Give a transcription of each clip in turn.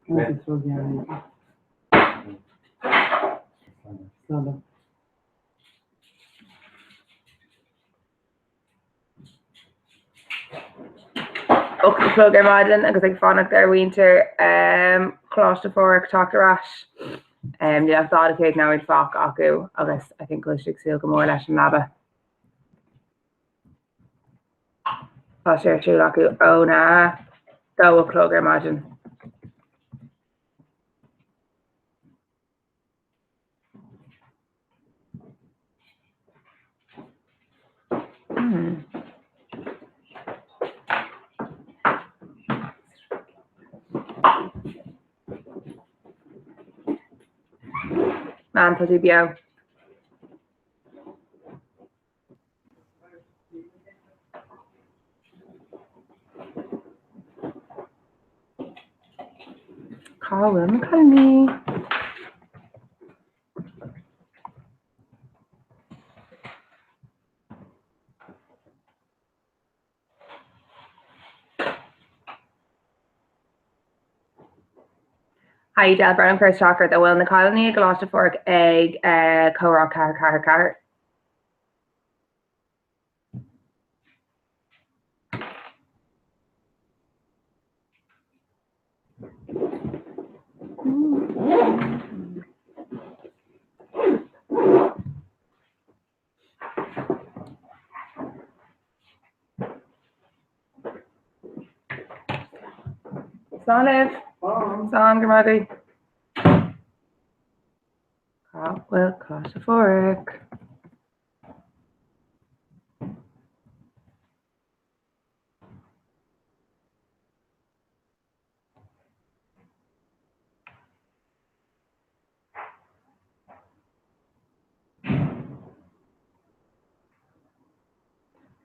8 a chlog ar maidin agus ag fanacht ar mhuintir Choláiste Phádraig teacht ar ais. Níl ach 45 nóiméad fágtha acu agus I think go bhfuil siad ag súil go mór leis an leaba. Tá sé ar siúl acu óna 2 a chlog ar maidin. Man, tá tú beo. Cá bhfuil na cailíní? Hi Del Brennan cur isteach ort, an bhfuil na cailíní i gColáiste Phádraig ag comhrá 4 4 4? Slán libh. Slán go raibh maith agaibh. Cá bhfuil Coláiste Phádraig?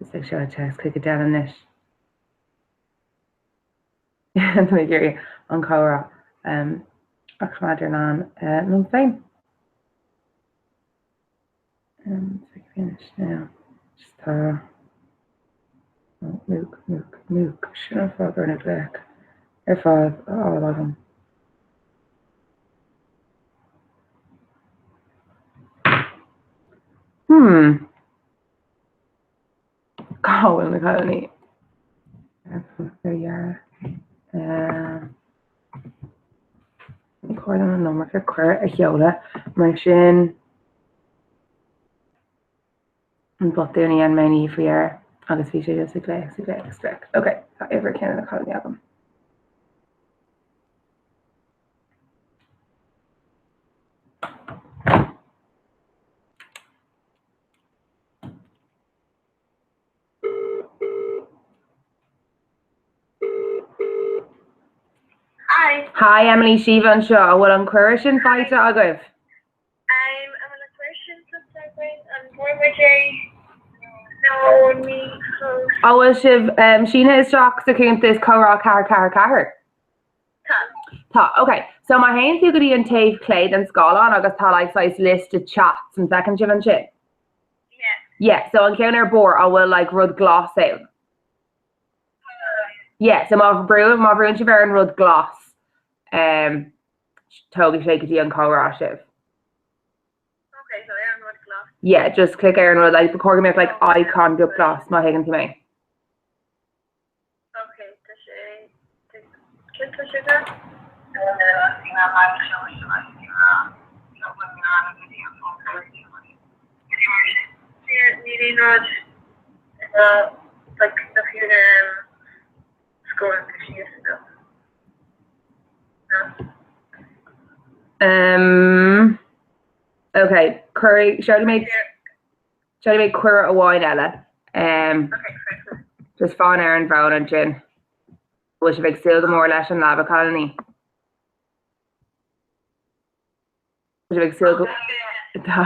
Is ag seo téacs chuig Adele anois. Tá mé ag iarraidh an comhrá a choimeád ar lean liom féin. Anois now. Just tá múch, múch, múch. Sin an fáth go raibh na glaoch ar fad á fháil agam. Hmm. Cá bhfuil na cailíní? Ar dheireadh. Ní cóir dom an iomarca cuireadh a sheoladh mar sin an botún a dhein mé inniu faoi dheireadh agus bhí sé just ag glaoch ag glaoch ag glaoch. Ok, tá uimhir ceann de na cailíní agam. Hi. Hi Emily, Síomha anseo. An bhfuil an cuireadh sin faighte agaibh? Um, an bhfuil an cuireadh sin faighte againn? An bhfuair muid é? No, ní fós. An bhfuil sibh um, sínithe isteach sa chuntas comhrá 444? Tá. Tá, ok. So má théann tú go dtí an taobh clé den scáileán agus tá like saghas liosta chats, an bhfeiceann sibh ansin? Yeah. Yeah, so an ceann ar barr, an bhfuil like rud glas ann? Yeah, so má bhrú má bhrúnn sibh ar an rud glas, um, tógfaidh sé go dtí an comhrá sibh. Okay, so ar an rud glas. Yeah, just click ar an rud, like, ba chóir go mbeadh like icon beag glas má thuigeann tú mé. Ok, tá sé cén tá sé de? Níl aon rud like na fiú na scrolling síos nó. Um, ok, cuir seolfaidh mé Seolfaidh mé cuireadh amháin eile. Just fan ar an bhfón ansin. Bhfuil sibh ag súil go mór leis an leaba, cailíní? Bhfuil sibh ag súil go... Tá.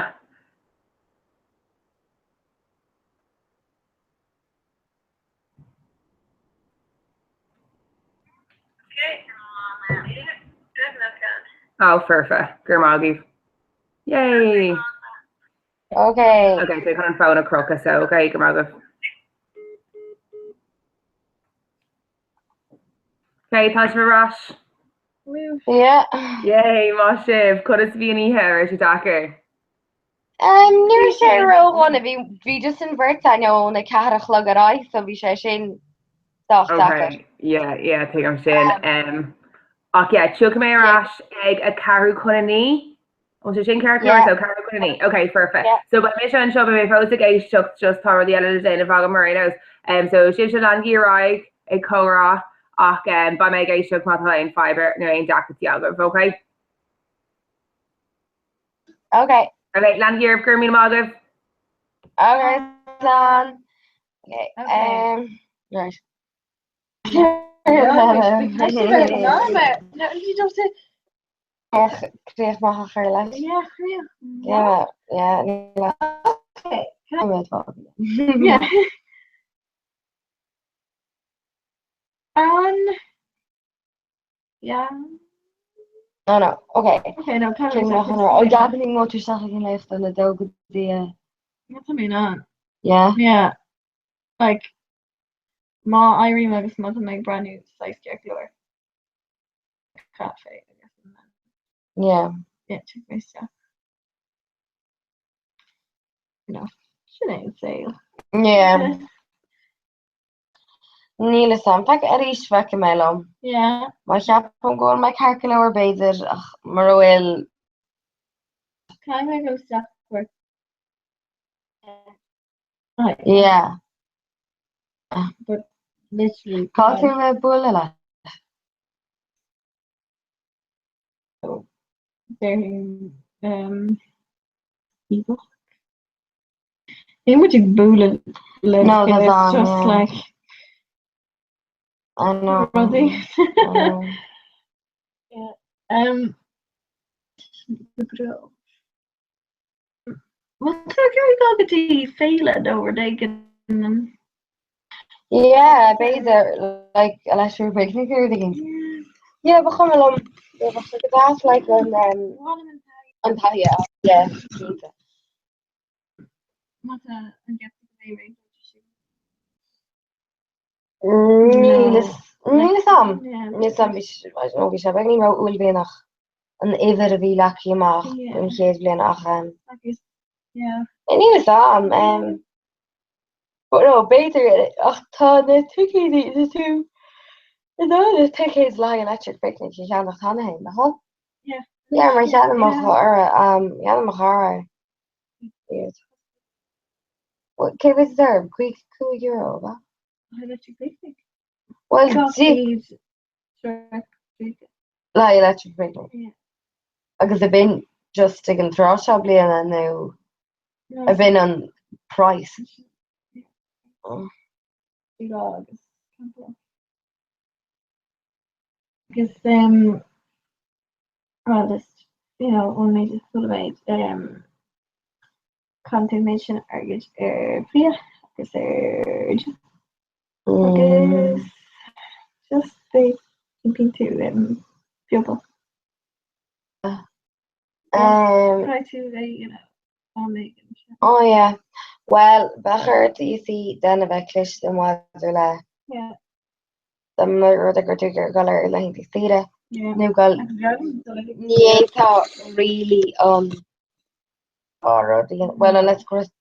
Ó, foirfe. Go raibh maith agaibh. Yay! Okay. Ok, so chun an fón a chrochadh, so ok, go raibh maith agaibh. Ok, tá sibh ar ais. Yeah. Yay, maith sibh. Conas a bhí an oíche, raibh sé deacair? Um, ní raibh sé ródhona, bhí bhí just an bheirt againn ón 4 a chlog ar aghaidh, so bhí sé sin sách deacair. Okay, yeah, yeah, tuigim sin. Um, ach yeah, tiocfaidh mé ar ais ag a ceathrú chun a naoi. An sé sin ceart yeah. so ceathrú chun a naoi. Okay, perfect. Yeah. So beidh mise anseo beidh mé fós ag éisteacht just tá rudaí eile le déanamh agam ar aon nós. Um, so sibhse leanaigí ar aghaidh ag comhrá ach um, beidh mé ag éisteacht má tá aon fadhb nó aon deacrachtaí agaibh, okay? Okay. Okay, leanaigí oraibh, go raibh míle maith agaibh. Okay, slán. Okay. Um, right. Críoch maith a chur leis. Yeah, críoch. Yeah, yeah. Okay. Yeah. An Yeah. No, no, okay. Okay, no, Cén maith an rá? Ó, Gabby mo tú isteach ag an léacht le dó go dtí a. Tá mé in ann. Yeah? Yeah. Like, má éirím agus má tá mé ag breathnú saghas ceart go leor. Caife agus an Yeah. Yeah, tiocfaidh mé isteach. You know, sin é an saol. Yeah. Níl a fhios agam. Feicfidh arís feicfidh mé liom. Yeah. Má cheapaim go bhfuil mé ceart go leor b'fhéidir ach mura bhfuil. Caithfidh mé dul isteach for Yeah. But literally. Cá tú le bualadh leat? Déarfainn um, Eagle. Níl muid ag bualadh le No, that's it's on, just yeah. like I know. rudaí. I know. Yeah. Um, go breá. Bhfuil tú ag iarraidh dul go dtí féile nó rud éigin? Yeah, b'fhéidir, like, Electric Picnic nó rud éigin. Yeah, ba chuma liom. Yeah, bheadh sé go deas, like, an, um, an taithí a fháil. Yeah, cinnte. Má tá an gceapann tú go mbeidh réabhlóid ar siúl? Níl a fhios níl a fhios agam. Yeah. Níl a fhios agam, bhí sé, I don't know, bhí sé beagáinín ró-uaillmhianach an uimhir a bhí leagtha amach Yeah. an chéad bhliain ach um, Agus, yeah. níl a fhios agam. Um, but no, b'fhéidir ach tá na ticéidí tá tú in ann na ticéid le haghaidh Electric Picnic a cheannach cheana féin, nach bhfuil? Yeah. Yeah, mar cheannaigh mo Yeah. chara, um, cheannaigh mo chara iad. Well, cé mhéad is orm? €5 ab ea? Electric Picnic. Well, di le haghaidh Electric Picnic. Yeah. Agus ab in just ag an tráth seo bliana nó ab in an price? Oh. Lá agus campáil. Agus um, well, just, you know, ón méid is chuala mé, um, Caitheann tú an méid sin airgid ar bhia agus ar agus just iompaíonn tú i bpuball. Caithfidh tú bheith, you know, am éigin. Oh yeah. Well, bheadh ort you see then a bheith cliste maidir le Yeah. dá mba rud é go raibh tú ag dul ar laethanta saoire Yeah. nó dul ní fhéadfá really an dá rud a dhéanamh. Bhuel, unless go raibh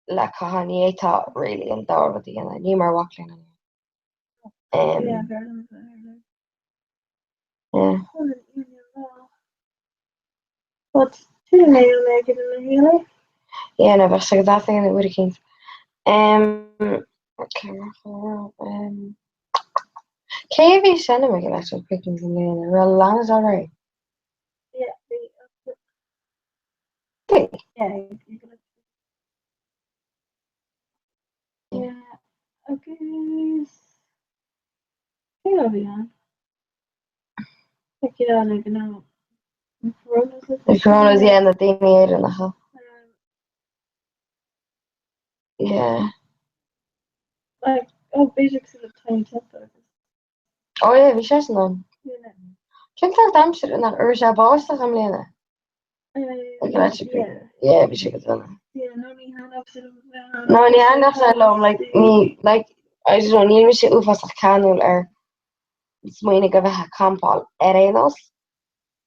le caitheamh ní fhéadfá really an dá rud a dhéanamh. Ní mar mhac léinn. Um, Yeah, b'fhearr liom a bheith ar leith. yeah. But sin mé an airgead ina shaol. Yeah, no, bheadh sé go deas a dhéanamh uair eicínt. Um, okay, mar chomhrá, um, cé a bhí ag seinm ag Electric Picnic i mbliana? Raibh Lana Del Rey? Yeah, bhí. Bhí. Yeah, yeah, agus cé a bhí ann? Like, you know, like, no. Na Coronas. Na Coronas, yeah, na daoine Éireannacha. Yeah. Like, oh, b'fhéidir cosúil le Tinie Tempah agus. Oh yeah, bhí seisean ann. Yeah. Cén sórt aimsire nach raibh sé báisteach i mbliana? Ag Electric Yeah. Picnic. Yeah, bhí sé go dona. Yeah, no ní thaitneodh sé liom a bheith ann. No, ní thaitneodh sé liom, like, ní, like, I don't know, níl mise uafásach ceanúil ar. Smaoinigh a bheith ag campáil ar aon nós.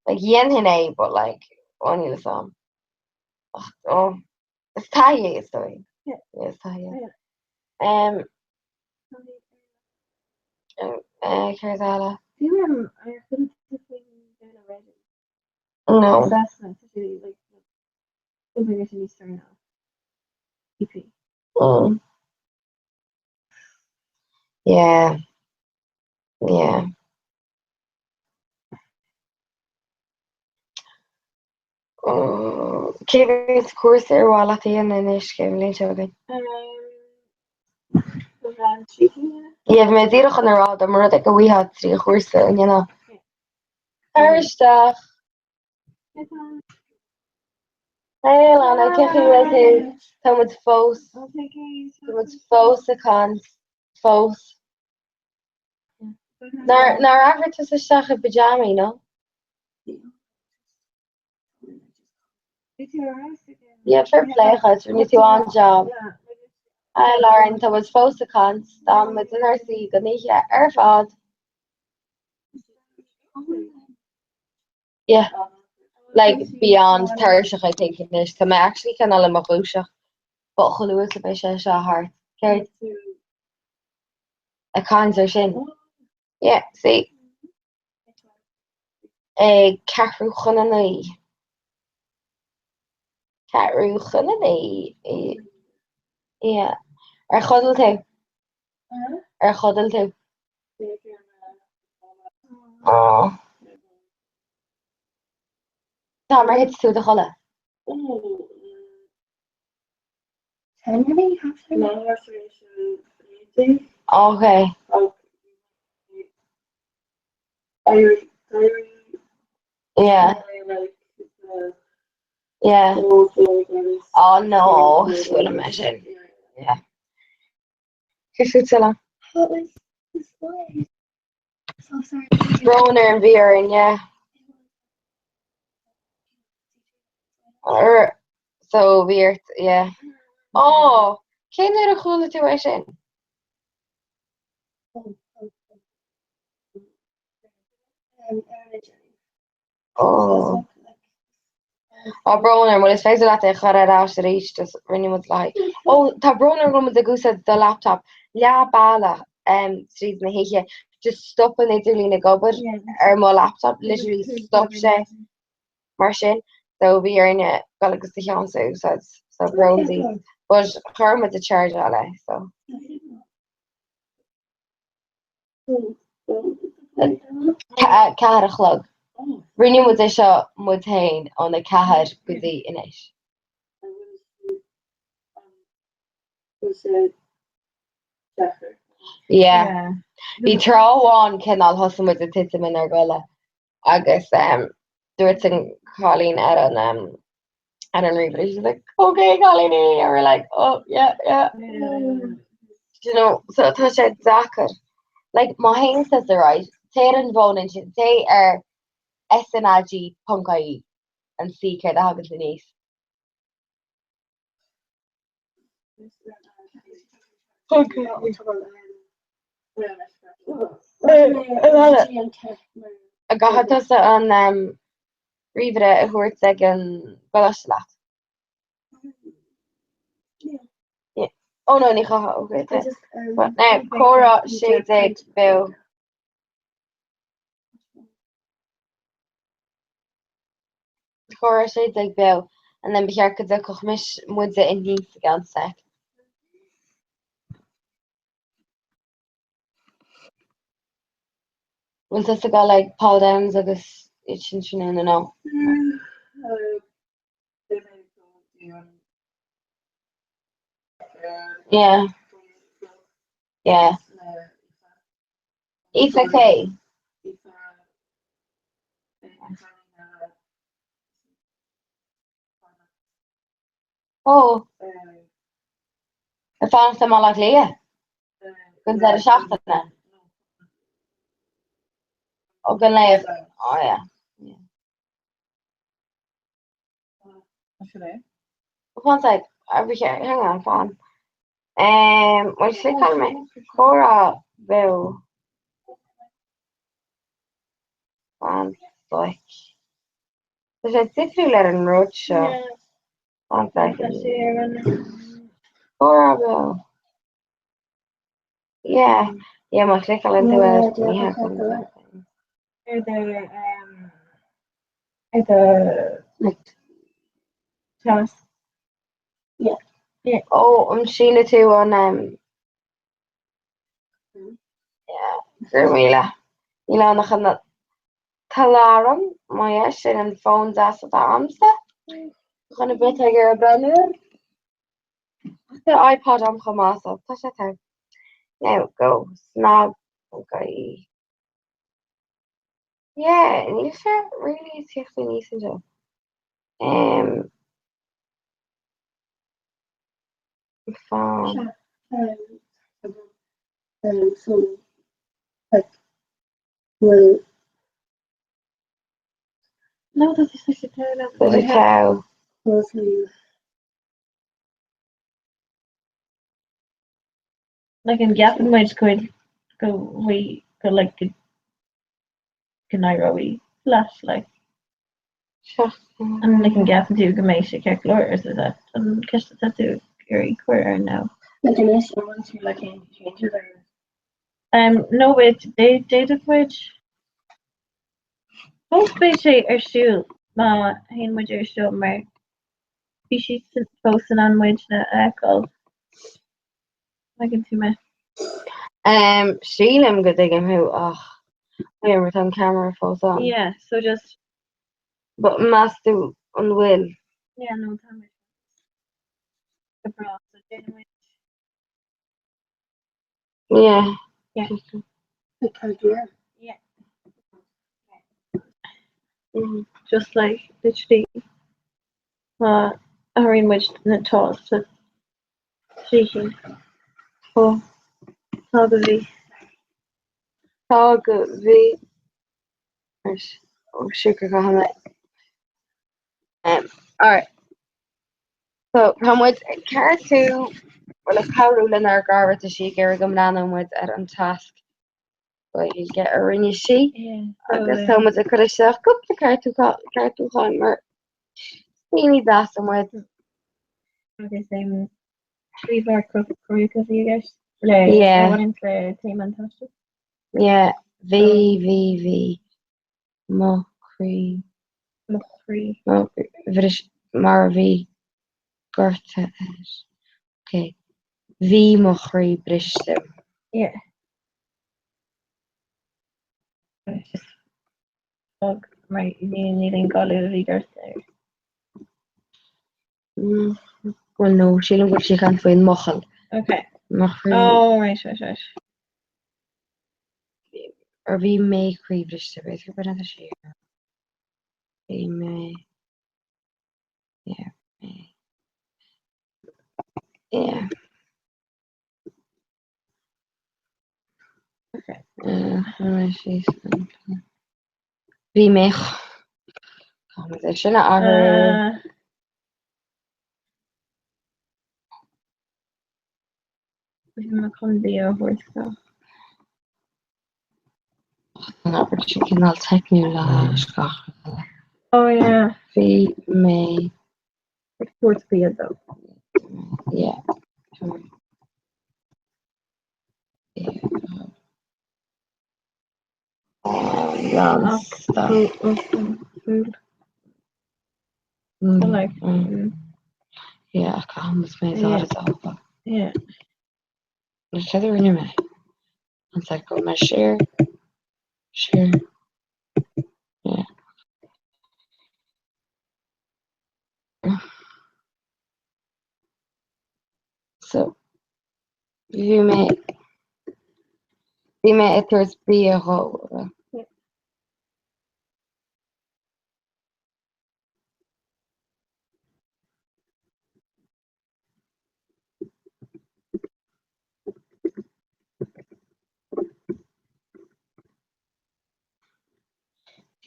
Like, dhéanfainn é, but like, oh, níl a fhios agam. Ach, oh, is taithí é, is dóigh. Yeah. Yeah, is taithí é. Yeah. Um, uh, céard eile? Do you um, ar chuala tú faoin duine already? No. Assessment, like, something that you need to start now. EP. Mm. Yeah. Yeah. Cé mhéad cúrsa ar mhaith leat a dhéanamh anois an bhliain seo chugainn? Yeah, bhí mé díreach chun a rá dá mba rud é go bhfaighfeá 3 chúrsa an ndéanfá. Tar isteach. Hey Alana, cén chaoi a bhfuil tú? Tá muid fós, tá muid fós ag caint, fós. Nár nár athraigh tusa isteach i bpajamaí, no? Yeah, fair play dhuit, rinne tú an-job. Hi Lauren, tá muid fós ag caint, d'fhan muid inár suí don oíche ar fad. Yeah. Like, beyond tuirseach I think anois. Tá mé actually cineál i mo dhúiseacht. But chomh luath is a bheidh sé seo thart. Céard? Ag caint ar sin. Yeah, see. Ag 8:45. 8:45. Yeah. Ar chodail tú? Ar chodail tú? Aww. Cá ham ar thit tú i do chodladh? Okay. Yeah. Yeah. Oh no, is fuath liom é sin. Yeah. Céard fútsa, Alana? Brón orm, bhí orainn, yeah. Or, so bhí ort, yeah. Oh, cén uair a chuala tú é sin? Oh. Tá brón orm, bhuel is féidir leat é a chur ar ais arís, just rinne muid le haghaidh. Ó, tá brón orm go bhfuil muid ag úsáid do laptop leath bealach um, tríd na hoíche. Just stop an idirlíon ag obair ar mo laptop, literally stop sé mar sin. So bhí orainne dul agus do cheannsa a úsáid, so brón daoibh. But chuir muid ag chargeáil é, so. 4 a chlog. Rinne muid é seo muid féin ón 4 go dtí anois. Yeah. Bhí tráth amháin cineál thosaigh muid ag titim inár gcodladh agus dúirt an cailín ar an ar an ríomhaire, she's like, okay cailíní, and we're like, oh yeah, yeah. Do you know, so tá sé deacair. Like, má théann tusa, right, téigh ar an bhfón ansin, téigh ar snag.ie and see céard a thagann aníos. An gcaithfidh tusa an ríomhaire a thabhairt ag an gcoláiste leat? Oh no, ní chaithfidh, okay. Now, comhrá 16 beo. Comhrá 16 beo and then ba cheart go dtiocfadh mise muide aníos i gceann sec. Bhfuil tusa ag dul ag Paul Downs agus iad sin tráthnóna nó? Yeah. Yeah. Aoife K. Ó. Ag fanacht i mBaile Átha Cliath? Don deireadh seachtaine? Ó, don lae. Ó, yeah. Sin é. Fan sec, hang on, fan. Um, bhuel, cliceáil mé comhrá beo. Fan soic. Tá sé difriúil ar an rud seo. Fan Tá sé ar an. Doorbell. Yeah, yeah, má chliceálann tú air, ní thagann. Ar do ar do like task. Yeah. Yeah. Ó, an síneann tú an um, yeah, go raibh míle. Níl ann ach an t-aláram, má yeah, sin an fón deas atá a'msa. Chun a bith ag ar a breathnú air. Ach tá iPod a'm chomh maith, so tá sé togha. Now, go, snag, okay. Yeah, níl sé really ag tíocht aníos anseo. Um, fan. Um, so, like, well, No, tá sé sé togha. Tá sé togha. well, so, Like an gceapann muid go go bhfuil go like go go n-éireoidh leis like an like an gceapann tú go mbeidh sé ceart go leor is that an ceist atá tú ag iarraidh cur air now? Like anois an bhfuil tú like aon changes or Um no wait d'fhéadfadh muid fós beidh sé ar siúl má théann muid ar siúl mar bhí siad fós in ann muid a fheiceáil. Tuigeann tú mé. Um, sílim go dtuigim thú ach yeah, mar tá an ceamara fós on. Yeah, so just But meas tú an bhfuil? Yeah, no, tá mé go breá, so déanfaidh muid. Yeah. Yeah. Like, Yeah. Just like literally má athraíonn muid na tomhais sa trí cinn. Ó tá go bhí. Tá go bhí. Ó siúcra go mé. Um, alright. So tá muid ag ceartú bhuel ag cabhrú lenár gcara tá sí ag iarraidh go mbreathnódh muid ar an tasc Gaeilge a rinne sí agus tá muid ag cur isteach cúpla ceartúcháin mar daoine deasa muid. Agus trí bharr cruthaitheach a bhí i gceist le Yeah. a bhaineann le téama an taistil. Yeah, bhí, bhí, bhí mo chroí. Mo chroí. Mo bhris mar a bhí gorta air. Ok. Bhí mo chroí briste. Yeah. Just fág mar níl aon gá le bhí gorta air. Bhuel no, sílim go bhfuil sí ag caint faoin mbuachaill. Ok. Mo chroí. Oh, right, right, right. Or bhí mé croí briste, b'fhéidir gurb in atá sí. Bhí mé. Yeah. Yeah. Okay. Bhí mé é sin a athrú. Bhí mé chun bia a thabhairt dó. An abairt sin cineál teicniúil le hais gach rud eile. Oh yeah. Bhí mé. Ag tabhairt bia dó. Yeah. Bia dó. Yeah, caithfidh mé úsáid a Yeah. Na cad a rinne mé? An sec go mé siar, siar. Yeah. So, bhí mé bhí mé ag tabhairt bia dhó.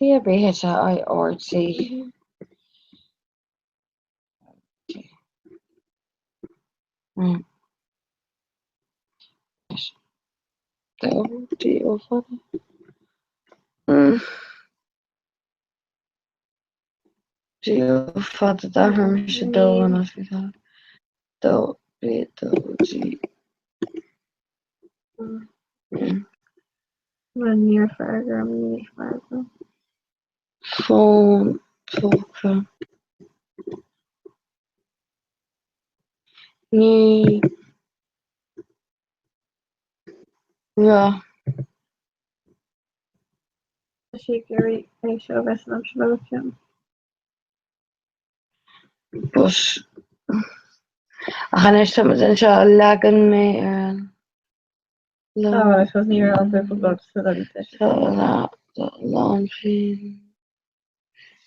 T A B H I R T. Right. D O fada. Mm. G O fada d'athraigh mise dó an dó B dó G. Bhuel níor freagair níor freagra. Fón póca. Ní raibh. Tá sí ag iarraidh é seo a bheith san aimsir le ceann. But ach anois tá muid anseo leagann mé ar an Oh, I suppose ní raibh an buachaill beag sa Tá lán féin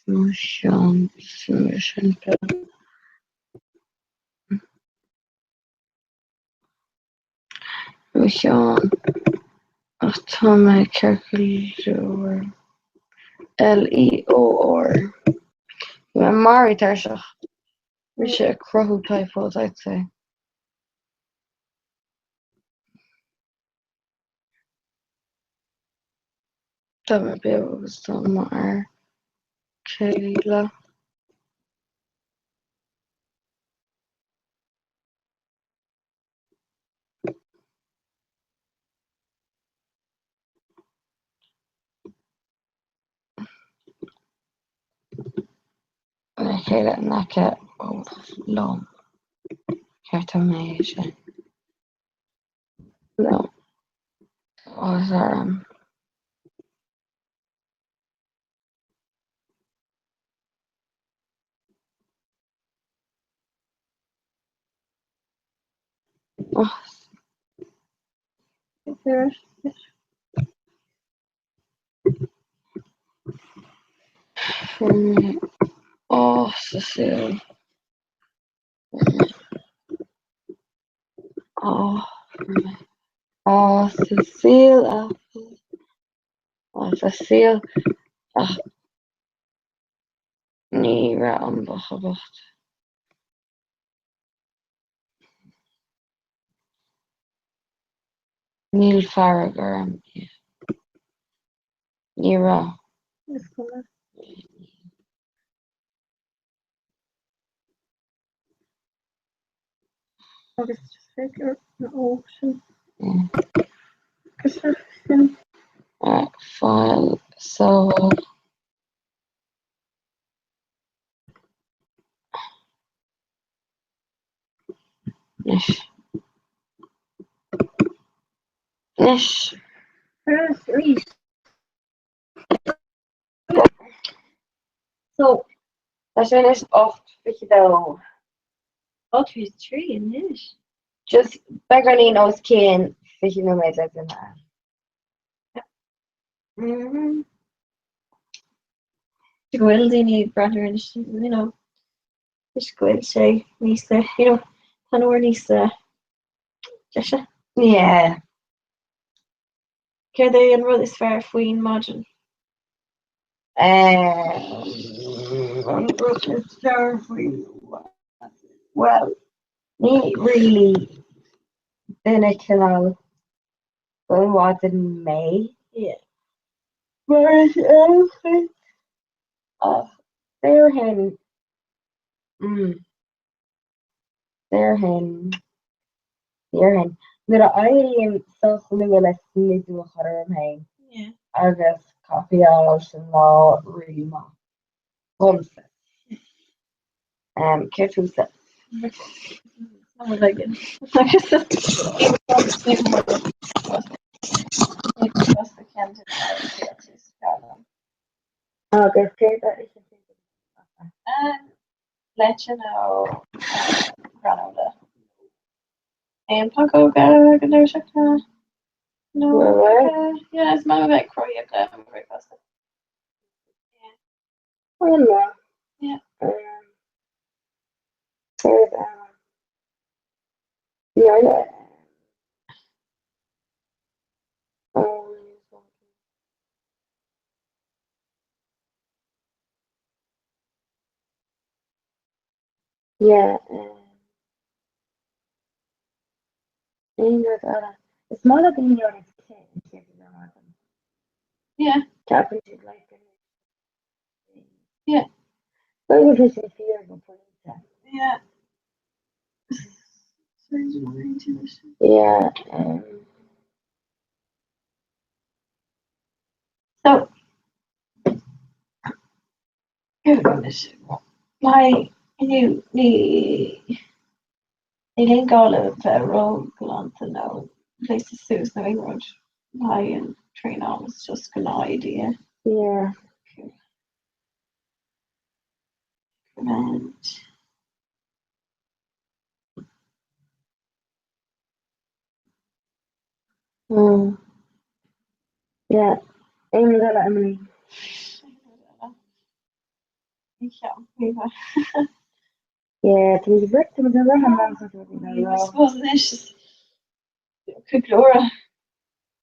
mo cheann sin Mo cheann ach tá mé ceart go leor. LEOR. Bhí mé maraithe tuirseach. Mise ag cruthú typos, I'd say. Tá mé beo agus tá m'fhear céile. Le chéile in aice liom. Ceartóidh mé é sin. Liom. Áthas orm. Fuair mé ádh sa saol. Ádh, fuair mé ádh sa saol ádh sa saol ach ní raibh an buachaill bocht. Níl fearg orm. Ní raibh. Is cuma. Agus just féach ar na ó sin. Agus sin. File so Anois. Anois. Arís. So, tá sé anois 8:22. 8:23 anois. Just beagáinín os cionn 20 nóiméad le duine eile. Go bhfuil daoine ag breathnú anois, you know, is go bhfuil sé níos, you know, tá an uair níos deise. Yeah. Céard é an rud is fearr faoin maidin? An rud is fearr faoin Well, ní really duine cineál don mhaidin mé. Yeah. Mar is eol ach déarfainn mm déarfainn déarfainn nuair a éirím sách luath le smideadh a chur orm féin Yeah. agus caife a fháil sin lá really maith dhomsa. Um, céard fútsa? Agus céard a itheann tú don chaife? Leite nó granola. Aon pancóga go deireadh seachtaine? No. Yeah, is maith liom a bheith ag cruthaíocht le mo bhricfeasta. Yeah. An-mhaith. Yeah. Céard eile? Níor Yeah. Aon rud eile? Is maith le daoine áirid cith an chéad rud ar maidin. Yeah. Ceapann siad like Yeah. B'fhéidir go bhfuil sé fíor go pointe. Yeah. Yeah. Um, So, my inniu ní níl aon gá le bheith róghalánta nó gléasta suas nó aon rud le haghaidh an traenáil, it's just gnáth-idea. Yeah. Grand. Mm. Yeah. Aon rud eile, Emily? Yeah, tá muid ag rith, tá muid ag rith an am seo, tá muid ag I suppose anois is cúpla uair.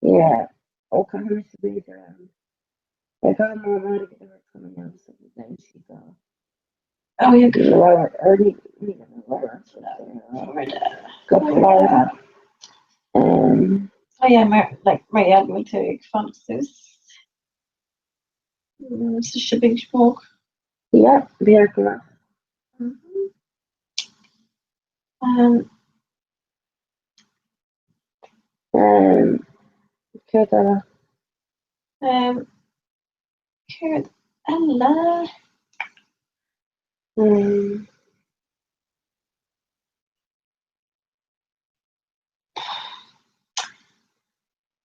Yeah. Ó caithfidh mise b'fhéidir um, ag am má mar ag rith chun an am so bheidh sí go. Oh yeah, go Or ní ní Florida. go Florida. Um, Oh yeah, mar like mar gheall go bhfuil tú ag fanacht suas. Sa shipping smoke. Yeah, bhí ar go maith. Um, Um, céard eile? um, céard eile? Um,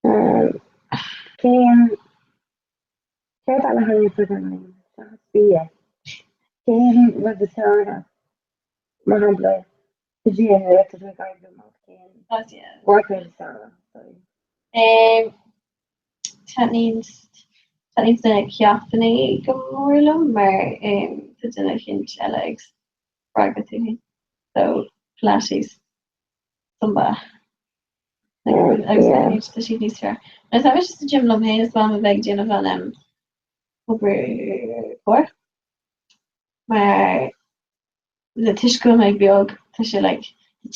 um, cén céard eile a thaitníonn leat Emily? Seachas bia. Cén rud is fearr leat? Mar shampla, sa gym nuair atá tú ag oibriú amach cén Oh, yeah. workout is fearr leat? Sorry. Um, taitníonn taitníonn na ceachtanna go mór liom mar um, tá duine eicínt eile ag spreagadh tú féin. So, Pilates, Zumba. Agus Yeah. tá siad níos fearr. Nuair atá mise sa gym liom féin is maith liom a bheith ag déanamh an um, obair core. Mar le toisc go bhfuil mé beag tá sé like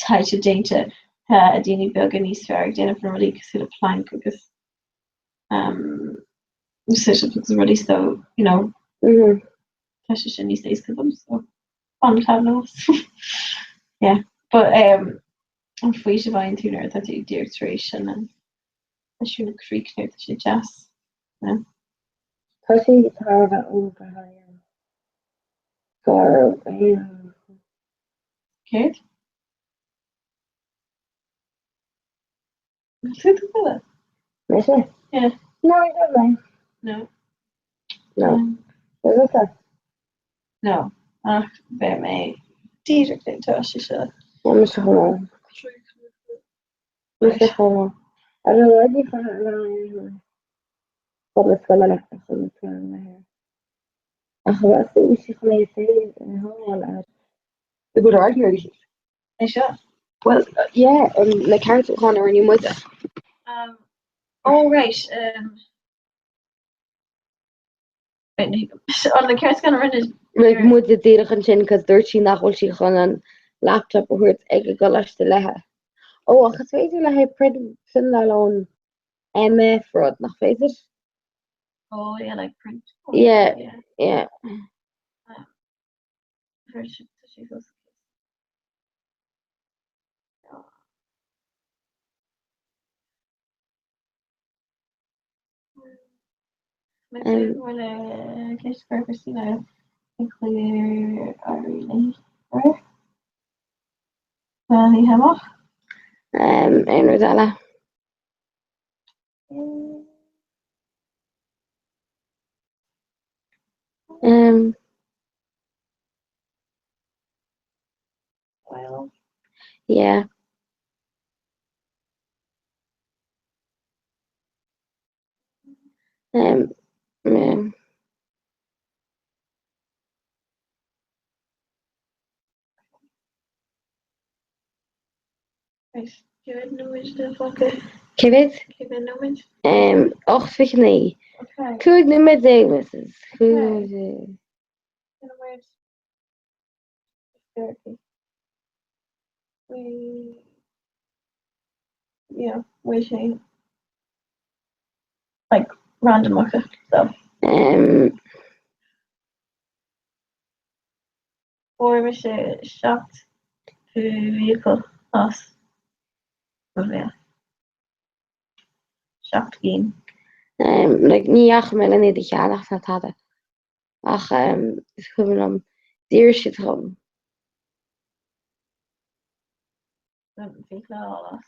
taighde déanta tá daoine beaga níos fearr ag déanamh na rudaí cosúil le plank agus um, sit-ups agus rudaí so you know Mhm. tá sé sin níos éasca dom so fan cloud nós. Yeah but um, an faoiseamh a fhaigheann tú nuair atá tú díreach tar éis sin an seisiún a chríochnú tá sé deas. Yeah. Tá sé thar a bheith overhyped. Go um, Céard? Bhfuil tú file? Mise? Yeah. No, I don't know. No. No. Um, Is it No. Ach beidh mé díreach ag toiseacht seo. that? Mise chomh maith. Mise chomh maith. Ar an rudaí chun na scoile chun na scoile Ach bhí sí chun é féin a thógáil ar. The good ordinary. É seo? Well, yeah, na ceartúcháin a rinne muide. Um, oh right. Um, right, an na ceartúcháin a rinne Rinne muide díreach ansin cos dúirt sí nach bhfuil sí chun an laptop a thabhairt ag an gcoláiste léi. Ó, ach is féidir léi priontáil ón MF rud, nach féidir? Oh yeah, like print. Yeah, Yeah. yeah. Um, tá sé fós. Aon rud eile? Yeah. Um, yeah. Cé mhéad? Um, 8:29. 15 nóiméad, Mrs. 15. Yeah, bhfuil sé like random acu so. Um, Fuair mise 7 bhfiacail as mo bhéal. 7 gcinn. Like, ní dheachaigh mé len iad a cheannach ná tada. Ach is cuimhin liom, d'iarr siad dhom. Fiacla a fháil as.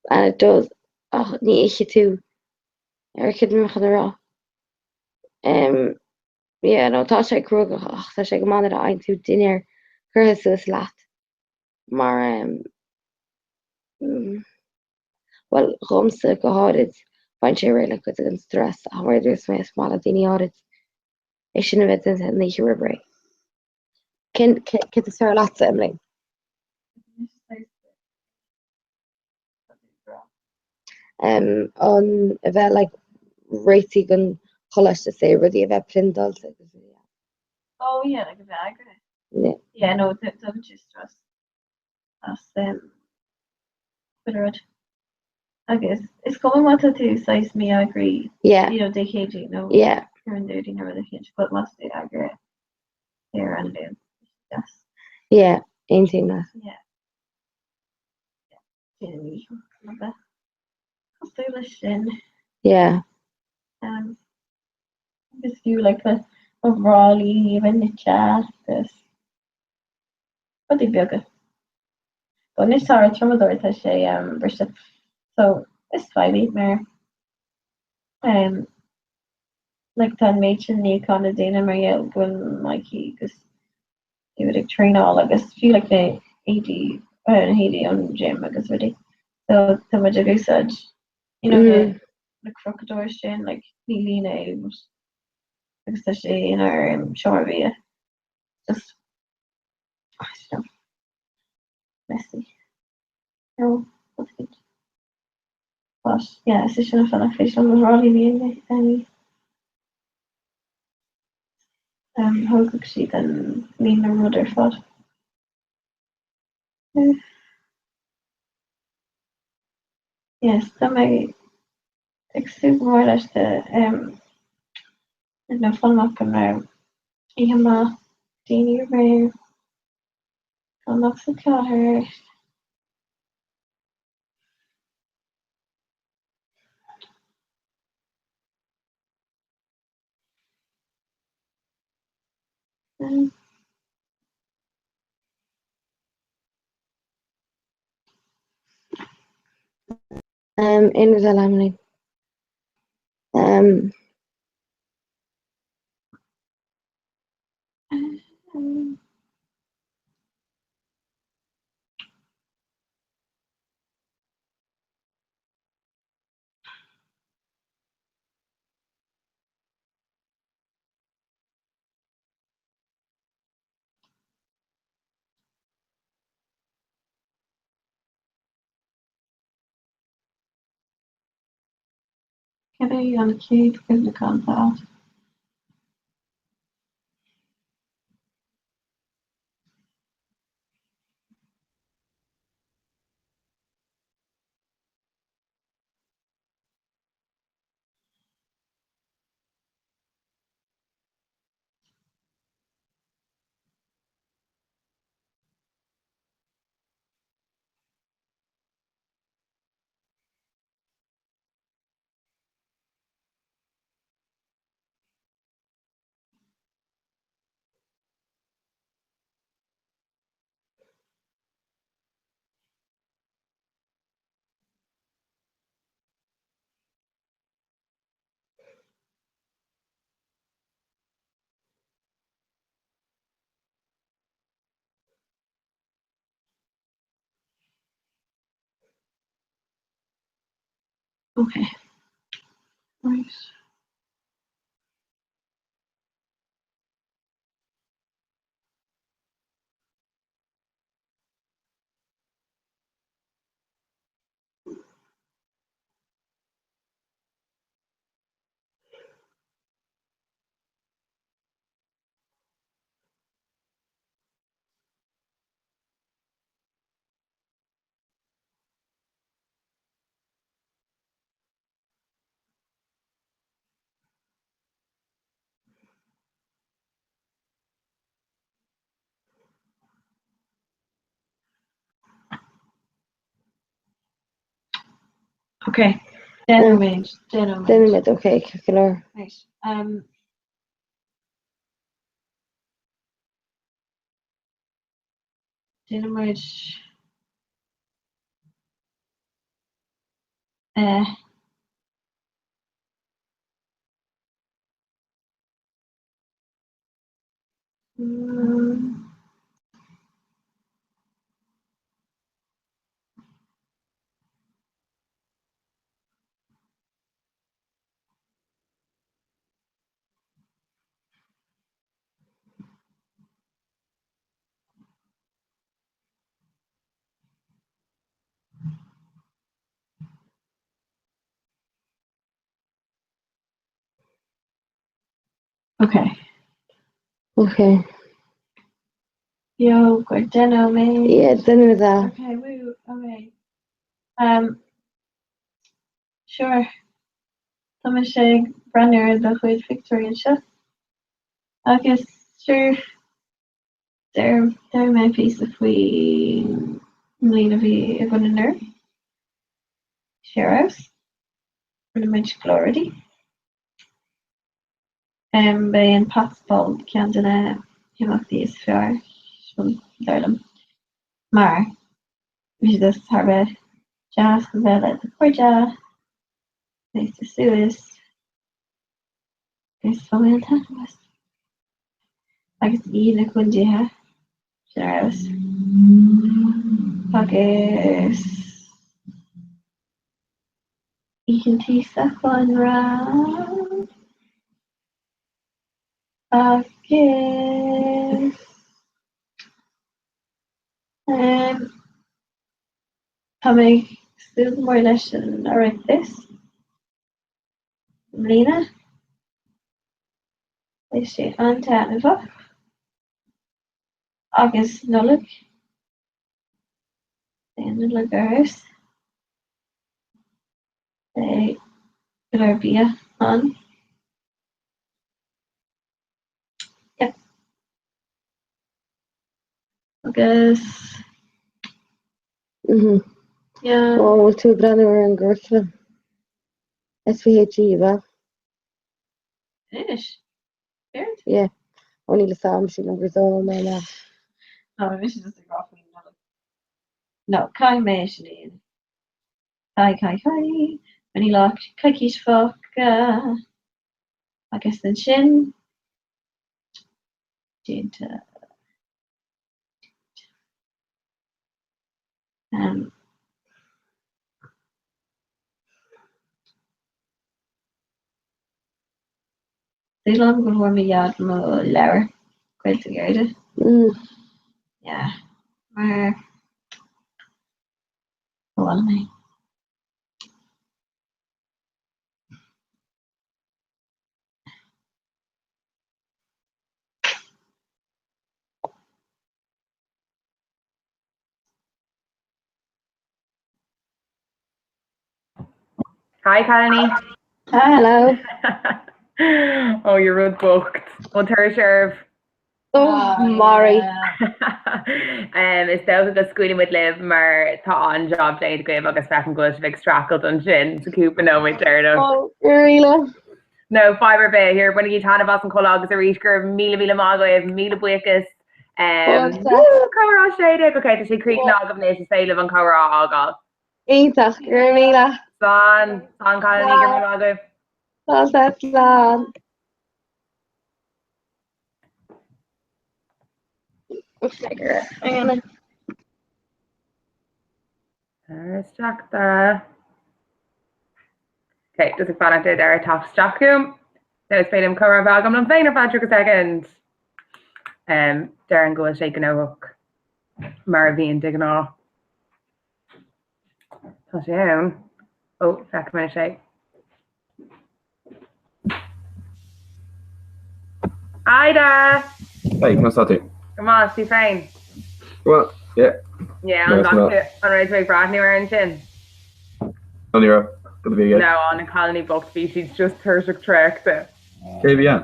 And it does, ach ní íocfaidh tú ar cad mé chun a rá. Yeah, no, tá sé cruógach ach tá sé go maith nuair a fhaigheann tú dinnéar curtha suas leat mar bhuel, dhomsa go háirid, faigheann sé réidh le cuid den stress ach mar a dúirt mé, is maith le daoine áirid é sin a bheith déanta an oíche roimh ré. Cén, céard is fearr leatsa, Emily? An a bheith like réitithe don choláiste sé rudaí a bheith priontáilte agus rudaí eile. Oh yeah, like a bheith eagraithe. Yeah. Yeah, no, tugann sé stress as chuile rud. Agus is cuma má tá tú saghas mí-eagraithe, Yeah. you know, Dé Céadaoin nó Yeah. ar an Déardaoin nó rud eicínt, but má tá tú eagraithe ar an Luan, yes. Yeah, aontaím leat. Yeah. Cosúil leis sin. Yeah. Um, agus fiú like le mo bhráillíní a bheith nite agus rudaí beaga. But anois tá ár triomadóir tá sé um, briste. So is fadhb í mar um, like tá an méid sin níocháin le déanamh mar gheall go bhfuil Mikey agus David ag traenáil agus fiú like na héadaí na héadaí ón gym agus rudaí. So tá muid ag úsáid you know na Mm. na crochadóir sin like ní líne é but agus tá sé inár um, seomra bia. Just I don't know. Messy. No, that's good. But yeah, is é sin an fáth nach féidir liom mo bhráillíní a ní. Um, thógfadh siad an líon na rud ar fad. Yes, tá mé ag súil go mór leis de um, nó fáil amach an raibh oíche mhaith daoine aréir. Fáil amach sa chathair. Um, aon rud eile, Emily? Um, Cad é an chéad chuimhneachán atá agat? Okay. Right. Ok, déanfaimid, déanfaimid. Déanfaimid, ok, ceart go leor. Right, um, déanfaimid eh, mm, Ok. Ok. Yo, go déanfaimid. Yeah, déanfaimid é. Ok, woo, ok. Um, sure. Tá mise ag breathnú ar do chuid pictiúirí anseo. Agus sure, deir deir mé píosa faoin mbliain a bhí againn anuraidh. Sé ar fheabhas. Rinne muid go leor rudaí. Beidh an Pat's Ball ceann de na himeachtaí is fearr dar liom mar bhí sé just thar a bheith deas a bheith le do chairde, gléasta suas agus bhain mé an-taitneamh as. Agus Oíche na gContaetha, sin ar fheabhas. Agus oícheantaí sa Chonradh agus tá mé ag súil go mór leis an Oireachtas i mbliana. Beidh sé an-taitneamhach. Agus Nollaig. Beidh an Nollaig ar fheabhas. Beidh go leor bia ann. Yep. Agus Mhm. yeah. Ó, bhfuil tú ag breathnú ar an gcuraclam? SPHE, bhfuil? Anois. Céard? Yeah. Ó níl a fhios agam, sílim gur dóigh mé amach. Ná, bhí mise just ag rá faoin Nollaig. No, caithfidh mé é sin a dhéanamh. Caithfidh, caithfidh, caithfidh. Mar níl ach coicís fágtha. Agus ansin, déanta. Um, Súil agam go bhfuair mo dhaid mo leabhar Gaolta Gairide. Mm. Yeah, mar ba mhaith liom é. Hi cailíní. Hello. Oh you rud bocht. An bhfuil tuirse oraibh? Oh, maraithe. Um, is dócha go scaoilfidh muid libh mar tá an-job déanta agaibh agus feicim go bhfuil sibh ag streachailt ansin sa cúpla nóiméad deireanach. Oh, really? No, fadhb ar bith. Here, bainigí taitneamh as an codladh agus arís go raibh míle míle maith agaibh, míle buíochas. Comhrá 16, ok, tá sé críochnaithe agam anois, is féidir libh an comhrá a fhágáil. Iontach, go raibh míle. Slán, slán cailíní, go raibh míle maith agaibh. Fáilte, slán. Tar isteach Dara. Ok, just ag fanacht ar Dara teacht isteach chugam. Nó is féidir liom comhrá a bheith agam liom féin ar feadh 30 soicind. Um, deireann go bhfuil sé gnóthach mar a bhíonn de ghnáth. Tá sé ann. Ó, feicim anois é. Hi Dara! Hey, conas tá tú? Go maith, tú féin? Well, yeah. Yeah, an raibh tú ag breathnú air ansin? No, ní raibh. Cad a bhí aige? No, na cailíní bocht bhí siad just tuirseach traochta. Cé a bhí ann?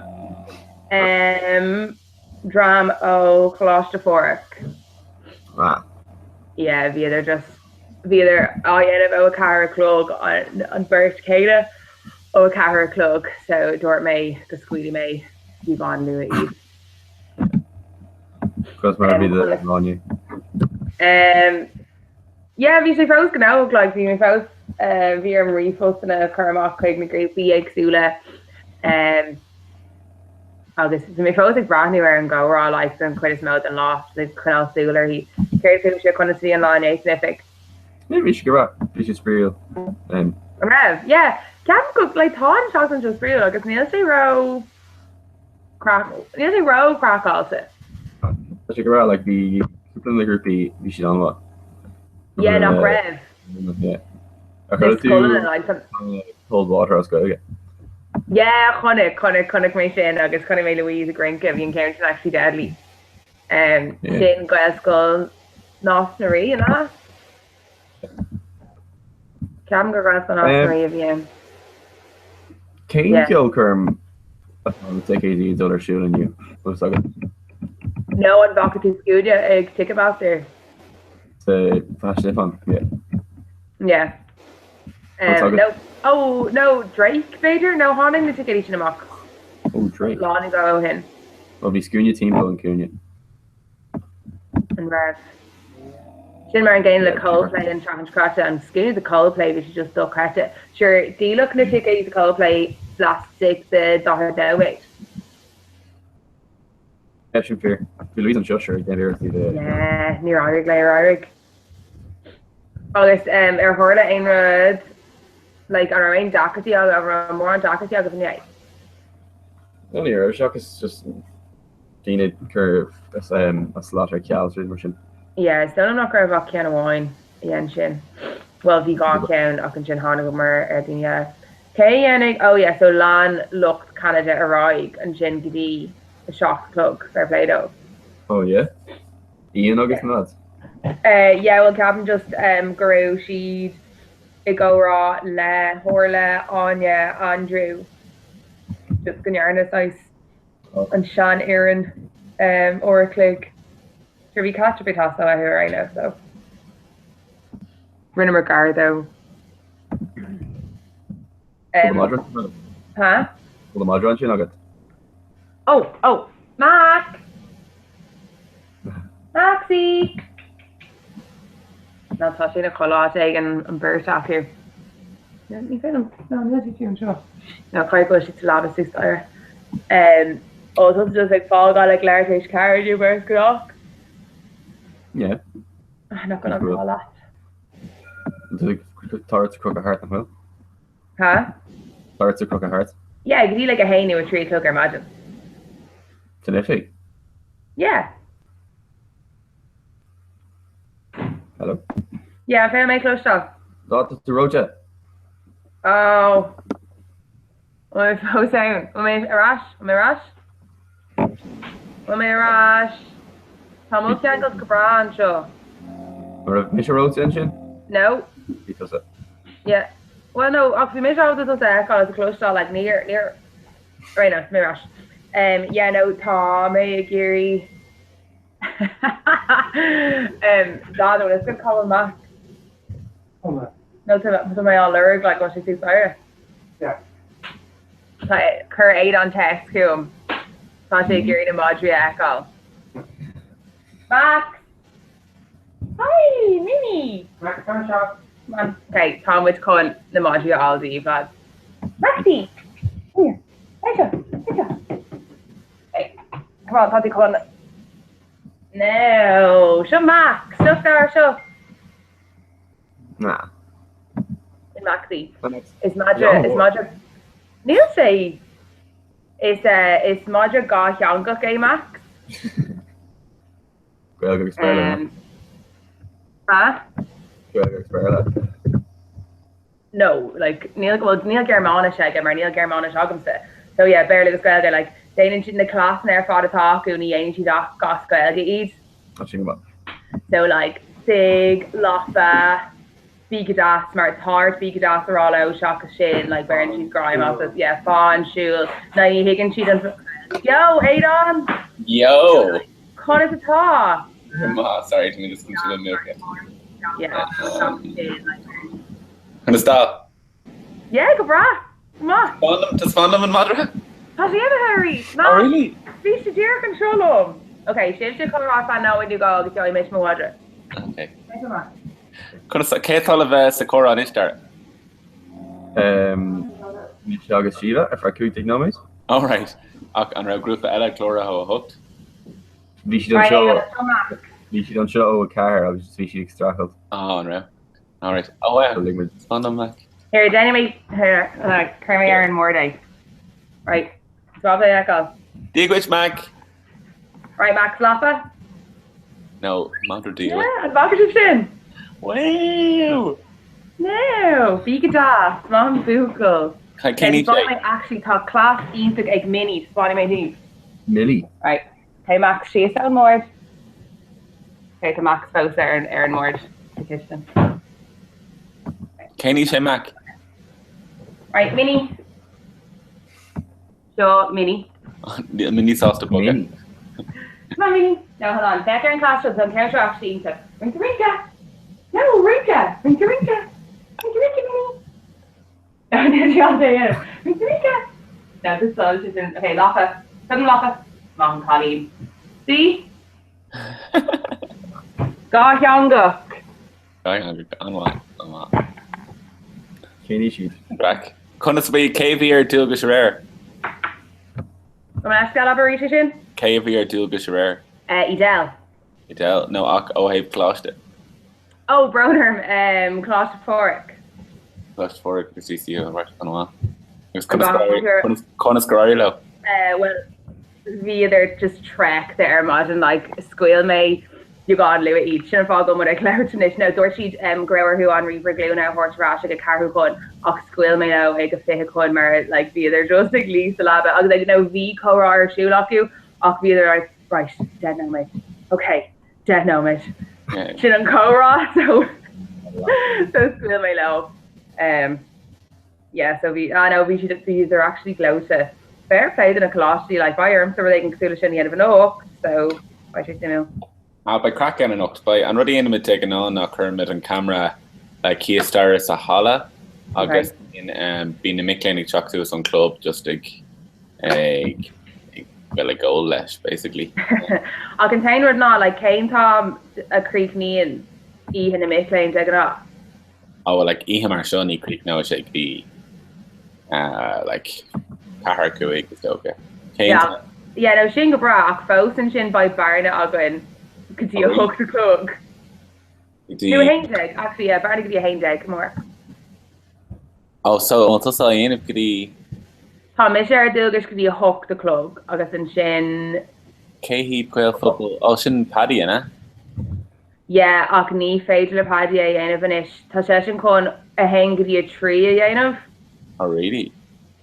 Um, dream ó Choláiste Phádraig. Ah. Yeah, bhíodar just. Bhíodar á dhéanamh ó 4 a chlog, an bheirt chéanna ó 4 a chlog, so dúirt mé go scaoilfidh mé beagán luath iad. Conas mar a bhí do lá inniu? Yeah, bhí sé fós gnóthach, like, bhí mé fós, bhí orm ríomhphostanna a chur amach chuig na grúpaí éagsúla agus bhí mé fós ag breathnú ar an gcomhrá, like, don chuid is mó den lá, ag coinneáil súil uirthi. Céard fúibhse, conas a bhí an lá inné san oifig? Yeah, bhí sé go breá, bhí sé spraíúil. An raibh? Yeah, ceapaim go, like, tá an tseachtain seo spraíúil agus níl sé ró Níl sé ró-chraiceáilte. Tá sé go breá, like, bhí cúpla de na grúpaí, bhí siad an-mhaith. Yeah, nach raibh? Yeah. Ar chuala tú Cold Water as Gaeilge? Yeah, chonaic, chonaic, chonaic mé sin agus chonaic mé Louise ag rince, bhí an ceann sin actually deadly. Um, sin Gaelscoil Nás na Rí, an ea? Ceapaim gur Gaelscoil Nás na Rí a bhí ann. Cén ceolchoirm atá na ticéidí ag dul ar siúl inniu? Bhfuil fhios agat? No, an bhfaca tú scuaine ag Ticketmaster? Sa Faiche Stiofáin, yeah. Yeah. Um, no, oh, no, Drake, b'fhéidir? No, tháinig na ticéidí sin amach. Oh, Drake. Lá nó dhó ó shin. Well, bhí scuaine timpeall an cúinne. An raibh? Sin mar an gcéanna le Coldplay an tseachtain seo caite, an scuaine do Coldplay bhí sé just dochreidte. Sure, díoladh na ticéid do Coldplay laistigh de 40 nóiméad. Yeah, sin fíor. Bhí Louise anseo sure ag déanamh iarrachtaí de. Yeah, níor éirigh léi, ar éirigh? Agus ar tharla aon rud, like, an raibh aon deacrachtaí agat, an raibh mórán deacrachtaí agat inné? No, ní raibh, seachas just daoine ag cur a slot ar ceal is rudaí mar sin. Yeah, is dóigh liom nach raibh ach ceann amháin a dhein sin. Bhuel, bhí dhá cheann ach ansin thángamar ar daoine eile. Cé a dhéanfaidh, oh yeah, so lean lucht Ceanada ar aghaidh ansin go dtí a 7 a chlog, fair play dóibh. Oh yeah? Ian agus na lads? Eh, yeah, well ceapaim just go raibh siad i gcomhrá le hOrla, Áine, Andrew, just go ndearna saghas an seanfhoireann uair a chloig. Sure bhí catch up ag teastáil uathu ar aon nós so rinneamar gar dó. Ha? Bhfuil an madra ansin agat? Oh, oh, Mac! Maxie! Ná tá sé ina chodladh áit éigin an bheirt acu. Ní féidir liom, no, níl siad fiú anseo. No, caithfidh go bhfuil siad sa leaba suas staighre. Ó, tá tú just ag fágáil ag leathuair tar éis 4 inniu mar is gnách. Yeah. Nach bhfuil an t-ádh leat. Tá ort crochadh thart, nach bhfuil? Ha? Tá ort crochadh thart? Yeah, go dtí like 1 nó 3 a chlog ar maidin. San oifig? Yeah. Hello? Yeah, an féidir mé cloisteáil? Tá tú reoite. Oh. Bhfuil mé fós ann? Bhfuil mé ar ais? Bhfuil mé ar ais? Bhfuil mé ar ais? Tá mo cheangailt go breá anseo. An raibh mise reoite ansin? No. Bhí tusa. Yeah. Well no, ach bhí mise ábalta tusa a fheiceáil is a chloisteáil, like níor, níor, right no, tá mé ar ais. Um, yeah no, tá mé ag iarraidh um, Dad, bhfuil fhios agat cá bhfuil Mac? No, tá mé á lorg, like, bhfuil sé suas staighre? Yeah. Tá, chuir Aidan text chugam. Tá sé ag iarraidh na madraí a fheiceáil. Max! Hi, Minnie! Max, come anseo. Come on. Ok, tá muid chun na madraí a fháil daoibh, lads. Maxie! Here. Anseo, anseo. Hey, come on, tá tú chun... No, seo Max, seo fear seo. Nah. Sin Maxie. Is madra, is madra... Níl sé! Is, is madra dhátheangach é Max. Gaeilge agus Béarla. Ha? Gaeilge agus Béarla. No, like, níl, well, níl Gearmáinis aige mar níl Gearmáinis agamsa. So yeah, Béarla agus Gaeilge, like, déanann siad na cleasanna ar fad atá acu, ní dhéanann siad ach as Gaeilge iad. Tá sin go maith. So like, suigh, lapa, bí go deas, mar tá ort bí go deas a rá leo seachas sin, like, beireann siad greim as, yeah, fan, siúil, ná ní thuigeann siad an Yo, Aidan! Yo! Conas atá? Go maith, sorry, tá mé just chun siúl milk. Yeah. Conas tá? Yeah, go breá. Go maith. Taispeáin dom an madra. Tá sé imithe arís. Oh really? Bhí sé díreach anseo liom. Ok, sibhse ag comhrá ar feadh nóiméad nó dhó agus gheobhaidh mise mo mhadra. Ok. Conas cé atá le bheith sa chomhrá anois, Dara? Mise agus Síomha ar feadh 15 nóiméad. All right. Ach an raibh grúpa eile cláraithe ó 8? Bhí siad anseo Bhí siad anseo ó 4 agus bhí siad ag streachailt. Ah, an raibh? All right. Oh, wow. So lig muid. Taispeáin dom, Mac. Here, déanfaidh mé, here, cuirfidh mé ar an mbord é. Right. Is maith é a fheiceáil. Dia dhuit, Mac. Right, Max, lapa? No, madra diabhail. Yeah, an bhfaca sibh sin? Wow! No, bí go deas, maith an buachaill. Cén aois é? Actually, tá cleas iontach ag Minnie, taispeánfaidh mé daoibh. Millie. Right, téigh Max síos ón mbord. Okay, tá Max fós ar an ar an mbord sa chistin. Cén aois é Mac? Right, Minnie. Seo Minnie. Níl Minnie sásta bogadh. Come on Minnie. No, hold on. Féach ar an cleas seo, tá an ceann seo actually iontach. Rince rince! No, rince! Rince rince! Rince rince Minnie! No, níl sí á dhéanamh. Rince rince! No, this is all she's in. Okay, lapa. Tugann lapa. Maith an cailín. See? Dátheangach. Dátheangach, an-mhaith, an-mhaith. Cén aois iad? Craic. Conas a bhí, cé a bhí ar dualgais aréir? An leithscéal abair arís é sin? Cé a bhí ar dualgais aréir? Edel. Edel, no ach ó thaobh coláiste. Oh, brón orm, um, Coláiste Phádraig. Coláiste Phádraig agus DCU, right, an-mhaith. Agus conas go raibh, conas, conas gur éirigh leo? Eh, well, bhíodar just traochta ar maidin, like, scaoil mé beagán luath iad. Sin an fáth go bhfuil muid ag labhairt anois. No, dúirt siad um, go raibh orthu an ríomhaire glúine a thabhairt ar ais ag a ceathrú chun ach scaoil mé leo ag a 20 chun mar like, bhíodar just ag luí sa leaba agus like, no, bhí comhrá ar siúl acu ach bhíodar like, right, 10 nóiméad, okay, 10 nóiméad. Sin an comhrá so so scaoil mé leo. Um, Yeah, so bhí, ah no, bhí siad, bhíodar actually gleoite. Fair play do na coláistí, like, beidh ormsa rud éigin cosúil leis sin a dhéanamh anocht, so beidh sé suimiúil. Ah, beidh craic ann anocht. Beidh, an rud a dhéanaimid de ghnáth ná cuirimid an ceamara like, thíos staighre sa halla agus bíonn, um, bíonn na mic léinn ag teacht suas ón club just ag, ag, ag, well, ag ól leis, basically. Ach an t-aon rud ná, like, cén t-am a chríochnaíonn oíche na mic léinn de ghnáth? Oh well like oíche mar seo ní chríochnóidh sé go dtí uh, like ceathair 5 is dócha. Cén Yeah. Yeah, no, sin go breá ach fós ansin beidh bearna againn go dtí a hocht a chlog. Go dtí Nó 11, actually, yeah, bearna go dtí 11, amárach. Oh so an bhfuil tusa á dhéanamh go dtí Tá mise ar dualgais go dtí a hocht a chlog agus ansin Cé hí Gaelphobal? Oh sin Paddy, an ea? Yeah, ach ní féidir le Paddy é a dhéanamh anois. Tá seisean chun 1 go dtí 3 a dhéanamh. Oh really?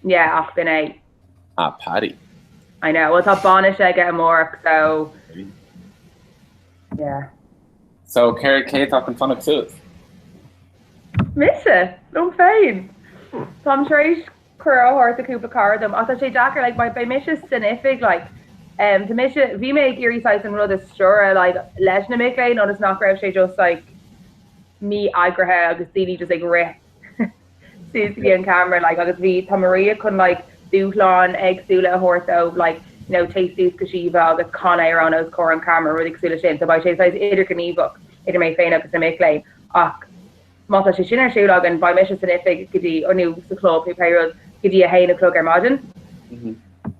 Yeah, ach b'in é. Ah, Paddy. I know. Well, tá bainis aige amárach, so Really? yeah. So cé cé atá chun fanacht suas? Mise, liom féin. Táim tar éis cuireadh a thabhairt do cúpla cara dom ach tá sé deacair like beidh mise san oifig like um, tá mise bhí mé ag iarraidh saghas an rud a stiúradh like leis na mic léinn ionas nach raibh sé just like mí-eagraithe agus daoine just ag rith suas go dtí an camera like agus bhí tá Maria chun like dúshláin éagsúla a thabhairt dóibh like you know téigh suas go Síomha agus can amhrán os comhair an camera rudaí cosúil leis sin so beidh sé saghas idirghníomhach idir mé féin agus na mic léinn ach Má tá sé sin ar siúl againn, beidh mise san oifig go dtí, nó sa chlub nó pé rud, go dtí a haon a chlog ar maidin.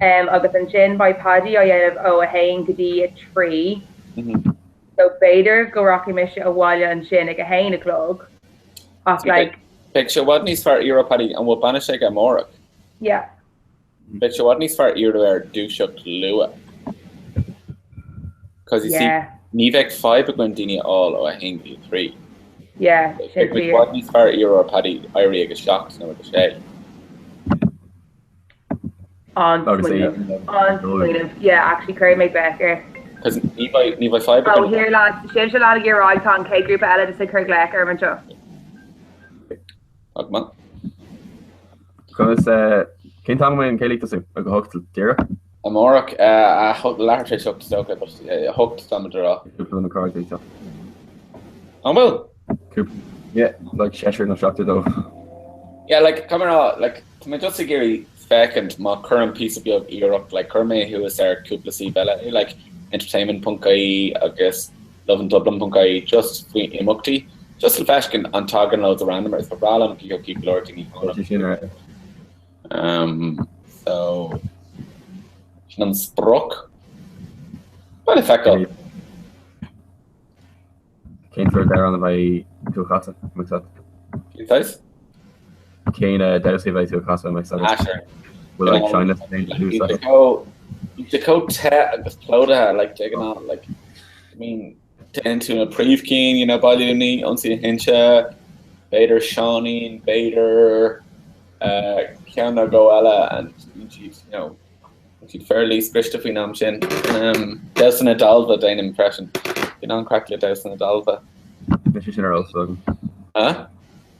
Agus ansin beidh Paddy á dhéanamh ó a haon go dtí a trí. So b'fhéidir go rachaidh mise abhaile ansin ag a haon a chlog. Ach like. Beidh sé i bhfad níos fearr iarraidh Paddy, an bhfuil bainis aige amárach? Yeah. Beidh sé i bhfad níos fearr iarraidh air dúiseacht luath. Cos you see, ní bheidh fadhb againn daoine a fháil ó 1 go dtí 3. Yeah, sin Beidh i bhfad níos fearr iarraidh ar Paddy éirí ag a 7 nó ag a 6. An-smaoineamh. An-smaoineamh. Yeah, actually cuirfidh mé glaoch air. Cos ní bheidh, ní bheidh fadhb Oh, againn. here lads, sibhse leanaigí ar aghaidh, tá an chéad ghrúpa eile just ag cur glaoch orm anseo. Ach maith. Conas, cén t-am a mbeidh an céilí ag tosú? Ag a hocht díreach? Amárach, leathuair tar éis 8 is dócha, but 8 táimid a rá. Cúpla de na cairde ag teacht. An bhfuil? Yeah, like seisear nó seachtar dóibh. Yeah, like, come on, like, tá mé just ag iarraidh féachaint má cuirim píosa beag iarracht, like, chuir mé thuas ar cúpla suíomh eile, like, entertainment.ie agus lovindublin.ie just faoi imeachtaí, just le feiscint an tagann loads of randomers, ba bhreá liom go dtiocfaidh go leor daoine chugam. Sin ar. Um, so, sin an sprioc. Beidh le feiceáil. Cén sórt amhrán a bheidh tú a chasadh, Mc Sat? Cén saghas? Cén damhsa a bheidh tú a chasadh, Mc Sat? Ah, sure. Bhfuil like seinnliosta déanta Bhí sé chomh bhí sé chomh te agus plódaithe, like, de ghnáth, like, I mean, déanann tú na príomhchinn, you know, Baile Luimnigh, Ionsaí na hInse, b'fhéidir Seáinín, b'fhéidir eh, ceann nó dhó eile, and bíonn siad, you know, Tá siad fairly scriosta faoin am sin. Damhsa na Dalbha déanaim freisin. Bíonn an-craic le Damhsa na Dalbha. Níl sé sin ar eolas agam. Huh?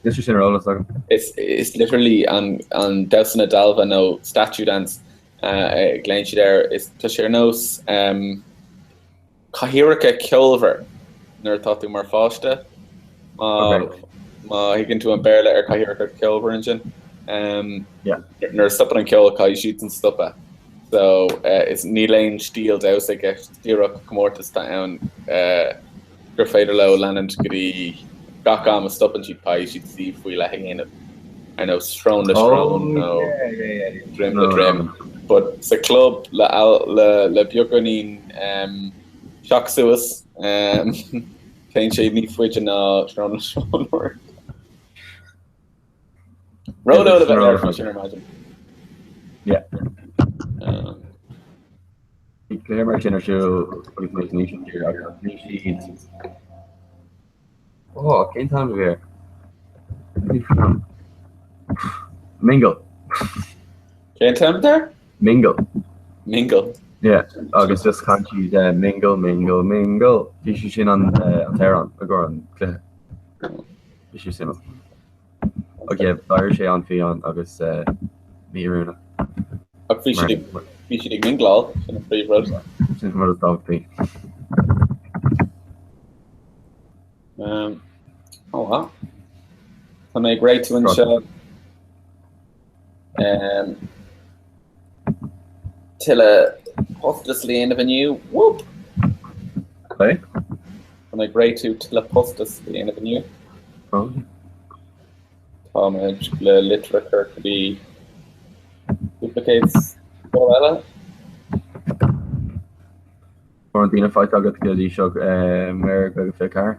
Níl sé sin ar eolas agam. Is, is literally an, an Damhsa na Dalbha nó statue dance uh, glaonn siad air. Is tá sé ar nós um, Cathaoireacha ceolmhar nuair atá tú mar pháiste. Má thuigeann tú an Béarla ar cathaoireacha ceolmhar ansin. Nuair a stopann an ceol caithfidh siadsan stopadh. So is níl aon stíl damhsa i gceist, díreach comórtas atá ann gur féidir leo leanúint go dtí gach am a stopann siad caithfidh siad suí faoi leith a dhéanamh. Ar nós srón le srón nó droim le droim. But sa club le le beagáinín teacht suas téann sé níos faide ná srón le srón uair. Ródhóid a bheith air faoi sin ar maidin. Yeah. Bhí cluiche mar sin ar siúl agus mé san Ísiltír agus bhí siad Ó, cén t-ainm a bhí air? Mingle. Cén t-ainm atá air? Mingle. Mingle. Yeah, agus just chan siad eh, mingle, mingle, mingle. Bhí sé sin an eh, an t-amhrán i gcomhair an cluiche. Bhí sé suimiúil. Ok, d'éirigh sé an-fhiáin agus eh, mí-oiriúnach. Ach bhí siad ag bhí siad ag mingleáil, sin an príomhrud. Sin an rud is tábhachtaí. Um, oh well. Tá mé ag réitiú anseo. Um, tuilleadh postas le dhéanamh inniu. Whoop! Hey? Tá mé ag réitiú tuilleadh postas le dhéanamh inniu. Oh. Tá mé le litir a chur go dtí duplicates eile. Mórán daoine faighte agat go dtí seo ar Gaeilge 24?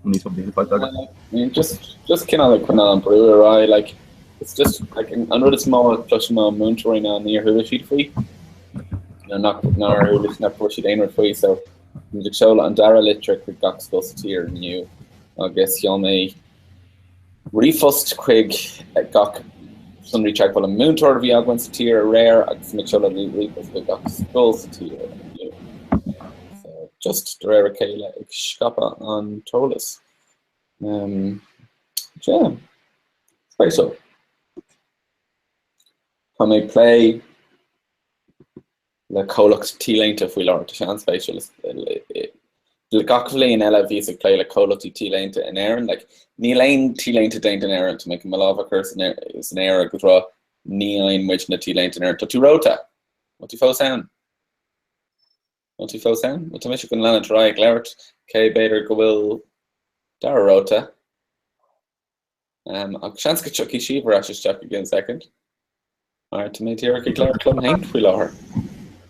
Níos mó daoine faighte agat? I mean, just, just cineál ag coinneáil an brú ar aghaidh, like, it's just, like, an rud is mó a chloisim ó múinteoirí ná níor chuala siad faoi, nó nach, nár chuala, nach bhfuair siad aon rud faoi, so, táimid ag seoladh an dara litir chuig gach scoil sa tír inniu, agus sheol mé Ríomhphost chuig gach sonraí teagmhála múinteoir a bhí againn sa tír aréir agus ag seoladh ríomhphost chuig gach scoil sa tír inniu. So just de réir a chéile ag scaipeadh an t-eolas. Um, yeah, spéisiúil. Tá mé ag plé le comhlacht T-léinte faoi láthair. Tá sé an-spéisiúil. Le gach bhliain eile bhíos ag plé le comhlachtaí T-léinte in Éirinn. Like, níl aon T-léinte déanta in Éirinn. Tá mé chun mo lámh a chur san aer agus rá ní fhaigheann muid na T-léinte in Éirinn. Tá tú reoite! Bhfuil tú fós ann? Bhfuil tú fós ann? Bhuel, tá mise chun leanúint ar aghaidh ag labhairt cé b'fhéidir go bhfuil Dara reoite. Um, ach seans go dtiocfaidh Síomha ar ais isteach i gceann soicind. Mar tá mé díreach ag labhairt liom féin faoi láthair.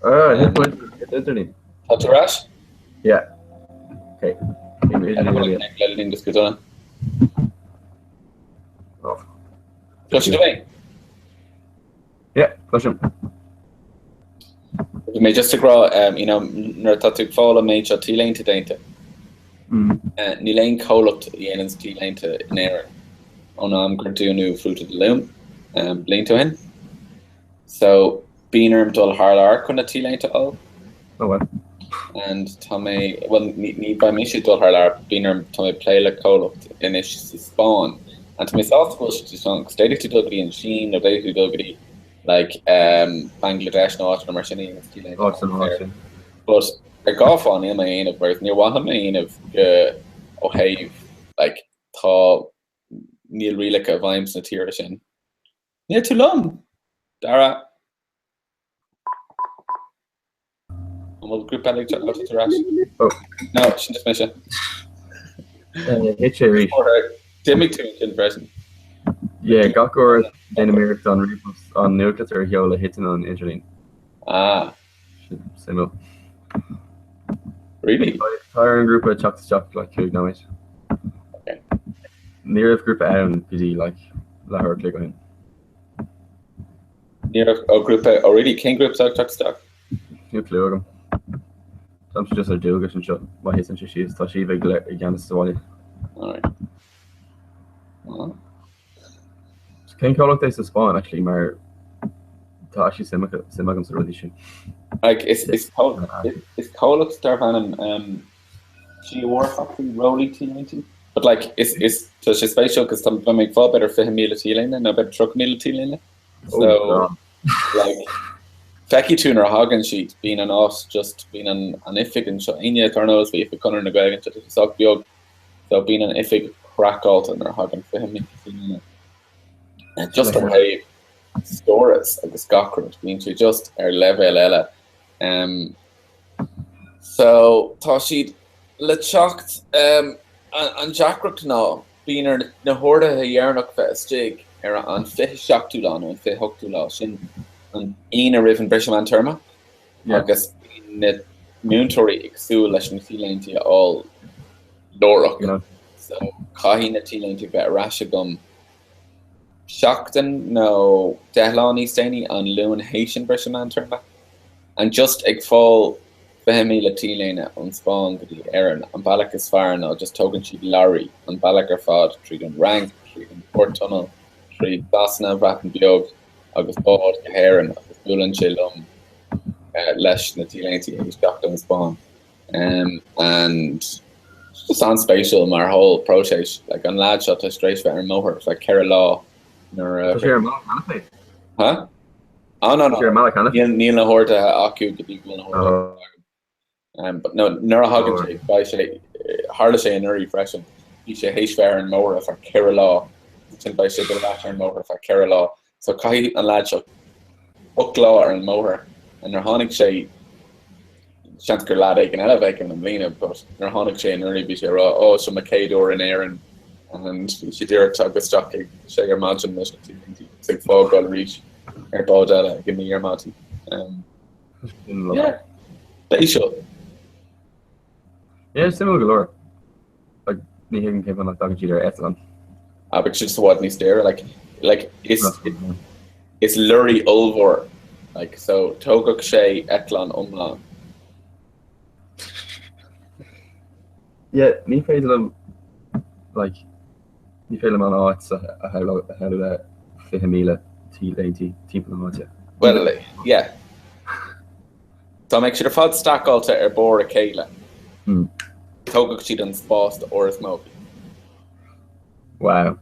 Ah, hit point, hit idirlíon. Tá tú ar ais? Yeah. Okay. Le just go dona. Cloiseann tú mé? Yeah, cloisim. Bhí mé just ag rá, um, you know, nuair atá tú ag fáil an méid seo T-léinte déanta, mm. uh, níl aon comhlacht a dhéanann T-léinte in Éirinn ón am gur dúnadh Fruit of the Loom um, blianta ó shin. So bíonn orm dul thar lear chun na T-léinte a fháil. Oh well. And tá mé, well, ní, ní bheidh mise ag dul thar lear, bíonn orm, tá mé ag plé le comhlacht anois sa Spáinn. And tá mé sásta go bhfuil siad sa Spáinn, 'cause d'fhéadfadh tú dul go dtí an Sín nó d'fhéadfadh tú dul go dtí like, um, Bangladesh nó áiteanna mar sin a dhéanann T-léinte. Áiteanna mar sin. But ar dhá fáth níl mé á dhéanamh, whereas níor mhaith liom é a dhéanamh go ó thaobh like, tá níl rialacha i bhfeidhm sna tíortha sin. Níl tú liom! Dara. An bhfuil grúpa eile ag teacht ar ais? No, sin just mise. Thit sé arís. D'imigh tú ansin freisin. Yeah, gach uair a déanaim iarracht an ríomhphost an nuachtlitir a sheoladh thiteann an idirlíon. Ah. Sin suimiúil. Really? Tá ar an ngrúpa teacht isteach like 5 nóiméad. Okay. Ní raibh grúpa ann go dtí like leathuair a chloig ó shin. Ní raibh ó grúpa ó really cén grúpa atá ag teacht isteach? Níl clue agam. Táimse just ar dualgas anseo má thiteann sé síos tá Síomha ag i gceannas sa bhaile. Alright. Well. Cén comhlacht é sa Spáinn actually mar tá actually suim suim agam sa rudaí sin. Like is is is comhlacht darb ainm um, GR Factory Rollaí T-léinte. But like is is tá sé spéisiúil cos tá mé ag fáil b'fhéidir 20,000 T-léine nó b'fhéidir 30,000 T-léine. So Oh, like feicfidh tú nuair a thagann siad bíonn an áit just bíonn an an oifig anseo éinne atá ar an eolas faoi oifig Chonradh na Gaeilge anseo tá sé sách beag so bíonn an oifig craiceáilte nuair a thagann 20,000 T-léine. Just ó thaobh stóras agus gach rud bíonn sé just ar leibhéal eile. Um, So, tá siad le teacht. An deacracht ná, bíonn ar na horduithe dheireanach bheith istigh ar an 27ú lá nó an 28ú lá, sin an Aoine roimh an briseadh meántéarma, agus bíonn na múinteoirí ag súil leis na T-léinte a fháil láithreach. So, caithfidh na T-léinte bheith ar ais agam seachtain nó 10 lá níos déanaí, an Luan théis an briseadh meántéarma. And just ag fáil 20,000 T-léine ón Spáinn go dtí Éirinn, an bealach is fearr ná just tógann siad lorry an bealach ar fad tríd an Fhrainc, tríd an Portunnel, tríd Sasana, Bhreatain Bheag agus bád go hÉirinn agus buaileann sé liom leis na T-léinte théis teacht ón Spáinn. Um, and just an-spéisiúil mar whole próiseas. Like an lad seo tá tar éis bheith ar an mbóthar ar feadh 4 lá nuair a Tá sé ar an mbealach cheana féin. Huh? Oh, no, no. Tá sé ar an mbealach cheana Níl níl na horduithe acu go dtí go bhfuil na horduithe Oh. agam. Um, but no, nuair a thagann sé, beidh sé, tharla sé anuraidh freisin, bhí sé théis bheith ar an mbóthar ar feadh 4 lá, ansin beidh sé ar ais ar an mbóthar ar feadh 4 lá. So caithfidh an lad seo 8 lá ar an mbóthar and nuair tháinig sé, seans gur lad éigin eile a bheidh ann i mbliana, but nuair a tháinig sé anuraidh bhí sé ag rá oh seo mo chéad uair in Éirinn and bhí sé díreach tagtha isteach ag sé ar maidin leis na T-léinte agus ag fágáil arís ar bád eile ag 9 ar maidin. Um, yeah, spéisiúil. Yeah, suimiúil go leor. Like, ní thuigim cén fáth nach dtagann siad ar eitleán. Ah, but just i bhfad níos daoire, like, like, is, is lorry ollmhór, like, so tógfadh sé eitleán iomlán. Yeah, ní féidir liom, like, Ní féidir liom an áit a shamhlú le 20,000 T-léinte timpeall na háite. Bhuel, yeah. Dá mbeadh siad ar fad stackáilte ar barr a chéile, tógfadh siad an spás d'Áras Mohi. Wow.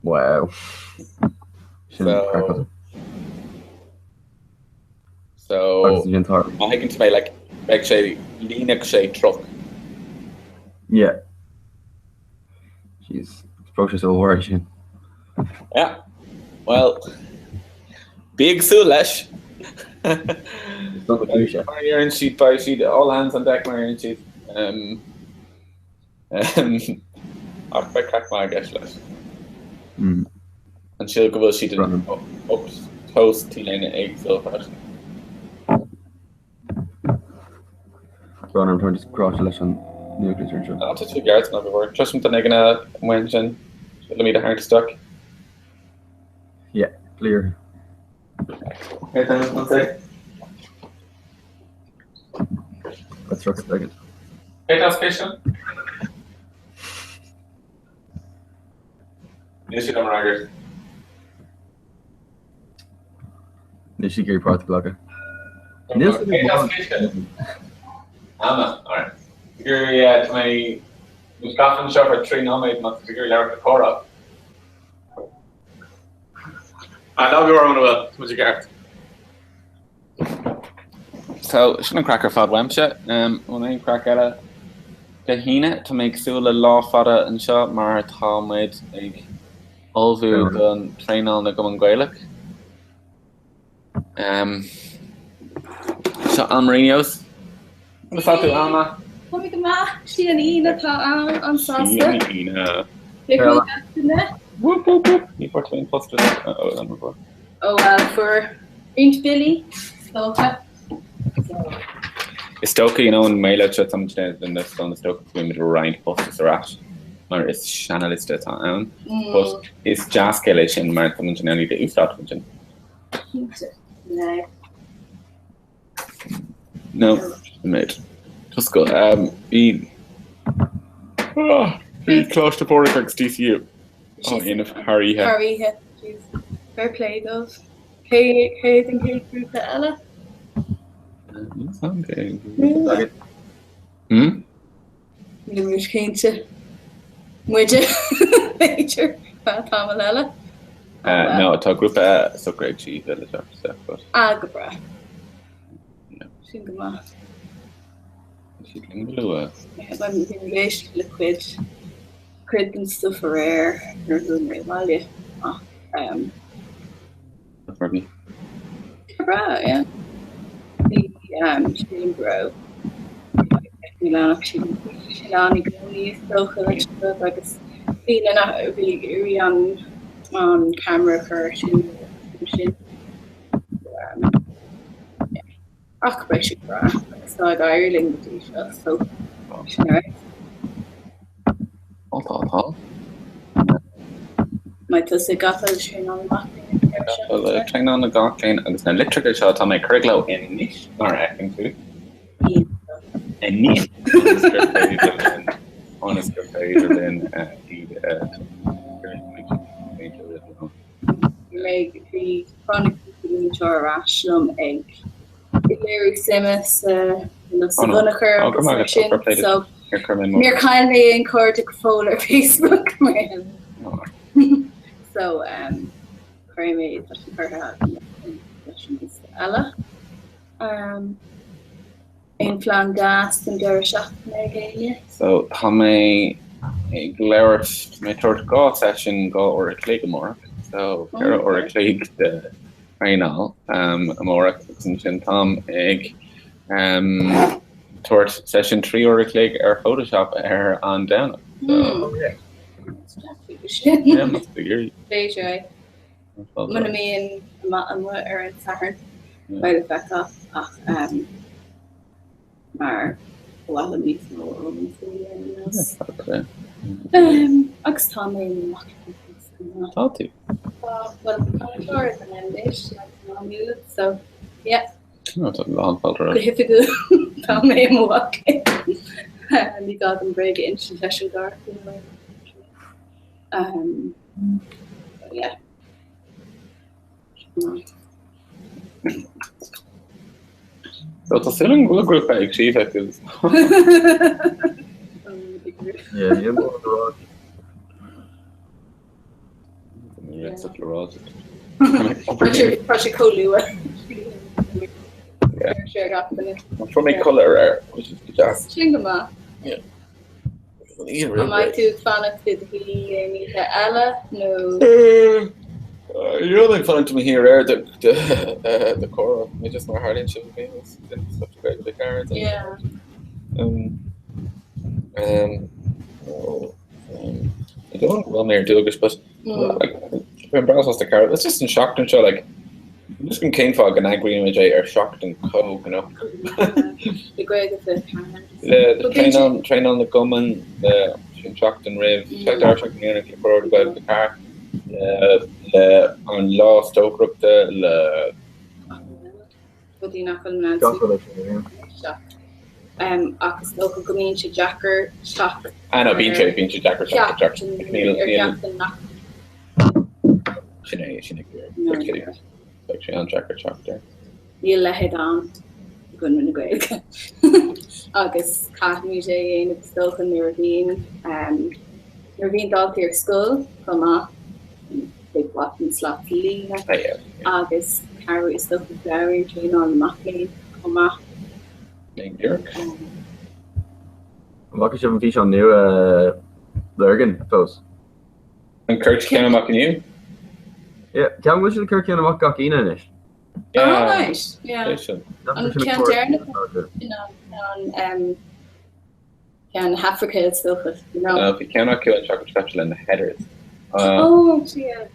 Wow. Sin craiceáilte. So, Agus an tar. má thuigeann tú mé, like, beidh sé, líonfadh sé truck. Yeah. Jeez, próiseas ollmhór é sin. Yeah. Well, bí ag súil leis. Is dócha go sé. Mar a deireann siad, beidh siad all hands on deck mar a deireann siad. Um, um, ach beidh craic maith i gceist leis. Mm. An síl go bhfuil siad in ocht tomhas T-léine éagsúil freisin. Brón orm, táim just cráite leis an nuachtlitir anseo. Tá tú ceart ná go bhfuair. Cloisim duine éigin amuigh ansin. Let me tharraingt isteach. Yeah, clear. Okay, then, one sec. Let's rock a second. Hey, tá spéisiúil. Níl siad am fhreagairt. Níl siad ag iarraidh páirt a ghlacadh. Ama, alright. Gur tá mé Ní gafa anseo ar 3 nóiméad má tá tú ag iarraidh labhairt le comhrá. Ah, ná bí orm bhfuil, tá muid i gceart. So, sin an craic ar fad uaimse. An bhfuil aon craic eile? Dé hAoine, tá mé ag súil le lá fada anseo mar tá muid ag ullmhú don traenáil na gCumann Gaelach. Seo Almarinos. Conas tá tú, Alma? Tá mé go maith. Sí an Aoine atá ann, an-sásta. Sí an Aoine. Cé go duine? Whoop whoop whoop. Ní fuair tú aon post Ó well, fuair roinnt billí, is dócha. Is dócha, you know, an méid seo táimid den liosta ann, is dócha go bhfaighimid roinnt postas ar ais mar is seanaliosta atá ann. But is dea-scéal é sin mar táimid in ann iad a úsáid ansin. Cinnte. No. No, méid. Just go, um, bhí ah, bhí Coláiste Phádraig agus DCU á dhéanamh thar oíche. Thar oíche. Jeez. Fair play dóibh. Cé hiad an chéad ghrúpa eile? Níl muid cinnte. Muide, b'fhéidir, feadh tamall eile. No, tá grúpa socraithe ag Síomha le teacht isteach, but. Ah, go breá. Sin go maith. Siad linn go luath. Bhí mé ag éisteacht le cuid. cuid den stuif aréir nuair a chuaigh mé abhaile ach ehm. Rudaí. Go breá, yeah. Bhí ehm sílim go raibh níl ann ach sílim sin ann i gcónaí is dócha leis an rud agus daoine nach bhí ag iarraidh an an camera a chur ar siúl sin. So ehm yeah. Ach beidh sé breá agus tá ag éirí linn go dtí seo so sin é. Tá, tá, tá. Mbeidh tusa ag gabháil le traenáil na mac léinn an deireadh seachtaine? Traenáil na mac léinn agus na litreacha seo atá mé ag cur i gcló anois mar a fheiceann tú. Anois ionas gur féidir linn ionas gur féidir linn iad a Bhí bhí tháinig cúpla múinteoir ar ais liom ag léiriú suime sa sa bhunachar agus mar sin so níor chaill mé aon chairde go fóill ar Facebook mar so um, chuir mé tá sé curtha agam leis an liosta eile. Um, Aon phlean deas don deireadh seachtaine ag éinne? So tá mé ag labhairt, tá mé ag tabhairt 2 seisiún 2 uair a chloig amárach, so 4 uair a chloig de thraenáil amárach agus ansin táim ag tabhairt seisiún 3 uair a chloig ar Photoshop ar an Domhnach. So yeah, must be good. B'fhéidir é. Muna mbíonn amuigh ar an Satharn beidh le feiceáil ach mar ba mhaith liom níos mó a fhoghlaim faoi ar aon nós. Agus tá mé i mo mhac léinn fós chomh maith. Tá tú. Tá, bhuel tá mé cláraithe don MDiss agus Má Nuad so yeah. Tá lán fáilte Go hoifigiúil tá mé i mo mhac léinn. Ní gá dom bréag a insint leis an gcárta nó Um, yeah. So tá súil agam go bhfuil grúpa ag Síomha agus Yeah, níl mórán le rá. Tá sé chomh luath. Fuair mé codladh aréir, which is go deas. Sin go maith. Yeah. An mbeidh tú ag fanacht i do shuí aon oíche eile nó? Níl mé ag fanacht i mo shuí aréir do chomhrá mé just mar tharlaíonn sé bhí le cara. Yeah. I don't bhfuil mé ar dualgas but Bím breá sásta cara. It's just an seachtain seo like just an cén fáth go n-eagraímid é ar seachtain chomh gnóthach. Le Gaeilge fé Le traenáil traenáil na gcumann le sin seachtain roimh deireadh seachtaine le cur le Gaeilge 24 le an lá stocaireachta le rudaí nach bhfuil in ann ach is dócha go mbíonn sé deacair teacht Ah no, bíonn sé, bíonn sé deacair teacht ar sheachtain nach Sin é, sin é Beidh sé an-deacair teacht air. Níl a leithéid ann i gConradh na Gaeilge agus caithfimid é a dhéanamh is dócha nuair a bhíonn nuair a bhíonn daltaí ar scoil chomh maith. Big mhaith an slat a líonadh agus cabhrú is dócha cabhrú traenáil na mac léinn chomh maith. Léinn díreach. An bhfaca sibh an físeán nua Lurgan fós? An chuir ceann amach inniu? Yeah, ceapaim go bhfuil siad ag cur ceann amach gach Aoine anois. Oh, right, yeah. An ceann deireanach sin an ceann Africa is dócha, you know. Bhí ceann acu an seachtain seo caite le na Headers. Oh, yeah.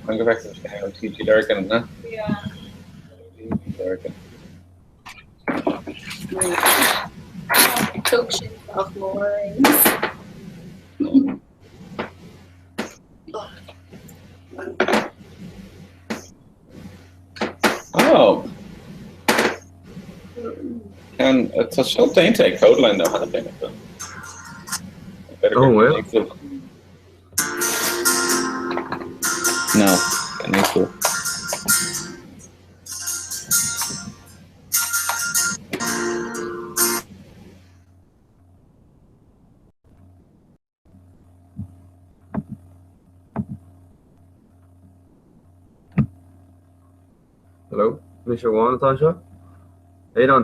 An go bhfeicfidh sé an TG Lurgan, na? Yeah. TG Lurgan. Tóg sin ach mór. Oh. Ceann tá seo déanta ag Kodaline though cheana féin acu. Oh, well. No, gan éagsúil. Hello, mise amháin atá anseo? Aidan.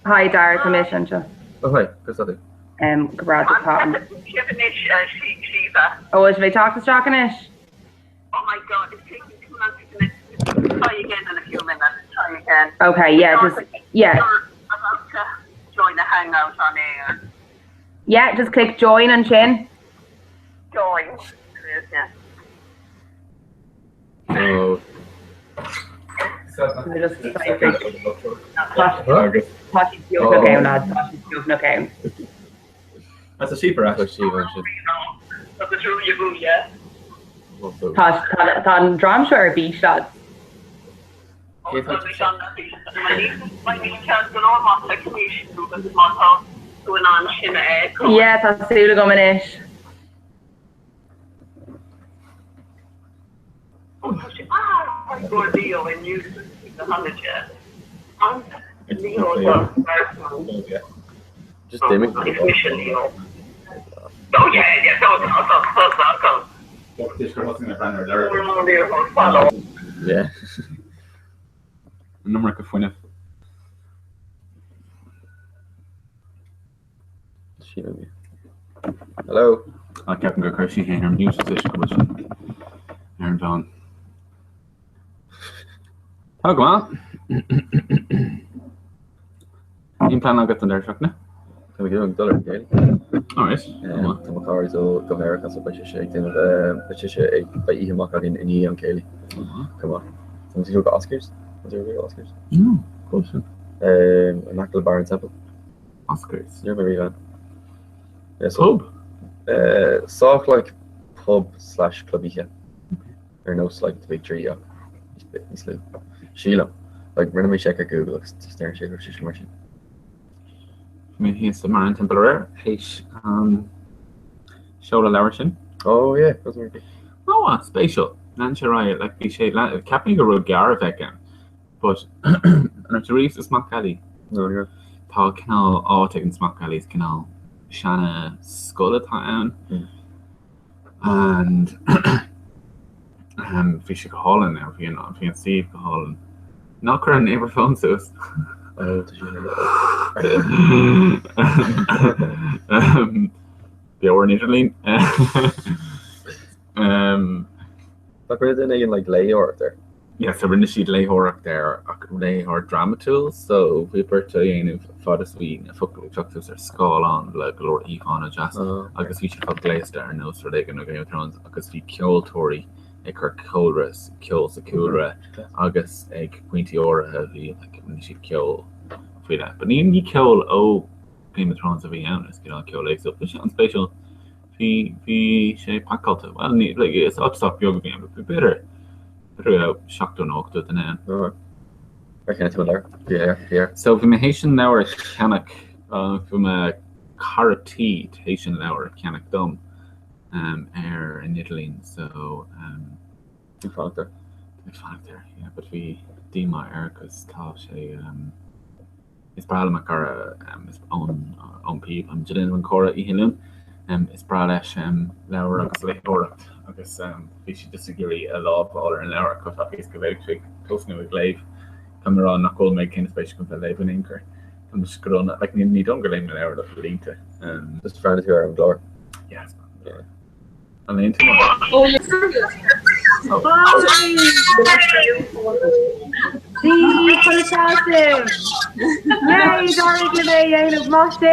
Hi Dara, tá mise anseo. Oh hi, conas tá tú? Um, go breá tá an. Sibh anois Síomha. Oh, bhfuil sibh ag teacht isteach anois? Oh my god, it's taking too long to connect. Try again in a few minutes. Try again. Okay, yeah, just yeah. You're about to join a hangout on air. Yeah, just click join ansin. Join. It is, yeah. Oh. Just Tá sí beagnach ann, lads, tá sí beagnach ann. That's a super Tá sí ansin. Agus rúille búille. Tá tá an dream seo ar bís, lads. Yeah, tá súil agam anois. Just d'imigh. Yeah. An iomarca fuinnimh. Hello. Ach ceapaim gur chuir sí féin ar mute anois go bhfuil sí ar an bhfón. Tá go maith. Aon plean agat don deireadh seachtaine? Tá mé ag dul ar an gcéilí. Alright. Tá mo chara ag dul go Meiriceá so beidh sise ag déanamh beidh sise ag beidh oíche amach againn i ndiaidh an chéilí. Go maith. Tá muid ag dul go Oscars? Tá muid ag dul go Oscars? No, go sin. In aice le Barra an Teampaill. Oscars. Ní raibh mé riamh ann. Yeah, so, Pub? Sách like pub slash club oíche. Ar nós like the Big Tree ach níos lú. Sílim. Like rinne mé seic ar Google agus just deireann sé go raibh sé mar sin. Bhí mé thíos sa Marian Temple aréir théis an seoladh leabhar sin. Oh yeah, that's very good. Oh, ah, spéisiúil. Lean sé ar aghaidh, like bhí sé, ceapaim gur rud gearr a bheadh ann. But an raibh tú riamh sa Smock Alley? No, ní raibh. Tá cineál áit ag an Smock Alley, is cineál seana scoil atá ann. And bhí sé go hálainn, bhí an bhí an suíomh go hálainn. Ná cuir an neighbour phone suas. Oh, tá sé Beo ar an idirlíon. Nach rinne duine éigin like léitheoireacht air? Yeah, so rinne siad léitheoireacht air ach léitheoireacht drámatúil, so bhí beirt á dhéanamh fad is bhí na focail ag teacht suas ar scáileán le go leor íomhánna deas agus bhí siad fá gléasta ar nós rud éigin ó Game of Thrones agus bhí ceoltóirí ag cur cúlra ceol sa cúlra agus ag pointí áirithe bhí like rinne siad ceol faoi leith. But ní ní ceol ó Game of Thrones a bhí ann, is cineál ceol éagsúil. Bhí sé an-spéisiúil. Bhí, bhí sé pacáilte. Bhuel, ní, like, is áit sách beag a bhí ann, but bhí b'fhéidir, b'fhéidir go raibh 70 nó 80 duine ann. Alright. Ar cheannaigh tú an leabhar? Bhí air, bhí air. So bhí mé théis an leabhar a cheannach, bhí mo cara tí théis an leabhar a cheannach dom um, ar an idirlíon, so um, Bhí fanacht air. Bhí fanacht air, yeah, but bhí díomá air cos tá sé um, Is breá le mo chara Eoin Eoin P. Tá muid ag déanamh an comhrá oíche Luain. Is breá leis leabhair agus léitheoireacht agus bhí sé just ag iarraidh a lámh a fháil ar an leabhar chomh tapaidh is go bhféadfadh sé tosnú ag léamh. Tá mé ag rá nach bhfuil mé ag cén spéis agam bheith ag léamh in aon chor. Tá mé just go dona, like ní dóigh liom gur léigh mé leabhar le blianta. Just breathnaigh tú ar an gclár. Yeah. An léann tú mar? Maith sibh!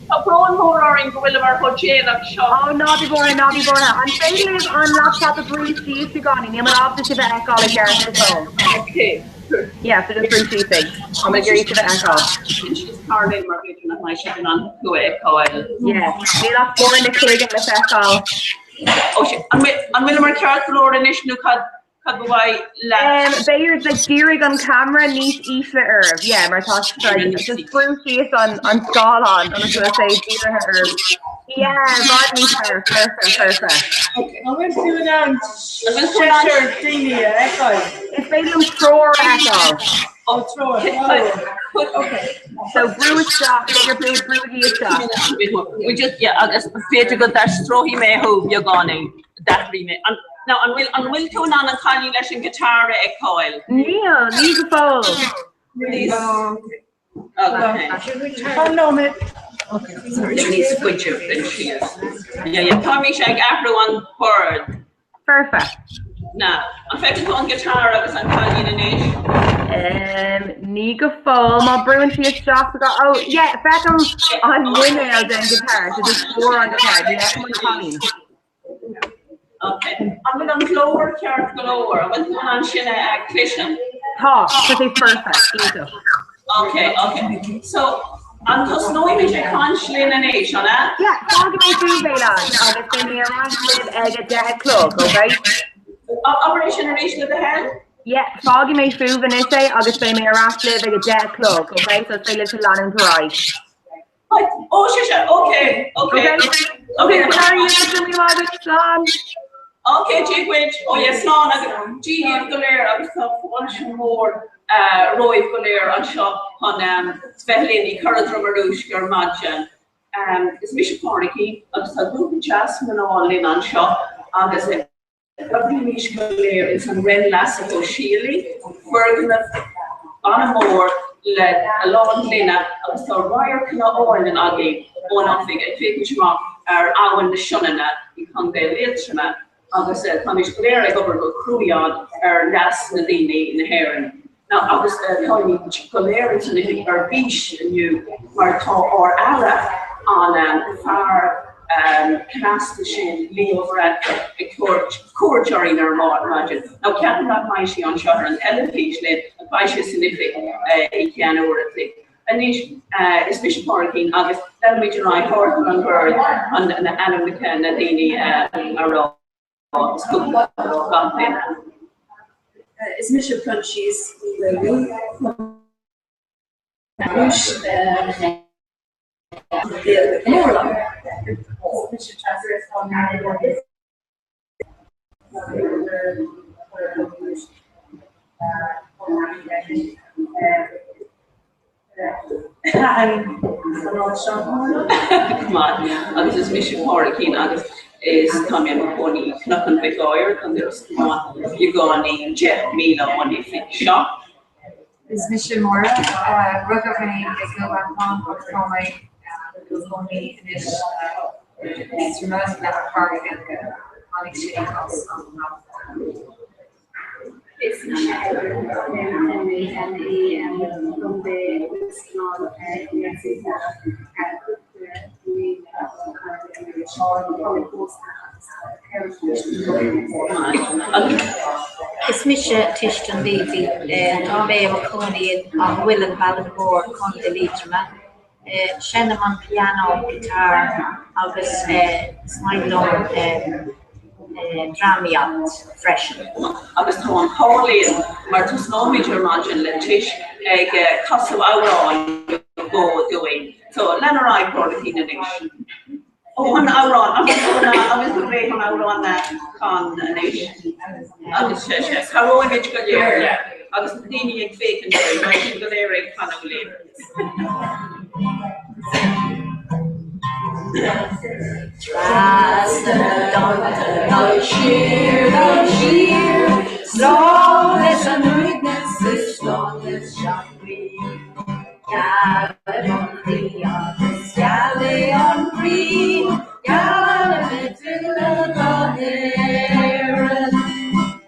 Tá brón mór orainn go bhfuileamar chomh déanach seo. Ó, ná bí buartha, ná bí buartha. An féidir libh an laptop a bhrú síos beagáinín? Níl mé ábalta sibh a fheiceáil i gceart go fóill. Yeah, so just brú síos é. Tá mé ag iarraidh sibh a fheiceáil. Sin síos thar linn mar b'fhéidir nach mbeidh siad in ann tú a fheiceáil. Yeah, níl ach barr na cloigeann le feiceáil. Ó, sin, an bhfuil, an bhfuileamar ceart go leor anois nó cad, cad ba mhaith leat? B'fhéidir like dírigh an camera níos ísle oraibh, yeah, mar tá like just brú síos an, an scáileán ionas go bhfuil sé dírithe oraibh. Yeah, i bhfad níos fearr, foirfe, foirfe. An bhfuil tú in ann seisear daoine a fheiceáil? Is féidir liom triúr a fheiceáil. Ó, triúr. Okay. So brú isteach, b'fhéidir brú, brúigí isteach. We just, yeah, agus b'fhéidir go d'aistreoidh mé thú beagáinín, d'athraigh mé. An, now, an bhfuil, an bhfuil tú in ann an cailín leis an guitar a fheiceáil? Níl, ní go fóill. Fan nóiméad. Níos faide síos. Táimís ag athrú an bord. Foirfe. Now, an bhfeiceann tú an guitar agus an cailín anois? Ní go fóill. Má brúann sí isteach go oh yeah, feicim an muinéal den guitar, so just barr an guitar, ní fheicim an cailín. Ok. An bhfuil an glór ceart go leor? An bhfuil tú in ann sin a chloisteáil? Tá, tá sé foirfe, iontach. Ok, ok. So, an tosnóimid ag caint linn anois, an ea? Yeah, fágfaidh mé fúibh é lads agus beidh mé ar ais libh ag a 10 a chlog, ok? Abair é sin arís le do thoil? Yeah, fágfaidh mé fúibh anois é agus beidh mé ar ais libh ag a 10 a chlog, ok? So is féidir libh leanúint ar aghaidh. Ó, sé sé, ok, ok. Ok, slán. Ok, Dia dhuit, ó yeah, slán agus Dia dhaoibh go léir agus tá fáilte mhór romhaibh go léir anseo chun bheith linn i Cora Droma Rúisc ar maidin. Is mise Pádraigín agus tá grúpa deas mná linn anseo agus Oibrímís go léir ins an Roinn Leasa Shóisialaigh, foirgneamh an-mhór le a lán gloine agus tá radharcanna álainn againn ón oifig ag féachaint amach ar Abhainn na Sionainne i gContae Liatroma agus táimís go léir ag obair go cruaidh ann ar leas na daoine na hÉireann. Now agus táimid go léir ins an oifig ar bís inniu mar tá ár Aire, an fear cneasta sin, Leo Varadkar, ag tabhairt cuairt orainn ar maidin. Now ceapaim nach mbeidh sé anseo ar an teilifís linn ach beidh sé san oifig i gceann uair a chloig. Anois is mise Pádraigín agus leanfaimid ar aghaidh thart ar an bhord chun ainmneacha na daoine a rá. Is mise Proinsias Ní Mhaonaigh. Gaeilge go mór liom. Is mise Treasa Agus is mise Pádraigín agus is tá mé i mo chónaí i Cnoc an Mhic Oidhir, Contae Ros Comáin, beagáinín 10 míle ón oifig seo. Is mise Máire. Rugadh mé i gCill Mhantáin ach tá mé i mo chónaí anois i Liatroim le mo chara Gaeilge. Tháinig sé as an nGaeltacht. Is mise Evelyn, tá mé i mo chónaí i gContae Ros Comáin i nGaeltacht cúpla bliain le mo chara Gaeilge Seán. Tá mé pósta agus tá ceithre pháiste agam. Is mise Tuistin Leavy. Tá mé i mo chónaí in Áth Mhuilinn, Ballinamore, Contae Liatroma. Seinnim an pianó, guitar agus is maith liom drámaíocht freisin. Agus tá an t-ádh linn mar tosnóimid ar maidin le Tish ag casadh amhráin nó dhó dúinn. So lean ar aghaidh Pádraigín anois. Ó an amhrán, an bhfuil tú réidh an amhrán a chan anois? Agus sé sé, cabhróimid go léir leat agus na daoine ag féachaint orainn, beidh siad go léir ag canadh linn. Trasna na dtonnta dul siar, dul siar, slán leis an. croí. Geal é mo chroí agus geal é an rí, geal ag filleadh go hÉirinn.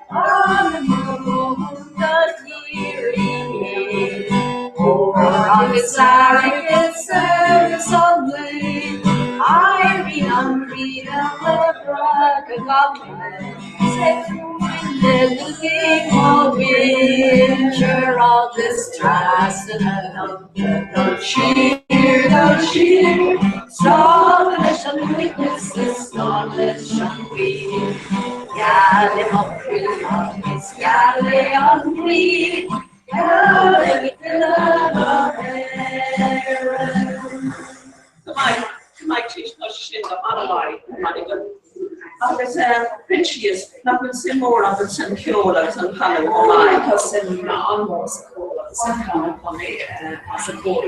Anam do Chiarraí Ór agus airgead saibhreas an lae, Éiríonn an ghrian le breacadh gach lae. 'S feicim le luí mo mhuintir agus trasna na dtonnta dul siar, dul siar, Slán leis an uaigneas is slán leis an ghaoth. Geal é mo chroí agus geal é an rí, geal ag filleadh go hÉirinn. Go maith, go maith, tá sé sin go han-mhaith, Monica. Agus Proinsias, nach bhfuil suim mhór agat san cheol agus an chanadh chomh maith? Tá suim an-mhór sa cheol agus sa chanadh, tá mé as an gcór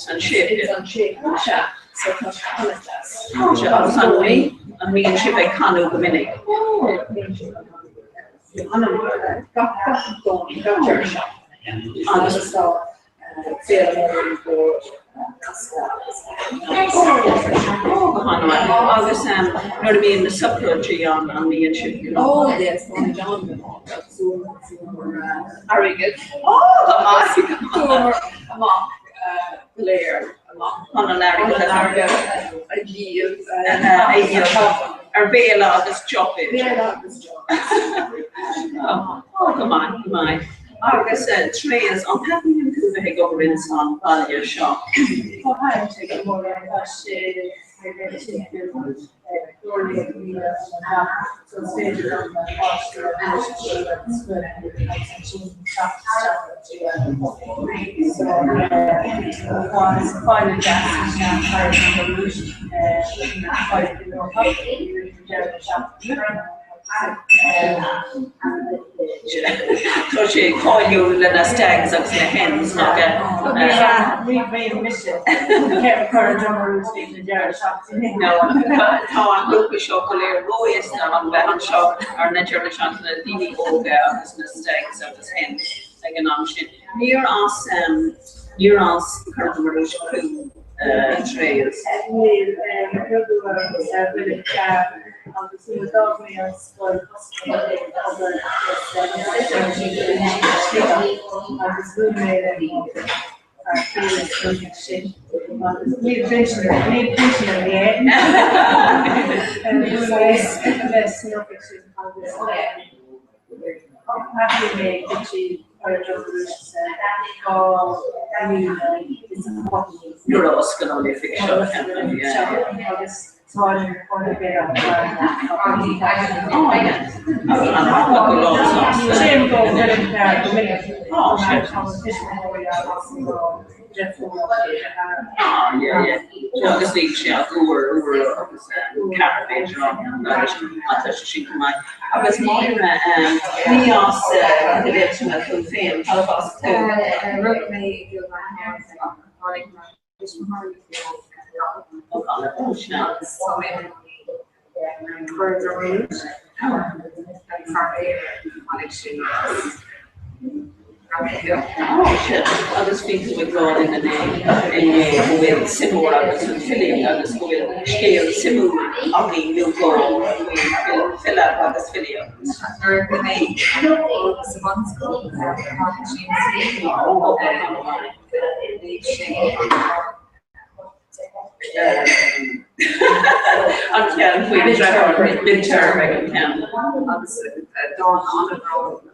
San séipéal. Sea, so tá sé an-deas. Tá sé, agus an mbíonn, an mbíonn sibh ag canadh go minic? Bíonn sibh ag canadh gach Domhnach, gach deireadh seachtaine. Agus tá Agus nuair a bhíonn na sochraidí ann, an mbíonn sibh go Airgead. Go maith, go maith. Amach go léir amach. Chun an airgead a dhíol. A dhíol. Ar bhéile agus deoch. Béile agus deoch. Go maith, go maith. Agus Therese, an dtaitníonn tú bheith ag obair ins an bhaile seo? Tá thaitin sé go mór liom, tá sé timpeall 2,000 amach so is féidir liom na páistí a thabhairt chuig an scoil agus ansin teacht isteach go dtí an So tá is baile deas is ea Cora Droma Rúis na gnóthach i rith an deireadh seachtaine. Tá sé cáiliúil le na stags agus na hens nach ea? Ní bhíonn mise Cora Droma Rúis ag na deireadh seachtaine. No, tá an grúpa seo go léir róaosta chun bheith anseo ar na deireadh seachtaine, daoine óga agus na stags agus hens ag an am sin. Níor as níor as Cora Droma Rúis thú, Therese? Níl, rugadh orm sa Mhuileann gCearr agus nuair a d'fhág mé an scoil thosaigh mé ag obair le Sligeach agus bhuail mé le fear céile san oíche sin agus níl pinsean níl pinsean ar mé. Bhuail mé leis san oíche sin agus D'athraigh mé go dtí Cora Droma Rúis sa 2008. Nuair a oscail an oifig seo agus tá an Téim go Muileann gCearr go minic tá mo thuismitheoirí as mo dheirfiúr Agus níl sé ach uair uair agus ceathair b'fhéidir agus tá sé sin go maith. Agus Máire, ní as Liatroma tú féin, cárb as tú? Rugadh mé i gCill Mhantáin ach tháinig mo thuismitheoirí ó Ghaillimh agus tá mé i mo chónaí i Cora Droma Rúis ag fear céile tháinig sé as Agus bhí tú ag rá linn inné inné go bhfuil suim mhór agat san filíocht agus go bhfuil scéal suimiúil againn nó dhó faoi file agus filíocht. Nuair a bhí mé sa bhunscoil tháinig Seamus Heaney léigh sé An ceann faoin deartháir midterm ag an ceann. Agus dán an-bhrónach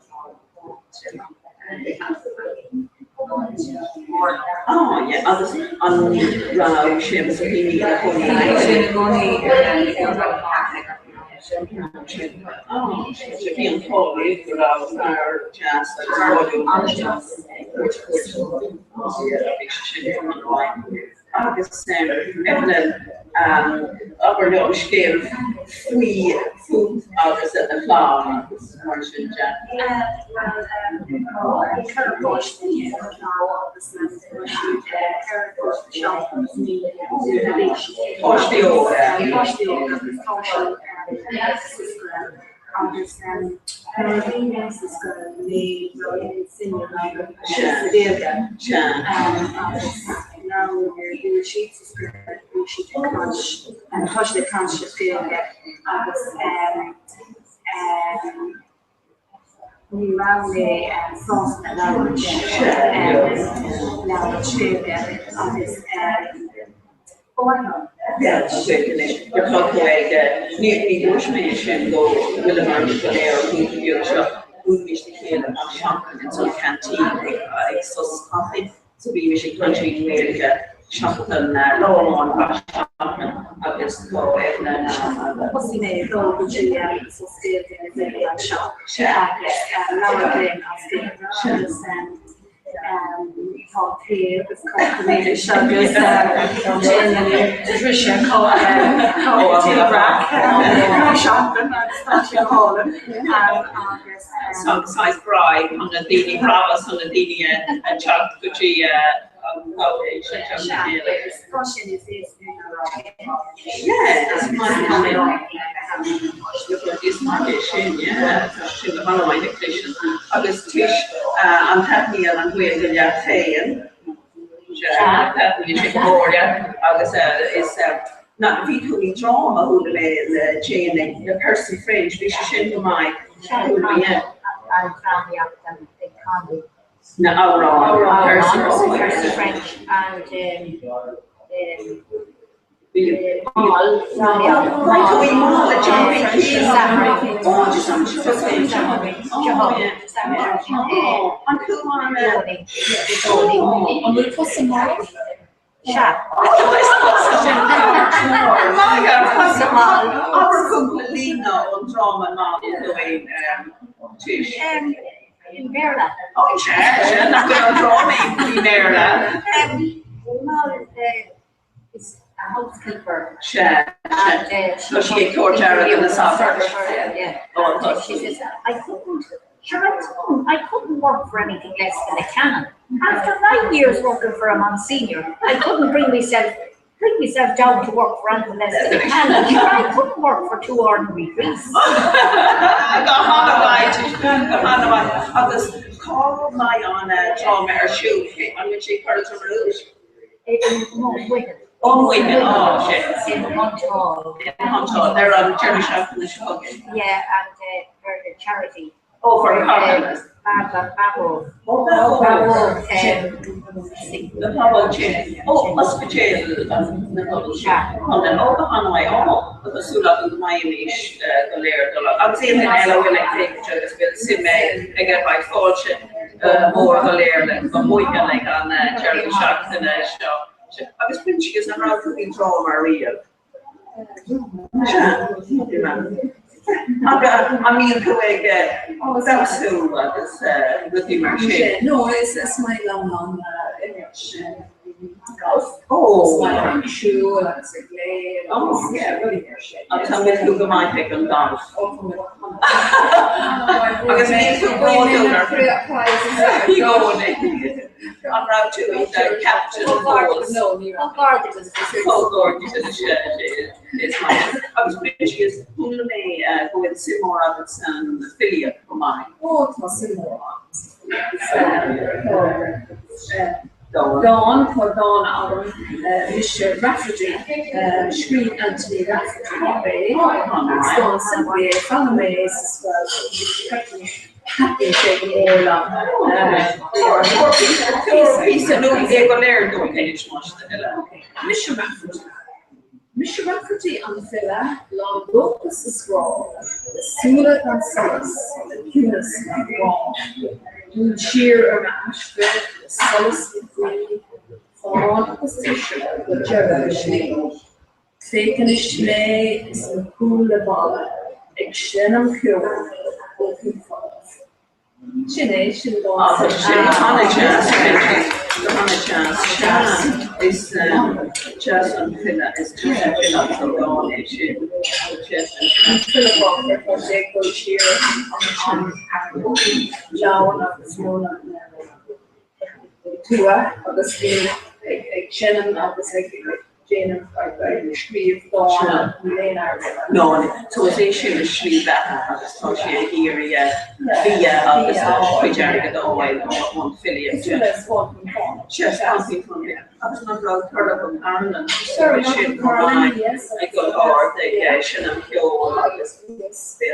Ah, yeah, agus an raibh Seamus Heaney ina chónaí? Bhí sé ina chónaí ar Chill Mhantáin ag an am sin. Ah, bhí an t-ádh libh go raibh fear deas agus cáiliúil. An-deas. Ah, yeah, bhí sé sin go han-mhaith. Agus Evelyn, abair liom scéal faoi fút agus do chlann agus mar sin de. Bhuel, ceithre pháistí i mo chlann agus tá siad 4, 7 agus 9 bliana d'aois. Páistí óga. Páistí óga agus tá siad sa scoil. agus nuair a bhí mé sa scoil ní raibh aon suim agam sa Ghaeilge agus now nuair a bhí siad sa scoil bhí siad ag caint, tá siad ag caint as Gaeilge agus ní raibh mé sásta labhairt labhairt Gaeilge agus ba mhaith liom. Yeah, tá sé anois gur tá tú ag, ní dúirt mé sin go bhfuileamar go léir an grúpa beag seo, buailimis le chéile gach seachtain ins an canteen ag sos caife. So bímis ag caint i nGaeilge seachtain, lá amháin gach seachtain agus tá Edna in ann. Thosaigh mé ag dul go dtí sos Gaeilge na Gaeilge anseo agus labhairt linn as Gaeilge agus tá tae agus cáca milis agus briseadh tae breac gach seachtain agus tá sé go hálainn agus Saghas braoi chun na daoine breabas chun na daoine a teacht go dtí an chéile. Tá sin is éasca a rá. Yeah, is maith is maith é sin, yeah, tá sin go han-mhaith ag Clishin. Agus Tish, an taitníonn an Ghaeilge leat féin? Taitníonn sé go mór leat agus is Na, bhí tú i dráma a chuala mé le Jane le Percy Fringe, bhí sé sin go maith. Sea, an drámaíocht ag canadh. Na amhráin, Percy, Percy French and Mall, drámaíocht. Bhí tú i Mall le John B. Keane. Oh, just an An tú an An bhfuil tusa mall? Sea. Abair cúpla líne ón dráma Mall dúinn, Tish. I mBéarla. Ó, sea, sea, nach bhfuil an dráma i mBéarla. Mall is a housekeeper. Sea, sea. Tá sí ag tabhairt aire do na sagairt. She says, I couldn't Sure, I couldn't, I couldn't work for anything less than a canon. After nine years working for a Monsignor, I couldn't bring myself bring myself down to work for anything less than a canon. Sure, I couldn't work for two ordinary priests. Go han-mhaith, go han-mhaith. Agus cá mbeidh an dráma ar siúl? An bhfuil sé curtha sa Rúis? I Maigh Ó Muicheann, á, sin. In Hunt Hall. In Hunt Hall, ar an deireadh seachtaine seo chugainn. Yeah, and uh, for the charity. Oh, for carthanas. Babóg. Ó, Babóg. Na Babóg sin. Ó, ospidéal na Babóg sin. Ó, go han-mhaith. Ó, tá súil agam go mbeimís go léir dul. Agus aon duine eile a bhfuil ag féachaint agus bhfuil suim aige beidh fáilte mhór go léir le go Muicheann ag an deireadh seachtaine seo. Agus Proinsias, an raibh tú i dráma riamh? An mbíonn tú ag damhsú agus rudaí mar sin? No, is is maith liom an imirt golf. Is maith liom ag siúl agus ag léamh agus rudaí mar sin. Agus an bhfuil tú go maith ag an golf? Ó, tá mé go Agus níl tú bródúil ar i gcónaí. An raibh tú i do captain fós? No, ní raibh. Comhghairdeas is maith. Agus Proinsias, chuala mé go bhfuil suim mhór agat san filíocht chomh maith. Ó, tá suim mhór agam sa filíocht. Dán, tá dán agam, Mise Rafferty, scríobh Anthony Rafferty é. Is dán simplí é, foghlaim mé é sa scoil agus Thaitnigh sé go mór liom. Píosa nó é go léir dúinn anois más do thoil. Mise Rafferty. Mise Rafferty an file, lán dóchas is grá, le súile gan solas, le ciúnas gan ghrá. Dún siar ar m'aistir le solas mo chroí, fán agus tuirseach go deireadh mo shlí. Féach anois mé is mo chúl le balla ag seinm ceoil ó shúfáil. Sin é, sin dán Ah, tá sé an-deas, go han-deas. Sea, is deas an file, is deas an file agus an dán é sin. An file fágtha, tá sé ag dul siar an gleann agus móna tuath agus bhí ag seinm agus ag déanamh oibre. Scríobh dán, níl aon airgead. No, so is é sin a slí bheatha agus tá sé ag iarraidh bia agus a chuid airgead a fháil ón filíocht. Sea, Spailpín Fáinne. Agus nach raibh Turlough O'Carolan sin chomh maith ag dul ard ag seinm ceoil agus bhí sé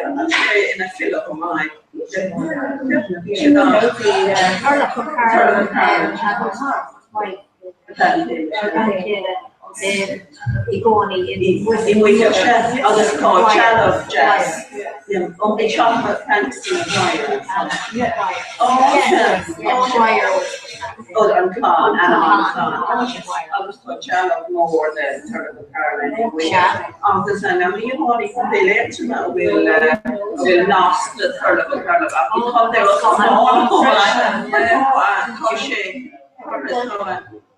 ina file chomh maith. Bhí sé Turlough O'Carolan agus i gcónaí i Muigheo. Sea, agus tá dealbh deas ag teach Francie Maguire. Ó, sea, ó, an clann, ainm an chlann. Agus tá dealbh mór de Turlough O'Carolan i Muigheo. Agus an ní amháin i gContae Liatroma a bhfuil a bhfuil nasc le Turlough O'Carolan ach i gContae Ros Comáin chomh maith. Tá sé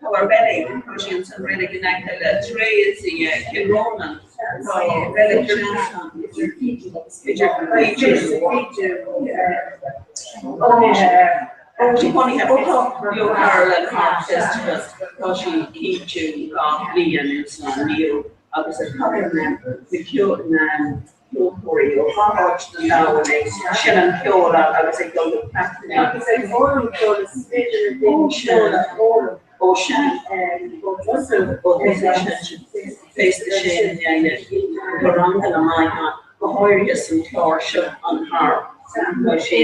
Tá reilig, tá sí ansan reilig in aice le Tréad i Cill Rónáin, tá reilig ansan idir Ó Carolan Harp Festival, tá sí cinntiú gach bliain insan mío agus a tagann na ceoltóirí ó gach áit den domhan ag seinm ceoil agus ag dul go cleachtanna. Agus ag foghlaim ceoil is féidir le daoine ceol a fhoghlaim. Ó sea. Ó sea. Féasta sin, yeah, yeah. Tá ranganna maith ann, go háirithe san cláirseach, an harp. Tá sí.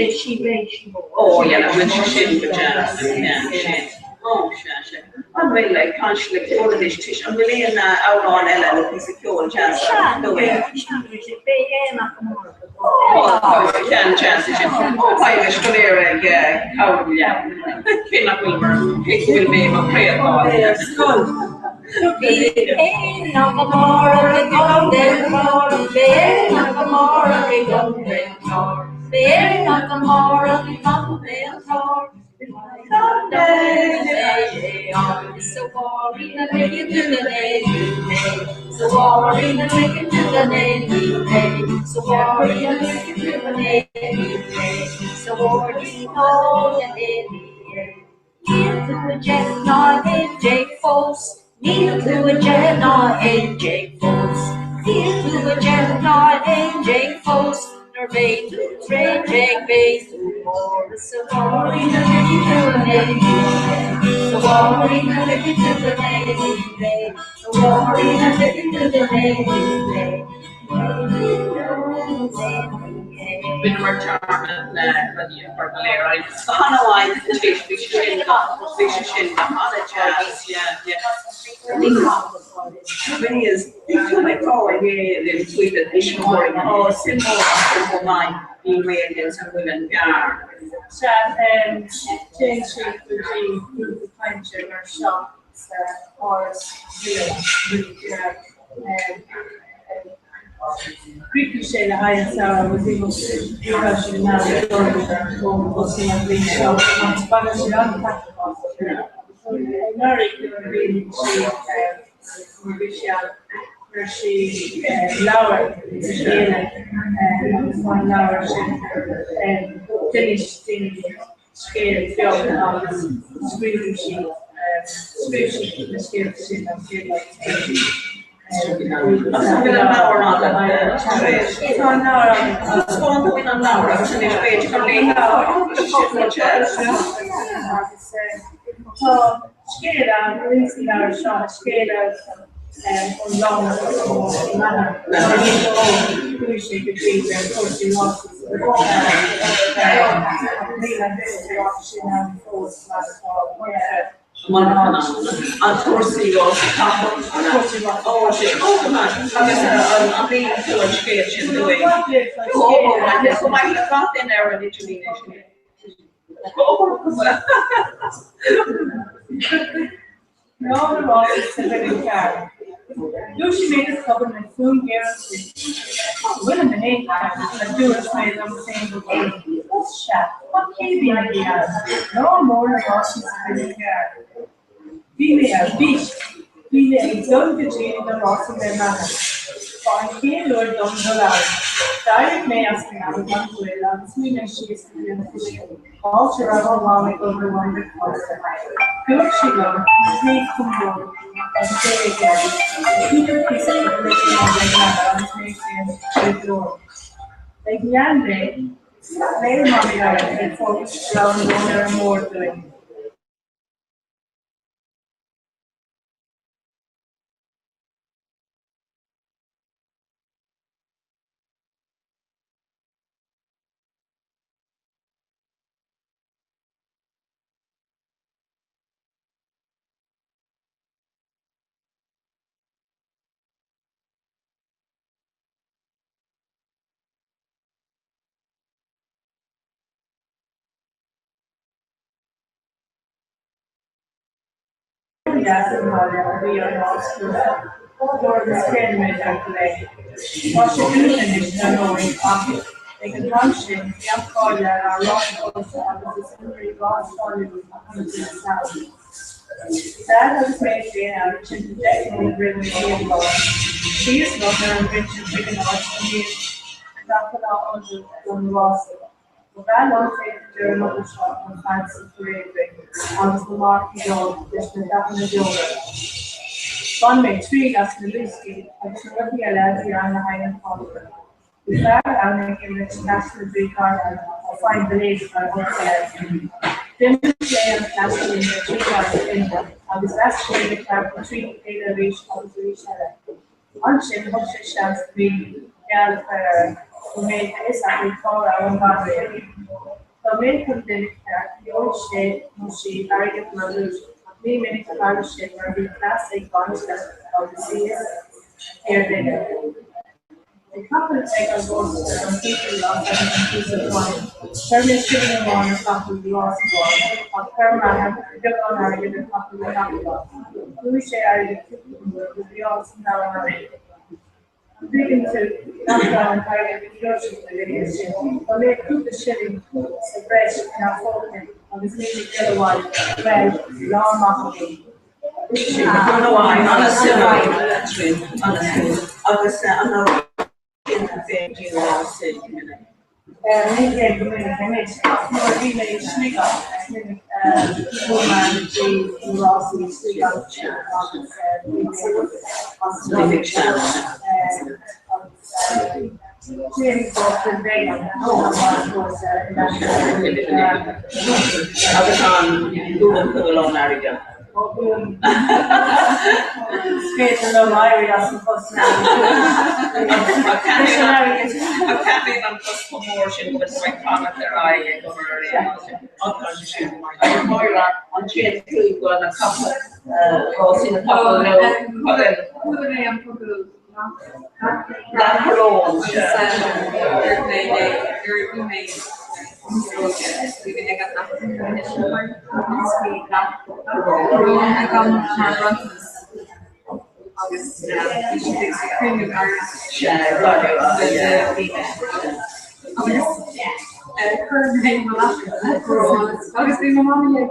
Ó yeah, bhfuil sé sin go deas, yeah, sin. Ó sea, sea. An bhfuil ag caint le ceol anois tis, an bhfuil aon amhrán eile nó píosa ceoil deas agat dúinn? Beidh aon amárach. Ó, tá ceann deas sin. Ó, beidh muid go léir ag cabhrú leat. Cé nach bhfuil mar, cé go bhfuil mé mar chraoltóir. Beidh aonach amárach i gContae an Chláir, beidh aonach amárach i gContae an Chláir, beidh aonach amárach i gContae an Chláir. Níl tú 10 ná 11 fós, Níl tú 10 ná 11 fós, Nuair bheidh tú 13 beidh tú mór Is a Mháirín a ligfidh tú an Is a Mháirín a ligfidh tú an Is a Mháirín a ligfidh tú an Rinneamar dearmad na rudaí a chur go léir againn. Go han-mhaith tar éis bhí sé sin bhí sé sin go han-deas yeah yeah. Rinneas bhí tú ag rá inné linn faoi do thuismitheoirí tá suim mhór acu chomh maith i nGaeilge sa Mhuileann gCearr. Sea, téann siad go dtí grúpa cainte mar seo sa Áras Nua Mhuileann gCearr. Chríochnaigh sé le haghaidh an samhradh agus bhí muid ní raibh siad in ann dul ón bhus an bhliain seo agus baineann siad an-taitneamh as. Anuraidh nuair a bhí sí nuair a bhí sí ann chuir sí leabhar le chéile agus tá an leabhar sin d'inis daoine scéal beag agus scríobh sí scríobh sí na scéalta sin an chéad lá agus chuir sí Agus an bhfuil an leabhar agat? Tá an leabhar agam. Taispeáin dúinn an leabhar agus anois b'fhéidir gur léigh Agus tá scéal ann sa leabhar seo, scéal ón lá m'athair nuair a bhí sé óg chuaigh sé go dtí na cúrsaí rásaí níl an cúrsa rásaí sin ann fós mar atá An cúrsaí rásaí capall? Ó, sé ó go maith. Agus an léifidh tú an scéal sin dúinn? Ó, chomh maith le gach duine ar an idirlíon é sin. Ó, go maith. Lá na rásaí sa Mhuileann gCearr. Dhúisigh mé go tobann le fuaim ghéar an tuí. Cá bhfuilim in aon chor? a dúirt mé liom féin go buan. Ó sea, tá Céadaoin a bhí ann, lá mór na rásaí sa Mhuileann gCearr. Bhí mé ar bís! Bhí mé ag dul go dtí na rásaí le m'athair. Ba an chéad uair dom dul ann. D'éirigh mé as an leaba gan mhoill agus shuigh mé síos go dtí an chistin. Áit a raibh mo mham ag obair uaim bricfeasta. Dúirt sí liom tae cumhdóirí a Agus é ag éirí, bhí cúpla píosa ag rith ag an agus mé féin roimh leor. Ag meán lae, ghlaoigh Mamaí orainn ag fógairt go raibh an lón ar an mbord dúinn. Deas an bhaile a bhí an rás-chúrsa, agus creidim ar go léir. Tá sé dúnta anois, dar ndóigh, ach ag an am sin bhí an-cháil ar an rás-chúrsa agus is iomaí rás cáiliúil a chonaic muid ann. Bhí Daid agus mé féin ann timpeall 10 nóiméad roimh an gcéad rás. Síos liom ar an mbinse chuig an áit a mbíonn na capaill á ullmhú do na rásaí. Ba bhreá liom féachaint ar an obair seo an fad sa parade ring agus na marcaigh leis na dathanna beoga. Bhain mé triail as na luascaí agus na rudaí eile a bhí ann le haghaidh an chásra. Bhí fear ann ag imirt National Drí Cartha Find the Lady mar a thug sé air. D'imir sé an cleas sin le tríd an inne agus mheasc sé na cártaí trína chéile arís agus arís eile. Ansin thug sé seans do dhaoine geall a chur air go mbeadh a fhios acu cá raibh an bhanríon. Dá mbeadh an duine ceart, gheobhadh sé nó sí airgead mar dhuais, ach ní minic a tharla sin mar bhí cleas ag baint leis agus bhí a fhios ag an duine. Bhí capall ag an gcomharsa don chúigiú rás agus an píosa coin. Chuir mé silling amháin ar chapall rás amháin, ach chuir m'athair beagán airgid ar chapall na gach rás. Bhuaigh sé airgead cúpla uair agus bhí áthas an domhain orainn. An dtuigeann tú nach raibh an t-airgead ag gluaiseacht na laetha sin? Dá mbeadh cúpla silling sa bhreis inár phóca agus muid ag dul abhaile, bhuel, lá maith a bhí. Agus an sin an féin dtí an lá sin go minic. Ní hé go minic anois ach nuair a bhí mé i Sligeach is minic a chuaigh mé go dtí na rásaí i Sligeach agus bhí mé as Sligeach agus téim go Cill Bhéin mar chúrsa in aice Agus an bhuann tú a lán airgid? Is féidir liom éirí as an phost Ceapaim an post chomh mór sin go bhfuil tú ag fanacht ar aghaidh ag obair ar aon nós. Agus Máire, an dtéann tú go na capaill, rásaí na capall nó Chuala mé an focal Leathchoróin. Agus bhí mo mamaí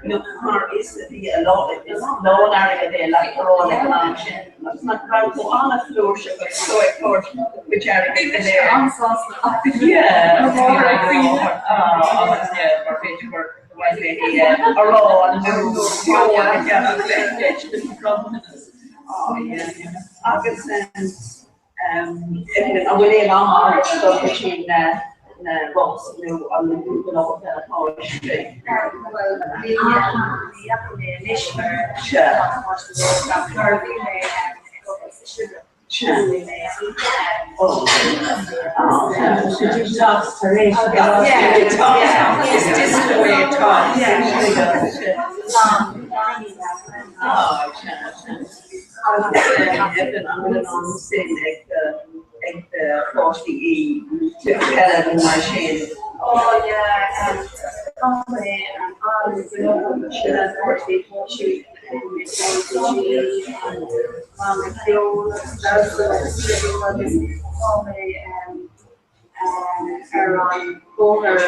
Mar is lán airgead é leathchoróin ag an am sin agus nach raibh tú an-fhlúirseach agus tú ag tabhairt cuid airgid go léir. Mar b'fhéidir gur mhaith léi arán nó feoil a cheannach leis an mbronntanas. Agus An bhfuil aon am agat dul go dtí na rásaí nó an gnótha atá istigh? Bhuel, ní dheachaigh mé anois mar tá páistí óg ach nuair a bhí mé ag obair sa siopa bhí mé Tar éis Is disco é Agus Evan, an bhfuil an suim ag ag pháistí i cluichí peile nó mar sin? Oh yeah, tá mé an-ghnóthach le páistí, tá siad ag dul go dtí an rang ceoil agus damhsa agus fiddle agus tá mé ar an bhóthar.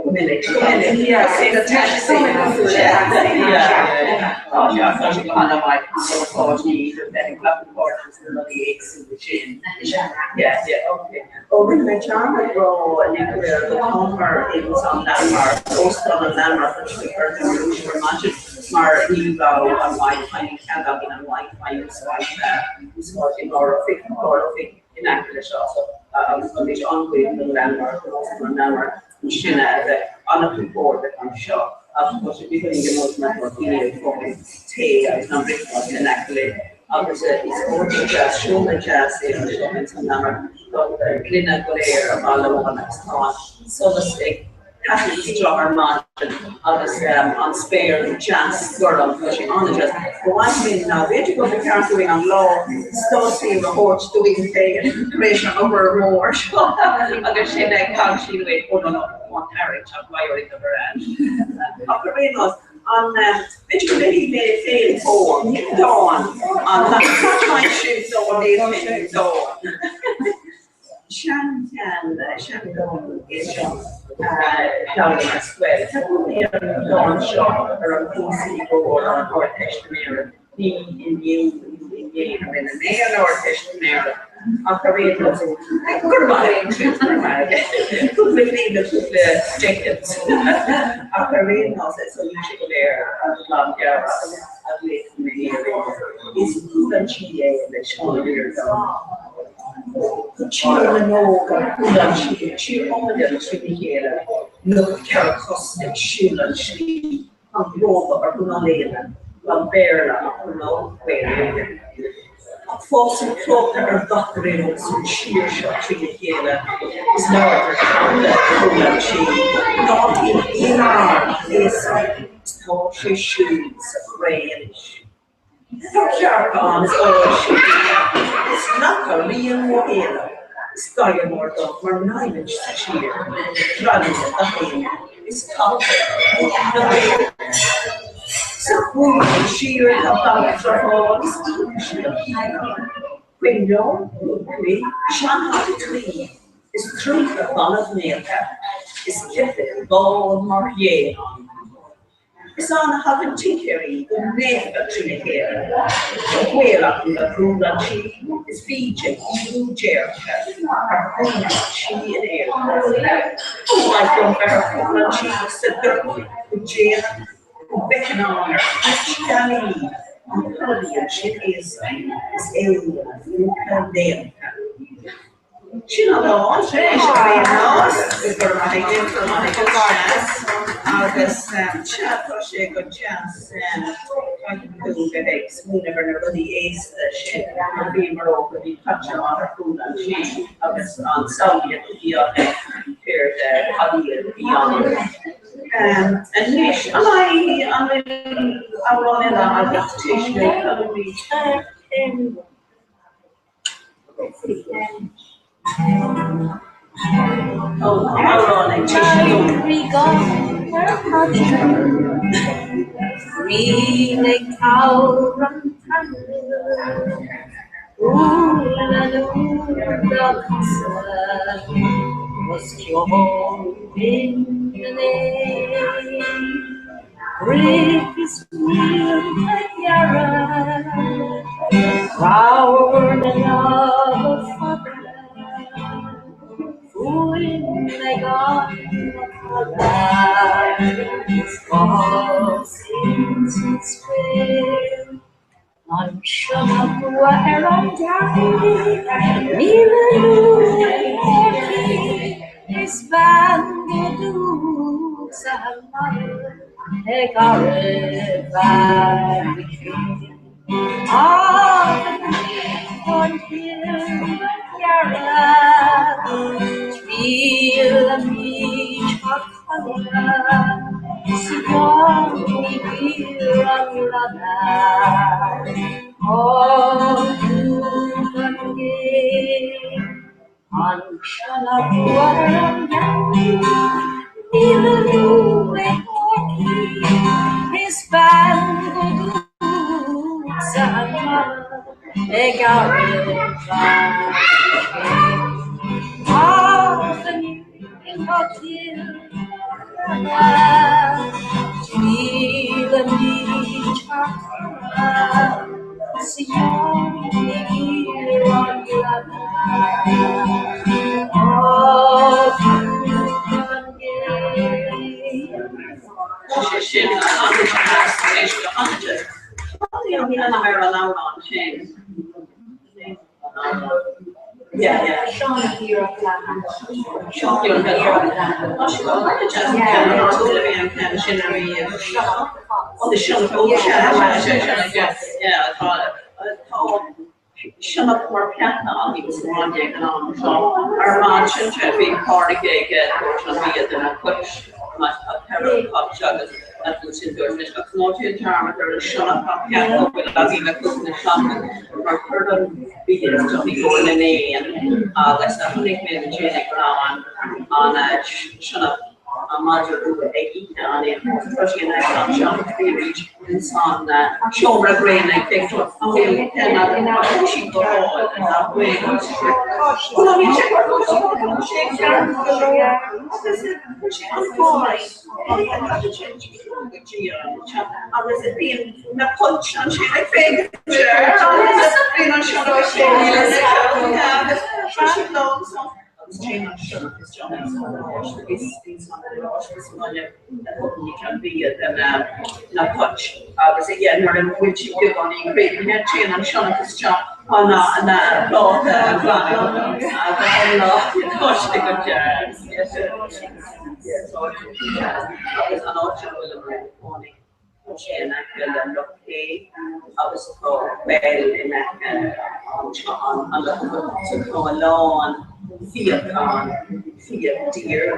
Go minic, go minic, yeah. Sa taxi, yeah. Tá sé, tá sé go han-mhaith do pháistí do bheith ag glacadh páirte sna rudaí éagsúla sin. Yeah, yeah, okay. Ó, rinne mé dearmad rá Nicola go táthar ins an Landmark, Óstán an Landmark anseo i gCora Droim Rúis ar maidin mar ní raibh an Wi-Fi, níl cead againn an Wi-Fi úsáid in ár oifig, ár oifig in aice leis seo so agus tá muid an-bhuíoch don Landmark, don Óstán an Landmark sin a bheith an-chompordach anseo ach tá sé beagáinín go nós mar tá daoine ag fáil tae agus an bricfeasta in aice linn agus is áit deas, seomra deas é anseo ins an Landmark tá gloine go léir ar bhalla amháin agus tá an solas ag taitneamh isteach ar maidin agus an spéir deas gorm, tá sé an-deas. Ba mhaith linn ná b'fhéidir go mba cheart dúinn an lá stáisiún a thabhairt dúinn féin tar éis an obair mhór seo agus sin ag caint uait ó no no an tarraingt ach mhaith orainn obair ann. Ach ar aon nós, an b'fhéidir go léifidh mé féin dán an chaint sin dá léifinn dán. Seancheann, seandán é seo a d'fhoghlaim ar scoil. Tá cónaí an dán seo ar an PC mór an Ardteistiméireacht. Ní inniu nó inné a rinne mé an Ardteistiméireacht ach ar aon nós, go raibh maith agat, go raibh maith agat. Cúpla bliain nó cúpla decades. Ach ar aon nós, is ó sé go léir an glan gearr a léifidh mé é ar aon nós. Is cúl an tí é le Seán Ó Ríordáin. Tír na nÓg an cúl an tí, tír álainn trína chéile, lucht cheithre cos ag siúl an tslí, gan bróga orthu ná léine, gan Béarla acu ná Gaeilge. Ach fásann clóca ar gach réalóg san tír seo trína chéile, is labhartar teanga cúl an tí, ná hí aon fhear aosach, is tá sé siúd sa chré anois. Tá cearca ann is áil sí is nach rian ó éala is gadhar mór dubh mar namhaid sa tír draighean gach éinne is capall na Gaeil. Sa chúl siar tá banc driotháir is iontais do shíothán, coinnleoir, púcaí, seanhata tuí is trúmpa banbh néata is ceapaire bán mar ghé ann. Is ann a thagann tincéirí go naofa trína chéile. Tá gaol acu le cúl an tí is bíd ag ídiú déirce ar chúl an tí in Éirinn. Ba mhaith liom bheith ar chúl an tí sa dorcha go déanach go bhfeicfinn ann ar chnoic gealaí an codlaíonn sin aosach is é ina phúca léannta. Sin an dán, sin é an nós, go raibh maith agat, go raibh maith agat, agus sea, tá sé go deas caithfidh tú bheith ag smaoineamh ar na rudaí aosta sin nuair a bhíomar óg a bhí caite amach ar chúl an tí agus an samhlaíocht a bhí ag fir de cad iad a bhí ann. Anois, an mbeidh an bhfuil amhrán eile agat, Tuisle? Rith is mílte gearra, Ramhar na lámha fada, Fuaim ag an macalla is bás ins an spéir. Anseo ná bua ar an ghealaigh, Níl a lú ag Corcaigh, Is bean go dúch sa mbaile ag aire bhean Mhic Fhinn. Ach an chill ghearradh, Triailimid thar Ag aire Sé sin an-deas, an-deas. Cad é an t-ainm ar an amhrán sin? Yeah, yeah. Seán Ó Ciaráin. Tá sé go han-deas an ceann ar chuala mé an ceann sin ariamh. Oh, the Sean Ó, sea, sea, sea, sea, yeah, yeah, tá, tá sionnach mar peata againn sa bhaile ag an am seo. Ar maidin sé bhí Pádraig ag tabhairt an bhia do na cait, mar tá ceithre chait agus ansin dúirt mise ach ná déan dearmad ar an sionnach mar peata a bhfuil againn le cúpla seachtain mar chuir an bia isteach i gcomhair na n-éan agus a chonaic mé ansin ag raibh an an sionnach an madra rua ag ithe an éin. Tá sí in aice anseo arís insan seomra gréine ag féachaint an bhfuil ceann agat tá sí go háil nach bhfuil? Ó ná níl sé mar tá sé ceart go leor agus tá sé an-fháin agus bíonn na poilt ansin ag féachaint agus bíonn an sionnach agus tá sí lán agus téann an sionnach isteach ins an gharáiste is ins an gharáiste sa mbaile a thugaimid an bia do na cait agus yeah nuair a bhfuil siad beagáinín críochnaithe téann an sionnach isteach chun na pláta a ghlanadh agus an lá tá sé go deas yes yes agus an áit a bhfuil an cónaí Tá sé in aice le Loch Cé agus tá coill in aice an locha so tá a lán fiach ann, fiach deer,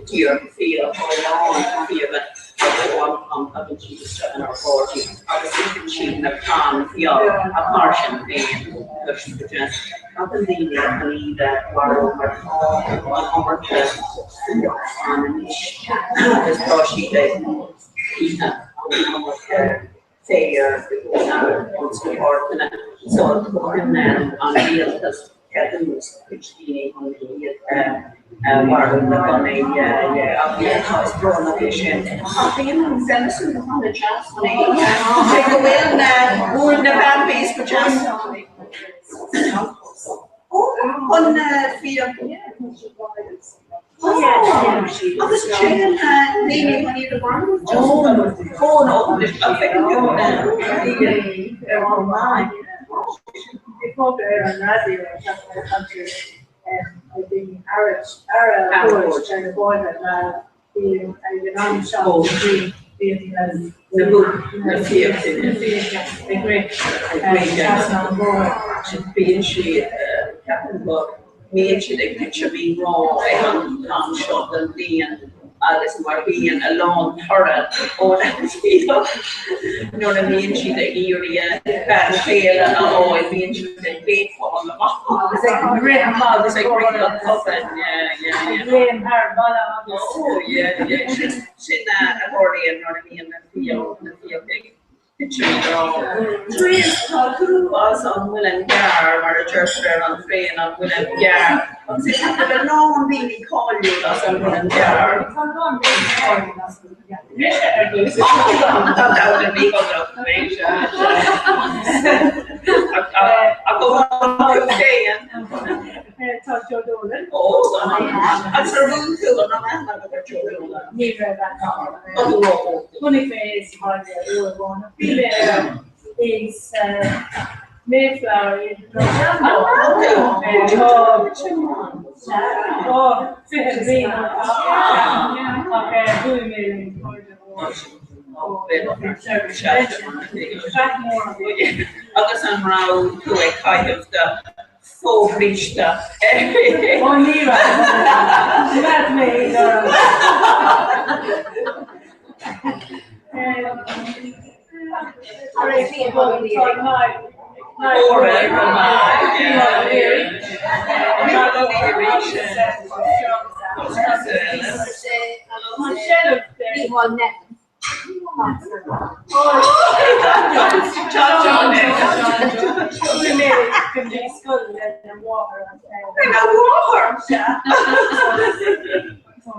deer fiach, tá a lán fiacha agus ó am go ham tagann siad isteach inár ngairdín agus itheann siad na crainn bheag ach mar sin féin tá siad go deas. Tagann daoine chun iad a mharú mar tá an iomarca fiach ann anois agus tá siad ag ithe an iomarca féir ins na páirceanna. So tugann an rialtas ceadúnas do chuid daoine chun iad a mharú le gunnaí. Yeah, yeah. Ach yeah, tá, is brónach é sin. Ach bíonn an venison go han-deas san oíche. Cé go bhfuil na, bhfuil na Bambis go deas. Ó, chun na fiach. Agus téann daoine chun iad a mharú just ó nó a feiceann tú ar an meáin. Bhí fógra ar an raidió an tseachtain seo caite ag daoine aire a thabhairt ar na bóithre mar bíonn ag an am seo bíonn na fiacha ag rith trasna an bhóthair. Bíonn siad, ceapaim go mbíonn siad ag titim i ngrá ag an am seo den bhliain agus mar bíonn a lán toradh ó na fiacha nuair a mbíonn siad ag iarraidh bean chéile a fháil bíonn siad ag léapáil amach agus ag rith amach agus ag rith go tobann yeah yeah yeah. Ag léim thar balla agus. Oh yeah yeah sin sin a tharlaíonn nuair a bhíonn na fiacha ag Therese, tá tú as an Muileann gCearr, mar a deirtear ar an traein, an Muileann gCearr. Agus is ea go bhfuil a lán daoine cáiliúil as an Muileann gCearr. Tá a lán daoine cáiliúil as an Muileann Gearr. Mise ar dtús. Tá domhan a bhí go leor. Ach ó tú féin. Tá Joe Dolan. Ó, agus ar mhúin tú an raibh aithne agat ar Joe Dolan? Ní raibh aithne agam air. Chonaic mé é sa bhaile uair amháin ach bhí mé ar is Mayflower i Tá 20 bliain ó ach bhuail mé le cairde Agus an raibh tú ag caitheamh do fobhríste. Ó ní raibh. Choimeád mé é orm. Tar éis tá Niall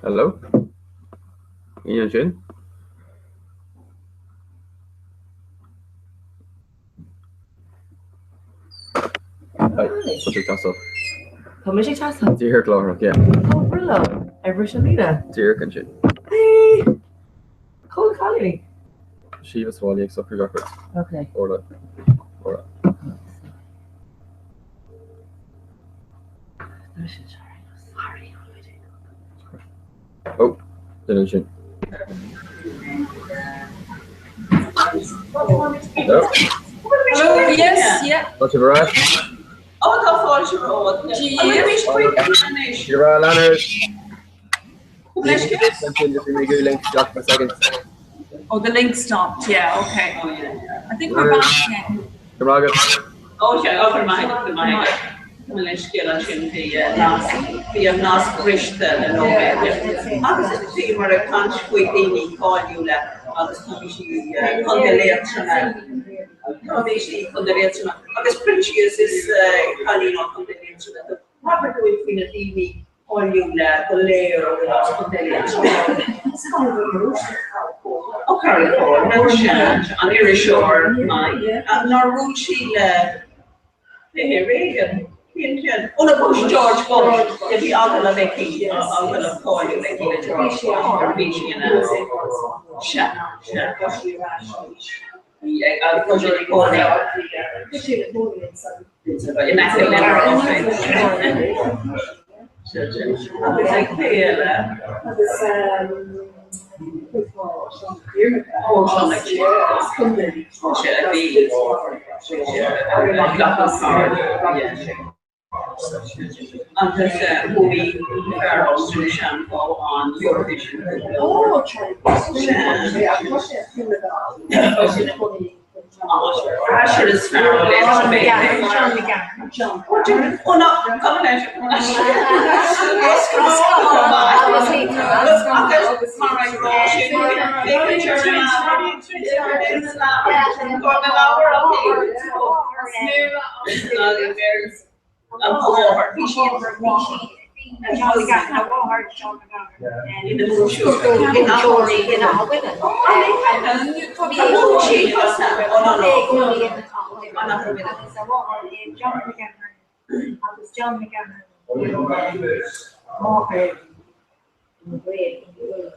Hello? Aoinne ansin? Hi, tá tú ag teastáil. Tá mise ag teastáil. Díreach láithreach, yeah. Tá Brillo ar bhris an líne. Díreach ansin. Hey! Cá bhfuil na cailíní? Síomha sa bhaile ag socrú gach rud. Ok. Orla. Orla. Oh, duine ansin. Hello? Hello, yes, yeah. Tá sibh ar ais? Ó, tá fáilte romhat. Anois. You're right, Leonard. Oh, the link stopped. Yeah, okay. Oh, yeah. I think we're back again. Ó, sea, ó, go raibh maith agat, go raibh maith agat. Tá mé leis scéal ansin, bhí nasc, bhí an nasc briste le nóiméad. Agus bhíomar ag caint faoi daoine cáiliúla agus tá sí Contae Liatroma, tá sí Contae Liatroma. Agus Proinsias is cailín ó Contae Liatroma. Abair dúinn faoi na daoine cáiliúla go léir a bhfuil as Contae Liatroma. Ó Carol Cole, sea, an iriseoir maith. Nár bhuail sí le cé Reagan? Cén ceann? Ó no, Bush, George Bush. Bhí agallamh aici, agallamh cáiliúil aici le George Bush nuair a bhí sí ina. Sea, sea. Agus bhuaigh fear as Sean Paul an Eurovision. Asher is fear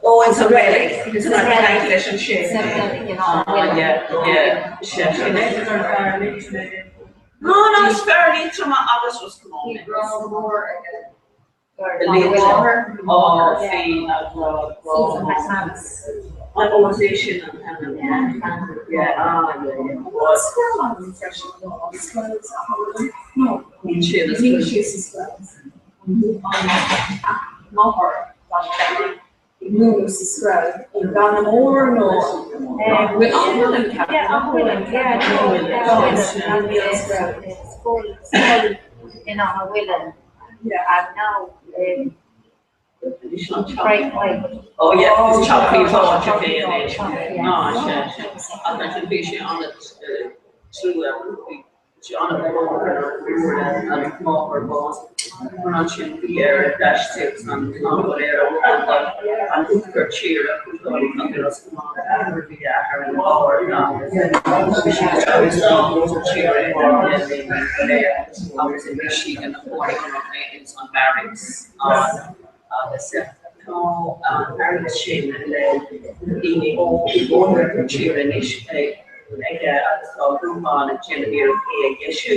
Ó in sa reilig san an leis an sin. No, no, is fear Liatroma agus Ros Comáin é. Bhí grá mór aige Liatroim. Ó, féin a grá, grá mór. An ó is é sin an t-ainm. Yeah, ah, yeah, yeah. Scoil ann freisin, nó an scoil sa Halla? No, Níl sé ina níl scoil. sé sa scoil. An máthair, ag múineadh sa scoil i mBeanna Mór nó an bhfuil an bhfuil an ceart? Yeah, an bhfuil an yeah, no, an bhfuil an scoil scoil in Áth Mhuilinn and now Bright White. Oh yeah, is teach príobháideach é anois. Ah, sea, sea. Ach ansin bhí sé an-trua, bhí sé an-mhór ar an máthair bás. Mar ansin bhí air d'aistrigh agus an clann go léir ó an uachtar tíre chun dul i gContae Ros Comáin nuair a bhí a athair ina bharr. Bhí sí agus an uachtar tíre go léir agus bhí sí ina chónaí ins an barracks an agus tá an barracks sin le daoine ó uachtar tíre anois aige agus tá grúpa ann ag déanamh iarracht é a dheisiú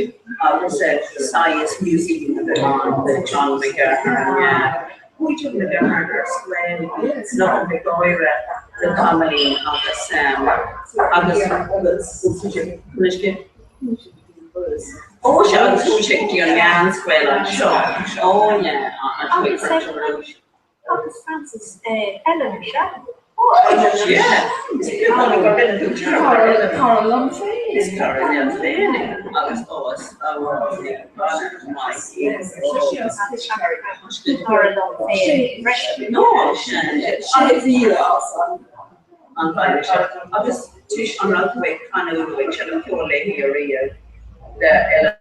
agus saghas museum a bheith ann le John McGahern. Chuaigh John McGahern ar scoil ná ag gáire le tamaillín agus agus Ó sea agus chuaigh sé go dtí an meánscoil anseo. Ó yeah, an chuaigh Agus Francis Ellen, sea? Yeah, is beag gur rinne tú cara Cara liom féin. Is cara liom féin é agus ó is Cara liom féin freisin. No, sin an bhaile seo. Agus tis an raibh tú ag canadh nó ag seinm ceoil léi ariamh le Ellen?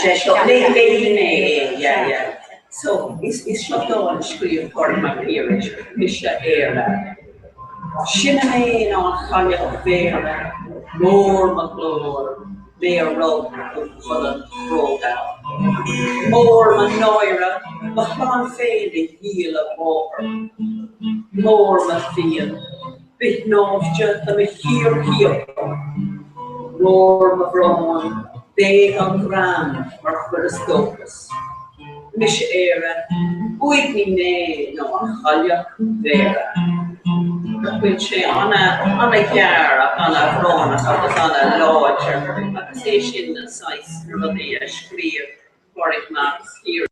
Sé seo léigh mé é, yeah, yeah. So, is seo dán a scríobh Pádraig Mac Piarais, Mise Éire. Sine mé ná an chailleach Bhéara, mór mo ghlór, mé a rug do cholainn bhróga. Mór mo náire, mo chlann féin a dhíol a máthair. Mór mo phian, b'ithnáimhde do mo thír ciapadh. Mór mo bhrón, d'éag an greann mar chuireas dóchas. Mise Éire, uaigní mé ná an chailleach Bhéara. Nach bhfuil sé ana-ghearr ach ana-bhrónach agus ana-láidir agus é sin na saghas na rudaí a scríobh Pádraig Mac Piarais.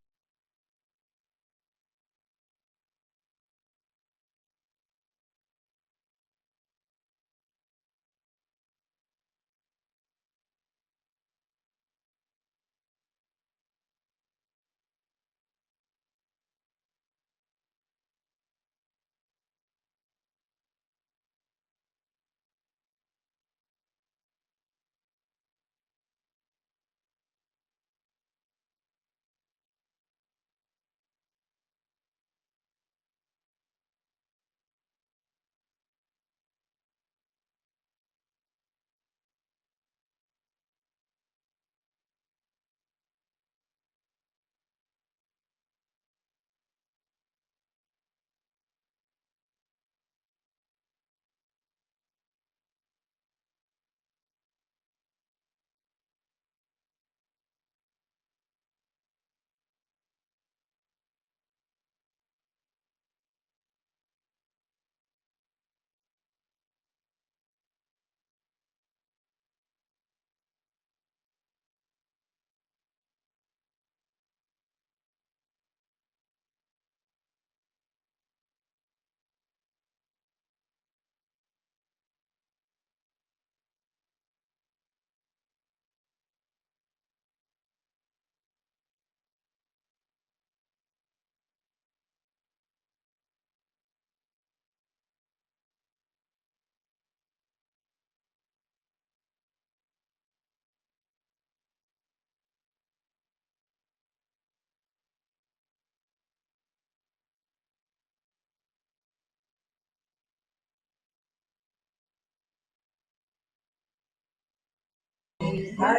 Cad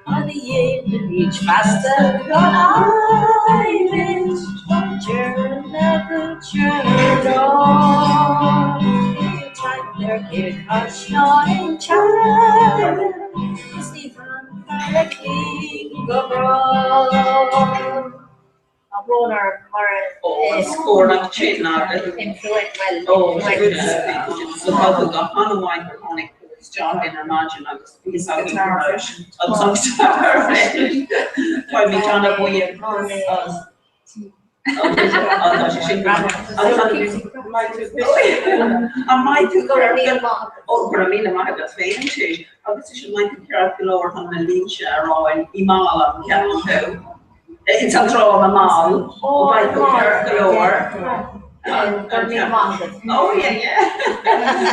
a dhéanfaimid feasta gan adhmaid Níl teann ar Chill Caisleáin teann is ní bhainfear le cloígh go bráth. Tá brón orm mar Ó, an scór nach tinn agat. Ó, so tá tú go han-mhaith gur tháinig tú isteach linn ar maidin agus bhí fhios againn go raibh agus an guitar freisin. Táimid an-bhuíoch as Tá sé sin go An mbeidh tú ceart go Ó, go raibh míle maith agat féin, Tis. Agus is an mbeidh tú ceart go leor chun na línte a rá i mall an ceapann tú? Ins an dráma mall, ó beidh tú ceart go leor. Ó yeah yeah.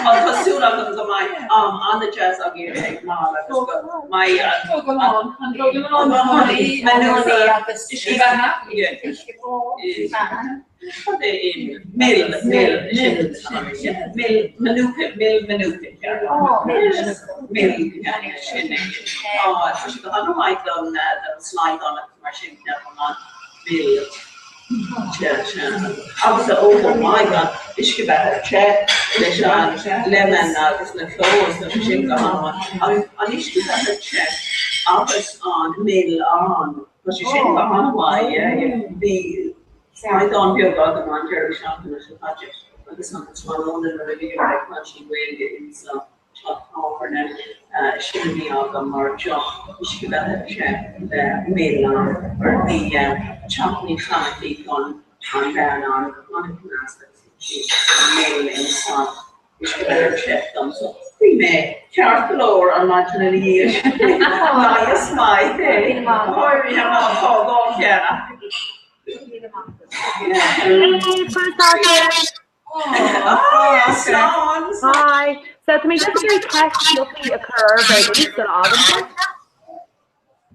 Ó tá súil agam go mbeidh am an-deas agaibh ag mall agus go mbeidh an Mil, mil, mil, manuka, mil manuka. Mil, sin é. Tá sé go han-mhaith don slaghdán agus mar sin ceapaim an mil. Agus ó oh my god, uisce beatha te leis an lemon agus na cloves, tá sé sin go han-mhaith. Agus an uisce beatha te agus an mil ann, tá sé sin go han-mhaith, yeah, yeah. Bhí slaghdán beag agam an deireadh seachtaine seo caite agus an tráthnóna nuair a bhíomar ag caint Gaeilge insa teach tábhairne, sin a bhí agam mar deoch, uisce beatha te le mil ann, mar bhí chutney chanachaí don an bhean an-cneasta agus thug sí mil insan uisce beatha te dom so bhí mé ceart go leor an maidin ina dhiaidh sin. Leigheas maith é. Tá dhá cheann acu. Hey, conas tá sibh? Hi. So tá mé just ag iarraidh ceist sciobtha a chur oraibh ar dtús sula fhágann sibh.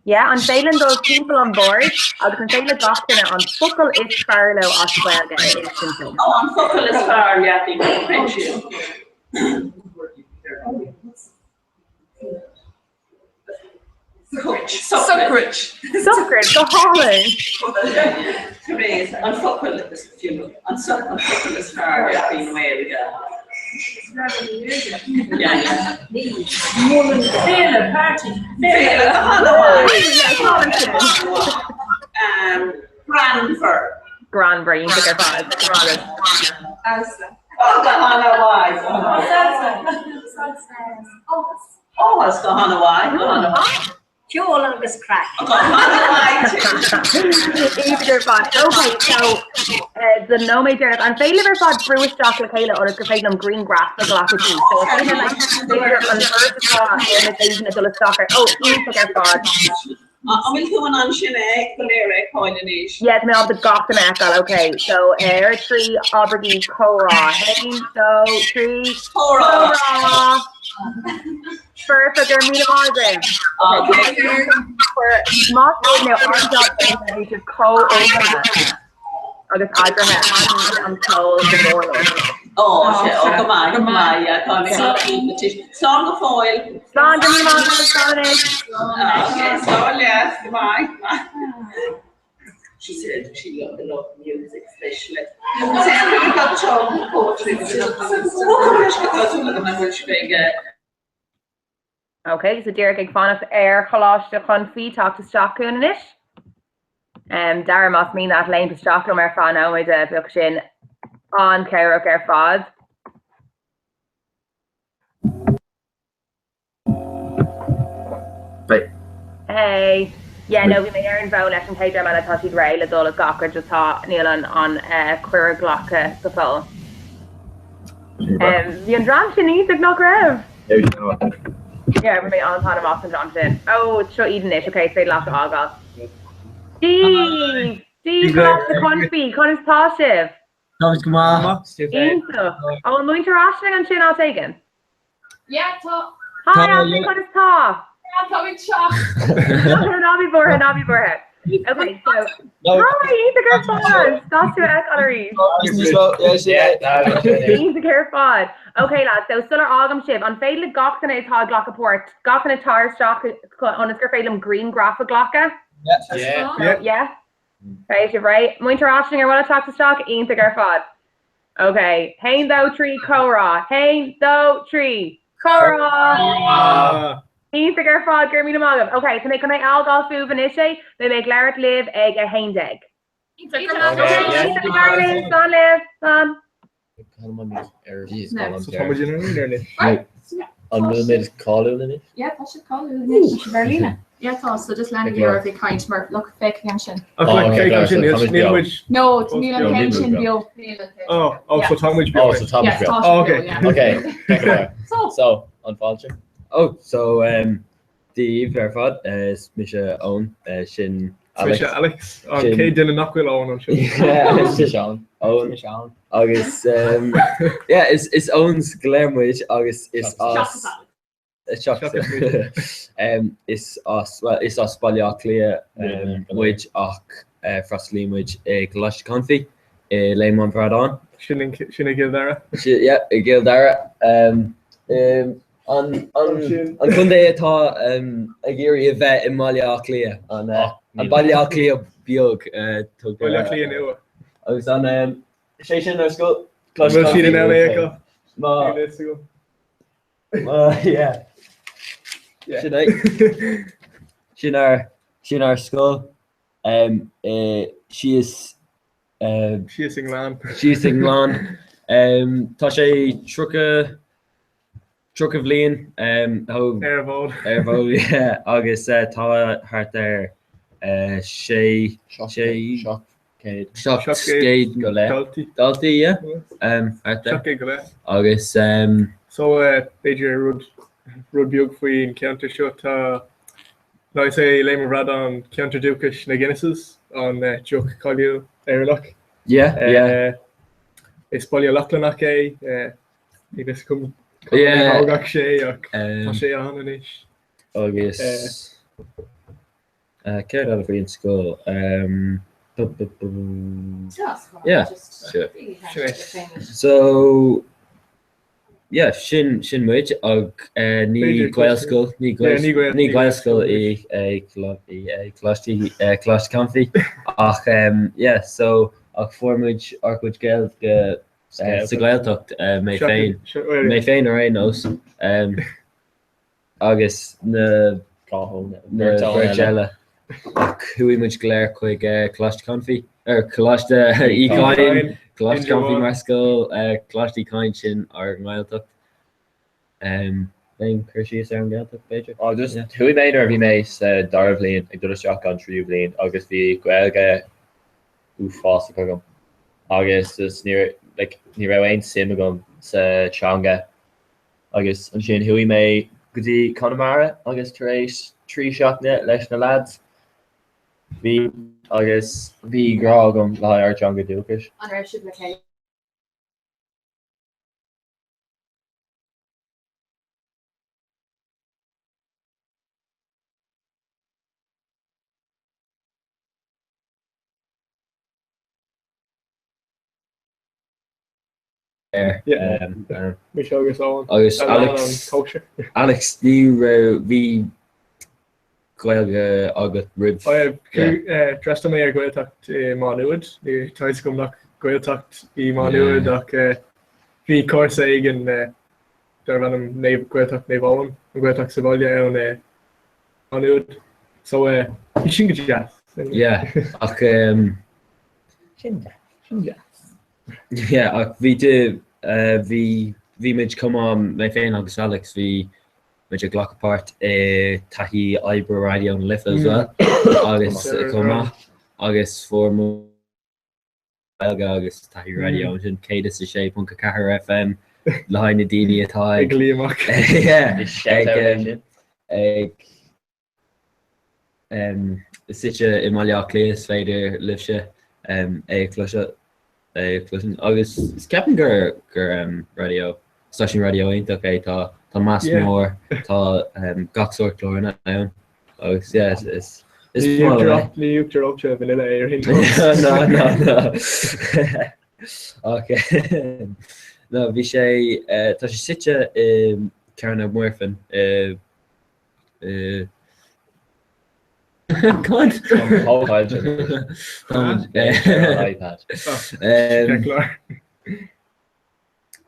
Yeah, an féidir linn dul timpeall an bhoird agus an féidir le gach duine an focal is fearr leo as Gaeilge a insint dom? Ó, an focal is fearr leat, Proinsias. Sochraid. Sochraid, go hálainn. Therese, an focal is fiú, an focal is fearr i nGaeilge. Féile, party. Féile, go han-mhaith. Greannmhar. Greannmhar, iontach ar fad. Salsa. Go han-mhaith. Salsa. Salsa. Áthas, go han-mhaith, go han-mhaith. Ceol agus craic. Go han-mhaith. Iontach ar fad. Ok, so don nóiméad deireanach, an féidir libh ar fad brú isteach le chéile ionas gur féidir liom grianghraf a ghlacadh díbh? So is féidir like, b'fhéidir an bheirt atá ar na taobhanna dul isteach ar, oh, iontach ar fad. An bhfuil tú in ann sin é go léir a fheiceáil anois? Yeah, tá mé ábalta gach duine a fheiceáil, ok. So ar trí abraigí comhrá. Haon, dó, trí. Comhrá! Comhrá! Foirfe, go raibh míle maith agaibh. Ok. Más rud nó an-jab déanta, bhí sibh chomh ullmhaithe agus eagraithe an ceol go mór liom. Ó, sé, ó, go maith, go maith, yeah, tá mé ag Slán go fóill. Slán, go míle maith agat, slán anois. Okay, slán leat, go maith. She said she loved a lot of music, especially. Poetry. Ok, so díreach ag fanacht ar Choláiste Chonfaí teacht isteach chugainn anois. Um, Dara más mian leat léimt isteach liom ar feadh nóiméid bheadh sin an-chabhrach ar fad. Hey. Hey. Yeah, no, bhí mé ar an bhfón leis an chéad dream eile, tá siad réidh le dul is gach rud, just tá, níl an, an eh, cuireadh glactha go fóill. Um, bhí an dream sin iontach nach raibh? Yeah, bhí mé an-taitneamh as an dream sin. Ó, seo iad anois, ok, is féidir leat a fhágáil. Dia daoibh, Coláiste Chonfaí, conas tá sibh? Táimid go maith. Iontach. Ó, an múinteoir Aisling ansin áit éigin? Yeah, tá. Hi Aisling, conas tá? Yeah, táimid seo. Ná bí buartha, ná bí buartha. Okay, so Hi, iontach ar fad! Deas tú a fheiceáil arís. Iontach ar fad. Okay lads, so sular fhágaim sibh, an féidir le gach duine atá ag glacadh páirt, gach duine tar isteach ionas gur féidir liom grianghraf a ghlacadh? Yeah. Yeah? Beidh sibh réidh. Muintir Aisling ar mhaith libh teacht isteach? Iontach ar fad. Ok, haon, dó, trí, comhrá. Haon, dó, trí, comhrá! Iontach ar fad, go raibh míle maith agaibh. Ok, tá mé chun é a fhágáil fúibh anois é, beidh mé ag labhairt libh ag 11. Iontach, go raibh maith agat. Iontach, go slán libh, slán. So tá muid in ar anois. An bhfuil muid cáiliúil anois? Yeah, tá sibh cáiliúil anois, tá sibh ar líne. Yeah, tá, so just leanaigí oraibh ag caint mar lucht féachana ansin. Ach like, cé ansin, níl muid... No, níl an ceann sin beo. Oh, oh, so tá muid beo. Oh, so tá muid beo. Oh, okay. Okay, So, an fáilte. Oh, so, um, Dia daoibh ar fad, is mise Eoin, sin Alex. Mise Alex, an chéad duine nach bhfuil Eoin anseo. Mise Eoin. Eoin. Mise Eoin. Agus, um, yeah, is, is Eoins go léir muid agus is as... Seachas um, is as, well, is as Baile Átha Cliath um, muid ach uh, freastalaíonn muid i gColáiste Confey i Léim an Bhradáin. Sin i gCill Dara. Yeah, i gCill Dara. Um, um, An contae atá ag iarraidh a bheith i mBaile Átha Cliath, an Baile Átha Cliath beag. Baile Átha Cliath nua. Agus an sé sin ar scoil? An bhfuil siad in ann é a fheiceáil? Yeah. Sin é. Sin ár sin ár scoil. Síos Síos i ngleann. Síos i ngleann. Tá sé 30 30 bhliain thóg ar an bhfód. Ar an bhfód, yeah. Agus tá thart ar sé, sé, 700 go leith. Daltaí. Daltaí, yeah. Thart ar. 700 go leith. Agus. So, b'fhéidir rud, rud beag faoin cheantar seo, tá, ná is é Léim an Bhradáin ceantar dúchais na Guinnesses, an deoch cáiliúil Éireannach. Yeah, yeah. Is baile Lochlannach é. Níl fhios agam conas a thógadh sé ach tá sé ann anois. Agus céard eile faoin scoil? Yeah, sure. So, yeah, sin sin muid ach ní Gaelscoil, ní ní Gaelscoil í é Coláiste Coláiste Confey ach yeah, so ach fuair muid ár gcuid Gaeilge sa Ghaeltacht, mé féin, mé féin ar aon nós, agus na beirt eile. Ach chuaigh muid go léir chuig Coláiste Confey, ar Coláiste Uí Chadhain, Coláiste Confey mar scoil, Coláiste Uí Chadhain sin ár nGaeltacht. Aon cur síos ar an nGaeltacht, b'fhéidir? Á, just chuaigh mé nuair a bhí mé sa dara bhliain ag dul isteach an tríú bliain agus bhí Gaeilge uafásach agam agus just ní like ní raibh aon suim agam sa teanga agus ansin chuaigh mé go dtí Conamara agus tar éis 3 seachtaine leis na lads bhí agus bhí grá agam le haghaidh ár dteanga dúchais. An raibh sibh le chéile? Mise agus Eoin. Agus Alex, Alex, ní raibh, bhí Gaeilge agat roimh. D'fhreastail mé ar Ghaeltacht i Má Nuad. Tá fhios agam nach Gaeltacht í Má Nuad ach bhí cúrsa éigin darbh ainm Gaeltacht Naomh Eoin, an Ghaeltacht sa bhaile ann i Má Nuad. So bhí sin go deas. Yeah, ach Sin deas, sin deas. Yeah, ach bhí tú, bhí, bhí muid chomh maith, mé féin agus Alex, bhí muid ag glacadh páirt i taithí oibre Raidió na Life as well agus chomh maith agus fuair muid Gaeilge agus taithí raidió ansin 106.4 FM le haghaidh na daoine atá ag ag luí amach. Yeah, ag ag suite i mBaile Átha Cliath is féidir libhse é a chloiseadh é a chloisint agus is ceapaim gur gur raidió stáisiún raidió iontach é tá tá meas mór tá gach sórt cláranna ann agus yeah is is. Is maith liom é. Ní uachtar reoite vanilla é ar aon nós. No, no, no. Ok. No, bhí sé, tá sé suite i Cearnóg Mhuirfean i, i, God! iPad.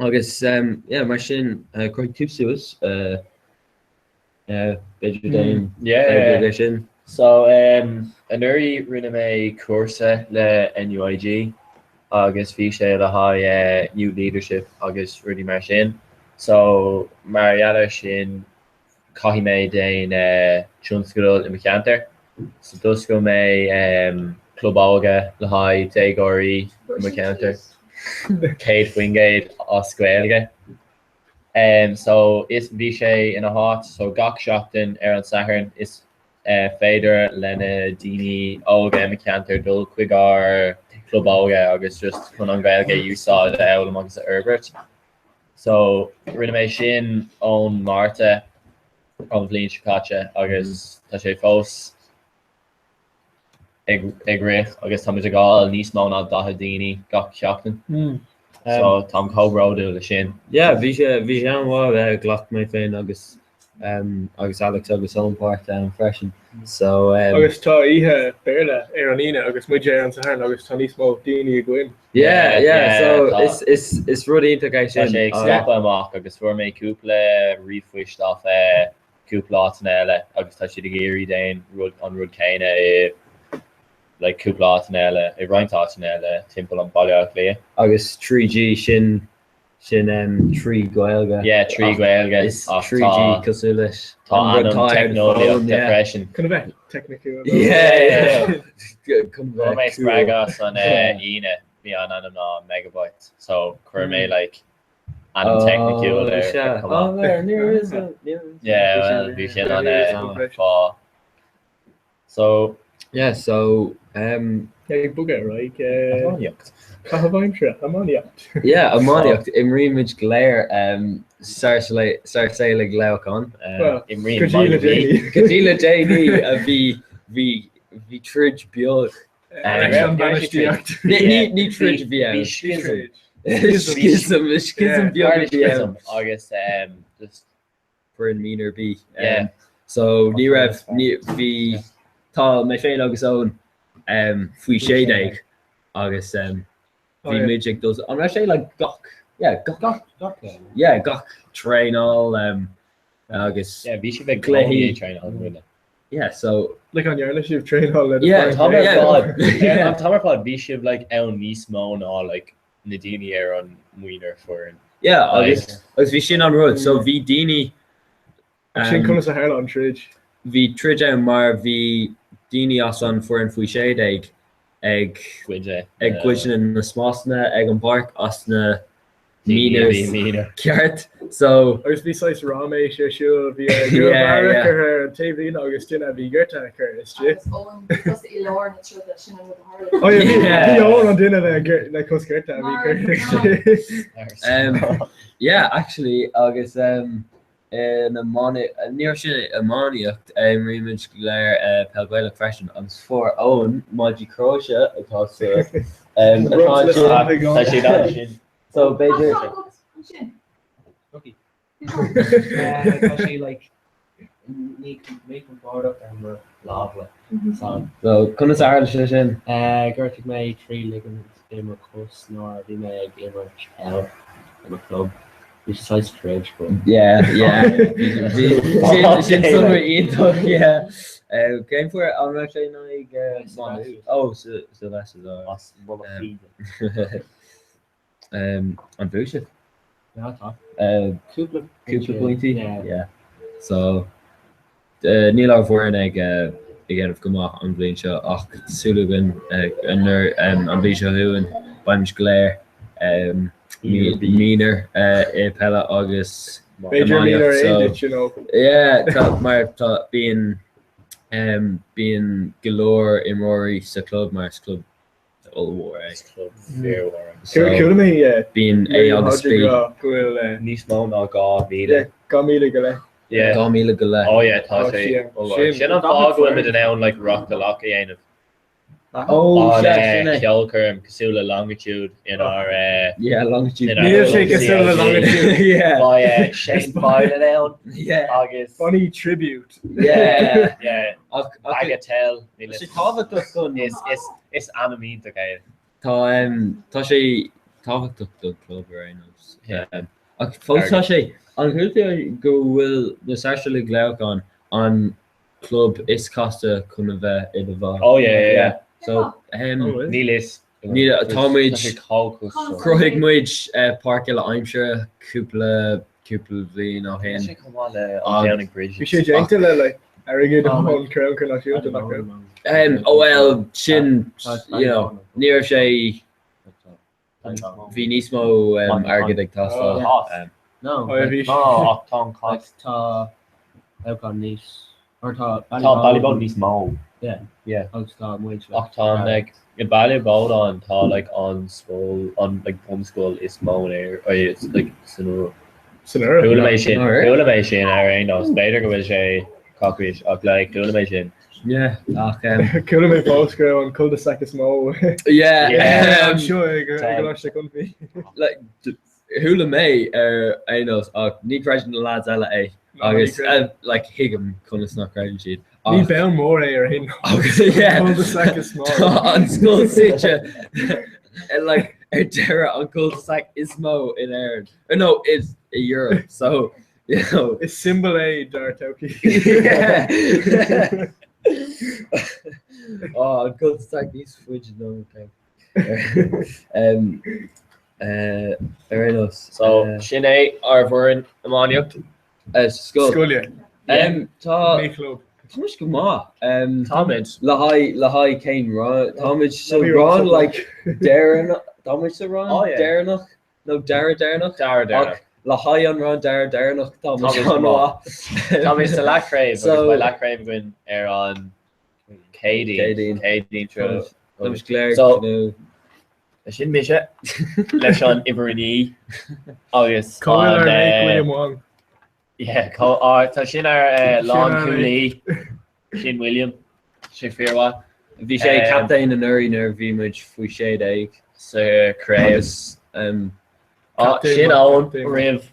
Agus yeah, mar sin, cuirfidh tú suas, b'fhéidir déan é sin. So anuraidh rinne mé cúrsa le NUIG agus bhí sé le haghaidh Youth Leadership agus rudaí mar sin. So mar gheall ar sin caithfidh mé déan tionscadal i mo cheantar. So d'oscail mé club óige le haghaidh déagóirí i mo cheantar, 100% as Gaeilge. So is bhí sé ina háit so gach seachtain ar an Satharn is féidir le na daoine óga i mo cheantar dul chuig ár club óige agus just chun an Ghaeilge a úsáid, a fhoghlaim agus a fhorbairt. So rinne mé sin ón Márta an bhliain seo caite agus tá sé fós ag ag rith agus táimid ag fháil níos mó ná 40 daoine gach seachtain. So táim chomh bródúil le sin. Yeah, bhí sé bhí sé an-mhaith, ghlac mé féin agus agus Alex agus Eoin páirt ann freisin. So. Agus tá oíche Béarla ar an Aoine agus muide ar an Satharn agus tá níos mó daoine againn. Yeah, yeah, so is is is rud iontach é sin. Tá sé ag scaipeadh amach agus fuair mé cúpla ríomhphoist as cúpla áiteanna eile agus tá siad ag iarraidh déan rud an rud céanna i like cúpla áiteanna eile, i roinnt áiteanna eile timpeall an Baile Átha Cliath. Agus 3G sin Sin 3 Gaeilge. Yeah, 3 Gaeilge. Is 3G cosúil leis Tá ainm teicneolaíochta freisin. Chun a bheith teicniciúil. Yeah, yeah. Fuair mé spreagadh as an Aoine, bhí an ainm ná Megabyte, so chuir mé like ainm teicniciúil ar chomh maith. Yeah, well, bhí sin an fáth. So, yeah, so, um. Ag bogadh ar aghaidh. Iománaíocht. Caitheamh aimsire, iománaíocht. Yeah, iománaíocht. Imrímid go léir um, Sáirséalaigh Leamhcán. Well, go dtí le déanaí. Go dtí le déanaí a bhí bhí bhí troid beag. Leis an bainistíocht. Ní troid a bhí ann. Bhí schism. Schism, schism beag a bhí ann. Agus um, just foireann Minor B. Yeah. So ní raibh ní bhí tá mé féin agus Eoin um, faoi 16 agus um, bhí oh, muid ag dul an raibh sé le gach yeah, gach gach gach yeah, gach traenáil um, agus yeah, bhí sibh ag cluichí traenáil Yeah, so like an ndearna sibh traenáil le yeah, tá ar fad yeah, tá ar fad bhí sibh like ann níos mó ná like na daoine ar an minor foireann. Yeah, agus agus bhí sin an rud, so bhí daoine Sin conas a tharla an troid. Bhí troid ann mar bhí daoine as an foireann faoi 16 ag ag goid na spásanna ag an bpáirc as na minors ceart so. Agus bhí saghas ráiméis ar siúl, bhí bearradh curtha ar an taobhlíne agus duine a bhí gortaithe curtha istigh. Agus Eoin tusa i lár na troda, sin an rud a tharla. Oh yeah, bhí Eoin an duine le le cos gortaithe a bhí curtha istigh. Yeah, actually, agus um, in iománaíocht, ní raibh sin iománaíocht, imrímid go léir peil Gaelach freisin agus fuair Eoin maidí cróise atá sa atá ansin. So b'fhéidir. Tá sé like míchompordach ar mo lámha. So conas a tharla sé sin? Ghortaigh mé 3 ligamint i mo chos nuair a bhí mé ag imirt peil i mo chlub. Bhí sé saghas troid but. Yeah, yeah. Sin sonra iontach, yeah. Cén fuair an raibh sé in aghaidh Má Nuad? Oh, Sylvester. As Mullach Íde. An bhuaigh sibh? Yeah, tá. Cúpla cúpla pointí? Yeah. So níl ár bhfoireann ag ag déanamh go maith an bhliain seo ach súil againn nuair an bhliain seo chugainn beimid go léir minor i peile agus B'fhéidir minor A duit, you know. Yeah, tá mar tá bíonn bíonn go leor imreoirí sa chlub mar is club ollmhór é. Club fíormhór é. So, Chuala mé bíonn A agus B. go bhfuil níos mó ná 2,000. 2,000 go leith. Yeah. 2,000 go leith. Oh yeah, tá Oh, sé. sin- Oh, sin- Sin an fáth go bhfuil muid in ann like Rock the Lock a dhéanamh. Oh, An sea, sin é. ceolchoirm cosúil le Longitude in ár Yeah, Longitude. in ár Níl sé cosúil le CLG. Longitude. Yeah. Beidh Shane Filan ann Yeah. agus Funny tribute. Yeah. yeah, Ach ach Bagatelle. Níl tá sé tábhachtach don Is is is ainm iontach é. Tá um, tá sé tábhachtach don club ar aon nós. Yeah. Um, ach fós tá sé an chuala go bhfuil na Sáirséalaigh Leamhcán an club is casta chun a bheith i do bhall. Oh yeah, yeah, yeah. So um, Oh, is? Níl fhios. Níl, tá muid- Tá sé chomh costasach. Chruthaigh muid uh, páirc uile aimsire cúpla cúpla bliain ó Tá shin. sé chomh maith le an Downing Bridge. Bhí sé déanta le like airgead Oh, ón Crannchur Náisiúnta nach raibh. Um, oh well, sin, you know, ní raibh sé, bhí níos mó um, airgead ag teastáil. Oh. Um, No, Oh, yeah, bhí Tá ach tá an like cost. tá Leamhcán níos or tá Tá Ballyboden níos mó. Yeah. Yeah. Agus tá muid like Ach tá an, like, i Baile Bhódáin tá like an scoil an like bunscoil is mó in Éirinn or it's like san Eoraip. San Eoraip. Chuala mé sin San Eoraip? chuala mé sin ar aon nós. B'fhéidir go bhfuil sé coicís ach like chuala mé sin. yeah, ach, um, Chuala mé fós go raibh an cul-de-sac is mó yeah, Yeah. um, anseo ag ag Tá. Coláiste Chonfaí. like, d- chuala mé ar aon nós ach ní chreideann na lads eile é agus uh, like, thuigim conas nach gcreideann siad. Ní Ach- bonn mór é ar aon nós. Agus, yeah. Cul-de-sac is mó. Tá an scoil suite uh, like, ar deireadh an cul-de-sac is mó in Éirinn. Or no, is i Europe. So, you know, Is symbol é dár todhchaí. Yeah. Oh, an cul-de-sac níos faide ná an ceann. Um, uh, ar aon nós, So uh, sin é ár bhfoireann iománaíocht. uh, scoil. Scoile. Um, tá Ní club. tá muid go maith. Um, Táimid. le haghaidh le haghaidh cén rang táimid sa Bhí rang rang like deireanach táimid sa rang Oh, yeah. deireanach nó dara deireanach Dara deireanach. Ach le haghaidh an rang dara deireanach táimid Táimid go an maith. Táimid sa leathchraobh agus So- beidh leathchraobh againn ar an Céadaoin. Céadaoin. Céadaoin teo. Táimid go léir So- nó Sin mise leis an uimhir 9 agus Cá bhfuil an, ár eh, William Wong. Yeah, có- á, tá sin ar eh, Sin lán ar cúlaí sin William sé fíormhaith Bhí sé Um, captaen anuraidh nuair a bhí muid faoi 16 sa chraobh. agus um, Á, Captain sin maith, Eoin captain maith. roimh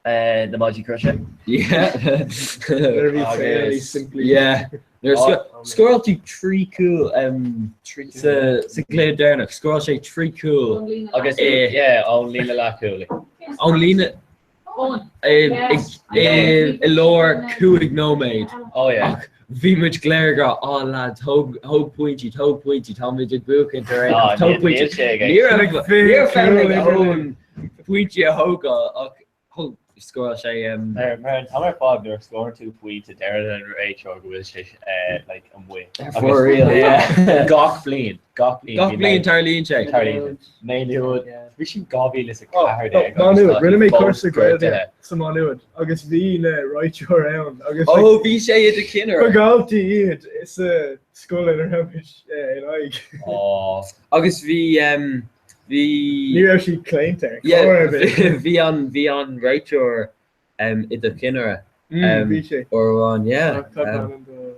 eh, na maidí croise. yeah. Nuair a bhí Agus- saol níos simplí. Yeah. Nuair a Á, scóráil tú trí cúl um, sa sa gcluiche deireanach, scóráil sé trí cúl Agus Eh. yeah, ón líne leathchúlaí. ón líne i i- i lár cúig nóiméad. Oh yeah. Ach bhí muid go léir ag rá, "Á lad, tóg tóg pointí, tóg pointí, táimid ag buachaint ar aon Á, nós, tóg níl- pointí." níl sé ag Ní raibh Like, ní raibh fonn ag cúl idir Eoin pointí a thógáil ach thóg scóráil sé um, Mar mar an t-am ar fad nuair a scórann tú pointe deireann an réiteoir go bhfuil sé eh, like amuigh. For real, yeah. Gach bliain, gach bliain. Gach bhí bliain mé- tarlaíonn sé. Tarlaíonn. Mé nuad. Bhí sin 2014 Má Nuad, rinne mé fós cúrsa Gaeilge gortaithe. sa Má Nuad agus bhí na réiteoir ann agus Ó, bhí sé i do chinnire. ba dhaltaí iad sa scoil ina raibh muid eh, in aghaidh. Ó, Agus bhí um, bhí Ní raibh siad claonta ar Yeah, chor ar bith. bhí an bhí an réiteoir um, i do chinnire Mm, Bhí sé. uair amháin, yeah. Ach tá Um, ainm do-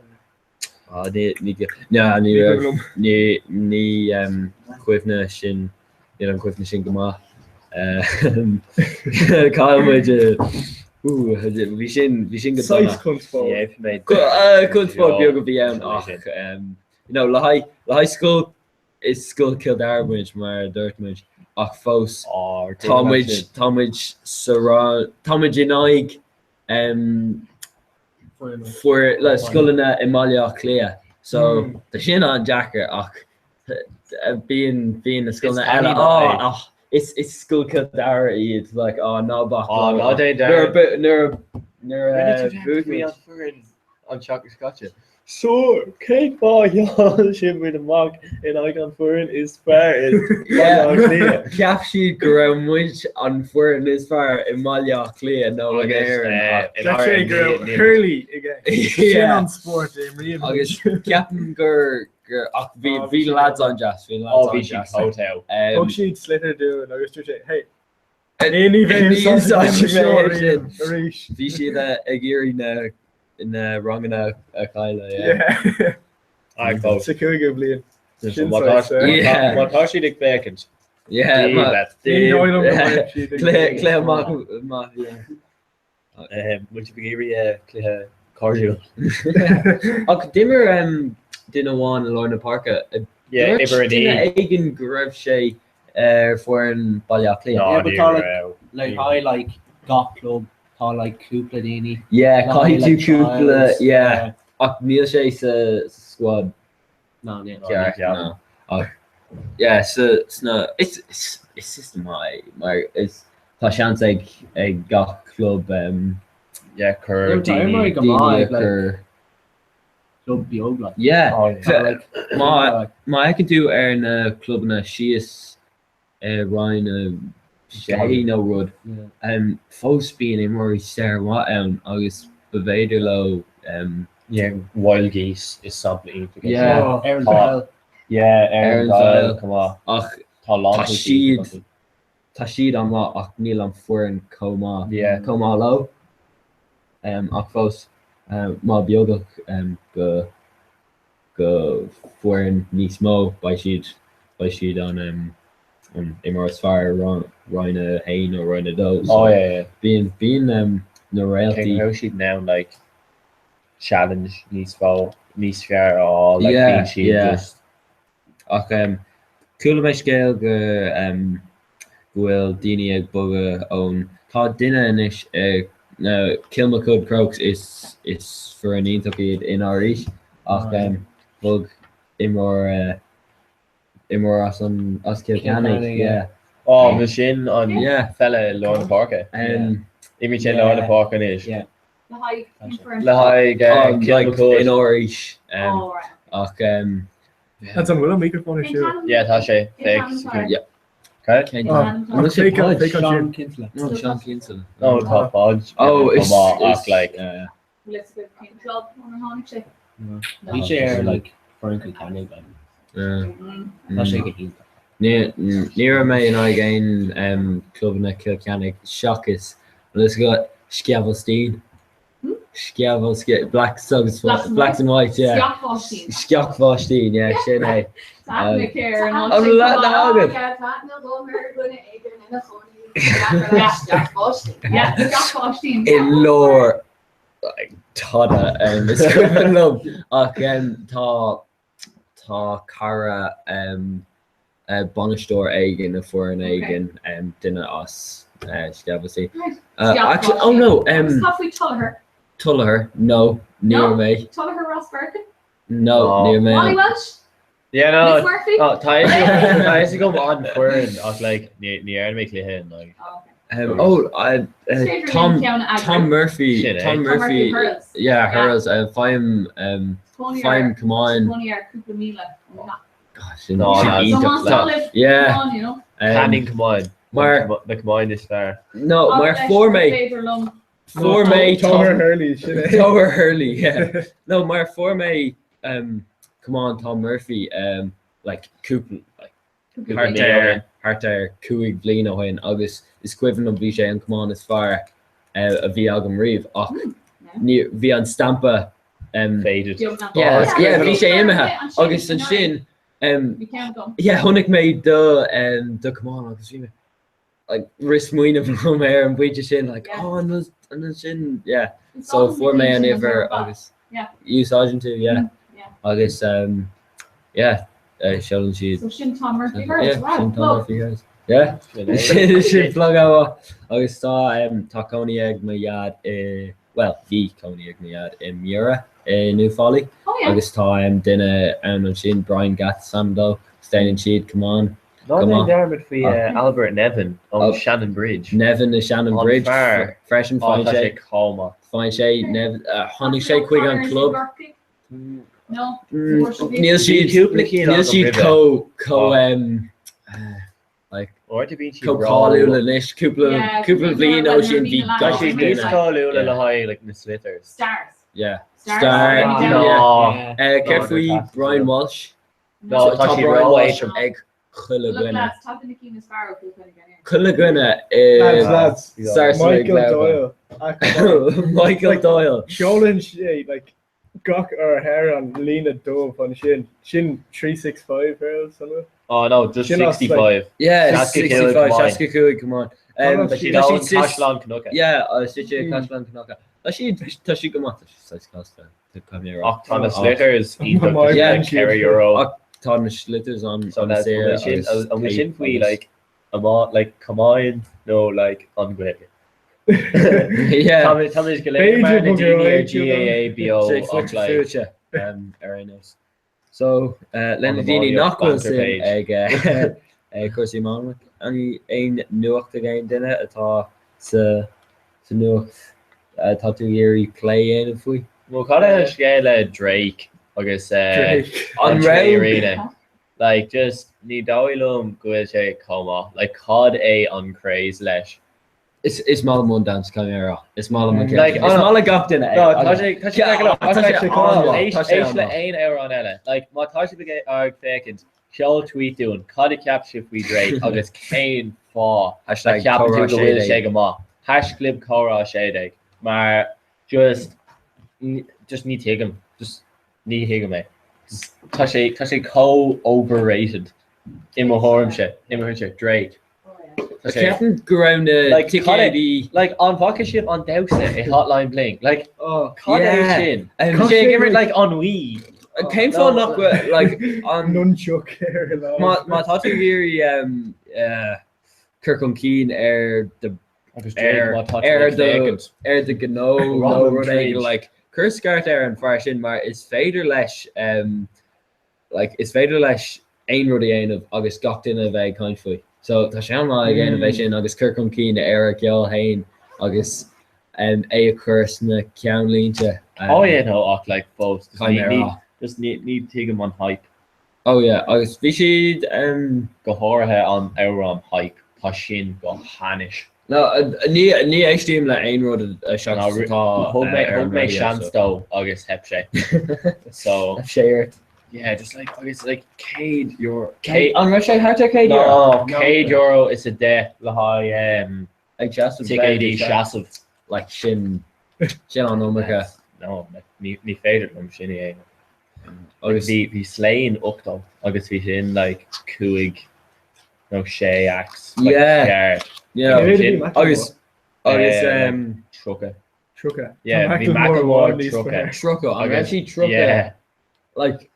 á, ní ní ní ní Ní raibh liom. ní ní um, cuimhne sin níl an cuimhne sin go maith. Um, Caithfidh muid uh, ú, bhí sin bhí sin go dona. Saghas conspóid. yeah, mé Conspóid beag a bhí ann Sin é ach sin. um, you know, le haghaidh le haghaidh scoil is scoil Chill Dara muid mar a dúirt muid ach fós Ó, tá muid tá muid sa rang tá muid in aghaidh um, fuair le scoileanna i mBaile Átha Cliath so Mm. tá sin an-deacair ach eh, bíonn bíonn na scoileanna Is eile taithí "Á, maith é." ach is is scoil Chill Dara iad like á ná bac Á, leo." ná déan Nuair a dearmad. bu- nuair a nuair Rinne a tú dearmad bhuaigh go bhí muid an foireann an tseachtain seo caite. So, cén fáth a sheol sibh muid amach in aghaidh an foireann is fearr i Baile Átha Cliath? Cheap siad go raibh muid an foireann is fearr i mBaile Átha Cliath nó in Agus, Éirinn eh, ach- in Cheap sé Árainn go raibh níl- hurley i gceist. Sin Yeah. an spórt é imríonn Agus muid. ceapaim gur gur ach bhí Á, bhí bhí siad lads an- an-deas, bhí Ó, lads bhí siad an-deas. chomh togha. Um, Thug siad sliotar dúinn agus dúirt sé, hey, Ní bheidh Ní úsáidfidh mé úsáidfidh mé sin arís. Bhí siad ag iarraidh na na ranganna a chailleadh, yeah. Yeah. Ag fós. Sa cúigiú bliain. Sin Má tá saghas, eh, Yeah. má tá siad ag féachaint. Yeah, Dí ma- leat. Ní dóigh liom go mbeidh siad ag Cluiche féachaint. cluiche maith maith yeah. Bhfuil sibh ag iarraidh cluiche cairdiúil? Ach d'imir duine amháin i lár na páirce. Yeah, Dúirt uimhir a duine naoi. éigin go raibh sé ar foireann Baile Átha Cliath. Ná, Yeah, but ní tá like raibh. like high like gach club tá like cúpla daoine. Yeah, Le caithfidh haghaidh tú like cúpla, trials, yeah. yeah. Ach níl sé sa squad Ná, níl. Ná, ní ceart, cheapaim. no. Ach yeah, sa sna is is is system maith é mar is tá seans ag ag gach club um, Yeah, cur Yeah, tá daoine imreoirí go daoine a maith like chur club beag like. Yeah, Oh, yeah. Tá like má like má fheiceann tú ar na clubanna síos i Roinn a sé nó rud, yeah. fós bíonn imreoirí sármhaith ann agus ba bhféidir leo um, Yeah, Wild Geese is sampla iontach é Yeah. sin. Oh, Erin's Tá Isle. Yeah, Erin's Erin's Isle, Isle. come on. Ach Tá lán tá cluichí siad acu. tá siad an-mhaith ach níl an foireann chomh maith Yeah. chomh maith leo. Um, ach fós um, má bogadh um, go go foireann níos mó beidh siad beidh siad an um, an imreoir is fearr i Roinn Roinn 1 nó Roinn 2 so Oh yeah, yeah. bíonn bíonn um, na Cé réaltaí go raibh siad in ann like challenge níos mó níos fearr a fháil like Yeah, bíonn siad yeah. just Ach um, chuala mé scéal go um, go bhfuil daoine ag bogadh ón tá duine anois ag na Kilmacud Crokes is is foireann iontach iad in ár aois ach um, bhog imreoir uh, imreoir as an as Cill Cill Chainnigh Chainnigh, yeah. Oh, nó sin an Yeah. fella i lár na páirce. Um, Imríonn sé i lár na Yeah. páirce anois. Yeah. Le haghaidh cén foireann? Le haghaidh oh, Cill like, Mochua. in ár aois um, Oh, right. ach um, That's an bhfuil an microphone ar Cén siúl. t-ainm? Yeah, tá sé. Cén Féach. t-ainm atá air? Yeah. Okay. Cén Oh, Cén t-ainm atá An bhfuil sé Féach Podge? féach Sean ansin. Kinsella. No, Sean Kinsella. No, tá Podge. Oh, Go is maith is ach like yeah. Bhfuil fhios agaibh cén club ónar tháinig sé? No. No. Bhí sé ar like foireann Cill Chainnigh like Yeah. Mm. tá sé go hiontach. Ní ní raibh mé in aghaidh aon um, clubanna Cill Chainnigh seachas an bhfuil fhios agat Sceach Bháistín. Sceach Bháistín Blacks agus Blacks and Blacks and Whites yeah. Sceach Bháistín. Sceach Bháistín yeah sin é. Tá Um, céir an An bhfuil aithne agat? dhuine éigin ina chónaí Sceach Bháistín. Yeah, Sceach Bháistín. I lár like, tada um, is cuimhin liom ach um, tá tá cara um, uh, bainisteoir éigin i foireann Okay. éigin um, duine as uh, Sceach Bháistín. Right. Uh, Sceach actually, oh no, Bháistín. Agus um, tá faoi Tullogher. Tullogher, no, ní No? raibh mé. Tullogher Ross Birkin? No, No. ní raibh mé. Molly Welsh? Yeah, no. Miss Murphy? Oh, tá tá fhios agam an foireann ach like ní ní dhearna mé cluiche in like Oh, okay. Um, oh, I, uh, Is féidir Tom linn ceann a eagrú. Tom Murphy, Sin é. Tom Tom Murphy Murphy, hurls. yeah, Yeah. hurls. Uh, faighim, um, Cónaí faighim ar camán. cónaí ar cúpla míle. Gosh, sin No, sin no, So iontach. más Tá- dóigh Yeah. come on, you know. Um, Canning camán. mar Na camáin is fearr. no, mar Agus leis, fuair is mé féidir liom fuair mé Toher Tom Hurley sin é. Toher Hurley, yeah. No, mar fuair mé um, camán Tom Murphy um, like cúpla like cúpla thart bliain. ar thart ar cúig bhliain ó shin agus is cuimhin liom bhí sé an camán is fearr uh, a bhí agam riamh ach Mm, yeah. ní bhí an stampa um, Faded. Beagnach. yeah, Yeah, yeah, bhí sé bhí imithe ansin, agus ansin um, Bhí ceann agam. yeah, chonaic mé do um, do camán agus bhí mé like rith smaoineamh liom ar an bpointe sin like Yeah. oh an bhfuil- an bhfuil sin yeah Is so dóigh fuair mé liom an sin uimhir ar fad. agus Yeah. úsáideann tú yeah Mm, yeah. agus um, yeah uh, seolann siad So sin Tom Murphy hurls. yeah, Wow. sin Tom Plug. Murphy hurls. Yeah. Sin é. Sin sin plug amach. Agus tá um, tá cónaí ag mo dhaid i well bhí cónaí ag mo dhaid i Miura i nUíbh Fhailí Oh yeah. agus tá um, duine ann ansin Brian Gatt is ainm dó agus déanann siad camán Ná Come déan on. dearmad faoi Ah. uh, Albert Nevin ón Oh. Shannon Bridge. Nevin na Shannon An Bridge fear. freisin Oh, faigheann tá sé sé chomh maith. faigheann sé Nevin uh, tháinig sé chuig an club No. Mm, Bhí níl siad Bhí cúpla cinn níl agam siad roimhe. chomh chomh Oh. um, uh, like Or to bíonn siad chomh ró- cáiliúil anois cúpla Yeah, cúpla bliain ó sin bhí Tá Tá gach siad siad níos duine cáiliúla Yeah. le haghaidh like na Slithers. Stars. yeah Stars. Star Maybe yeah down. No. Uh, céard No, faoi they're Brian Walsh No, tá tá siad Brian ró Walsh éadrom. ag Chuile Look dhuine. lads, tá na cinn is fearr ó Chill Chainnigh in Éirinn. Chuile dhuine i Lads, lads. Sarsfield Michael Gleann. Doyle. Ah, come on. Michael Like, Doyle. Seolann sé like gach ar thar an líne dubh ansin. Sin 365 ar san bhfuil? Oh no, just Sin as, like- 65. Yeah, 65, 65, 65, come on. Um, Tá siad tá ann siad sis- Caisleán Cnucha. Yeah, uh, siad Caisleán Cnucha. Tá siad tá siad go maith, tá siad saghas casta, tá caithfidh mé a rá. Ach tá na sliotars iontach, My Yeah. yeah, 4 euro. Ach tá na sliotars an So an lads, saor an bhfuil sin agus an bhfuil sin tape faoi agus- like amá like camáin nó like an Ghaeilge. Yeah. Tá tá muid go léir mar B'fhéidir na go daoine ar raibh GAA BO Sé ach fite like fuaite, um, ar aon nós. So, uh, le An na daoine iománaíocht nach bhfuil banter suim page. ag uh, ag cúrsaí iomána, aon nuacht ag aon duine atá sa sa nuacht atá tú ag iarraidh plé a dhéanamh faoi? Well cad é an scéal le Drake agus uh, Drake. an An Tré raibh Arena? Like just ní dóigh liom go bhfuil sé chomh maith. Like cad é an craze leis? Is is maith liom an dance caithfidh mé a rá. Is maith liom an Like, ceol. Is maith le gach duine é. No, tá sé tá sé Yeah, tá tá sé sé an-mhaith, tá sé Éist le an-mhaith. aon amhrán eile. Like má tá sibh ag ag féachaint, seol tweet dúinn, cad a cheap sibh faoi Drake agus cén fáth a Hashtag cheapann tú comhrá go bhfuil 16. sé go maith. Hash clib comhrá 16 mar just just ní thuigim just ní thuigim é. Just tá sé tá sé chomh overrated i mo thuairimse i mo thuairimse Drake. Tá sé Ceapaim go raibh na Like, cad é- ticéidí Like, an bhfaca sibh an damhsa i Hotline Bling? Like, Oh, cad é Yeah. sin? Um, Tá sé ag imirt like an Wii. Cén fáth nach bhfuil like an nunchuck ar a lámh. má má tá tú ag iarraidh um, uh, cur chun cinn ar do Agus Drake, ar má tá tú ar ag do féachaint. ar do ghnó nó Robin rud éigin Tridge. like cuir scairt ar an fear sin mar is féidir leis um, like, is féidir leis aon rud a dhéanamh agus gach duine a bheith ag caint faoi. So tá sé an-mhaith ag déanamh é sin agus cur chun cinn ar a cheol féin agus um, é a chur sna ceannlínte. Um, Oh yeah, no, ach like fós. Just Caithfidh ní mé a ní rá. just ní ní tuigim an hype. Oh yeah, agus bhí siad um, Go háirithe an amhrán hype. Tá sin go hainnis. No, ní ní éistím le aon rud a No, seachas atá Thug mé ar thug an mé raidió, seans so. dó agus theip sé. So Theip sé ort. yeah, just like agus like 100 euro. An raibh sé thart ar 100 euro? No, 100 euro is a deich le haghaidh um, Ag seasamh ticéidí seasamh. Like sin sin an iomarca. No, like, ní ní féidir liom sin a dhéanamh. Agus Agus bhí bhí Slain 80 agus bhí sin like cúig nó sé acts. Like, Yeah. gearr. yeah, Cé mhéad a bhí sin- Macklemore? agus agus Eh, um, 30. 30. Yeah, Tá bhí Macklemore Macklemore amháin níos 30. fearr. 30 an raibh Agus- sí 30 Yeah. like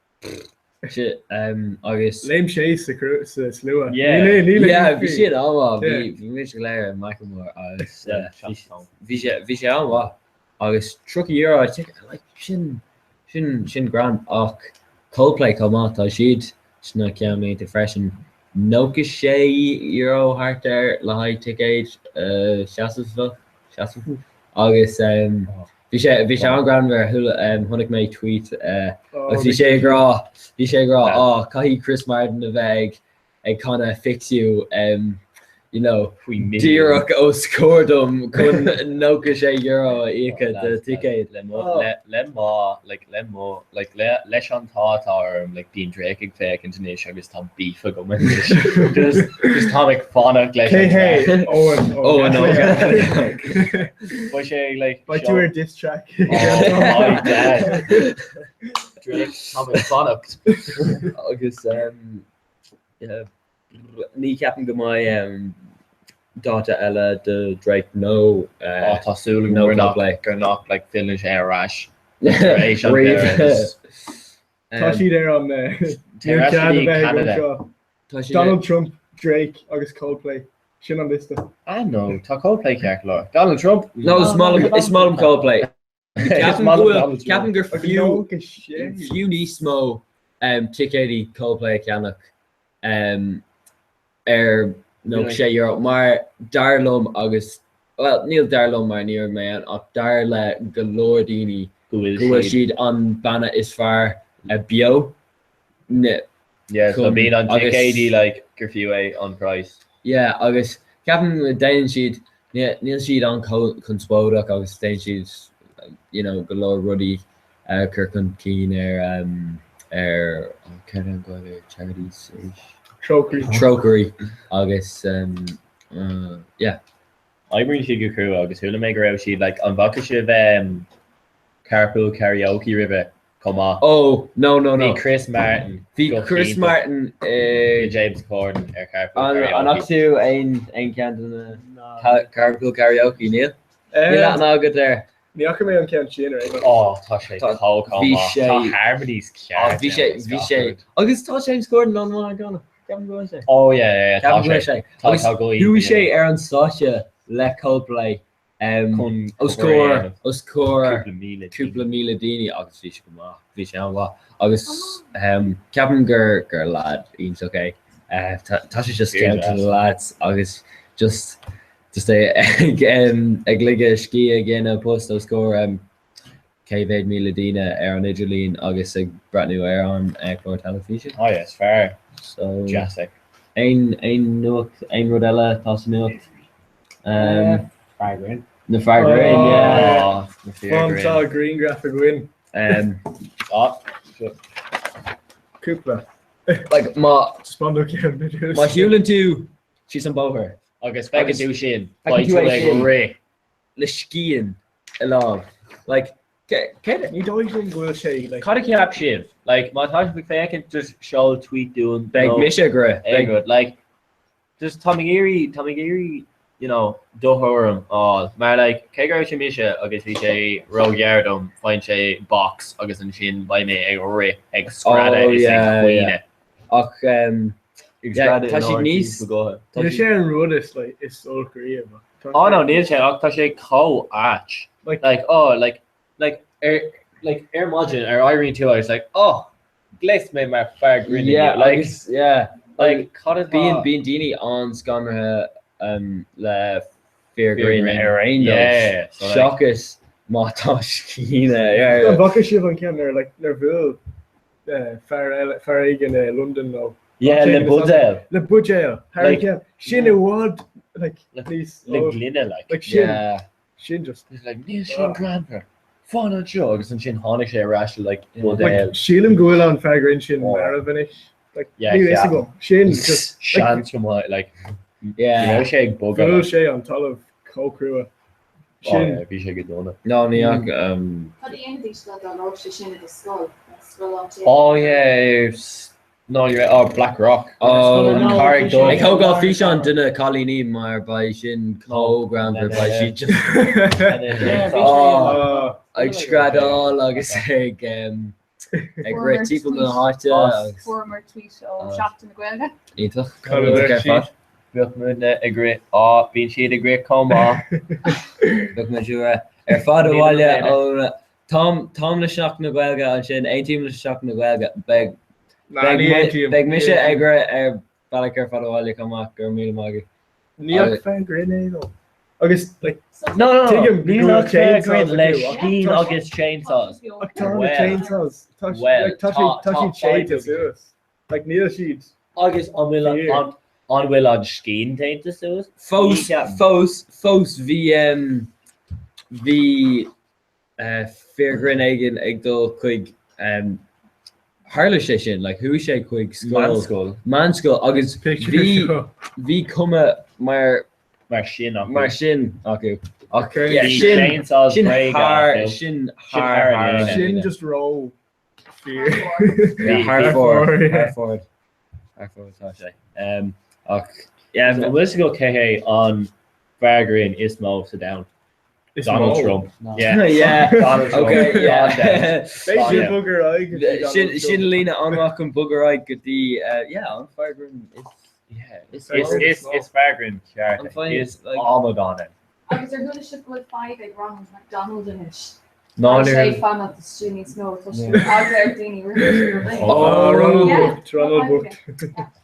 shit um, agus Léim sé sa cru- sa slua. Yeah. Níl níl yeah, bhí siad an-mhaith Yeah. bhí bhí muid go léir i Macklemore agus Yeah, uh, bhí seasamh. bhí sé bhí sé an-mhaith agus 30 euro ticket like sin sin sin grand ach Coldplay chomh maith tá siad sna ceannlínte freisin 96 euro thart ar le haghaidh ticéid uh, seasamh seasamh agus um, bhí sé bhí sé an-ghreannmhar chuala um, chonaic mé tweet uh, agus bhí sé ag rá bhí sé ag rá á caithfidh Chris Martin a bheith ag ag canadh Fix You um, you know Faoi milliún. díreach os comhair dom chun 96 euro a íoca do ticéad. Le mo le le mo like le mo like le leis an t-ádh atá orm like bíonn Drake ag féachaint anois agus tá beef agam anois. Just just táim ag fanacht leis Cé an hé? track. Owen. Owen Ó Beidh sé like Beidh tú ar diss track. Oh my dad. Drake táim ag fanacht. Agus um, yeah, ní ceapaim go mbeidh um, dáta eile do Drake nó Ó uh, tá súil agam nó gur nach Coldplay. gur nach like filleann sé ar ais. Tar éis an Riamh. deireadh. Tá Um, siad ar an eh, Tar níl ais cead go a dtí bheith agam Canada. seo. tá siad Donald Trump, Drake agus Coldplay. Sin an liosta. Ah no, tá Coldplay ceart go leor. Donald Trump. No, is maith liom is maith liom Coldplay. Is Ceapaim maith go liom bhfuil Donald Trump. ceapaim gur Agus fiú 96. fiú níos mó um, ticéidí Coldplay a cheannach um, ar 96 euro mar dar liom agus well níl dar liom mar ní raibh mé ann ach dar le go leor daoine Go go bhfuil bhfuil siad. siad an banna is fearr uh, beo. Ne, Yeah, so chun bíonn an agus ticéidí like gur fiú é an price. yeah, agus ceapaim go déanann siad níl níl siad an conspóideach agus déanann siad you know, go leor rudaí uh, cur chun cinn ar um, ar oh, cad é an Gaeilge ar charities arís? Trócairí. Trócairí agus yeah. Oibríonn siad go crua agus chuala mé go raibh siad like an bhfaca sibh um, Carpool Karaoke roimhe chomh maith? Oh, no, no, no. Bhí Chris Martin Bhí go Chris hiontach. Martin Bhí ag James Corden ar Carpool An Karaoke. an fhaca tú aon aon ceann de na Carpool Karaoke, níl? Níl aithne agat air. Ní fhaca mé an ceann sin ar aon nós. Oh, tá sé Tá- chomh chomh bhí maith. sé- Tá harmonies Oh, ceart bhí sé, ann, bhí sé, agus tá James Corden an-mhaith ag canadh. Ceapaim go bhfuil sé. Oh yeah, yeah, yeah, tá Ceapaim go bhfuil sé. sé. Tá Agus tá go chuaigh sé ar an stáitse le Coldplay Chun os cover a comhair dhéanamh. os comhair Cúpla míle cúpla míle daoine agus bhí sé go maith, bhí sé an-mhaith agus ceapaim gur gur lad iontach é. Tá tá sé just Fíor ceann de na deas. lads agus just just é ag ag ligean scíth ag déanamh post os comhair cé mhéad míle daoine ar an idirlíon agus ag breathnú ar an chlár teilifíse. Oh yeah, is fear So deas é. aon aon nuacht aon rud eile atá sa nuacht? Um, Fear grinn. na fear grinn, yeah. Oh, na fir Fan grinn. tá grianghraf againn. Um, Ah, so- Cúpla. like má Taispeáin dó ceann b'fhéidir. má shiúlann tú síos an bóthar Agus feiceann Agus tú sin, feiceann beidh tú tú é ag sin. rith. le scian i lámh. Like, cé Ní dóigh liom go bhfuil sé like Cad a cheap sibh? Like, má tá sibh ag féachaint, just seol tweet dúinn. Beidh nó mise ag rith. aon rud. Like, just tá mé ag iarraidh, tá mé ag iarraidh, you know, do thuairim a fháil. Mar like, cé go raibh sé mise agus bhí sé róghearr dom, faigheann sé box agus ansin beidh mé ag rith, ag screadadh Oh, is ag yeah, yeah. caoineadh. Ach um, Ag yeah, screadadh tá in siad ard níos mo ghutha. tá Níl siad sé an rud is like is olc riamh. ach tá Oh sé no, níl sé ach tá sé chomh ait. like Like, oh, like, like, ar, like, ar maidin ar éiríonn tú agus like, oh, ghléas mé mar fear grinn yeah, inniu. Like, agus yeah, like, cad atá bíonn bíonn daoine an-scanraithe um, le fir Fear grinn grinn. ar aon nós Yeah, so like, seachas má tá scian An yeah. bhfaca sibh an ceann ar like nuair bhuail eh, fear eile fear éigin i Londain nó yeah, áit le éigin i Sasana buidéal. le buidéal thar an Like, ceann sin i bhfad like le, níos le olc gloine, like. like sin Yeah. sin just He's like, níl sin ah. greannmhar. Fan anseo agus ansin tháinig sé ar ais le like Yeah. Like buidéal. sílim go bhfuil an fear grinn sin Oh. marbh anois like Yeah, níl fhios ceapaim. agam sin just like Seans go maith, like, ní Yeah. raibh sé ag bogadh, bhuail like. sé an talamh chomh crua Oh sin yeah, bhí sé go dona. No, ní fhaca um, Cad a dhéanfaidís dá dtarlódh sé sin i do scoil? Scoil áit Oh yeah, no, you're oh Black Rock. Oh, An Carraig Ag Dubh. tógáil físeán de na cailíní mar beidh sin chomh greannmhar beidh siad just Yeah, oh, Ah, ag screadaíl agus ag um, ag rith Fuaireamar timpeall na tweet háite agus fuaireamar tweet ó uh, Seachtain na Gaeilge. iontach cad a iontach deir ar siad? fad. Bheadh muidne ag rith. Á, bíonn siad ag rith chomh maith. Bheadh muid ag rith ar fad Níl abhaile mé. ó Táim táim le Seachtain na Gaeilge ansin aontaím le Seachtain na Gaeilge beidh Ná beidh ní mu- aontaím beidh ní mise ag aontaím. rith ar bealach ar fad abhaile chomh maith go raibh míle maith agat. Ní ach Agus fear grinn é though. Agus like No, no, no. tuigim go Níl bhfuil ach fear chainsaws grinn le acu ach scian tá agus chainsaws. ach tá na Well, chainsaws tá si- well, like tá tá siad tá tá siad fadhb séidte acu. suas. Like níl siad Agus an bhfuil an fíor. an an bhfuil an scian déanta suas? Ní Fós ceapaim. fós fós bhí um, bhí uh, fear grinn éigin ag dul chuig um, tharla sé sin like chuaigh sé chuig scoil Meánscoil. meánscoil agus Picture bhí seo. bhí cuma mar Mar sin acu. mar sin acu ach Cur yeah, Bhí sin chainsaws sin bréige thar acu. sin Sin thar thar an thar líne. an Sin líne. just ró fíor. Yeah, Bhí thar bhí fóir fóir, thar yeah. fóir thar fóir atá sé. Um, ach yeah, So, an bhfuil go cé hé an fear grinn is mó sa domhan. Is Donald mó. Trump. No. Yeah. yeah Donald Trump. okay Gan yeah dabht. Beidh Gan sé dabht. bog ar aghaidh go dtí sin Donald sin Trump. líne an-mhaith chun bogadh ar aghaidh go dtí uh, yeah an fear grinn is Yeah. is Fear Is mó grinn is is mó. is fear grinn ceart an é. fine Is like amadán é. Agus ar chuala sibh go bhfuil fadhb ag Ronald McDonald anois. Ná Tá sé níor fanacht istigh níos mó tá sé yeah. eagla ar daoine roimhe Ah, Oh Ronald Yeah, bocht, Ronald tá fadhb aige. bocht.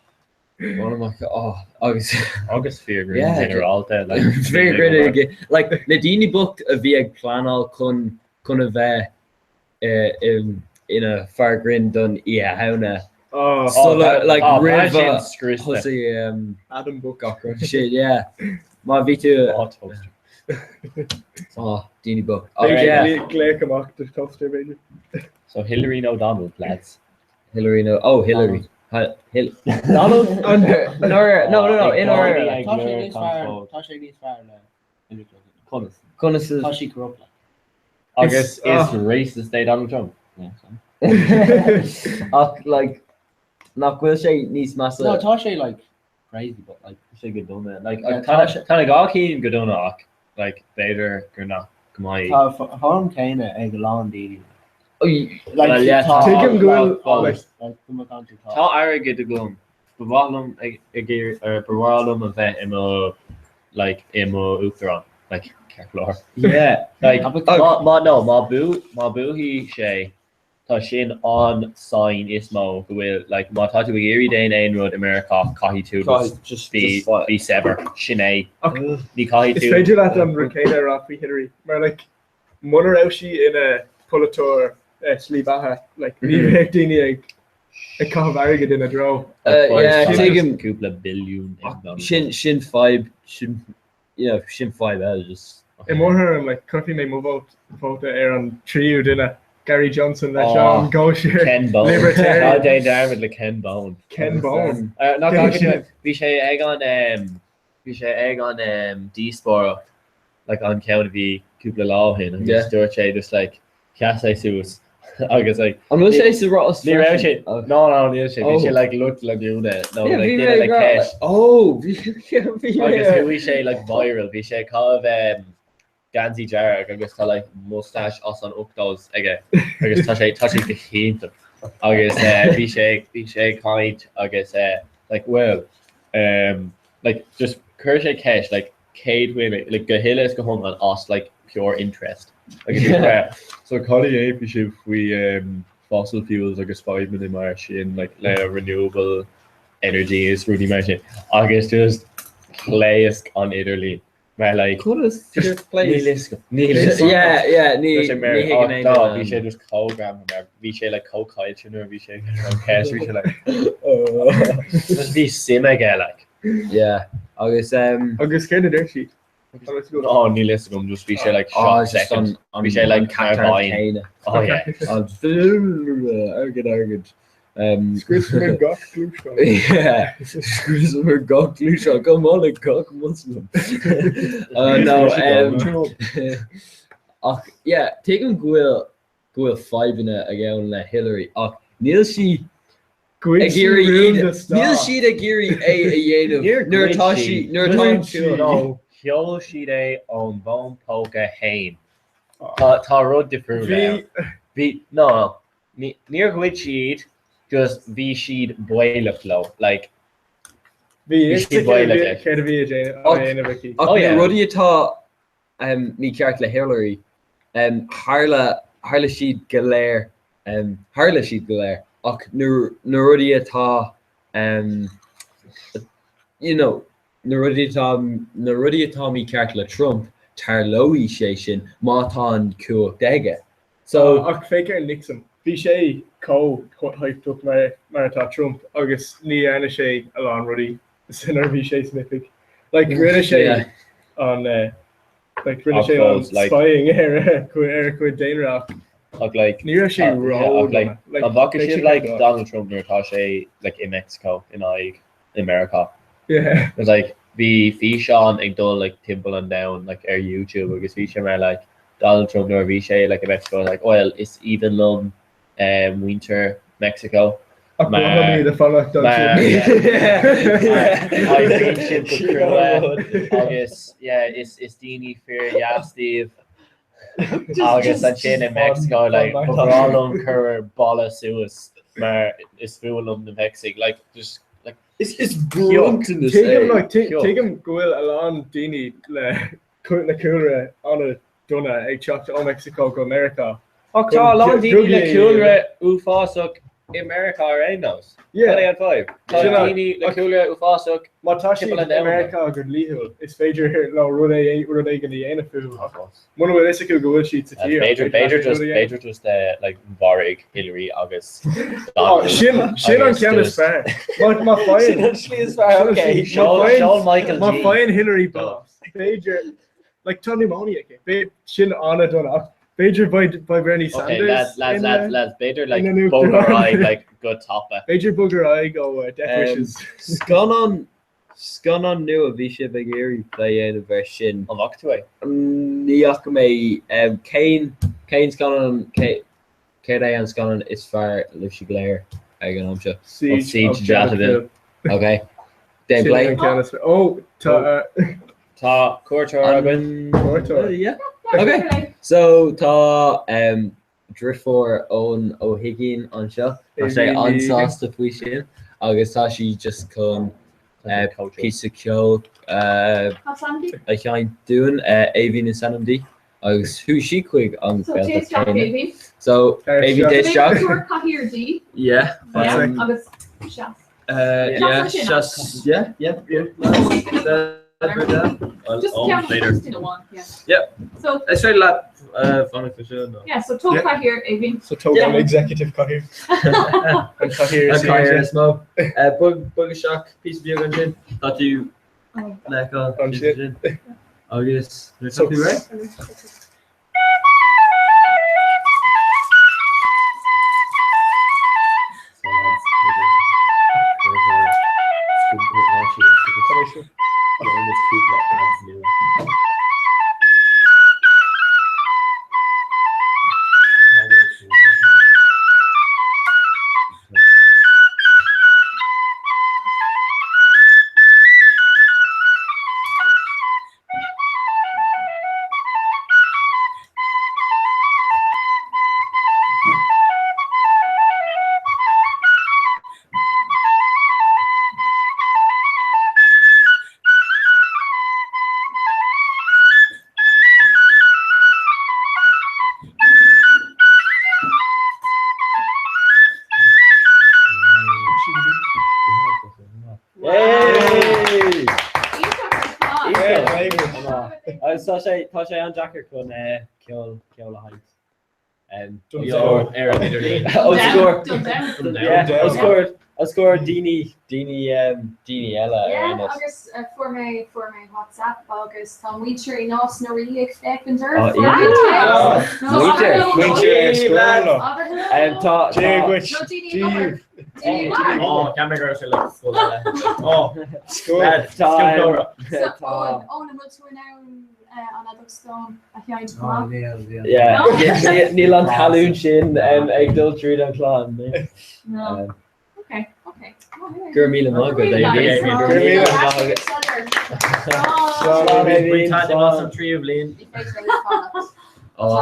Ronald Mac oh agus agus fear grinn yeah ginearálta like fear bíonn ag grinn obair. ag like na daoine bocht a bhí ag pleanáil chun chun a bheith uh, in, ina fear grinn don Oíche Shamhna Oh, Oh, sula that like oh, bheadh roimh sin a scriosta. thosaigh um, Adam bocht. gach rud sin yeah má bhí tú Oh, toaster. oh daoine bocht ach B'fhéidir yeah glaoch glaoch amach do toaster b'fhéidir. So Hillary nó Donald lads. Hillary no oh Hillary Donald. Donald no no no in order. Tá sé níos fearr tá sé níos fearr le Hillary Clinton. Conas? Conas Tá sí corrupt like. Agus is racist é Donald Trump. Ach like nach bhfuil sé níos measa. No tá sé like crazy but like Tá sé go dona. Like tá tá na dhá cinn go dona ach like b'fhéidir gur nach go mbeidh. Tá thuairim céanna ag a lán daoine. Like yeah, Tuigim go bhfuil like Tá airgead agam. Ba mhaith liom ag ag iarraidh or ba mhaith liom a bheith i mo like i mo uachtarán like ceart go leor. Yeah. Like má má no má bu má buafaidh sé tá sin an sign is mó go bhfuil like má tá tú ag iarraidh déan aon rud i Meiriceá caithfidh tú Caithfidh just bí just fáil. bí saibhir sin é. Ní caithfidh Is tú féidir leat an rud céanna a rá faoi Hillary mar like muna raibh sí ina polaiteoir slí beatha like ní bheadh daoine ag ag caitheamh airgid ina dtreo. Yeah, tuigim cúpla billiún ag Donald sin sin fadhb sin you know sin fadhb eile just. I mo thuairim like cuirfidh mé mo vóta vóta ar an tríú duine Gary Johnson leis an gcóisir Ken Bone. Ná Libertarian. déan dearmad le Ken Bone. Ken Bone. Nach bhí sé ag an Bhí sé ag an díospóireacht like an ceann a bhí cúpla lá ó shin agus Yeah. dúirt sé just like sheas sé suas agus like An bhfuil sé sa rás Ní raibh sé freisin? no no níl sé bhí Oh. sé like lucht leanúna nó Yeah, like bhí duine mé le ag rá, ceist like, oh bhí bhí mé agus ar- chuaigh sé like viral bhí sé ag caitheamh um, geansaí dearg agus tá like mustache as an 80s aige agus tá sé tá sé go hiontach agus eh, bhí sé bhí sé ag caint agus eh, like well um, like just chuir sé ceist like céad dhuine like go huile is go hiomlán as like pure interest agus bhí sé so cad a dhéanfaidh sibh faoi um, fossil fuels agus fadhbanna mar sin like le renewable energy is rudaí mar sin agus just phléasc an idirlíon Mar like Conas just pléasc? Níl fhios agam. Níl fhios agam. Yeah, yeah, ní Tá sé mar ní thuigeann aon dá duine bhí sé an- just chomh greannmhar mar bhí sé like chomh caillte nuair a bhí sé an ceist bhí sé like oh. Just bhí suim aige like. Yeah, agus um Agus céard a deir sí? Oh níl fhios agam just bhí sé like Oh, shot just second. an- an- Bhí sé like an mar cattar vine. céanna. Oh yeah. An airgead airgead. Um, Scriosfar gach gluaisteán. Yeah, scriosfar gach gluaisteán, go maith le gach Muslim. Uh, no, um, ach yeah, tuigim go bhfuil go bhfuil fadhbanna ag gabháil le Hillary ach níl sí Ghoid ag sí iarraidh rún iad do stát. níl siad ag iarraidh é a dhéanamh Níor nuair ghoid atá sí. sí nuair atá an Ghoid sí. cumhacht. No, sheol siad é ón bhfón póca fhéin. Tá tá rud difriúil Bhí ann. Bhí no, no. Níor ghoid siad, just bhí siad baolach leo, like Bhí bhí fhios siad aici baolach leis. céard a bhí á Ach dhéanamh aici. ach Oh na yeah. rudaí atá mícheart le Hillary, tharla tharla siad go léir, tharla siad go léir ach na na rudaí atá you know na rudaí atá na rudaí atá mícheart le Trump, tarlóidh sé sin má tá an cumhacht aige. So, ach féach ar Nixon, bhí sé chomh tábhachtach mar mar atá Trump agus ní dhearna sé a lán rudaí nuair a bhí sé san oifig. Like rinne sé an like rinne sé an spying ar ar a chuid daonra ach Ach like ní raibh sé ró-dona. Like an bhfaca sibh like Donald Trump nuair atá sé like i Mexico in aghaidh i Meiriceá? Yeah. It was like bhí físeán ag dul like timpeall an domhain like ar YouTube agus bhí sé mar like Donald Trump nuair a bhí sé like i Mexico like well is aoibhinn liom eh muintir Mexico Ach ba mhaith liom iad a fanacht mar ansin. oibríonn siad go crua agus yeah is is daoine fíordheas iad agus ansin i Mexico like ba bhreá liom cur balla suas mar is fuath liom na Meicsigh like just like Is is bronntanas Tuigim é. like tuigim go bhfuil a lán daoine le le cúlra an-dona ag teacht ó Mexico go Meiriceá. Ach tá a lán daoine le cúlra uafásach i Meiriceá ar aon nós. Cad é an fadhb? Tá daoine le cúlra uafásach Má tá siad timpeall an i domhain. Meiriceá go dlíthiúil, is féidir leo rud rud éigin a dhéanamh fúthu ach muna bhfuil fhios acu go bhfuil siad sa tír, B'fhéidir féidir b'fhéidir leat just rud a dhéanamh. b'fhéidir just like mharaigh Hillary agus Oh, Donald sin sin an agus ceann is just fearr. Má má Sin faigheann an slí is fearr, sin an okay. slí má Sheol faigheann sheol Michael má G. faigheann Hillary dó. bás, b'fhéidir like tá pneumonia aici, b'fhéidir sin an-dona ach. B'fhéidir beidh beidh Bernie Okay, Sanders lads, lads, ina- lads, lads, b'fhéidir like ina n-uachtarán. bog ar aghaidh like go tapa. B'fhéidir bog ar aghaidh ó uh, Death Um, Wishes. Scannán scannán nua bhí sibh ag iarraidh plé a dhéanamh air sin. An bhfaca tú é? Ní fhaca mé um, cén cén scannán cé céard é an scannán is fearr libhse go léir ag an am seo? Siege Siege of Jadotville. Jadotville. Ok. Déan Sin plé. an ceann is fearr. Ó, tá uh, Tá cuairteoir againn. Cuairteoir. Yeah. Ok. So tá um, deirfiúr Eoin Ó hUiginn anseo. Tá sé Aoibhinn Ní Uiginn. an-sásta faoi sin agus tá sí just chun uh, píosa ceoil uh, a sheinnt dúinn uh, Aoibhinn is ainm di agus chuaigh sí chuig an So téigh Ghaeltacht isteach, céanna. Aoibhinn. So Tar Aoibhinn isteach. téigh isteach. Tabhair cathaoir di. Yeah. Yeah, Um, agus seas. uh, yeah, Seas ansin. seas, yeah, yeah, yeah. Just ceann duine amháin, yeah. Yeah. So Is féidir leat fanacht anseo nó? yeah, so tóg Yeah. cathaoir Aoibhinn. So tóg an executive cathaoir. An cathaoir An is cathaoir airde. is mó. Bog bog isteach píosa beag ansin. Tá tú le Ansin. ansin. Agus nuair So- tá tú réidh? Hey! Agus tá sé tá sé an-deacair chun ceol ceol a sheinnt. Don Os domhan. comhair- ar an idirlíon. Os comhair- Don domhan. Yeah, os comhair os comhair daoine daoine daoine eile ar Yeah, aon nós. agus fuair mé fuair mé WhatsApp agus tá muintir i Nás na Rí ag féachaint Oh, ar fuair mé yeah. text. No, Muintir, abair hello. muintir ar scoil. Abair hello. Tá Dia tá dhuit. No, daoine ag obair. Daoine ag obair. Oh, ceapaim go raibh sé like scoil eile. Oh, Scoil. lad, Tá scoil córa. So, tá Eoin, Eoin, an bhfuil tú in ann an fheadóg stáin a sheinnt chomh maith? Yeah, No? níl níl an talún sin ag dul tríd an chlann. No. Um, Okay, okay. Oh, anyway. Go raibh míle maith agat, Aoibhinn. Go Go raibh raibh míle míle maith agat. Slán, Slán, Aoibhinn, Bain taitneamh as an slán. tríú bliain. Ní féidir linn fanacht. Oh,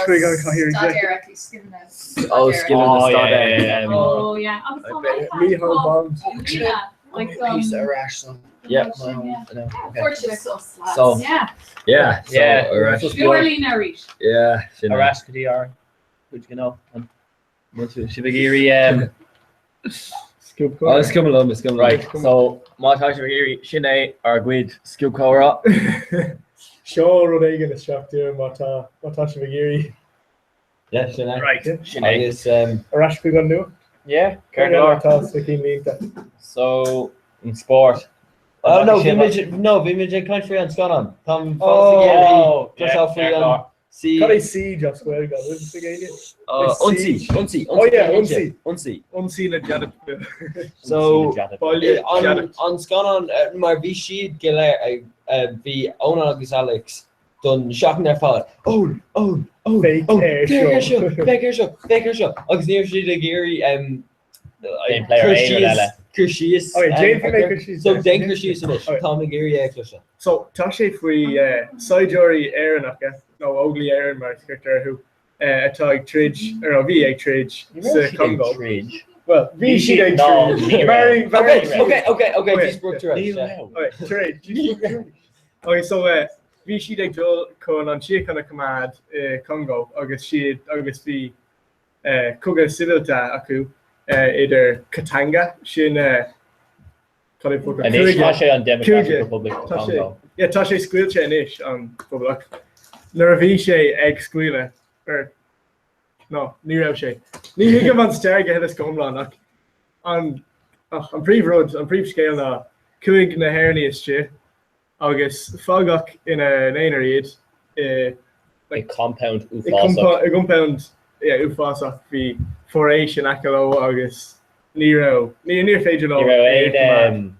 Chuig an cathaoir Staidéar aici, scileanna. oh, scileanna Oh, yeah, staidéir. yeah, yeah. Um, Oh yeah, agus tá iPad Micheál agam. Bond. Míle, like um, Yeah. yeah. Okay. Fuair siad sos, lads. So, Yeah, yeah, so, Yeah. ar ais. Fiú ar líne arís. Yeah, sin é. Ar ais go dtí ár gcuid gnó. An sibh ag iarraidh Scuab Oh, is cuma liom, is cuma liom. Right, so má tá sibh ag iarraidh sin é ár gcuid sciobchomhrá. Seo rud éigin isteach dúinn má tá má tá sibh ag iarraidh. Yeah, sin é. Right, sin é. Agus um, Ar ais chuig an nuacht. Yeah, Céard ceart go eile leor. atá sna cinnlínte? So, an spórt. Oh no, bhí muid no, bhí muid ag caint faoi an scannán. Táim fós ag iarraidh Oh, yeah, cloisteáil faoi ceart go an leor. C Cad é siege as Gaeilge? Bhfuil fhios ag éinne? uh, ionsaí, Siege. ionsaí, Oh yeah, ionsaí, ionsaí. ionsaí. Ionsaí na Jadotville. So Baile an Jadotville. an scannán eh, mar bhí siad go léir ag eh, bhí Eoin agus Alex don seachtain ar fad. Eoin, Eoin, Eoin, Féach Eoin, ar féach ar seo. seo, féach ar seo, féach ar seo. Agus ní raibh siad ag iarraidh um, Déan plé ar cur aon rud síos eile. cur síos Okay, um, déanfaidh mé ar- cur síos So air. déan cur síos anois, Okay. táim ag iarraidh é a chloisteáil. So tá sé faoi eh, saighdiúirí Éireannacha nó Óglaigh Éireann mar a chuirtear orthu eh, atá ag troid ar a bhí ag troid sa Congo. Troid. Well, bhí siad ag No, troid. ní raibh. Very, very Okay, okay, okay, okay, Okay. díospóireacht ar ais, yeah. Okay, troid. Okay, so eh, bhí siad ag dul chun an tsíocháin a choimeád i Congo agus siad agus bhí eh, cogadh sibhialta acu eh, idir Katanga sin eh, cad é focal? Anois tá Cúige. sé an Democratic Cúige. Republic of Tá sé Congo. yeah, tá sé scaoilte anois an phoblacht. Nuair a bhí sé ag scaoileadh ar no, ní raibh sé. Ní thuigim an stair go huile is go hiomlán ach an ach an príomhrud, an príomhscéal ná chuaigh na hÉireannaigh istigh agus fágadh ina n-aonar iad i I compound uafásach. I gcompound yeah, uafásach bhí foraois in aice leo agus ní raibh ní níor féidir leo Ní raibh é a aon choimeád. um,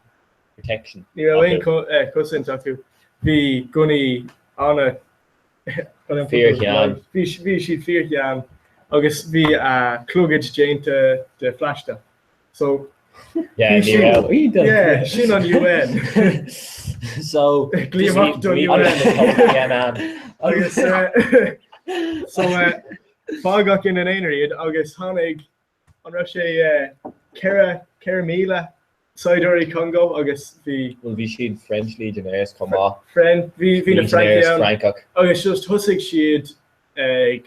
protection Ní raibh aon acu. co- eh, cosaint acu. Bhí gunnaí ana Fíorghean. Bhí bhí siad fíorghean agus bhí a clogaid déanta de phlaisteach. So Yeah, bhí ní sin raibh. yeah, sin an UN. So Glaoigh amach don UN. Agus eh, so eh, fágadh ina n-aonar iad agus tháinig an raibh sé eh, 4 4,000 saighdiúirí Congo agus bhí Well bhí siad French Legionnaires chomh maith. Fren bhí bhí na Legionnaires Francaigh ann Francach. agus just thosaigh siad ag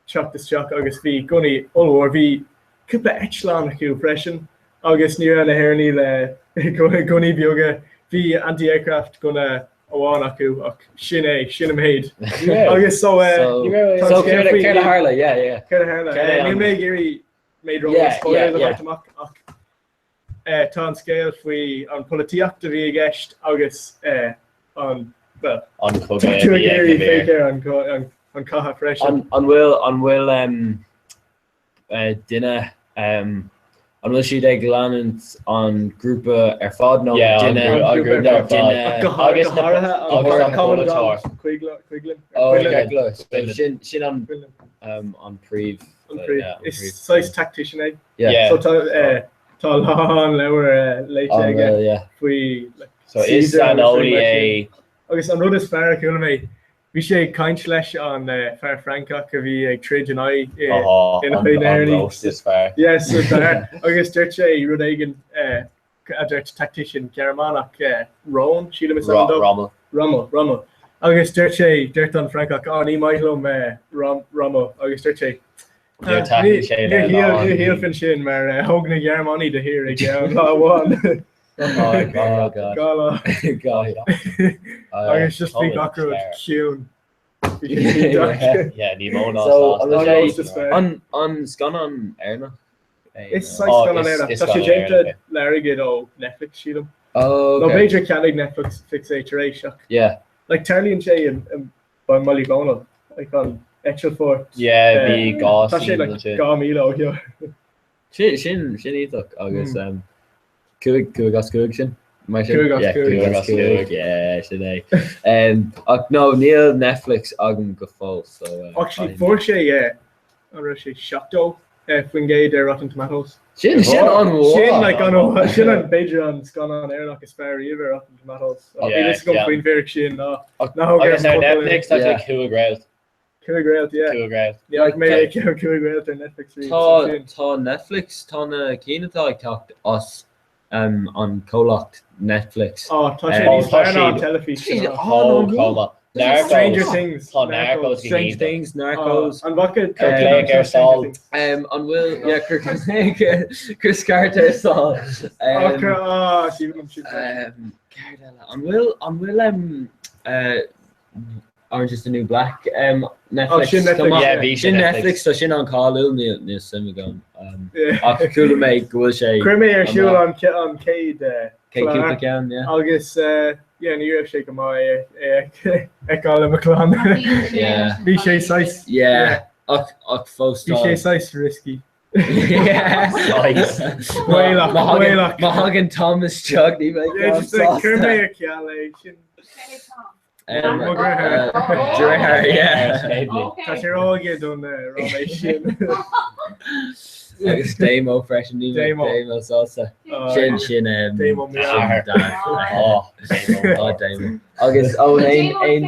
teacht isteach agus bhí gunnaí ollmhór, bhí cúpla eitleán acu freisin agus ní raibh na hÉireannaigh le gunnaí beaga, bhí anti-aircraft gunna amháin acu ach sin é, sin an méid. Agus so eh, tá So scéal céard faoi céard a tharla, yeah, yeah. Céard a tharla? Céard é Eh, Níl an- mé ag iarraidh méid ró Yeah, spoilers yeah, a yeah. thabhairt amach ach eh, tá an scéal faoi an polaitíocht a bhí i gceist agus eh, an well, An tá cogadh a tú ag bhí ag iarraidh Naimh. féach ar an co- an an cath freisin. An an bhfuil an bhfuil um, eh, duine um, an bhfuil siad ag leanúint an grúpa ar fad nó Yeah, an duine grú- an grúpa nó ar fad. duine Go Agus go na- háirithe an agus an commandant polaiteoir. Quigla- Quiglin. Oh, Quinlan. okay, close. Quinlan. Sin sin an Quinlan. um, an príomh An uh, príomh. yeah, an Is príomh. saghas tactician é. Yeah. Yeah. So tá eh, tá a lán leabhar eh, léite An aige bhfuil, yeah. faoi like, So is Caesar agus saineolaí rudaí mar sin. é Agus an rud is fearr a chuala mé, bhí sé ag caint leis an eh, fear Francach a bhí ag troid in aghaidh eh, Aha, in an aghaidh na an hÉireannaigh. roast is fearr. Yes, is fearr. Agus dúirt sé rud éigin eh, a dúirt tactician Gearmánach eh, Rón, sílim is ainm Ro dó. Rommel. Rommel, Rommel. Agus dúirt sé, dúirt an Francach, á ní maith liom eh, Rom, Rommel. Agus dúirt sé, Níor "Ah, taitnigh ní sé le níor shíl, lán níor daoine. shílfinn sin mar eh, thóg na Gearmánaigh do thír i gceann lá amháin. Oh God. God. Dhá lá. God. Agus just bhí Tá gach rud fearr. ciúin. Bhí sé iontach. Yeah, ní mó ná So, sásta. an bhfuil An sé roast is fearr. an an scannán Éireannach é Is nó? saghas Oh, scannán is Éireannach. is Tá sé scannán déanta Éireannach é. le airgead ó Netflix, sílim. Oh, Nó okay. b'fhéidir cheannaigh Netflix Flix é tar éis ach Yeah. like tarlaíonn sé in in by Molly Dhónaill, like an Eitilfort. Yeah, bhí Eh, dhá Tá sé scene like ansin. 2,000 ó shin. Sin sin sin iontach agus um, cúig cúig as cúig sin mar sin Cúig as Yeah, cúig. cúig as cúig yeah, sin é. Um, ach no níl Netflix agam go fóill so uh, Actually caithfidh mé. fuair sé eh, an raibh sé 70 eh, faoin gcéad ar Rotten Tomatoes. Sin sin an-mhaith. Sin like an sin an b'fhéidir an scannán Éireannach is fearr riamh ar Rotten Tomatoes. Ach Yeah, níl fhios agam yeah. faoin bhfíric sin ná ná thóg ar Agus an ar focal é. Netflix tá sé Yeah. cúig réalt. Cúig réalt, yeah. Cúig réalt. Ní fhaca mé é cúig réalt ar Netflix riamh, so Tá sin. tá Netflix tá na cinn atá ag teacht as um, an comhlacht Netflix. Ó, tá sé Um, níos tá fearr ná an siad- teilifís. Siad sin. Tá an-mhaith. cuma. Narcos. Stranger Things. Tá Narcos go Stranger hiontach. Things, Narcos. An bhfaca Cuir glaoch ar Saul. Um, an bhfuil yeah, cuir Chris Carter Saul. Um, Ah, sílim sin. um, céard eile? An bhfuil an bhfuil um, uh, Orange is the New Black um, Netflix sin Netflix, Come on. Yeah, bhí Sin sin Netflix Netflix. tá sin an-cháiliúil níl níl suim agam. Um, Yeah. ach chuala mé go bhfuil sé Chuir mé ar an siúl maith. an ce- an chéad eh, Céad clár cúpla ceann, yeah. agus eh, yeah, ní raibh sé go maith é é fheiceáil le mo chlann. Yeah. Bhí sé saghas Yeah. Ach ach fós bhí tá sé saghas risky. Yeah. Saghas. Baolach, Má thagann- baolach. má thagann Tom isteach ní bheidh Yeah, Tom just like chuir sásta. mé ar ceal é sin. Um, Mo dheartháir. uh, Deartháir, yeah. Scaidley. Tá sé ró-óg don eh, raibh é sin. Agus Damo freisin ní bheidh Damo. Damo sásta. Ah, Sin sin um, Damo sin Meow. Dan. Oh, Damo. Ó, Damo. Agus ó aon aon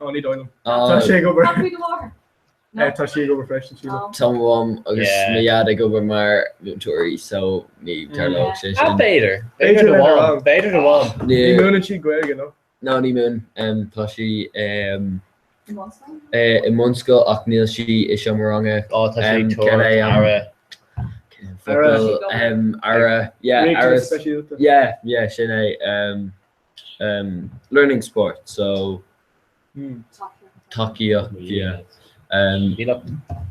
Ó, ní dóigh liom. ó, Tá sé ag obair. Tá faoi do mháthair. Eh, Tá sí ag obair freisin sílim. Tá mo mham agus Yeah. mo dhaid ag obair mar múinteoirí so ní tarlódh sé Ah, sin. b'fhéidir. B'fhéidir B'fhéidir do lena mham. rang. B'fhéidir do mham. Ní Ní múineann sí Gaeilge, no? no ní múineann. Um, tá sí um, eh, i mbunscoil ach níl sí i seomra ranga. Ó, tá sí Um, ag tabhairt cad é an- aire. Focal, um, aire, yeah, Riachtanas aire, speisialta. yeah, yeah, sin é, um, um, learning support, so Hmm. tacaíocht, yeah. Um, Níl ach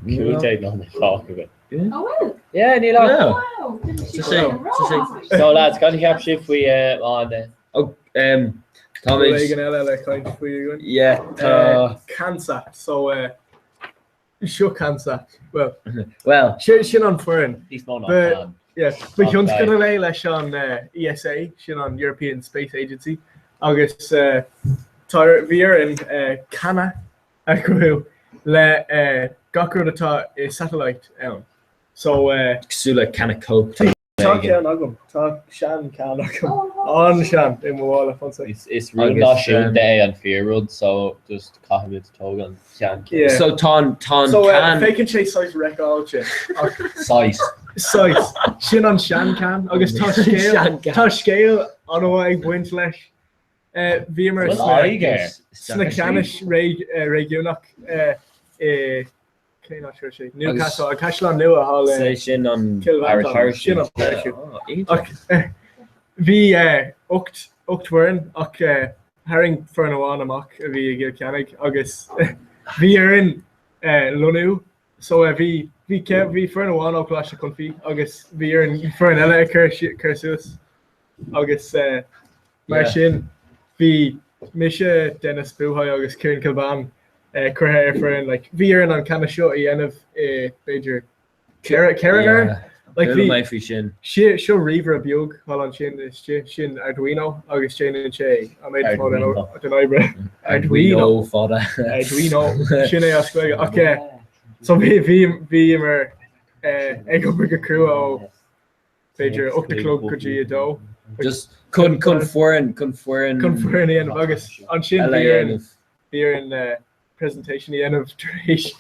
15 nóiméad fágtha againn. Oh well. Yeah, níl ach. No. Wow. Didn't she Tá sé- go tá sé- wrong? So lads, cad a cheap sibh faoi eh, an eh, Oh, um, Tá Rud éigin eile le caint faoi againn. Yeah, tá. CanSat, so seo CanSat. Well, well, sin an foireann. Níos mó ná can. Yeah, ba thionscadal é leis an ESA, sin an European Space Agency, agus tá bhí orainn canna a chruthú le gach rud atá i satellite ann. So Cosúil le canna Coke. Tá ceann agam, tá sean ceann agam, an-sean i mo mhála fonsa. Is rún náisiúnta é an fíor-rud so just caithfimid tógáil an ceann Yeah. So tá an tá an So can. féachann sé saghas wreckáilte ach Saghas. Saghas. Sin an sean ceann agus tá scéal Sean-ceann. tá scéal an-mhaith ag baint leis. Bhíomar Bhfuil aghaidh air? sna ceannais réigiúnach i Cén áit a raibh sé? Newcastle, an Caisleán Nua thall i Sé sin an Cill Mhantáin. Sin an parachute. Ach bhí 8 bhfoireann ach tharraing foireann amháin amach a bhí i gCill Chainnigh agus bhí orainn lonnú so bhí bhí bhí foireann amháin ó Choláiste Chonfaí agus bhí orainn foireann eile a chur suas. Agus mar sin, bhí mise, Denis Bouhaigh agus Ciarán Kilbane curtha ar foireann. Like, bhí orainn an canna seo a dhéanamh i, b'fhéidir, 4 uair. Like, bhí, mé faoi sin. Seo ríomhaire beag thall ansin istigh, sin Arduino agus déanann sé an méid is mó den oibre. Arduino fada. Arduino, sin é as Gaeilge. Ach, so bhí, bhí, bhíomar ag obair go crua ó b'fhéidir 8 a chlog go dtí 2. Just chun chun foireann chun foireann chun foireann a dhéanamh agus ansin eile a bhí orainn dhéanamh. bhí orainn presentation a dhéanamh tar éis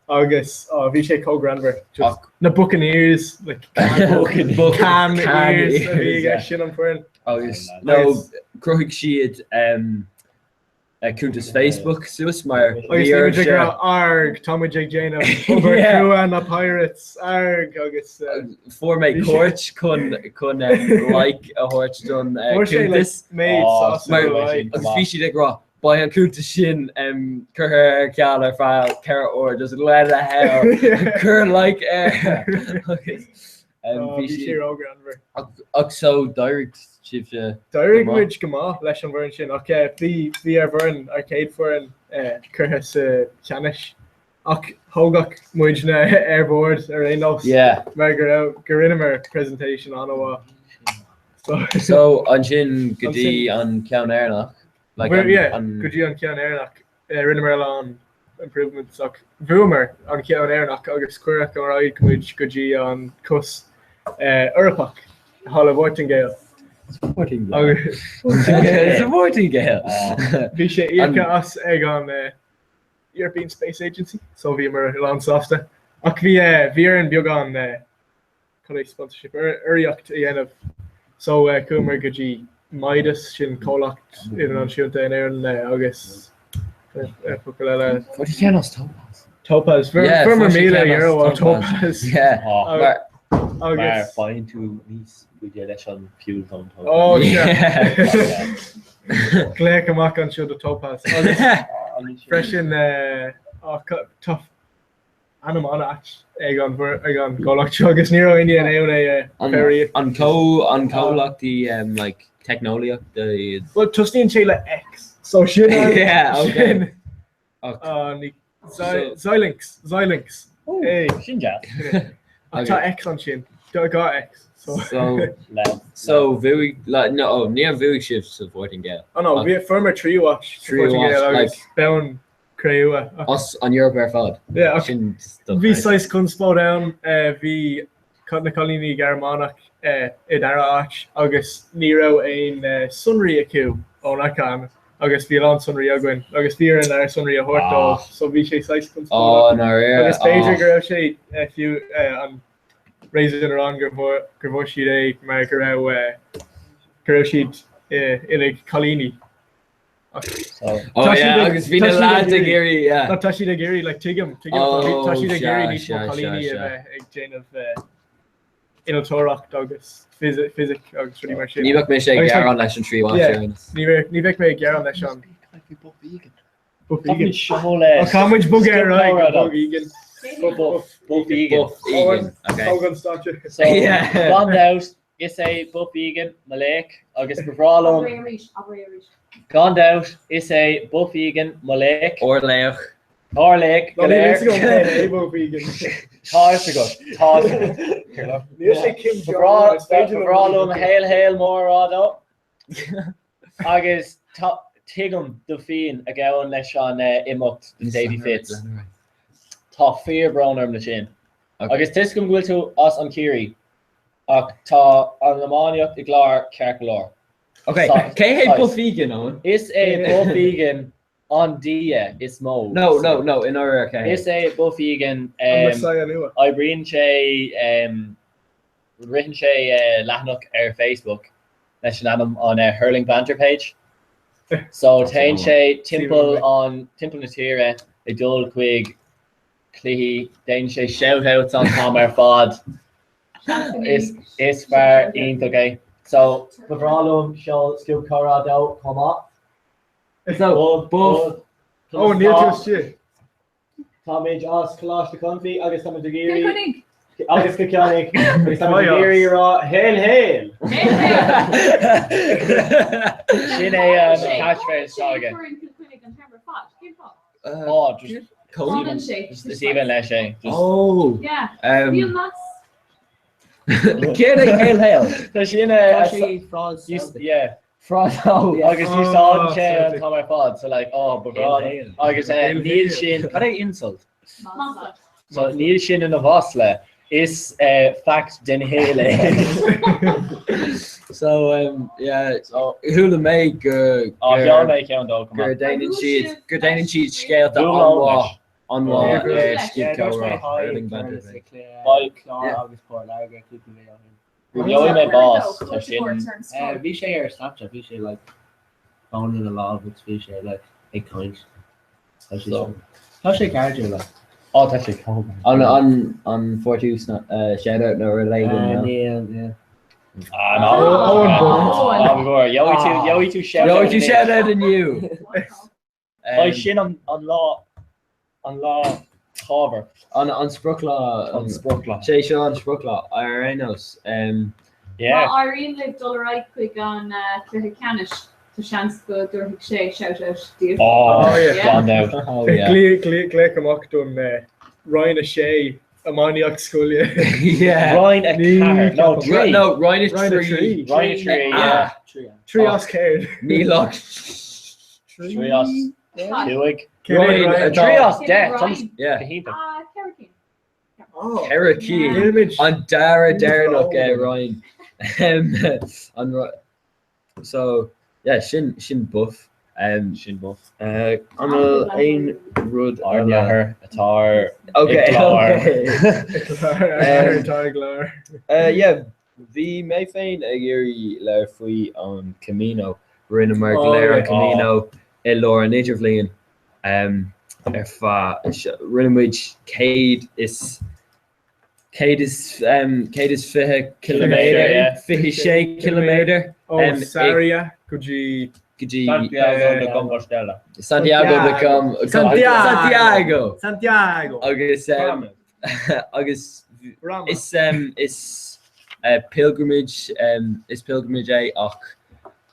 agus oh, bhí sé chomh greannmhar. Just na Buccaneers like can Can can ears a bhí ears, yeah. aige sin an foireann. Agus no chruthaigh siad um, cuntas Facebook suas mar Agus bhí muid ag rá arg, tá muid ag déanamh obair chrua na Pirates, arg agus. Fuair mé cuairt chun chun like a thabhairt don cuntas. Méid sásamh like. Agus bhí siad ag rá beidh an cuntas sin curtha ar ceal ar feadh 4 uair, just let the hell cuir like air. Agus Bhí sé róghreannmhar. Ach so d'éirigh sibhse D'éirigh muid go maith leis an bhfoireann sin ach bhí bhí ár bhfoireann, ár chéad foireann curtha sa cheannais ach thógadh muidne ar bord ar aon nós mar go raibh go rinneamar presentation an-mhaith. So So ansin go dtí an ceann Éireannach like an Yeah, go dtí an ceann Éireannach. Rinneamar a lán improvements ach bhuamar an ceann Éireannach agus cuireadh ar aghaidh muid go dtí an cos Eorpach thall i bPortaingéil. Sa Phortaingéil! Bhí sé íoctha as ag an European Space Agency so bhíomar lán sásta. Ach bhí bhí orainn beagán cad é sponsorship, urraíocht a dhéanamh. So chuamar go dtí Midas, sin comhlacht idirnáisiúnta in Éirinn agus focal eile. Fuair tú ceann as Topaz. Topaz, fuair €1,000 ó Topaz. Mar faigheann tú níos faide leis an fuel don Topaz. Oh, Glaoch amach anseo do Topaz. Agus freisin tá ainm an-ait ag an ag an gcomhlacht seo agus ní raibh éinne in ann é a chur An co an comhlachtaí um, like teicneolaíochta iad. Well tosnaíonn sé le X so sin an Yeah, okay. sin an Xilinx Xilinx Hey. Sin deas. Ach tá X ansin Tá dhá X so So so bhuaigh like no oh, níor bhuaigh sibh sa Phortaingéil. Oh no, bhí fuaireamar tríú háit sa Tríú háit, Phortaingéil agus like- bonn cré-umha. As an Eoraip ar fad. Yeah, ach Sin bhí saghas conspóid ann, bhí na cailíní Gearmánach i dara áit agus ní raibh aon sonraí acu ón ICANN agus bhí a lán sonraí againn agus bhí orainn ár sonraí a thabhairt dóibh so bhí sé saghas conspóideach. Agus b'fhéidir go raibh sé fiú an réasún a rá gur bhfuair siad é mar go raibh go raibh siad uilig cailíní. Oh yeah, agus bhí na lads ag iarraidh, yeah. No, tá siad ag iarraidh, like, tuigim, tuigim, Oh, tá siad ag iarraidh níos mó sea, cailíní sea, a sea. bheith ag déanamh eh, innealtóireacht agus fisic fisic agus rudaí mar sin. Ní bheadh mise ag Agus, like, gearán leis an tríú háit yeah, ar aon nós. Ní bheadh ní bheadh mé ag gearán leis an Buff Tá Vegan. seo le Ó, tá muid bogadh ar aghaidh go Bog Egan. Buff Vegan. Buff Egan, okay. Tóg an stáitse. So, Yeah. gan dabht, Is é Buff Egan mo laoch agus ba bhreá liom. Abair é arís, abair é arís. Gan dabht, is é Buff Egan mo laoch. Ár laoch. Ár laoch go Níl léir. fhios agam cé hé Buff Egan. Tá fhios agat, tá fhios agat. Níl sé Kim Ba Jong bhreá Un, is féidir ba liom bhreá liom hail hail mór a rá dó. Agus tá, tuigim do phian a ghabhann leis an imeacht do Davy Fitz. Tá fíorbhrón orm le sin. Agus tá fhios agam go bhfuil tú as an Ciarraí. Ach tá an iománaíocht i gClár ceart go leor. Ok, cé hé Buff Egan, Eoin? Is é Buff Egan an dia is mó. No, no, no, in áiríre cé hé? Is é Buff Egan, An Messiah nua. oibríonn sé, ritheann sé leathanach ar Facebook leis an ainm an Hurling Banter Page. So téann sé timpeall an, timpeall na tíre ag dul chuig cluichí, déanann sé shout-outs an t-am ar fad. Is is fear iontach é. So, ba bhreá liom seol scuab comhrá dó chomh maith. So, Buff. Ó, níl tú istigh. Táimid as Coláiste Chonfaí agus táimid ag Cill iarraidh Chainnigh! agus Cill Chainnigh agus táimid ag iarraidh a rá hail hail! Sin é an catchphrase atá aige. Cill Chainnigh an t-am ar fad. Cén fáth? Ó, just Fanann sé. Is aoibhinn leis é. Just. Oh. Yeah. Um, Níl meas. Céard é hail hail? Tá sin Tá sé frád Celtic. Yeah. Frád oh. Agus Oh, úsáideann sé an Celtic. t-am ar fad, so like, oh, ba bhreá. Hail, hail. Agus Hail, níl hail. sin, cad é insult? Masla. So níl sin ina mhasla, is fact den shaol é. So um, yeah, so chuala mé go Á, sheol mé ceann dó chomh gur maith. déanann siad gur déanann siad scéalta Bhuail leis. an-mhaith an-mhaith Yeah. ar Yeah, scuab dúirt mé comhrá hi Hurling Banter Curtis Page. ag cluiche Bye. Clár Yeah. agus Port Láirge cúpla mí ó shin. Gheobhaidh mé bás, tá sin. Bhí sé ar Snapchat, bhí sé like fón ina lámh agus bhí sé like ag caint. Tá sé So. Tá sé cairdiúil like. Ó, tá sé chomh. An an an bhfuair tú shout out nó rud éigin? Uh, no? Níl, yeah. Ah, no. Owen Ah, no, go leor. Gheobhaidh tú, gheobhaidh tú shout out. Gheobhaidh tú shout out inniu. Beidh sin an an lá an lá tábhachtach. An an sprioclá An sprioclá. Sé seo an sprioclá ar aon nós. Má Yeah. éiríonn libh dul ar aghaidh chuig an cluiche ceannais, tá seans go dtabharfaidh sé shout out daoibh. Oh, Oh, yeah. gan dabht. Oh, yeah. Glaoch amach don Roinn 6 iománaíocht scoile. Yeah. Roinn a Ní ceathair. No, ceapaim. trí. No, Roinn a Roinn a trí. trí. Roinn a trí, yeah. Trí as céard. Níl ach Trí as cúig. Roinn a Trí as Cé deich. Roinn? Tá Yeah. go hiontach. Ah, ceithre cinn. Oh. Ceithre cinn. Nílimid. An dara deireanach é Roinn. Um, an ro- So, yeah, sin sin buff. Um, Sin buff. uh, an bhfuil aon rud Ár eile? n-athair atá ar Okay, i gclár. okay. Atá i gclár. Uh, yeah, bhí mé féin ag iarraidh labhairt faoi an Camino. Rinneamar go Oh, léir an yeah. Camino i lár an idirbhliain um, ar feadh rinne muid céad is 120 ciliméadar, yeah. 26 ciliméadar Ó um, Sarria go dtí go dtí Santiago de Compostela. Santiago de Com Santiago. Santiago Santiago. agus um, agus Rama. is um, is uh, pilgrimage um, is pilgrimage é ach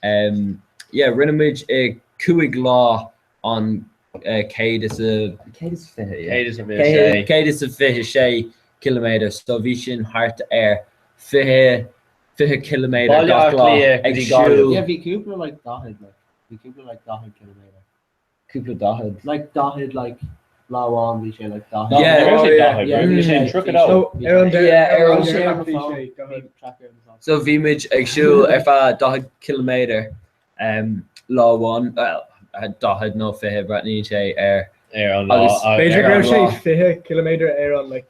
um, yeah, rinne muid i cúig lá an uh, céad is a 120 yeah. 126. 126 ciliméadar so bhí sin thart ar 20 20 ciliméadar Baile gach Átha lá Cliath go ag dtí siúl Gaillimh. Yeah, bhí cúpla like daichead like bhí cúpla like daichead ciliméadar. cúpla daichead. Like daichead like lá amháin bhí sé like daichead. Yeah. Ní raibh sé Oh, yeah. daichead, Yeah, bhí sé yeah. 32. So, ar an deireadh- Yeah, ar ar an an deireadh deireadh bhí sé daichead. So bhí muid ag siúl ar feadh 40 ciliméadar um, lá amháin, well, 40 nó 20 breathnaíonn sé ar Ar an lá. Agus ar B'fhéidir go an raibh sé lá. 20 ciliméadar ar an like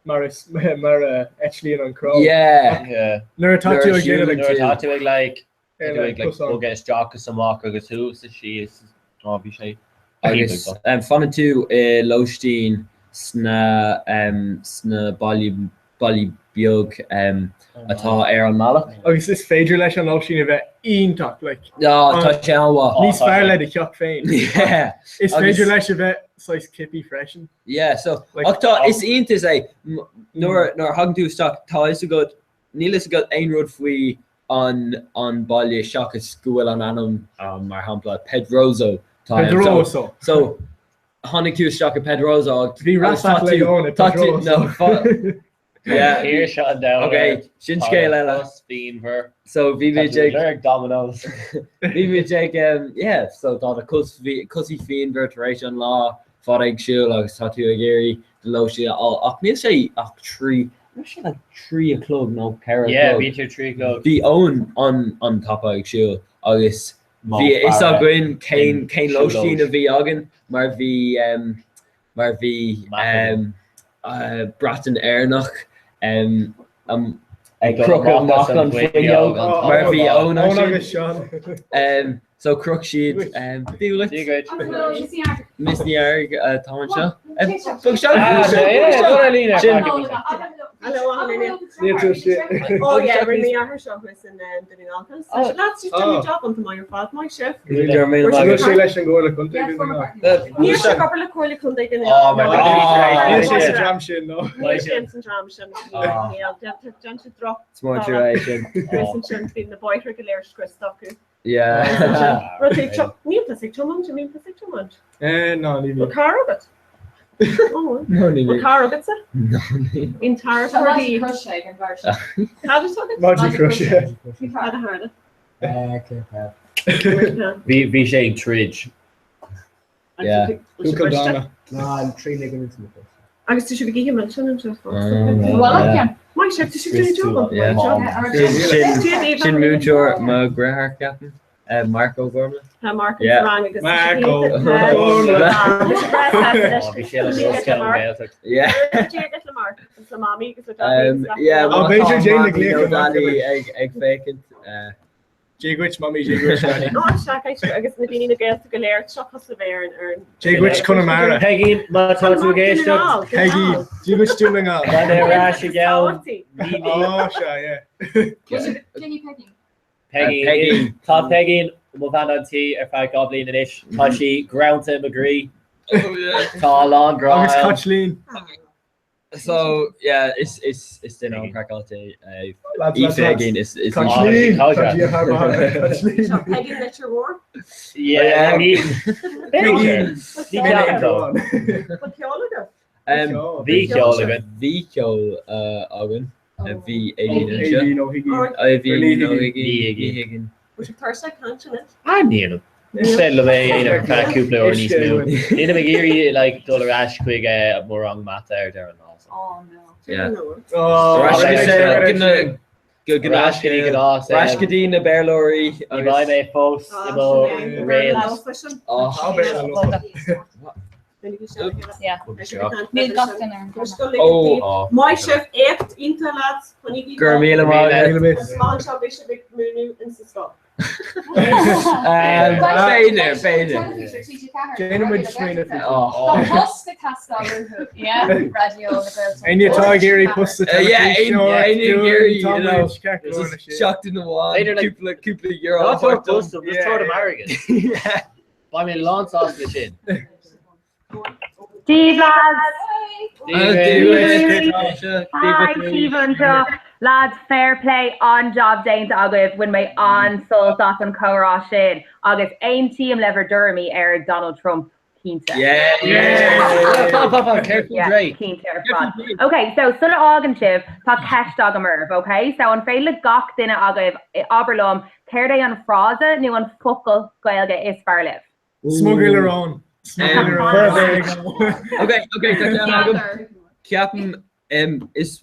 mar is mar a eitlíonn an cró. Yeah. Yeah. Nuair atá Nuair tú a ag déanamh shiúlann like Nuair atá tú ag like ar tú like ag like cosán. bogadh isteach is amach agus thuas is síos. Ó, bhí sé Agus iontach. um, fanann tú i lóistín sna um, sna baile baile beag um, atá ar an mbealach. Agus is féidir leis an lóistín a bheith iontach like Á, tá sé an-mhaith. níos fearr le do theach féin. Yeah. Is Agus- féidir leis a bheith saghas kippy freisin. Yeah, so Like- ach tá is iontach é m- nuair nuair a thagann tú isteach tá fhios agat níl fhios agat aon rud faoi an an baile seachas go bhfuil an ainm ann, mar shampla Pedroso. Tá ann. Pedroso. So tháinig tú isteach i Pedroso agus Bhí agus tá rap battle tú ag Eoin i tá tú Pedroso. no fa yeah. Tír seo an domhain Ok, sin scéal eile. Cos phianmhar. So bhí Tá muid tú ag lorg Domino's. bhí muid ag um, yeah, so tá do cos bhí cosaí phianmhar tar éis an lá fada ag siúl agus tá tú ag iarraidh do lóistín a fháil ach níl sé ach 3 Raibh sé like 3 a chlog nó 4 a Yeah, chlog. bhí sé 3 a chlog. Bhí Eoin an an tapa ag siúl agus Mo bhí a fhios faire againn cén in cén lóistín siúlóid. a bhí againn mar bhí um, mar bhí Maith um, uh, Breatain Éireannach um, um, ag dul crochadh amach as amach an an bhfuinneog bhfuinneog an mar bhí t-am Eoin Eoin ansin. agus Seán. Um, so chroch siad um, Dia dhuit. Dia dhuit. Miss Ní Fhearraigh atá anseo. Bog isteach, Ah, bog isteach, yeah, bog isteach. go ar líne, Sin- Hello, Alan. Níl tú si- Oh yeah, rinne mé athair seo thuas in Dún na nGall. Oh. Lads, just do job an maith ar fad, maith sibh. Go raibh míle maith Bhfuil agat. sé leis an gComhairle Contae Dún na nGall? Níl sé ag obair le Comhairle Contae Dhún na Oh, my Gall. God. Níl sé sa dream sin, no. Níl sé san dream sin. Níl, déan sé droch. Is mór tú é sin. Thuas ansin, bhí na bóithre go léir scriosta acu. Yeah. Rud é tio- Níl tusa ag tiomáint, an mbíonn tusa ag tiomáint? Eh, ná, ní Bhfuil bhíonn. carr agat? Oh, No, ní Bhfuil bhíonn. carr agatsa? No, ní. Bíonn tar Tá Magic Crush ag an bhfear seo. Cad is agat? Magic Crush, yeah. Cad a tharla? Eh, clear path. Bhí bhí sé ag troid. Yeah. Buachaill dána. Ná, an trí ligamint sa chos. Agus tá sibh ag ithe milseáin anseo fosta. Mm, Bhuel, yeah. yeah. Maith sibh, tá sibh ag déanamh job Yeah. an Sin sin múinteoir mo dheartháir ceapaim. Eh, Mark O'Gormley. Tá Mark Yeah. sa rang agus Mark Oh, bhí sé le scoil an Ghaeltacht. Yeah. le Mark agus le Mamaí agus le Daidí Um, agus le yeah, Oh, má b'fhéidir tá Jane Mamaí na Glaoch nó amach Daidí anois. ag ag féachaint. eh, Dia dhuit, Mamaí, Dia dhuit, Daidí. Ó, sea, caithfidh agus na daoine na Gaeltachta go léir, seo cosúil le bheith ar an ar an. Dia dhuit, Conamara. Peggy, má tá tú ag éisteacht, Peggy, Dia dhuit Dún na nGall. Beidh mé ar ais i gceann mí. Ó, sea, yeah. Peggy Peggy. Peggy, Peggy. Tá Peggy mo bhean an tí ar feadh 2 bliain anois. Tá sí greanta i mo gcroí. Tá a lán grá Agus ann. Caitlín. So, yeah, is is is duine an-chraiceáilte é. Lads, Í lads, lads. Peggy is is Caitlín. Ah, Tá Dia thar barr. Caitlín. Seo Peggy Leitir Mhór. Yeah, ní Peggy. Ní ceapaim dó. Bhfuil ceol agat? Um, Bhí ceol againn. Bhí ceol uh, againn. Uh, Bhí Aideen anseo. Aideen Ó hUiginn. Aideen Ó Ní Huiginn. Ní Ní Huiginn. Bhfuil sibh tuirseach ag caint anois? Ah, níl. Is féidir liom é a dhéanamh ar feadh cúpla uair níos mó. Nílim ag iarraidh like, dul ar ais chuig eh, mo rang mata ar deireadh an lá. so. Oh no. Yeah. Oh, Ar ais Ar ais go dtí go Ar ais go dtí gnáth, Ar ais go dtí na Béarlóirí Ní bheidh mé fós i mo réalt. Oh. Yeah. Níl gach duine ar an gcuma. Oh. Maith sibh éacht iontach lads, coinnígí Go raibh míle maith agat. Míle maith. Agus maith anseo beidh sibh ag múineadh in sa scoil. Um, B'fhéidir, b'fhéidir. Déanfaidh muid smaoineamh faoi. Oh. Tá post ag teastáil uathu, yeah, Raidió na Gaeltachta. Éinne atá ag iarraidh post sa Uh, yeah, teilifís éinne nó ag iarraidh, you know, know, seachtain amháin, B'fhéidir, like- cúpla cúpla euro Ná a tabhair thabhairt dom. post dom, just tabhair dom airgead. Yeah. Beidh mé lán sásta leis sin. Dia lads! Dia Hi, Síomha anseo. Lads, fair play, an-jab déanta agaibh, bhain mé an-sult as an chomhrá sin agus aontaím le bhur dtuairimí ar Donald Trump, cinnte. Yeah! Fan, fan, fan, careful Yeah, Dre. cinnte ar fad. Ok, so sula fhágann sibh, tá ceist agam oraibh, ok? So an féidir le gach duine agaibh abair liom céard é an frása nó an focal Gaeilge is fearr libh? Smugairle Róin. Smugairle Róin. Ok, ok, tá ceann agam. Ceapaim em, is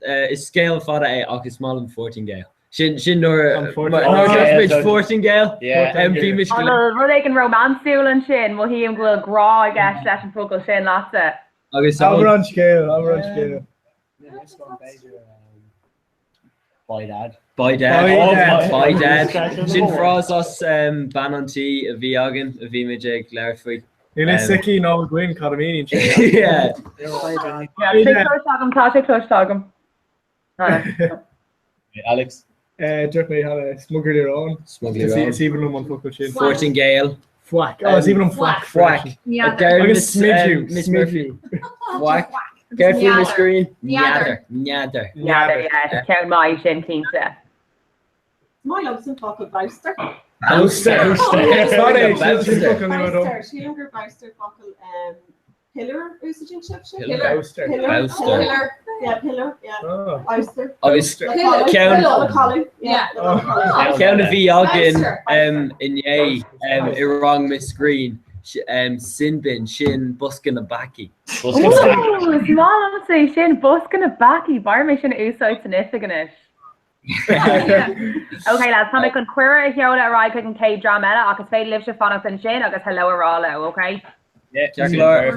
eh, is scéal fada é ach is maith liom Fortingale. Sin sin nuair An Fortingale. mar- nuair a Oh, dúirt yeah, muid so- Fortingale, Yeah. em, bhí muid go An bhfuil rud éigin rómánsúil ansin, mothaím go bhfuil grá i gceist leis an focal sin leatsa. agus Abair an scéal, abair an scéal. By dad. By dad. By dad. By dad. Sin frása as um, bean an tí a bhí againn a bhí muid ag labhairt faoi. Níl a fhios aici ná againn cad a mhíníonn sé. Yeah. Yeah, tá sé cloiste agam, tá sé cloiste agam. Alex? Eh, Dúirt mé cheana smugairle róin. Smugairle róin. Is aoibhinn liom an focal sin. Fortingale. Fwaic. Oh, is aoibhinn liom fwaic. Fwaic. Agus smidiú. Miss Murphy. Smidiú. Fwaic. Céard faoi Miss Greene? N'fheadar. N'fheadar. N'fheadar, yeah. Ceann maith sin, cinnte. Is maith liomsa an focal bowster. Bowster. Bowster. Sílim gur bowster focal pillar úsáideann sibhse? Pillar. Bowster. Bowster. Pillar. Yeah, pillar. Yeah. Bowster. Agus ceann ceann a bhí againn inné i rang Miss Greene, sin bin, sin bosca na bpeacaí. Ooh, is maith liomsa é sin, bosca na bpeacaí, b'fhearr mé sin a úsáid san oifig anois. Ok lads, tá mé chun cuireadh a sheoladh ar aghaidh chuig an chéad dream eile ach is féidir libhse fanacht ansin agus hello a rá leo, ok? Yeah, ceart go leor.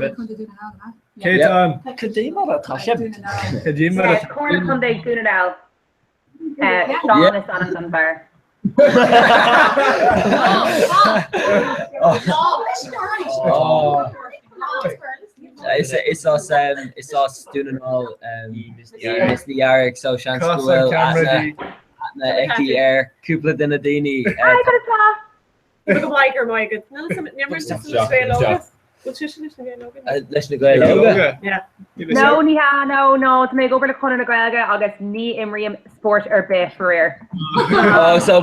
Céatán. Cad é mar atá sibh? Cad é mar atá. Comhairle Contae Dhún na nGall. Seán is ainm don bhfear. Is is as is as Dún na nGall Miss Ní Fhearraigh so seans go bhfuil aithne aithne aici ar cúpla duine daoine. Hi, cad atá? Go maith gur maith agat. Níl a fhios agam leis na Gaeil Óga. Bhfuil sise leis na Gaeil Óga? Leis na Gaeil Óga? Yeah. No, ní hea, no, no, tá mé ag obair le Conradh na Gaeilge agus ní imrím spórt ar bith, faraor. Oh, so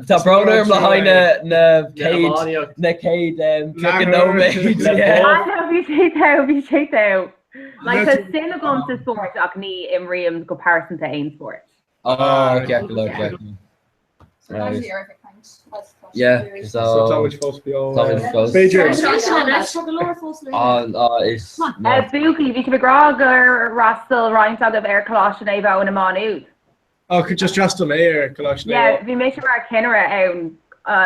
tá brón orm le haghaidh na na céad na céad 30 nóiméad. Ah, no, bhí sé togha, bhí sé togha. Like, tá suim agam sa spórt ach ní imrím go pearsanta aon spórt. Oh, ceart go leor, ceart go leor. Yeah, so So tá muid fós beo. Tá muid fós. B'fhéidir. Is Buachaillí, bhí sibh ag rá gur fhreastail roinnt agaibh ar Choláiste Naomh Eoin i Má Nuad. Oh, just d'fhreastail mé ar Choláiste Naomh Yeah, bhí mise mar chinnire ann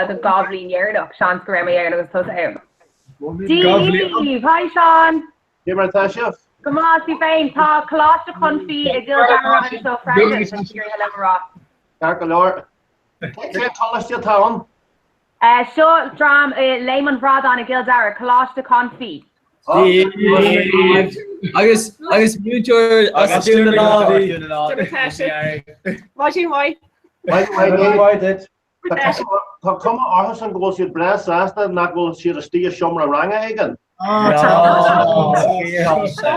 don dá bhliain dheireanach, seans go raibh mé ann agus tusa ann. Dia daoibh! Hi Seán! Cé mar atá sibh? Go maith, tú féin? Tá Coláiste Chonfaí i gCill Dara anseo freisin, tá siad ag iarraidh hello a rá. Ceart go leor. Cén coláiste atá ann? Seo dream i Léim an Bhradáin i gCill Dara, Coláiste Chonfaí. Agus agus múinteoir as Dún na nGall. Maidin mhaith. Maidin mhaith duit. Tá cuma orthusan go bhfuil siad breá sásta nach bhfuil siad istigh i seomra ranga éigin. Seo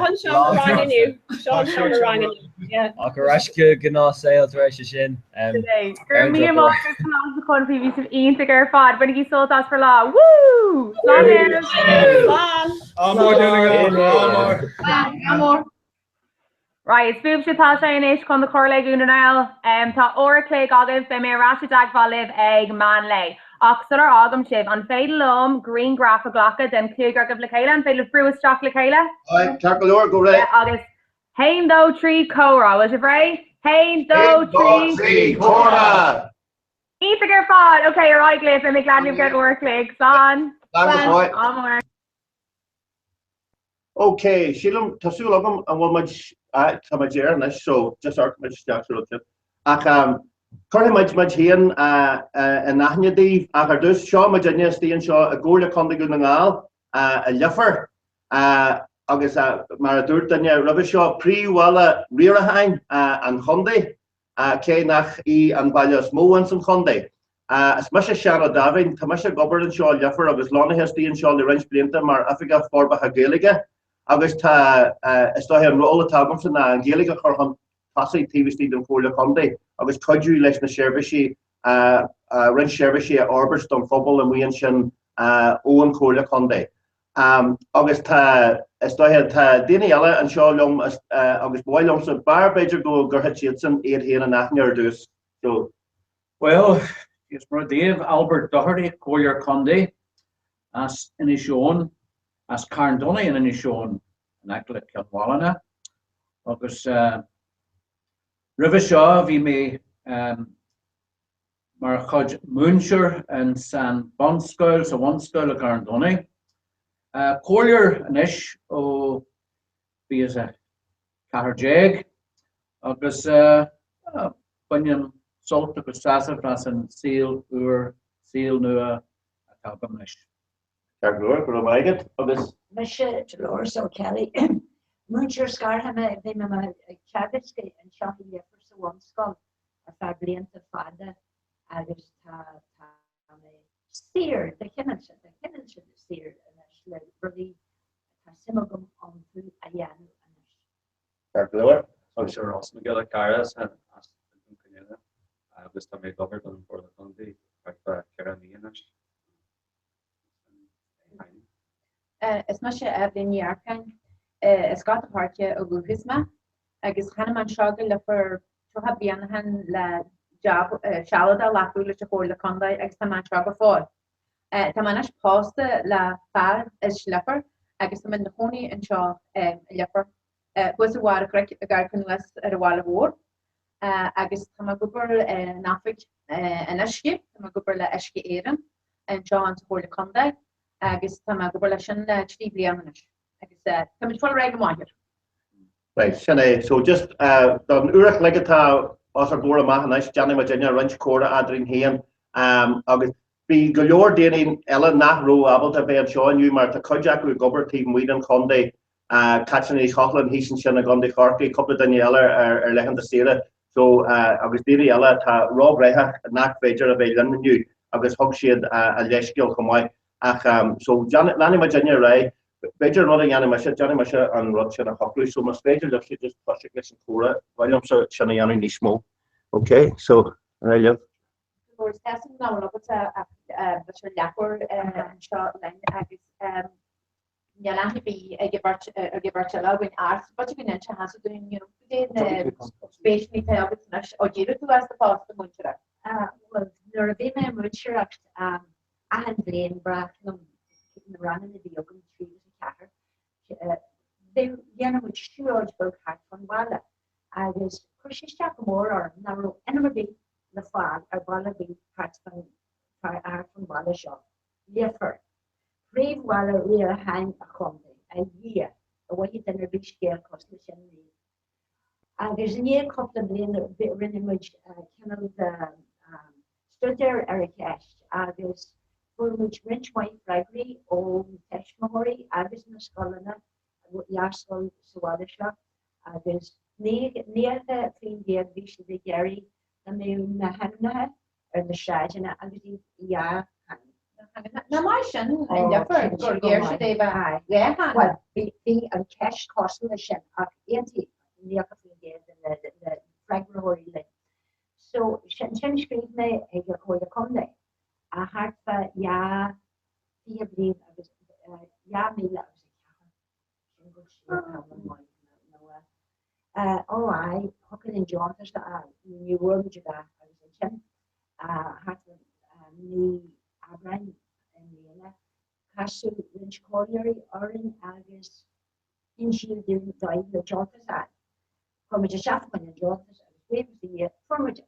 an seomra ranga inniu. Seo an seomra ranga inniu. Yeah. Ach ar ais go gnáthshaol tar éis sin. Go raibh míle maith agat Coláiste Chonfaí, bhí sibh iontach ar fad. Bainigí sult as bhur lá. Woo! Slán libh! Slán! Ádh mór Dún na nGall! Ádh mór! Ádh mór! Right, is fúibhse atá sé anois chun do chur le Dhún na nGall. Tá uair a chloig agaibh, beidh mé ar ais i dteagmháil libh ag meán lae. Ach sular fhágaim sibh, an féidir liom grianghraf a ghlacadh den chúigear agaibh le chéile? An féidir libh brú isteach le chéile? Aye, ceart go leor, go réidh. Yeah, agus haon, dó, trí, comhrá. Bhfuil sibh réidh? Haon, dó, trí. trí, comhrá! Iontach ar fad! Ok, ar aghaidh libh, beidh mé ag leanúint libh ceann uair a chloig. Slán! Slán go fóill. Ádh mór. Ok, sílim, tá súil agam an bhfuil muid, ah, tá muid air anois, so just amharc muid isteach sa rud sin. Ach um, cuirfidh muid muid féin uh, uh, in aithne daoibh, ach ar dtús, seo muidinne istigh anseo i gComhairle Contae Dhún na nGall, uh, i Leifear, uh, agus uh, mar a dúirt duine roimhe seo, príomhbhaile riaracháin uh, an chontae. cé nach í an baile is mó ins an chontae. Is mise Seán Ó Daimhín, tá mise ag obair anseo i Leifear agus lonnaithe istigh anseo le roinnt blianta mar Oifigeach Forbartha Gaeilge agus tá, is dóiche, an ról atá agamsa ná an Ghaeilge a chur chun tosaigh taobh istigh den Chomhairle Contae agus cuidiú leis na seirbhísí, roinnt seirbhísí a fhorbairt don phobal amuigh ansin ón Chomhairle Contae. Agus tá, is dóiche, tá daoine eile anseo liom agus ba mhaith liomsa, b'fhearr b'fhéidir go gcuirfeadh siadsan iad féin in aithne ar dtús. So. Bhuel, Dia is Muire daoibh, Albert Doherty, Comhairleoir Contae as Inis Eoghain, as Carn Donnaigh in Inis Eoghain, in aice le Cionn Mhálanna. Agus roimhe seo bhí mé mar chuid múinteoir in san bunscoil, sa bhunscoil i gCarn Donnaigh. Comhairleoir anois ó 2014 agus bainim sult agus sásamh as an saol úr, saol nua atá agam anois. Ceart go leor, go raibh maith agat agus. Mise Dolores O'Kelly, múinteoir scartha mé, bhí mé ag teagasc anseo i Leifear sa bhunscoil ar feadh blianta fada agus tá tá mé saor de chineál sin, de chineál sin saor anois le rudaí atá suim agam iontu a dhéanamh anois. Mise Ross Mac Giolla Cheara as Dún Cionnaola agus tá mé ag obair don Chomhairle Contae thart fá 4 mí anois. Is mise Eibhlín Ní Earcáin. As Gort a' Choirce ó dhúchas mé agus tháinig mé anseo go Leifear 30 bliain ó shin le jab sealadach a ghlacadh leis an Chomhairle Contae agus tá mé anseo go fóill. Tá mé anois pósta le fear as Leifear agus tá mé ina chónaí anseo i Leifear, thuas ar bharr an chnoic ag amharc anuas ar an bhaile mhór agus tá mé ag obair in oifig an uisce, tá mé ag obair le Uisce Éireann anseo sa Chomhairle Contae agus tá mé ag obair leis sin le 3 bliana anois agus táimid ag fáil ar aghaidh go maith air. Right, sin é. So just don uair a chloig atá os ár gcomhair amach anois, déanfaidh muid inne roinnt comhrá eadrainn féin agus bhí go leor daoine eile nach raibh ábalta bheith anseo inniu mar tá cuid acu ag obair taobh amuigh den chontae, Caitríona Ní Chochláin thíos ansin i gContae Chorcaí, cúpla duine eile ar laethanta saoire so agus daoine eile atá róghnóthach nach féidir a bheith linn inniu agus thug siad a leithscéal chomh maith ach so leanfaidh muid inne ar aghaidh. B'fhéidir an rud a dhéanfaidh mise, déanfaidh mise an rud sin a shocrú so más féidir libhse just toiseacht leis an chomhrá, ba mhaith liomsa sin a dhéanamh níos mó. Ok, so ar aghaidh libh. Go leor is nach bhfuil agatsa ach b'fhéidir leathuair anseo linn agus níl aithne ar bith ag an bheirt ag an bheirt eile againn ach b'fhéidir go n-inseofá dúinn you know cad é na spéiseanna atá agat anois ó d'éirigh tú as do phost múinteoireachta. Bhuel nuair a bhí mé ag múinteoireacht achan bhliain ba ghnách liom na ranganna a bhí agam 3 agus 4 dhéanadh muid siúlóid bheag thart fán bhaile agus chuir sé isteach go mór orm nach raibh ainm ar bith le fáil ar bhaile ar bith thart fán bhaile seo. Leifear. Príomhbhaile riaracháin an chontae. A Dhia, an bhfaigheadh duine ar bith scéal cosúil leis sin riamh. Agus i ndiaidh cúpla bliain rinne muid cineál de staidéar ar an cheist agus fuair muid roinnt mhaith freagraí ó na tuismitheoirí agus na scoileanna, dhá scoil sa bhaile seo agus 90% bhí siad ag iarraidh go mbeadh na hainmneacha ar na sráideanna agus iad dhátheangach. Nach maith sin i Leifear gur iarr siad é bheith dhátheangach. Bhuel, bhí an cheist cosúil leis sin ach aontaigh 90% de na freagraitheoirí linn. So, sin scríobh mé ag an Chomhairle Contae thart fá dhá 20 bliain agus 2004. Sin go siar tamall maith nó ó aye, thiocfadh linn deontas a fháil, ní bhfuair muid a dhath agus ansin thart fá mí Aibreáin i mbliana casadh roinnt comhairleoirí orainn agus insíodh dúinn dóigh le deontas a fháil. Chuir muid isteach fá choinne an deontas agus buíochas do Dhia fuair muid é.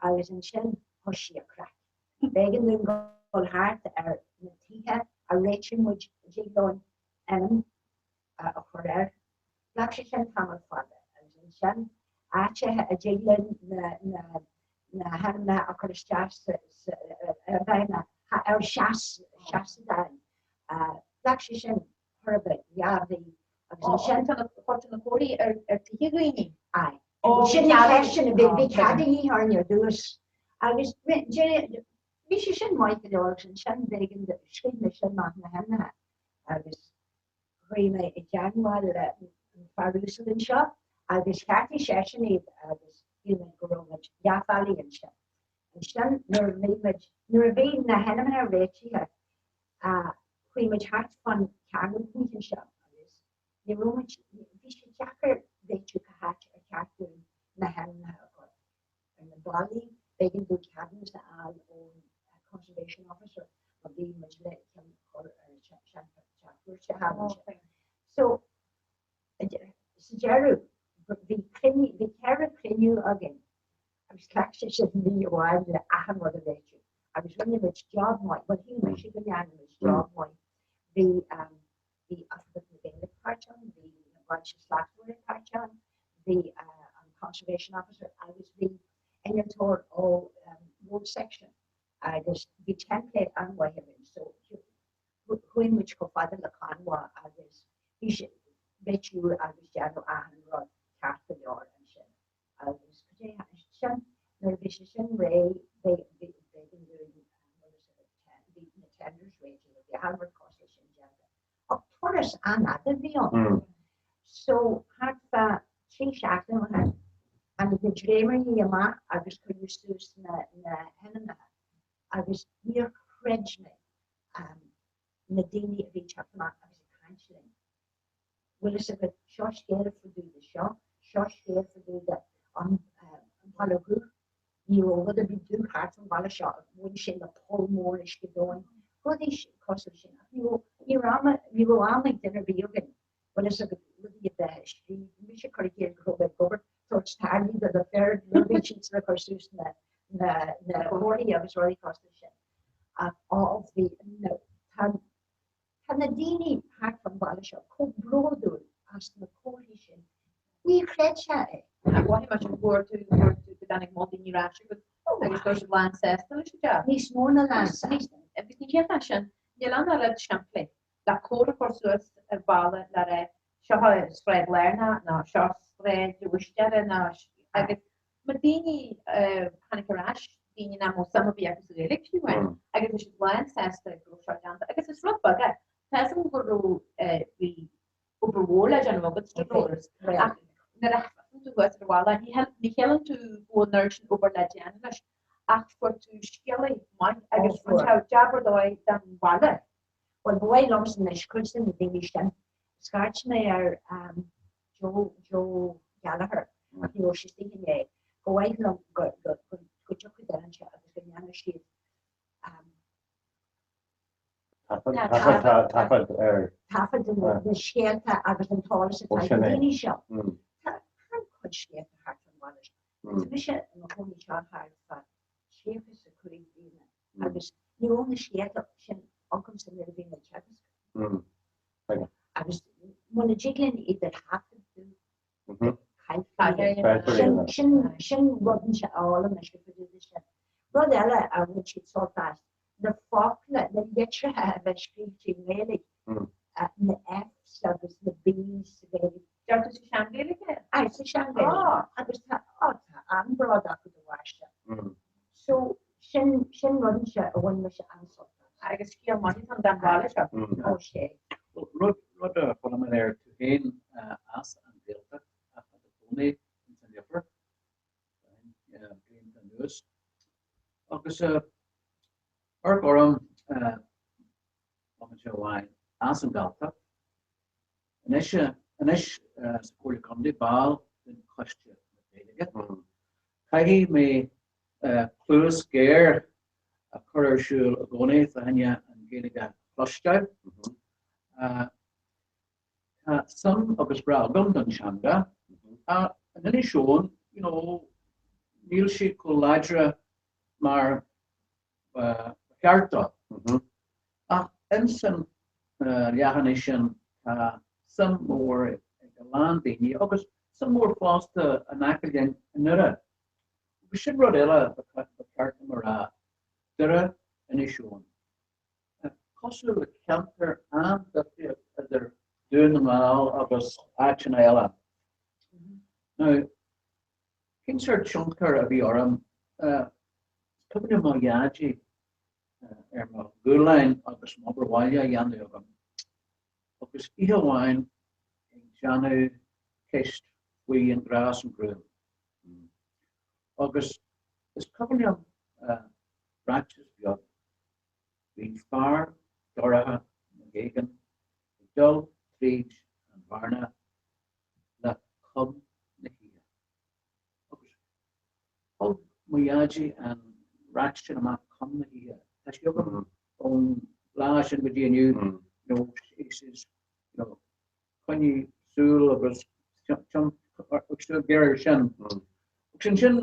Agus ansin thoisigh an craic. B'éigean dúinn dul thart ar na tithe a réitigh muid a dtig linn ainm a chur air. Ghlac sé sin tamall fada agus ansin áiteacha a dtig linn na hainmneacha a chur isteach ar sheasadáin. Ghlac sé sin chor ar bith, dhá mhí agus ansin. Tá na comharthaí ar tithe dhaoine. Aye. Sin an cheist sin, bhí cead de dhíth orainn ar dtús agus bhí sé sin maith go leor agus ansin b'éigean scríobh mise amach na hainmneacha agus chuaigh mé i dteagmháil le an fear uasal anseo agus cheartaigh seisean iad agus shíl muid go raibh muid leath bealaigh ansin. Ansin nuair a bhí muid, nuair a bhí na hainmneacha réitithe, chuaigh muid thart fán chearnóg amuigh anseo agus ní raibh muid, bhí sé deacair réitiú cá háit ar cheart dúinn na hainmneacha a chur. Ar na ballaí, b'éigean dúinn ceadúnas a fháil ón Conservation Officer má bhí muid le ceann a chur ar seanteach cúirte thall ansin. So, sa deireadh, bhí cruinniú, bhí 4 chruinniú againn agus ghlac sé sin mí amháin le achan rud a réitiú agus rinne muid job maith, bhuel shíl mise go ndearna muid job maith. Bhí, bhí Oifigeach na Gaeilge páirteach ann, bhí na Bailte Slachtmhara páirteach ann, bhí an Conservation Officer agus bhí innealtóir ó Road Section agus bhí template an-mhaith againn so chuaigh muid chomh fada le Conmhaigh agus bhí sé réitiú agus déanamh achan rud ceart go leor ansin agus sin nuair a bhí sé sin réidh b'éigean dúinn bhí na tenders réitithe, bhí achan rud cosúil leis sin déanta. Ach turas an-fhada a bhí ann. So thart fá 3 seachtaine ó shin. Tháinig na dréimirí amach agus cuireadh suas na hainmneacha agus níor chreid mé na daoine a bhí ag teacht amach agus ag caint linn. Bhfuil fhios agat, seo scéal fá dtaobh de seo, seo scéal fá dtaobh de an Baile Dhubh, ní raibh rud ar bith dubh thart fán bhaile seo, bhain sé le poll mór uisce domhain, rudaí cosúil sin. Ach ní raibh, ní raibh am, ní raibh am ag duine ar bith againn, bhfuil fhios agat, rudaí a bheith ag scríobh, bhí mise ag cur i gcéill go raibh mé ag obair, tabhairt tairní do na fir, rudaí siadsan a chur suas na, na, na comharthaí agus rudaí cosúil sin. Ach á, bhí, no, tá, Tá na daoine thart fán bhaile seo chomh bródúil as na comharthaí sin. Ní chreidfeá é. Ach mhothaigh mé sin fuair tú fuair tú go dtáinig mó daoine ar ais agat agus go raibh siad lán sásta leis an jab. Níos mó ná lán sásta. Agus ní hé sin, níl ann ach rud simplí le comhartha a chur suas ar bhalla le rá seo sráid lárnach nó seo sráid Bhúistéara nó agus Mar daoine a tháinig ar ais, daoine nach mbeadh suim ar bith acu sa Ghaeilge fiú amháin, agus bhí siad lán sásta go raibh seo déanta. Agus is rud beag é. Tá fhios agam go raibh, bhí obair mhór le déanamh agat sna Drovers, ach nuair a sheasann tú thuas ar an bhalla, ní shíleann tú go bhfuil an oiread sin obair le déanamh leis, ach fuair tú scéalaí maith agus rinne sé jab ar dóigh don bhaile. Bhuel, ba mhaith liomsa anois cuid de na daoine sin, scairt mé ar Joe, Joe Gallagher, ach ní raibh sé istigh inné, ba mhaith liom go dtiocfadh duine anseo agus go ndéanfadh siad Taifead ar. Taifead de na scéalta agus an t-eolas atá ag na daoine seo. Tá an-chuid scéalta thart fán bhaile seo. Tá mise i mo chónaí anseo thart fá 35 bliana agus ní raibh na scéalta sin agamsa nuair a bhí mé ag teagasc. Agus muna dtig linn iad a thaifeadadh, caillfear iad. Sin rud a fhoghlaim mise fá dtaobh de sin. Rud eile a bhain siad sult as, na focla, na litreacha a bheith scríofa i nGaeilge, na Fs agus na Bs sa Ghaeilge. Deir tú sa sean-Ghaeilge? Aye, sa sean-Ghaeilge. Agus tá, á, tá an-bhród acu de bharr sin. So, sin, sin rud anseo a bhain mise an-sult as. Agus scéal maith atá ann don bhaile seo. Ó, sé. Bhuel, rud, rud a chuala mé air tú féin as an Ghaeltacht ach i do chónaí ins an Leifear blianta anuas. Agus amharc orm, bomaite amháin as an Galltacht. Anois, anois sa Chomhairle Contae, ball den Choiste na Gaeilge, caithfidh mé cluas ghéar a chur ar siúl i gcónaí fá choinne an Ghaeilge a chloisteáil. Tá suim agus grá agam don teanga. In Inis Eoghain, you know, níl sí chomh láidre mar ba cheart dó. Ach ins an leathanach sin tá suim mhór ag a lán daoine agus suim mhór fosta in aice linn i nDoire. Agus sin rud eile ba cheart dom a rá, Doire Inis Eoghain. Cosúil le ceantar an-difríocht idir Dún na nGall agus áiteanna eile. Now, cén sórt tionchar a bhí orm? Is cuimhin liom mo dhaidí ar mo ghualainn agus m'obair bhaile á dhéanamh agam, agus oíche amháin ag déanamh ceist faoi an grá is an ghruaim. Agus is cuimhin liom ráiteas beag, bhí fear dorcha Mac éigin ag dul tríd an bhearna le coim na hoíche. Agus thug mo dhaidí an ráiteas sin amach coim na hoíche. Tá sé agam ón lá sin go dtí inniu, you know, he says, you know, coinnigh súil agus súil ghéar air sin. Agus ansin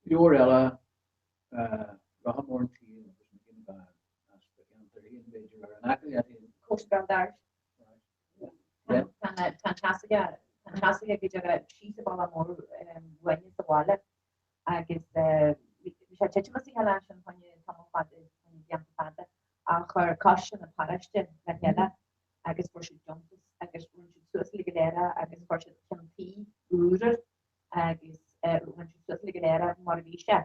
leabhar eile, Rotha Mór an tSaoil agus Micí na bhFear as do cheantar féin, b'fhéidir, ar an aice leat féin. Cósta Bheann Doirbh. Tá an teasach go deireadh síos i bPoll Mór uainne sa bhaile agus bhí sé titim as a chéile ansin fá choinne tamall fada, fá choinne blianta fada ach chuir coiste na paróiste le chéile agus fuair siad deontas agus rinne siad suas uilig go léir é agus chuir siad ceann tuí úr air agus rinne siad suas uilig go léir é mar a bhí sé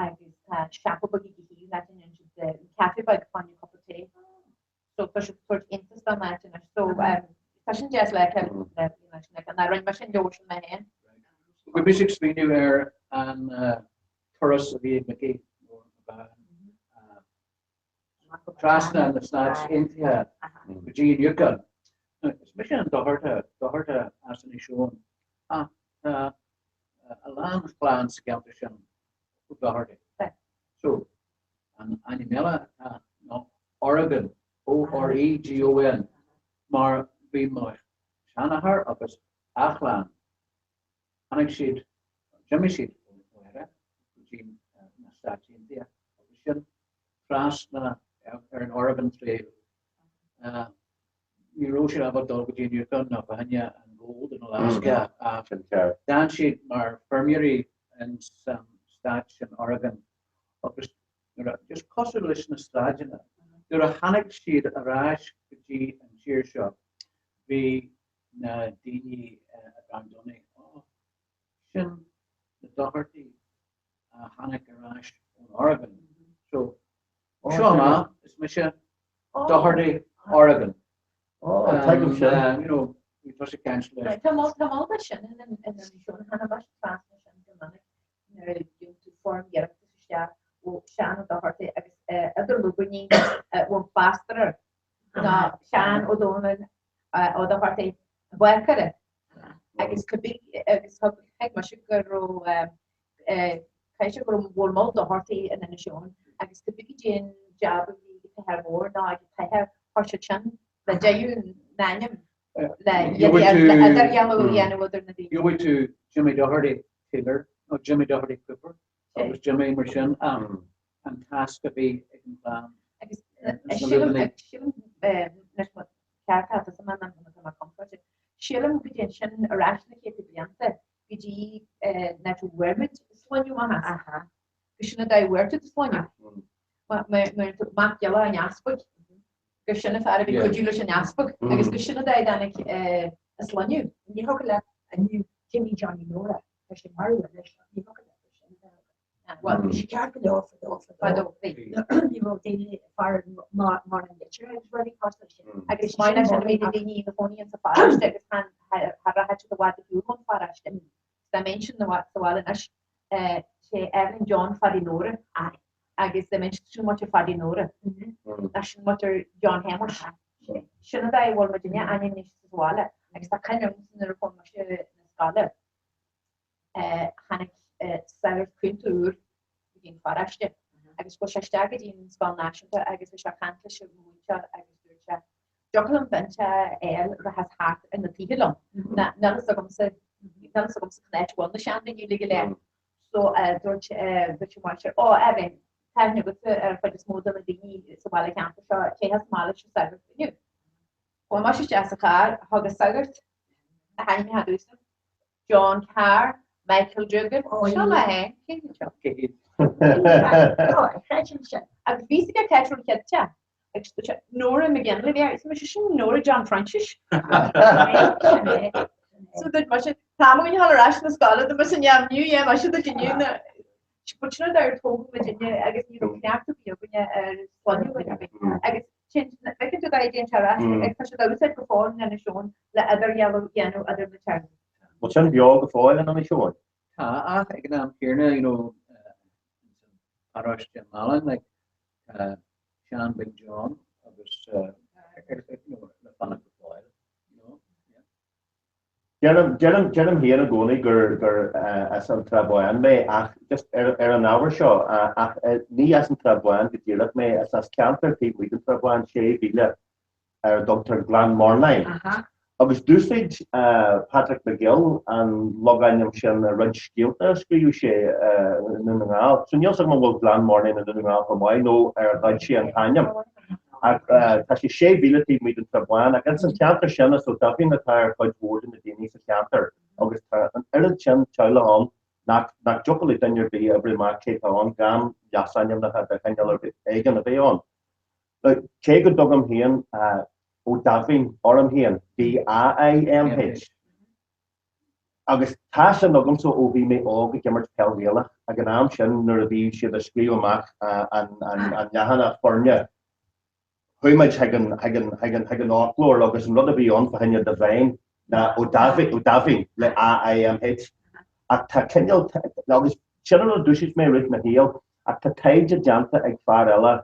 agus tá siopa beag ag an thaobh leat a ndéanann siad caife beag fá choinne cupa tae. So tá siad ag tabhairt iontas don áit anois. So tá sin deas le le leis an. Ná rinne mise an leabhar sin mé féin. Bhí mise ag smaoineamh ar an turas a bhí ag Mickey trasna na Stáit Aontaithe go dtí an Yukon. Is mise an Docharta, Docharta as Inis Eoghain, ach tá a lán chlann sa gceantar sin ó Doherty. So, an ainm eile atá ná Oregon, O-R-E-G-O-N, mar bhí mo sheanathair agus a chlann, tháinig siad, d'imigh siad ó Éire go dtí na Stáit Aontaithe agus sin trasna ar an Oregon Trail. Ní raibh siad ábalta dul go dtí an Yukon ná fá choinne an gold in Alaska ach d'fhan siad mar feirmeoirí in san stát sin Oregon agus nuair a, just cosúil leis na sráideanna, nuair a tháinig siad ar ais go dtí an tír seo bhí na daoine i gCarn Domhnach, oh, sin na Dochartaigh a tháinig ar ais ón Oregon. So, seo amach, is mise Doherty, Oregon. Oh, tuigim sin. You know, bhí tusa ag caint leis. Tá mol de sin in Inis Eoghain, tháinig mise trasna sin go minic nuair a dhéanann tú foirm iarratais isteach ó Seán Ó Dochartaigh agus idir lúibíní ón phlástar air ná Seán Ó Dónaill Ó Dochartaigh an bácaire agus agus thuig mise go raibh Caithfidh sé go raibh bhfuil Moll Dochartaigh in Inis Eoghain agus cibé goidé an jab a bhí ag an t-athair mór ná ag an t-athair chuir siad sin le deireadh na n-ainm le idirdhealú a dhéanamh idir na daoine. Gheobhaidh tú Jimmy Doherty Taylor nó Jimmy Doherty Cooper agus Jimmy mar sin an tasc a bhí ag an chlann. Agus sílim anois ceart atá sa mbean atá mé compráide. Sílim go dtéann sin ar ais na céadta blianta go dtí an áit a bhfuair muid sloinneadh maith as. Go sin an dóigh a bhfuair tú do shloinne. Mar mac giolla an easpaig, gur sin an fear a bhí ag cuidiú leis an easpag agus gur sin an dóigh a dtáinig a sloinneadh. Ní thiocfadh leat inniu Jimmy Johnny Nóra, tá sé marbh anois ach ní thiocfadh leat é sin a bheith agat. Bhuel, bhí sé ceart go leor fadó fadó. Bhí raibh daoine fear mar an litir agus rudaí cosúil leis sin. Agus mar sin bhí na daoine ina gcónaí insa pharáiste agus chan rachaidh siad i bhfad ar shiúl ón pharáiste. Dá mbeinnse sa bhaile anois, sé Evelyn John Phaddy Nóra agus dá mbeinnse sin muintir Phaddy Nóra, ná sin muintir John Shéamuis. Sin an dóigh a bhfuil muidinne ainmnithe sa bhaile agus tá cuimhne agamsa nuair a chuaigh mise 'na scoile. Tháinig sagart cúnta úr go dtí an pharáiste agus chuaigh sé isteach go dtí an scoil náisiúnta agus bhí sé ag caint leis an mhúinteoir agus dúirt sé, Dtiocfadh liom duine a fháil a rachas thart ar na tithe liom, níl a fhios agamsa, níl a fhios agamsa cén áit a bhfuil na seandaoine uilig go léir. So dúirt dúirt an mháistir, Ó, Evelyn, tá aithne agatsa ar an chuid is mó de na daoine sa bhaile cheantar seo, téigh sa mbaile leis an sagart inniu. Chuaigh mise isteach sa charr, thug an sagart na hainmneacha domhsa. John Carr, Michael Duggan, seo mé féin, cé hiad seo? Cé hiad? Creidim sin. Agus bhí sé ag ceist an chéad teach. Agus dúirt sé, Nora McGinley bhí air, mise sin Nora John Francis. So dúirt mise, tá mo dhul ar ais na scoile, do mise neamhniú, yeah, mise duit inniu na But sin an dóigh ar tógadh muidinne agus ní raibh cleachtadh ar bith againne ar sloinneadh ar bith. Agus sin, feiceann tú dá dtéann sé ar ais agus tá sé á úsáid go fóill in Inis Eoghain le idirdhealú a dhéanamh idir na teaghlaigh. Bhfuil sin beo go fóill in Inis Eoghain? Tá, ach ag an am céanna, you know, paróiste Mhealláin, like, tá Seán Big John agus, you know, le fanacht go fóill, you know, yeah. Deirim, deirim, deirim féin i gcónaí gur, gur as an Trá Bháin mé ach just ar, ar an ábhar seo, ach ní as an Trá Bháin go díreach mé, is as ceantar taobh amuigh den Trá Bháin, sé mhíle ar a dtugtar Gleann Mornáin. Agus d'úsáid Patrick McGill an logainm sin i roinnt scéalta a scríobh sé i nDún na nGall. So níl 's agam an bhfuil Gleann Mornáin i Ndún na nGall chomh maith nó ar ghoid sé an t-ainm. Ach tá sé sé mhíle taobh amuigh den Trá Bháin ach ins an cheantar sin is Ó Daimhín atá ar chuid mhór de na daoine sa cheantar agus tá an oiread sin teaghlach ann nach nach dtiocfadh le duine ar bith a oibriú amach cé atá ann gan leasainmneacha de chineál ar bith éigin a bheith ann. Now cé go dtugaim féin Ó Daimhín orm féin, D-A-I-M-H, Agus tá sin agamsa ó bhí mé óg ag imirt peil Ghaelach ag an am sin nuair a bhí siad ag scríobh amach an leathanach foirne, chuaigh muid chuig an fhoclóir agus an rud a bhí ann fá choinne Devine ná Ó Daimhín, Ó Daimhín le A-I-M-H. Ach tá cineál, agus sin an rud a dúisigh mé i rith mo shaoil, ach tá taighde déanta ag fear eile,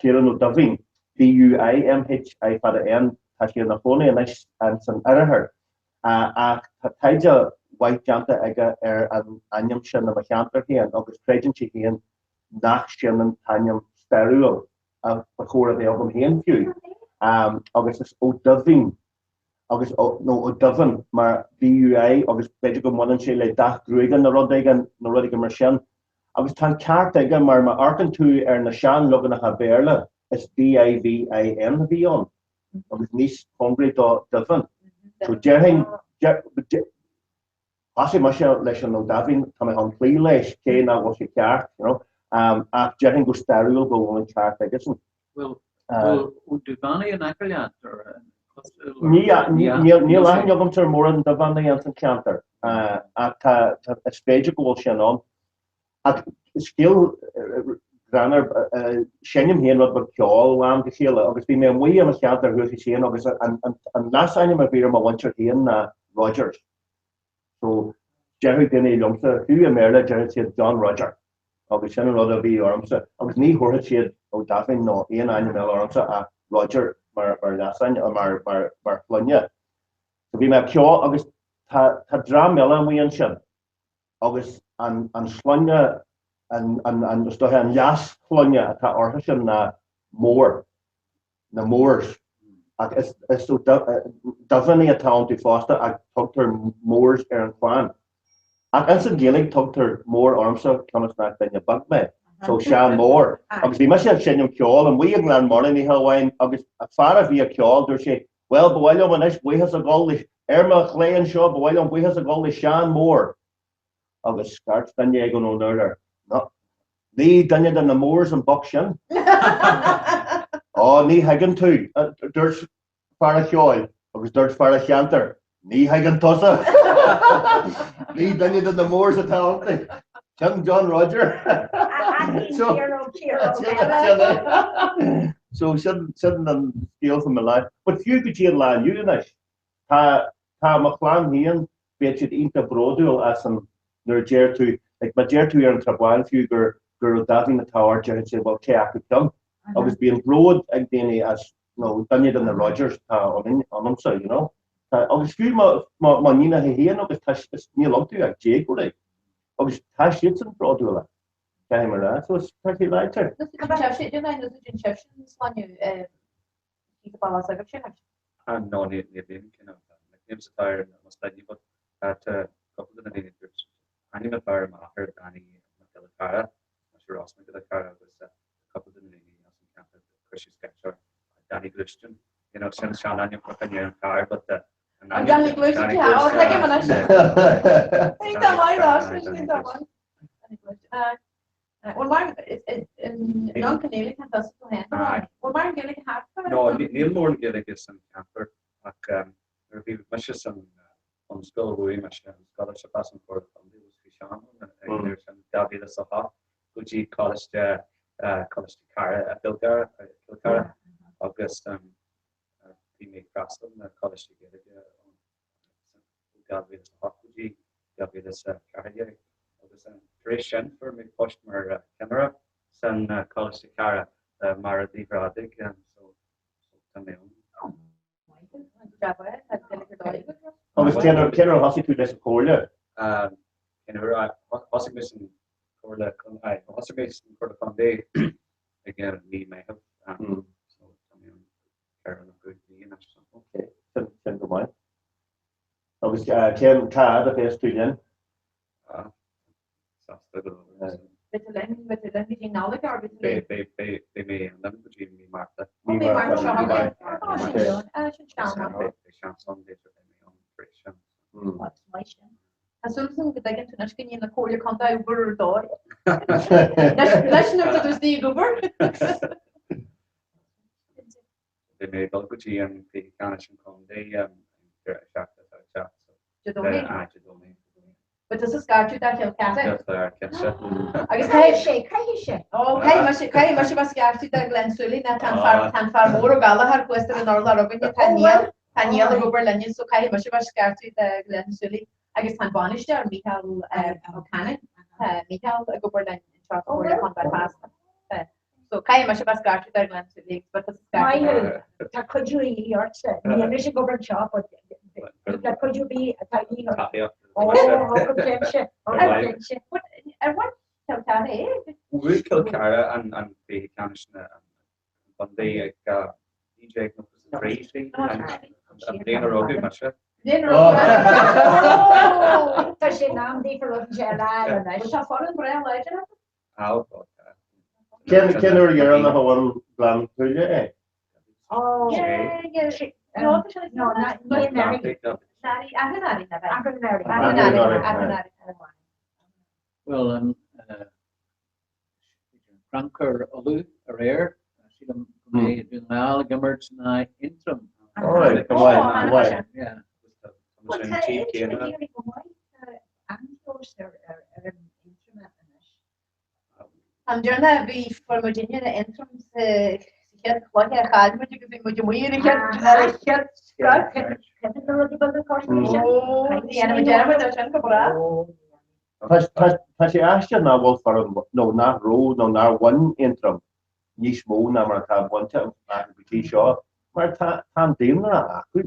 Ciarán Ó Duibhín, D-U-I-M-H, I fada N, tá sé ina chónaí anois san oirthear, ach tá taighde mhaith déanta aige ar an ainm sin i mo cheantar féin agus creideann sé féin nach sin an t-ainm stairiúil a ba chóir a bheith agam féin fiú. Agus is Ó Duibhín agus nó Ó Duibhin mar DUI agus b'fhéidir go mbaineann sé le dath gruaige nó rud éigin nó rud éigin mar sin. Agus tá an ceart aige mar má amharcann tú ar na sean-leaganacha Béarla is DIVIN a bhí ann agus níos cóngaraí do Duibhin. So déarfainn Thosaigh mise leis an Ó Daimhín, tá mé chun cloí leis, cé nach bhfuil sé ceart, you know, ach déarfainn go stairiúil go bhfuil an ceart aigesan. Bhfuil Ó Duibheannaigh in aice leat or Níl aithne agamsa ar mórán Duibheannaigh ins an cheantar, ach tá, is féidir go bhfuil sin ann. Ach scéal greannmhar, seinnim féin rud beag ceoil ó am go chéile agus bhí mé amuigh i mo cheantar thuas féin agus an leasainm a bhí ar mo mhuintir féin ná Rogers. So, déarfadh duine liomsa, fiú i mBéarla, déarfadh siad John Roger agus sin an rud a bhí ormsa agus ní thabharfadh siad Ó Daimhín nó aon ainm eile ormsa ach Roger mar mar leasainm, mar mar mar shloinne. So bhí mé ag ceol agus tá tá dream eile amuigh ansin agus an an sloinne an an an is dóiche an leas-shloinne atá orthu sin ná Mór. na Moores. Ach is Ó Duibheannaigh atá iontu fosta ach tugtar Moores ar an chlann. Ach ins an Ghaeilge tugtar Mór ormsa cionn is nach duine beag mé. So Seán Mór. Agus bhí mise ag seinm ceoil amuigh i nGleann Maghair oíche amháin agus fear a bhí ag ceol dúirt sé Bhuel ba mhaith liom anois buíochas a dhul le ar mo chlé anseo ba mhaith liom buíochas a dhul le Seán Mór. Agus scairt duine éigin ón urlár No. Ní duine de na Moores an boc sin. Ó, ní thuigeann tú, a dúirt fear an cheoil, agus dúirt fear an cheantair, Ní thuigeann tusa. Ní duine de na Moores atá iontu. Sin John Roger. So, so sin sin an scéal from my life. But fiú go dtí an lá inniu anois, tá tá mo chlann féin, bíonn siad iontach bródúil as an nuair a deir tú, like má deir tú ar an Trá Bháin fiú gur gur Ó Daimhín atá ort, déarfaidh siad bhuel cé acu ceann? Agus bíonn bród ag daoine as nó duine de na Rogers atá ionainn, ionamsa, you know. Tá, agus fiú mo mo mo níonacha féin agus tá is níl iontu ach déagóirí agus tá siadsan bródúil as, caithfidh mé a rá, so is tá sé láidir. No, ní bhíonn cineál nicknames atá ar mo sloinne but tá cúpla de na daoine dúirt ainm atá ar m'athair Danny Mac Giolla Chearra, tá sé Ross Mac Giolla Chearra agus cúpla de na daoine as an ceantar chuir siad sketch ar Danny Gluistin, you know, sin seanainm fá choinne an carr but an ainm Danny Gluistin, yeah, oh, tuigim anois. Ní dá maith Ross, ní dá maith. Danny Gluistin. Bhfuil mar an Gaeilge Bhfuil mar an Gaeilge thart? No, níl mórán Gaeilge san cheantar ach nuair a bhí mise san bunscoil bhuaigh mise an scholarship as an Chomhairle Contae agus bhí Seán ann ag an uair sin 2008 go dtí Coláiste Coláiste Cara i gCill Chartha agus bhí mé ag freastal na Coláiste Gaeilge ann. ó 2008 go dtí 2014 agus tar éis sin fuair mé post mar cheannaire san Coláiste Cara le Mairéad Uí Bhrádaigh so tá mé ann. Agus cén uair a thosaigh tú leis an chomhairle? Cén uair a thosaigh mé san chomhairle thosaigh mé san chomhairle contae ag mí Meitheamh so tá mé ann 4 nó 5 mí anois. Ok, sin go maith. Agus cén cá fhad a bheas tú linn? Ah, sásta go leor. Beidh tú linn, beidh tú linn go dtí Nollaig or beidh tú linn? Beidh, beidh, beidh mé linn go dtí mí Márta. Mí Márta seo chugainn. Á, sin dún, á, sin seal maith. Beidh seans ann, b'fhéidir beidh mé ann tar éis sin. Is maith sin. Tá súil agam go dtuigeann tú anois go ndéanann Comhairle Contae obair ar dóigh. Leis nuair atá tú istigh ag obair. Beidh mé ag dul go dtí an cluiche ceannais an chontae an deireadh seachtaine atá ag teacht. Dé Domhnaigh? Aye, Dé Domhnaigh. But tusa scairteadh dá Chill Chartha? Cill Chartha, cinnte. Agus caithfidh sé, caithfidh sé. Ó, caithfidh mise, caithfidh mise bheith scairteadh dá Gleann tSúilí ná tá an fear, tá an fear mór Ó Gallchóir thuas ar an urlár againne, tá Niall, Tá Niall ag obair linne so caithfidh mise bheith scairteadh de Ghleann tSúilí agus tá an bainisteoir Mícheál Ó Canainn, tá Mícheál ag obair linn anseo sa Chomhairle Contae fosta. So caithfidh mise bheith scairteadh de Ghleann tSúilí agus bheith Maith scairteadh. thú. Tá cuidiú a dhíth ortsa. Níl mise ag obair anseo but tá cuidiú a bhí atá a dhíth ort. Ó, ó, go cinnte, ó, go cinnte. But ar bhain Cill Chartha é? Bhuaigh Cill Chartha an cluiche ceannais na an chontae ag 1993 an bhliain a rugadh mise. Bliain a rugadh Tá sé in am daofa rud sé ar anois. Tá foireann breá láidir acu. Á, tá. Cén uair dheireanach a bhain Gleann tSúilí é? Ó, No, no, ní Bhuel, an Crannchur Uladh aréir, sílim go mbeidh Dún na nGall ag imirt in aghaidh Aontroim. Alright, go maith, go maith. Yeah. Bhuel, tá Aontroim ag éirí go maith, tá an-fheabhas ar fhoireann Aontroma anois. An deireanach bhí fuair muid inne le Aontroim sa chéad chluiche a chaill muid agus bhí muid amuigh ar an chéad ar an chéad sprioc. Cuimhin na rudaí beaga cosúil leis sin. Ó, dhéanfaidh muid dearmad air sin go breá. Tá sé aisteach nach bhfuil foireann, nó nach raibh nó nár bhain Aontroim níos mó ná mar atá bainte acu go dtí seo, mar tá an daonra acu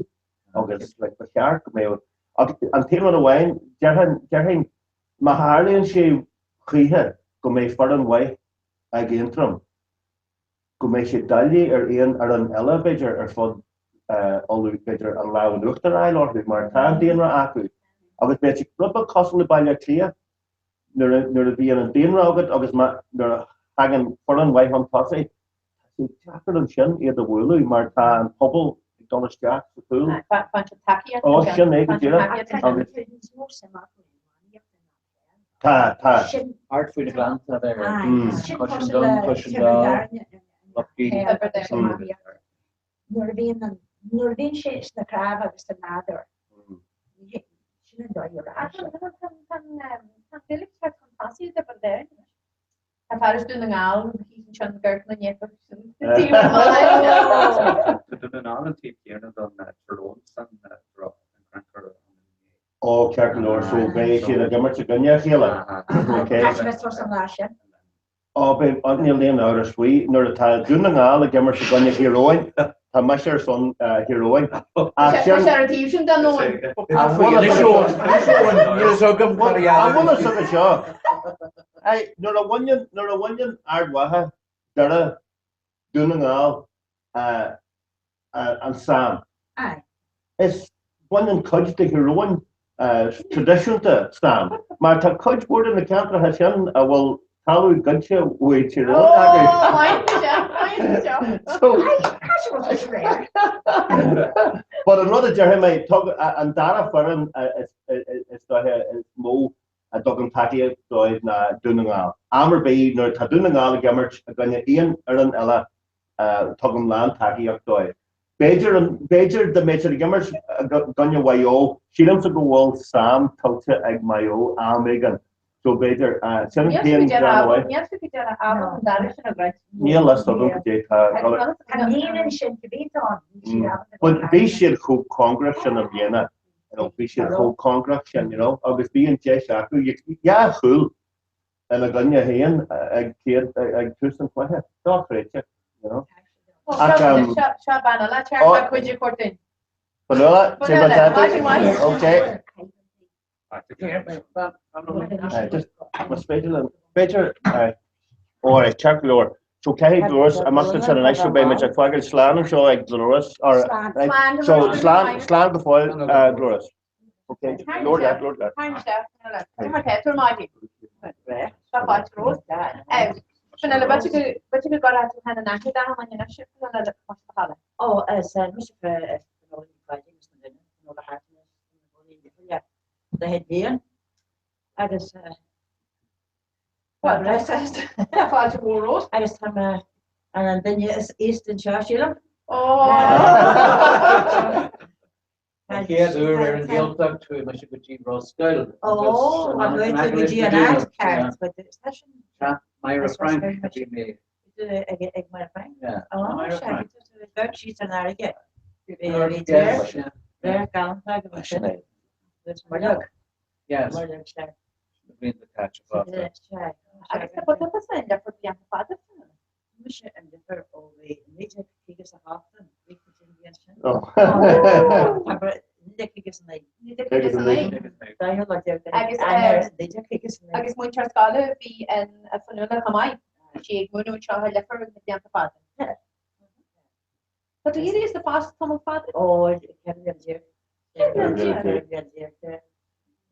agus like ba cheart go mbeadh, ach an t-aon rud amháin, déarfainn, déarfainn má tharlaíonn sé choíche go mbeidh foireann mhaith ag Aontroim, go mbeidh sé doiligh ar aon fhoireann eile, b'fhéidir, ar fud Uladh, b'fhéidir, an lámh in uachtar a fháil orthu mar tá an daonra acu. Agus beidh sé rud beag cosúil le Baile Átha Cliath, nuair a, nuair a bhíonn an daonra agat agus má, nuair a thagann foireann mhaith chun tosaigh, tá sé deacair ansin iad a bhualadh mar tá an pobal ag dul isteach sa chúl. Faigheann siad tacaíocht. Ó, sin é go díreach. Agus. Níos mó suim acu in iománaíocht ná Tá, tá. Thart faoi na Gleannta there. Cois an Dún, Cois an Dá, Loch Gí. Nuair a bhíonn an, nuair a bhíonn sé sna cnámha agus sa nádúr, sin an dóigh a rá sé. Tá an Gaeilge ceart chun tosaigh de bhur deireadh. Tá fear as Dún na nGall thíos ansin ag amharc na nGéapach sin. Tá Dún na nGall an taobh céanna don Tyrone san Crannchur Ó, ceart go leor, so beidh siad ag imirt i gcoinne a chéile. Ok. Tá sé sos an lá sin. Ó, beidh, níl aon amhras faoi, nuair atá Dún na nGall ag imirt i gcoinne Thír Eoghain, tá mise ar son Thír Eoghain. Ach sin. Tá sé ar an taobh sin den abhainn. An bhfuil a fhios agat seo? Nuair a bhaineann, nuair a bhaineann Ard Mhacha, Doire, Dún na nGall, an Sam. Is baineann cuid de Thír Eoghain traidisiúnta Sam, mar tá cuid mhór de na ceantracha sin a bhfuil talamh goidte uaidh Tír Eoghain acu. But an rud a déarfaidh mé, an dara foireann is dóiche is mó a dtugaim tacaíocht dóibh ná Dún na nGall. Am ar bith nuair atá Dún na nGall ag imirt i gcoinne aon fhoireann eile tugaim lán-tacaíocht dóibh. B'fhéidir, b'fhéidir dá mbeadh siad ag imirt i gcoinne Mhaigh Eo, sílimse go bhfuil Sam tuillte ag Maigh Eo am éigin, so b'fhéidir, sin an t-aon dream amháin. Níl sé go deireadh ábalta an dara sin a dhruid. Níl a fhios agam cad é tá. Tá líon ansin go bhí ann, níl siad ábalta. But bhí siad chomh cóngarach sin i mbliana, you know, bhí siad chomh cóngarach sin, you know, agus bhí an deis acu, dhá chúl ina gcoinne féin ag céad ag tús an chluiche. Dochreidte, you know. Ach um, Seo bean eile, tear oh. cuid de chuirtin. Fionnuala, sé go dtí. Okay. Just mas féidir le b'fhéidir Alright, ceart go leor. So caithfidh Dolores amach ansin anois so beidh muid ag fágáil slán anseo ag Dolores or so slán slán go fóill Dolores. Okay, Lord leat, Lord leat. Ó, is mise Fionnuala Ní Pháidín as na Dúnaibh, Fionnuala Hartnett, le haghaidh bliain agus Tá fáilte mhór romhat. Agus tá mé ar an duine is aosta anseo, sílim. Ó! An chéad uair ar an Ghaeltacht chuaigh mise go dtí Ros Goill. Ó, an bhfuil tú go dtí an áit ceart? Teach Myra Frank a bhí mé. Ag Myra Frank? Ó, sea, bhí tú ag amharc síos ar an fharraige. Bhí deir galánta agam ansin. Agus Muileog. Yes. Muileog, sea. Na blianta caite fosta. Agus tá tá tusa i Leifear blianta fada. Mise i Leifear ó bhí 1958 ann, bhí tú sin bhliain sin. 1959. 1959. Daichead lá déag de Agus, Eanáir 1959. Agus múinteoir scoile a bhí in Fionnuala chomh maith. Bhí sí ag múineadh anseo i Leifear na blianta fada. Tá tú éirithe as do phost tamall fada? Ó, 14 bliain. 14 bliain de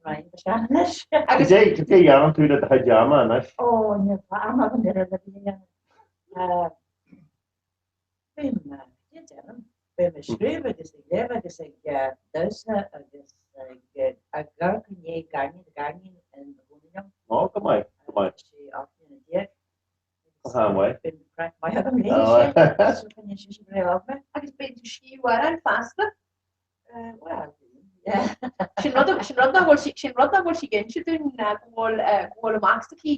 Roinn ba sea anois. Cad é a dhéanann tú le do chuid ama anois? Ó, níl tá am agam ar a bith a dhéanamh. Bím, cad é a déanaim? Bím ag scríobh agus ag léamh agus ag damhsa agus ag amharc i ndiaidh gariníon, tá gariníon i mo chónaí liom. Ó, go maith, go maith. Tá sí 18 mbliana. Go han-mhaith. Bíonn craic maith agam léi, sé. Coinníonn sise breá óg mé. Agus bíonn tú ag scríobh amhrán fosta. Bhuel, bíonn, yeah. Sin rud sin rud nach bhfuil sí sin rud nach bhfuil sí ag inse dúinn ná go bhfuil go bhfuil a mac s'aici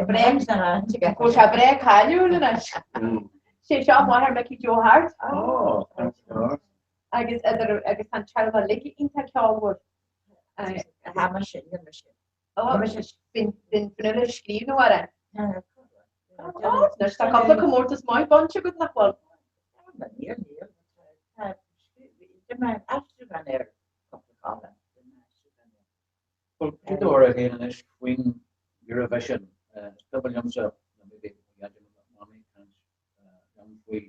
breá go bhfuil sé breá cáiliúil anois. Sé seo máthair Mickey Joe Harte. Oh, thanks God. Agus idir agus tá an teaghlach uilig iontach ceolmhar. Tá mar sin, mar sin. Bíonn Fionnuala ag scríobh na n-amhrán. Anois tá cúpla comórtas maith bainte agat nach bhfuil? Níl, níl. Tá mé aistriúchán ar cúpla amhrán. Bhuel, cad é a féin anois faoin Eurovision? Is cuimhin liomsa, nó maybe mo dhaidí nó mo mhamaí ag caint liom faoi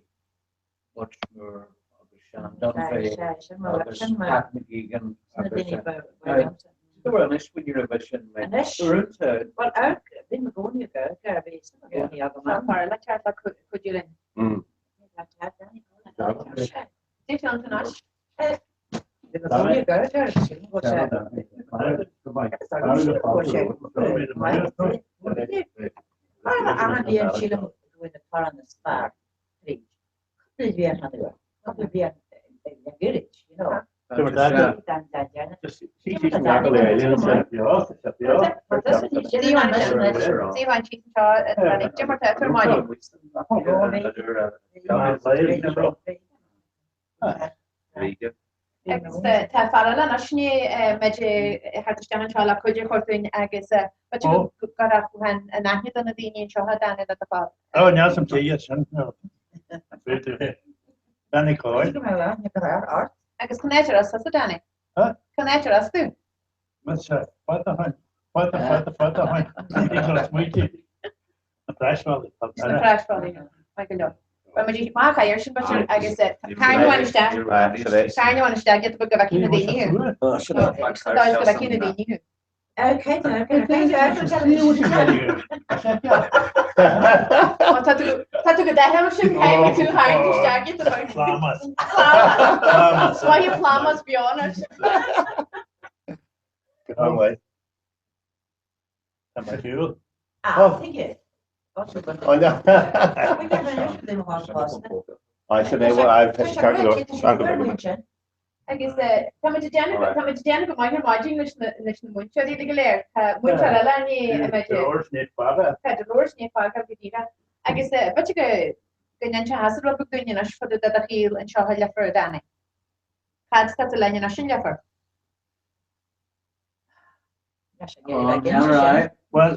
Butch Moore agus Seán Dunphy agus Pat McGeegan agus Bhuel anois faoin Eurovision Anois? Uaireanta. Bhuel amharc, bhí mé i gcónaí ag amharc air, bhí suim i gcónaí agam ann. Mar le ceart le cuidiú linn. Dé sin anois. Bhí mé i gcónaí ag amharc air, sílim go bhfuil sé. Go bhfuil sé maith. Mar a achan bhliain sílim go bhfuil na toradh is fearr tríd. Cúpla bliain cheana, cúpla bliain le gairid, you know. Agus tá fear eile anois ní muid thart isteach anseo le cuidiú a chur dúinn agus b'fhéidir go gcuirfeadh tú féin in aithne do na daoine anseo a Danny le do thoil. Ó, níl san tír sin. Danny Coyle. Agus cén áit ar as tusa Danny? Cén áit ar as tú? Mise, fada ó shin, fada, fada, fada ó shin, ní go smaointe. Na praiseálaí. Na praiseálaí, maith go leor. Beidh muid amach air sin b'fhéidir agus tarraing amháin isteach, tarraing amháin isteach iad go bhfeicfidh na daoine thú. Go bhfeicfidh na daoine thú. Tá tú tá tú go deimhin sin caithfidh tú tharraingt isteach iad. Plámás. Plámás. Maith plámás beo anois. Go han-mhaith. Tá mé siúl. Ah, tuige. Agus tá muid ag déanamh tá muid ag déanamh go maith ar maidin leis na leis na múinteoirí go léir. Tá múinteoir eile inné a mbeidh Dolores Ní Fada. Tá Dolores Ní Fada go díreach. Agus b'fhéidir go go n-inseofá rud beag dúinn anois fá dtaobh de do shaol anseo i Leifear, Danny. Cad tá tú linn anois in Leifear? Bhuel,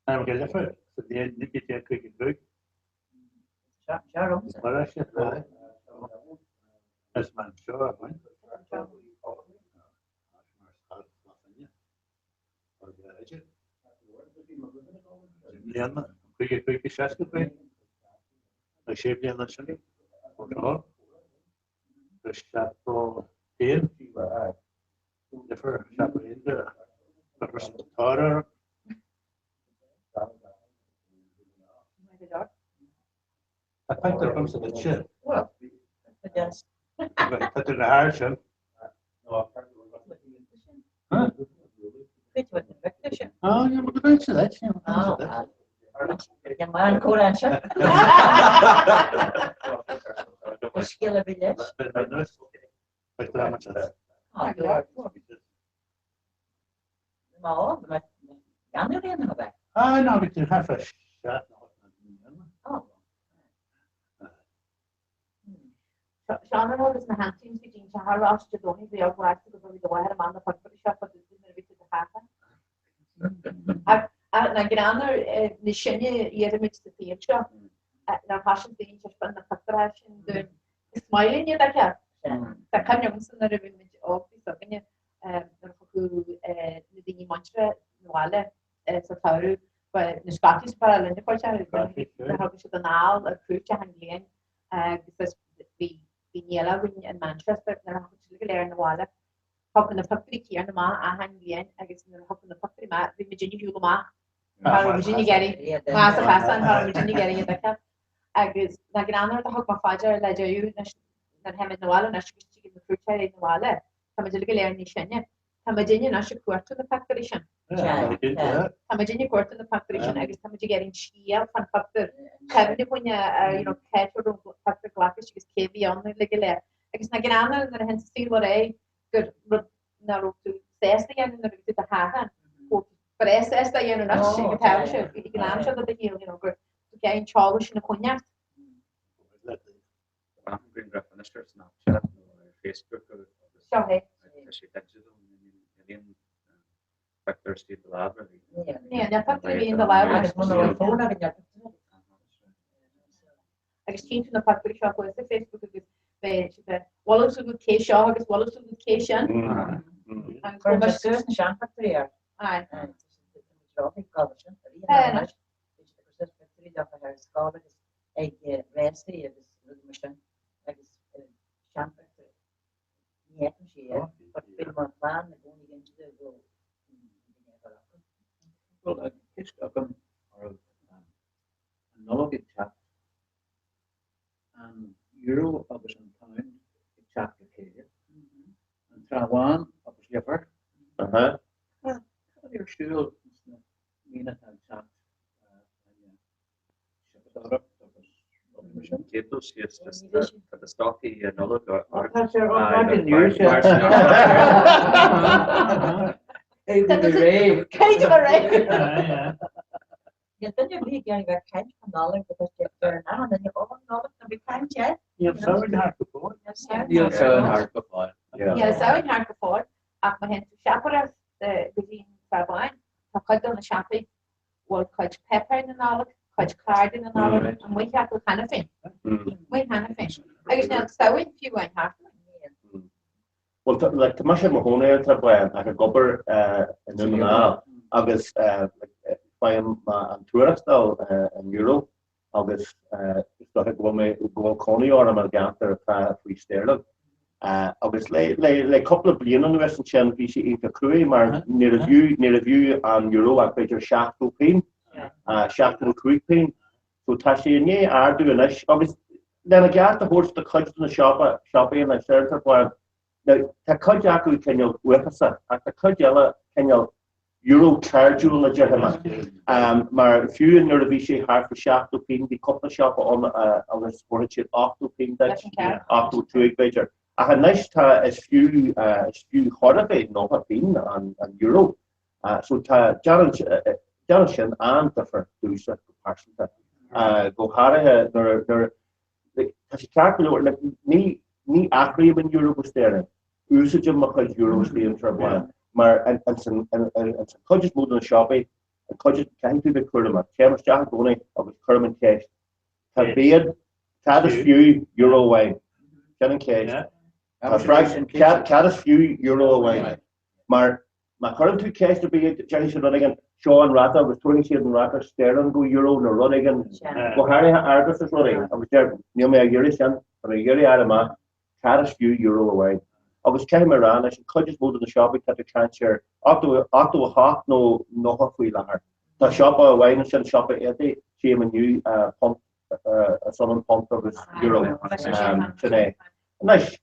táim go Leifear sa bhliain 1955. Mar sin, is mar seo a bhain. Bliana, 55, 65, nó sé bliana sin. 71, Leifear 71 de Leifear Tá pictiúr agamsa duitse. Tá tú na thar sin. Seán ar agus na haintíns go dtí an teach ar Dé Domhnaigh bhí eagla orthu go bhfuil do mháthair amach na pictiúirí seo fá dtaobh nuair a bhí tú do theach. Ach na greann na sinne iarraimid sa tsaol seo nár thosaigh daoine taispeáint na pictiúirí sin dúinn. Is maith linn iad a cheart. Tá cuimhne agamsa nuair a bhí muid óg bhí 's againne nuair a thiocfadh na daoine muinteartha 'na bhaile sa tsamhradh ba na Scotties ba linn a chuir nuair a thugadh siad anall ar cuairt achan bhliain agus bhí bhí néal againn in Manchester nuair a thiocfadh siad go léir 'na bhaile. Thiocfadh na pictiúirí céanna amach achan bhliain agus nuair a thiocfadh na pictiúirí amach bhí muid ag siúl amach. Cha raibh muid ag iarraidh amach sa chasán, cha raibh muid ag iarraidh iad a fheiceáil. Agus na greann a thug mé fá dear le deireadh anois nuair a théimid 'na bhaile anois agus tigeann na cuairteoirí 'na bhaile, tá muid uilig go léir níos sine. Tá muidinne anois ag cuartú na pictiúirí sin. Tá muidinne ag cuartú na pictiúirí sin agus tá muid ag iarraidh an scéal fán phictiúr, cuimhne chugainn you know cá raibh an pictiúr glactha agus cé bhí ann uilig go léir. Agus na greann nuair a théann sa saol ar aghaidh gur rud nach raibh tú sásta a dhéanamh nuair a bhí tú i do theach, go breá sásta a dhéanamh anois ag an t-am seo, ag an am seo de do shaol, you know, gur tú ag an t-eolas sin a choinneáil. Braithim grianghraf anois ar Snapchat nó ar Facebook agus Seo é. tá sé digital, níl aon pictiúr istigh i do lámh ar bith. Níl, níl pictiúr ar bith in do lámh. Agus muna bhfuil fón againn, níl pictiúr ar bith. Agus tchíonn tú na pictiúirí seo thuas ar Facebook agus beidh siad ag bhfuil a fhios agat cé seo agus bhfuil a fhios agat cé sin. Agus Cuireann siad suas na seanphictiúirí air. Aye. Ar scoil agus ag rásaí agus rudaí mar sin agus seanphictiúirí. Ní fheicim sí é, but bíonn mar phlean i gcónaí inti go Bhuel, ceist agam oraibh. An Nollaig ag teacht, an euro agus an pound ag teacht le chéile, an Trá Bháin agus Leifear. Cad ar siúl sna míonna atá ag teacht siopadóireacht agus rudaí mar sin? Céad dul síos, just tá do stocaí Nollag ort. Tá sé ar an inniu. Céid a ré. Níl duine ar bith ag iarraidh bheith ag caint faoin Nollaig because deir achan duine, ó, an Nollaig, ná bí ag caint air. Níl Samhain thart go fóill. Níl Samhain thart go fóill. Níl Samhain thart go fóill ach má théann tú siopadóireacht go dtí an Trá Bháin, tá cuid de na siopaí, bhfuil cuid páipéir na Nollag, cuid cárdaí na Nollag amuigh acu cheana féin. Amuigh cheana féin. Agus níl Samhain fiú amháin thart. Bhuel, tá, like, tá mise i mo chónaí ar an Trá Bháin ach ag obair i nDún na nGall agus faighim an tuarastal in euro agus is dócha go bhfuil mé, go bhfuil cónaí orm i gceantar atá faoi steirling. Agus le, le, le cúpla bliain anuas ansin bhí sé iontach cruaidh mar níorbh fhiú, níorbh fhiú an euro ach b'fhéidir 70 pingin, 75 pingin. So tá sé i ndiaidh ardú anois agus lena gceart a thabhairt do chuid de na siopa, siopaí anois ar an Trá Bháin, now tá cuid acu cineál uafásach ach tá cuid eile cineál euro cairdiúil a déarfaidh mé. Mar fiú nuair a bhí sé thart fá 70 pingin bhí cúpla siopa ann agus thabharfadh siad 80 pingin duit, 85 b'fhéidir. Ach anois tá, is fiú, is fiú chor a bheith 90 pingin an euro. So tá, déanann, déanann sin an-difear domhsa go pearsanta. Go háirithe nuair, nuair, like, tá sé ceart go leor, like, ní, ní athraím an euro go steirling. Úsáidim mo chuid euro istigh an Trá Bháin mar an, an, an, an, an, an cuid is mó de na siopaí, an cuid is, caithfidh tú bheith cúramach. Téim isteach i gcónaí agus cuirim an cheist. Cá mhéad, cad is fiú euro amháin? Sin an cheist. Tá freag, cad, cad is fiú euro amháin? Mar Má chuireann tú ceist ar bith, déarfaidh siad rud éigin, seo an ráta agus tabharfaidh siad an ráta steirling go euro nó rud éigin, go háirithe Argos is rudaí, agus deir, níl mé ag iarraidh sin, tá mé ag iarraidh a fháil amach cad is fiú euro amháin. Agus caithfidh mé a rá anois, an chuid is mó de na siopaí tá tú ag caint ar 88 nó 90 faoi láthair. Tá siopa amháin ansin, siopa éadaí, tchím inniu punt, is ionann punt agus euro. Sin é. Anois,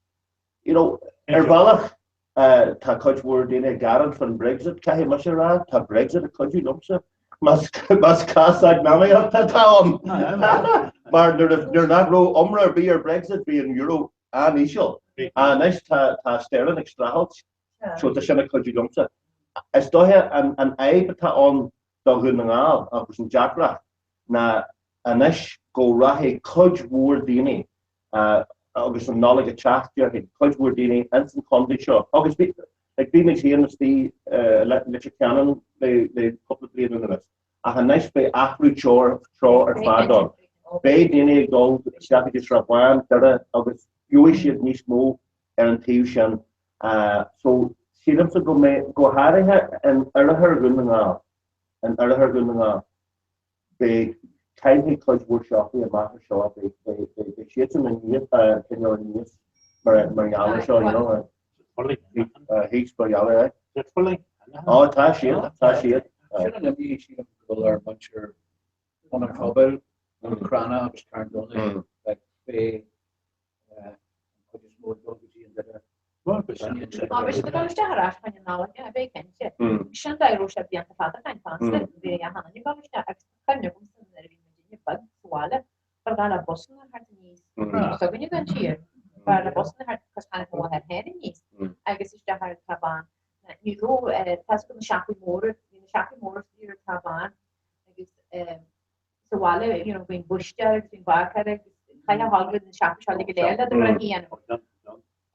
you know, ar bhealach, Tá cuid mhór daoine ag gearán faoin Brexit, caithfidh mise a rá, tá Brexit ag cuidiú liomsa más cás eacnamaíochta atá ann. Mar nuair nach raibh iomrá ar bith ar Brexit bhí an euro an-íseal. Anois tá sterling ag streachailt, so tá sin ag cuidiú liomsa. Is dóiche an fhadhb atá ann do Dhún na nGall agus an deacracht ná anois go rachaidh cuid mhór daoine. agus an Nollaig ag teacht, déarfainn, cuid mhór daoine ins an chontae seo agus bhí, like, bhí muid féin istigh i Leitir Ceanainn le, le cúpla bliain anuas ach anois beidh athrú treo, treo ar fad ann. Beidh daoine ag dul isteach go dtí Srath Bán, Doire agus gheobhaidh siad níos mó ar an taobh sin. So, sílimse go mbeidh, go háirithe in oirthear Dhún na nGall, in oirthear Dhún na nGall, beidh, caillfidh cuid mhór siopaí amach anseo, beidh, beidh, beidh, beidh siadsan aníos, cineál aníos mar, mar gheall ar seo, you know. Thíos mar gheall air. Ó, tá siad, tá siad. Sin an imní, sílim, go bhfuil ar mhuintir Bhun an Phobail, na Cranna agus Carndonagh, like, beidh an chuid is mó ag dul go dtí an Doire. Bhuel, beidh siad ag dul isteach ar ais chun na Nollag, a bheidh cinnte. Sin dá raibh sé blianta fada féin fosta, bhí a dheartháir ag dul isteach agus tá cuimhne agamsa nuair a bhí muidinne beag sa bhaile, ba ghá le busanna a theacht aníos s'againne den tír, ba le busanna a theacht cos tháinig mo mháthair féin aníos agus isteach ar an Trá Bhán. Ní raibh, tá a fhios agat na siopaí móra, bhí na siopaí móra sa tír ar an Trá Bhán agus sa bhaile, you know, bhí an búistéir agus bhí an báicéir agus chaith a thógáil na siopaí seo uilig go léir le do bhreith a dhéanamh.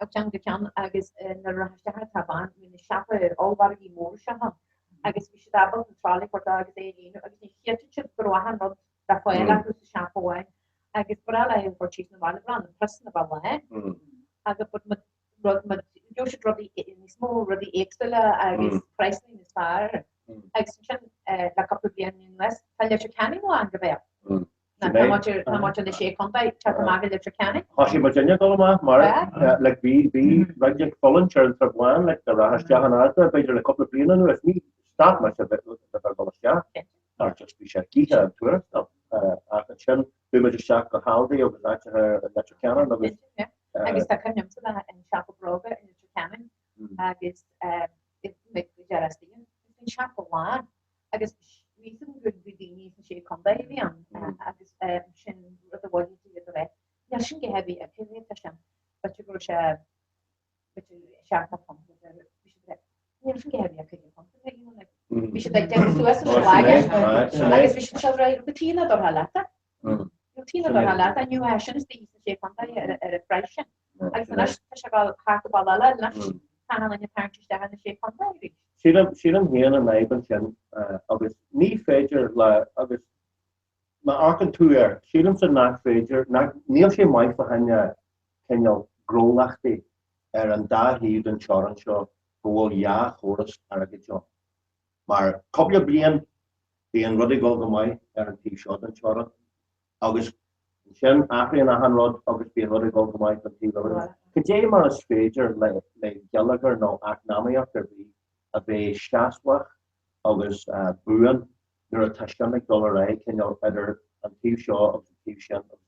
Ó cheann go ceann agus nuair a raibh isteach ar an Trá Bhán bhí na siopaí ollmhargaí móra seo ann agus bhí siad ábalta an trolley a chur dó agus é a líonadh agus ní chreidfeadh siad go raibh achan rud le fáil acu sa siopa amháin agus ba bhreá leo é a thabhairt síos na bhaile bhreá na priosanna ba lá agus but rud mar gheobhadh siad rudaí níos mó rudaí éagsúla agus praghsanna níos fearr agus ansin le cúpla bliain anuas tá Leitir Ceanainn lán go béal. Tá muid tá muid ina sé contae teacht amach i Leitir Ceanainn. Thosaigh muid inne dul amach mar like bhí bhí roinnt ag fulaingt ar an Trá Bháin like dá rachfá isteach in Asda b'fhéidir le cúpla bliain anuas ní stop muid a bheith ag dul isteach mar just bhí sé íoctha an tuarastal ach ansin Chuaigh muid isteach go hAldi agus áiteacha i Leitir Ceanainn agus. Agus tá cuimhne agamsa bheith in siopa bróga i Leitir Ceanainn agus mé go deireadh istigh. Bhí an siopa lán agus bhí a fhios agam gur daoine sna sé contae a bhí ann agus sin rud a bhain iad a bheith. Níl sin go heavy ag cibé tá sin. B'fhéidir go raibh sé Bhí siad ag déanamh suas an sláige agus bhí siad seo rá go tí na dortha leata. Go tí na dortha leata inniu é sin is daoine sna sé chontae ar ar an phraghas sin. Agus anois tá sé ag dul thart go ball eile anois tá an duine tarraingt isteach ina sé chontae arís. Sílim sílim féin an fhadhb ansin agus ní féidir le agus má amharcann tú air, sílimse nach féidir, nach, níl sé maith fá choinne cineál gnólachtaí ar an dá thaobh den teorainn seo go bhfuil dhá chóras airgid ann. Mar cúpla bliain bíonn rud ag dul go maith ar an taobh seo den teorainn agus ansin athraíonn achan rud agus bíonn rud ag dul go maith don taobh eile. Cad é mar is féidir le le geilleagar nó eacnamaíocht ar bith a bheith seasmhach agus buan nuair atá sin ag dul ar aghaidh cineál idir an taobh seo agus an taobh sin agus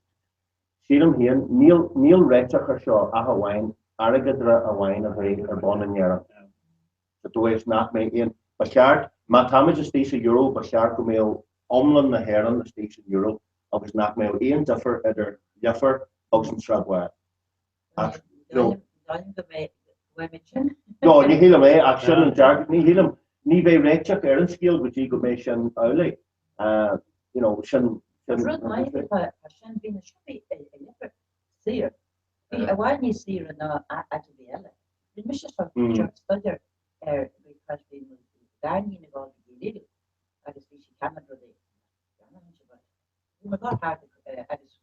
sílim féin níl níl réiteach ar seo ach amháin airgeadra amháin a bheith ar bun in Éirinn sa dóigh is nach mbeidh aon ba cheart má táimid istigh sa euro ba cheart go mbeadh iomlán na hÉireann istigh san euro agus nach mbeadh aon difear idir Leifear agus an Srath Bháin. Ach, no. No, ní shílim é, ach sin an dearcadh, ní shílim, ní bheidh réiteach ar an scéal go dtí go mbeidh sin amhlaidh. You know, sin, sin. Rud maith atá sin, bhí na siopaí i Leifear saor. Bhí i bhfad níos saoire ná áit ar bith eile. Bhí mise seo staidéar ar because bhí mo gariníon ag dul go dtí Lidl agus bhí sí ceannach rudaí. Bhí mé ag dul thart agus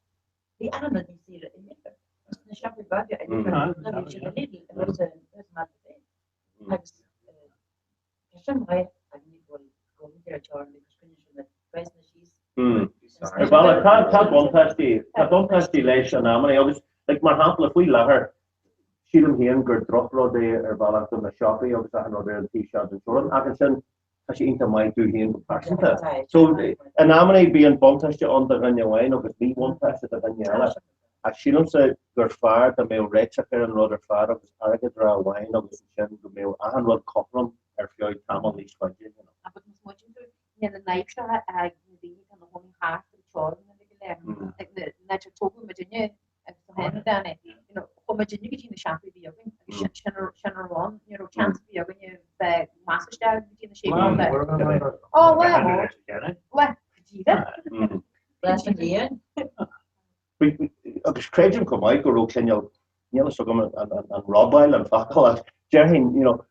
Bhí achan rud níos saoire i Leifear. Na siopaí beaga i Leifear ná bhí siad i Lidl agus sa mbaile féin. Agus tá sin maith ach ní bhfuil go bhfuil ar teorainn because coinníonn siad na praghsanna síos. Ar bhealach tá tá buntáistí tá buntáistí leis in amannaí agus like mar shampla faoi láthair sílim féin gur drochrud é ar bhealach do na siopaí agus achan rud ar an taobh seo den teorainn ach ansin tá sé iontach maith dúinn féin go pearsanta. So, in amannaí bíonn buntáiste ann do dhuine amháin agus míbhuntáiste do dhuine eile. Ach sílimse gur fearr dá mbeadh réiteach ar an rud ar fad agus airgeadra amháin agus ansin go mbeadh achan rud cothrom ar feadh tamall níos faide, you know. But más muid tú, níl an fhadhb seo ag na daoine atá ina gcónaí thart ar an teorainn uilig go léir. Like, na tógadh muidinne agus tú féin a Danny, you know, chuaigh muidinne go dtí na siopaí a bhí againn agus sin sin a sin a raibh ann, ní raibh chance a bhí againne bheith meas isteach go dtí na sé contae. Ó, bhuel, bhuel, go díreach. Leis an líon. Agus creidim chomh maith go raibh cineál, níl fhios agam an robáil an focal ach déarfainn, you know,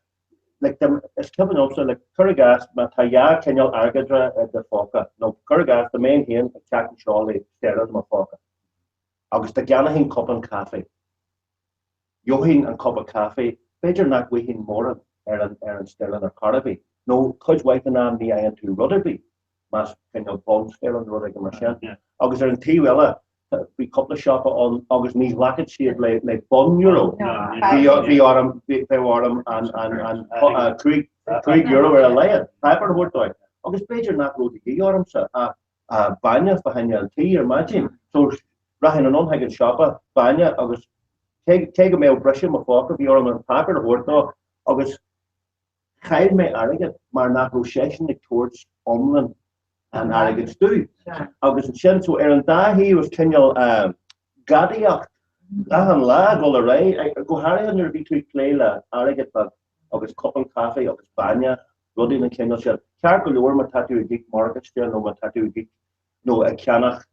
like, is cuimhin liomsa, like, cuir i gcás má tá dhá chineál airgeadra i do phóca, nó cuir i gcás dá mbeinn féin ag teacht anseo le sterling i mo phóca agus dá gceannóchainn cupán caife, gheobhainn an cupa caife, b'fhéidir nach bhfaighinn mórán ar an ar an sterling ar chor ar bith, nó cuid mhaith den am ní fhaigheann tú rud ar bith, más cineál bonn sterling nó rud éigin mar sin. Agus ar an taobh eile, bhí cúpla siopa ann agus ní ghlacfadh siad le le bonn euro. Bhí bhí orm bheadh orm an an an €5 ar a laghad, páipéar a thabhairt dóibh. Agus b'fhéidir nach raibh de dhíth ormsa ach bainne fá choinne an tí ar maidin. So rachainn anonn chuig an siopa, bainne agus cé go mbeadh briseadh i mo phóca, bhí orm an páipéar a thabhairt dó agus chaill mé airgead mar nach raibh seisean ag tabhairt iomlán an airgid domh. Agus ansin, so ar an dá thaobh is cineál gadaíocht achan lá ag dul ar aghaidh, go háirithe nuair a bhí tú ag plé le airgead beag agus cupán caife agus bainne, rudaí den chineál sin. Ceart go leor má tá tú ag íoc morgáiste nó má tá tú ag íoc nó ag ceannach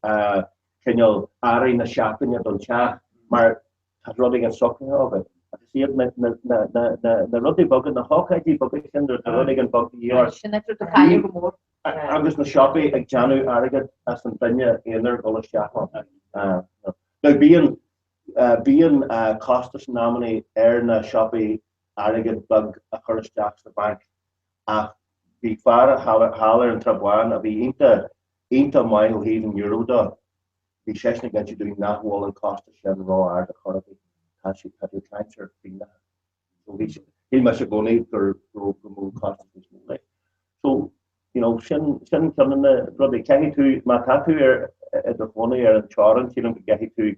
cineál earraí na seachtaine don teach mar tá rud éigin socraithe agat. Ach is iad na rudaí beaga, na hócáidí beaga sin nuair atá rud éigin beag de dhíth ort. Sin é rud a cailleadh go mór. Agus na siopaí ag déanamh airgead as an duine aonair dul isteach ann. Now bíonn bíonn costas in amannaí ar na siopaí airgead beag a chur isteach sa bhanc ach bhí fear thall ar an Trá Bháin a bhí iontach, iontach maith ó thaobh an euro de, bhí seisean ag inse dúinn nach bhfuil an costas sin ró-ard ar chor ar bith, tá sé, tá tú ag caint ar phingneacha. So bhí, shíl mise i gcónaí gur, go mbeadh an costas níos mó leis. So, you know, sin, sin ceann de na rudaí, caithfidh tú, má tá tú ar, i do chónaí ar an teorainn, sílim go gcaithfidh tú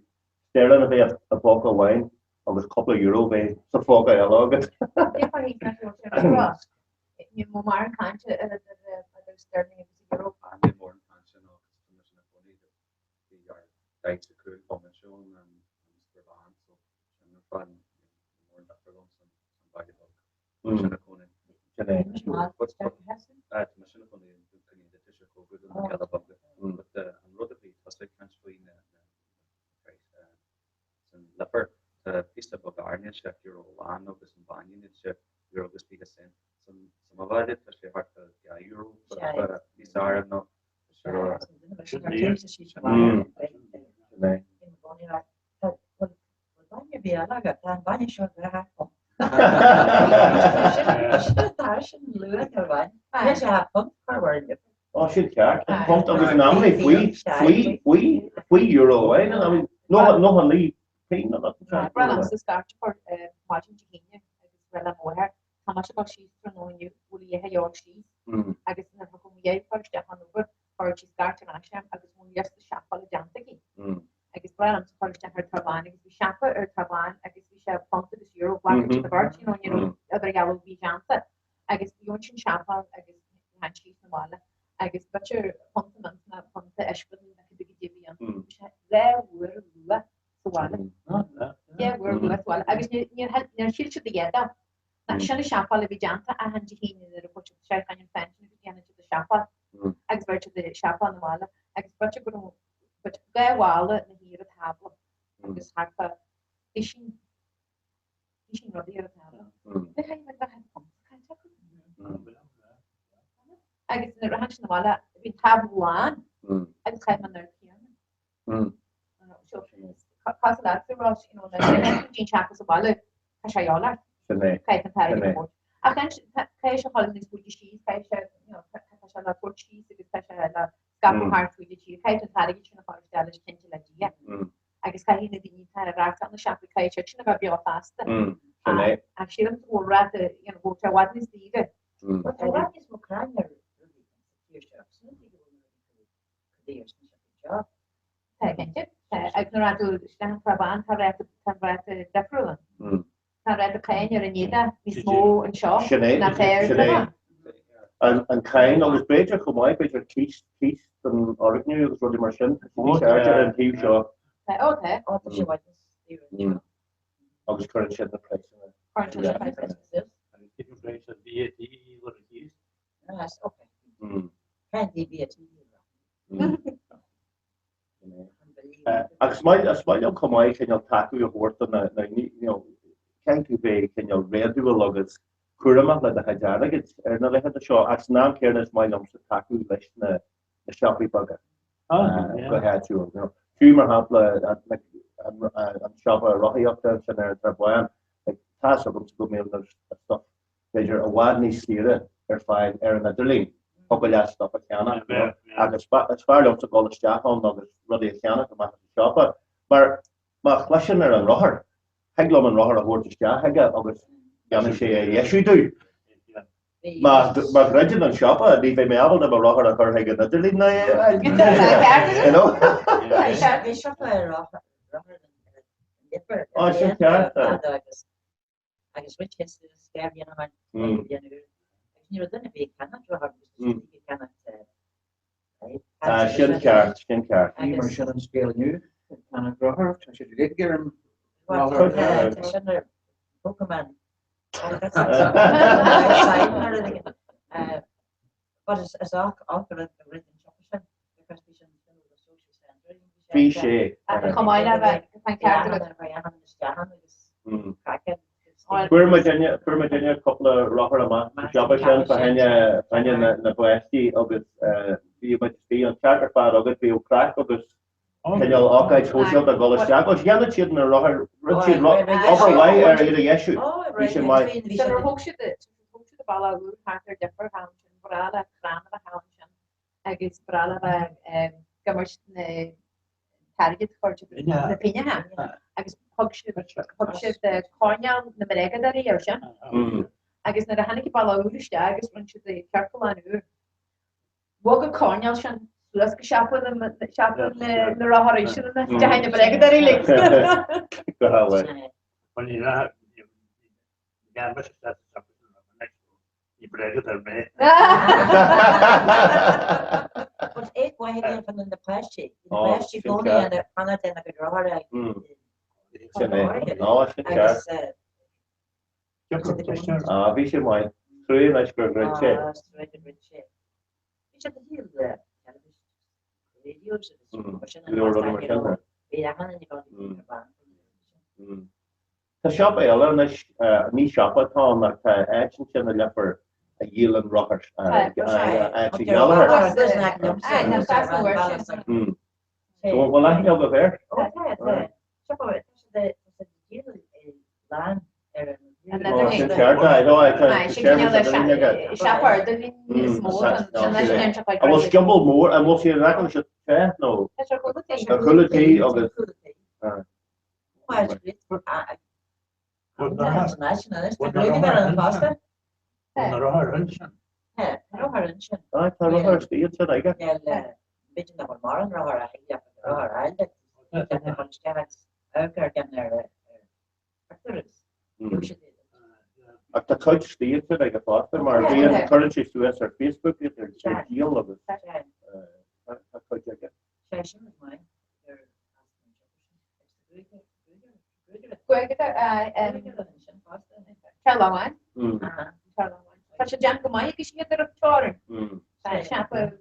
sterling a bheith i bpóca amháin agus cúpla euro bheith sa phóca eile agat. Ní mó mar an caint ar idir sterling agus euro. Ní mór an caint sin agus tá mise ina cónaí bhí ar daite cúl coimisiún an Strabane so sin ar fad ní mór an difear dom san baile beag. Tá mise ina cónaí. Sin é. Tá mise ina cónaí i gContae na Sé chomh go na Cealla Beaga. But an rud a bhí tusa ag caint faoi na san Leifear. Tá píosa beag airne, €6 amháin agus an bainne níl sé euro agus 20 cent. Sa mo bhaile tá sé thart ar €2 píosa airne nó Ó sin ceart. Punt agus in amannaí faoi, faoi, faoi, faoi euro amháin. I mean, 99 pingin nó nothing. Bhreá liomsa scairt a chur maidin Dé hAoine agus rá le mo mháthair, tá mise ag dul síos tráthnóna inniu, bhfuil a dhath a dhíobháil síos? Agus nuair a thiocfadh mo dheartháir isteach ón obair, chuir sí scairt ar ais orm agus mo liosta siopaála déanta aici. Agus bhreá liomsa chur isteach ar Trá Bháin agus bhí siopa ar Trá Bháin agus bhí sé punt agus euro, ghlacadh siad a bheirt, you know, ní raibh idirdhealú ar bith déanta. Agus bhí ansin siopa agus tháinig síos na bhaile agus b'fhéidir punta mince nó punta ispín nó cibé goidé a bhí ann. Bhí sé dhá uair luath sa bhaile. Dhá uair luath sa bhaile agus níor shíl siad a dhath dó. Ach sin an siopail a bhí déanta achan Dé hAoine nuair a chuaigh siad isteach chuig an phension agus dhéanadh siad an siopail agus bheir siad an siopail na bhaile agus b'fhéidir go raibh b'fhéidir dhá mhála ina shuí ar an tábla agus thart fá duisín duisín rudaí ar an tábla. Ní chaithfidh mé gach aon punt a chaint acu. Agus nuair a tháinig siad na bhaile bhí an tábla lán agus chaith mé an oiread céanna. Cosúil leat a Rois, you know, nuair a théann tú dtí'n teach sa bhaile, tá sé a dhíobháil ort. Sin é. Caithfidh an t-airgead a thabhairt. Ach anois, caithfidh sé a dhul níos faide síos, caithfidh sé, you know, tá sé le tabhairt síos agus tá sé le scaipeadh thart fríd an tír, caithfidh an t-airgead sin a chur isteach leis cinnte le Dia. Agus caithfidh na daoine atá ag reáchtáil na siopaí, caithfidh siad sin a bheith beo feasta. Sin é. Ach sílim go bhfuil ráta, you know, go bhfuil sé i bhfad níos daoire. Tá i bhfad níos mó crainn ar rudaí sa tír seo, agus ní go bhfuil na rudaí Tá cinnte. Ag nuair a tú isteach an Trá Bháin tá ráta tá ráta difriúil ann. Tá ráta cáin ar an éadach níos mó anseo Sin é, ná tá ar sin é. An cáin agus b'fhéidir chomh maith, b'fhéidir cíos, cíos don fhoirgneamh agus rudaí mar sin, tá sé níos airde ar an taobh seo. Tá, ó tá. Ó tá sé i bhfad níos daoire anseo. Agus cuireann siad na praghsanna. Cuireann siad na praghsanna suas. Agus cén praghas a VAT a cíos? Yes, okay. Can't be VAT. Agus is maith is maith liom chomh maith cineál tacú a thabhairt do na na you know caithfidh tú bheith cineál réadúil agus cúramach le do chuid airgid ar na laethanta seo ach san am céanna is maith liomsa tacú leis na na siopaí beaga go háitiúil. You know, fiú mar shampla like an an siopa rothaíochta ansin ar an Trá Bháin, like tá 'fhios agamsa go mbíonn na stuff b'fhéidir i bhfad níos saoire ar fáil ar an idirlíon, thiocfadh leat stuff a cheannach, you know, agus is fearr liomsa dul isteach ann agus rudaí a cheannach amach as an siopa, mar má chliseann ar an rothar, thig liom an rothar a thabhairt isteach chuige agus déanfaidh sé é a dheisiú domh. Má má dhruideann an siopa, ní bheidh mé ábalta mo rothar a chur chuig an idirlíon ná é a fháil, you know. Bhí siopa ar rothar an Ó, sin ceart. agus rith sé suas scéimh dhéanamh an dhéanamh agus ní raibh duine ar bith ag ceannacht rothar agus bhí ag ceannacht Ah, sin ceart, sin ceart. Ní mar sin an scéal inniu, ag ceannacht rothar, tá siad uilig ar an rothar. Tá sin ar Pokemon. But is is olc olc an rud go rith an siopa sin because bhí sin the social centre. Bhí sé. Chomh maith le bheith an ceart agat. Fuair muid duine fuair muid duine cúpla rothar amach sa siopa sin fá choinne fá choinne na na bpáistí agus bhí muid bhí an ceart ar fad agat bhíodh craic agus cineál ócáid shóisialta ag dul isteach agus dhéanadh siad na rothair rinne siad obair mhaith ar iad a dheisiú. Bhí sé maith. Nuair a thóg siad thóg siad an bealach úr thart ar Leifear thall ansin ba bhreá le crann a bheith thall ansin agus ba bhreá le bheith ag imirt na t-airgead chur na pingine agus thug siad thug siad coirnéal na mbréagadóirí air sin agus nuair a tháinig an bealach úr isteach agus rinne siad ciorclán úr Bhog an coirnéal sin suas go siopa na siopa na rothar sin na deich na bréagadóirí like. Go hálainn. Bhuel ní raibh ní raibh mise sa siopa sin roimh an ní bréagadóir mé. But é mhaith a bhíonn na páistí. Na páistí i gcónaí ina fanacht ina gcuid rothar ag Sin é. Ná sin ceart. Ah, bhí sé maith. Trua anois gur dhruid sé. Go leor rudaí mar sin. Tá siopa eile anois, ní siopa atá ann ach tá áit ansin i Leifear a dhíolann rothair, áit a Ghallagher. Bhfuil aithne agaibh air? Sin ceart, An bhfuil scioból mór, an bhfuil siad in aice leis an te nó ar chúl an tí agus Tá rothar istigh ansin aige. Ach tá cuid istigh ansin aige fosta mar bíonn, cuireann sé suas ar Facebook iad ar díol agus tá cuid aige. Tá sé déanta go maith agus iad ar an teorainn. Ceapadh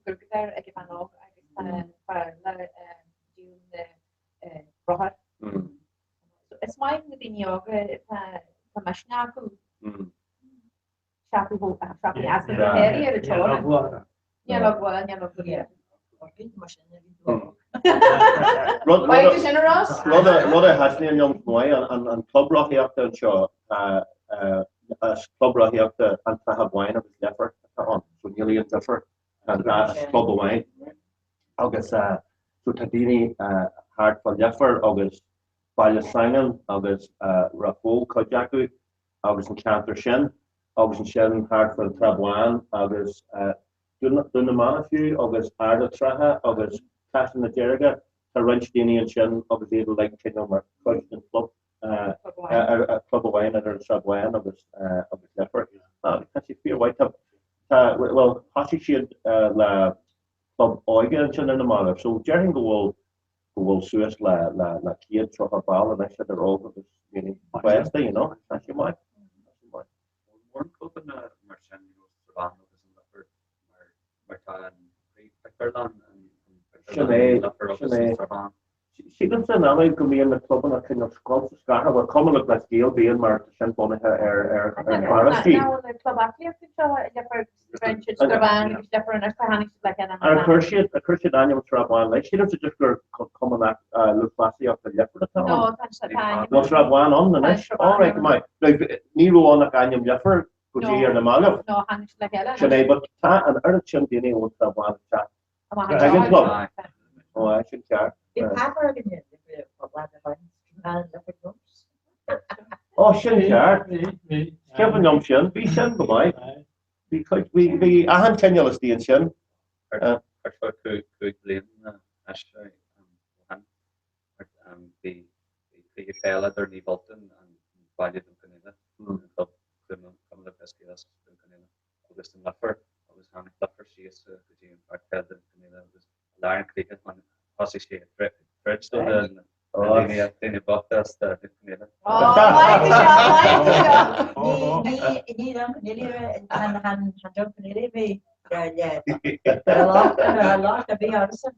gur ag an bhean óg agus tá le díol na rothar. Is maith na daoine óga tá misneach acu siopaí ar an teorainn. Níl bhfuil, níl bhfuil. Rud a thaitníonn liom go maith an club rothaíochta anseo is club rothaíochta an tSratha Bháin agus Leifear atá ann, so níl aon difear an dá chlub amháin. Agus so tá daoine thart fá Leifear agus Baile Sangán agus Ráth Bhoth cuid acu agus an ceantar sin agus ansin thart fán Trá Bháin agus Dún na mBanna fiú agus Ard a' Trátha agus Caisleán na Deirge, tá roinnt daoine ansin agus iad uilig cineál mar chuid den chlub, club amháin idir an Srath Bhán agus agus Leifear. Tá sé fíormhaith. Tá, tá, bhuel, thosaigh siad le club óige ansin ar na mallaibh so déarfainn go bhfuil go bhfuil suas le le le 130 ball anois idir óg agus daoine fásta, you know, tá sé maith. Tá sé maith. Mórán clubanna mar sin ar nós Srath Bán agus an Leifear mar mar tá an pictiúrlann an Sin é, sin é. Sílimse in annamh go mbíonn na clubanna cineál scoilte scartha, bhuel Cumann Lúthchleas Gael bíonn mar tá sin bunaithe ar pharóistí. Nach bhfuil club aclaíochta anseo i Leifear agus rinne siad Srath Bán agus Leifear anois tá tháinig siad le chéile. Ar chuir siad, ar chuir siad ainm Srath Bán leis? Sílimse just gur Cumann Lúthchleasaíochta Leifear atá ann. No, tá tá ainm. Bhfuil Srath Bán ann anois? All right, go maith. Now, ní raibh ann ach ainm Leifear go dtí ar na mallaibh. No, tháinig siad le chéile. Sin é, but tá an oiread sin daoine ón Srath Bán ag teacht Ag an club. Ó, é sin ceart. Bhí páipéar againne le Ó, sin ceart. Cuimhin liom sin. Bhí sin go maith. Bhí cuid, bhí, bhí achan chineál istigh ansin. Thart fá 5 bliana anois ó shin, bhí cluiche peile idir Naomh Ultan an baile Dún Conaola, an club Cumann Lúthchleas Gael as Dún Conaola. agus an Leifear agus tháinig Leifear síos go dtí an pháirc peile Dún Conaola agus i lár an chluiche thosaigh sé ag troid do na daoine daoine bochta as Dún Conaola. Ní Dún Conaola an Dún Conaola bhí le lá a bhí ormsa.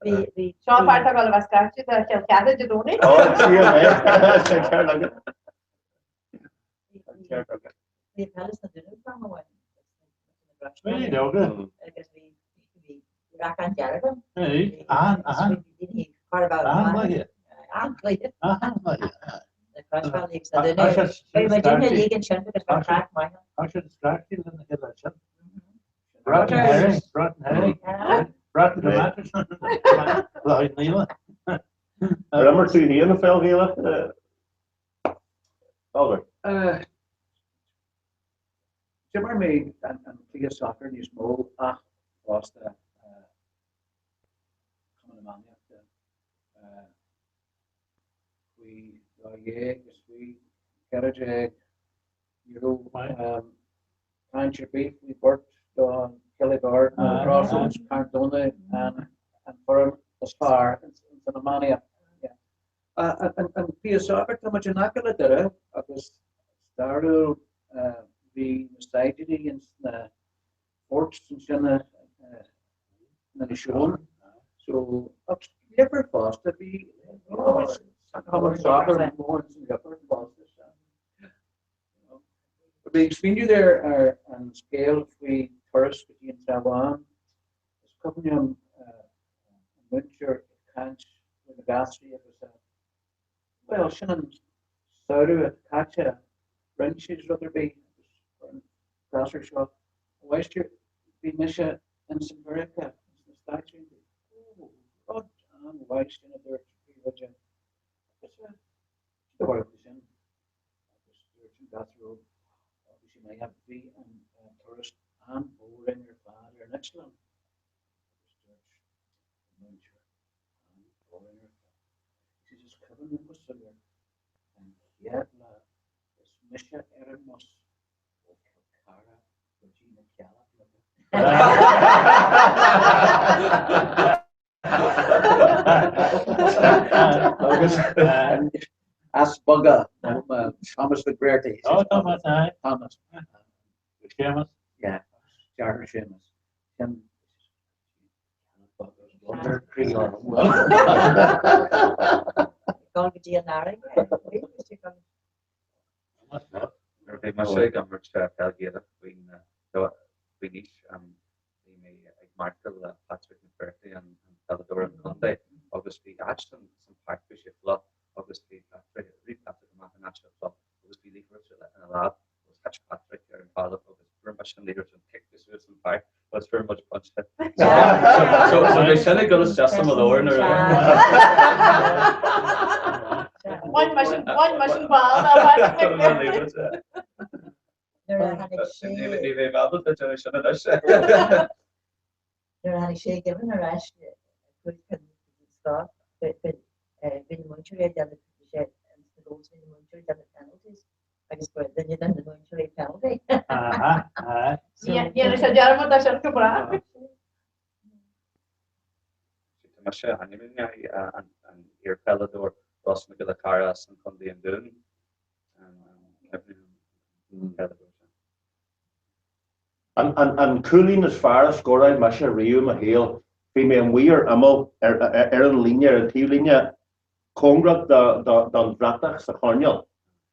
Seo fear atá ag dul a bheith scaite de Chill Cheatha Dé Domhnaigh. Ó, tchím é. Sé ceart agat. Bhí peil sna Dúnaibh am amháin. Bhí leoga. Agus bhí bhí racán dearg ann. Bhí an an an-chluiche. An-chluiche. An-chluiche. Na croisbhealaí agus na Dúnaibh. Bhí muid in league ansin because bhí craic maith ann. Tá siad scairtí lena chéile ansin. Rotten herring, rotten herring. Rotten tomatoes. Le haghaidh Níla. Ar imir tú féin an pheil Ghaelach? Albert. D'imir mé an cluiche sacair níos mó ach fosta Cumann Iománaíochta faoi 12 is faoi 14 ní raibh caint ar bith faoi bheirt don Killegar nó Crossroads Carndonagh an foireann is fearr san iománaíocht. An cluiche sacair, tá muid in aice le Doire agus stairiúil bhí na saighdiúirí ins na forts ansin in Inis Eoghain. So, ach Leifear fosta, bhí cumann sacair mór ins an Leifear fosta. Bhí ag smaoineamh there ar an scéal faoi turas go dtí an Srath Bhán. Is cuimhin liom an múinteoir ag caint le na gasraí agus a, bhuel, sin an samhradh atá caite, rinne siad rud ar bith agus chuir an gasúr seo, a mháistir, bhí mise ins an Mheiriceá, ins na Stáit Aontaithe. Ó, rud an-mhaith sin, a dúirt an príomhoide. Agus, eh, cad a bharúil sin? Agus dúirt an gasúr óg, bhí sé maith, bhí an turas an-boring ar fad ar an eitleán. Agus dúirt an múinteoir, an-boring ar fad. He says, is cuimhin liom go soiléir an chéad lá is mise ar an mbus ó Chill Chartha go dtí na Cealla Beaga. Agus as Bogagh, Thomas McBrearty. Oh, Thomas, aye. Thomas. Seamus? Yeah, deartháir Seamus. Sin croí orm. Gabh go dtí an fharraige. Nuair a bhí mise ag imirt peil Ghaelach faoin aois bhí mé ag marcáil le Patrick McBrearty, an peileadóir an chontae, agus bhí áit san páirc, bhí sé fliuch agus bhí Patrick, rith Patrick amach in áit fliuch agus bhí liathróid ina lámh agus thit Patrick ar an talamh agus fuair mise an liathróid and chic suas an pháirc agus fuair muid pointe. So bhí sin ag dul isteach sa mo leabhar nuair a One mission, one mission ball, Patrick McBrearty. Nuair a tháinig sé. Ní bheidh mé ábalta déanamh sin anois. Nuair a tháinig sé Gibbon ar ais chuig an scoil, bhí na múinteoirí ag déanamh, bhí sé ins na goals, bhí na múinteoirí ag déanamh penalties agus fuair duine de na múinteoirí penalty. Dhéanadh sé dearmad de sin go breá. Tá mise ainmnithe an iar-pheileadóir Ross Mac Giolla Chearra as an Chontae an Dún. An cúilín is fearr a scóráil mise riamh i mo shaol. Bhí mé amuigh ar imeall, ar an líne, ar an taobhlíne, cóngarach don bhratach sa choirnéal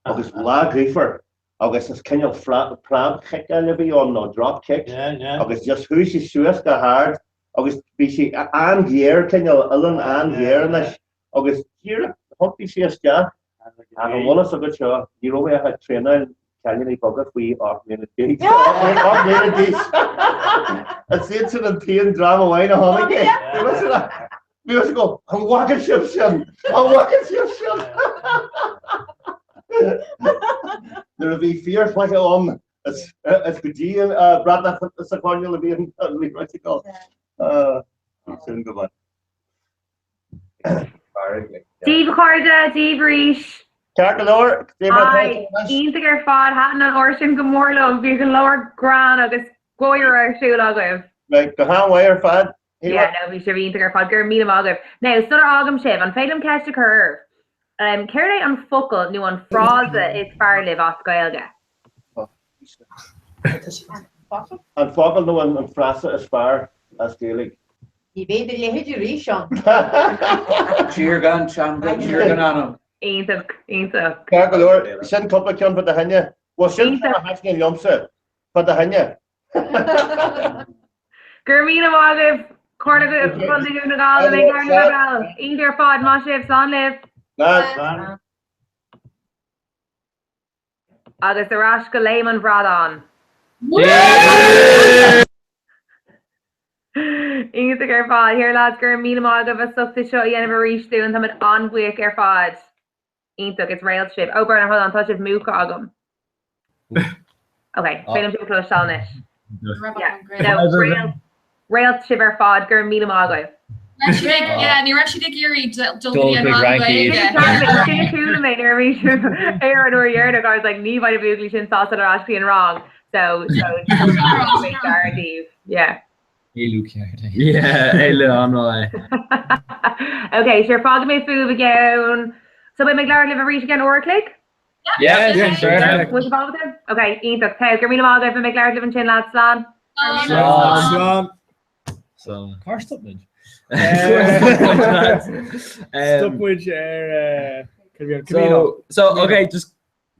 agus lá gaofar agus is cineál preabchiceáil a bhí ann nó drop kick agus just chuaigh sí suas go hard agus bhí sí an-ghéar, cineál uillinn an-ghéar anois agus díreach thiontaigh sí isteach ach an bhfuil fhios agat seo, ní raibh mé ach ag traenáil cailíní beaga faoi 8 mbliana d'aois. 8 mbliana d'aois! Is iad sin an t-aon dream amháin a chonaic é. Bhí mise ag dul, an bhfaca sibh sin? An bhfaca sibh sin? Nuair a bhí fíorchluiche ann, is go dtí an bratach sa choirnéal a bhí an liathróid ag dul. Bhí sin go maith. Dia daoibh a chairde, Dia daoibh arís. Ceart go leor, cad é mar atá tú anois? Iontach ar fad, thaitin an uair sin go mór liom, bhí go leor greann agus gáire ar siúl agaibh. Right, go han-mhaith ar fad. Yeah, no, bhí sibh iontach ar fad, go raibh míle maith agaibh. Now, sular fhágaim sibh, an féidir liom ceist a chur oraibh? Um, céard é an focal nó an frása is fearr libh as Gaeilge? An focal nó an frása is fearr as Gaeilge? Ní bheidh do leithéid arís ann. Tír gan teanga, tír gan anam. Iontach, iontach. Ceart go leor, sin cúpla ceann fá do choinne. Bhuel, sin ceann a thaitníonn liomsa, fá do choinne. Go raibh míle maith agaibh, Comhairle Chontae Dhún na nGall, a bheidh ar na Iontach ar fad, maith sibh, slán libh. Slán. Agus ar ais go Léim an Bhradáin. Iontach ar fad. Here lads, go raibh míle maith agaibh as ucht é seo a dhéanamh arís dúinn, táimid an-bhuíoch ar fad. Iontach, is réalt sibh. Oh Bernard, hold on, tá sibh múchta agam. Ok, féidir liom sibh a chloisteáil anois. Yeah, no, réalt, réalt sibh ar fad, go raibh míle maith agaibh. Yeah, ní raibh siad ag iarraidh dul go dtí an rang Gaeilge. Sin a chuala mé nuair a bhí sibh ar an uair dheireanach, I was like, ní bheidh na buachaillí sin sásta dul ar ais go dtí an rang. So, so, mé gar daoibh. Yeah. Éalú ceart é. Yeah, éalú an-mhaith. Ok, sure, fágfaidh mé fúibh i gceann. So beidh mé ag labhairt libh arís i gceann uair a chloig? Yeah, yeah, sure. Bhfuil sibh ábalta? Ok, iontach. Tá, go raibh míle maith agaibh, beidh mé ag labhairt libh ansin, lads. Slán. Slán. Slán. Cár stop muid? Stop muid ar So, so, ok, just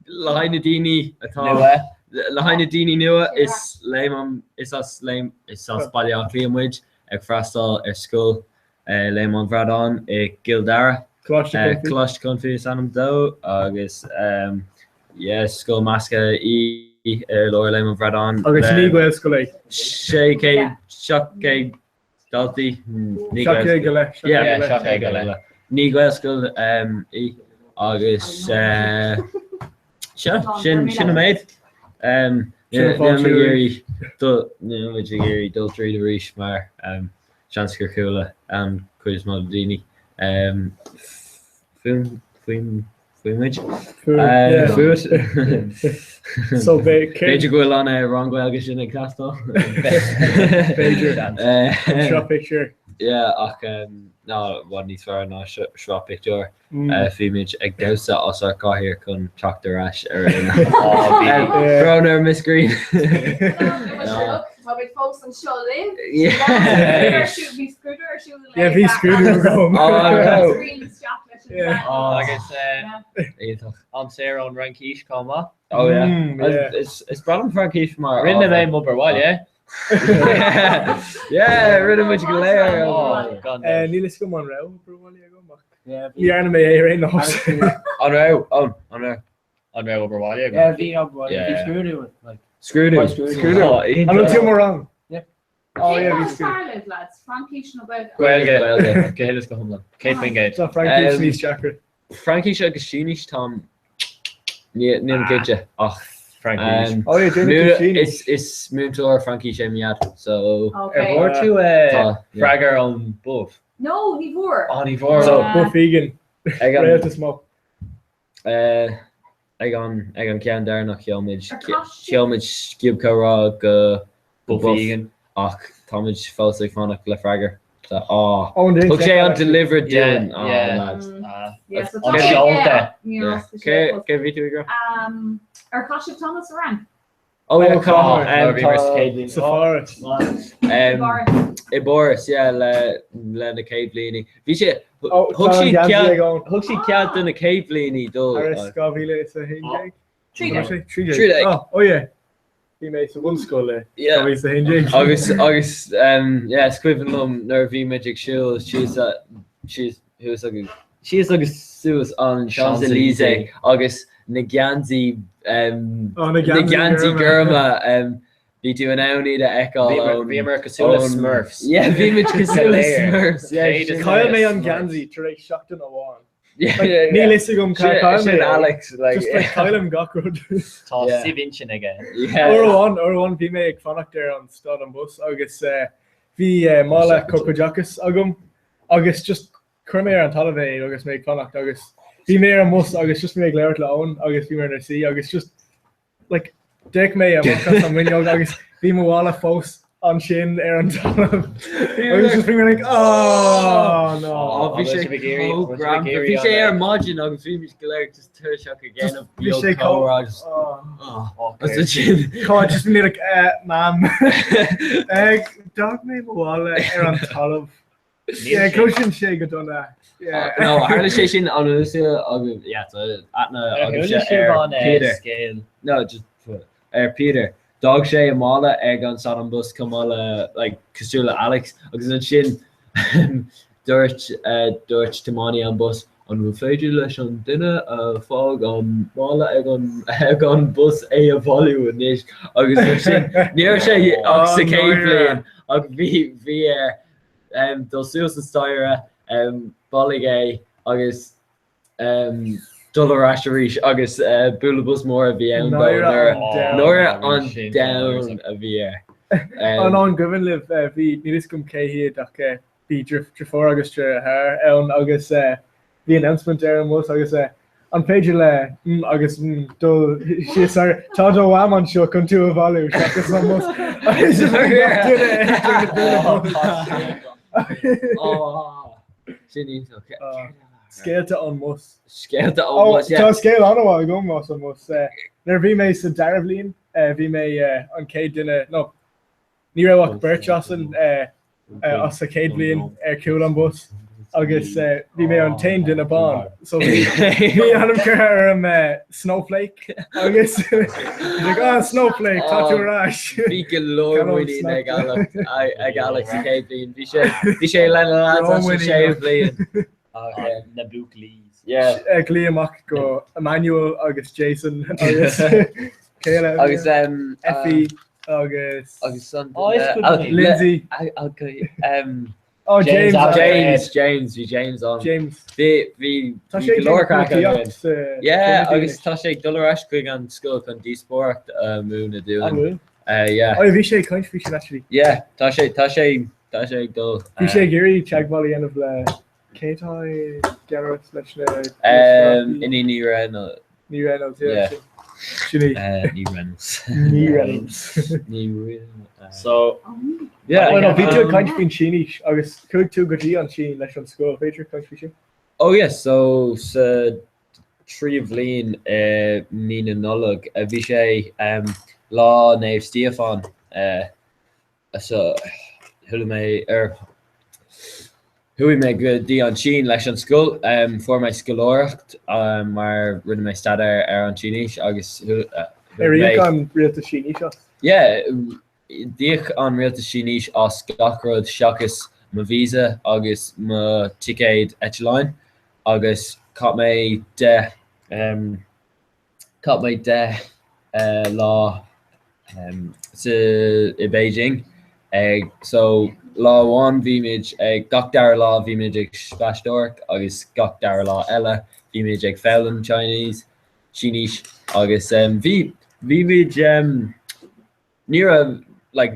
le haghaidh na daoine atá Nua. Le haghaidh na daoine nua, is Léim an, is as Léim, is as Baile Átha Cliath muid, ag freastal ar scoil Léim an Bhradáin i gCill Dara. Coláiste Chonfaí. Coláiste Chonfaí is ainm dó agus yeah, scoil measctha í i lár Léim an Bhradáin. Agus ní Gaelscoil é. 600, 700 daltaí. Ní 700 go leith. Yeah, 700 go leith. Ní Gaelscoil í agus sea, sin sin an méid. Níl mé ag iarraidh dul níl muid ag iarraidh dul tríd arís mar seans gur chuala an chuid is mó de daoine fúm faoin faoi muid. Fút. So B'fhéidir go bhfuil an rang Gaeilge sin ag teastáil. B'fhéidir. Sraith pictiúr. Yeah, ach ná i bhfad níos fearr ná sraith pictiúr. Bhí muid ag damhsa as ár gcathaoir chun teacht ar ais ar aon Brón ar Miss Green. Tá muid fós anseo libh. Bhí scrúdú ar siúl. Yeah, bhí scrúdú agam. Agus am saor ón Fhraincis chomh maith. Oh yeah. Is breá liom Fraincis mar Rinne mé m'obair bhaile. Yeah, rinne muid go léir. Níl fhios agam an raibh obair bhaile agam ach ní dhearna mé é ar aon nós. An raibh? An an raibh? An raibh obair bhaile agam? Yeah, bhí obair bhaile. Bhí scrúdú. Scrúdú. Scrúdú. An raibh tú i mo rang? Oh yeah, bhí scrúdú. Fearr libh, lads, Fraincis nó Gaeilge? Gaeilge. Gaeilge, go huile is go hiomlán. 100%. Tá Fraincis níos deacra. Fraincis agus Sínis táim nílim cinnte ach Fraincis. Oh yeah, déanann tú Sínis. Is is múinteoir Fraincise é mo dhaid so Ar bhfuair tú freagra ón Buff? No, ní bhfuair. Oh, ní bhfuair. So Buff Egan. Ag an Réalt is mó. Ag an ag an ceann deireanach sheol muid sheol muid sciob comhrá go Buff ach táimid fós ag fanacht le freagra. Á thug sé an delivered dúinn. Á lads. An seolta. Cé bhí tú ag rá? Ar chaith sibh tamall sa Fhrainc? Oh yeah, Oh, tá, tá. um, Bhí mar sa chéad bhliain. Sa Pháras. Um, I bPáras, yeah, le, le na céad bhlianaí. Bhí sé, Oh, thug tá an siad geansaí cead, ag Eoin. thug siad cead do na céad bhlianaí dul. Paris 2011. 13. 13. 13. Oh, oh yeah. Bhí mé sa bhunscoil i Yeah. 2011. Agus, agus, um, yeah, is cuimhin liom nuair a bhí muid ag siúl síos, a- síos, thuas agus, síos agus suas an Champs-Élysées agus na geansaí, um, Oh, na na geansaí geansaí gorma. gorma, um, bhí tú in ann iad a fheiceáil Bhíomar- ón- bhíomar cosúil le ón- Smurfs. Yeah, bhí muid cosúil le Smurfs, yeah, Céad is sin- Chaill mé an geansaí tar éis seachtain amháin. Yeah, Like, yeah, Níl yeah. fhios agam cár Sin- chaill sin mé é. Alex, like, Just like caillim gach rud. Tá Yeah. suibhinsin aige. Yeah. Uair amháin, uair amháin bhí mé ag fanacht ar an stad an bus agus eh, bhí eh, mála Corpoideachais agam agus just chuir mé ar an talamh é agus mé ag fanacht agus bhí mé ar an mbus agus just bhí mé ag labhairt le Eoin agus bhí mé ar suí agus just like d'fhéach mé amach as an bhfuinneog agus bhí mo mhála fós ansin ar an talamh agus just bhí mé like oh no. Oh, bhí sé chomh greannmhar. Bhí sé ar maidin agus bhí muid go léir just tuirseach ag déanamh Bhí sé beag comhrá just oh. Agus ansin Come on, just bhí mé like eh, mam. Eh, D'fhág mé mo mhála ar an talamh. Yeah, cloiseann sé go dona. Yeah. No, tharla sé sin an uair agus yeah, tá aithne agaibhse ar Peter. Scéal. No, just ar Peter. D'fhág sé a mála ag an stad an bus chomh maith le like cosúil le Alex agus ansin dúirt eh, dúirt tiománaí an bus an bhfuil féidir leis an duine a fág an mála ag an ag an bus é a bhailiú anois agus ansin ní raibh sé ach sa Oh, chéad náire. bhliain ach bhí bhí air dul suas an staighre, bailigh é agus dul ar ais arís agus bualadh bos mór a bhí ann dó náire an domhain a bhí air. An an gcuimhin libh, bhí, níl fhios agam cé hiad ach bhí deirfiúr agus deartháir ann agus Bhí announcement ar an mbus agus an féidir le M agus M dul síos ar tá do mham anseo chun tú a bhailiú seachas an mbus agus just bhí gach duine ag déanamh bualadh bos. Sin iontach. Scéalta ón mbus. Scéalta ón mbus, yeah. Tá scéal an-mhaith agam as an mbus. Nuair a bhí mé sa dara bhliain, bhí mé an chéad duine, no, Ní raibh ach beirt asainn as sa chéad bhliain ar chúl an bus agus bhí mé an t-aon duine bán so bhí ainm curtha orm Snowflake agus like ah Snowflake tá tú ar ais. Bhí go leor muinín ag Alex ag Alex sa chéad bhliain. Bhí sé bhí sé lena lads as an séú bliain. Na buachaillí. Yeah. Glaoigh amach go Emmanuel agus Jason agus cé eile? Agus um, Effie agus agus an Oh, is good name. Lindsay. Um, Oh, James. James, James, bhí James ann. James. Bhí bhí Tá bhí sé go leor craic ag againn. sa Yeah, Trinity agus tá sé ag dul ar ais chuig an scoil chun díospóireacht a mhúineadh dúinn. An bhfuil? Uh, yeah. Oh, bhí sé ag caint faoi sin actually. Yeah, tá sé tá sé tá sé ag dul. Bhí sé ag iarraidh teagmháil a dhéanamh le cé atá i gceannas leis na Um, Iníon Ní Reynolds. Ní Reynolds, yeah. Yeah. Sin í. Uh, Ní Reynolds. Ní Reynolds. Ní Reynolds. So, Yeah. Oh, no, bhí tú ag caint faoin Sínis agus chuaigh tú go dtí an tSín leis an scoil, féidir caint faoi sin? Oh yes, so sa tríú bhliain i mí na Nollag a bhí sé um, lá Naomh Stiofán uh, so chuala mé ar chuaigh mé go dtí an tSín leis an scoil, um, fuair mé scoláireacht um, mar rinne mé staidéar ar an tSínis agus uh, Ar íoc an rialtas Sínis as? Yeah, d'íoc an rialtas Sínis as gach rud seachas mo visa agus mo ticéad eitleáin agus chaith mé 10 um, Chaith mé 10 lá sa i Beijing ag so lá amháin bhí muid ag gach dara lá bhí muid ag spaisteoireacht agus gach dara lá eile bhí muid ag foghlaim Chinese Sínís agus bhí bhí muid Ní raibh, like,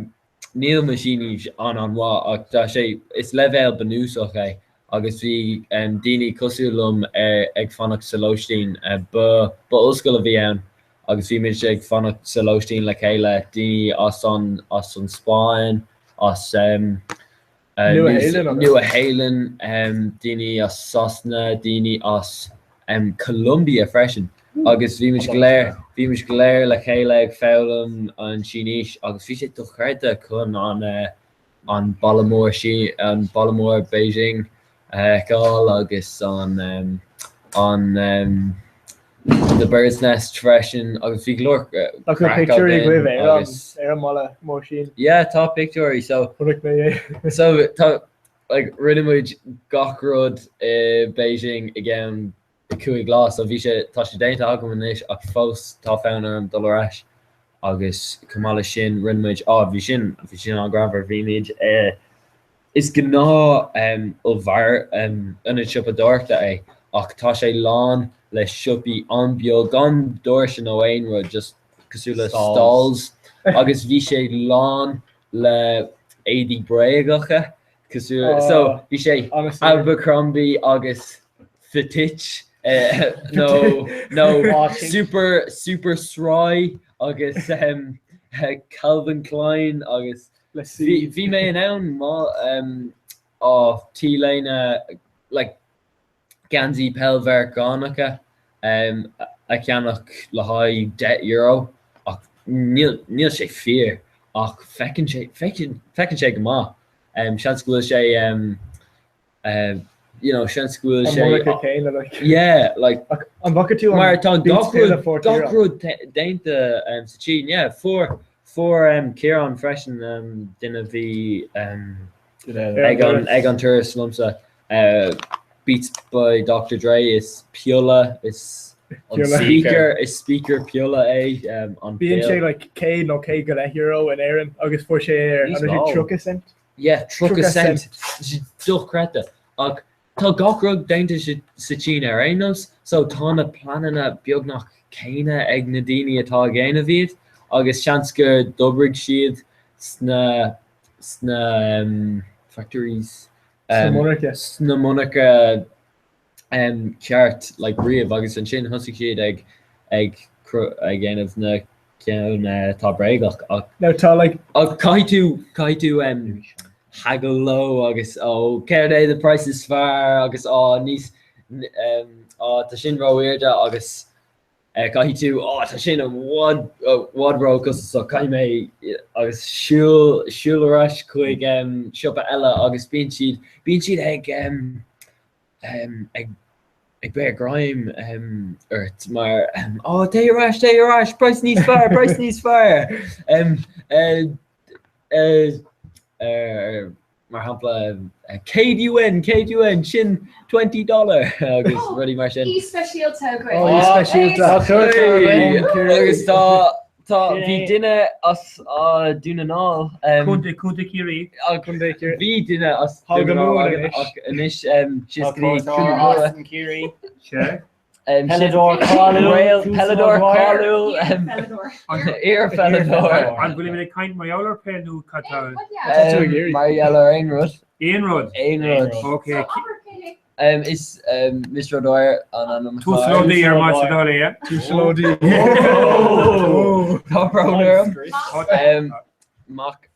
níl mo Shínis an-an-mhaith ach tá sé, is leibhéal bunúsach é agus bhí daoine cosúil liom ag fanacht sa lóistín. Ba, ba ollscoil a bhí ann agus bhí muid ag fanacht sa lóistín le chéile, daoine as an, as an Spáinn, as Nua-Shéalainn agus. Nua-Shéalainn, daoine as Sasana, daoine as Colombia freisin. Agus bhí muid go léir, bhí muid go léir le chéile ag foghlaim an Sínís agus bhí sé dochreidte chun an an balla mór sí, an balla mór Beijing a fheiceáil agus an an the bird's nest freisin agus bhí go leor Tá craic pictiúirí againn agaibh ar an agus ar an mballa mór sin. yeah tá pictiúirí so Chonaic mé é. so tá like rinne muid gach rud i Beijing i gceann 5 lá so bhí sé tá sé déanta agam anois ach fós tá fonn orm dul ar ais agus chomh maith leis sin rinne muid á bhí sin bhí sin an-ghreannmhar bhí muid i is gnáth ollmhar ionad siopadóireachta é ach tá sé lán le siopaí an-bheag gan doirse nó aon rud just cosúil le stalls agus bhí sé lán le éadaí bréagacha cosúil so bhí sé Abercrombie agus Fitch nó nó super super sry agus Calvin Klein agus bhí bhí mé in ann má á t-léine like geansaí peil Mheiriceánacha a cheannach le haghaidh €10 ach níl níl sé fíor ach feiceann sé feiceann feiceann sé go maith. Seans go bhfuil sé you know seans go bhfuil An sé monarcha céanna like. Yeah like Ach an bhfaca tú an mar tá Beats gach pill rud a fuair gach Ciarán? rud déanta sa tSín yeah fuair fuair Ciarán freisin duine a bhí ag an ag an turas liomsa Beats by Dr. Dre is piolla is an speaker is speaker piolla é an Bíonn sé pill. like 100 nó €150 in Éirinn agus fuair sé ar Níos an mó. 30 cent. Yeah, 30 cent. Dochreidte. Ach tá gach rud déanta sa tSín ar aon nós, so tá na pleananna beagnach céanna ag na daoine atá ag déanamh iad agus seans gur d'oibrigh siad sna sna factories Sna monarcha. sna monarcha ceart like riamh agus ansin thosaigh siad ag ag ag déanamh na ceann atá bréagach ach Now tá like ach caithfidh tú caithfidh tú haggle leo agus ó céard é the price is fearr agus á níos á tá sin ró-airde agus caithfidh tú á tá sin i bhfad i bhfad ró-chostasach caithfidh mé agus siúl siúl ar ais chuig siopa eile agus bíonn siad bíonn siad ag ag ag beir greim ort mar Ó téigh ar ais, téigh ar ais, praghas níos fearr, praghas níos fearr! Mar shampla 100 yuan, 100 yuan, sin 20 dollar agus rudaí mar sin. Aoi speisialta againn. Aoi speisialta. Agus tá Tá, bhí duine as Dún na nGall. Contae, Contae Chiarraí. Contae Chiarraí. Bhí duine as Dún na nGall againn ach anois síos go dtí Cúige Mumhan. Ciarraí. Sea. Peileadóir cáiliúil. Peileadóir cáiliúil. Iar-pheileadóir. An bhfuilimid ag caint mar gheall ar peil nó cad tá? Mar gheall ar aon rud. Aon rud? Aon rud. Ok. Is Mr O'Dwyer an ainm atá Tús air. Lódaí ar maith sa dul é. Tús Lódaí. Tá brón orm. Mac.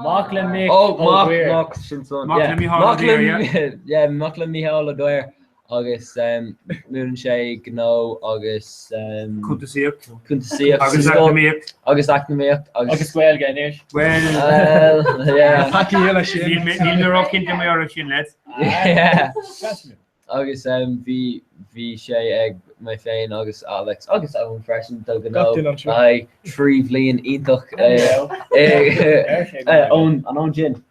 Mac le Mick Ó, Ó mac, Duibhir. mac, sin son. Mac le Mícheál Ó Duibhir, yeah. Yeah, mac le Mícheál Ó Duibhir agus múineann sé gnó agus. Cuntasaíocht. Cuntasaíocht. Agus eacnamaíocht. Agus eacnamaíocht agus. Agus Gaeilge anois. Well, yeah. Tacaí leis sin. Níl mé níl mé ró-chinnte mar gheall air sin leat. Yeah. Agus bhí bhí sé ag mé féin agus Alex agus Eoin freisin do gnó Gach duine anseo. le haghaidh 3 bhliain iontach Eoin an Eoin sin.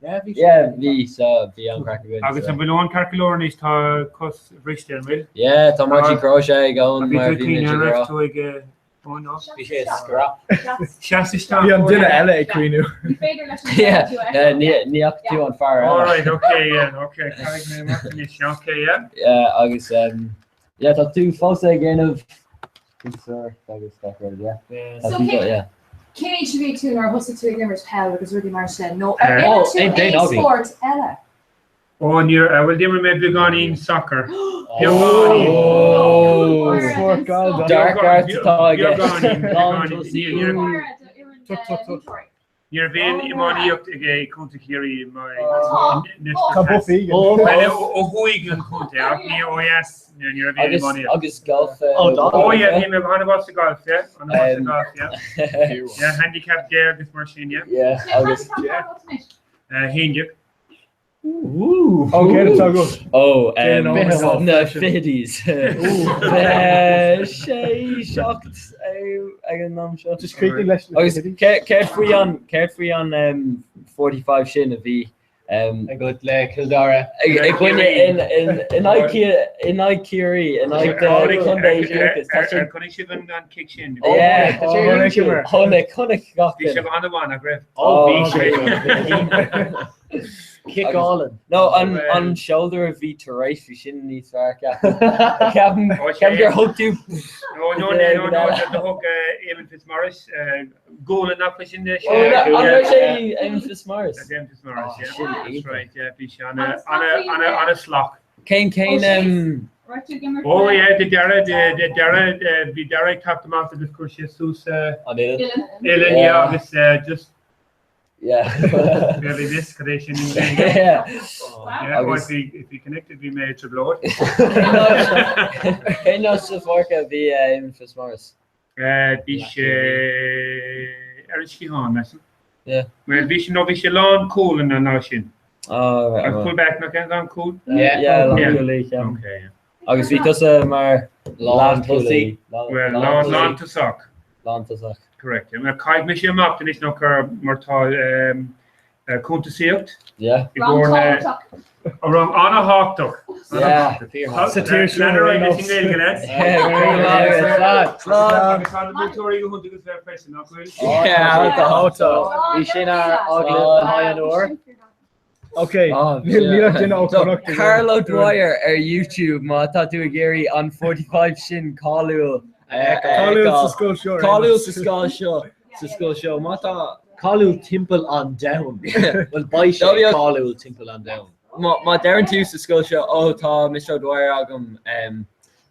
Yeah, bhí Yeah, bhí so bhí an-chraic againn. Agus an bhfuil Eoin ceart go leor anois tá cos bhriste an bhfuil? Yeah, tá maidí cróise ag Eoin Bhí mar tú bhí muid caoineadh ag raibh rá. tú ag Eoin no? Bhí sé ag scrap. Seas isteach. Bhí an duine eile ag caoineadh. Ní féidir leis an Yeah, tú a yeah, ní ní fhaca tú an fear eile. All right, okay, yeah, okay, caithfidh mé amach anois, okay, yeah. Yeah, agus um, yeah, tá tú fós ag déanamh cuntasóireacht agus gach rud, yeah. Yeah. Tá So tú cé- yeah. Cén aois a bhí tú nuair a thosaigh tú ag imirt peil agus rudaí mar sin nó ar Eh. imir Oh, tú aon aon againn. spórt eile? Ó, níor, eh, bhuel d'imir mé beagáinín soccer. Beagáinín. Oh. Spórt gallda. Dark arts atá aige. Beagáinín, Lán beagáinín. tosaí. Níor- Tut, tut, tut. Ní raibh aon iománaíocht ag Contae Chiarraí Tá Buffy. Ó thuaidh den chontae ach ní ó dheas ní raibh aon iománaíocht. Agus galf. Ó yeah, bhí mé an-mhaith sa galf, yeah. An-mhaith sa galf, yeah. Yeah, handicap 10 agus mar sin, yeah. Yeah, agus. 11. Ó, céard atá agat? Ó, na fichidís. Sé, seacht ag an am seo. Just críochnaigh leis na Agus fichidí. céard faoi an, céard faoi an 45 sin a bhí Agat le Cill Dara. I gcoinne in aghaidh Ciarraí, in aghaidh Contae Dúchais. Tá sin. Ar chonaic sibh an cic sin? Yeah, chonaic, chonaic gach Bhí duine. sé an-mhaith, nach raibh? Ó, bhí sé. Cic álainn. No, an an shoulder a bhí tar éis, bhí sin níos fearr, ceapaim. Ceapaim ceapaim gur thug tú No, no, no, no, no, do thug Eamon Fitzmaurice gualainn nach bhfuil sin de Ó, an raibh sé Eamon Fitzmaurice? That's Eamon Fitzmaurice, yeah. Sin That's right, yeah, bhí sé ana, ana, ana, ana slach. Cén cén um Oh yeah, de Dara, de de Dara, bhí Dara ag teacht amach agus chuir sé suas An uillinn? Uillinn, yeah, agus just Yeah. Barely miss, cad é sin in Gaeilge? Yeah. Yeah, well, if he, if he connected, bhí mé i dtrioblóid. Cén áit sa pháirc a bhí Eamon Fitzmaurice? Bhí sé ar an sciathán, measaim. Yeah. Well, bhí sé, no, bhí sé lánchúl an lá sin. Oh, right, An right. full back, nach é lánchúl? Yeah, yeah, lánchúlaí, yeah. Okay, yeah. Agus bhí tusa mar Lántosaí. Well, lán, lántosach. Lántosach. Correct. Yeah. Caithfidh mise imeacht anois nó cur mar tá um, uh, cuntasaíocht. Yeah. I gcomhair na- A rang an-thábhachtach. Yeah. Sa tír seo Lean ar aghaidh leis an nGaeilge, lads. Yeah, Slán. Agus tá na múinteoirí go hiontach is bheith freisin, nach bhfuil? Yeah, tá. Tá. Bhí sin ar agallamh le haghaidh an uair. Ok, níl ach duine ó Chonnacht. Carl O'Dwyer ar YouTube má tá tú ag iarraidh an 45 sin cáiliúil. Cáiliúil sa scoil seo. Cáiliúil sa scoil seo. Sa scoil seo. Má tá. Cáiliúil timpeall an domhain. Bhuel, beidh sé cáiliúil timpeall an domhain. Má deireann tú sa scoil seo, ó tá Mr O'Dwyer agam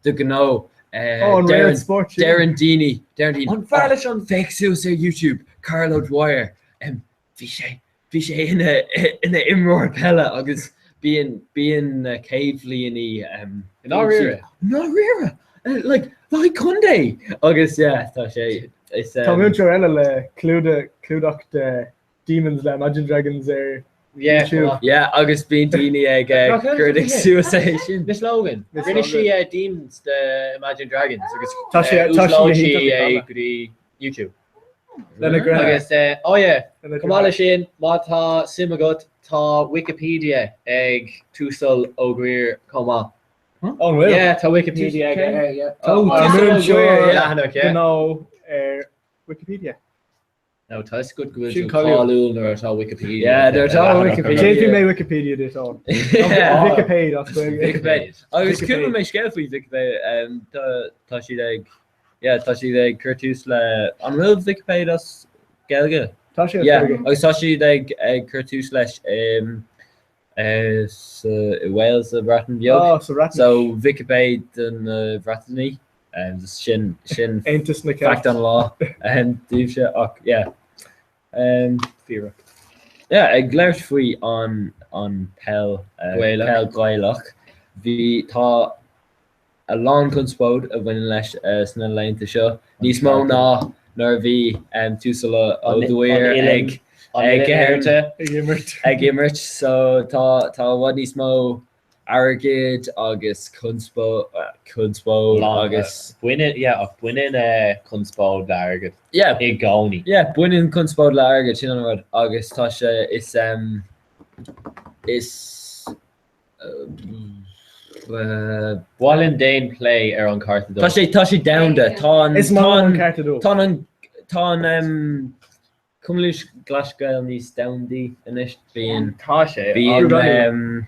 do ghnó. Ó, an réalt spóirt sin. Deireann daoine, deireann daoine. An fear leis an. Féach suas ar YouTube, Carl O'Dwyer. Bhí sé, bhí sé ina, ina imreoir peile agus bíonn, bíonn na céad bhlianaí I ndáiríre? I ndáiríre! Like, le haghaidh contae! Agus yeah, tá sé, is. Tá múinteoir eile le clúdach, clúdach de Demons le Imagine Dragons ar YouTube. Yeah, agus bíonn daoine ag cuardach suas é sin. Miss Logan. Rinne sí Demons de Imagine Dragons agus Tá sé, tá sí uaslódáil sí é go dtí YouTube. Lena gcroí. Agus, oh yeah, chomh maith leis sin, má tá suim agat, tá Wikipedia ag tUasal Ó Gaoir chomh maith. An bhfuil? Yeah, tá Wikipedia aige, yeah. Tá múinteoir leathanach, yeah. gnó ar Wikipedia. No, tá fhios agat go bhfuil Sin tú cáiliúil nuair atá Wikipedia. Yeah, nuair atá Wikipedia. Déanfaidh mé Wikipedia duit ann. Wikipedia as Gaeilge. Wikipedia. Agus chuala mé scéal faoi Wikipedia, tá siad ag Yeah, tá siad ag cur tús le, an bhfuil Vicipéid as Gaeilge? Tá sé as Yeah, Gaeilge. agus tá siad ag ag cur tús leis um, uh, sa, i Wales sa Bhreatain Bheag. Oh, sa Bhreatnais. So Vicipéid do na Breatanaigh, um, sin sin Aontas na fact Celt. an lá um, daoibhse ach yeah. Um, Fíorach. Yeah, ag labhairt faoi an an peil uh, Gaelach. peil Gaelach, bhí tá a lán conspóid a bhaineann leis sna laethanta seo, níos mó ná nuair a bhí an tUasal Ó Duibhir ag ag imirt. So tá tá i bhfad níos mó airgid agus conspóid agus. Baineann, yeah, ach baineann conspóid le airgead. Yeah. I gcónaí. Yeah, baineann conspóid le airgead, sin an rud agus tá sé, is is. Mhaith linn déan plé ar an cárta dubh. Tá sé tá sé domhanda. Tá an Is maith liom an cárta dubh. Tá an tá an Cumann Lúthchleas Gael níos domhandaí anois. Bíonn Tá sé. Bíonn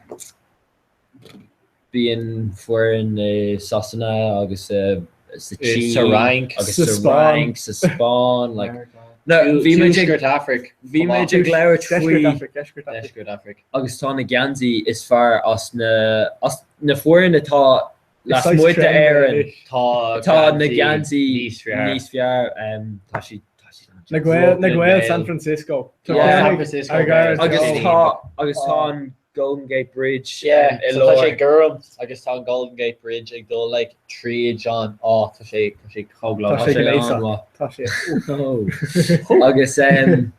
bíonn foireann i Sasana agus sa Tsín Sa Fhrainc. agus Sa sa Spáinn. Fhrainc, sa Spáinn like No, bhí muid ag Tuaisceart Afraic. bhí muid ag labhairt faoi Deisceart Afraic, Deisceart Afraic. Deisceart Afraic. agus tá na geansaí is fearr as na as na foireann atá Is saghas lasmuigh trend é d'Éirinn. anois. Tá Tá na geansaí níos fearr. níos fearr. Um, tá siad tá siad an. Na Gaeil, na Gaeil San Francisco. Yeah, San Francisco Agus tá agus tá an Golden Gate Bridge Yeah, so tá sé gorm agus tá an Golden Gate Bridge ag dul like tríd an áit tá sé tá sé chomh glan. Tá sé gléasach. Tá sé. Agus um,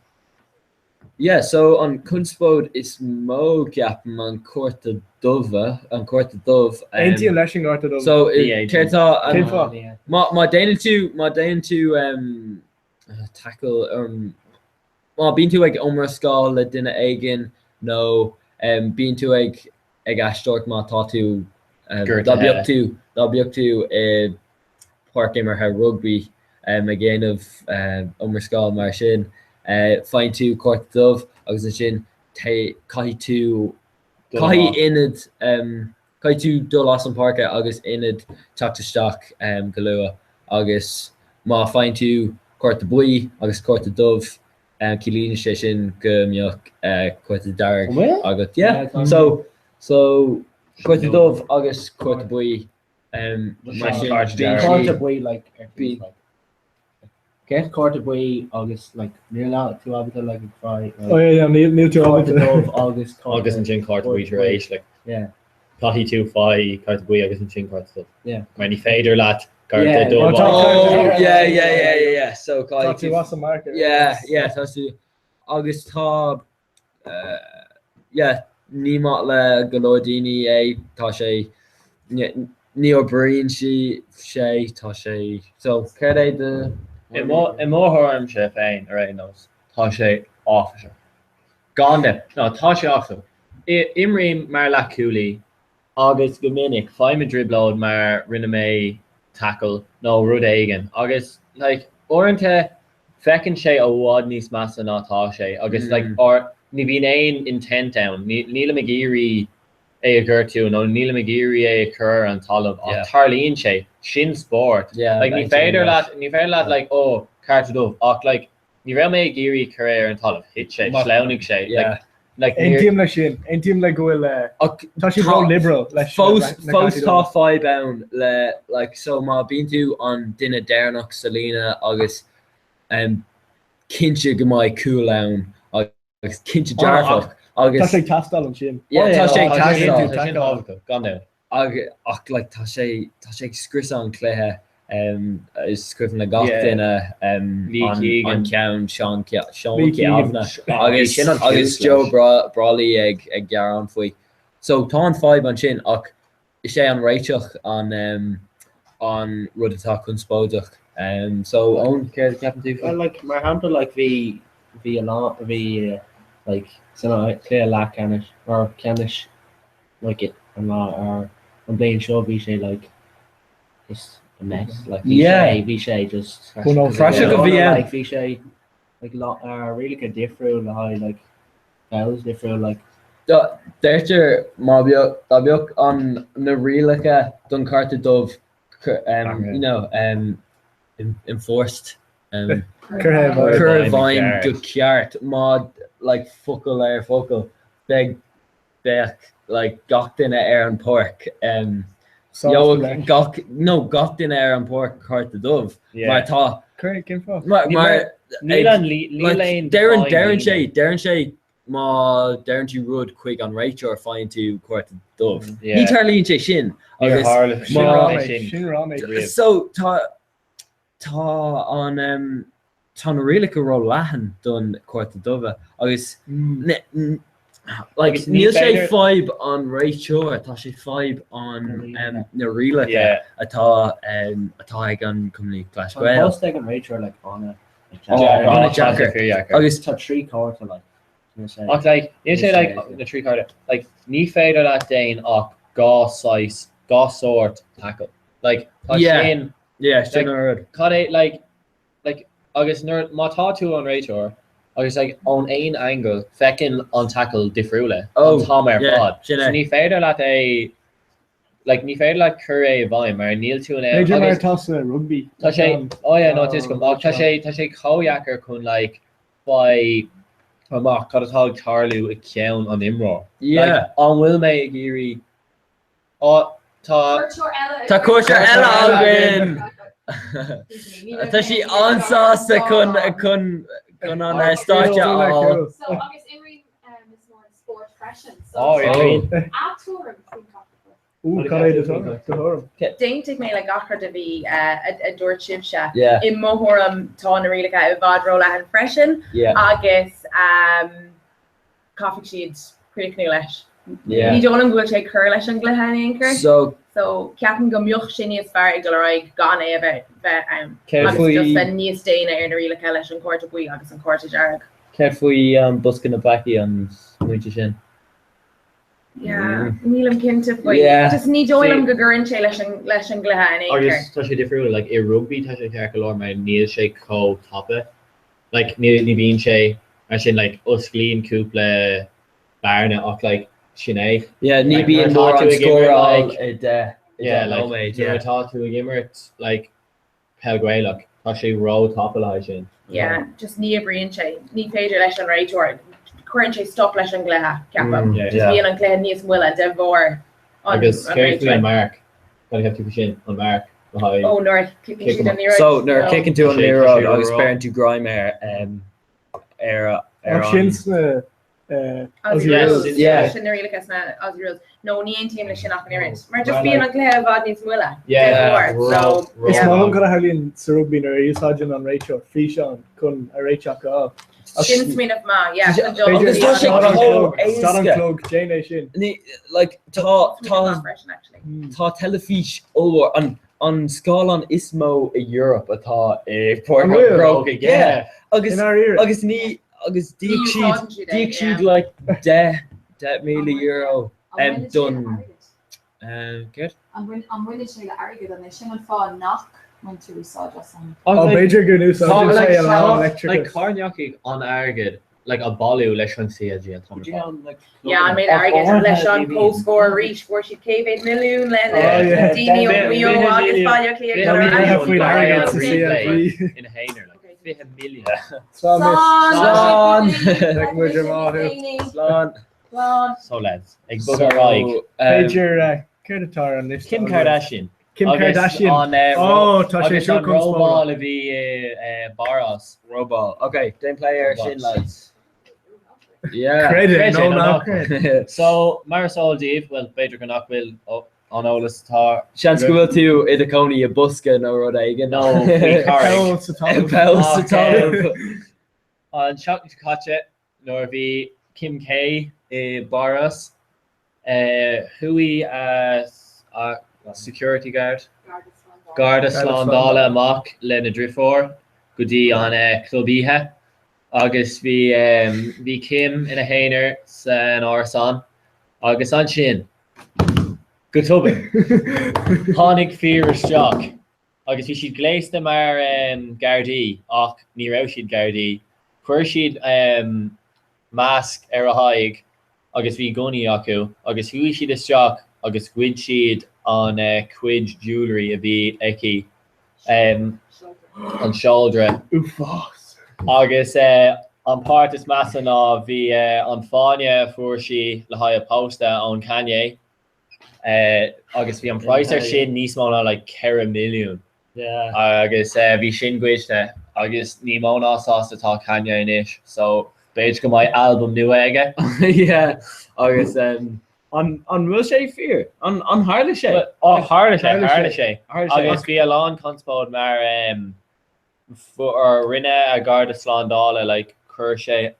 yeah, so an conspóid is mó ceapaim an cárta dubh, an cárta dubh. Um, Aontaím leis an gcárta dubh. So Ní aontaím. céard tá an- Cén fáth? Má má déanann tú má déanann tú um, tackle um, má bíonn tú ag iomrascáil le duine éigin nó um, bíonn tú ag ag aisteoireacht má tá tú um, dá Gortaithe. mbeadh tú dá mbeadh tú i páirc imeartha rugbaí ag déanamh iomrascáil mar sin. Faigheann tú cárta dubh agus ansin caithfidh tú, caithfidh ionad, caithfidh tú dul as an páirc agus ionad teacht isteach go luath agus má faigheann tú cárta buí agus cárta dubh ciallaíonn sé sin go mbeadh cárta dearg agat. Yeah, so, so cárta dubh agus cárta buí. Mar sin, bíonn Cárta buí like ar bís like. Get cárta buí agus like níl tú ábalta like ag fáil Oh yeah, yeah, níl níl tú cárta ábalta. dubh agus cárta Agus ansin cárta buí tar éis like. Yeah. Caithfidh tú faigh cárta buí agus ansin cárta dubh. Yeah. Mar ní féidir leat cárta Yeah. dubh Má tá agus- cárta Oh, yeah, yeah, yeah, yeah, yeah. So Tá caithfidh tú as an marker. Yeah, yeah, tá tú agus tá yeah, ní maith le go leor daoine é, tá sé, ní oibríonn sí, sé, tá sé, so céard é do. I mo thuairimse féin ar aon nós, tá sé áiféiseach. Gan dabht, no, tá sé áiféiseach. Imrím mar leathchúlaí agus go minic faighim i dtrioblóid mar rinne mé tackle nó rud éigin agus like uaireanta feiceann sé i bhfad níos measa ná tá sé agus like or ní bhíonn aon intent ann, nílim ag iarraidh é a ghortú nó nílim ag iarraidh é a chur ar an talamh ach tarlaíonn sé, sin spórt. Like ní féidir leat, ní féidir leat like oh cárta dubh ach like Ní raibh mé ag iarraidh cur é ar an talamh, thit sé, shleamhnaigh sé, like, like níor. Aontaím leis sin, aontaím le go bhfuil, Ach tá siad ró-liberal leis fós, na fós cártaí tá dubha. fadhb ann le, like, so má bíonn tú an duine deireanach sa líne agus um, cinnte go mbeidh cúl ann agus cinnte dearfach agus. Tá sé ag teastáil ansin. Yeah, tá sé ag Tá sé teastáil. sin tábhachtach, gan dabht. Ach like tá sé tá sé ag scriosadh an cluiche is cuimhin le gach duine an ceann Seán Seán Cavanagh agus agus Joe Brolly ag ag gearán faoi. So tá an fadhb ansin ach is é an réiteach an an rud atá conspóideach. So Eoin, céard a cheapann tú faoi? Well like mar shampla like bhí bhí a lán bhí like san cluiche leathcheannais or ceannais like it an lá ar an bliain seo bhí sé like just a mess like bhí Yeah. sé bhí sé just Praiseach a bhí ann. like bhí sé like lá ar rialacha difriúil le haghaidh like fouls difriúil like Deirtear má bheadh dá mbeadh an na rialacha don cárta dubh um, you know, um, enforced um, Curtha i bhfeidhm. curtha i bhfeidhm go ceart má like focal ar focal beidh Bheadh like gach duine ar an páirc um gheobhadh gach no gach duine ar an páirc cárta dubh mar tá Cén fáth? mar mar Níl an níl aon deireann deireann sé deireann sé má deireann tú rud chuig an réiteoir faigheann tú cárta dubh. Ní tarlaíonn sé sin agus má so tá Tá an tá na rialacha ró-leathan don cárta dubh agus like níl sé fadhb an réiteoir, tá sé fadhb an na rialacha atá atá ag an Cumann Lúthchleas Tá an Gael. post ag an réiteoir like ana An-deacair. Agus tá 3 cárta like Ach like níl sé like na 3 cárta like ní féidir leat déan ach 2 saghas 2 sórt tackle. Like tá sin Yeah, sin an rud. Cad é, like, like, agus nuair, má tá tú an réiteoir, agus like, ón aon angle, feiceann an tackle difriúla Oh, an t-am ar yeah, fad. sin So é. ní féidir leat é, like, ní féidir leat cur é i bhfeidhm mar níl tú in ann, B'fhéidir mar agus atá sa rugbaí. tá sé, oh yeah, no, tá a fhios agam, ach tá sé, tá sé chomh dheacair chun, like, faigh amach cad atá ag tarlú i gceann an imreoir. Yeah. Like, an bhfuil mé ag iarraidh Ó, tá. Cuairteoir eile Tá cuairteoir eile againn! Tá sí an-sásta chun chun chun an stáitse a fháil. So agus imríonn Ms Moran spórt freisin. So Oh, yeah. a tuairim faoin cárta Ooh, cad é do thuairim? D'aontaigh mé le gach rud a bhí a dúirt sibhse. Yeah. I mo thuairim tá na rialacha i bhfad róleathan freisin Yeah. agus caithfidh siad críochnú leis. Yeah. Ní dóigh liom go bhfuil sé ag cur leis an gcluiche in aon chor. So. So ceapaim go mbeadh sé níos fearr ag dul ar aghaidh gan é a bheith bheith ann. Céard Agus faoi- just bheith níos déine ar na rialacha leis an cárta buí agus an cárta dearg. Céard faoi an bosca na bpeacaí an smaointe sin? Yeah, nílim cinnte faoi. Yeah. Just ní dóigh liom go gcuireann sé leis an leis an gcluiche in aon chor. Agus tá sé difriúil, like i rugbaí tá sé ceart go leor mar níl sé chomh tapa. Like ní ní bhíonn sé mar sin like osclaíonn cúpla bearna ach like sin é. Yeah, ní Like, bhíonn nuair atá mórán tú ag imirt, scóráil like, i de i yeah, de like, nóiméad, nuair yeah. atá tú ag imirt like peil Ghaelach, tá sé ró-tapa le haghaidh sin. Yeah, just ní oibríonn sé. Ní féidir leis an réiteoir. Cuireann sé stop leis an gcluiche, ceapaim. Mm, yeah. Just bíonn an cluiche níos moille de bharr an Agus an céard faoi réiteoir. an marc? Cad a cheap tú faoi sin? An marc le haghaidh Ó, nuair a chiceann cic siad an amach. liathróid. So nuair a No. chiceann tú Tá an sé- tá sé liathróid agus ró- beireann tú greim air um, ar ar Ach sin an sna eh, Aussie Aussie Rules. Rules. Yeah. Sin na rialacha sna Aussie Rules. No, ní aontaím leis sin ach an oiread. Mar just Well, bíonn like- an cluiche i bhfad níos moille. De Yeah, bharr. ró- So, ró- Is yeah. maith liom cad a tharlaíonn sa rugbaí nuair a úsáideann an réiteoir físeán chun a réiteach a fháil. Sin smaoineamh maith, yeah. Tá chun dul B'fhéidir Agus tá sé stad an chomh clog, stad an éasca. clog, déan é sin. Ní, like, tá Smaoineamh tá maith freisin, actually. tá teilifís ollmhór an an scáileán is mó i Europe atá i Páirc An an bhfuil? Chrócaigh. Yeah. Agus I ndáiríre. agus ní agus Ní d'íoc siad úsáideann siad é, d'íoc siad yeah. like 10 10,000 euro An um, bhaineann sé le don airgead? Um, céard? An bhain- an bhaineann sé le airgead an é sin an fáth nach mbaintear úsáid as an Ó, b'fhéidir go n-úsáideann sé a lán Like leictreachas. cá ndeachaigh an airgead like a bailiú leis an CLG an t-am ar fad? Yeah, an méid Ach airgid áirithe leis an ní bhíonn. comhscór arís, fuair siad cé mhéad milliún le na Oh, yeah. daoine ó Mhaigh Eo agus Baile Átha Cliath Fiche ar milliún ais. faoin airgead sa replay CLG. ina haonar, like 20 milliún. Slán miss. Slán! Beidh muid ar maith. Slán. Slán. So lads, ag bogadh ar aghaidh. So, um, B'fhéidir eh, céard atá ar an liosta Kim agaibh? Kardashian. Kim Agus Kardashian. an, eh, Oh, tá sé agus seo an conspóideach. robáil a bhí i eh, Báras. Robáil. Ok, déan plé ar sin Robots. lads. Yeah. Creid é Creid é nó nó ná ná creid. So, mar is eol daoibh, well, b'fhéidir go nach bhfuil an eolas atá Seans go bhfuil tú i do chónaí i bosca nó rud éigin. Nó faoi charraig. Poll sa talamh. Poll sa Ach, talamh. An tseachtain seo caite, nuair a bhí Kim K i bPáras, chuaigh a security guard, garda slándála amach lena driofúr go dtí an club oíche agus bhí bhí Kim ina haonar san árasán agus ansin, go tobann, tháinig fir isteach Agus bhí siad gléasta mar Gardaí ach ní raibh siad Gardaí. Chuir siad masc ar a haghaidh agus bhí gunnaí acu agus chuaigh siad isteach agus ghoid siad an cuid jewellery a bhí aici, an seodra. Uafás. Agus an páirt is measa ná bhí an fáinne a fuair sí le haghaidh a pósta ón Kanye agus bhí an price ar sin níos mó ná like 4 milliún agus bhí sin goidte agus ní mó ná sásta atá Kanye anois so b'fhéidir go mbeidh albam nua aige. Yeah agus um, an an bhfuil sé fíor? An an tharla sé? Ó tharla sé, tharla sé. Tharla sé. Agus bhí a lán conspóid mar um, Rinne a gharda slándála like chuir sé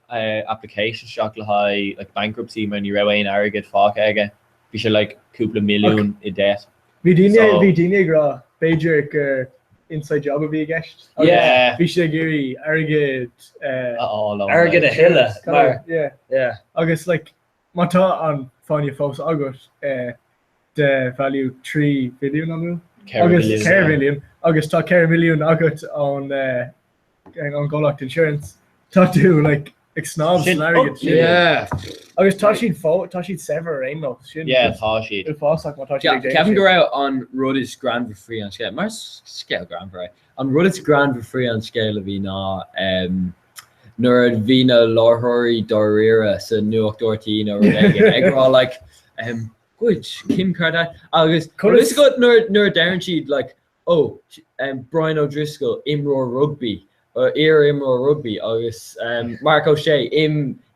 application isteach le haghaidh like bankruptcy mar ní raibh aon airgead fágtha aige. Bhí sé like cúpla milliún i debt. Bhí daoine So. bhí daoine ag rá b'fhéidir gur inside job a bhí i gceist agus Yeah. bhí sé ag iarraidh airgead eh, A fháil ón Airgead a thuilleadh mar yeah. yeah. Agus like má tá an fáinne fós agat eh, de value 3 mhilliún an bhfuil? Agus 4 mhilliún agus tá 4 mhilliún agat ón ón gcomhlacht insurance tá tú like ag snámh san airgead sin. Yeah. Agus tá siad fó tá siad saibhir ar aon nós sin. Yeah, tá siad. Uafásach má tá siad ag déanamh Ceapaim sin. go raibh an rud is greannmhar faoi an scéal, mar is scéal greannmhar é, an rud is greannmhar faoi an scéal a bhí ná um, nuair a bhí na láithreoirí dáiríre sa Nuacht RTÉ nó rud éigin ag rá like um, Goid Kim Kardashian agus nuair nuair a deireann siad like oh, Brian O'Driscoll, imreoir rugbaí, iar-imreoir rugbaí agus Marc Ó Sé,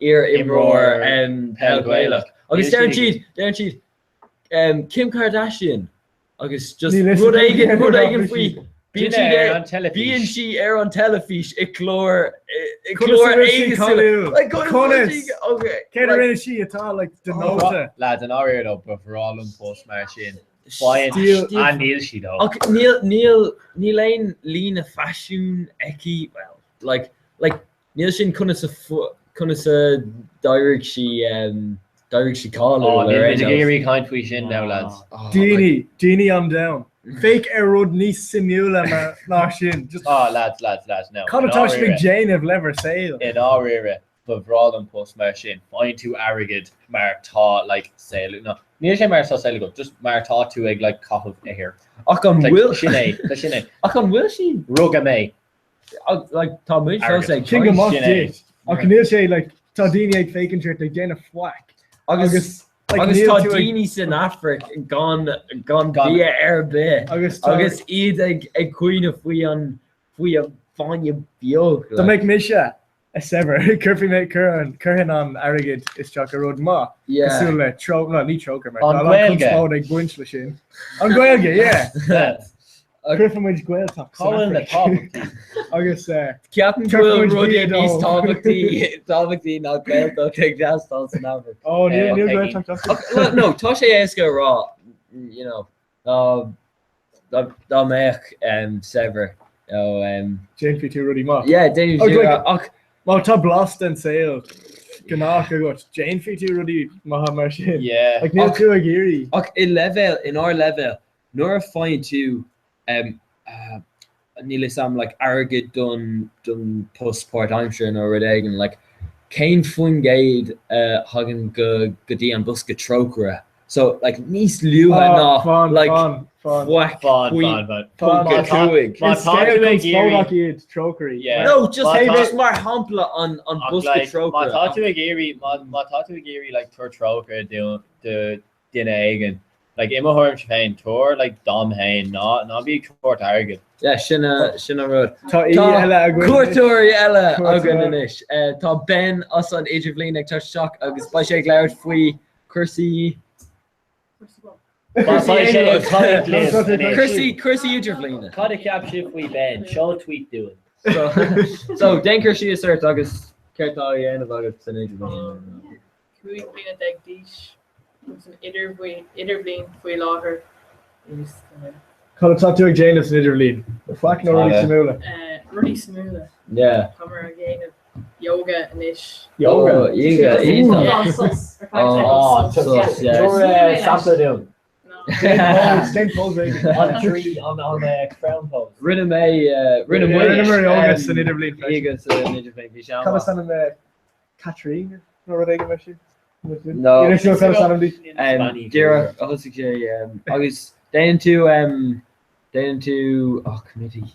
iar-imreoir peil Ghaelach. Agus deireann siad, deireann siad, Kim Kardashian agus just rud éigin, rud éigin faoi, bíonn sí ar, bíonn sí ar an teilifís i gclár, i gclár éagsúla. Conas? Céard a rinne sí atá like de nóta? Lads, i ndáiríre though, ba bhreá liom post mar sin. Faigheann, ah níl sí though. Ach níl, níl, níl aon líne faisiún aici, well, like, like, níl sin conas a, conas a d'éirigh sí, d'éirigh sí cáiliúil Oh, níl ar muid aon ag nós. iarraidh caint faoi sin now, lads. Daoine, daoine an domhain. Féach ar rud níos suimiúla mar ná sin. Just. Ah, lads, lads, lads, no. Cad atá sibh ag déanamh le bhur saol? I ndáiríre, Ba bhreá liom post mar sin. Faigheann tú airgead mar tá like saol no níl sé mar tá saol agat just mar tá tú ag like caitheamh air. Ach an Like, bhfuil sin é, tá sin é. Ach an bhfuil sí Rugadh mé. Like tá muid fós ag Sin go maith Sin é. duit. Ach níl sé like tá daoine ag féachaint ort ag déanamh faic. Agus like, agus níl tá tú ag- daoine san Afraic gan gan bia ar bith Agus tá- agus iad ag ag caoineadh faoi an faoi an fáinne beag. Dá mbeadh mise saibhir, cuirfidh mé, cuirfinn an airgead isteach i rud maith, Yeah. cosúil le tró, no, ní trócaire, mar An tá a lán Ghaeilge. conspóid ag baint leis sin. An Ghaeilge, yeah! Cuirfidh muid Gaeltacht Cá san bhfuil na Afraic. tábhachtaí? Agus eh, Ceapaim go cuirfidh bhfuil muid rudaí bia níos dóibh. tábhachtaí tábhachtaí ná Gaeltacht ag teastáil san Afraic. Ó, níl Eh, níl Peggy. Gaeltacht acu. Ach, well, no, tá sé éasca a rá, you know, dá Dá mbeadh saibhir nó. Déanfaidh tú rudaí maith. Yeah, déanfaidh tú ach. Má tá blas den saol gnách agat, déanfaidh tú rudaí maithe mar sin. Yeah. Like níl tú ag iarraidh. Ach i leibhéal, inár leibhéal, nuair a faigheann tú níl fhios a'm like airgead don don post páirtaimseartha nó rud éigin like cén faoin gcéad a thagann go go dtí an bosca trócaire so like níos luaithe Ah, ná fan, like fan, fan. faic Fan, faoi fan, fan. ponc Má a tá- cúig. má Is tá scéal tú ag iarraidh conspóideach iad trócairí. Yeah. No just Má tá- just mar shampla an an Ach, bosca like, má trócaire tá tú ag iarraidh má má tá tú ag iarraidh like tabhairt trócaire do do duine éigin. Like, i mo thuairimse féin, tabhair like dom féin, ná ná bí ag tabhairt airgead. Yeah, sin a sin an rud. Tá aoi Tá eile againn anois. cuairteoirí eile Cuairteoir. againn anois. Tá Ben as an Idirbhliain ag teacht isteach agus beidh sé ag labhairt faoi cúrsaí Beidh sé ag caint linn anois. Cúrsaí cúrsaí Idirbhliana. Cad a cheap sibh faoi Ben? Seol tweet dúinn. So, so déan cur síos ort agus céard tá á dhéanamh agat san Idirbhliain? 15 bliana d'aois agus san idirbhliain faoi láthair is Cad atá tú ag déanamh san idirbhliain? Faic nó rudaí suimiúla? Rudaí suimiúla. Yeah. Táimid ag déanamh yoga anois. Yoga? Oh, yoga, iontach. Oh, sos, yeah. Tabhair sampla dúinn. Déan pose, déan pose éigin. An tree, an crown pose. Rinne mé, rinne muid. Rinneamar yoga san idirbhliain freisin. Yoga san idirbhliain, bhí sé Cad is an-mhaith. ainm Catrín nó rud éigin mar sin? No. Níl fhios agam cad is ainm di. Díreach a thosaigh sé agus déanann tú déanann tú oh committee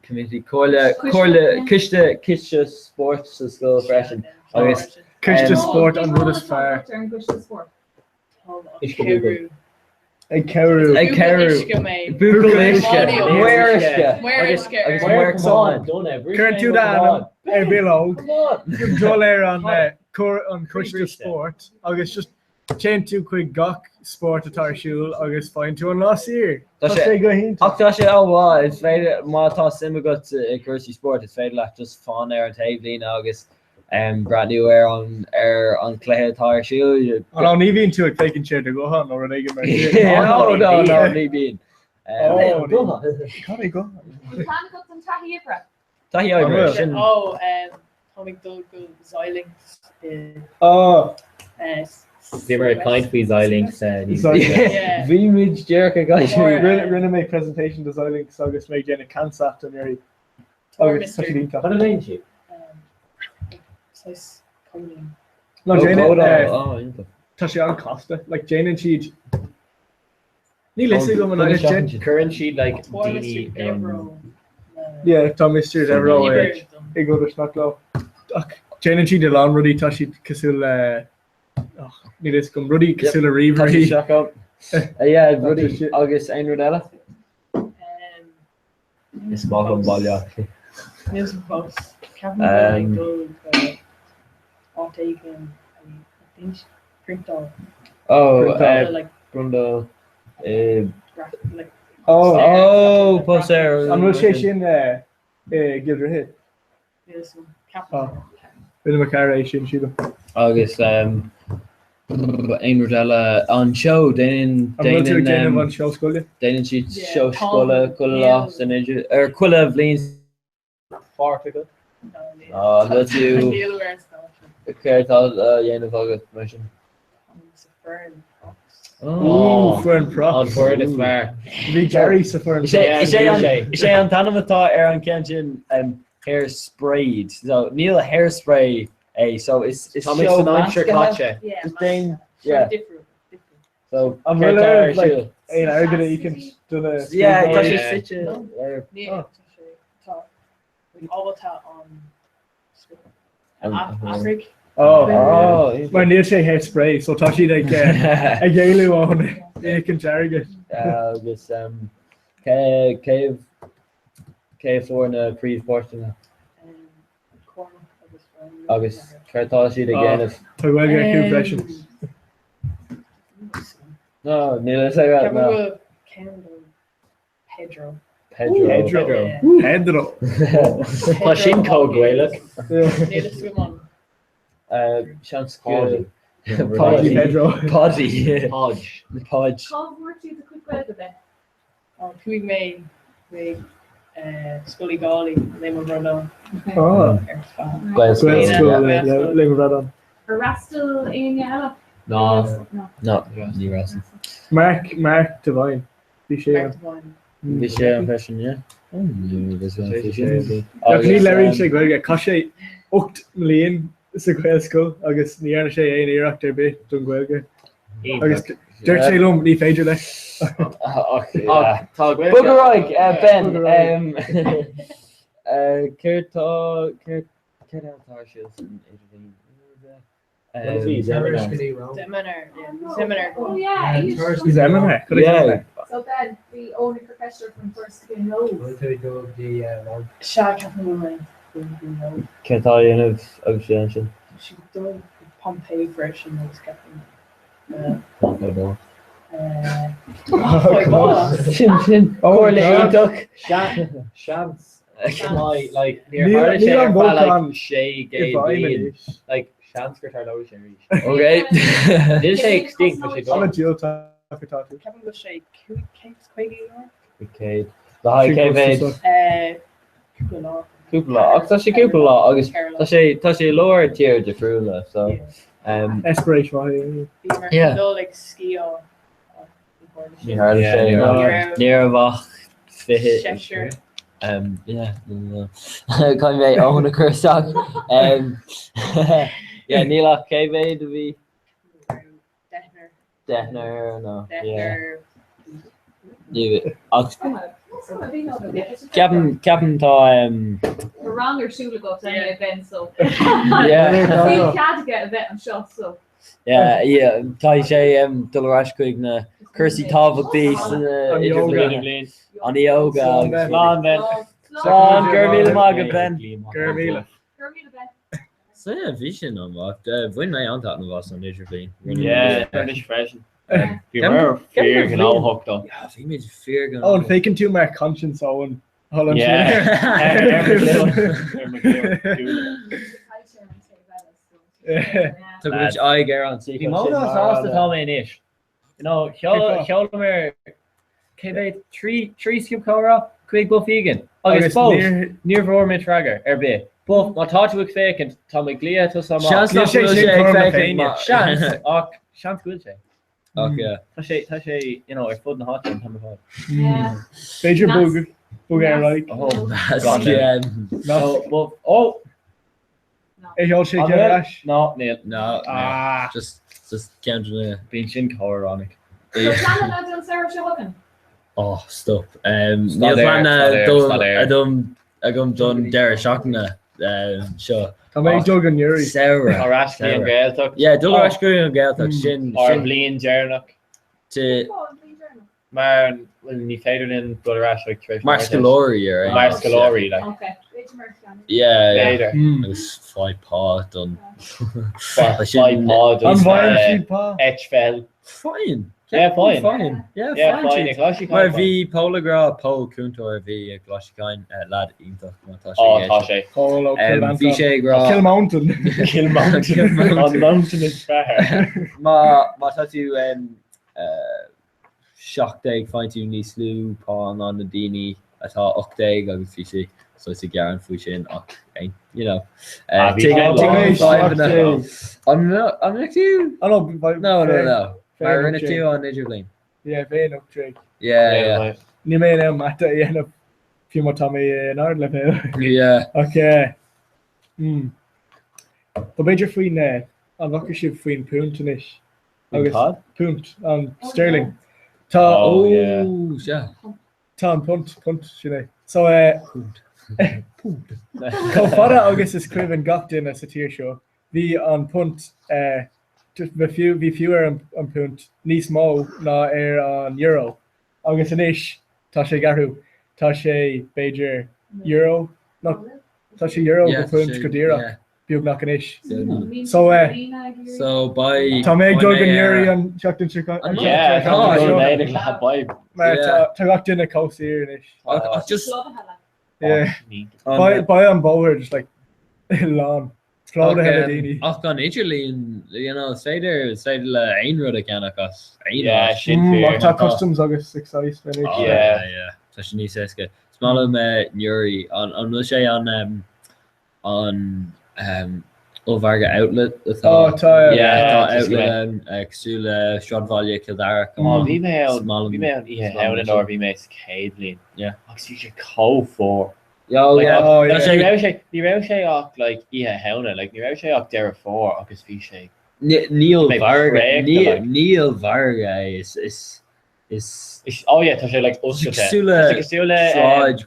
committee comhairle comhairle coiste coiste spóirt sa scoil freisin agus Coiste spóirt an rud is fearr. Ar an gcoiste spóirt. Uisce buachaillí. Ag cabhrú. Ag cabhrú. Buachaill uisce. Maor uisce. Maor uisce. Agus maor camáin. Cuireann tú d'ainm ar bileog, dul ar an an coiste spóirt agus just téann tú chuig gach spórt atá ar siúl agus faigheann tú an lá saor. Tá sé go hiontach. Ach tá sé an-mhaith, is féidir, má tá suim agat i gcúrsaí spóirt, is féidir leat just fan ar an taobhlíne agus breathnú ar an ar an chluiche atá ar siúl. Ó no, ní bhíonn tú ag féachaint ar do ghuthán nó rud éigin mar sin. No, no, no, ní bhíonn. Ó, cad é guthán? Bhfuil plean agat don taithí oibre? Taithí oibre, sin. Ó, táim ag dul go Xilinx i. Ó. Bhíomar ag caint faoi Xilinx níos luaithe. Bhí muid díreach ag caint faoi. Rinne mé presentation do Xilinx agus mé ag déanamh CanSat anuraidh. Agus tá siad iontach. Cad a dhéanann siad? Saghas coding. No, Oh, déanann, códáil, eh, oh, iontach. tá sé an-chasta. Like, déanann siad Níl fhios agam an Cuireann déan- siad- Cuireann siad like Fuair daoine Mr. ar an Devereux Yeah, tá Mr. Devereux Oibre ag obair isteach leo. Ach déanann siad a lán rudaí, tá siad cosúil le ach, níl fhios agam, rudaí cosúil le Tá siad ríomhairí. isteach ann. Eh, yeah, Tá rudaí siad- agus aon rud eile? Is maith liom Baile Átha Cliath. Níl 's agam fós. Ceapaim go bhfuil ag dul go áit éigin ag priontáil. Oh, Like Brundle. like Oh, oh, póstaer. An bhfuil sé sin i gCill Droichid? Níl 's agam. Ceapaim. Rinne mo chara é sin, sílim. Agus aon rud eile, an seó, déanann, An bhfuil tú ag déanann, déanamh an seó scoile? déanann siad seó scoile chuile lá san idir, ar chuile bhliain páirt agat? Á, an bhfuil tú, Níl ar an stáitse. céard atá á dhéanamh agat mar sin? Sa foireann props. Ooh, foireann props. An foireann is fearr. Bhí Gary sa foireann Is é, is é an, props. is é an t-ainm atá ar an ceann sin um, hair sprayed. So níl hairspray é, so is, is Tá mé seó san aimsir measctha. caite. Yeah, Just déan, Seo yeah. difriúil, difriúil. So An céard bhfuil atá ar ar like, siúl? aon airgead a íocaint do na Yeah, tá sé scríbhneoirí? suite ar Níl, tá sé, tá, ábalta an An- Athraigh. Oh, Oh, mar níl sé hairspray, so tá siad ag ag éalú ón íocaint airgid. Agus um, cé cé cé fuair na príomhpháirteanna Cormac agus Ryan. agus céard tá siad ag Oh. déanamh? Tá Gaeilge acu freisin. No, níl a fhios agat, Ceapaim no. go bhfuil ceann de Pedro. Pedro. Pedro. Pedro. Tá sin chomh Gaelach. Níl a fhios agam an Seans go Podgy Pedro. Podgy. Podge. Podge. Cá bhfuair tú do chuid Gaeilge Ben? Ó, chuaigh mé chuig Scoil Uí Dhálaigh, Léim an Bhradáin Oh. ar feadh. Gaelscoil. Gaelscoil Yeah. Léim an Bhradáin. Ar fhreastail éinne eile? No. No. No, ní raibh. Mark Mark Devine. Bhí sé Mark Devine. Bhí sé ann freisin, yeah. Ach ní labhraíonn sé Gaeilge. Chaith sé 8 mbliain sa Ghaelscoil agus ní dhearna sé aon iarracht ar bith don Ghaeilge. Agus dúirt sé liom ní féidir leis. Ach tá Gaeilge. Bog ar aghaidh, Ben. Bog ar aghaidh. Céard tá céard céard eile atá ar siúl san idirbhliain? Seminar, yeah. Seminar. Oh yeah, Seminar. Yeah. So Ben, bhí Eoin ag cur ceist ort faoin turas go dtí an Róimh. Sea, ceapaim go bhfuil mé ag Céard atá á dhéanamh agus sé ansin? Siad ag dul go Pompeii freisin agus ceapaim Pompeii Ball. Pompeii Ball. Sin sin comhairle iontach. Seans like níor Níl tharla sé níl ar an feadh like bolcán sé i gcéad bhfeidhm bliain. anois. Like seans gur tarlóidh sé arís. Okay. Níl sé extinct, tá sé An gone. diúltach atá tú. Ceapaim go bhfuil sé 550 euro. Okay. Le haghaidh cé mhéad? Cúpla lá. Cúpla lá. Ach tá sé cúpla lá agus tá sé tá sé i lár tír difriúla so um, Eispéireas maith é. Bhí mar Yeah. dul ag sciáil. ní tharla Yeah, sé ní no. raibh. Ní raibh ach 20 Seisear. Um, yeah, no. Caithfidh mé Eoin a chur isteach. Um, yeah, níl ach cé mhéad a bhí Deichniúr. deichniúr nó yeah. Deichniúr. Ní ach ceapaim ceapaim tá um, Tá rang ar siúl agat anyway Ben so. Yeah. Níl cead aige a bheith anseo so. Yeah, yeah, tá sé um, dul ar ais chuig na cúrsaí tábhachtaí san An yoga. idirbhliain. An yoga Slán, agus Ben. Slán Ben. Slán. Slán, go raibh míle maith agat Ben. Go raibh míle. Go raibh míle Ben. So yeah, bhí sin an-mhaith. Bhain mé an-taitneamh as an idirbhliain. Yeah, rinne freisin. Bhí Ceapaim- mar ceapaim fíor gur gnóthach dó. Yeah, bhí muid fíor Oh, an gnóthach. bhfeiceann tú mar conscience Owen thall ansin? Yeah. Ar mo ghlúin. Ar mo ghlúin. Thug muid aghaidh ar an Bhí mó ná sásta tá mé anois. You know, Cén fáth? sheolamar cé mhéad trí trí sciúb comhrá chuig Buff Egan agus Agus fós níor- níor bhfuair muid freagra ar bith. Buff, má tá tú ag féachaint, tá mé ag glaoch tusa amach. Seans Níl nach sé bhfuil sin sé ag cothrom na féachaint Féinne. má- Seans, ach seans go bhfuil sé. Ach yeah. Tá sé tá sé you know, ar fud na háite an t-am ar fad. Yeah. B'fhéidir bog bog ar aghaidh. Oh, God, yeah. So, Buff, oh, É sheol sé An ceann ar bhfuil? ais. No, níl. No, Ah. just just ceann de na Bíonn sin comhránic. So pleananna don samhradh seo chugainn? Oh, stop. Um, níl Staidéar, plean staidéar, dul staidéar. agam agam don deireadh seachtaine um, seo. Tá mé ag dul go Newry. Samhradh. Ar ais go dtí an Ghaeltacht. Yeah, dul ar ais go dtí an Ghaeltacht sin Ár sin mbliain deireanach. to Oh, an bhliain deireanach. Mar, well, ní féidir linn dul ar ais like tar éis Mar scoláirí ar aon Mar nós, scoláirí, yeah. like. Ok, b'fhéidir mar cheann. Yeah, yeah. B'fhéidir. Agus faigh pá don Faigh pá don An bhfaigheann siad pá? Eitpheil. Faigheann. Yeah, faigheann. Faigheann. Yeah, Yeah, faigheann faigheann. siad. Ag Coláiste Mar Choill bhí Pól ag rá, Pól cúntóir a bhí i gColáiste Choinn, lad iontach má tá sé Ó, ag tá éisteacht. sé. Pól ó Cill Bhí sé ag rá. Kill Mountain. Kill Mountain. An Mountain is fearr. Má má tá tú 17 faigheann tú níos lú pá ná na daoine atá 18 agus bhí sé saghas ag gearán faoi sin ach you know Ah, bhí sé tuigim lán. fadhbanna. An an mbeadh tú? Oh no, No, no, no. Mar rinne tú an idirbhliain. Yeah, bheinn 18. Yeah, yeah. Níl mé in ann mata a dhéanamh fiú má tá mé in ardleibhéal. Yeah. Ach eh, mm. Tá b'fhéidir faoin eh, an bhfaca sibh faoin punt anois? Faoin cad? Punt, an sterling. Tá Oh, yeah. Oh, sea. Tá an punt, punt, sin é. So eh, Punt. Punt. Chomh fada agus is cuimhin gach duine sa tír seo, bhí an punt eh, bhí fiú, bhí fiú ar an an punt níos mó ná ar an euro. Agus anois tá sé ag athrú. Tá sé b'fhéidir euro, nó tá sé euro Yeah, go punt sé- go díreach. yeah. beagnach anois. So eh. So beidh. Tá mé ag dul go Newry an tseachtain seo An Yeah, seo tá seo. mé ag le beidh. Mar tá tá gach duine chomh saor anois. Ach just Yeah. Beidh beidh an bóthar just like lán. Plódaithe le daoine. Ach an idirlíon, you know, is féidir is féidir le aon rud a cheannach as aon Yeah, áit. sin Mm, fíor. ach tá customs agus excise anois. Oh, Yeah. yeah, yeah. Tá sé níos éasca. Is maith liom eh, Newry, an an bhfuil sé an um, an ollmhargadh outlet atá Oh, tá, yeah, Yeah, tá tá outlet ann cosúil le Sráidbhaile Chill Dara. Oh, bhí mé Is ann, maith liom- bhí mé ann oíche is maith liom Shamhna sin. nuair a bhí mé sa chéad bhliain. Yeah. Agus bhí sé chomh fuar. Yeah, oh, Like, yeah. Oh, Tá yeah. sé- Ní raibh sé, ní raibh sé ach like oíche Shamhna, like ní raibh sé ach Deireadh Fómhair agus bhí sé Ní- Níl Mé mhargadh, préachta, ní- like. ní ollmhargadh é, is is is Is, oh yeah, tá sé like oscailte. cosúil le Tá sé cosúil le, um, sráid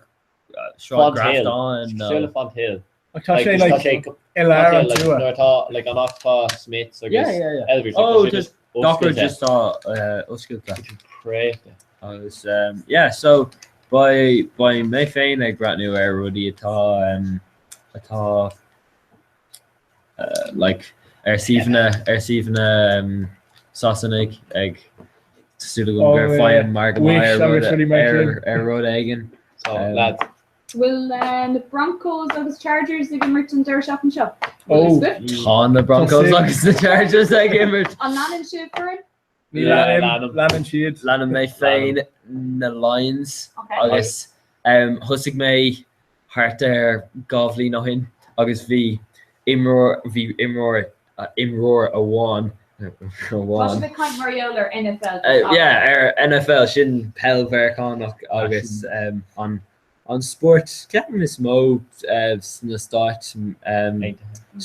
Sráid Fonthill. Grafton Cosúil le nó Fonthill. Ach tá sé Like, tá like sé go- i lár an Fonthill, like, tuath. nuair atá like an áit atá Smiths agus Yeah, yeah, yeah. Elvery's, like, Oh, tá sé just just gach rud oscailte. just tá oscailte. Préachta. Agus um, yeah, so beidh beidh mé féin ag breathnú ar rudaí atá um, atá uh, like ar suíomhanna ar suíomhanna um, Sasanaigh ag tá súil agam Oh, gur yeah. faighim margadh Wish maith ar agus rud rudaí mar ar sin. ar rud éigin. So, Um, lads, Bhfuil na Broncos agus Chargers ag imirt an deireadh seachtaine seo? Oh. Tá na Broncos Tá agus na Chargers ag imirt. An leanann sibh foireann? Ní Yeah, leanaim, leanaim. leanann siad. Leanaim mé féin na Lions Okay. agus um, thosaigh mé thart ar 2 bhliain ó shin agus bhí imreoir bhí imreoir uh, imreoir amháin Tá amháin sibh ag caint mar gheall ar NFL. Uh, yeah, ar NFL sin peil Mheiriceánach agus um, an an spórt ceapaim is mó uh, sna stáit um,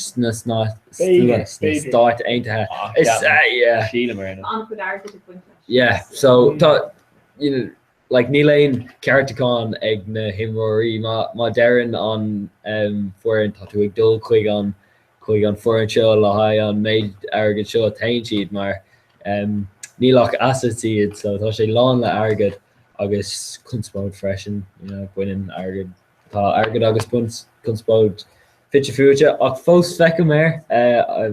sna sna B'fhéidir, sna b'fhéidir. Stáit Aontaithe. Ah, Is ceapaim. uh, yeah. Sílim ar aon nós. An-chuid airgid ag baint leis. Yeah, so tá you know, like níl aon ceartúchán ag na himreoirí má má deireann an um, foireann tá tú ag dul chuig an chuig an foireann seo le haghaidh an méid airgid seo téann siad mar um, níl ach assets iad so tá sé lán le airgead agus conspóid freisin you know, baineann airgead tá airgead agus buns conspóid fite fuaite ach fós feicim air uh,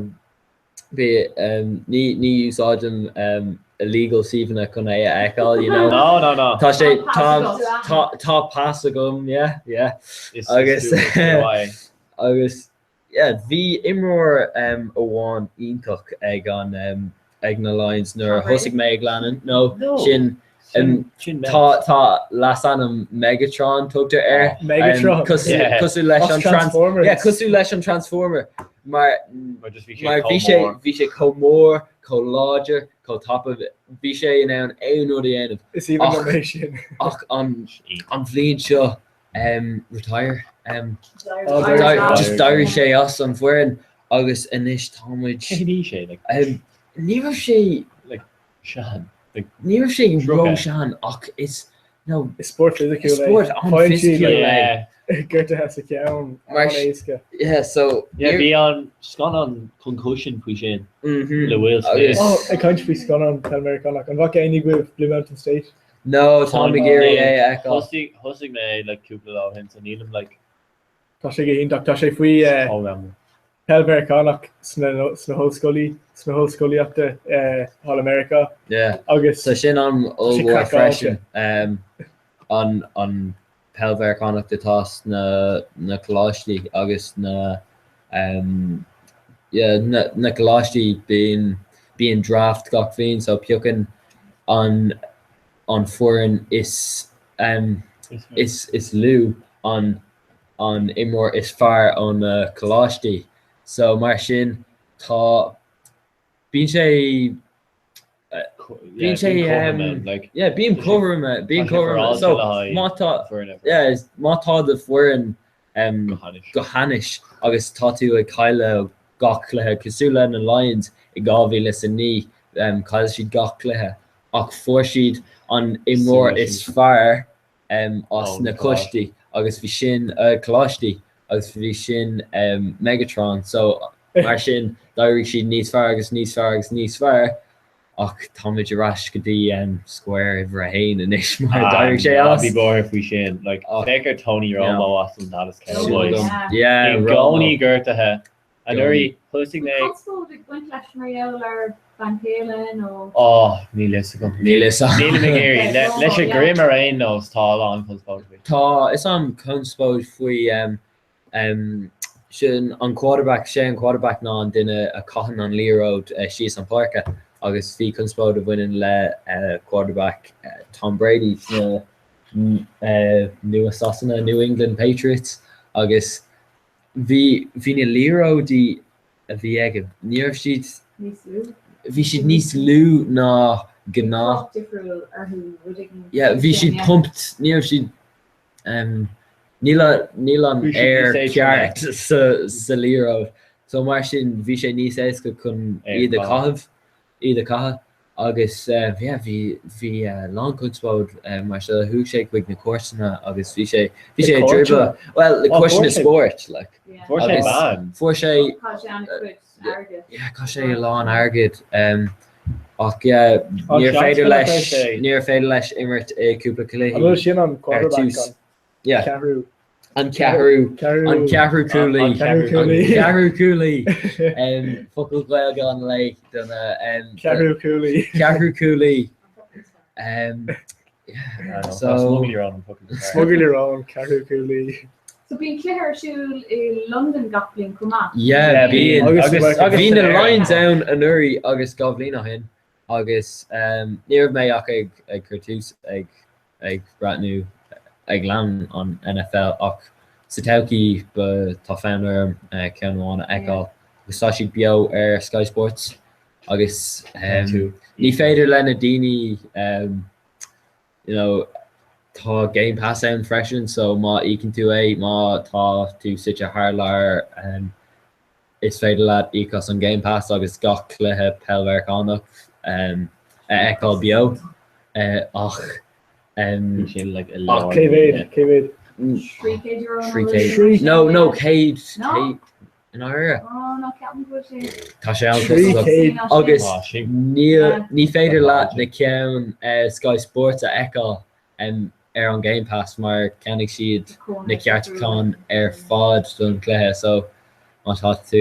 Bí, um, ní, ní úsáidim um, illegal suíomhanna chun é a fheiceáil, you know. No, no, no. Tá sé, Tá tá, pas agat. tá, tá pas agam, yeah, yeah. Is- is Agus, dúil go mhaith. agus, yeah, bhí imreoir um, amháin iontach ag an, um, ag na Lions nuair a Tom Brady? thosaigh mé ag leanúint. No, No. sin, um, Sin Mets. tá, tá leasainm Megatron tugtar air. Oh, Megatron. Um, cosúil, Yeah. cosúil leis As an trans, Transformers. yeah, cosúil leis an Transformer. Mar Mar just bhí sé Mar bhí chomh sé mór. bhí sé chomh mór, chomh láidir, chomh tapa, bhí sé in ann aon rud a dhéanamh. Is aoibhinn liom Ach é sin. ach an an bhliain seo um, retire um, Oh, D'éirigh d'éirigh. as. just d'éirigh sé as an bhfoireann agus anois táimid Cén aois é, like, um, ní raibh sé like, sean. Like, ní raibh sé Tríocha. ró-shean ach is no Is spórt fisiciúil is é. spórt Faigheann siad an-fhisiciúil é. yeah. gortuithe sa cheann Mar an-éasca. Yeah, so Yeah, níor bhí an scannán Concussion faoi sin Mhm. le Will Smith. Agus Oh, ag caint faoi scannán peil Meiriceánach. An bhfaca éinne agaibh Blue Mountain State? No, táim ag iarraidh é a fheiceáil. Thosaigh thosaigh mé like cúpla lá ó shin so nílim like Tá sé go hiontach. Tá sé faoi peil Mheiriceánach sna sna hollscoilí sna hollscolaíochta thall i Meiriceá. Yeah. Agus Tá sin tá sé an-ollmhór craiceáilte. freisin. An an peil Mheiriceánach atá sna na coláistí agus na yeah na na coláistí bíonn bíonn draft gach bhliain so piocann an an foireann is is is lú an an imreoir is fearr ó na coláistí so mar sin tá bíonn sé bíonn sé yeah bíonn cothrom bíonn cothrom so má tá yeah má tá do foireann go hainnis agus tá tú ag cailleadh gach cluiche cosúil le na Lions i 2009 chaill siad gach cluiche ach fuair siad an imreoir is fearr as na coistí agus bhí sin coláistí agus bhí sin Megatron so mar sin d'éirigh siad níos fearr agus níos fearr agus níos fearr ach táimid ar ais go dtí square uimhir a haon anois mar d'éirigh sé as. Bhí buartha faoi sin like féach ar Tony Romo as an Dallas Cowboys. Yeah, I gcónaí gortaithe. Anuraidh, thosaigh mé. Conspóid ag baint leis mar gheall ar bhean chéile nó? Ó, níl fhios agam. Níl fhios agam. Nílim ag iarraidh. Leis an ghreim ar aon nós, tá a lán conspóid faoi. Tá fhios a'm conspóid faoi sin an quarterback, sé an quarterback ná an duine a chaitheann an liathróid síos an páirce agus bhí conspóid a bhaineann le quarterback Tom Brady sna Nua Sasana, New England Patriots agus Bhí, bhí na liathróidí a bhí aige, ní raibh siad, Níos lú. bhí siad níos lú ná gnáth. Cruth difriúil orthu, rud éigin. Yeah, bhí siad pumped, ní raibh siad, em, níl a, níl an Bhí siad aer níos éadroime. ceart sa, sa liathróid. So mar sin, bhí sé níos éasca chun É a iad a chaitheamh. chaitheamh. iad a chaitheamh agus yeah bhí bhí lán conspóid mar seo chuaigh sé chuig na cúirteanna agus bhí sé bhí sé ag driobladh well na cúirteanna spóirt like Fuair sé ban. fuair sé Chaith sé an-chuid airgid. yeah chaith sé a lán airgid ach yeah níor féidir leis níor féidir leis imirt i cúpla cluichí An bhfuil sin an ar quarterback tús. an Yeah. ceathrú An ceathrú an ceathrú cúlaí An ceathrú cúlaí. An ceathrú cúlaí. Focal Gaeilge an lae do na Ceathrú cúlaí. Ceathrú cúlaí. So Smugairle róin ceathrú cúlaí. So bíonn cluiche ar siúl i Londain gach bliain chomh maith. Yeah, bíonn. Agus Agus agus bhí na Lions ann anuraidh agus 2 bhliain ó shin agus ní raibh mé ach ag ag cur tús ag ag breathnú ag lean an NFL ach sa todhchaí ba tá fonn orm ceann amháin a fheiceáil agus tá siad beo ar Sky Sports agus ní féidir le na daoine you know tá Game Pass ann freisin so má íocann tú é má tá tú suite thar lear Is féidir leat íoc as an Game Pass agus gach cluiche peil Mheiriceánach a fheiceáil beo ach. Ach cé mhéad? Cé mhéad? €300 300. No, no, 100, 100, i ndáiríre. Tá sé an-chostasach. Agus ní féidir leat na ceann Sky Sports a fheiceáil. ar an Game Pass mar cheannaigh siad na ceartacháin ar fad don chluiche so má tá tú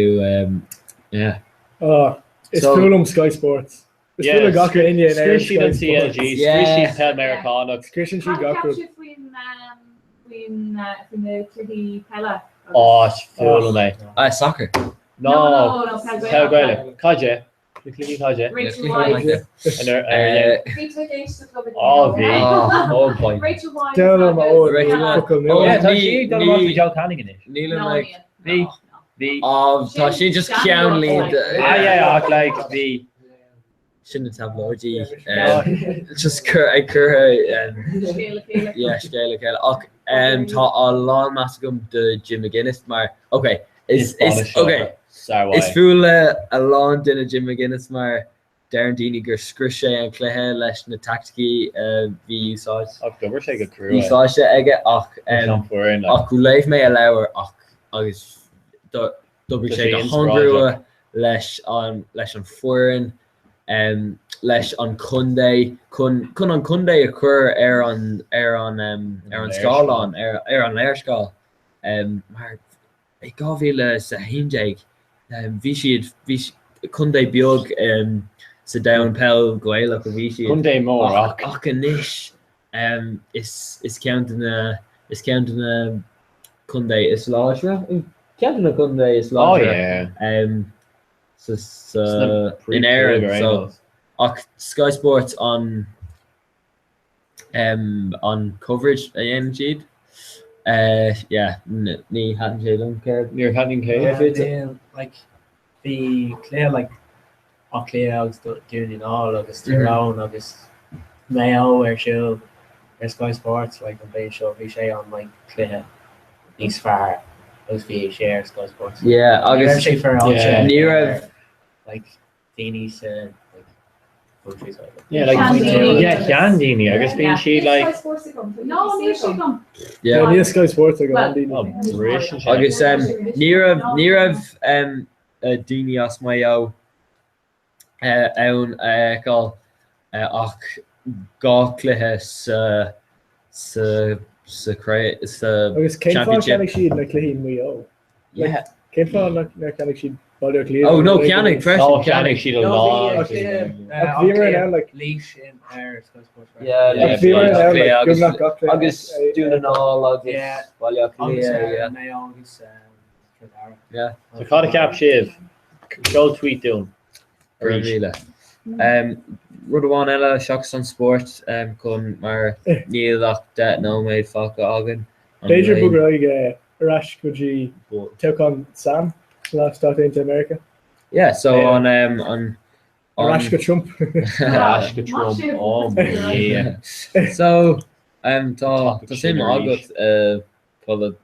yeah. Ah, is fuath liom Sky Sports. Is fuath le gach éinne in Éirinn Scrios siad an CLG, scrios siad peil Meiriceánach. Scriosann siad gach rud. Cad a cheap sibh faoin faoin faoi na cluichí peile? Á, is fuath liom é. Ah, soccer. No, peil Gaelach. Cad é? Na cluichí caide. Rachel Wise. Bhí tú ag éisteacht leo ag Á bhí. Oh boy. Rachel Wise. Déanamh agus ó Rachel Wise. focal Oh, nua. yeah, tá sí ag dul amach faoi Joe Canning anois. Nílim No, ag. níl. Bhí. Bhí. Á, tá sin just ceannlínte. Ah, yeah, ach like, bhí. Sin na tablóidí. Just cur ag cur Scéal a chéile. Yeah, scéal a chéile. Ach tá a lán meas agam do Jim McGuinness mar, ok, is, is, ok, is fuath le a lán duine Jim McGuinness mar deireann daoine gur scrios sé an cluiche leis na taicticí a bhí úsáid. Ach d'obair sé go crua. Úsáidte aige ach ach léigh mé a leabhar ach agus d'oibrigh sé go han-chrua leis an leis an foireann. leis an chontae chun chun an contae a chur ar an ar an ar an scáileán ar ar an léarscáil mar i 2011 bhí siad bhí contae beag sa domhan peil Gaelach a bhí siad Contae mór ach ach anois is is ceann de na is ceann de na contae is láidre ceann de na contae is láidre sa sa in Éirinn so ach Sky Sports an an coverage a dhéanann siad yeah ní thaitin sé liom céard Níor thaitin cé? Níl like bhí cluiche like Áth Cliath agus Dún na nGall agus Tyrone agus Maigh Eo ar siúl ar Sky Sports like an bhliain seo bhí sé an like cluiche níos fearr agus bhí sé ar Sky Sports. Yeah agus ní raibh sé féaráilte ní raibh like daoine sa like countryside. Yeah like yeah sheandaoine agus bíonn siad like Sky Sports agam. No, níl sé agam. Yeah. Níl Sky Sports ag an daoine. Agus um, ní raibh ní raibh um, daoine as Maigh Eo ann a fheiceáil ach 2 chluiche sa sa sa sa Agus cén fáth cheannaigh siad na cluichí Maigh Eo? Yeah. Cén fáth nár cheannaigh siad Baile Átha Cliath? Oh no, cheannaigh freisin. Oh, cheannaigh siad a lán. Ach bhíomar in ann like Laois in ar Sky Sports. Yeah, Ach bhíomar in ann like beagnach gach cluiche agus Dún na nGall agus Baile Átha Cliath, yeah. Maigh Eo agus Yeah. So cad a cheap sibh? Seol tweet dúinn. Arís. 10,000. Rud amháin eile seachas an spórt chun mar níl ach 10 nóiméad fágtha againn. B'fhéidir bog ar aghaidh ar ais go dtí toghchán Sam sna Stáit Aontaithe Meiriceá. Yeah, so an an Ar ais go Trump. Ar ais go Trump. Oh my Dhia. So tá tá suim agat polaiteoireacht.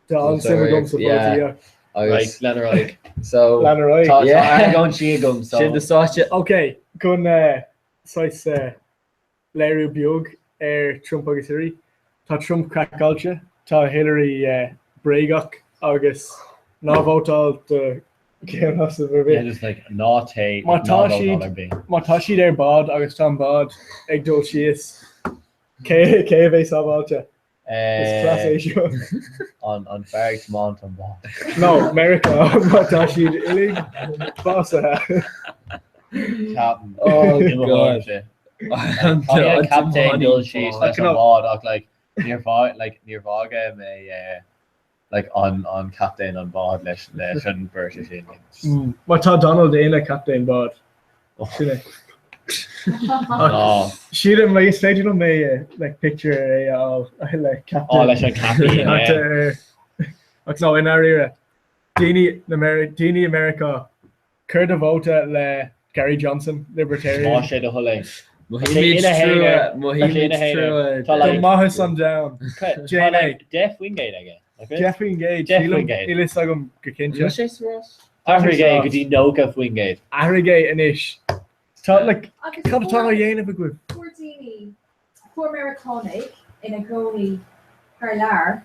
Tá an-suim agam sa pholaitíocht. Right, lean ar aghaidh. So, Lean ar aghaidh. Tá argóintí agam, so. Sin do sáite. Ok, chun saghas léiriú beag ar Trump agus Hillary. Tá Trump craiceáilte, tá Hillary bréagach agus ná vótáil do cheann acu ar bith. Yeah, just like ná téigh, Má ná tá vótáil siad ar bith. má tá siad ar bád agus tá an bád ag dul síos, cé cé a bheidh sábháilte? Is cleas é seo. An fear ag tiomáint an bád. No, Meiriceá, má tá siad uilig básaithe. Ceapaim. Oh I mo God. thuairimse. Tá an captaen dul síos leis an bhád ach like níor fhág like níor fhága mé eh, like an an captaen an bád leis leis an bheirt sin. Like, just- Má tá Donald ina captaen bád. Sin é. Ná. Sílim like is féidir liom é like picture é a fháil le captain. Á, leis an caipín, yeah. Ach, eh, Ach no, i ndáiríre, daoine na Meri- daoine i Meiriceá, cuir do vóta le Gary Johnson, Libertarian. Má sé do thoil é. Mothaímid trua, mothaímid trua. Tá Go maitheas an domhan. Tá like 10% aige. 10%, 10%. sílim, níl fhios agam go cinnte. Níl sé sa rás? Athraigh é go dtí 90%. Athraigh é anois. Tá, like, Agus cad atá á dhéanamh agaibh? Fuair daoine, fuair Meiriceánaigh ina gcónaí thar lear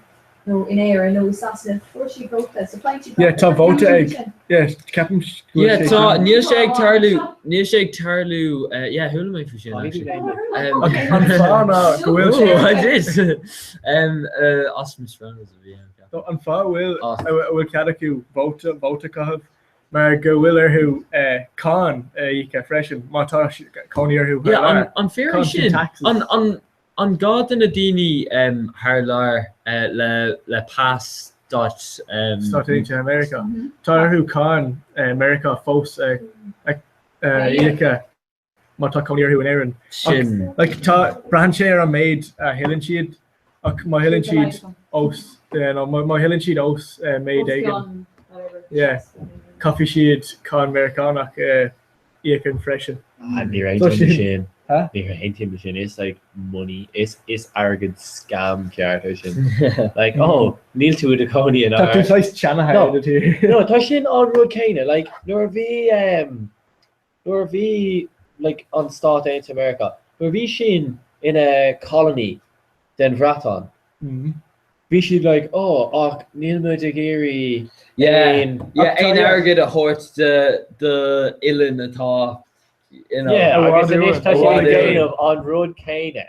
nó in Éirinn nó i Sasana, fuair siad vóta, so faigheann siad Yeah, tá vóta ag, yeah, ceapaim go bhfuil Yeah, sé tá, sin. níl sé ag tarlú, níl sé ag tarlú, eh, yeah, chuala mé faoi sin, actually. Um, Ach an fáth ná go bhfuil sé. Oh, I did. Um, uh, as Miss Reynolds a bhí ann, ceapaim. No, an fáth a bhfuil, a bhfuil cead acu vóta, vóta a chaitheamh mar go bhfuil orthu cáin a íoc freisin má tá cónaí orthu thar Yeah, an, lear. an fíor é Cáin sin? taxes. An, an, an gá do na daoine um, thar lear uh, le, le pas Stáit um, Stáit Aontaithe Meiriceá. Tá orthu cáin Meiriceá fós a íoc má tá cónaí orthu in Éirinn. Sin. Like, tá, braitheann sé ar an méid a thuilleann siad, ach má thuilleann siad os, nó má thuilleann siad os méid éigin, yeah, caithfidh siad cáin Meiriceánach a íoc freisin. Ah, níor aontaím leis sin. Níor aontaím leis sin. Is like money, is is airgead scam ceart é sin. Like, oh, níl tú i do chónaí in Tá tú saghas teannaithe No. i do tír. No, tá sin an rud céanna. Like, nuair a bhí um, Nuair a bhí like an Stát Aontaithe Meiriceá, nuair a bhí sin ina colony den Bhreatain, bhí siad like oh ach níl muid ag iarraidh Yeah, aon yeah, aon airgead a thabhairt do do oileán atá. you know. Yeah, agus anois tá siad ag déanamh an rud céanna.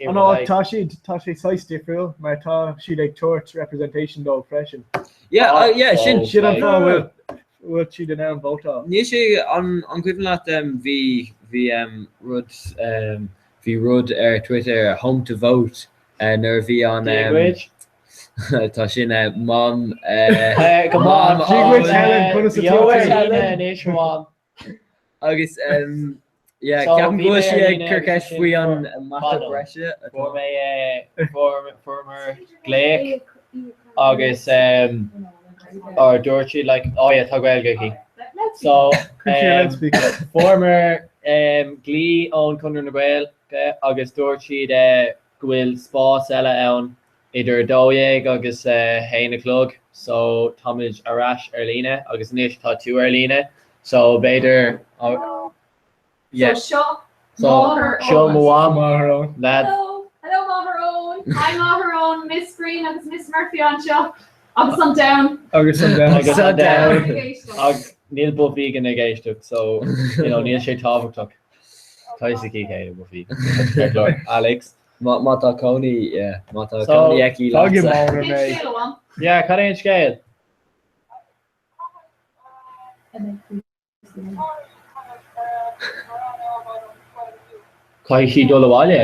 Oh no, tá siad, tá sé saghas difriúil mar tá siad ag tabhairt representation dóibh freisin. Yeah, uh, yeah, sin. Sin an fáth bhfuil bhfuil siad in ann vótáil. Níl sé an an cuimhin leat um, bhí bhí um, rud um, bhí rud ar Twitter home to vote uh, nuair a bhí an Dia um, dhuit. tá sin uh, mam uh, Go mam maith. Dia dhuit, Helen, conas atá Beo ar tú? líne anois, a mham. Agus um, yeah, So, ceapaim bhí go bhfuil mé sí ar ag líne cur agus ceist ansin faoi an fuair- mata fan dom. breise atá. Fuair mé eh, fuair fuaireamar glaoch agus um, or dúirt siad like oh yeah tá Gaeilge aici. So Cuir sí ar um, loudspeaker. fuaireamar um, glao ón Conradh na Gaeilge agus dúirt siad eh, go bhfuil spás eile ann idir 12 agus 1 a chlog so táimid ar ais ar líne agus anois tá tú ar líne so b'fhéidir yeah So seo so máthair seo mo Eoin. mham Máthair Eoin. lads. Hello, hello máthair Eoin. Hi máthair Eoin, Miss Green agus Miss Murphy anseo agus an domhan. Agus an domhan. Agus an domhan. Ag éisteacht. Ach níl Buffy ag éisteacht so you know níl sé tábhachtach. Tá fhios aici cé hí Buffy. Alex. Má tá cónaí, yeah, má tá So, cónaí aici Fág i leatsa. máthair Cén mé. scéal, a mham? Yeah, cad é an scéal? Caithfidh sí dul abhaile.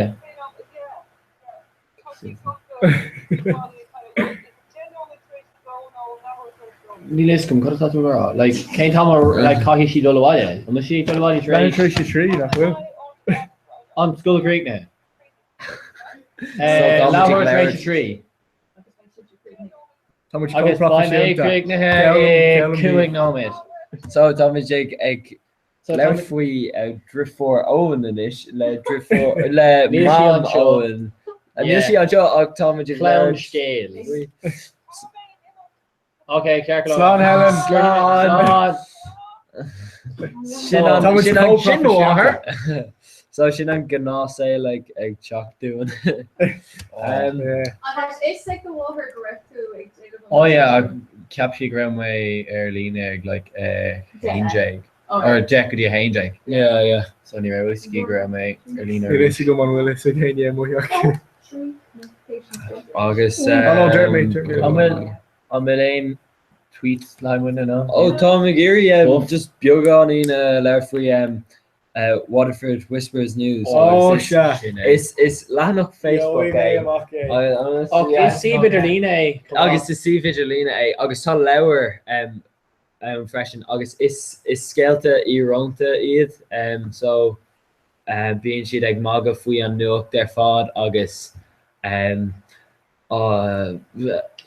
Níl fhios agam, cad atá tú ag rá? Like, cén t-am a, like, caithfidh sí dul abhaile? An bhfuil sí ag dul abhaile tar Leathuair éis tar éis a trí, nach bhfuil? an scoil críochnaithe? So tá muid ag Leathuair tar éis a labhairt. trí. Tá muid chomh Agus beidh mé proifisiúnta. críochnaithe Ceallaim, i ceallaim 5 daoibh. nóiméad. So tá muid ag ag So tá labhairt muid- faoi driofúr Eoin anois le driofúr le Níl sí mam anseo. Eoin. Níl Yeah. sí anseo ach tá muid ag Clann labhairt scéil. faoi. Ok, ceart go leor. Slán Helen. Slán. Slán. Sin an Tá muid sin an chomh sin mo proifisiúnta. mháthair. So sin an gnáthshaol ag ag teach dúinn. Um, Yeah. An raibh fhios ag do mháthair go raibh tú ag déanamh an Oh yeah, sin? cheap sí go raibh mé ar líne ag like eh, Deich. 11 Oh, or 10 go dtí 11. yeah, yeah. So ní raibh fhios aici go raibh mé ar líne Níl fhios agam an bhfuil fhios ag éinne amuigh acu. Agus Oh no, deir mé, deir mé. An bhfuil an bhfuil aon tweets le muine nó? Oh, táim ag iarraidh um, Buff. just beagáinín uh, labhairt faoi um, uh, Waterford Whispers News. Oh, Agus is- sea. Is, is leathanach Facebook Gheobhaidh mé é. amach é. I- honestly, Ach yeah. is suíomh idirlíne é. Come on. Agus is suíomh idirlíne é agus tá leabhar um, um, freisin agus is, is scéalta íorónta iad um, so uh, bíonn siad ag magadh faoi an nuacht ar fad agus um,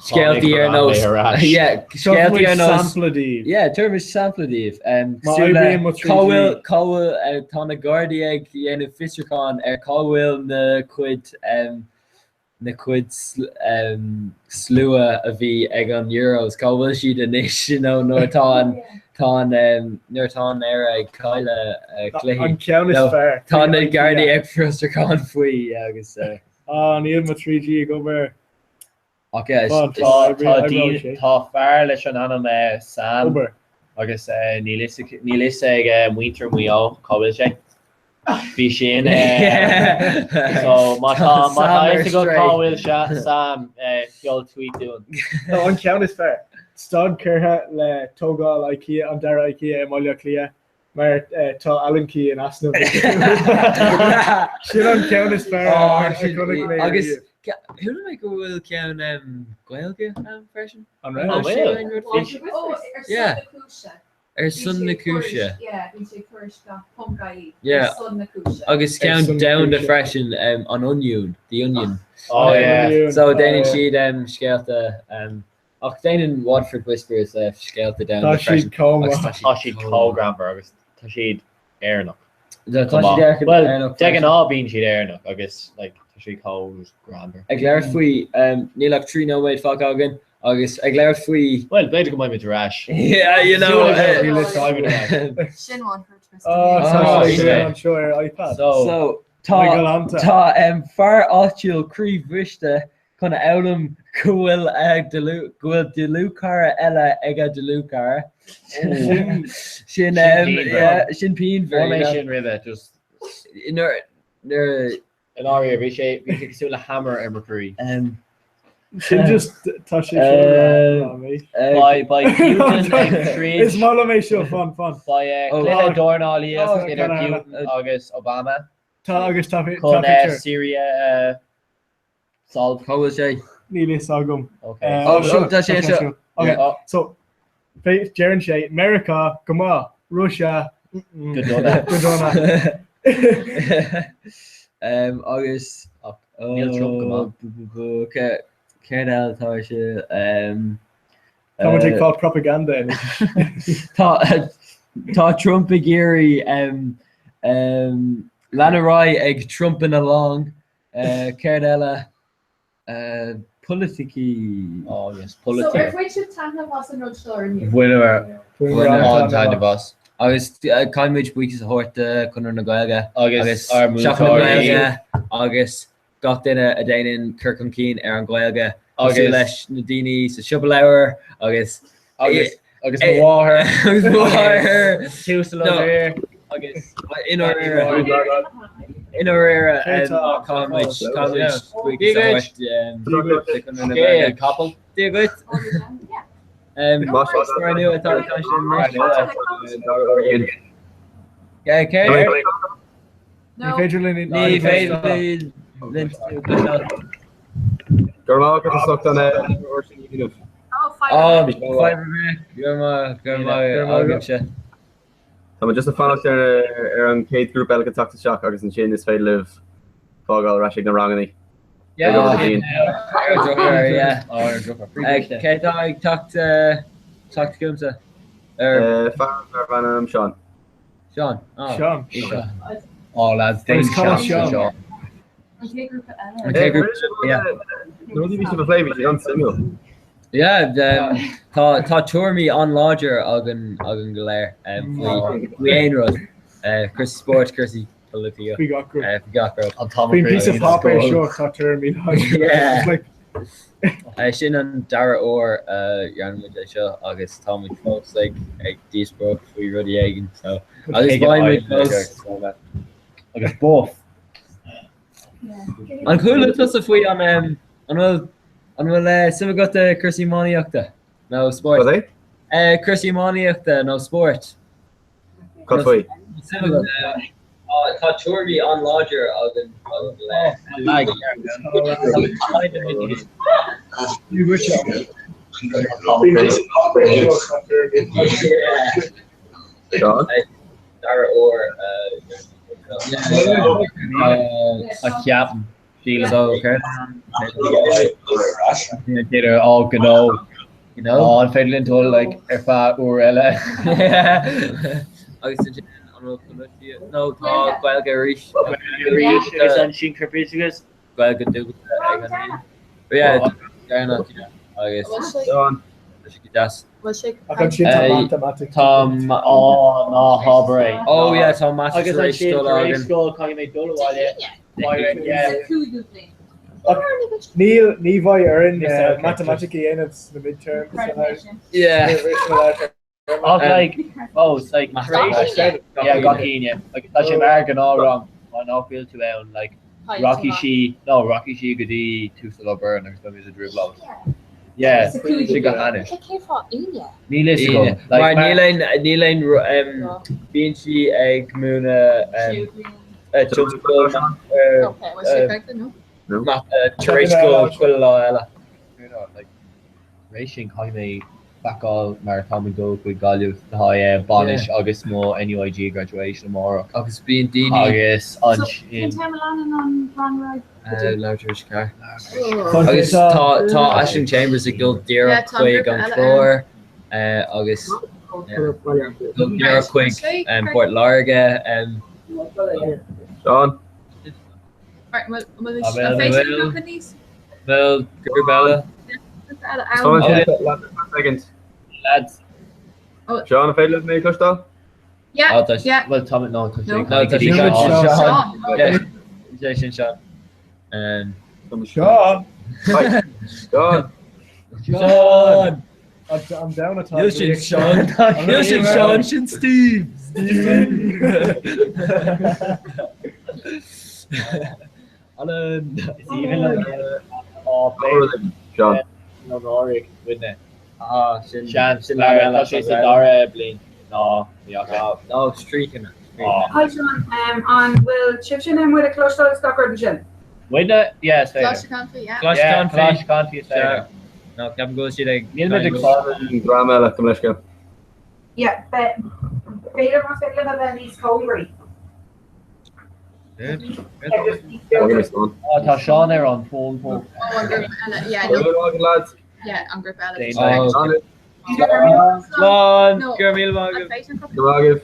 scéaltaí ar nós yeah, scéaltaí ar nós sampla daoibh. Yeah, tabharfaidh sampla daoibh. Um, Má cosúil le oibríonn mo 3G. cá bhfuil cá bhfuil uh, tá na Gardaí ag dhéanamh fiosrúcháin ar cá bhfuil na cuid um, na cuid sl um, slua a bhí ag an Euros, cá bhfuil siad anois you know, nuair atá an tá an um, nuair atá an Éire ag cailleadh uh, cluichí. An ceann is No, fearr. Tá na Gardaí ag fiosrúchán faoi agus uh, Ah, níl mo 3G ag obair. Ach yeah, is- Tá, is- tá, Tá oibrí- tá oibreoidh daoine- sé. tá fear leis an ainm eh, Sam Obair. agus eh, níl fhios ag- níl fhios ag eh, muintir Mhaigh Eo cá bhfuil sé. Bhí sin eh, so má tá má Sam tá ar fhios agat strae. cá bhfuil sé Sam eh, seol tweet dúinn. No, an ceann is fearr. Stad curtha le tógáil IKEA, an dara IKEA i mBaile Átha Cliath mar tá Allen key in easnamh. Sin an ceann is fearr Oh, a sin- chonaic mé agus riamh. chuala mé go bhfuil ceann um, Gaeilge ann freisin? An An raibh? bhfuil? An rud Oh, faoi? ar son Yeah. na cúise. Ar son na cúise. Yeah, bhí sé ag cur isteach ponc ie. Yeah. Ar son na cúise. Agus Ar ceann son na domhanda cúise. freisin um, an Onion, The Onion. Oh yeah. Onion, So oh, déanann yeah. siad um, scéalta um, ach déanann Waterford Whispers uh, scéalta domhanda Tá siad freisin. chomh Agus maith. Tá siad chomh greannmhar agus tá siad Éireannach. Tá Come siad on. Éireannach Well, Éireannach de freisin. ghnáth bíonn siad Éireannach agus like, tá siad chomh greannmhar. Ag labhairt faoi um, níl ach 3 nóiméad fágtha againn agus ag labhairt faoi Well, b'fhéidir go mbeidh muid ar ais. Yeah, you know. Súil uh, go bhfuil muid ar ais. Sin Waterford Whispers. Oh, tá Oh, sé yeah. anseo ar iPad. So, So My tá galánta. tá um, fear áitiúil croíbhriste chun a fhoghlaim go bhfuil a dlúth- go bhfuil dlúthchara eile ag a dlúthchara. Sin sin yeah, sin pianmhar. Fuair mé sin roimhe just nuair nuair I ndáiríre bhí sé bhí sé cosúil le hammer ar mo chroí. Sin just tá sé seo Beidh beidh Putin ag troid. Is maith liom é seo fan fan. Beidh cluiche dornálaíocht idir Putin agus Obama. Tá agus tá Chun Syria a solve. Cá bhfuil sé? Níl fhios agam. Okay. Oh, sure, tá sé seo. Okay, so deireann sé Meiriceá go maith, Russia go dona. Go dona. Um, agus Níl Trump go maith. Céard eile atá sé? Um, Tá muid ag fáil propaganda anois. Tá tá Trump ag iarraidh um, um, lean ar aghaidh ag Trumping along. Céard eile? Politicí. Oh yes, So ar bhain sibh taitneamh as an rud seo inniu? Bhaineamar an-taitneamh as. Agus caithfidh muid buíochas a thabhairt do Chonradh na Gaeilge agus ár Seachtain na múinteoirí. Gaeilge agus gach duine a dhéanann cur chun cinn ar an Ghaeilge cosúil leis na daoine sa Siopa Leabhar agus Agus agus mo mháthair. Agus mo mháthair. Tús a No. Agus i ndáiríre caithfimid buíochas a thabhairt Scéal capall. Dia dhuit. Mar nua atá sin anois. Ní féidir linn Ní féidir linn Go raibh maith agat as ucht an uair sin a dhéanamh. Ó, Go raibh maith agatsa. Tá muid just ag fanacht ar ar an chéad ghrúpa eile go teacht isteach agus ansin is féidir libh fágáil ar ais ag na ranganna. Ag obair go dian. Cé atá ag teacht teacht chugamsa? Fear darb ainm Seán. Seán. Seán. Ó lads, déan Seán. Seán. An chéad grúpa eile. An chéad grúpa yeah. Na rudaí a bhí sibh a phlé bhí siad an-suimiúil. Yeah, tá tá tuairimí an-láidir againn againn go léir faoi faoi aon rud. Cúrsaí spóirt, cúrsaí polaitíochta. Faoi gach rud. Faoi gach rud. An t-am Faoin píosa páipéir seo tá tuairimí láidre. Yeah. Like, Sin an dara huair a dhearna muid é seo agus tá muid fós ag ag díospóireacht faoi rudaí éigin so agus beidh muid fós. Agus buff. An chuala tusa faoi an an bhfuil an bhfuil suim agat i cúrsaí iománaíochta nó spóirt? Cad é? Cúrsaí iománaíochta nó spóirt? Cad faoi? Suim agat? Tá tuairimí an-láidir againn againn go léir. Faoin píosa páipéir seo tá tuairimí láidre. Seán? Dara huair a A cheapaim. Sílim. So céard? Á gnó. Gnó? Á an féidir linn dul like ar feadh uair eile? Agus ansin an bhfuil polaitíocht nó tá Gaeilge arís. Gaeilge arís agus ansin corpoideachas. Gaeilge dúchasach ag an aon. But yeah, deireanach, yeah. Agus Seán. tá sé go deas. Ach ansin tá matamaitic. Tá Á ná habair é. Oh yeah, tá mata Agus tar éis ansin dul tar éis againn. scoil caithfidh mé dul abhaile. Níl, ní bheidh orainn matamaitic a dhéanamh sna midterms. Yeah. Ach like, oh, it's like, tar éis, yeah, gach Aoine. Like, tá sé mar ghnáthrang, má nach bhfuil tú ann, like, rachaidh sí, no, rachaidh sí go dtí tús an obair agus beidh muid i dtrioblóid. Yeah, sin go hainnis. Cén fáth Aoine? Níl fhios agam. Mar níl aon, níl aon, bíonn sí ag múineadh tionscadal mata tar éis scoil chuile lá eile. Tar éis sin caithfidh mé pacáil mar táim ag dul chuig Gaillimh le haghaidh bainis agus mo NUIG graduation amárach. Agus bíonn daoine. Agus ansin. Cén t-am a leanann an rang ar aghaidh? Leathuair tar éis a 4. Agus tá tá Aisling Chambers ag dul díreach chuig an Clár agus dul díreach chuig Port Láirge. Seán. Bhfuil grúpa eile? Second. Lads. Seán, an féidir libh mé a chloisteáil? Yeah, yeah. Well, tá no, tá sé No, tá sin Seán. Sé sin Seán. Seán. Seán. Seán. An domhan atá Níl sin Seán. Níl sin Seán, sin Steve. Steve. Alan. Is aoibhinn liom á Seán. Nó náirigh, muidne. Ah, sin Sean, sin tá sé sa dara bliain. Ná, ní fhaca. Ná, stríocanna. Hi Seán, an bhfuil sibhse in ann muid a chloisteáil is gach rud ansin? Muidne? Yeah, is féidir. Coláiste Confí, yeah. Coláiste Yeah, Confí. Coláiste Confí is féidir. No, ceapaim go bhfuil siad ag. Níl muid ag An dream eile, gabh mo leithscéal. Yeah, b'fhéidir más féidir libh a bheith níos cóngaraí. Oh, tá Seán ar an bhfón fós. Oh, an grúpa eile, yeah, Go no, raibh maith agat, lads. yeah, an grúpa eile. Oh, Slán. Slán! No, Go raibh míle maith an agaibh. féidir an crochadh? Go raibh maith agaibh.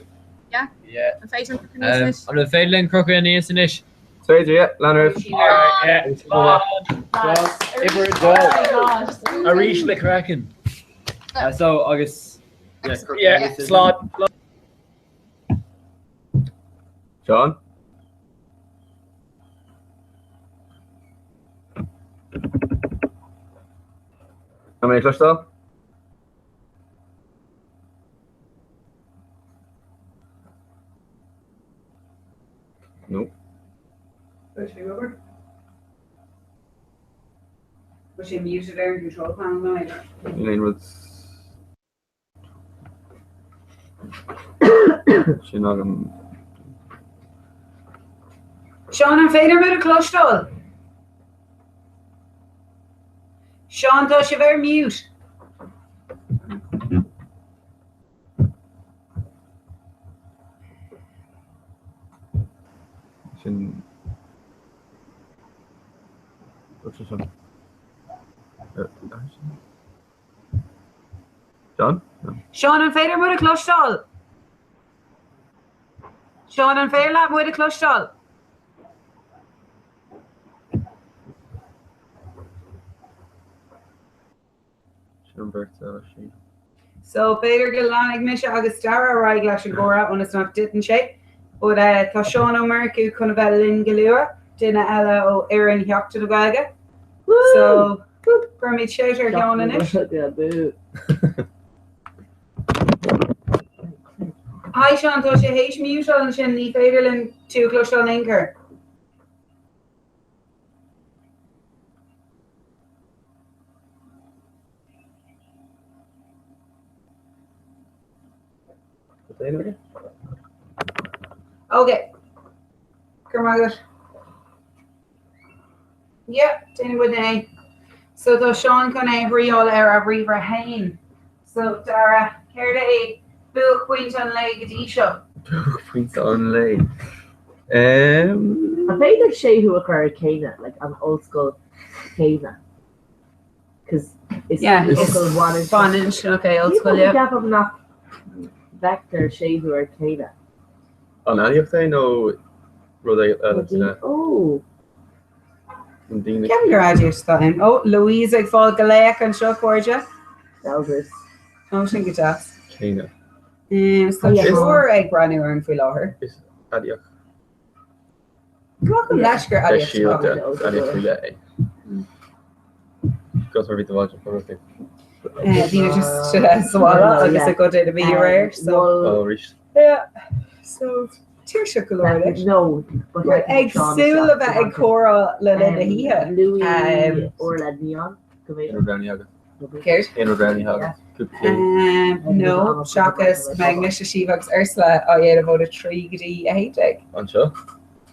Yeah? Yeah. An féidir an crochadh aníos anois? An bhfuil féidir linn crochadh aníos anois? Is féidir, yeah, lean oraibh. Alright, yeah. Slán. Slán. Uimhir a dó. Arís le craiceann. So, agus. Yeah, slán. Seán? Tá mé ag cloisteáil? No. Bhfuil sé obair? Bhfuil sé muted ar an control panel nó é? Níl aon rud sin agam. Seán, an féidir muid a chloisteáil? Seán, tá sibh ar mute. Sin. Rud sin. Seán? No. Seán, an féidir muid a chloisteáil? Seán, an féidir leat muid a chloisteáil? Sin an bheirt eile sin. So b'fhéidir go leanfaidh mise agus Dara ar aghaidh leis an gcomhrá ionas nach dtiteann sé. But tá Seán Ó Murchú chun a bheith linn go luath, duine eile ó fhoireann Sheachtain na Gaeilge. So cuirfimid shout ar Sheán anois. Hi Seán, tá sé théis muteáil ansin, ní féidir linn tú a chloisteáil in aon chor. Ok. Go raibh maith agat. Yeah, déanfaidh muid é. So tá Seán chun é a thriáil ar a ríomhaire féin. So Dara, céard é buaicphointe an lae go dtí seo? Buaicphointe an lae. Um. An féidir séú a chur ar céanna, like an ollscoil céanna? Cos is Yeah, is focal bhaininsneach. baininsneach é ollscoil, yeah. Ceapaim nach bhfeictear séú ar céanna. An aidiacht é nó rud eile? Ó! Ceapaim gur aidiacht atá ann. Ó, Louise ag fáil glaoch anseo, cairde. Elders. Ó, sin go deas. Céanna. Tá triúr ag breathnú orainn faoi láthair. Is aidiacht. Glacaim leis gur aidiacht atá ann. Aidiacht faoi leith é. Gus mar bhí do bháid an Bhí mé just sa bhaile agus ag goid a bhí aréir. So. Ó, arís. Yeah. So, tuirseach go leor anois. No, but We're ag súil le bheith ag comhrá le linn na hoíche. Louis Orla Neon. Go Aon rud roghnaithe agat? Céard? Aon rud roghnaithe agat? Cúpla clue. No, seachas go mbeidh mise, Síomha agus Ursula á dhéanamh óna 3 go dtí 11. Anseo?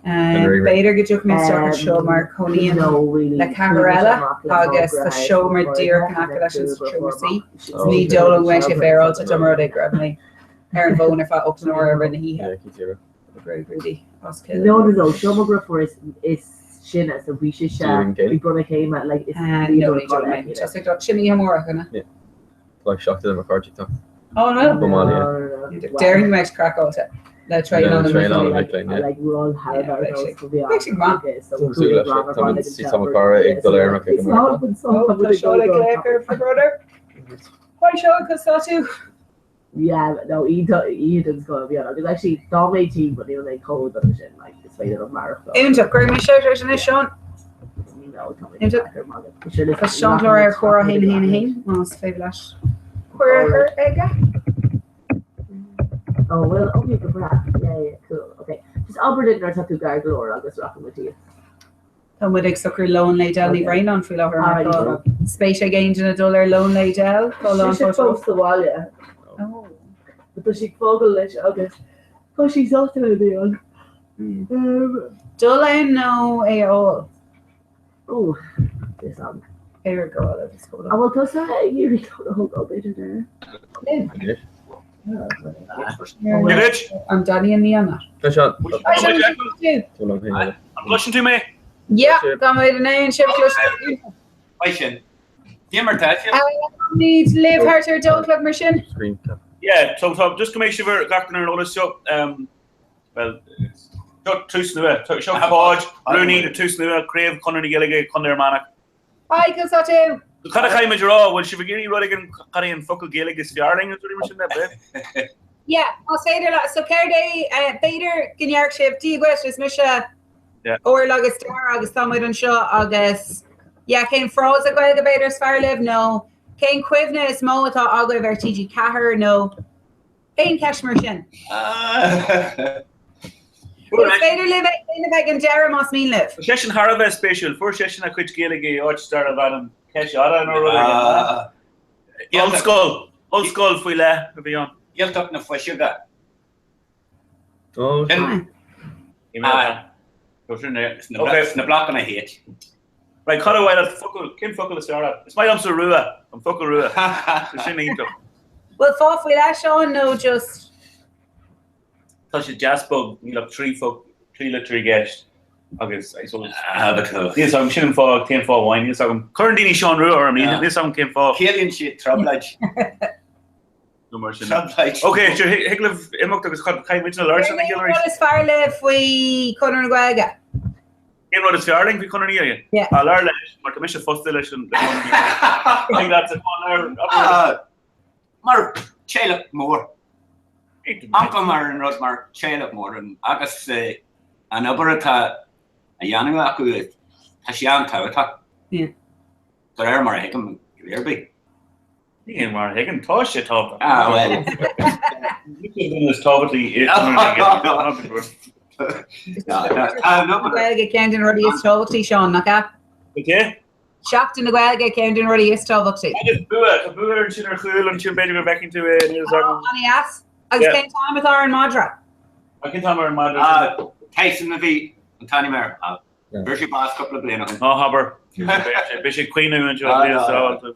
B'fhéidir go dtiocfaidh mé isteach anseo mar cónaím le ceathrar eile agus tá seomra díreach in aice leis an seomra suí. Ní dóigh liom go mbeidh sé féaráilte dá mba rud é go raibh mé ar an bhfón ar feadh 8 n-uaire i rith na hoíche. No, no, no, seo mo dheirfiúr is is sine so bhí sise bhí bronnadh céime like is No, ní dóigh liom é. Tá sé sin oíche amárach, an ea? Like seachtain de mo chairde tá. Ó, an bhfuil? Go maith, yeah. Déarfainn go mbeidh craiceáilte le traenáil na Traenáil na mic léinn, yeah. Like we're all had about ourselves go Beidh sé go maith. Tá súil leis, tá muid tá mo chara ag dul ar imirce go Meiriceá. Ó, tá Seán ag glaoch ar for brother. Hi Seán, conas tá tú? Yeah, no, iontach, iontach den scoth a bhí ann. Agus actually, dá mbeidh tinn, but níl mé chomh dona sin, like, is féidir liom maireachtáil. Iontach, cuirfidh mé shout ort anois, Seán. No, tá mé Iontach. deacair, magadh. Sure, Tá Seán Clár ar Chomhrá 1 1 1, más féidir leis. Cuireadh aige. Oh well, okay, go breá. Yeah, yeah, cool. Okay. Just abair linn nuair atá tú gar go leor agus rachaidh muid thíos. Tá muid ag socrú lón lae Edel Ní Bhraonáin faoi láthair má tá spéis ag aon duine dul ar lón lae Edel. Tá lán Tá sí fós sa bhaile. But tá sí ag fágáil leis agus tá sí sásta le bheith ann. Dul ann nó é a fháil? Ó, is ann. Ar go bhfuil agus go An bhfuil tusa ag iarraidh lón a thógáil b'fhéidir Dara? An Danny ní an An gcloiseann tú mé? Yeah, tá mé in ann sibh a chloisteáil. Haigh sin. Cé mar tá sibh? Táimid libh thart ar a 2 a chlog mar sin. Yeah, so tá just go mbeidh sibh ar gach duine ar an eolas seo. Um, well, seo tús nua. Seo Páid, rúnaí de Tús Nua, Craobh Chonradh na Gaeilge, Contae Fhear Manach. Hi, conas tá tú? Cad a chaithfidh muid a rá? Bhfuil sibh ag iarraidh rud éigin cad é an focal Gaeilge is fearr linn nó rudaí mar sin de, b'é? Yeah, más féidir leat. So céard é, eh, b'fhéidir go ndéarfadh sibh, Dia dhuit, is mise Yeah. Orla agus Dara agus tá muid anseo agus yeah, cén frása Gaeilge b'fhéidir is fearr libh nó cén cuimhne is mó atá agaibh ar TG4 nó Aon cheist mar sin? Is féidir libh é a dhéanamh ag an deireadh más mian libh. Tá seisean thar a bheith spéisiúil. Fuair seisean a chuid Gaeilge i áit darbh ainm Ceis Fhada nó rud éigin. Ollscoil, ollscoil faoi leith a bhí ann. Gaeltacht na Fuiseoige. Sna blocanna H. Right, cad a bhfuil leat focal, cén focal is fearr leat? Is maith liomsa rua, an focal rua. Tá sin iontach. Bhfuil fáth faoi leith, Seán, nó just. Tá sé deas bog, níl ach 3 foc, 3 litir i gceist agus I suppose. Ah, but níl fhios agam, sin an fáth, cén fáth amháin, níl fhios agam. Cuireann daoine Seán Rua orm, níl fhios agam cén fáth. Ciallaíonn sé trioblóid. Nó mar sin. Ok, sure, thig libh imeacht agus caithfidh muid na labhairt lena chéile arís. Cén rud is fearr libh faoi Chonradh na Gaeilge? Cén rud is fearr linn faoi Chonradh na Gaeilge? Yeah. Ah, labhair leis, mar tá mise fostaithe leis an Thig leat sa labhair. Mar teaghlach mór. Amharcaim ar an rud mar teaghlach mór agus an obair atá á dhéanamh acu, tá sé an-tábhachtach. Yeah. De réir mar a thuigim, ar bith. Ní mar a thuigeann, tá sé tábhachtach. Ah, well. Ní is tábhachtaí i Gaeilge ceann de na rudaí is tábhachtaí, Seán, nach ea? Okay. Seachtain na Gaeilge ceann de na rudaí is tábhachtaí. Agus bua, tá bua ansin ar chúl ansin b'fhéidir go bhfeicfidh tú é níl a fhios agam. An-deas. Agus cén t-ainm atá ar an madra? Cén t-ainm ar an madra? Ah, Tyson a bhí an t-ainm air. Fuair sé bás cúpla bliain ó shin. Ná habair. Beidh sé ag caoineadh anseo bliain sábháilte.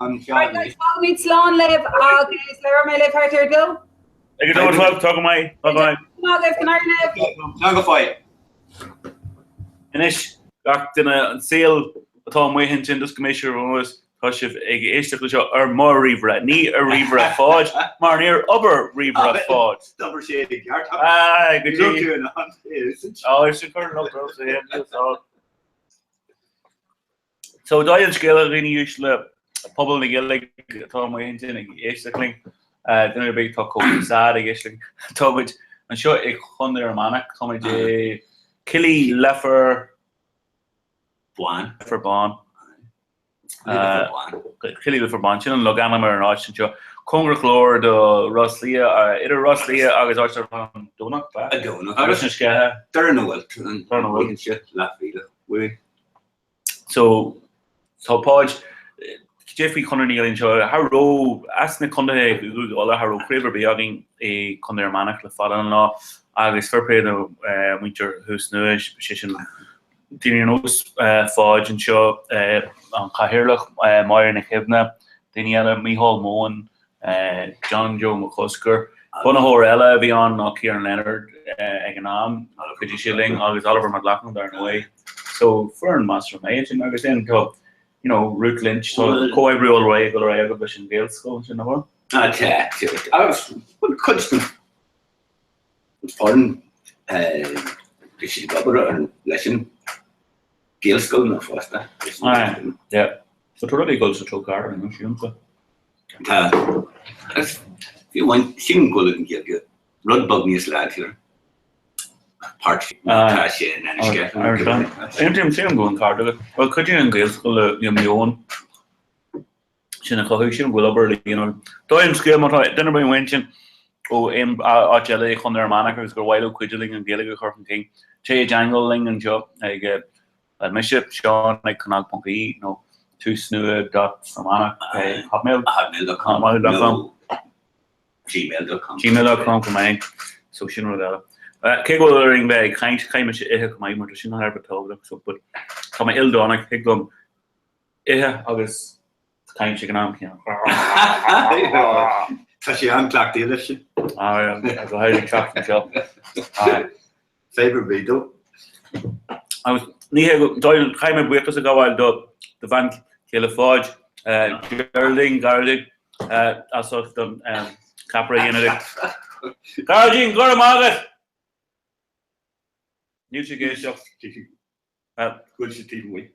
Right guys, fágaimid slán libh agus labhróidh mé libh thart ar a dó. Ag a dó a chlog, tá go maith, tá go maith. Maith agaibh, go n-éirí libh. Slán go fóill. Anois, gach duine, an saol atá amuigh ansin, just go mbeidh sibh ar an eolas, Tá sibh ag éisteacht le seo ar mo ríomhaire, ní ar ríomhaire Pháid, mar níor obair ríomhaire Pháid. D'obair sé i gceart. Aye, go Ní dtí. raibh tú in ann é a úsáid. Á, is ag cur an locht ormsa é, níl fhios agam. So, dóigh an scéal a dhaoine uaisle, pobal na Gaeilge atá amuigh ansin ag éisteacht linn, duine ar bith atá chomh sad ag éisteacht linn, tá muid anseo i Chontae Fhear Manach, tá muid i Cill Uí Leifear Bán. Leifear Bán. Cill Uí Leifear Bán, sin an logainm ar an áit anseo. Cóngarach go leor do Ros Lia, idir Ros Lia agus áit darb ainm Domhnach, ba ea? Domhnach. Agus na Sceiche. Doire na bhFilt, an bhfaigheann sé leathmhíle uaidh. So, tá Páid, cad é faoi Chonradh na Gaeilge anseo, cha raibh, as na contaetha i gCúige Uladh, cha raibh craobh ar bith againn i gContae Fhear Manach le fada an lá agus fair play do mhuintir Thús Nua, sé sin Daoine ar nós Pháid anseo, an Cathaoirleach, Máire Nic Shuibhne, daoine eile, Mícheál Mohan, John Joe Mac Cosgair. Bunaitheoir eile a bhí ann ná Ciarán Leonard ag an am, chuidigh sé linn, agus Oliver Mac Lochlainn dar ndóigh. So foireann measartha maith ansin agus then tá you know Ruth Lynch, tá comhoibriú ar aghaidh ag dul ar aghaidh agaibh leis an Ghaelscoil ansin, nach bhfuil? Ah tá, agus cuid den foireann bhí siad ag obair ar leis an Gaelscoil na fosta. Aye, yeah. So tá rudaí ag dul sa treo ceart anois, sílimse. Tá. Agus fiú amháin, sílim go bhfuil an Ghaeilge rud beag níos láidre páirt tá sé in Inis Ceithleann. Aontaím, sílim go bhfuil an ceart agat. Bhuel, cuidíonn an Ghaelscoil le Meon. Sin a chothú, sílim go bhfuil obair le déanamh. Dóigh an scéal má tá duine ar bith amuigh ansin ó aon áit eile i Chontae Fhear Manach agus gur mhaith leo cuidiú linn an Ghaeilge a chur chun cinn, téigh i dteangmháil linn anseo ag bhuel mise, Seán ag cnag ponc ie nó túsnua dot fermanagh ag hotmail hotmail.com hotmail.com nó gmail.com gmail.com chomh maith. So sin rud eile. Cé go bhfuil orainn bheith ag caint, caithfidh mise ithe chomh maith mar tá sin thar a bheith tábhachtach so but tá mé ildánach, thig liom ithe agus caint ag an am céanna. Tá sé an-cleachtaithe leis sin. Aye, go háirithe ag teacht anseo. Aye. Fadhb ar bith dó. Agus ní hé go, caithfidh mé buíochas a ghabháil do do bhean chéile Pháid, Geraldine, Geraldine, as ucht an ceapaire a dhéanamh di. Geraldine, go raibh maith agat! Níl sí ag éisteacht. Go bhfuil sí taobh amuigh.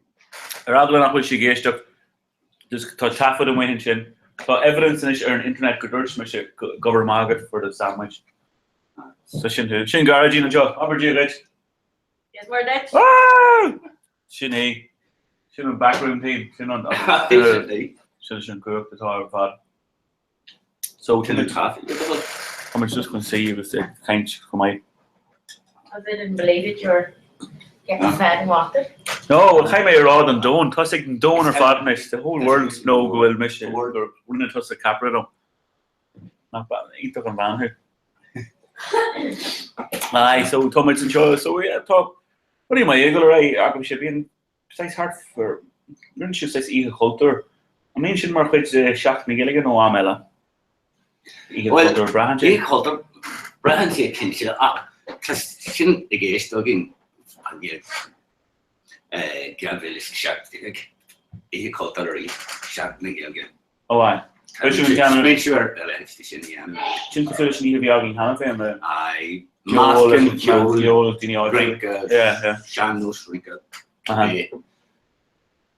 Ar eagla nach bhfuil sí ag éisteacht, just tá taifead amuigh ansin. Tá evidence anois ar an internet go dúirt mise go raibh maith agat for the sandwich. So sin thú. Sin Gearóidín anseo. Abair Dia dhuit. Dia is Muire duit. Sin í. Sin an backroom team. Sin an sin sin cumhacht atá ar fad. So Sin an caife le do thoil. Tá muid just chun suí agus ag caint chomh maith. Because they didn't believe it, you're getting fed and water. No, well chaith mé a rá don domhan, tá 'fhios ag an domhan ar fad anois, the whole world know go bhfuil mise, gur rinne tusa ceapaire dom. Nach bean iontach an bhean thú. Aye, so tá muid anseo, so yeah, tá rudaí maith ag dul ar aghaidh agaibhse, bíonn saghas thart ar, rinne sibh saghas oíche chultúir. An mbíonn sin mar chuid de Sheachtain na Gaeilge nó am eile? Oíche chultúir, braitheann sé. Oíche chultúir, braitheann sé cinnte ach tá sin i gceist againn an 2017, Oíche Chultúir arís, Seachtain na Gaeilge. Ó aye. Tá sin an ceann. Smaointiú ar a leithéid de sin a dhéanamh. Sin cosúil leis an oíche a bhí againn cheana féin le. Aye. Ceol, Meascán ceoil, ceol, daoine áitiúla. rince, Yeah, yeah. sean-nós rince,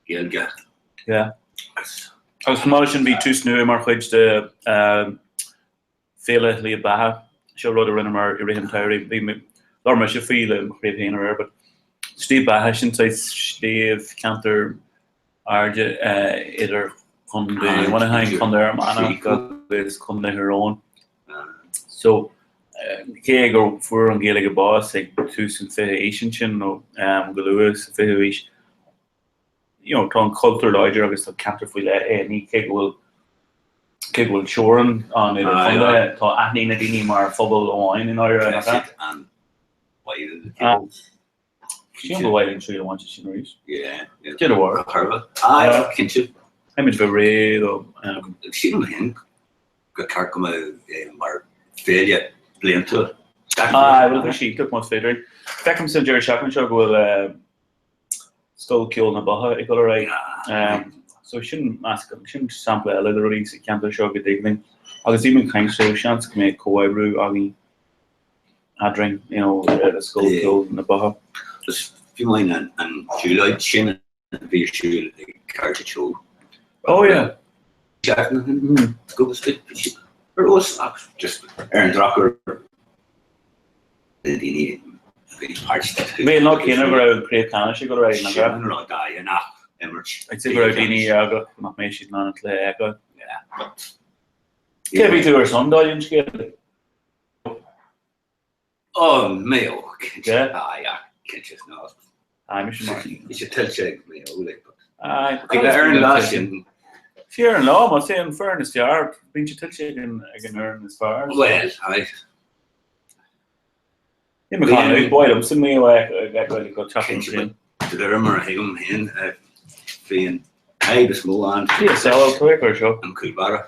Gaeilge. Yeah. Agus chomh maith leis sin bhí Tús Nua mar chuid de Féile Shliabh Beatha. Seo rud a rinneamar i rith an tsamhraidh. Bhí mé, labhair mise faoi le mo chraobh féin aréir, but Sliabh Beatha, sin saghas sliabh, ceantar airde idir Contae Mhuineacháin, Contae Fhear Manach agus Contae Thír Eoghain. So, cé gur fuair an Ghaeilge bás ag tús an 20 aois ansin, nó go luath sa 20ú aois, you know, tá an cultúr láidir agus tá ceantar faoi leith é, ní cé go bhfuil cé go bhfuil teorainn ann idir contaetha, tá aithní na daoine mar phobal amháin i ndáiríre, nach ea? Sílim go bhfuil an triail a bhaint as sin arís. Did a work. Aye, cinnte. Táimid bheith réidh dó. Sílim féin gur ceart go mbeadh mar féile bliantúil. Aye, bhuel tá sí iontach más féidir. Feicim sa deireadh seachtaine seo go bhfuil Scoil Ceoil na Beatha ag dul ar aghaidh. So sin meascán, sin sampla eile de rudaí sa cheantar seo go dtig linn. Agus bhí mé ag caint so seans go mbeidh comhoibriú againn eadrainn, you know, le Scoil Ceoil na Beatha. Is fiú amháin an tsiúlóid sin a bhí ar siúl ag Cairde Teo. Oh yeah. Seachtain ó shin, go ar fheabhas ach just ar an drochuair na daoine a bhí páirt Bhí an lá céanna go raibh an craobh ceannais ag dul ar aghaidh, nach raibh? Sin an rud, aye, nach imirt. I'd say go raibh daoine eaglach nach mbeidh siad in ann an cluiche a fheiceáil. Yeah, but. Cé a bhí tú ar son dála an scéil? Oh, Mayo, cinnte. Yeah? Ah, yeah, cinnte, no. Aye, mise mar. Bhí sé tuillte ag Mayo, like, but. Aye, Ag ar an lá sin. Sí ar an lá, más é an foireann is fearr, bíonn sé tuillte ag an ag an fhoireann is fearr. Well, aye. Ní mé can ag báil liomsa Mayo a fheiceáil ag teacht chun cinn. De réir mar a thuigim féin, bhí an fhadhb is mó ann. Bhí a saol tú ag cur seo. An cúlbáire.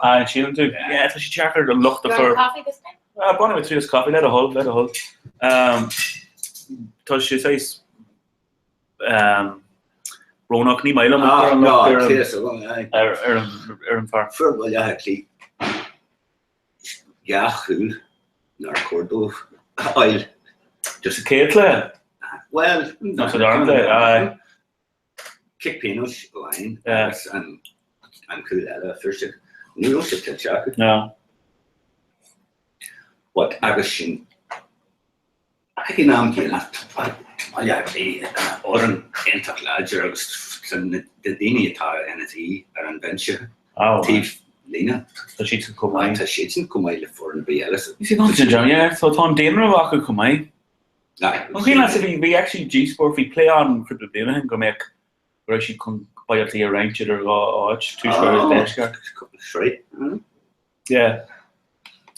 Ah, an síleann tú? Yeah, tá sé deacair an locht a chur. Coffee this time? Ah, bainfidh mé triail as caife, le do thoil, le do thoil. Um, tá sé saghas um, brónach, ní maith liom an Ah, an no, locht ar an- cé agam, aye. ar ar an ar an fear. Fuair Baile Átha Cliath dhá chúl nár chóir dóibh a fháil. Just sa chéad chluiche? Well, Nó sa dara cluiche, aye. Cic pionóis amháin agus an cúl eile a fuair siad. Ní raibh sé tuillte acu. No. But agus sin ag an am céanna tá Baile Átha Cliath ina fhoireann iontach láidir agus na daoine atá ina suí ar an bhinse taobh líne. Tá siadsan chomh maith. Tá siadsan chomh maith le foireann ar bith eile. Is iad sin John, yeah, so tá an daonra acu chomh maith. An cuimhin leat bhí bhí actually díospóireacht bhí plé ann cúpla bliain ó shin go mbeadh go raibh siad chun Baile Átha Cliath a roinnt idir dhá áit, tuaisceart agus deisceart. Cúpla sraith. Yeah.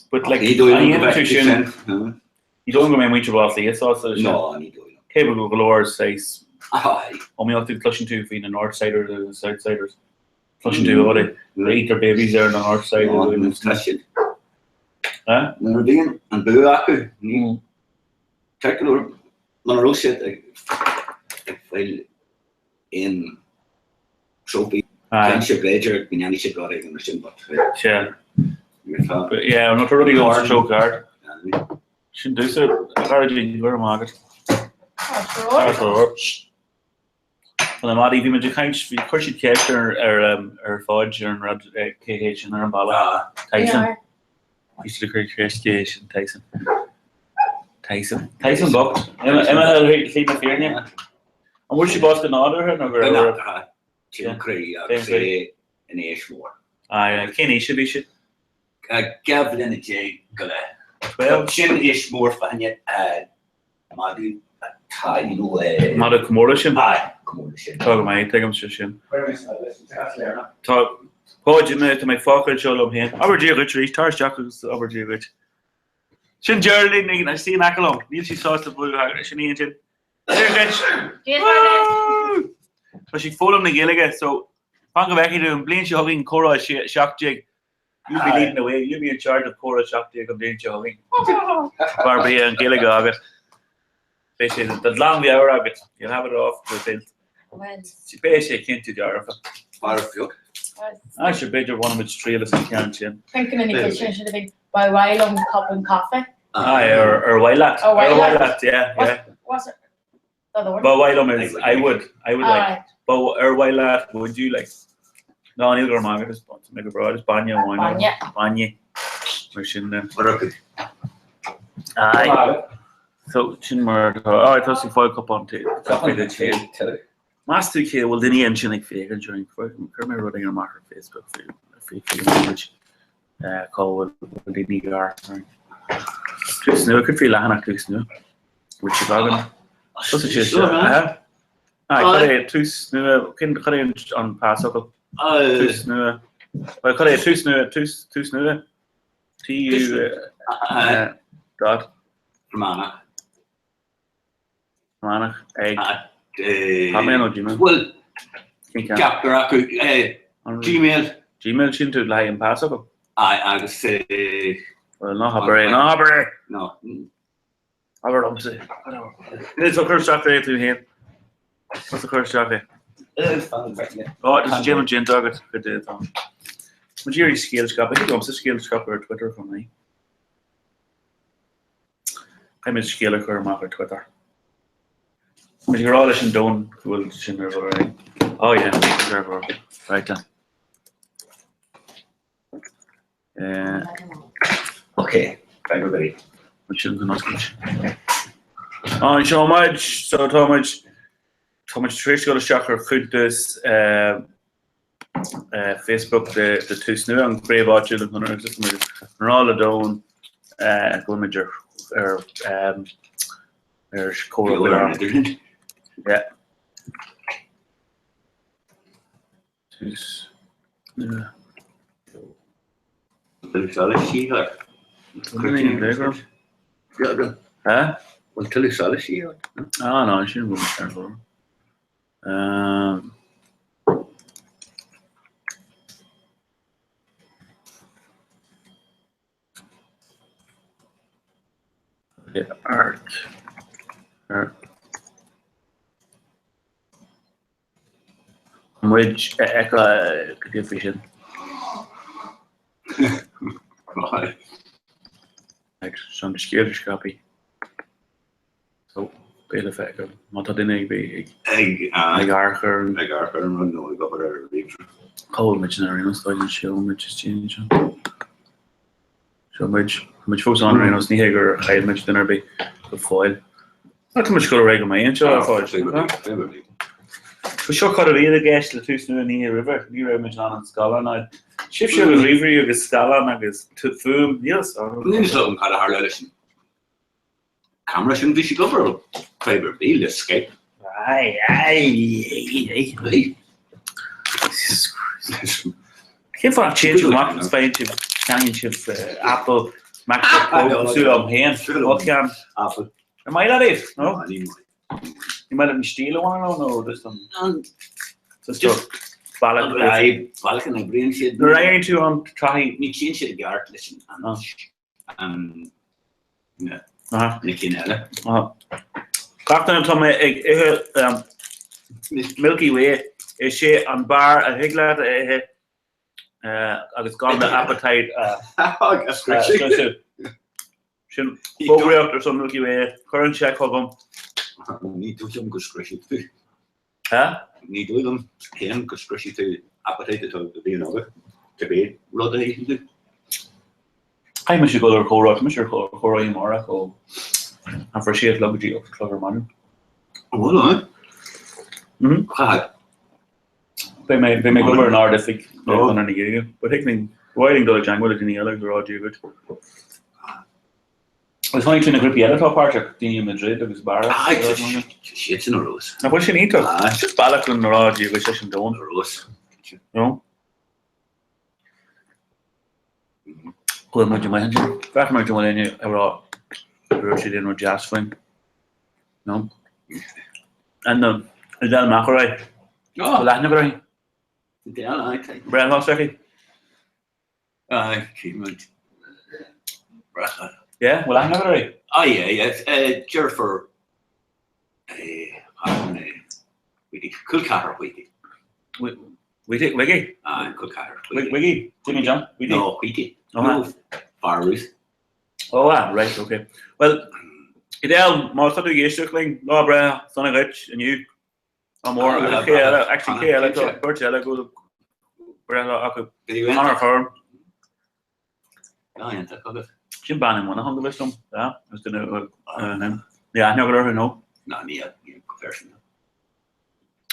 But like, Ní dóigh liom go an mbeidh sin, sin. ní dóigh liom go mbeidh muintir Bhaile Átha Cliath sásta leis sin. No, ní dóigh liom. Cé go go leor saghas Aye. iomaíochta cloiseann tú faoi na Northsiders agus na Southsiders. Cloiseann tú, oh, they, they eat their babies there on the north side. No, tá siad. Huh? Nuair a bhíonn an bua acu, ní ceart go leor, muna raibh siad ag ag fáil aon trophy. Cinnte, b'fhéidir go ndéanfaidh siad rud éigin mar sin, but. Sea. Yeah, nó tá rudaí go mar seo ceart. Sin dúsa, a chara Jean, go raibh maith agat. Tá na madaí, bhí muid ag caint, bhí, chuir siad ceist ar, ar, ar Pháid ar an rud, cé hé sin ar an bhalla. Tyson. Bhí siad ag cur ceist cé hé sin Tyson. Tyson. Tyson bocht. Imithe shlí na fírinne. An bhfuair sé bás go nádúrtha nó go raibh? Go nádúrtha. Taom croí agus é in aois mhór. Aye, cén aois a bhí sé? 12 bhliana go leith. Sin aois mhór fá choinne madadh atá, you know. Madadh comórtha sin? Aye, comórtha sin. Tá go maith, tuigimse sin. Tá Páid imithe, tá mé fágtha anseo liom féin. Abair Dia dhuit arís, tar isteach agus abair Dia dhuit. Sin Geraldine ina suí in aice liom. Níl sí sásta bualadh, sin í ansin. Dia dhuit! Dia dhuit! Tá sí ag foghlaim na Gaeilge, so fan go bhfeicfidh tú an bliain seo chugainn comhrá 17, you'll be leading the way, you'll be in charge of comhrá 17 an bhliain seo chugainn. Mar beidh an Ghaeilge agat. Beidh sé de ghlanmheabhair agat. You'll have it off the belt. Beidh sé cinnte dearfa. Mar beag. Ah, sure, b'fhéidir bhainfimid triail as an ceann sin. Thinking in the kitchen should have been ba mhaith liom cupán caife. Aye, ar ar mhaith leat. Ar mhaith Ar mhaith leat. leat, yeah, yeah. What's it? The other one. Ba mhaith liom is I would, I would like. Aye. Ba ar mhaith leat, would you like? No, níl go raibh maith agat, is mé go breá, is bainne amháin. Bainne. Bainne. Mar sin de. Aye. So, sin mar atá. Aye, tá sí ag fáil cupán tae. Caife duit féin. Meas tú cé bhfuil duine ansin ag féachaint orainn? Chuir mé rud éigin amach ar Facebook faoi faoi muid cá bhfuil daoine ag amharc orainn. Tús nua, cad faoi leathanach tús nua? Bhfuil sibh againn? Tosaigh sé seo. Aye, cad é tús nua, cén cad é an pasfhocal? Tús nua. Well, cad é tús nua, tús tús nua? T U dot. Fermanagh. Fermanagh ag Hotmail nó Gmail? Bhuel, ceaptar acu Gmail. Gmail sin tú le haghaidh an pasfhocal? Aye, agus. Bhuel, ná habair é, ná habair é! No. Abair liomsa. Níl tú ag cur isteach é tú féin. Tá tú ag cur isteach é. Ó, tá sé déanamh déanta agat, go dtí atá. Mo d'iarraidh scéal a scaipeadh, thig liomsa scéal a scaipeadh ar Twitter chomh maith. Caithfidh muid scéal a chur amach ar Twitter. Tá muid ag rá leis an domhan go bhfuil sin ar dhul ar aghaidh. Oh yeah, ar dhul. Right then. Uh, okay, everybody. Sin an oscailt. Anseo muid, so tá muid tá muid tar éis dul isteach ar chuntas uh, Facebook de Tús Nua, an chraobh áitiúil den Chonradh agus muid ag rá le domhan go bhfuil muid ar ar ar comhrá faoi Yeah. Tús Nua. Bhfuil tuilleadh solais í? Ah, no, sin bhfuil Um, art ar muid a fheiceáil go dtí faoi sin. Ag san scéal scaipeadh. So, beidh le feiceáil. Má tá duine ag ag ag amharc ar an ag amharc ar an rud nó ag obair ar an ríomhaire. Cá bhfuil muid in aon nós? Tá seo muid istigh anseo. Seo muid. Tá muid fós ann ar aon nós. Ní hé gur chaill muid duine ar bith go fóill. Tá muid ag dul ar aghaidh go maith anseo a Pháid. Ba seo cad a bhí i gceist le tús nua an oíche roimhe, ní raibh muid in ann an scáileán a fháil. Sibhse agus ríomhairí agus scáileán agus fuaim, níl fhios agam. Níl fhios agam cad a tharla leis an camera sin, bhí sé ag obair fadhb ar bith le Skype. Ai, ai, ai, ai. Cén fáth nach dtéann sibh amach agus faigheann sibh, ceannaíonn sibh Apple MacBook Pro cosúil liom féin, mo cheann. Apple. Ar maith leat iad? No? Ní maith. Ní maith leat an stíl a bhaineann leo nó just an just bealach bealach a n-oibríonn siad. Nuair a éiríonn tú an tráth ní téann siad i gceart leis an na cinn eile. Gach duine atá mé ag ithe Milky Way is é an barr a thig leat a ithe agus gan do appetite a scriosadh. Sin fógraíocht ar son Milky Way, cuir an seic chugam. Ní dóigh liom go scriosfaidh tú. Ha? Ní dóigh liom féin go scriosfaidh tú appetite atá a bhíonn agat, cibé rud a itheann tú. Caithfidh mise dul ar chomhrá, tá mise ar chomhrá amárach ó an fuair sé a chlog go dtí 8 a chlog ar maidin. An bhfuil ann? Caithfidh. Beidh mé beidh mé ag obair in Ard-Oifig Chonradh na Gaeilge. But thig linn, ba mhaith linn dul i dteagmháil le daoine eile agus a rá Dia duit. Agus chonaic tú na grúpaí eile atá páirteach, daoine i Madrid agus Barra. Aye, siad sin ar fheabhas. Nach bhfuil sin iontach? Just bealach linn a rá Dia duit leis an domhan. Ar fheabhas. No? Go bhfuil muid amuigh ansin. Féach mar go bhfuil éinne ag rá go raibh siad aon rud deas faoin. No. And the Adele McElroy. Oh. Bhfuil aithne agat uirthi? Adele, aye. Breithlá s'aici? Aye, címid. Breithlá. Yeah, bhfuil aithne agat uirthi? Aye, yeah, yeah. Deirfiúr Wiggy. Col ceathrar Wiggy. Wiggy? Wiggy? Aye, col ceathrar Wiggy. Wiggy? Jimmy John? Wiggy? No, Wiggy. No, fear Ruth. Oh ah, right, ok. Well, Edel, má tá tú ag éisteacht linn, lá breithe sona dhuit inniu. Ádh mór agus cé eile, actually cé eile, tá beirt eile go bhfuil breithlá acu. Conor Curran. Lá iontach agat. Sin bean i Muineachán go bhfios dom, yeah, agus duine ní aithne agat orthu, no? Ná ní go pearsanta.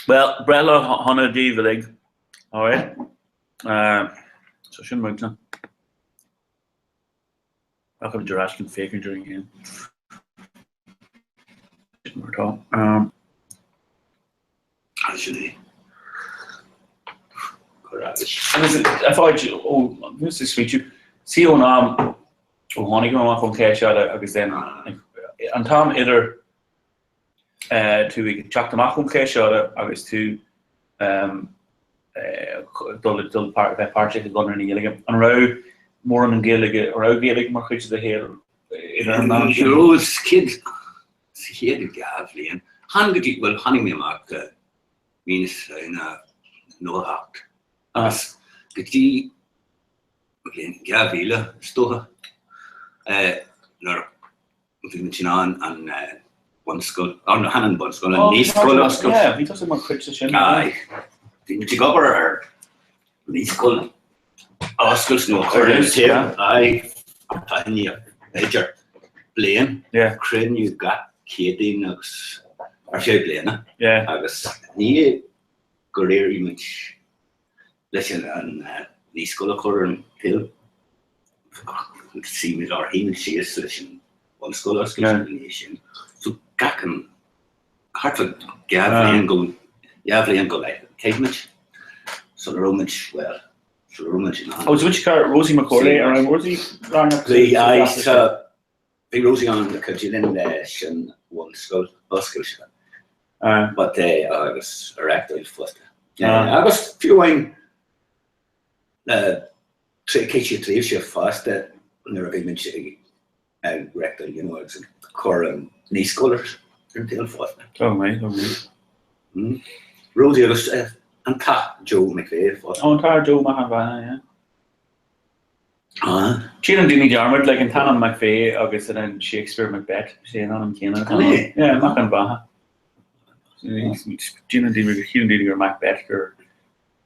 Well, breithlá shona daoibh uilig. Alright. So sin muidne. Rachaimid ar ais chun féachaint orainn féin. Sin mar atá. Sin é. Agus a Pháid, ó, just ag smaointiú, see ón am ó tháinig mé amach ón Chéad Seoda agus then an t-am idir tú ag teacht amach ón Chéad Seoda agus tú dul dul bheith páirteach i gConradh na Gaeilge. An raibh mórán an Ghaeilge, an raibh Gaeilge mar chuid de do shaol idir an am sin? Raibh, sa chéad, sa chéad dhá bhliain. Chan go dtí, bhuel, tháinig mé amach i mí na Samhna 98 agus go dtí bliain 2000 is dócha nuair Bhí muid in ann an bunscoil, oh no, chan an bunscoil, an naíscoil a oscailt. Yeah, bhí tusa mar chuid de sin. Aye. Bhí muid ag obair ar naíscoil a oscailt nó a chur ar an tsaol. Aye. Tá i ndiaidh, b'fhéidir, bliain. Yeah. Cruinniú gach Céadaoin agus ar feadh bliana. Yeah. Agus ní gur éirigh muid leis an naíscoil a chur ar an tsaol. Shuigh muid ár shuigh muid síos leis an bhunscoil a oscailt ina dhiaidh sin. So gach an thart fá dhá bhliain go dhá bhliain go leith chaith muid sula raibh muid bhuel sula raibh muid in ann. Oh, so which car Rosie McCorley ar an Rosie lárnach Bhí aye sa bhí Rosie ann ag cuidiú linn leis an bhunscoil a oscailt. But eh agus a reáchtáil fosta. Agus fiú amháin chaith sí tréimhse fosta nuair a bhí muid ag reáchtáil you know agus ag cur an naíscoil ar an tsaol fosta. Oh my, oh my. Rosie agus an tAthair Joe McVeigh fosta. Oh, an tAthair Joe Mac an Bheatha, yeah. Déanann daoine dearmad, like an t-ainm McVeigh agus an Shakespeare Macbeth, is é an ainm céanna atá ann. Yeah, Mac an Bheatha. Déanann daoine, síleann daoine gur Macbeth gur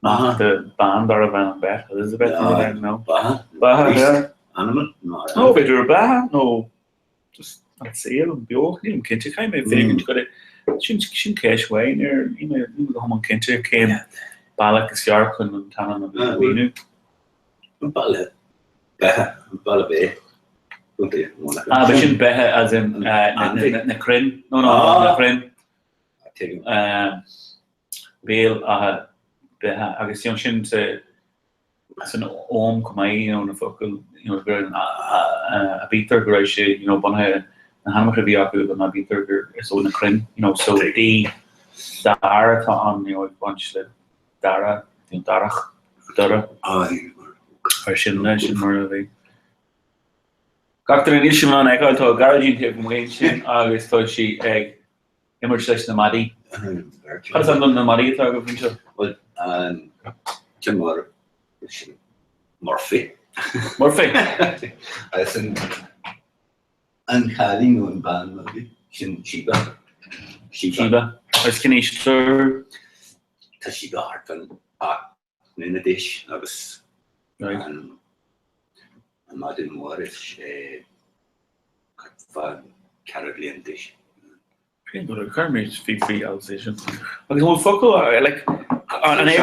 mac do bean darbh ainm Beth, Elizabeth nó rud éigin, no? Beatha? Beatha, yeah. Animal? No, b'fhéidir beatha nó just. An saol, an beocht, nílim cinnte, caithfidh mé féachaint go sin sin ceist mhaith, níl níl mé níl mé go hiomlán cinnte cén bealach is fearr chun an t-ainm a mhíniú. An baile beithe, an baile béith, Contae Mhonachan. Ah, but sin beithe as in na crainn, no no na crainn. Béal Átha Beithe agus sin sa san Ogham chomh maith, you know, na focail, you know, gur aibítir go raibh sé, you know, bunaithe na hainmneacha a bhí acu an aibítir gur is ó na crainn, you know, so D dar atá ann, you know, ag baint le dara, you know, darach, dara. Mar sin, sin mar a bhí. Gach duine níl sibh in ann a fheiceáil, tá Gearóidín taobh amuigh ansin agus tá sí ag imirt leis na madaí. Cad is ainm do na madaí atá agaibh anseo? Bhuel, an ceann mór sin Murphy. Murphy? Agus an an cailín nó an bean madaidh sin Sheba. Sheba. Agus cén aois atá? Tá Sheba thart fán 8 mbliana d'aois agus an madadh mór is é fá 4 bliana d'aois. Chuir mé faoi Alsatian. Agus an bhfuil focal like an é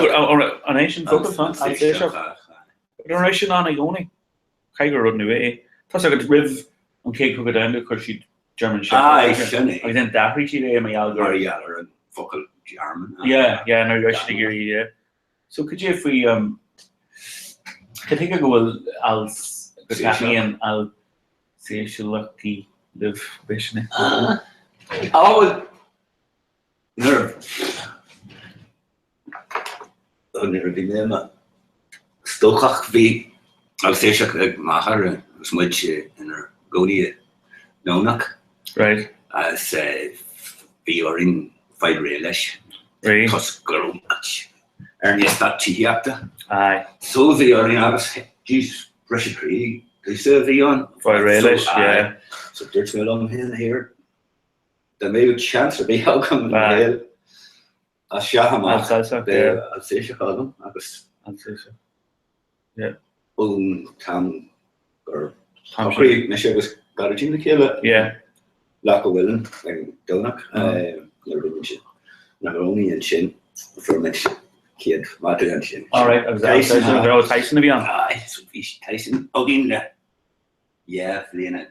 an é sin focal tá Alsatian? An raibh sin ann i gcónaí? Caithfidh gur rud nua é. Tá sé agat roimh an Chéad Chogadh Domhanda chuir siad German Shepherd Aye, sin é. Agus then d'athraigh siad é mar gheall gur. Mar gheall ar an focal German. Yeah, yeah, nuair a raibh siad ag iarraidh, yeah. So cad é faoi, um, cad chuige go bhfuil Als, go dtaitníonn Alsatian libh, b'shin é? Ah, bhuel, nuair Nuair a bhí mé i mo stócach bhí Alsatian ag m'athair agus muid inár gcónaí i nDomhnach. Right. Agus bhí orainn fáil réidh leis. Right. Toisc go raibh muid ar an eastát tithíochta. Aye. So bhí orainn agus jeez briseadh croí domhsa a bhí ann. Fáil réidh leis, yeah. So dúirt mé liom féin, here, dá mbeadh seans ar bith agam i mo shaol, As seo amach beidh Alsatian agam agus ón t-am gur shocraigh mise agus Gearóidín le chéile Loch a' Mhuilinn ag an Domhnach nuair a bhí mise inár gcónaí ansin fuair muid chéad mhadra ansin. Alright agus Tyson Tyson a bhí ann? Aye, so bhí Tyson againn le 12 bhliana.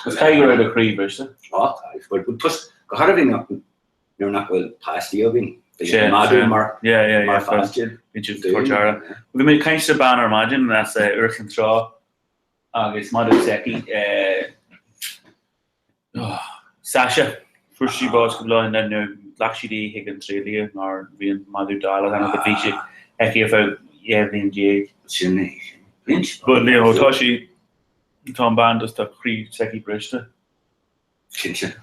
Agus caithfidh go raibh do chroí briste? Á, caithfidh. Toisc go háirithe nuair nach bhfuil páistí againn. Bhí madadh mar pháiste. Bhí siad tabhairt aire. Bhí mé ag caint le bean ar maidin as Iúr Chinn Trá agus madadh s'aici, Sasha, fuair sí bás cúpla lá ó shin nuair ghlac siad í chuig an tréidlia mar bhí an madadh dall but bhí sí aici ar feadh 12 bhliain. Sin é. But you know, tá sí, tá an bhean just tá croí s'aici briste. Cinnte.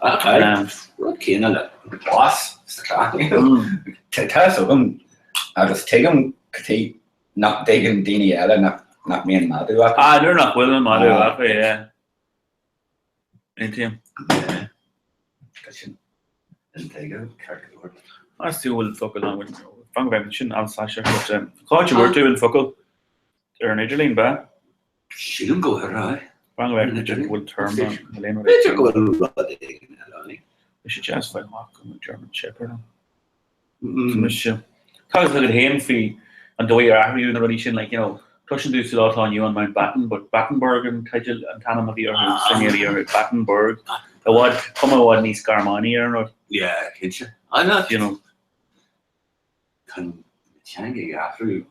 Rud céanna le bás sa chlann. Tá fhios agam agus tuigim cad chuige nach dtuigeann daoine eile nach mbíonn madadh acu. Ah, nuair nach bhfuil an madadh acu, yeah. Aontaím. Tá sin intuigthe, ceart go leor. Meas tú an bhfuil focal ann, fan go bhfeicfidh, sin Alsatian, but cá háit a bhfuair tú an focal? Ar an idirlíon, b'ea? Sílim go bhfuil, aye. Fan go bhfeicfidh go bhfuil term ann, níl aon rud B'fhéidir go bhfuil rud éigin eile ann. Bhí sé deas fáil amach go mbeadh German Shepherd ann. Mise. Tá a fhios agat féin faoi an dóigh ar athraíodh na rudaí sin, like, you know, cloiseann tú sa lá atá inniu ann Mountbatten, but Battenberg an teideal, an t-ainm a bhí orthu, sloinne a bhí orthu, Battenberg. I bhfad, cuma i bhfad níos Gearmánaí ar an rud. Yeah, cinnte. I know. You know. Tá an teanga ag athrú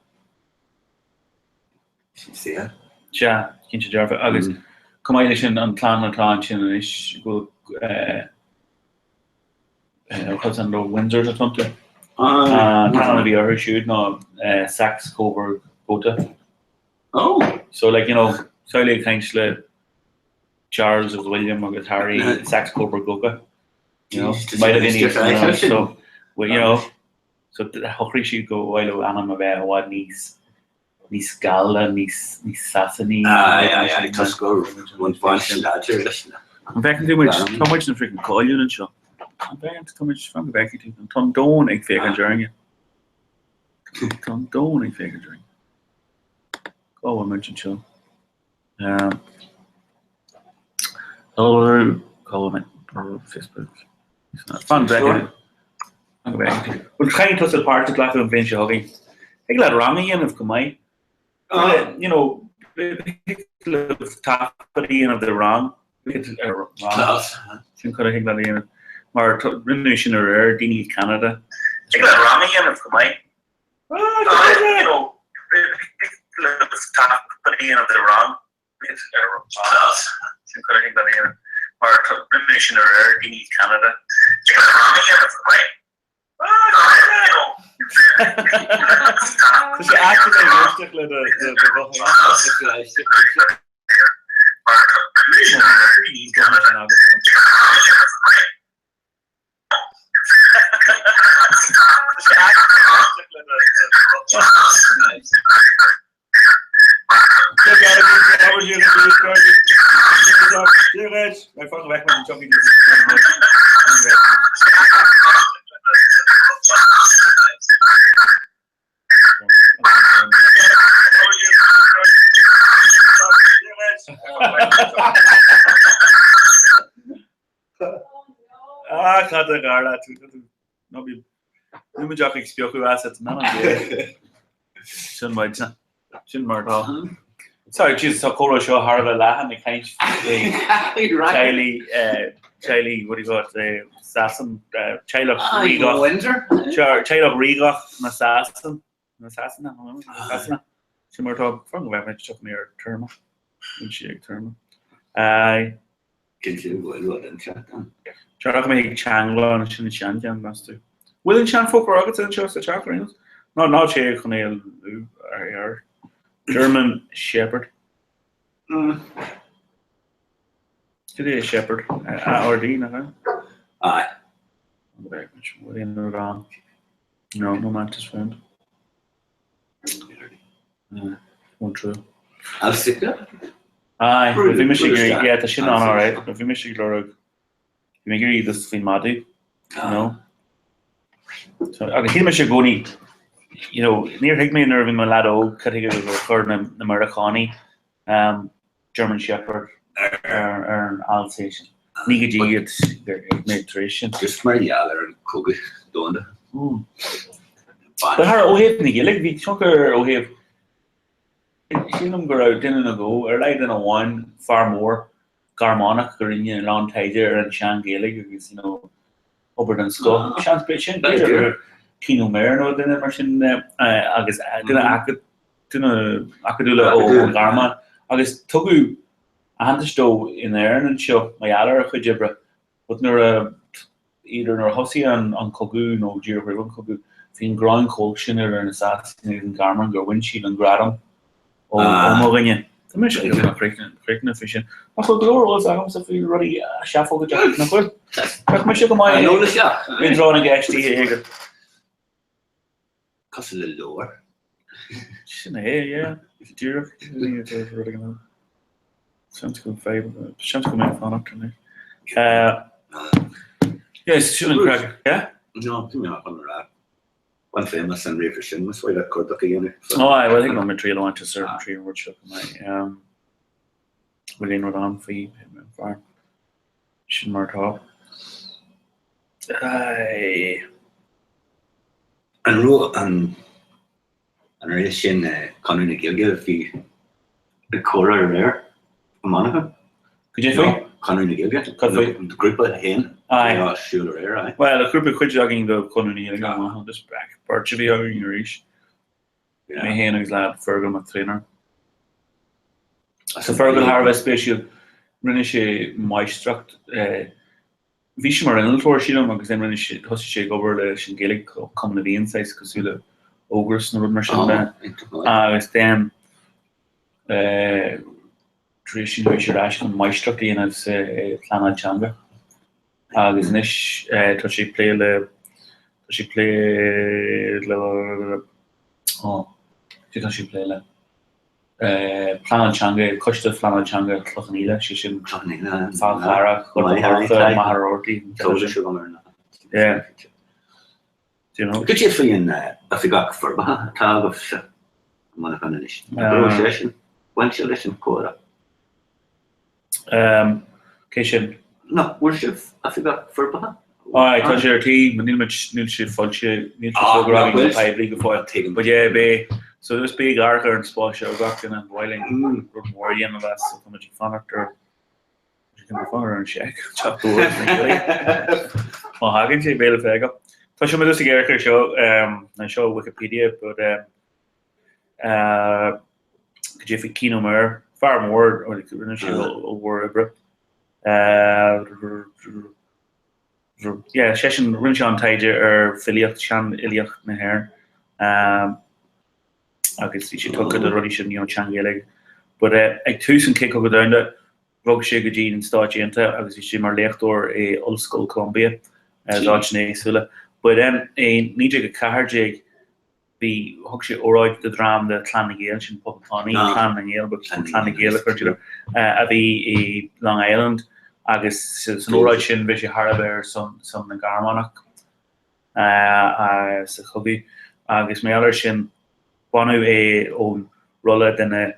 sin saol. Sea, cinnte dearfa. Agus chomh maith leis sin, an clann atá ansin anois, go bhfuil, eh, Cad an raibh Windsors atá iontu? An t-ainm a bhí orthu siúd ná Saxe Coburg Gotha. Oh! So like, you know, samhlaigh ag caint le Charles agus William agus Harry, Saxe Coburg Gotha. You know, might have been níos, so, well, you know, so shocraigh siad go bhfuil leo ainm a bheith i bhfad níos níos Gallda, níos níos Sasanaí. Aye, aye, aye, toisc go bhfuil baint láidir leis na. An bhfeiceann tú muid? Tá muid sna freaking colúin anseo. An bhfeiceann tú muid? Fan go bhfeicfidh tú. Tá an domhan ag féachaint orainne. Tá an domhan ag féachaint orainn. Cá bhfuil muid anseo? Cá Cá Facebook. Fan bhfeiceann. Bhuel caithfidh tusa páirt a ghlacadh an bhliain seo chugainn. Thig leat rang a dhéanamh go maith. You know, thig leat taifead a dhéanamh de rang. Sin cad a thig leat a dhéanamh. Mar rinneadh sin aréir, daoine i Canada. Thig leat rang a dhéanamh go maith. You know, thig leat taifead a dhéanamh de rang. Sin cad a thig leat a dhéanamh. Mar rinneadh sin aréir, daoine i Canada. Thig leat rang a dhéanamh go maith. Tá sé ait a bheith ag éisteacht le do ghuth féin. Ah, cad a gharla tú? Ná bí Níl muid ach ag spiocadh asat, man an Dé. Sin muid. Sin mar atá. Sorry, Jesus, tá comhrá seo thar a bheith leathan ag caint faoi teaghlaigh, teaghlaigh, what do you call it, Sasan, teaghlach rígach. Teaghlach rígach na Sasan, na Sasana, Sasana. Sin mar atá, fan go bhfeicfidh muid, tiocfaidh mé ar téarma. Níl sí ag téarma. Aye. Cinnte go bhfuil rud inteacht ann. Rachaidh mé chuig teanglann sin an seancheann, meas tú? Bhfuil an seanfhoclóir agat anseo sa teach ar aon nós? Ná ná téigh chun é a lú ar German Shepherd. Cad é Shepherd? ARD, nach ea? Aye. Bhfuil aon rud ann? No, no matches found. One true. Alsika? Aye, bhí mise ag iarraidh, yeah, tá sin ann alright, but bhí mise ag lorg, bhí mé ag iarraidh just faoin madadh, you know. So, agus shíl mise i gcónaí, you know, níor thuig mé nuair a bhí mé leaid óg cad chuige gur chuir na, na Meiriceánaigh um, German Shepherd ar, ar an Alsatian. Ní go dtí iad gur thuig mé tar éis sin. Just mar gheall ar an cogadh domhanda. But thar ó thaobh na Gaeilge, bhí tionchar ó thaobh, sílim go raibh duine nó dhó, ar a laghad duine amháin, fear mór Gearmánach a rinne a lán taighde ar an tSean-Ghaeilge agus, you know, obair den scoth. Seans b'fhéidir sin, b'fhéidir go raibh Cian Ó Meidhir nó duine mar sin agus duine duine acadúla ón Ghearmáin agus tugadh aitheantas dó in Éirinn anseo mar gheall ar a chuid oibre. But nuair a, either nuair a thosaigh an cogadh nó díreach roimh an chogadh, bhí an ghráin chomh sin idir na Sasanaigh agus an Ghearmáin gur bhain siad an gradam ó mo dhuine. Tá mise ag déanamh críochnaithe faoi sin. Nach bhfuil go leor eolas agamsa faoi rudaí seafóideacha, nach bhfuil? Bheadh mise go maith i dtráth na gceist oíche éigin. Cosúil le leabhar. Sin é, yeah. Díreach rud éigin eile. Seans go bhfeidhm, seans go mbeidh fanacht ar ndóigh. Yes, sin an craic, yeah? No, bhí mé chun a rá. Bain feidhm as an ríomhaire sin, más maith leat cuardach a dhéanamh. Ó, aye, well, thig liom mé triail a bhaint as ar an tríú rud seo go maith. Bhfuil aon rud ann faoi fear? Sin mar atá. Aye. An raibh an an raibh sin Conradh na Gaeilge a bhí ag comhrá aréir i Monaghan? Cad é faoi? Conradh na Gaeilge. Cad faoi? An grúpa féin. Aye. Á siúl aréir, aye. Bhuel, grúpa cuid againn do Conradh na Gaeilge i Monaghan, just beirt a bhí againn arís. Mé féin agus leaid Fergal Mac Traynor. So Fergal thar a bheith spéisiúil, rinne sé máistreacht, bhí sé mar innealtóir sílim agus then rinne sé, thosaigh sé ag obair leis an Ghaeilge, Cumann na bhFiann saghas cosúil le Ógras nó rud mar sin de. Agus then tar éis sin chuaigh sé ar ais chun máistreacht a dhéanamh sa phleanáil teanga. Agus anois tá sé ag plé le, tá sé ag plé le, ó, cad tá sé ag plé le? Pleanáil teanga, Coiste Phleanáil Teanga Chloich Cheann Fhaola, sé sin Fál Carrach, Gort an Choirce, Machaire Rabhartaigh, Yeah. Do you know? Cad é faoi an oifigeach forbartha atá agaibhse i Muineachán anois? An raibh seisean, bhain sé leis an chomhrá? Cé sin? Nach bhfuair sibh oifigeach forbartha? Aye, tá sé ar tí, níl muid, níl sé foilsithe, níl sé fógartha againn go poiblí go fóill. But yeah, beidh, so just bí ag amharc ar an spás seo gach duine, ba mhaith linn rud mór a dhéanamh as, so tá muid ag fanacht ar, muid ag fanacht ar an seic, teacht uair, má thagann sé, beidh le feiceáil. Tá sé muid just ag amharc ar seo, um, seo Wikipedia, but um, Cad é faoi Keane O'Meara, fear mór, rinne sé ollmhór oibre. Yeah, seisean, rinne sé an-taighde ar filíocht, seanfhilíocht na hÉireann agus bhí sé tugtha do rudaí sin, you know, Sean-Ghaeilge. But ag tús an Chéad Chogadh Domhanda, bhog sé go dtí na Stáit Aontaithe agus bhí sé mar léachtóir i Ollscoil Columbia agus áiteanna éagsúla. But i 1914, bhí, thug sé óráid do dhream de Chlann na nGael, sin poblachtánaigh, Clann na nGael, but Clann na nGael a chuir siad air, a bhí i Long Island agus san óráid sin bhí sé thar a bheith ar son son na Gearmánach sa chogadh agus mar gheall air sin baineadh é ón rolla de na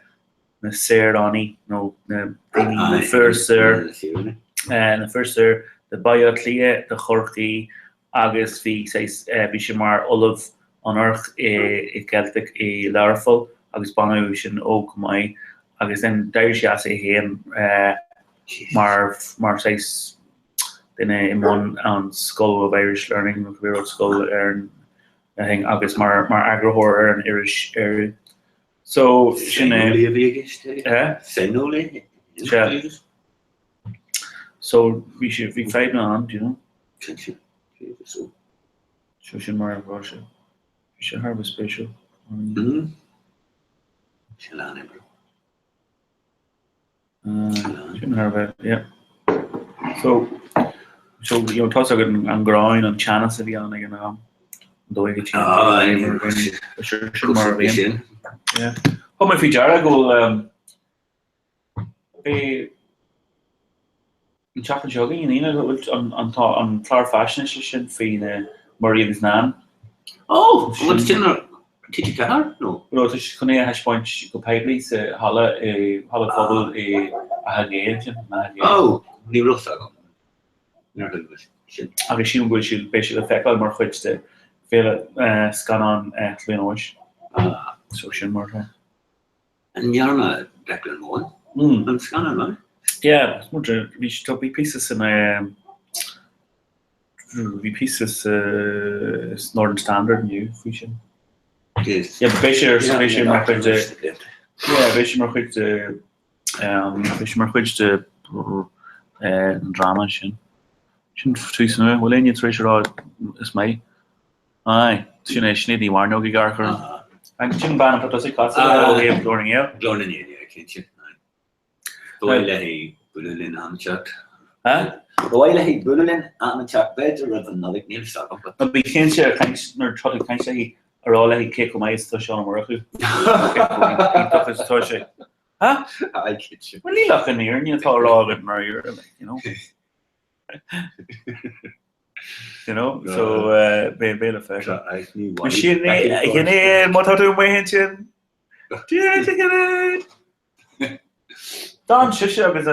na saoránaigh nó na daoine, na fir saor, na fir saor de Bhaile Átha Cliath, de Chorcaí agus bhí saghas, bhí sé mar ollamh onórach i Celtic i Learpholl agus baineadh sin ó chomh maith agus then d'éirigh sé as é féin mar, mar saghas duine i mbun an School of Irish Learning nó cibé rud, scoil ar an thing agus mar, mar eagarthóir ar an iris Ériu. So sin é. Saineolaí a bhí i gceist aige? Saineolaí? Sea. So bhí sé, bhí fadhbanna ann, do you know? Cinnte. So. So sin mar a bhí sé. Bhí sé thar a bheith spéisiúil. Mm. Sin an-oibre. Sin thar a bheith, yeah. So, so, you know, tá's agat an ghráin, an teannas a bhí ann ag an am. An dóigh a Sin mar a bhí. Sin. Yeah. Thug mé faoi deara go bhfuil, Beidh an tseachtain seo chugainn, an Aoine, an an tá an clár faisnéise sin faoi na Murray agus Nan. Ó, an bhfuil sin ar TG4 nó? No, tá siad chun é a thaispeáint go poiblí sa halla i halla pobail i Áth Ghaoth ansin, in Áth Ghaoth. Ó, ní raibh fhios agam. Níor thuig mé sin. Agus sílim go bhfuil siad, beidh siad le feiceáil mar chuid de Féile Scannán Chluain Eois. Ah. So sin mar atá. An ndearna Declan Moran an scannán, an ea? Yeah, bhí bhí píosa san bhí píosa sa Northern Standard inniu faoi sin. Yeah, but beidh sé ar beidh sé mar chuid de yeah, beidh sé mar chuid de beidh sé mar chuid de an dráma sin. Sin tús nua, bhfuil éinne tar éis a rá is maith? Aye, sin é Sinéad Ní Mhearnóg ag amharc orm. Agus sin bean atá tusa ag casadh le ó thaobh Glór na nGael. Glór na nGael, yeah, cinnte. Aye. Ba mhaith léi bualadh linn am inteacht. Huh? Ba mhaith léi bualadh linn am inteacht, b'fhéidir roimh an Nollaig, níl fhios agam, but. Ná bí cinnte ar chaint, nuair atá tú ag caint léi, a rá léi cé chomh maith is atá Seán Ó Murchú. Cé chomh iontach is atá sé. Huh? Aye, cinnte. Bhuel níl ach an fhírinne atá á rá agat mar fhírinne, like, you know. You know, so beidh le feiceáil. Sin é, má tá tú amuigh ansin. D'fhan sise agus a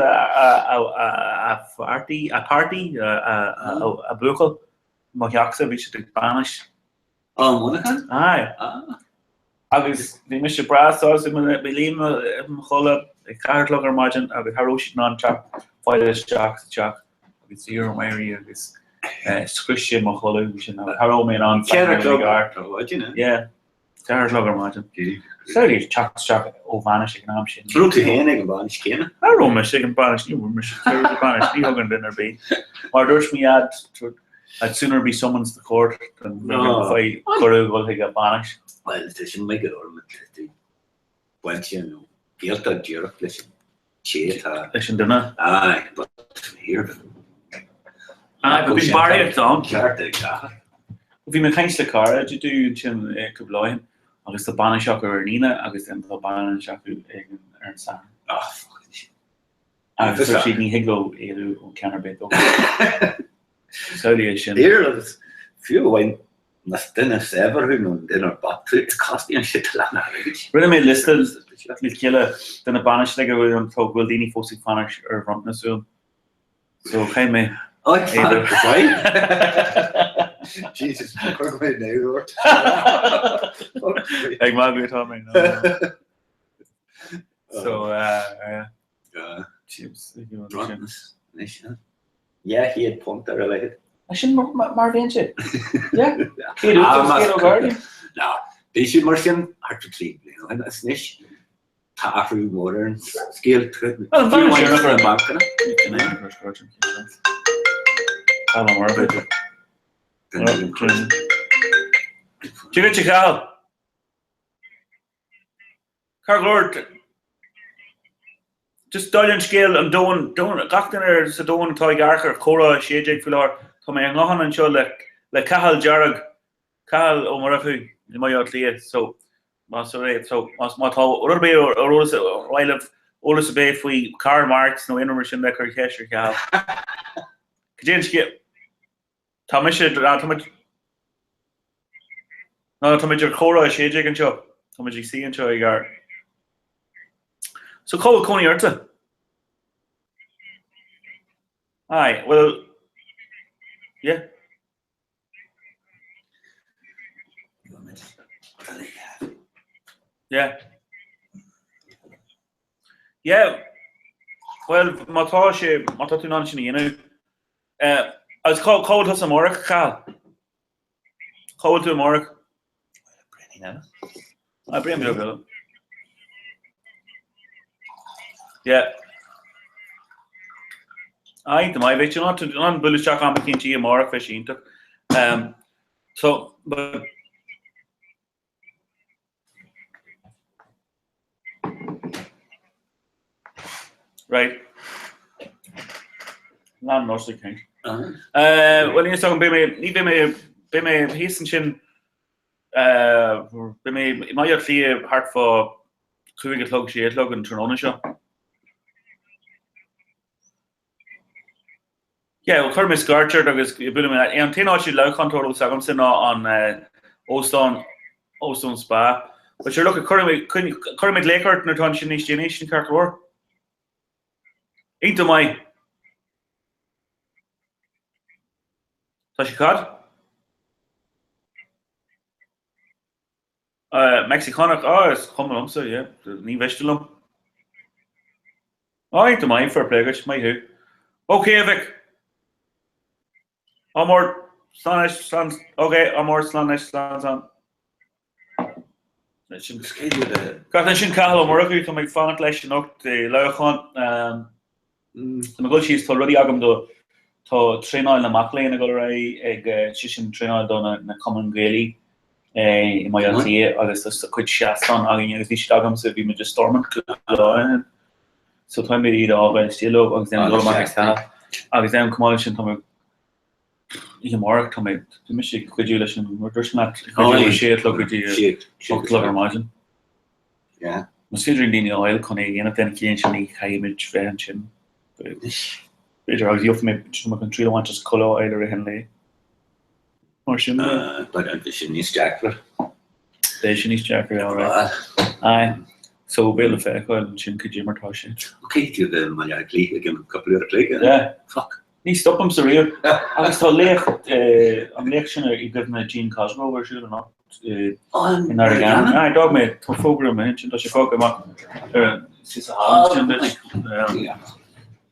pháirtí, a páirtí, a buachaill, mo theachsa, bhí siad ag bainis. Ó, Muineachán? Aye. Agus bhí mise breá sásta, bhí mé luí i mo chodladh ag 4 a chlog ar maidin agus cha raibh siad in ann teacht fáil isteach sa teach agus d'iarr orm éirí agus scrios sé mo chodladh sin agus cha raibh mé in ann 4 a chlog ar maidin, eh? Yeah. 4 a chlog ar maidin. Sorry, teacht isteach ó bhainis ag an am sin. Raibh tú féin ag an bhainis céanna? Cha raibh mise ag an bhainis, ní raibh mise ag an bhainis, ní thugann duine ar bith. Mar dúirt mo dhaid, I'd sooner be summoned to court than faigh cuireadh dul chuig an bhainis. Bhuel, tá sin maith go leor, má tá tú bainte nó gaolta díreach leis an té atá. Leis an duine. Aye, but here. Aye, but bhí barraíocht ann. Ceart ag athair. Bhí mé ag caint le cara de dú ansin cúpla lá ó shin agus tá bainis acu ar an Aoine agus then tá bainis acu ag an ar an Satharn. Ah, fucking shit. Agus dúirt siad ní thig leo éalú ó cheann ar bith dóibh. Samhlaigh é sin. Here agus fiú amháin más duine saibhir thú nó duine ar bocht tú, cosnaíonn sé a lán airgid. Rinne mé liosta le chéile de na bainiseanna go bhfuil go bhfuil daoine fós ag fanacht ar bhronntanas uaim. So chaith mé. Jesus, chuir go mé néal ort. Ag magadh atá mé. So uh, yeah. Chips. Yeah, he had punt ar a laghad. Sin mar bhíonn sé. Yeah. Céad uachtar, céad ó Guardian. No, bhí siad mar sin thart ar 3 bliana anois. Tá athrú mór ar an scéal. Fiú amháin ar an mbancanna. Dia duit a Chathail. Cár dhúirt Just dála an scéil, an domhan, domhan, gach duine ar sa domhan atá ag amharc ar Chomhrá 16 faoi láthair, tá mé i nguthán anseo le le Cathal Dearg, Cathal Ó Murchú i mBaile Átha Cliath, so más rud é, so más má tá rud ar bith ar eolas ar mhaith libh eolas ar bith faoi Karl Marx nó aon rud mar sin de cuir ceist ar Chathal. Cad é an scéal? Tá mise, tá muid, no, tá muid ar Chomhrá 16 anseo, tá muid ag suí anseo ag ár. So cá bhfuil cónaí ortsa? Aye, well, yeah. Yeah. Yeah. Well, má tá sé, má tá tú in ann sin a dhéanamh. Eh, agus cá cá bhfuil tusa amárach, Cathal? Cá bhfuil tú amárach? Ah, braon beag eile. Yeah. Aye, tá maith, bheadh tú in ann bualadh isteach am eicínt amárach, bheadh sé iontach. Um, so, but, Right. Lean nós ag caint. Uh, well, níl a fhios agam, beidh mé, ní bheidh mé, beidh mé thíos ansin, uh, beidh mé i mBaile Átha Cliath thart fá 5 a chlog, 6 a chlog an tráthnóna seo. Yeah, well, chuir mé scairt ort agus buailfidh mé leat. An t-aon áit i Leamhcán atá ar eolas agamsa ná an óstán, Óstán Spa. But sure, look, cuirfidh mé, cuirfidh mé glaoch ort nuair atá sin níos déanaí, sin ceart go leor. Iontach maith. Tá sé cad? Meicsiceánach, ah, is cuma liomsa, yeah, ní mhiste liom. Ah, iontach maith, fair play duit, maith thú. Ok, a mhic. Ádh mór, slán anois, slán, ok, ádh mór, slán anois, slán, slán. Gach duine sin Cathal Ó Murchú, tá mé ag fanacht leis anocht i Leamhcán. Tá mé ag dul síos, tá rudaí agam do, tá traenáil na mac léinn ag dul ar aghaidh ag, sé sin traenáil do na cumainn Ghaelaí i mBaile Átha Cliath agus tá cuid seastán againn agus bhí siad agamsa, bhí muid i Stormont cúpla lá ó shin. So tá mé iad a fhágáil istigh leo agus then dul amach ag Cathal. Agus then chomh maith leis sin tá mé, oíche amárach tá mé, tá mise ag cuidiú leis an, dúirt mé leat, ag cuidiú le sé a chlog go dtí a 8 a chlog ar maidin. Yeah. Más féidir linn daoine a fháil chun é a dhéanamh then ciallaíonn sin ní chaithfimid bheith ansin. B'fhéidir agus gheobhaidh mé tá mé chun triail a bhaint as codladh a fháil i rith an lae. Mar sin de. But beidh sin níos deacra. Beidh sin níos deacra, all right. Aye. So beidh le feiceáil ansin cad é mar tá sé. Ok, tú a bheith i mBaile Átha Cliath i gceann cúpla uair a chloig, eh? Yeah. Fuck. Ní stopaimse riamh. Agus tá léacht, an léacht sin i gcuimhne Jean Cosgrove ar siúl anocht in Errigannon. Aye, d'fhág mé, tá fógra amuigh ansin, tá sé fágtha amach sa halla ansin duit.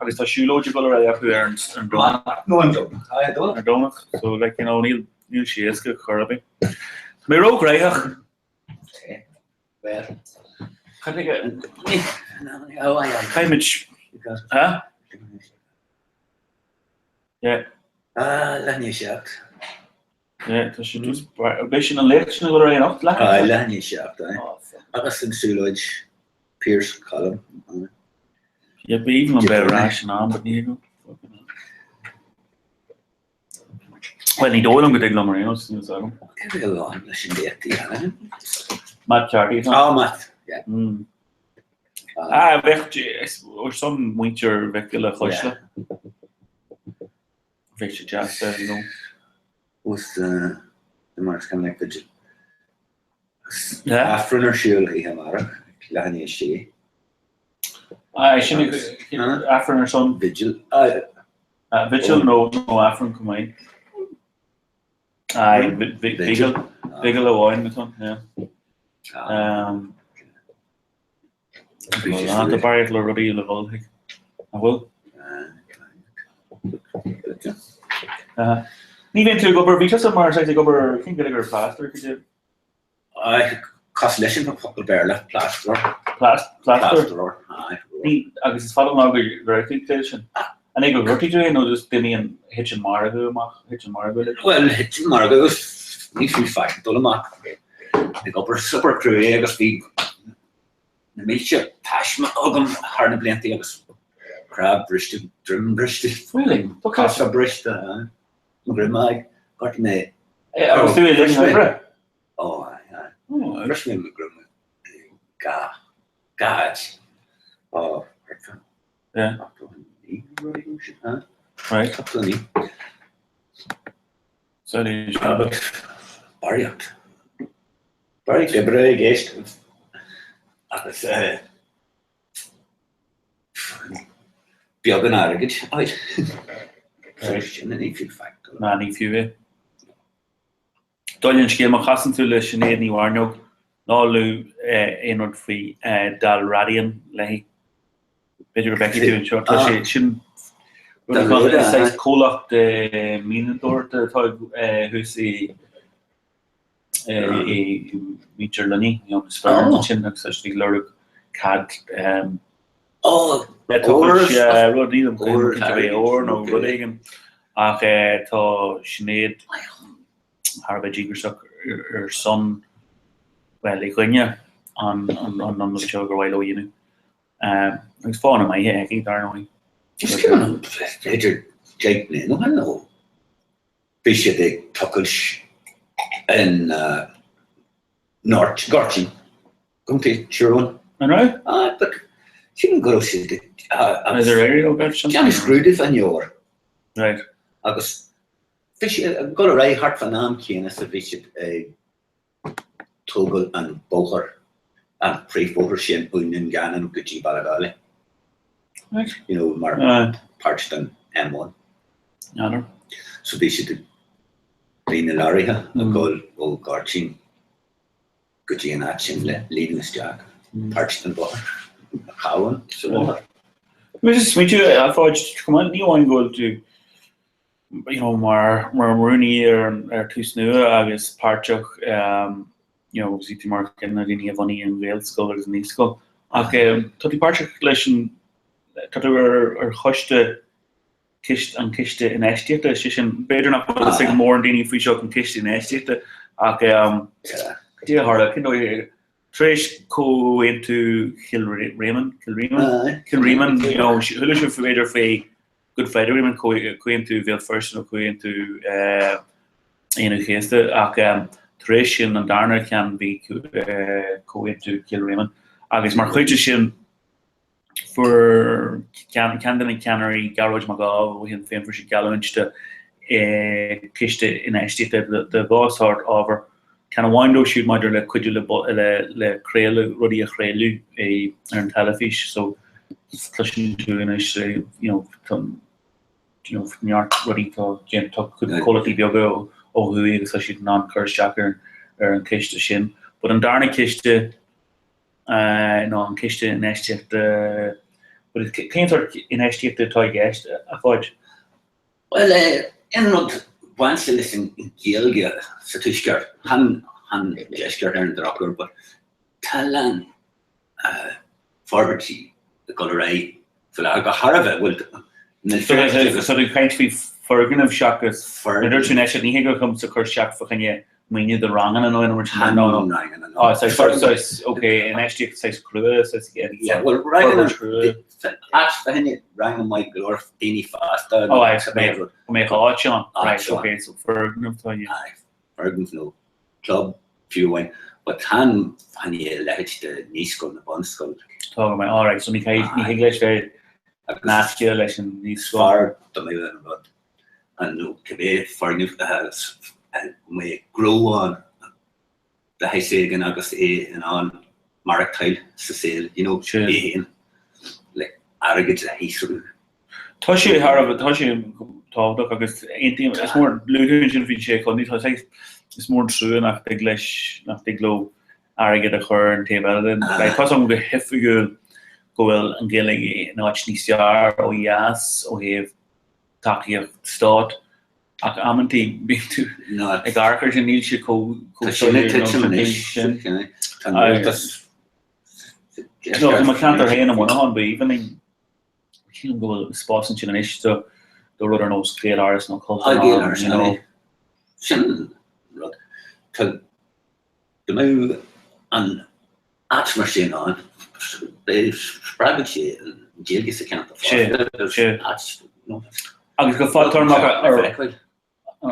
Agus tá siúlóid ag dul ar aghaidh acu ar an Domhnach. No, an Domhnach. Aye, Domhnach. Ar Domhnach. So, like, you know, níl, níl sé éasca chor ar bith. Tá mé róghnoitheach. Well. Caithfimid, huh? Yeah. Ah, leath i ndiaidh 7. Yeah, tá sé just, beidh sin an léacht sin ag dul ar aghaidh anocht, leath? Aye, leath i ndiaidh 7, aye. Agus an siúlóid Pearse Colum. Yeah, b'aoibhinn liom bheith ar ais in am, but ní go. Bhuel, ní dóigh liom go dtig liom ar aon nós, níl a fhios agam. Cé bhí a lán leis an léacht a dhéanamh? Matt Carthy. Ah, Matt, yeah. Ah, bheadh, ar son muintir Mhic Giolla Choisle. Bheadh sé deas bheith, you know. What's the the marks kind of like the Aifreann ar siúl oíche amárach, leath i ndiaidh a sé. Ah, sin Aifreann ar son. Vigil. Ah, yeah. Vigil nó Aifreann chomh maith. Aye, Vigil, Vigil amháin atá ann, yeah. Tá barraíocht le rudaí le dhul chuig, an bhfuil? Ní bhíonn tú ag obair, bhí tusa mar saghas ag obair, cén Gaeilge ar plaster, could you? Aye, cosúil leis an focal Béarla, plasterer. Plasterer? Aye. Agus is fada an lá go raibh tú ag plé leis sin. An é gur ghortaigh tú é nó just d'imigh an, thit an margadh amach, thit an margadh uilig? Bhuel, thit an margadh agus ní fiú faic dul amach ag obair. Is obair chrua é agus bhí na mílte taisme agam thar na blianta agus cnámh briste, droim briste, cosa briste, aye. Mo dhroim, aye. Ghortaigh mé. Agus tú i linn na hoibre? Ó, aye, aye. Bhris mé mo dhroim i dhá, dhá áit. Ó, thart fá 89 nó rud éigin sin, aye. Right. 89. Sorry. But barraíocht. Barraíocht oibre i gceist agus eh, beagán airgid a fháil. Sin ní fiú faic. Ná ní fiú é. Dála an scéil, má chasann tú le Sinéad Ní Mhairneog, ná luaigh aon rud faoi Dalradian léi. B'fhéidir go bhfeicfidh tú anseo. Tá sé sin rud atá is saghas comhlacht mianadóireachta atá thuas i i Míntir Luinnigh, you know, is fearr ansin agus tá siad ag lorg cead le tochailt rud nílim cinnte bheith ór nó rud éigin ach tá Sinéad thar a bheith díograiseach ar son, bhuel, i gcoinne an an rud seo gur mhaith leo a dhéanamh. Agus fáthanna maithe aici, dar ndóigh. Is cuma liom, b'fhéidir 10 mbliana ó shin nó bhí siad ag tochailt in nGoirt, Goirtín, Contae Thír Eoghain. An raibh? Ah, but sílim go raibh siad ag Is ar éirigh leo Gort sin? Déanamh scrúdú fán ór. Right. Agus bhí siad ag dul ar aghaidh thart fán am céanna is a bhí siad ag tógáil an bóthar, an príomhbhóthar sin ó Dhún Geanainn go dtí Ballygawley. Right. You know, mar páirt den M1. N'fheadar. So bhí siad ag, bhí na leoraithe ag dul ó Ghoirtín go dtí an áit sin le líonadh isteach páirt den bhóthar, an chabhán sa bhóthar. Bhí sé smaointiú a Pháid, chomh maith, ní amháin go bhfuil tú you know, mar mar rúnaí ar ar Tús Nua agus páirteach um, you know, obviously tú mar cheann de na daoine a bhunaigh an Ghaelscoil agus an Naíscoil. Ach um, tá tú páirteach leis an tá tú ar, ar choiste cist, an Ciste Infheistíochta, sé sin, b'fhéidir nach bhfuil fhios ag mórán daoine faoi seo an Ciste Infheistíochta ach um, cad é a tharla, cén dóigh tar éis Comhaontú Chill Réamonn, Cill Réamonn, Cill Réamonn, you know, chuala sibh b'fhéidir faoi Good Friday Agreement, Comhaontú Bhéal Feirste nó Comhaontú Aoine an Chéasta, ach tar éis sin, an darna ceann, bhí Comhaontú Chill Réamonn agus mar chuid de sin fuair ceann de na ceannairí, Gearóid Mac Ádhaimh ó Shinn Féin, fuair sé geallúint de chiste infheistíochta de dhá shórt ábhar. Ceann amháin dóibh siúd maidir le cuidiú le le craoladh, rudaí a chraoladh ar an teilifís so cloiseann tú anois you know tá you know neart rudaí tá déanta tá comhlachtaí beaga ó thuaidh agus tá siad in ann cur isteach ar ar an chiste sin. But an darna ciste ná an ciste infheistíochta but cén sórt infheistíochta atá i gceist a Pháid? Bhuel, aon rud bainte leis an Ghaeilge sa Tuaisceart, chan an Deisceart ar an drochuair, but tá a lán forbairtí ag dul ar aghaidh faoi láthair, go háirithe, bhuel, na So tá tú ag caint faoi foirgnimh seachas, nuair a dúirt tú infheistíocht, ní hé gur chumsa cur isteach fá choinne maoiniú do ranganna nó aon rud sin, no, no. Ranganna, no. Oh, saghas, saghas, ok, infheistíocht saghas crua, saghas, Yeah, well, ranganna, áit fá choinne ranga maith go leor daoine fásta. Oh, aye, go mbeadh, go mbeadh áit ann, right, ok, so foirgneamh tá ann. Aye, foirgneamh nó club fiú amháin, but chan fá choinne a leithéid de naíscoil nó bunscoil. Tá go maith, alright, so ní ní thig leis bheith nasctha leis an naíscoil. Fearr dá mbeadh an rud nó cibé foirgneamh a mbeadh gnó ann de shaghas éigin agus é in ann maireachtáil sa saol, you know, é féin, like, airgead a shaothrú. Tá sé thar a bheith, tá sé tábhachtach agus aontaím, is mór, luaigh tú ansin faoin sé chontae, tá saghas, is mór an trua nach dtig leis, nach dtig leo airgead a chur ar an taobh eile den, like, tá 's agam go hoifigiúil go bhfuil an Ghaeilge in áit níos fearr ó dheas ó thaobh tacaíocht stáit ach amantaí bíonn tú ag amharc air sin, níl sé chomh Tá sin ag titim anois, tá an rialtas No, i mo cheantar féin i Muineachán, ba aoibhinn linn. Sílim go bhfuil spás ansin anois do do rud ar nós Gaeláras nó Cultúrlann. Gaeláras, you know. Sin rud. Tá go mbeadh an áit mar sin ann, beidh spreagfaidh sé an Ghaeilge sa cheantar fosta. Sé, sé. Agus go fadtéarmach ar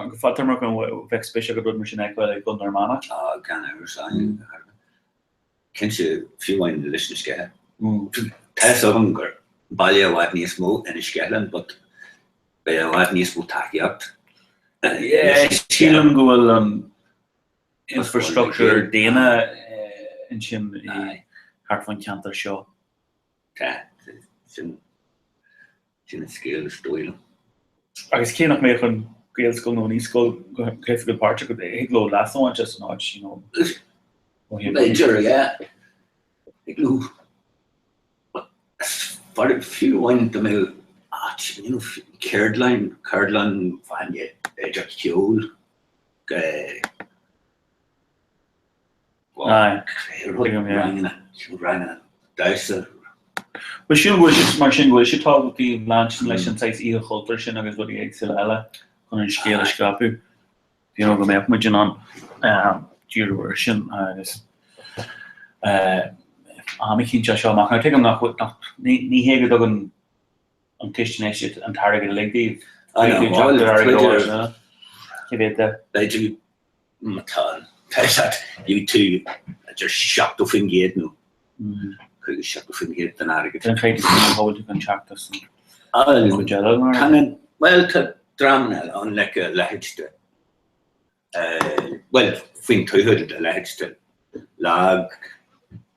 go fadtéarmach an bheadh spéis agat rud mar sin a fheiceáil i gContae Fhear Manach? Á, gan amhras, cinnte, fiú amháin Lios na Sceiche. Tá fhios agam gur baile i bhfad níos mó Inis Ceithleann but beidh i bhfad níos mó tacaíocht. Sílim go bhfuil an infrastructure daonna ansin thart fán cheantar seo. Tá, sin sin an scéal is dóigh liom. Agus cé nach mbeadh an Gaelscoil nó an Naíscoil go hoifigiúil páirteach, thig leo leas a bhaint as an áit, you know. B'fhéidir, yeah. Thig leo. But fiú amháin dá mbeadh áit, you know, ceardlann, ceardlann fáinne, b'fhéidir ceol, Aye. Ranganna, ranganna damhsa. Bhuel sílim go bhfuil sé, mar sin, go bhfuil sé tábhachtach leanstan leis an saghas oíche chultúir sin agus rudaí éagsúla eile chun an scéal a scaipeadh. You know, go mbeadh muid in ann díriú air sin agus am eicínt as seo amach. Now tuigim nach, nach, ní, ní hé go dtugann an Ciste Infheistíochta an t-airgead uilig daoibh. Aye, no, bhuel, Cé mhéad de? B'fhéidir Má tá an t-airgead, gheobhaidh tú idir 70% nó 75% den airgead. Den chuid is mó a bhfuil tú chun teacht as an gcuid eile den airgead. Bhuel, tá dreamanna eile ann, like a leithéid de, bhuel, faoin tuath, a leithéid de Lag,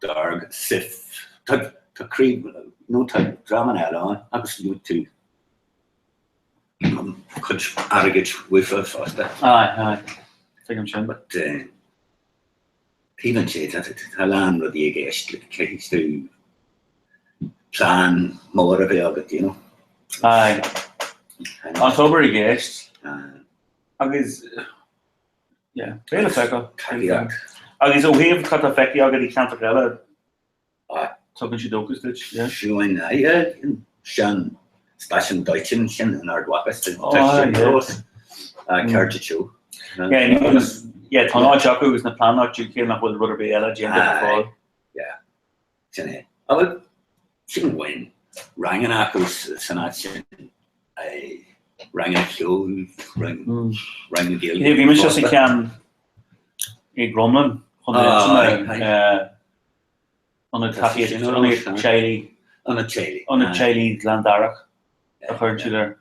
Derg, SIF, tá craobh, nó tá dreamanna eile ann agus gheobhaidh tú cuid airgid uafa fosta. Aye, aye. Tuigim sin. But taobh an sé, tá a lán rudaí i gceist, like caithfidh tú plean mór a bheith agat, you know. Aye. An t-obair i gceist. Agus, yeah, beidh le feiceáil. Agus ó thaobh cad tá feicthe agat i gceantracha eile, Tugann sé dóchas duit, yeah. Fiú amháin an sean stáisiún dóiteáin sin in Ard Mhacha, tá sin fós, Cairde Teo. Yeah, tá an áit acu agus na pleananna acu cé nach bhfuil rud ar bith eile déanta go fóill. Yeah, sin é. Bhuel, sin amháin ranganna acu san áit sin, ranganna ceoil, ranganna Gaeilge. Bhí mise sa cheann i gCromghlinn chun Ionad tacaíochta, ionad teaghlaigh. Ionad teaghlaigh. Ionad teaghlaigh Ghleann Darach a chuireann siad air.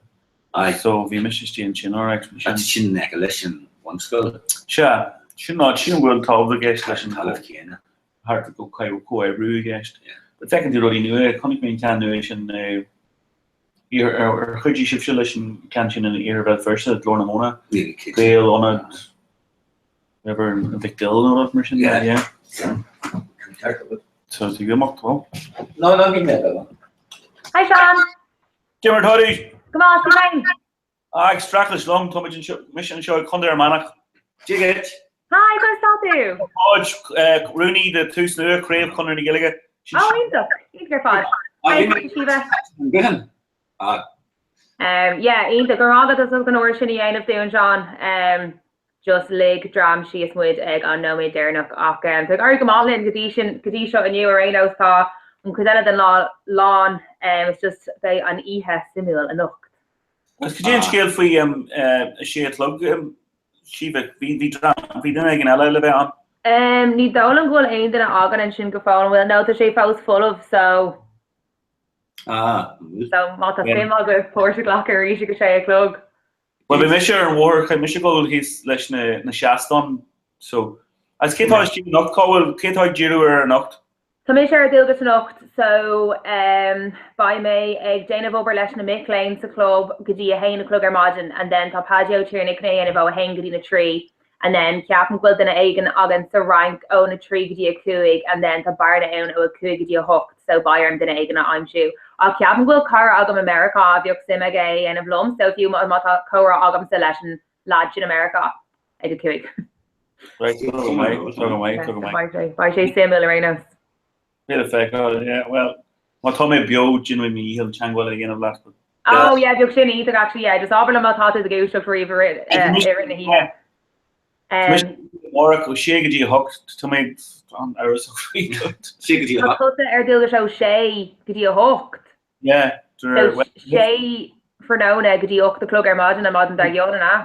Aye. So bhí mise istigh ansin, alright. Sin sin in aice leis an bhunscoil. Sea, sin áit, sin bhfuil tábhacht i gceist leis an talamh céanna. Thart go comhoibriú i gceist. But feiceann tú rudaí nua, chonaic mé an ceann nua sin ar chuidigh sibhse leis an ceann sin in Iarthar Bhéal Feirste, Glór na Móna, Gael Ionad Whatever, Mhic Gill nó rud mar sin de, yeah. So tú ag imeacht, bhuel. No, no, bhí mé agat. Hi Seán! Cé mar atá tú? Go maith, tú féin? Ah, ag streachailt liom, tá muid anseo, mise anseo ag Contae Fhear Manach. Dia dhuit. Hi, conas tá tú? Páid, rúnaí de Tús Nua, Craobh Chonradh na Gaeilge. Ó, iontach, iontach ar fad. Hi, Síomha. Guthán. Ah. Yeah, iontach, go raibh maith agat as ucht an obair sin a dhéanamh dúinn, Seán. Just lig dream síos muid ag an nóiméad deireanach ach tá ag éirí go maith linn go dtí sin, go dtí seo inniu ar aon nós. Tá an chuid eile den lá lán, it's just beidh an oíche suimiúil anocht. Agus cad é an scéal faoi a sé a chlog, Síomha? Bhí bhí dream, bhí duine éigin eile le bheith ann? Ní dóigh liom go bhfuil aon duine againn ansin go fóill, an bhfuil? No, tá sé fós folamh so. Ah. So má tá suim agaibh páirt a ghlacadh arís ag a sé a chlog. Bhuel, beidh mise ar an bhóthar, caithfidh mise dul thíos leis na, na seastáin, so. Agus cé tá istigh anocht? Cá bhfuil, cé tá ag díriú ar anocht? Tá mise ar dualgas anocht so beidh mé ag déanamh obair leis na mic léinn sa chlub go dtí a haon a chlog ar maidin and then tá Paddy Ó Tiarnaigh chun é a dhéanamh ó a haon go dtí na trí and then ceapaim go bhfuil duine éigin againn sa Fhrainc ó na trí go dtí a cúig and then tá bearna ann ó a cúig go dtí a hocht so beidh orm duine éigin a aimsiú. Ach ceapaim go bhfuil cara agam i Meiriceá a bheadh suim aige é a dhéanamh liom so fiú má tá comhrá agamsa leis an lad sin i Meiriceá ag a cúig. Right, tá go maith, tá go maith, tá go maith. Beidh sé suimiúil ar aon nós. Beidh le feiceáil, yeah, well, má tá mé beo, déanfaidh mé mo dhícheall teagmháil a dhéanamh leat. Oh yeah, bheadh sin iontach actually, yeah, just abair liom má tá tú ag éisteacht riamh i rith na hoíche. Amárach ó sé go dtí a hocht, tá mé an-amhrasach faoi. Sé go dtí a Tá tusa ar dualgas ó sé go dtí a hocht. Yeah, So sé tráthnóna go dtí 8 a chlog ar maidin an maidin dár gcionn, an ea?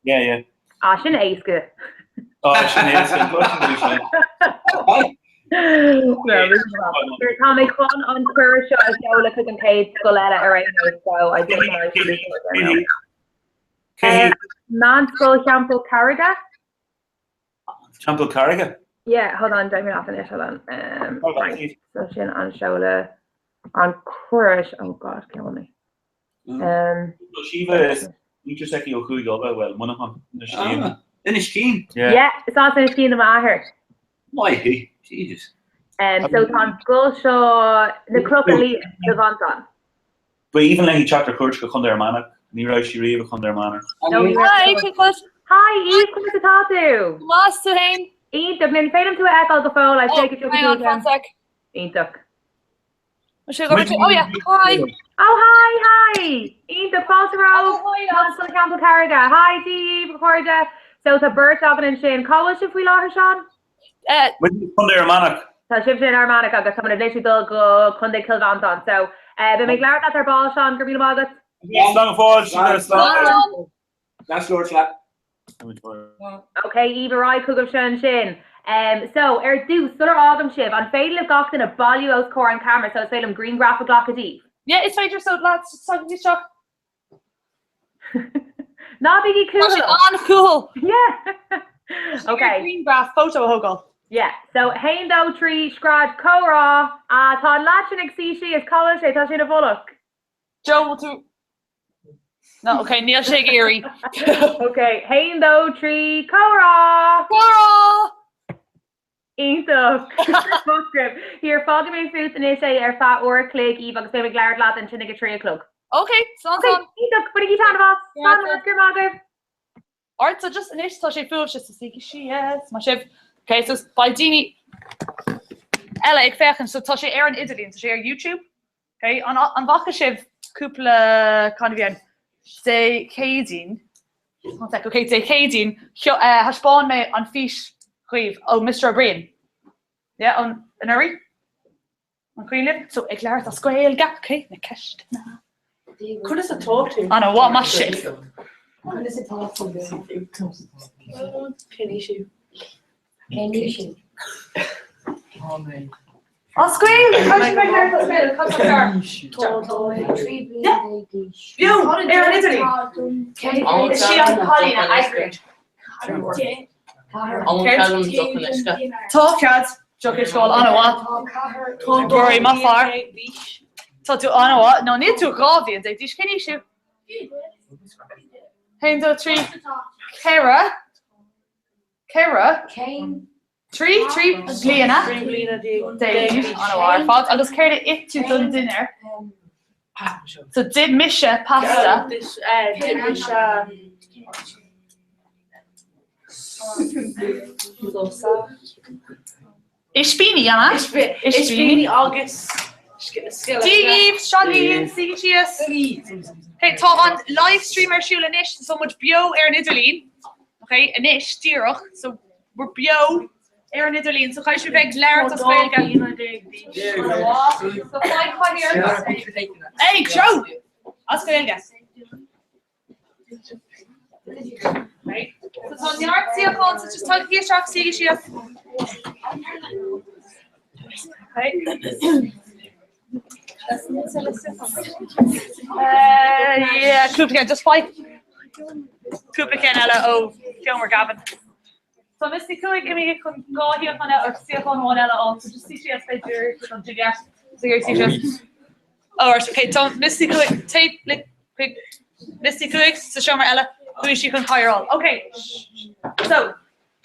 Yeah, yeah. Ah, sin éasca. Ah, sin éasca. Tá mé chun an cuireadh seo a sheoladh chuig an chéad scoil eile ar aon nós, so I don't know if you Meánscoil Theampall Carraige? Teampall Carraige? Yeah, hold on, déarfaidh mé leat anois, hold on. Um, right, so sin an seoladh an cuireadh, oh god, cén bhfuil mé? Mm. Um, Síomha is muintir s'aici ó Chúige Uladh, well, Muineachán, Inis Caoin. Ah, Inis Caoin? Yeah. Yeah, is as Inis Caoin do m'athair. Maith thú, Jesus. Um, so tá an scoil seo na Clocha Liath, Cill Mhantáin. Ba aoibhinn léi teacht ar cuairt go Contae Fhear Manach. Ní raibh sí riamh i Contae Fhear Manach. Hi, cén Hi, Eve, conas atá tú? Maith, tú féin? Iontach, ní féidir tú a fheiceáil go fóill, I take it you'll be Hang on, fan sec. Iontach. Sé go Oh yeah, hi. Oh hi, hi! Iontach, fáilte romhaibh. Meánscoil Theampall Carraige. Hi, Dia dhaoibh, a chairde. So tá beirt againn ansin. Cá bhfuil sibh faoi láthair, Seán? Contae Fhear Manach. Tá sibhse in Fhear Manach agus tá muid literally dul go Contae Chill Mhantáin. So beidh mé ag labhairt leat ar ball, Seán, go raibh míle maith agat. Slán go fóill, slán. Deas labhairt leat. Ok, Eve, ar aghaidh chugaibhse ansin. So, ar dtús, sular fhágaim sibh, an féidir libh gach duine bailiú os comhair an camera so is féidir liom grianghraf a ghlacadh díbh? Yeah, is féidir, so lads, just tagaigí isteach. Ná bígí Tá siad an-chúthal. Yeah. Ok. Grianghraf, photo a thógáil. Yeah. So, haon, dó, trí, scread, comhrá. Ah, tá an lad sin ag suí síos, cá bhfuil sé? Tá sé ina bhfolach. Joe, bhfuil tú... No, ok, níl sé ag iarraidh. Ok, haon, dó, trí, comhrá! Comhrá! Iontach! Here, fágfaidh mé fút anois é ar feadh uair a chloig, Eve, agus beidh mé ag labhairt leat ansin ag a trí a chlog. Ok, slán slán. Iontach! Bainigí taitneamh as! Slán, go raibh maith agaibh! Alright, so just anois tá sé fúibhse so suígí síos, maith sibh. Ok, so beidh daoine eile ag féachaint, so tá sé ar an idirlíon, tá sé ar YouTube. Ok, an an bhfaca sibh cúpla cá bhí an Dé Céadaoin? One sec, ok, Dé Céadaoin, thaispeáin mé an fís dhaoibh ó Mr O'Brien. Yeah, ón anuraidh? An cuimhin libh? So ag labhairt as Gaeilge, ok, na ceisteanna. Conas atá tú? Ana mhaith, maith sibh. Conas atá tú? Cén aois thú? Cén aois thú? As Gaeilge! Tá sibh ag labhairt as Gaeilge, cad tá cearr? Tá mé 13 bliana d'aois. Beo! Ar an idirlíon! Is sí an cailín a eagraíonn. Tá cead deoch uisce a ól, an-mhaith. Rory, maith fear. Tá tú an-mhaith. No, níl tú 12 bhliain d'aois. Cén aois thú? 1, 2, 3, 4. 4, 3, 3 bliana d'aois, an-mhaith ar fad. Agus céard a ith tú don dinnéar? So d'ith mise pasta. D'ith mise Ispíní, an ea? Ispíní agus Dia dhaoibh, seo linn, suígí síos. Ok, tá an live stream ar siúl anois, so muid beo ar an idirlíon. Ok, anois, díreach, so we're beo ar an idirlíon, so caithfidh sibh bheith ag labhairt as Gaeilge. So faigh cathaoir. Hey, Joe! As Gaeilge. Right. So tá neart suíochán, so just tagaigí isteach, suígí síos. Right. Uh, yeah, cúpla ceann, just faigh cúpla ceann eile ó Sheomra Gavin. Tá Miss Ní Chuaig imithe chun 2 shuíochán eile, or suíochán amháin eile a fháil, so just suigh síos b'fhéidir don Juliette. So here, suigh síos. Alright, okay, tá Miss Ní Chuaig, téigh le chuig Miss Ní Chuaig sa seomra eile, chuaigh sí chun cathaoir a fháil. Okay, so,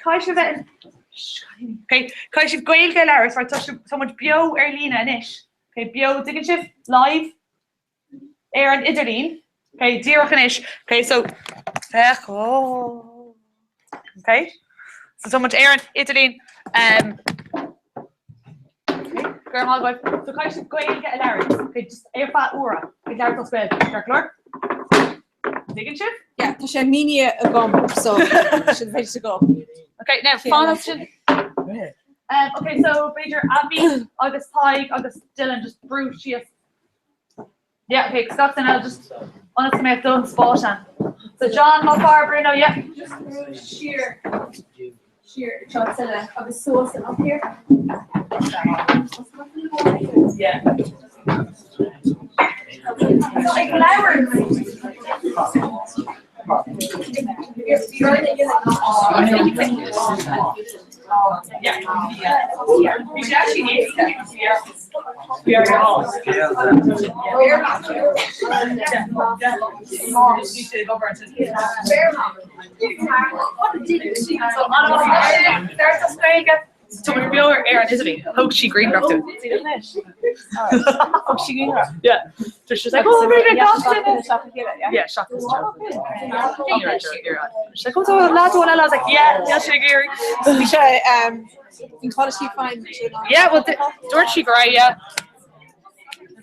caithfidh sibh bheith in, okay, caithfidh sibh Gaeilge a labhairt, right, tá sibh, tá muid beo ar líne anois, okay, beo, dtuigeann sibh? Live? Ar an idirlíon, okay, díreach anois, okay, so, féach, oh, okay, so tá muid ar an idirlíon, um, okay, go raibh maith agaibh, so caithfidh sibh Gaeilge a labhairt, okay, just ar feadh uaire, ag labhairt as Gaeilge, ceart go leor? Tuigeann sibh? Yeah, tá sé mínithe agam, so sin ready to go. Okay, now, fan sin. Um, okay, so b'fhéidir Abby agus Tadhg agus Dylan just brú síos Yeah, okay, gach duine eile just ionas go mbeadh dóthain spáis ann. So John, má fear Bruno, yeah. Just brú siar, siar seo tuile agus suas and up here. Yeah. So ag labhairt. Tá muid beo ar an idirlíon. Thóg sí grianghraf dúinn. Thóg sí grianghraf? Yeah. She's like, oh, we're gonna Yeah, seachas Joe. She's like, oh, tá leaid amháin eile. I was like, yeah, níl sé ag iarraidh. Bhí sé bhí quality fine. Yeah, well, dúirt sí go raibh, yeah.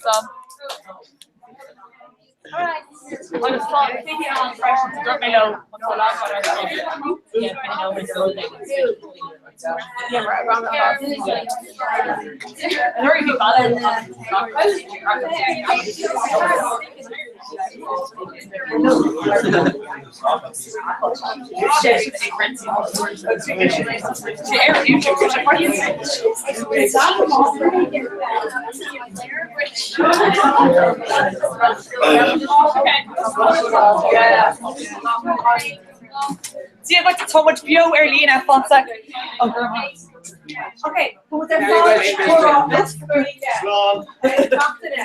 So. Agus tá cluichí ann freisin, so dúirt mé leo an tá leaid amháin ar Anuraidh bhí baile Dia duit, tá muid beo ar líne fan sec. Ó, go raibh maith. Ok, tá muid ar fad ag comhrá as Gaeilge. Gach duine.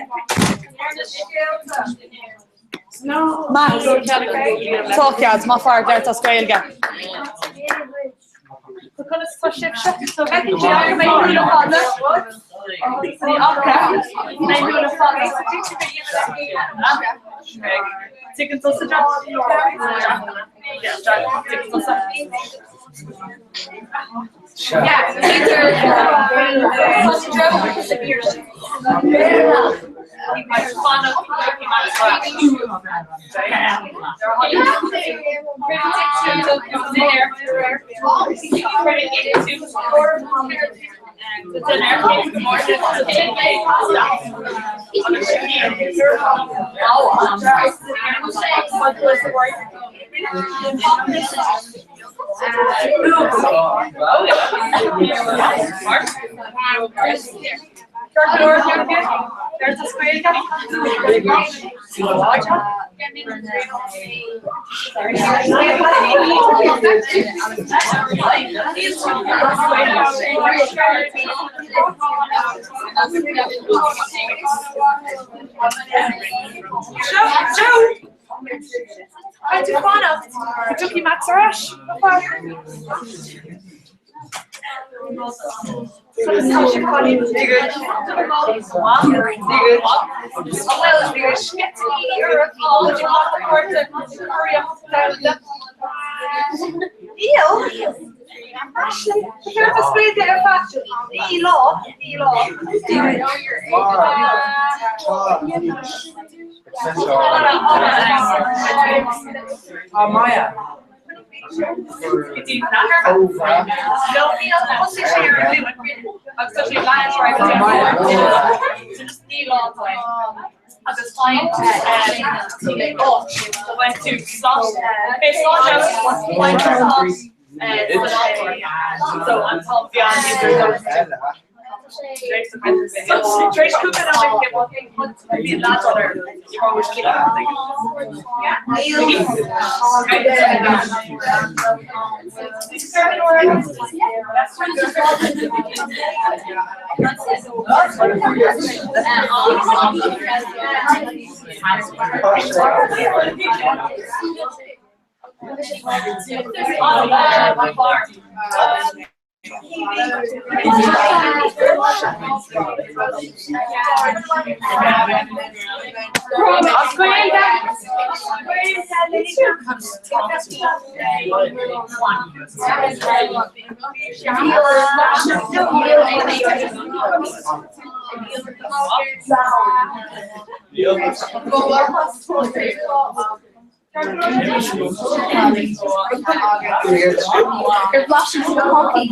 Ar na scéalta. Max, tá cead, má fear deir as Gaeilge. So conas tá sibhse? So bheith sé acu mé thú fada. Ní fhaca mé thú le fada. Tuigeann tusa Jack? Yeah, Jack, tuigeann tusa? Joe! Caithfidh tú fanacht go dtiocfaidh Max ar ais. Níl! Ashley, ba cheart do spéide ar feadh naoi lá, naoi lá. Maya. Agus faigheann tú slot, faigheann tú slot. Tar éis cúpla nóiméad bhí an leadán air. Ar bhlais an hockey?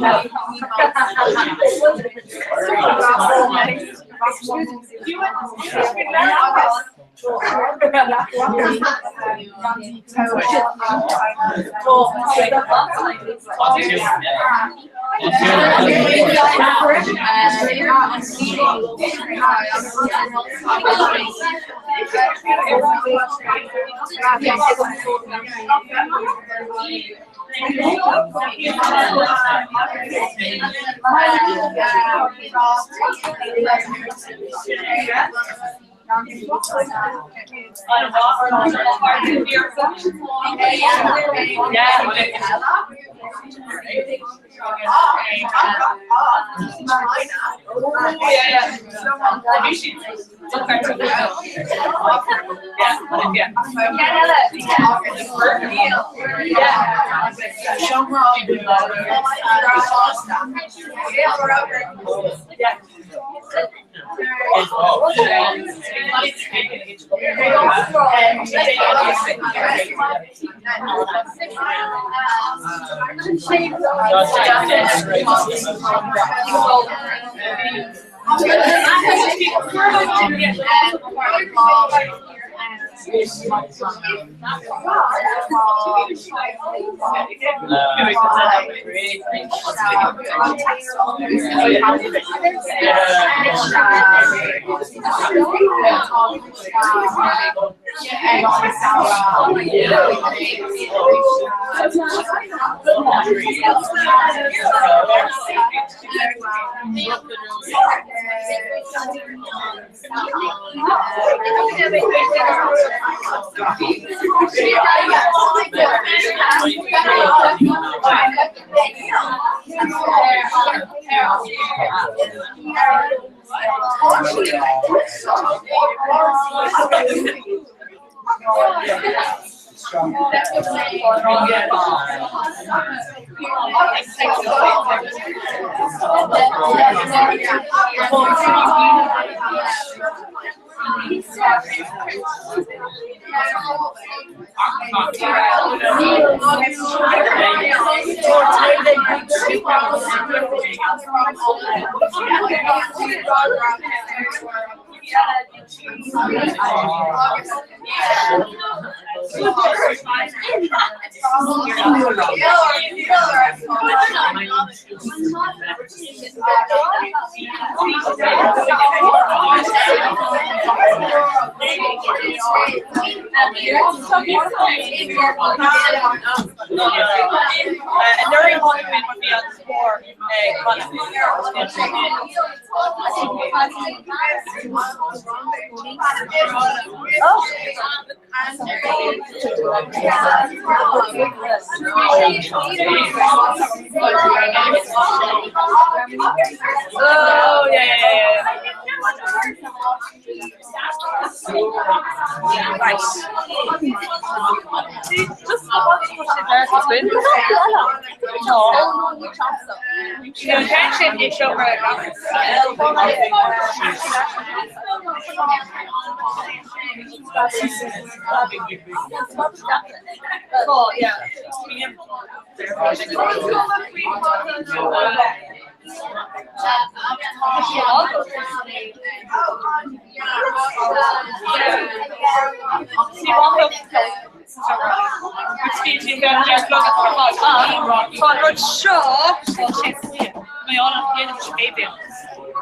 Tá an rud seo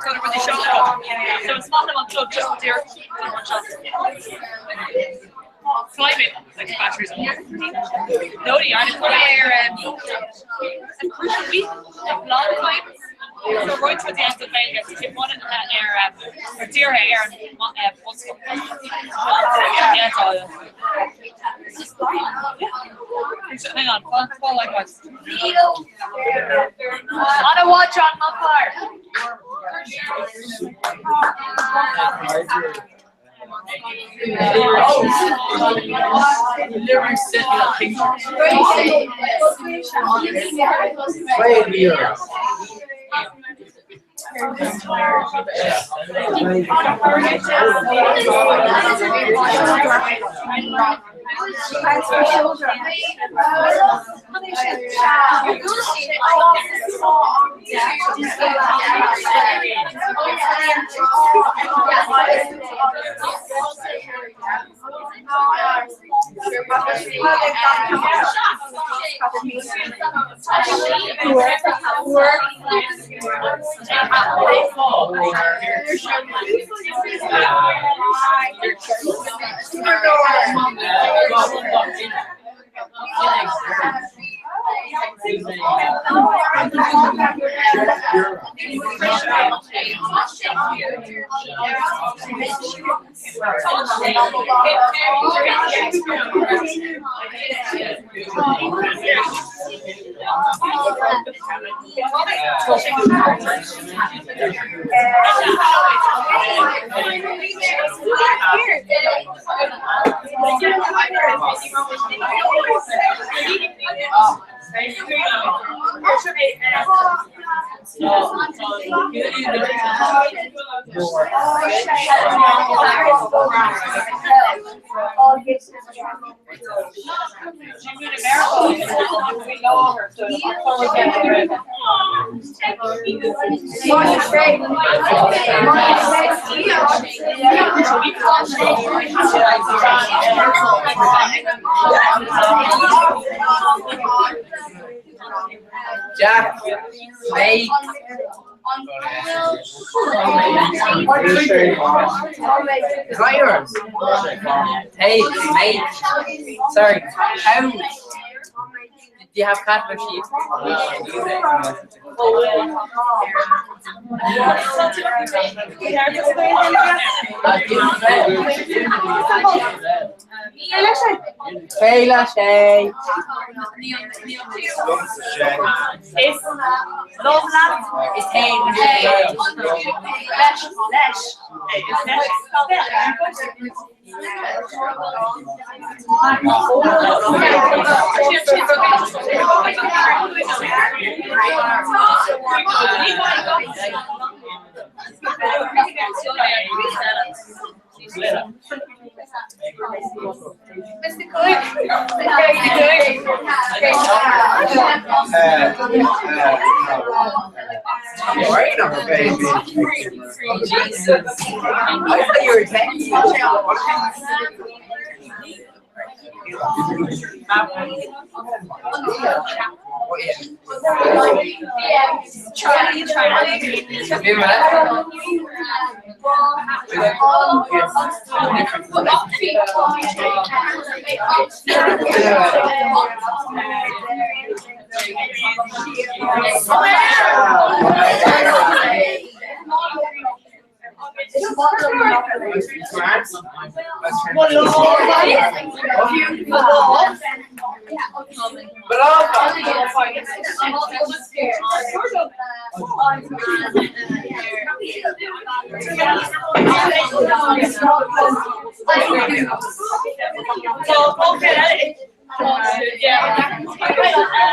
Tá na rudaí seo agam. So is maith liom an club just díreach don rud seo. Climbing like batteries. No, ní arna cur ar an crucial week of long time. So roinnt rudaí as an Ghaeilge tá sé bunaithe ar ar dírithe ar an bunscoil. Yeah, tá. Hang on, fall likewise. On a watch on my car. Jack, mate. Is that yours? Hey, mate. Sorry. How do you have cattle or sheep? Féile sé. Is liom leat. Is féin. Leis, leis. Mr. Cook. How are you doing? Jesus. I thought you were texting.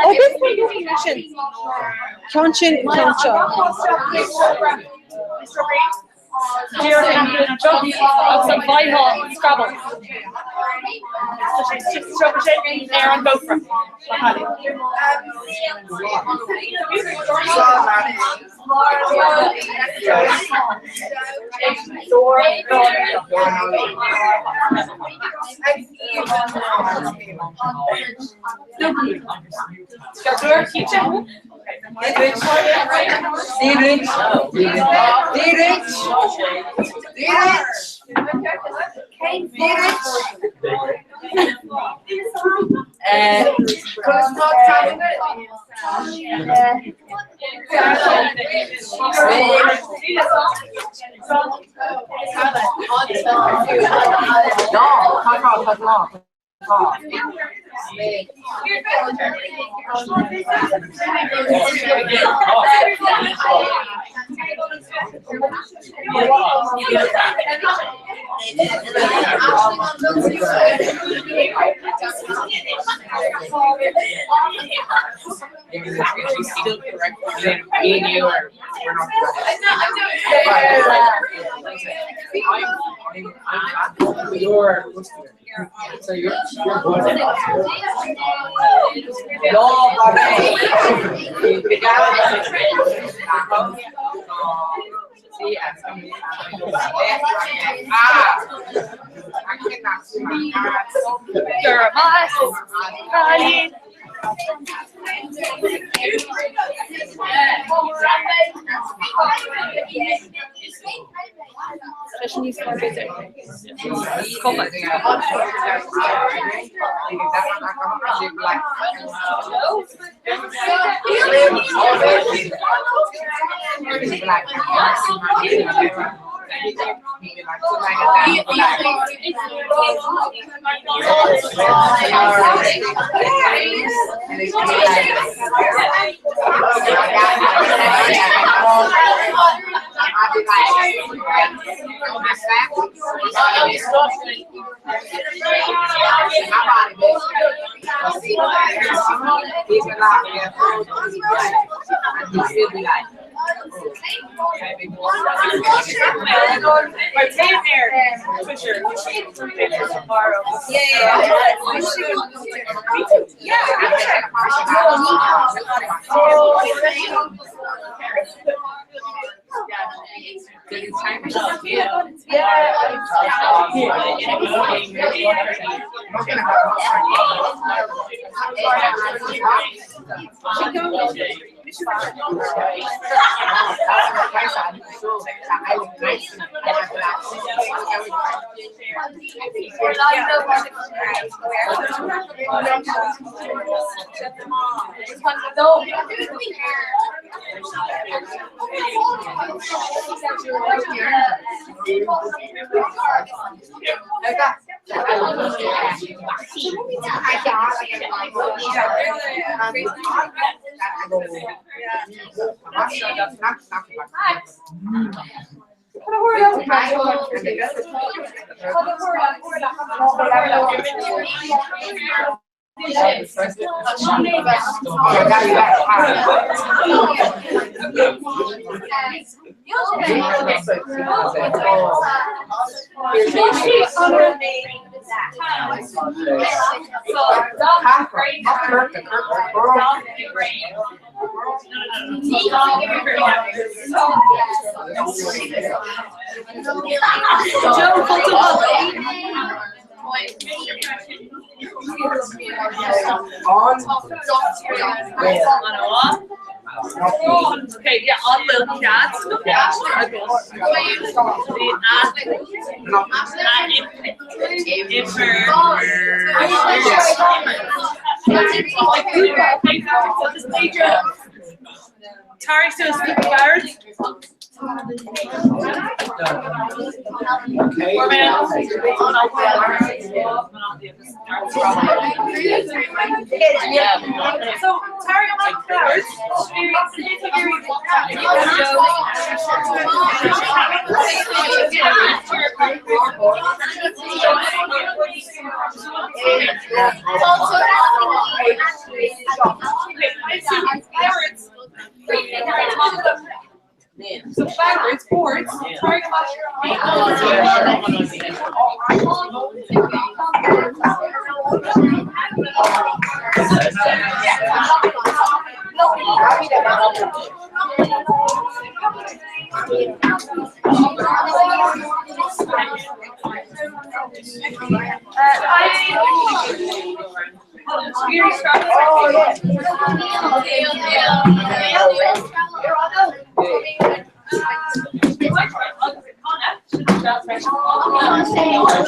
Ó sin Ceann sin ceann seo. Agus an bhfaightheá Scrabble. Sé ar an gcófra.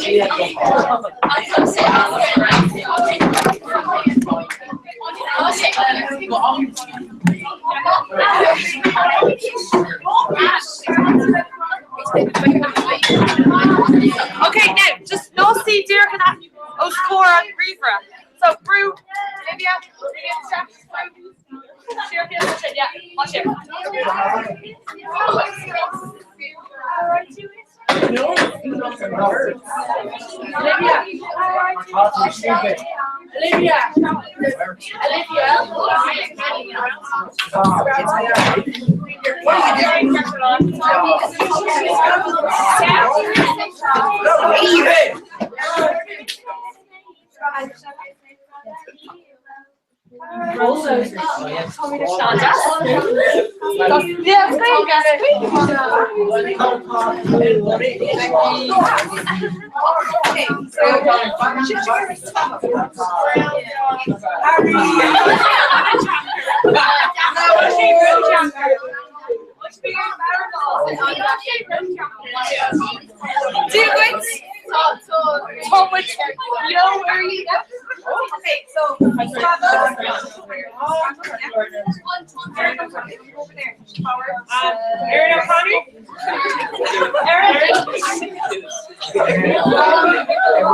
Okay, now, just ná suí díreach in aice os comhair an ríomhaire. So, brú, Olivia, Olivia, isteach, brú. Siar chéile sin, yeah, maith sibh. Olivia. Olivia. Olivia. Dia dhuit! Tá muid beo ar líne. Erin O'Connor? Erin?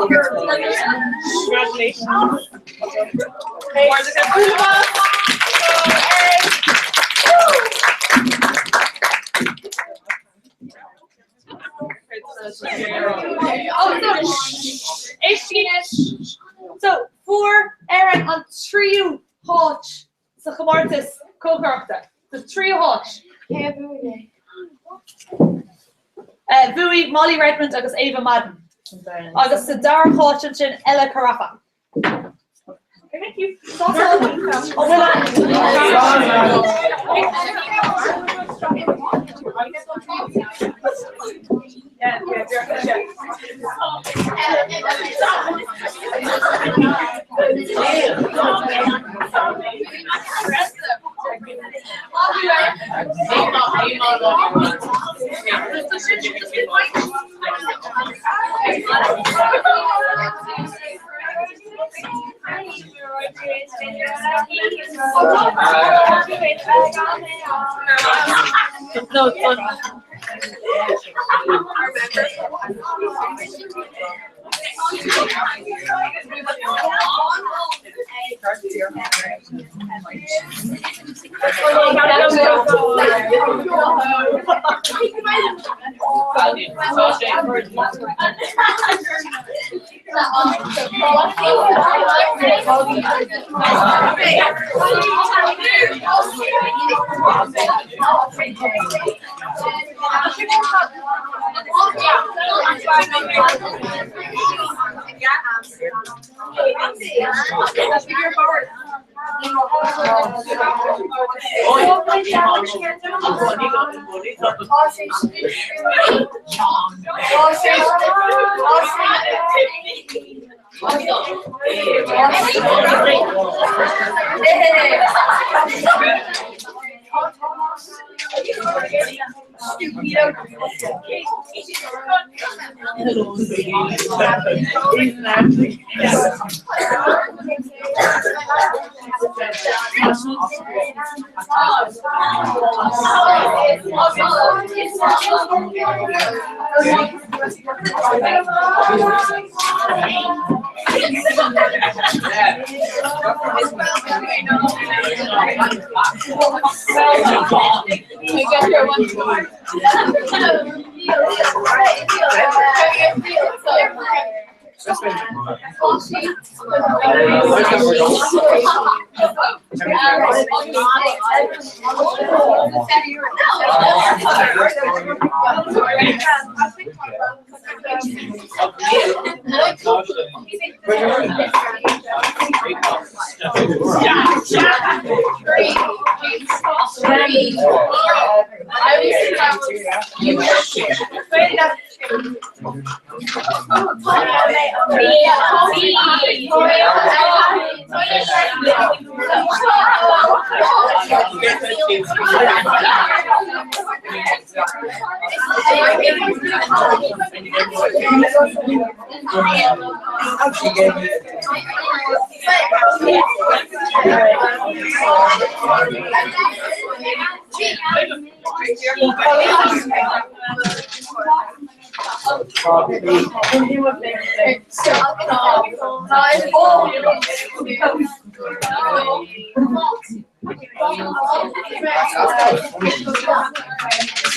Congratulations. Oh, so, éistigí anois. So, fuair Erin an tríú háit sa chomórtas cócaireachta. Sa tríú háit. Cé a bhuaigh é? Eh, bhuaigh Molly Redmond agus Ava Madden. Agus sa dara háit ansin Ella Carafa. Thank you. No, it's fun.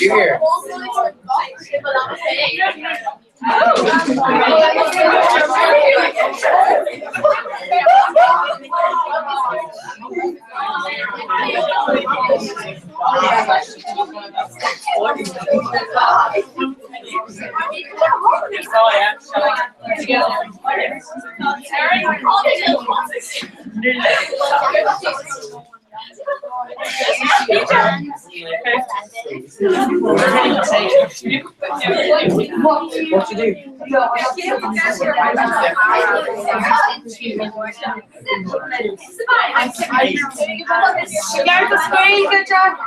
You here? What you do? Leir do scaoilge, Jack.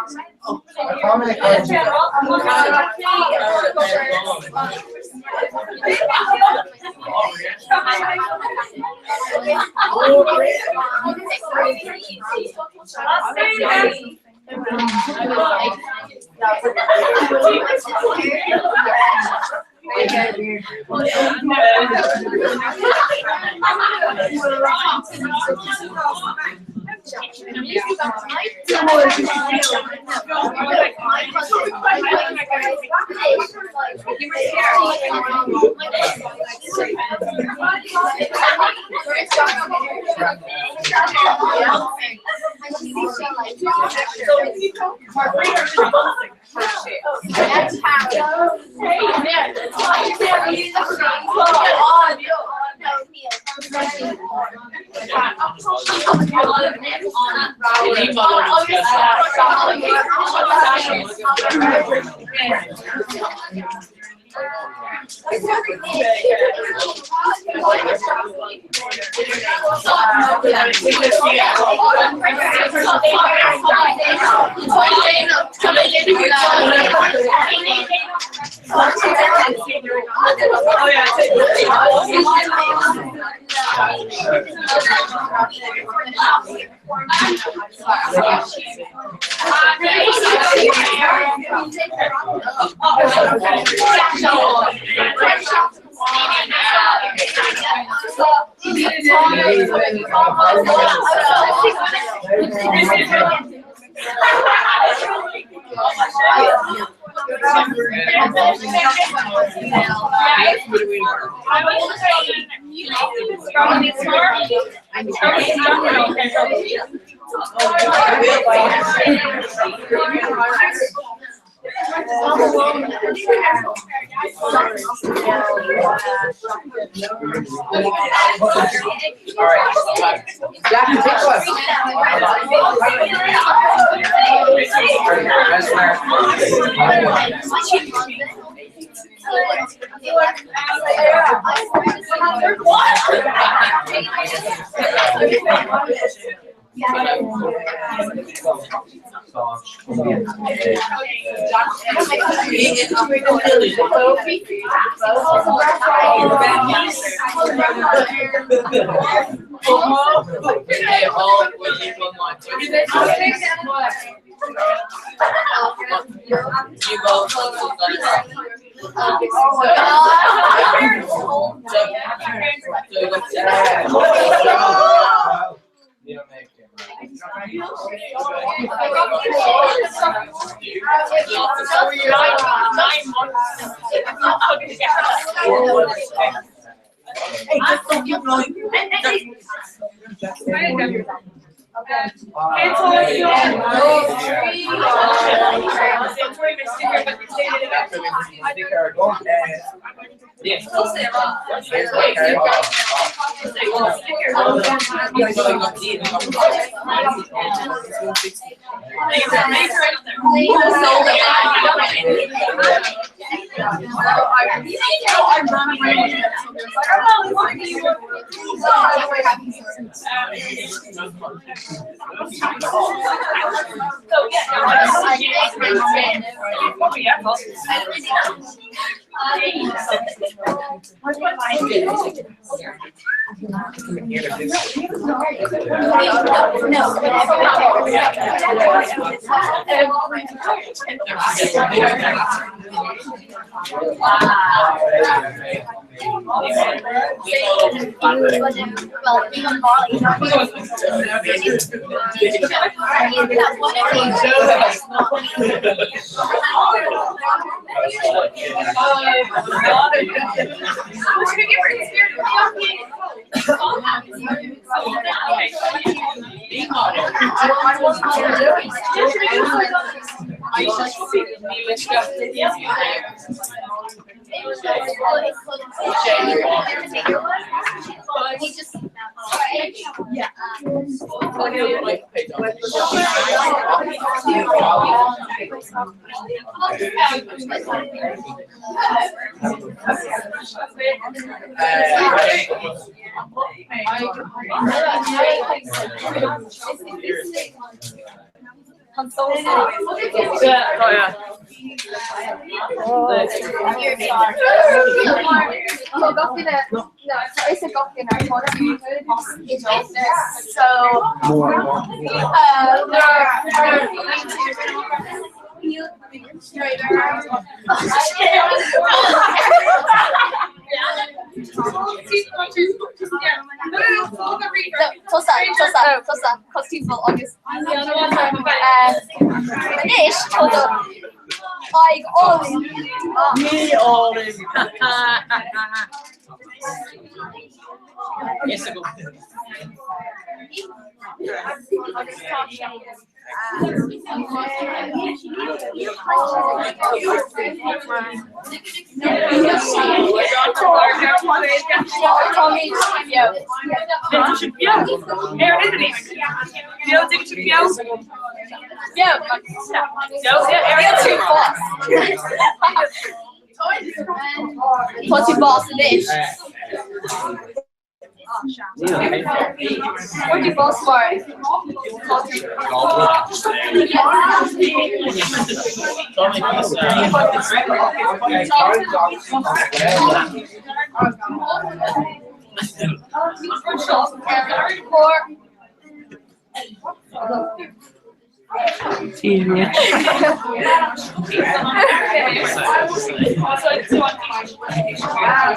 Tá tú bás anois. Fuair tú bás mar tá tú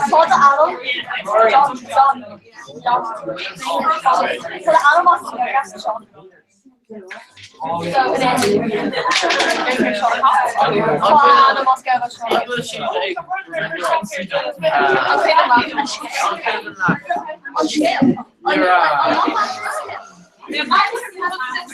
Tá do anam Tá do anam as seo. Ní maith liom an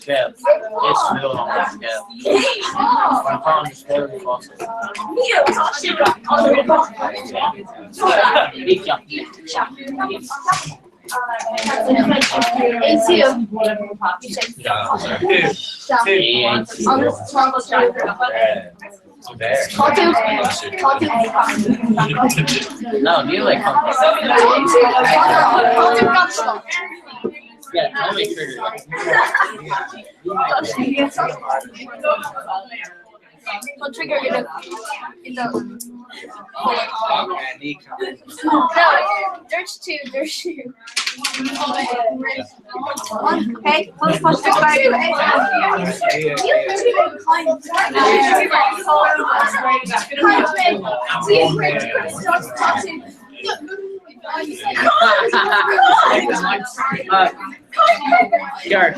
scéal. Is fuath liom an scéal. Mar tá an scéal uafásach. No, níl mé Yeah, tá mé Tá trigger in the in the No, dúirt tú dúirt tú. Okay, Ceart.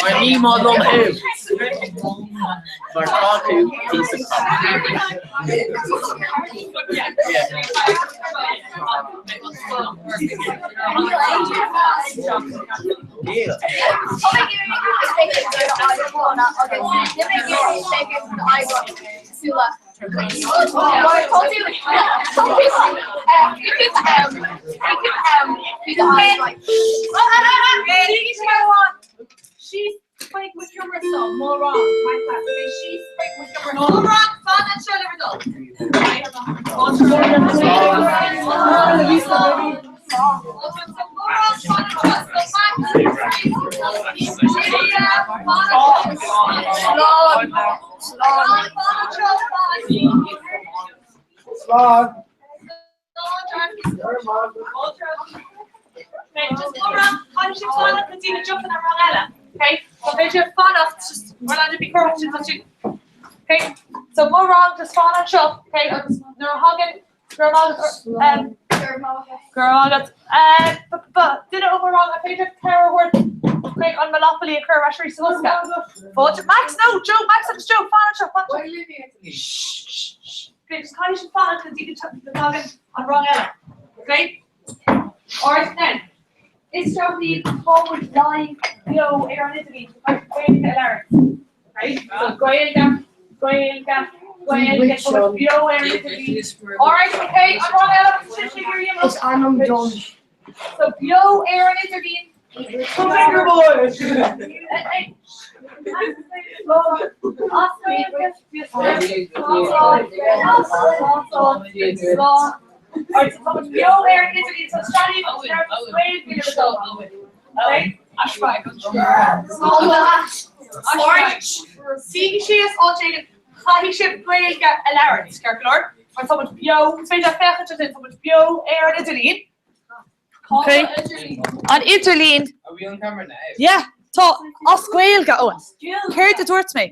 Mar ní maith liom thú. Mar tá tú píosa Slán. So mo rang just fan anseo, okay, agus nuair a thagann go raibh maith agat. Duine ó mo rang an féidir cabhair a thabhairt chuig an Monopoly a chur ar ais arís sa bhosca? Fáilte Max, no, Joe, Max agus Joe, fan anseo, fan anseo. Shh, shh, shh. Okay, just caithfidh sibh fanacht go dtí go dtagann an rang eile. Okay? Alright then. Is seo daoibh tá muid live beo ar an idirlíon, so caithfidh sibh Gaeilge a labhairt. Okay? So Gaeilge, Gaeilge, Gaeilge, tá muid beo ar an idirlíon. Alright, okay, an rang eile, sin sin ar dhéanamh. Is ainm dom. So beo ar an idirlíon. Suígí síos áit éigin caithfidh sibh Gaeilge a labhairt, ceart go leor? Mar tá muid beo, is féidir féachaint ansin, tá muid beo ar an idirlíon. Okay. An idirlíon. Are we on camera now? Yeah, tá as Gaeilge, Owen. Céard a dúirt mé?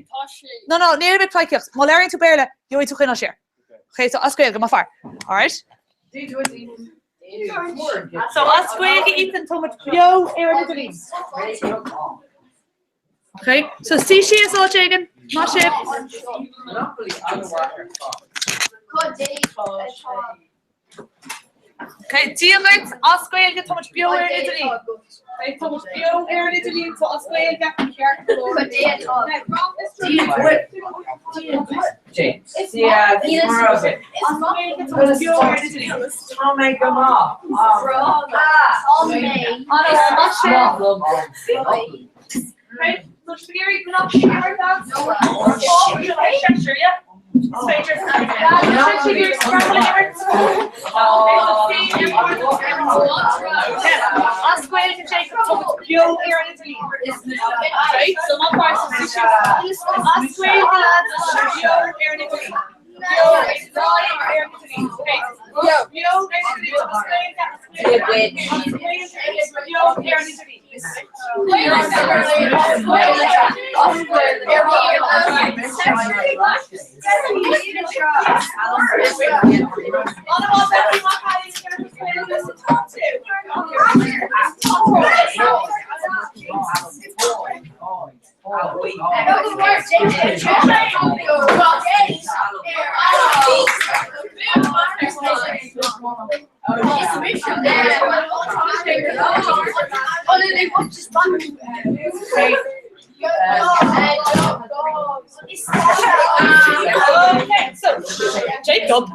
No, no, níl mé ag pleidhcíocht. Má labhraíonn tú Béarla, gheobhaidh tú coinneáil siar. Okay, so as Gaeilge, maith fear. Alright? So as Gaeilge, Ethan, tá muid beo ar an idirlíon. Okay, so suigh síos áit éigin, maith sibh. Okay, Dia dhuit, as Gaeilge, tá muid beo ar an idirlíon. Okay, tá muid beo ar an idirlíon, tá as Gaeilge, ceart go leor. James. Yeah, tomorrow. As Gaeilge, tá muid beo ar an idirlíon. Tá mé go maith. Ana, maith sibh. Okay, so just iarraidh go nach siar that. Sure, yeah. Is féidir. As Gaeilge Jacob tá muid beo ar an idirlíon. Okay, so má fear as Gaeilge lads beo ar an idirlíon. Beo ar an idirlíon. Okay. Beo ar an idirlíon. As Gaeilge, as Gaeilge, as Gaeilge, beo ar an idirlíon. Okay, so Jacob.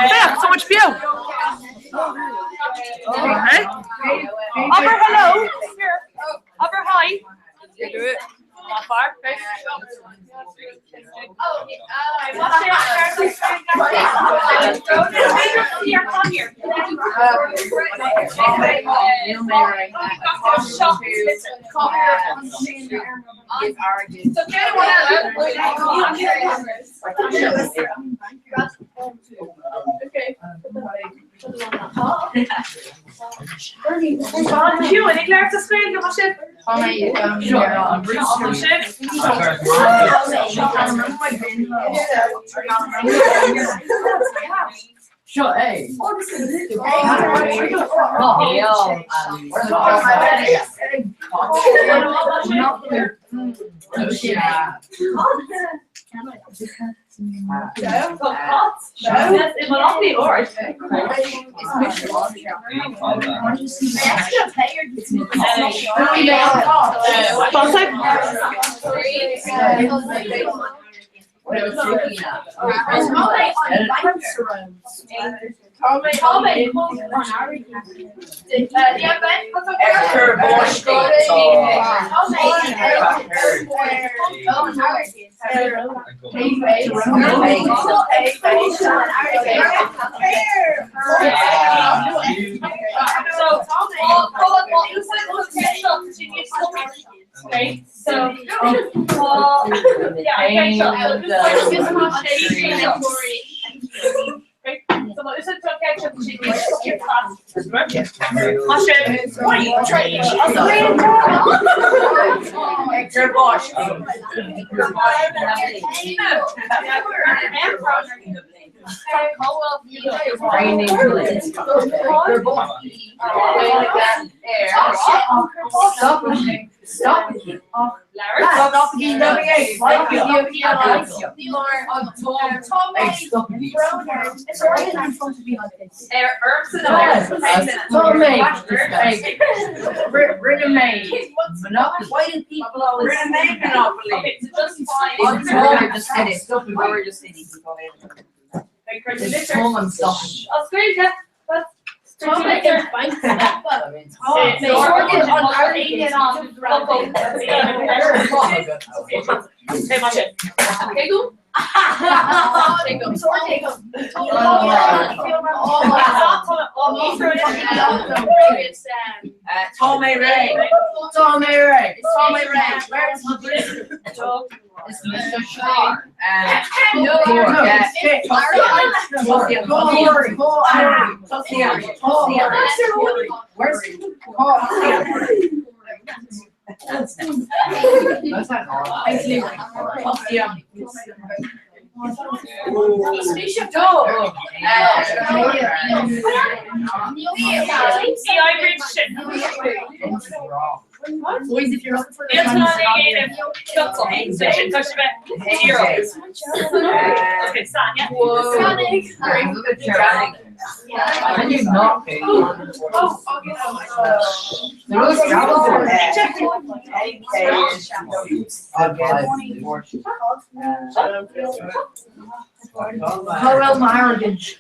Féach, tá muid beo! Abair hello! Abair hi! Not far. Ciúin ag labhairt as Gaeilge mar sin. Seo é. Stopaigí. Rinne mé Monopoly. Tá mé réidh. Tá mé réidh. Tá mé réidh. Cá bhfuil m'airgead?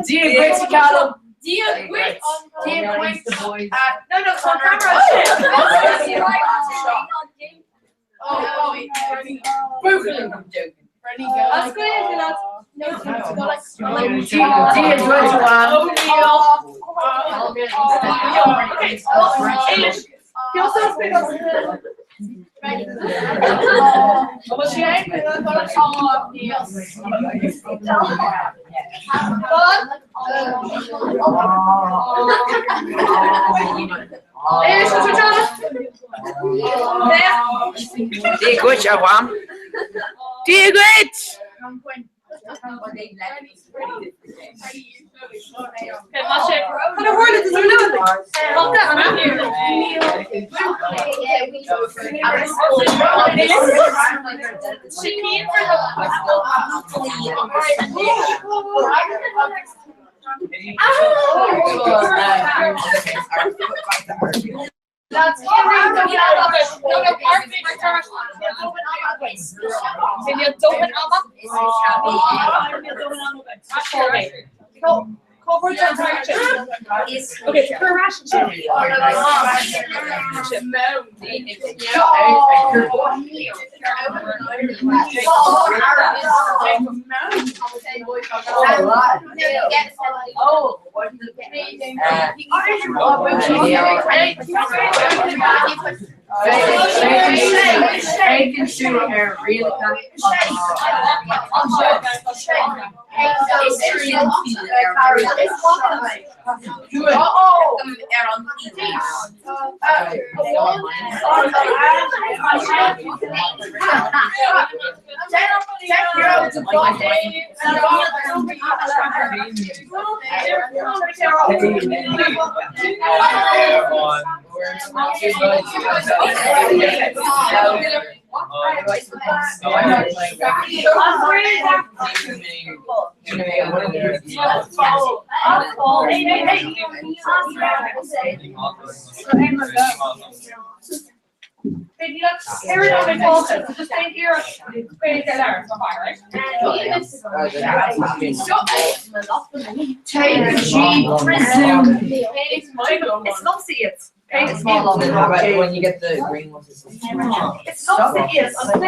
Dia duit, Callum. Dia duit. Dia duit. No, no, tá camera sin. As Gaeilge leat. Dia duit, Juan. Dia duit, a Mham. Dia duit! It's not iad. When you get the green ones, it's It's not iad an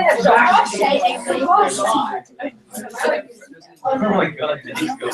Oh my god, did he go?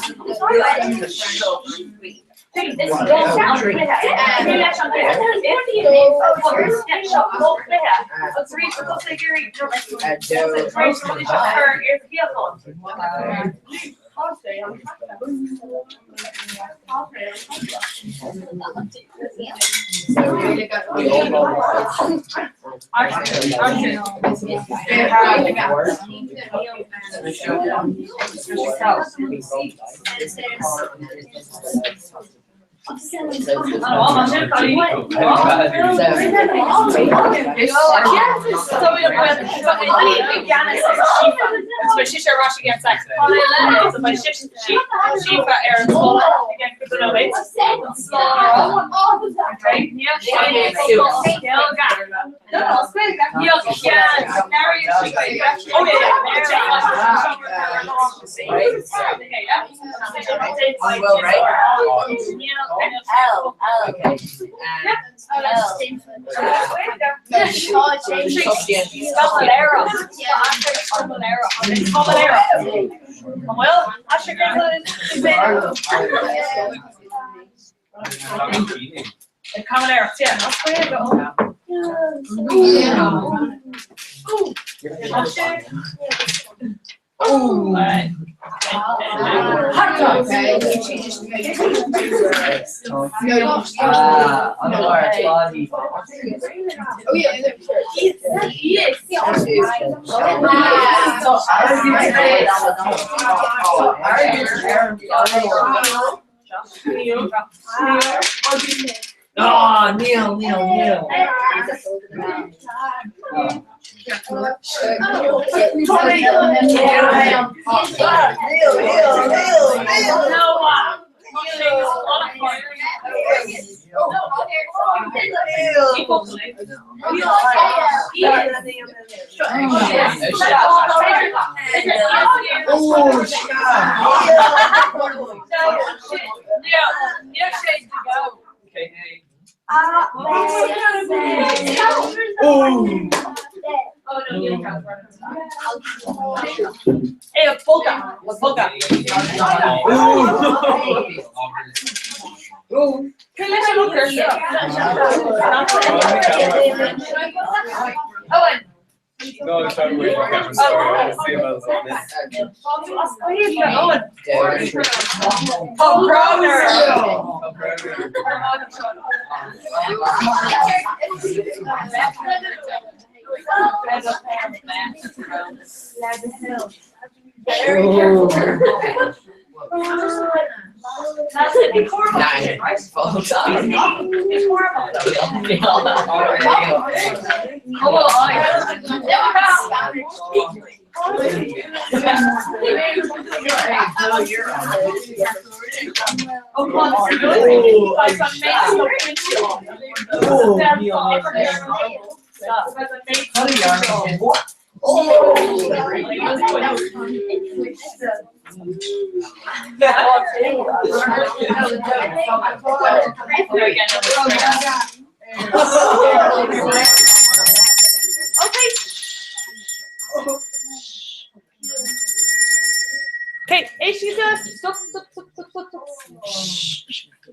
Oh, Neil, Neil, Neil.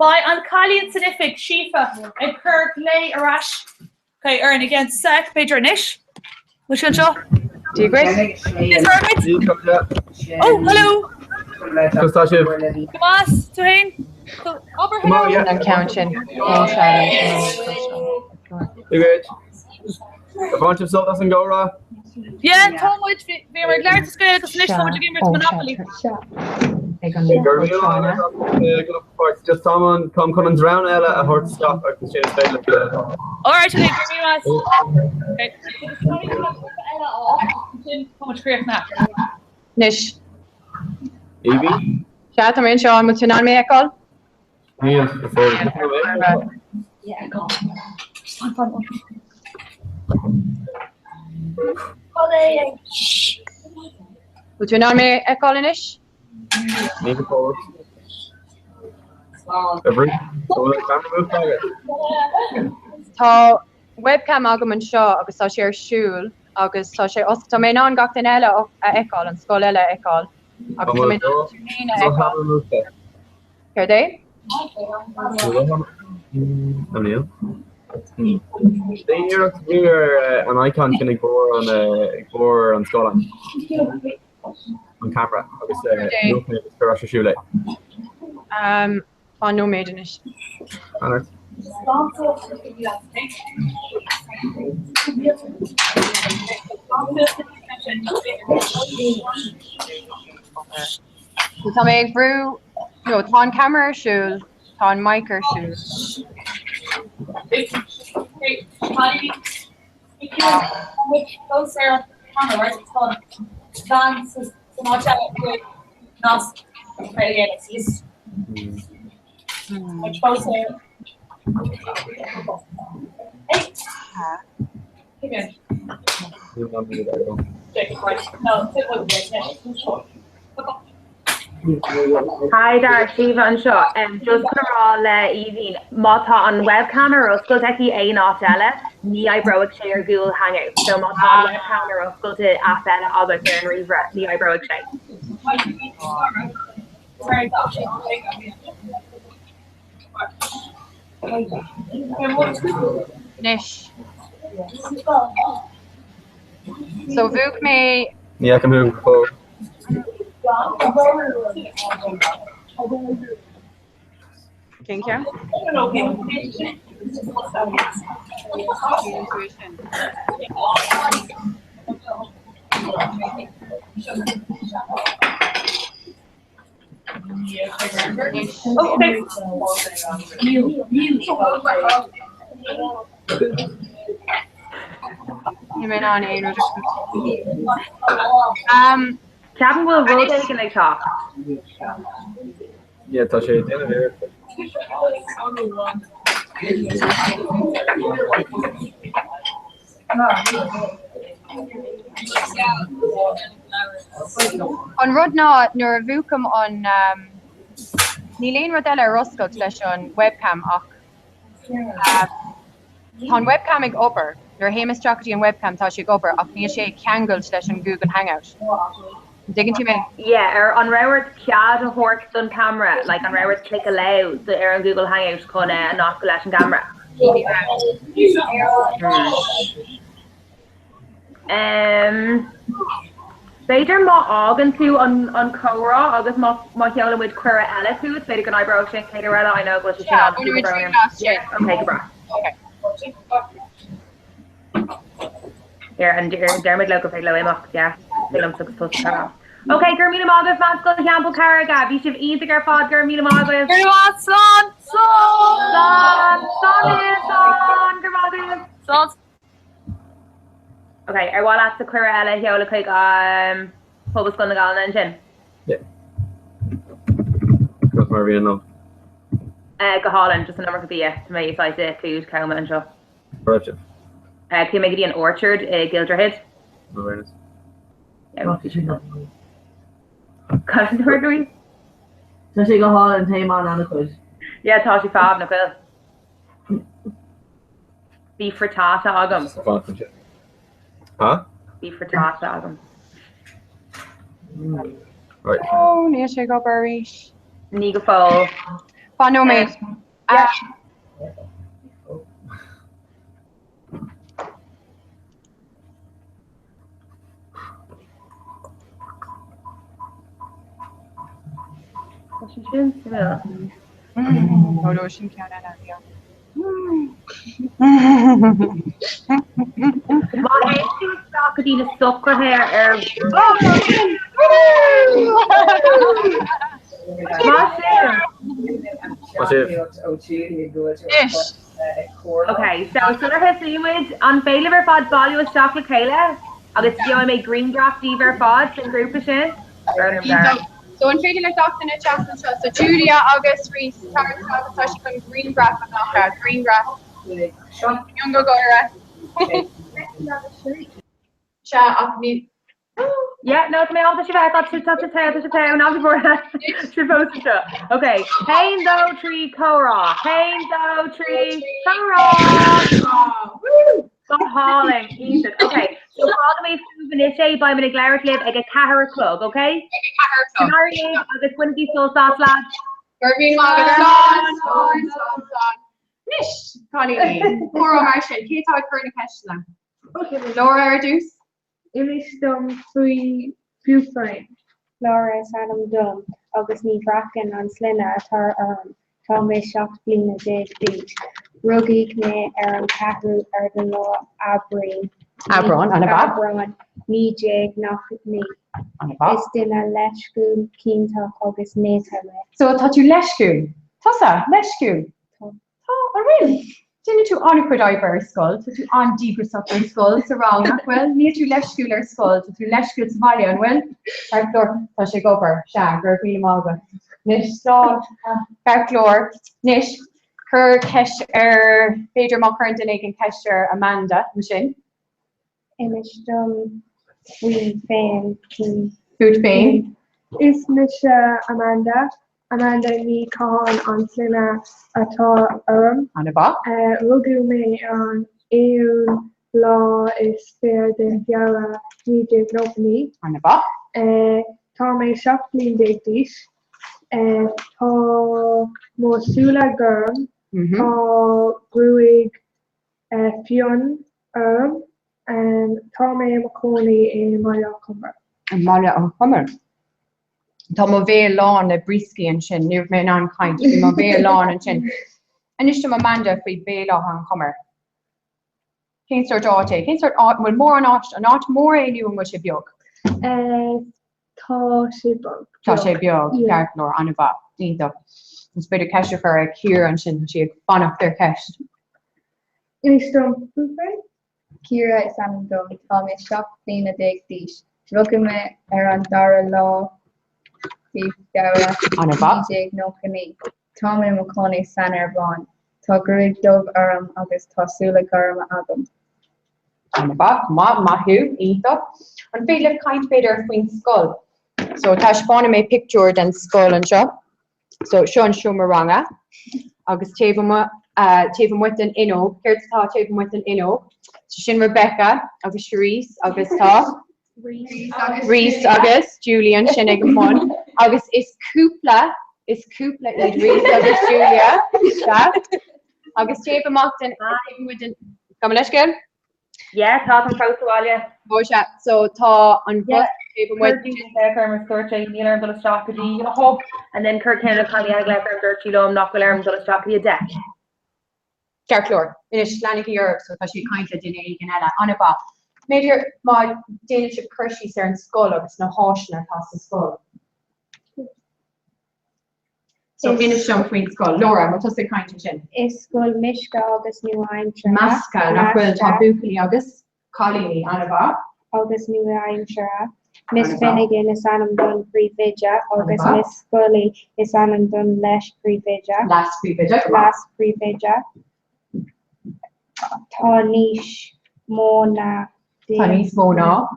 Beidh an cailín san oifig, Síofa, ag cur glao ar ais orainn i gceann sec, b'fhéidir anois. Bhfuil sí anseo? Dia dhuit. Is Oh, hello! Conas tá sibh? Go maith, tú féin? Obair, hello! An ceann sin. Dia dhuit. Ar bhain sibh sult as an gcomhrá? Yeah, tá muid, bhíomar ag labhairt as Gaeilge agus anois tá muid ag imirt Monopoly. Just táim táim chun an dream eile a thabhairt isteach agus ansin is féidir le. Alright, okay, go raibh maith. Okay. Sin tá muid críochnaithe. Anois. Evie? Sea, tá mé anseo, an bhfuil tú in ann mé a fheiceáil? Níl, go fóill. Bhfuil tú in ann mé a fheiceáil anois? Níl go fóill. Bhfuil an camera múchta agat? Tá webcam agam anseo agus tá sé ar siúl agus tá sé os tá mé in ann gach duine eile a fheiceáil, an scoil eile a fheiceáil agus tá mé in ann tú féin a fheiceáil. Céard é? Níl. Déan iarracht brú ar an icon sin ag barr an ag barr an scáileáin. An camera agus múch é agus cuir ar ais ar siúl é. Fan nóiméad anois. Fan ort. Tá mé ag brú, no, tá an camera ar siúl, tá an mic ar siúl. Hi there, Síomha anseo. Just chun a rá le Aoibhinn, má tá an webcam ar oscailt aici aon áit eile, ní oibreoidh sé ar Google Hangout. So má tá an webcam ar oscailt i aip eile agat ar an ríomhaire, ní oibreoidh sé. Anois. So mhúch mé. Ní fheicim thú go fóill. Cén ceann? Ní mé ná aon rud. Ceapaim go bhfuil rud éigin ag teacht. Yeah, tá sé ag déanamh iarrachta. An rud ná nuair a mhúchaim an níl aon rud eile ar oscailt leis an webcam ach tá an webcam ag obair, nuair a théim isteach go dtí an webcam tá sé ag obair ach níl sé ceangailte leis an Google Hangout. An dtuigeann tú mé? Yeah, ar an raibh ort cead a thabhairt don camera, like an raibh ort click allow do ar an Google Hangout chun eh, a nascadh leis an gcamera? Ní raibh. Um, B'fhéidir má fhágann tú an, an comhrá agus má, má sheolann muid cuireadh eile chugat, b'fhéidir go n-oibreoidh sin chéad uair eile, I know go bhfuil sé sin Yeah, an baineadh muid triail as sin. Okay, go breá. Okay. Ar an deir muid leo gur féidir leo imeacht, yeah. Féidir liomsa agus tusa tá. Ok, go raibh míle maith agaibh Meánscoil Theampall Carraige. Bhí sibh iontach ar fad, go raibh míle maith agaibh. Go raibh maith, slán! Slán! Slán! Slán Slán! Go raibh maith agaibh. Slán! Ok, ar mhaith leatsa cuireadh eile a sheoladh chuig um, Pobalscoil na Gaillimhe ansin? Yeah. Conas mar a bhíonn liom? Uh, go hálainn, just an iomarca bia, tá mé saghas i food coma anseo. Cá raibh sibh? Chuaigh mé go dtí an Orchard i gCill Droichid. No fairness. Cad a dúirt Louise? Tá sé go hálainn taom an-chuid. Yeah, tá sé fab, nach bhfuil? Bhí frittata agam. Huh? Bhí frittata agam. Right. Ó, níl sé ag obair arís. Ní go fóill. Fan nóiméad. Tá sé sin suimiúil. Ó, no, sin ceann eile, yeah. Má théann tú isteach go dtí na socruithe ar Maith sibh! Ok, so sular thosaíonn muid, an féidir libh ar fad bailiú isteach le chéile agus gheobhaidh mé grianghraf díbh ar fad san grúpa sin? So an féidir le gach duine teacht anseo? So Julia agus Rhys tar anseo agus tá siad chun grianghraf a ghlacadh, grianghraf. Ionga gáire. Sea, ach ní. Yeah, no, tá mé ábalta sibh a fheiceáil, tá sibh tá, tá sibh tá, ná bí buartha, sibh fós anseo. Ok, haon, dó, trí, comhrá. Haon, dó, trí, comhrá! Go hálainn, iontach. Ok, so fágfaidh mé fúibh anois é, beidh muid ag labhairt libh ag a ceathair a chlog, ok? Ag a ceathair a chlog. Go n-éirí libh agus bainigí sult as, lads. Go raibh míle maith agat. Slán, slán, slán, slán. Anois, cailíní, comhrá mar sin, cé atá ag cur na ceisteanna? Laura ar dtús? Inis dom faoi fút féin. Laura is ainm dom agus Ní Bhreacain an sloinne atá orm. Tá mé 17 bliana d'aois. Rugadh mé ar an 4ú ar den lá Aibreáin. Aibreán, ana mhaith. Aibreán 1999. Ana mhaith. Is duine leisciúil, ciontach agus néata mé. So tá tú leisciúil. Tusa, leisciúil. Tá. Tá, an bhfuil? Déanann tú an-chuid oibre ar scoil, tá tú an-díograiseach ar scoil, sa rang, nach bhfuil? Níl tú leisciúil ar scoil, tá tú leisciúil sa bhaile, an bhfuil? Ceart go leor, tá sé ag obair, sea, go raibh míle maith agat. Anois, slán, ceart go leor. Anois, cuir ceist ar, b'fhéidir má chuireann duine éigin ceist ar Amanda, ansin. Inis dom faoi féin. Fút féin. Is mise Amanda. Amanda Ní Chatháin an sloinne atá orm. Ana mhaith. Rugadh mé ar an aonú lá is fiche de Feabhra 1999. Ana mhaith. Tá mé 17 bliain d'aois. Tá mo súile gorm. Tá gruaig fionn orm. Tá mé i mo chónaí i mBaile an Chomair. I mBaile an Chomair. Tá mo bhéal lán le brioscaí ansin, ní raibh mé in ann caint, bhí mo bhéal lán ansin. Inis dom Amanda faoi Bhéal Átha an Chomair. Cén sórt áit é? Cén sórt áit, an bhfuil mórán áit, an áit mór é nó an bhfuil sé beag? Tá sé beag. Tá sé beag, ceart go leor, an-mhaith, iontach. Is féidir ceist a chur ar Ciara ansin, tá sí ag fanacht ar cheist. Inis dom fút féin. Ciara is ainm dom. Tá mé 17 bliana d'aois. Rugadh mé ar an dara lá de Feabhra An-mhaith. 1999. Tá mé i mo chónaí san Airmheán. Tá gruaig dubh orm agus tá súile gorma agam. An-mhaith, maith, maith thú, iontach. An féidir libh caint b'fhéidir faoin scoil? So taispeánfaidh mé pictiúr den scoil anseo. So seo an seomra ranga agus taobh amuigh, taobh amuigh den fhuinneog, céard atá taobh amuigh den fhuinneog? So sin Rebecca agus Cherise agus tá Rhys agus Julie ansin ag an bun agus is cúpla, is cúpla iad Rhys agus Julia, sea. Agus taobh amach den, taobh amuigh den, gabh mo leithscéal? Yeah, tá an fós sa bhaile. Ó sea, so tá an bus taobh amuigh. Chuir daoine glaoch orm agus dúirt sé níl orm dul isteach go dtí a hocht and then chuir ceann de na cailíní eile glaoch orm dúirt sí liom nach bhfuil orm dul isteach go dtí a 10. Ceart go leor. Anois, leanaigí oraibh, so tá sí ag caint le duine éigin eile. An-mhaith. B'fhéidir má déanann sibh cur síos ar an scoil agus na háiseanna atá sa scoil. So inis dom faoin scoil. Laura, an bhfuil tusa ag caint ansin? Is scoil measctha agus nua-aimseartha. Measctha, nach bhfuil? Tá buachaillí agus cailíní. An-mhaith. Agus nua-aimseartha. Miss Finnegan is ainm don phríomhoide agus Miss Scully is ainm don leas-phríomhoide. Leas-phríomhoide. Leas-phríomhoide. Tá níos mó ná Tá níos mó ná.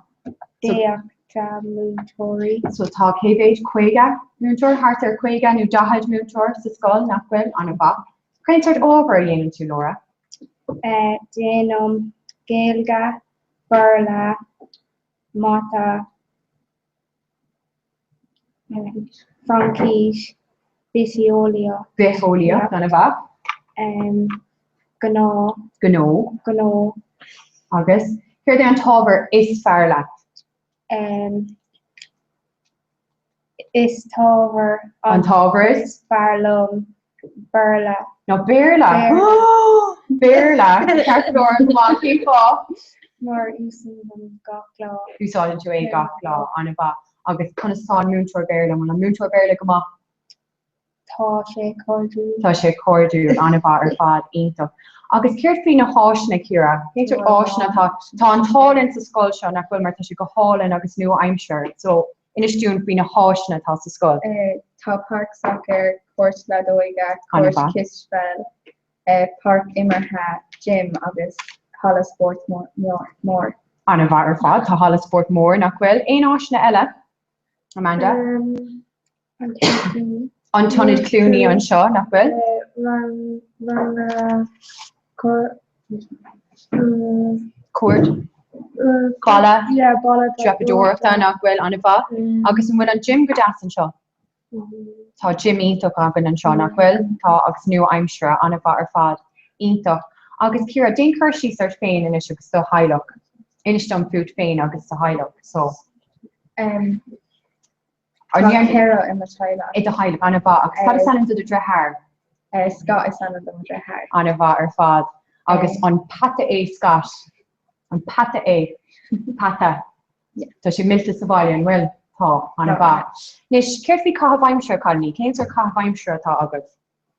40 múinteoirí. So tá cé mhéad? 50 múinteoir? Thart ar 50 nó 40 múinteoir sa scoil, nach bhfuil? An-mhaith. Cén sórt ábhar a dhéanann tú, Laura? Déanaim Gaeilge, Béarla, Mata, Fraincis, Bitheolaíocht. Bitheolaíocht, an-mhaith. Gnó. Gnó. Gnó. Agus céard é an t-ábhar is fearr leat? Is t-ábhar an t-ábhar is fearr liom Béarla. Ná Béarla. Béarla. Ceart go leor, go maith. Cén fáth? Mar úsáidim gach lá. Úsáideann tú é gach lá, an-mhaith. Agus conas tá an múinteoir Béarla? An bhfuil an múinteoir Béarla go maith? Tá sé cairdiúil. Tá sé cairdiúil, an-mhaith ar fad, iontach. Agus céard faoi na háiseanna, Ciara? Cén sórt áiseanna atá? Tá an t-ádh linn sa scoil seo, nach bhfuil, mar tá sé go hálainn agus nua-aimseartha. So, Inis dúinn faoi na háiseanna atá sa scoil. Tá páirc sacair, cúirt leadóige, cúirt cispheil, páirc imeartha, gym agus halla spóirt mór. An-mhaith ar fad. Tá halla spóirt mór, nach bhfuil? Aon áiseanna eile, Amanda? An t-ionad cluanaí. An t-ionad cluanaí anseo, nach bhfuil? Rang Cúirt. Balla. Dreapadóireachta nach bhfuil an-mhaith. Agus an bhfuil an gym go deas anseo? Tá gym iontach againn anseo, nach bhfuil? Tá, agus nua-aimseartha, an-mhaith ar fad. Iontach. Agus Ciara, déan cur síos ort féin anois agus do theaghlach. Inis dom fút féin agus do theaghlach. So. Tá ceathrar i mo theaghlach. I do theaghlach, an-mhaith. Agus cad is ainm do do dheartháir? Scott is ainm do mo dheartháir. An-mhaith ar fad. Agus an peata é Scott? An peata é? Peata. Tá sé millte sa bhaile, an bhfuil? Tá, an-mhaith. Anois, céard faoi caitheamh aimsire, cailíní? Cén sórt caitheamh aimsire atá agaibh?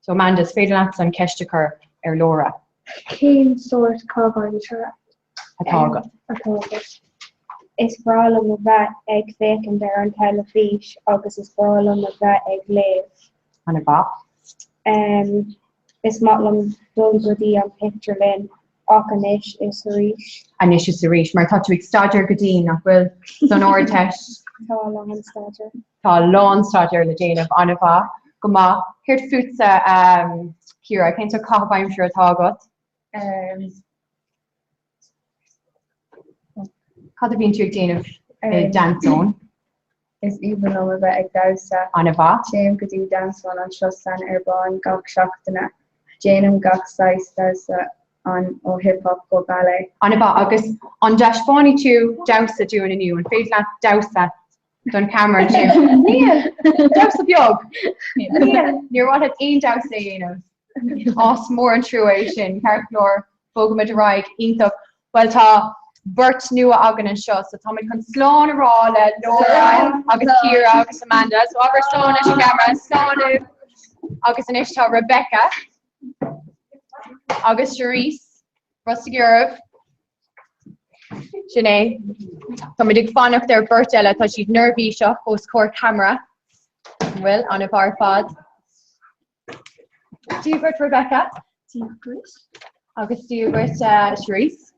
So Amanda, is féidir leatsa an ceist a chur ar Laura. Cén sórt caitheamh aimsire atá agat? Atá agat. Is breá liom a bheith ag féachaint ar an teilifís agus is breá liom a bheith ag léamh. An-mhaith. Is maith liom dul go dtí an pictiúrlann ach anois is arís. Anois is arís, mar tá tú ag staidéar go dian, nach bhfuil? Don Ardteist. Tá a lán staidéar. Tá a lán staidéar le déanamh. An-mhaith. Go maith. Céard fútsa, Ciara? Cén sórt caitheamh aimsire atá agat? Cad a bhíonn tú ag déanamh i Dance Zone? Is aoibhinn liom a bheith ag damhsa. An-mhaith. Téim go dtí Dance Zone anseo san Airmheán gach seachtaine. Déanaim gach saghas damhsa ann ó hip hop go ballet. An-mhaith. Agus an dtaispeánfaidh tú damhsa dúinn inniu? An féidir leat damhsa don cheamara inniu? Níl! Damhsa beag! Níl! Níor mhaith leat aon damhsa a dhéanamh? Is mór an trua é sin. Ceart go leor, bogfaimid ar aghaidh. Iontach. Bhuel tá beirt nua againn anseo so táimid chun slán a rá le Laura agus Ciara agus Amanda. So abair slán leis an gceamara, slán libh. Agus anois tá Rebecca agus Cherise. Brostaigí oraibh. Sin é. Táimid ag fanacht ar beirt eile, tá siad neirbhíseach os comhair ceamara. Bhfuil an-mhaith ar fad. Dia dhuit Rebecca. Dia dhuit. Agus Dia dhuit Cherise.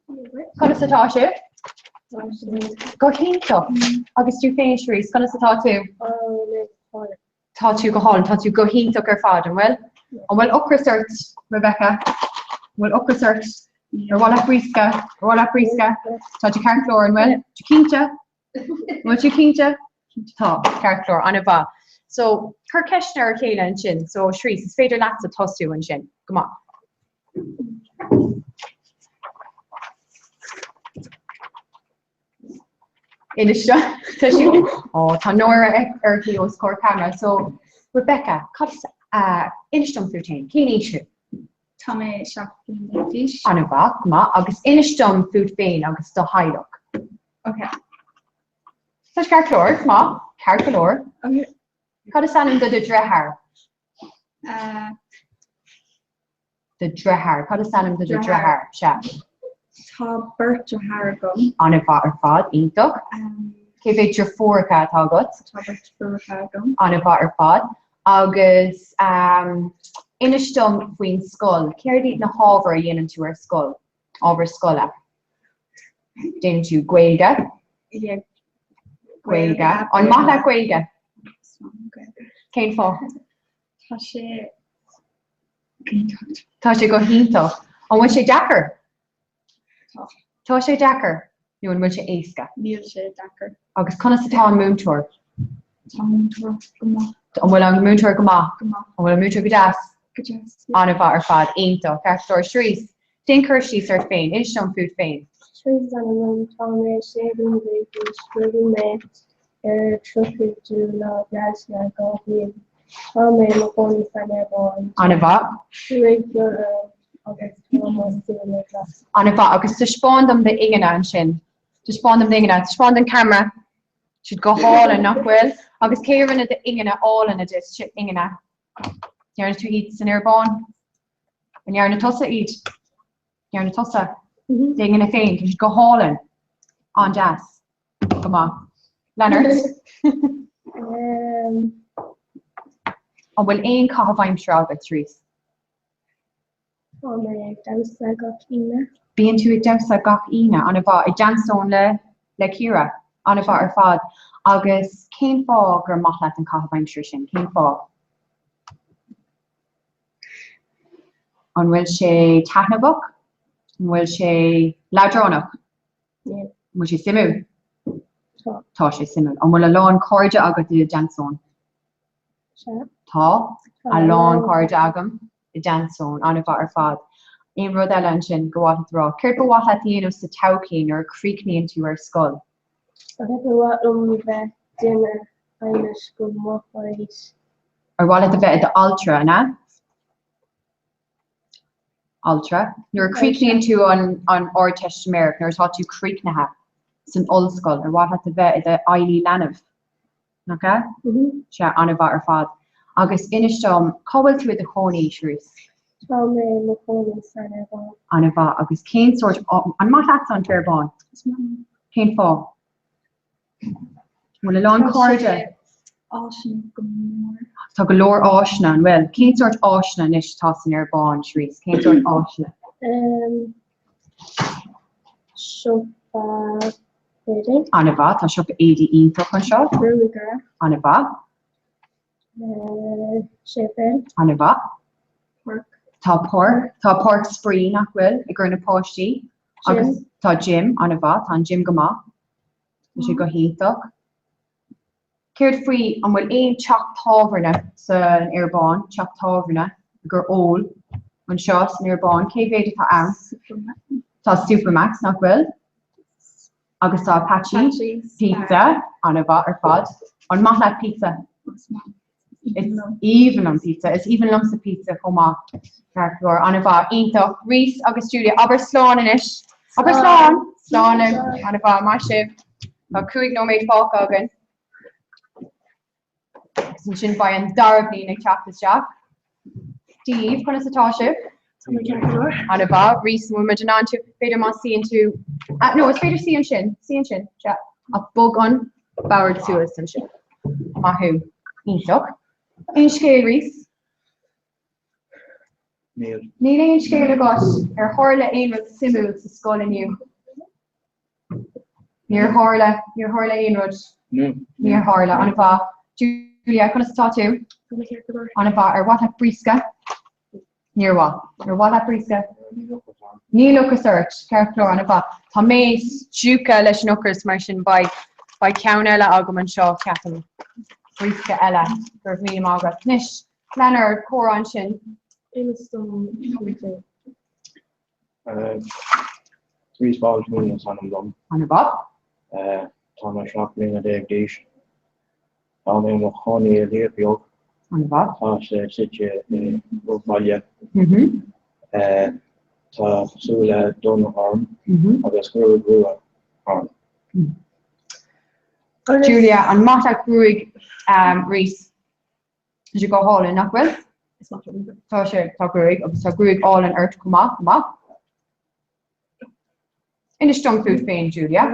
Conas atá sibh? Go hiontach. Agus tú féin Cherise, conas atá tú? Tá tú go hálainn, tá tú go hiontach ar fad, an bhfuil? An bhfuil ocras ort, Rebecca? An bhfuil ocras ort? Ar mhaith leat briosca? Ar mhaith leat briosca? Tá tú ceart go leor, an bhfuil? Tú cinnte? An bhfuil tú cinnte? Tá, ceart go leor, an-mhaith. So, cuir ceisteanna ar a chéile ansin. So, Cherise, is féidir leatsa tosú ansin. Go maith. Inis dom, tá sí, ó, tá náire uirthi os comhair ceamara. So, Rebecca, cad is, uh, inis dom fút féin, cén aois thú? Tá mé 17 bliana d'aois. An-mhaith, go maith. Agus inis dom fút féin agus do theaghlach. Ok. Tá sé ceart go leor, go maith, ceart go leor. Ok. Cad is ainm do do dheartháir? Uh, Do dheartháir. Cad is ainm do do dheartháir? Sea. Tá beirt deartháir agam. An-mhaith ar fad, iontach. Cé mhéad deirfiúracha atá agat? Tá beirt deirfiúracha agam. An-mhaith ar fad. Agus inis dom faoin scoil. Céard iad na hábhair a dhéanann tú ar scoil? Ábhair scoile? Déanann tú Gaeilge? Yeah. Gaeilge. An maith leat Gaeilge? Cén fáth? Tá sé Tá sé go hiontach. An bhfuil sé deacair? Tá. Tá sé deacair? Nó an bhfuil sé éasca? Níl sé deacair. Agus conas atá an múinteoir? Tá an múinteoir go maith. An bhfuil an múinteoir go maith? Go maith. An bhfuil an múinteoir go deas? Go deas. An-mhaith ar fad. Iontach. Ceart go leor. Cherise, déan cur síos ort féin. Inis dom fút féin. Cherise is ainm dom. Tá mé 16 bliana d'aois. Rugadh mé ar 30ú lá Bealtaine 2000. Tá mé i mo chónaí san Fhear Bán. An-mhaith. Gruaig bhog orm agus tá mo súile glas. An-mhaith. Agus taispeáin dom d'ingne ansin. Taispeáin dom d'ingne. Taispeáin don camera. Siad go hálainn, nach bhfuil? Agus cé a rinne d'ingne álainn duit? Ingne. Ndearna tú iad san Fhear Bán? An ndearna tusa iad? Ndearna tusa? D'ingne féin. Tá siad go hálainn. An-deas. Go maith. Lean ort. An bhfuil aon chaitheamh aimsire agat, Cherise? Tá mé ag damhsa gach Aoine. Bíonn tú ag damhsa gach Aoine, an-mhaith. Ag Danceone le le Ciara. An-mhaith ar fad. Agus cén fáth gur maith leat an caitheamh aimsire sin? Cén fáth? An bhfuil sé taitneamhach? An bhfuil sé leadránach? Níl. An bhfuil sé suimiúil? Tá. Tá sé suimiúil. An bhfuil a lán cairde agat i Danceone? Sea. Tá. A lán cairde agam i Danceone. An-mhaith ar fad. Aon rud eile ansin gur mhaith leat a rá? Céard ba mhaith leat a dhéanamh sa todhchaí nuair a chríochnaíonn tú ar scoil? Ba mhaith liom bheith duine aighnis go maith. Ar mhaith leat a bheith i d'altra, an ea? Altra. Nuair a chríochnaíonn tú an an Ardteistiméireacht, nuair atá tú críochnaithe san ollscoil, ar mhaith leat a bheith i d'fheighlí leanbh? Nach ea? Sea, an-mhaith ar fad. Agus inis dom, cá bhfuil tú i do chónaí, Cherise? Tá mé i mo chónaí san Fhear Bán. An-mhaith. Agus cén sórt, an maith leatsa an Fear Bán? Is maith liom. Cén fáth? Bhfuil a lán cairde? Áiseanna go mór. Tá go leor áiseanna, an bhfuil? Cén sórt áiseanna anois atá san Fhear Bán, Cherise? Cén sórt áiseanna? Siopa éadaí. An-mhaith, tá siopa éadaí iontach anseo. Gruagaire. An-mhaith. Séipéal. An-mhaith. Páirc. Tá páirc, tá páirc spraoi, nach bhfuil, i gcomhair na páistí. Agus tá gym, an-mhaith, tá an gym go maith. Tá sé go hiontach. Céard faoi, an bhfuil aon teach tábhairne san Fhear Bán, teach tábhairne i gcomhair ól anseo san Fhear Bán, cé mhéad atá ann? Tá Supermacs, nach bhfuil? Agus tá Patchy, Pizza, an-mhaith ar fad. An maith leat pizza? Is aoibhinn liom pizza. Is aoibhinn liomsa pizza chomh maith. Ceart go leor. An-mhaith. Iontach. Rhys agus Julia, abair slán anois. Abair slán! Slán libh. An-mhaith. Maith sibh. Tá 5 nóiméad fágtha againn. Agus ansin beidh an dara bliain ag teacht isteach. Dia daoibh, conas atá sibh? Tá mé ceart go leor. An-mhaith. Rhys, an bhfuil muid in ann tú, b'fhéidir má suíonn tú, ah, no, is féidir suí ansin, suí ansin, sea. Ach bog an bord suas ansin. Maith thú. Iontach. Aon scéal, Rhys? Níl. Níl aon scéal agat? Ar tharla aon rud suimiúil sa scoil inniu? Níor tharla. Níor tharla aon rud. Níor tharla. An-mhaith. Julia, conas atá tú? An-mhaith. Ar mhaith leat briosca? Níor mhaith. Ar mhaith leat briosca? Níl ocras ort. Ceart go leor, an-mhaith. Tá mé stiúgtha leis an ocras mar sin beidh beidh ceann eile agam anseo, ceapaim. Briosca eile. Go raibh míle maith agat. Anois, lean ar comhrá ansin. Inis dom fút féin. Rhys Baldwin is ainm dom. An-mhaith. Tá mé 17 bliana d'aois. Tá mé i mo chónaí i Lios Beag. An-mhaith. Tá sé suite i mbruachbhaile. Tá súile donna orm agus gruaig rua orm. Julia, an maith leat gruaig Rhys? Tá sé go hálainn, nach bhfuil? Is maith liom. Tá sé, tá gruaig agus tá gruaig álainn ort chomh maith, chomh maith. Inis dom fút féin, Julia.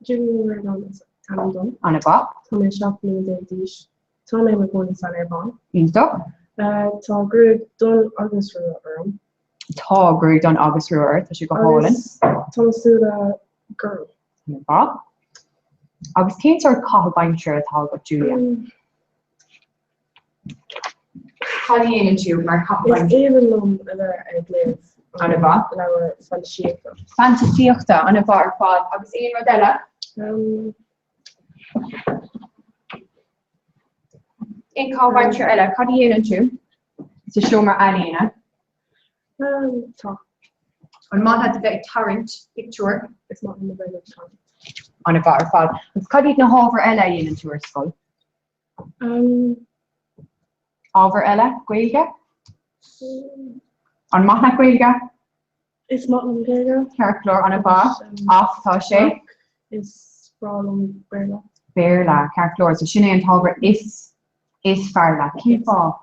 Julia Ní Ríordáin is ainm dom. An-mhaith. Tá mé 17 bliana d'aois. Tá mé i mo chónaí san Airmheán. Iontach. Tá gruaig donn agus rua orm. Tá gruaig donn agus rua ort, tá sé go hálainn. Agus tá mo súile gorm. An-mhaith. Agus cén sórt caitheamh aimsire atá agat, Julia? Cad a dhéanann tú mar chaitheamh Is aimsire? aoibhinn liom a bheith ag léamh An-mhaith. leabhar fantaisíochta. Fantaisíochta, an-mhaith ar fad. Agus aon rud eile? Aon chaitheamh aimsire eile, cad a dhéanann tú sa seomra ealaíne? Tá. An maith leat a bheith ag tarraingt pictiúr? Is maith liom a bheith ag tarraingt. An-mhaith ar fad. Agus cad iad na hábhair eile a dhéanann tú ar scoil? Ábhair eile? Gaeilge? An maith leat Gaeilge? Is maith liom Gaeilge. Ceart go leor, an-mhaith. Ach tá sé? Is breá liom Béarla. Béarla, ceart go leor. So sin é an t-ábhar is is fearr leat. Cén fáth?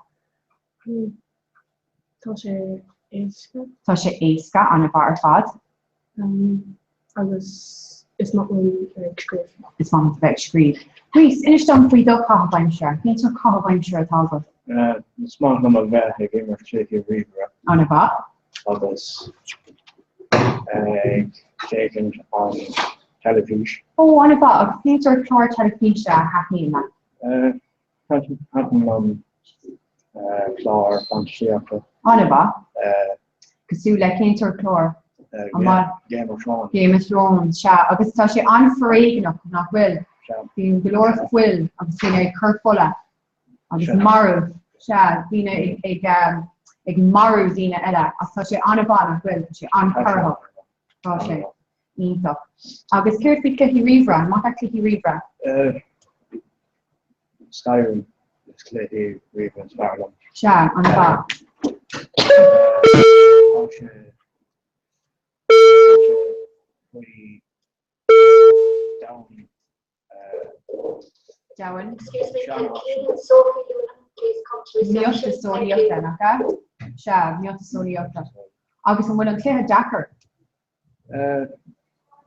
Tá sé éasca. Tá sé éasca, an-mhaith ar fad. Agus is maith liom a bheith ag scríobh. Is maith leat a bheith ag scríobh. Rhys, inis dom faoi do chaitheamh aimsire. Cén sórt caitheamh aimsire atá agat? Is maith liom a bheith ag imirt cluichí ríomhaire. An-mhaith. Agus ag féachaint an teilifís. Ó, an-mhaith. Agus cén sórt clár teilifíse a thaitníonn leat? Taitníonn liom clár fantaisíochta. An-mhaith. Cosúil le cén sórt clár? Game of Thrones. Game of Thrones, sea. Agus tá sé an-fhoréigneach, nach bhfuil? Bíonn go leor fuil agus daoine ag cur fola agus marbh, sea, daoine ag ag marú daoine eile. Ach tá sé an-mhaith, nach bhfuil? Tá sé an-chorraitheach. Tá sé. Iontach. Agus céard faoi cluichí ríomhaire? An maith leat cluichí ríomhaire? Skyrim is cluiche ríomhaire is fearr liom. Sea, an-mhaith. Tá sé faoi domhan Domhan. Excuse me, can Keane and Sophie Luna please come to reception? Miotaseolaíochta, nach ea? Sea, miotaseolaíochta. Agus an bhfuil an cluiche deacair?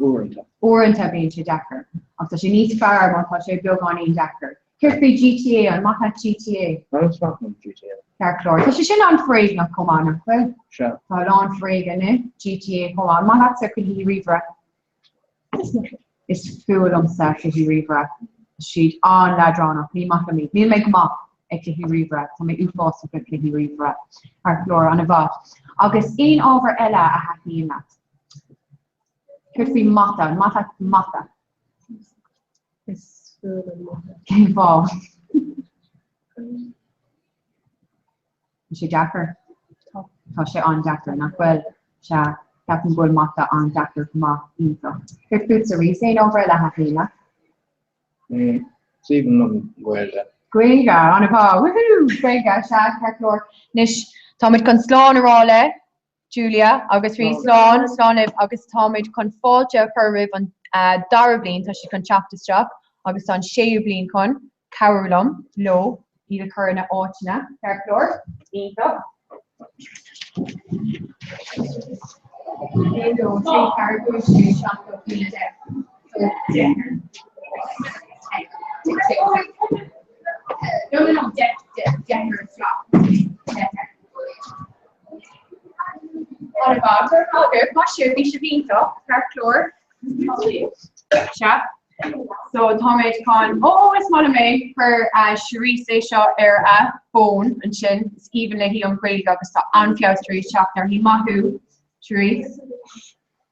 Uaireanta. Uaireanta bíonn sé deacair. Ach tá sé níos fearr má tá sé beagáinín deacair. Céard faoi GTA? An maith leat GTA? Is maith liom GTA. Ceart go leor. Tá sé sin an-fhoréigneach chomh maith, nach bhfuil? Sea. Tá a lán foréigin i GTA chomh maith. An maith leatsa cluichí ríomhaire? Is fuath liomsa cluichí ríomhaire. Tá siad an-leadránach. Ní maith liom iad. Níl mé go maith ag cluichí ríomhaire. Tá mé uafásach ag cluichí ríomhaire. Ceart go leor, an-mhaith. Agus aon ábhar eile a thaitníonn leat? Céard faoi mata? An maith leat mata? Is fuath liom mata. Cén fáth? Tá sé deacair. Tá sé an-deacair, nach bhfuil? Sea, ceapaim go bhfuil mata an-deacair chomh maith. Iontach. Céard fútsa, Rhys? Aon ábhar eile a thaitníonn leat? Is aoibhinn liom Gaeilge. Gaeilge, an-mhaith! Woohoo! Gaeilge, sea, ceart go leor. Anois, táimid chun slán a rá le Julia agus Rhys. Slán, slán libh agus táimid chun fáilte a chur roimh an dara bliain, tá siad chun teacht isteach agus tá an séú bliain chun cabhrú liom, leo, iad a chur ina áiteanna. Ceart go leor? Iontach. 1, 2, 3, 4, 5, 6, 7, 8, 9, 10. So, 10. 10. No, no, no, 10, 10, 10 isteach. 10. Maith agaibh, maith sibh, bhí sibh iontach, ceart go leor. Sea. So táimid chun, ó is maith liom é, chuir Cherise é seo ar a fón ansin, is aoibhinn léi an Ghaeilge agus tá an-fheabhas tar éis teacht uirthi. Maith thú, Cherise.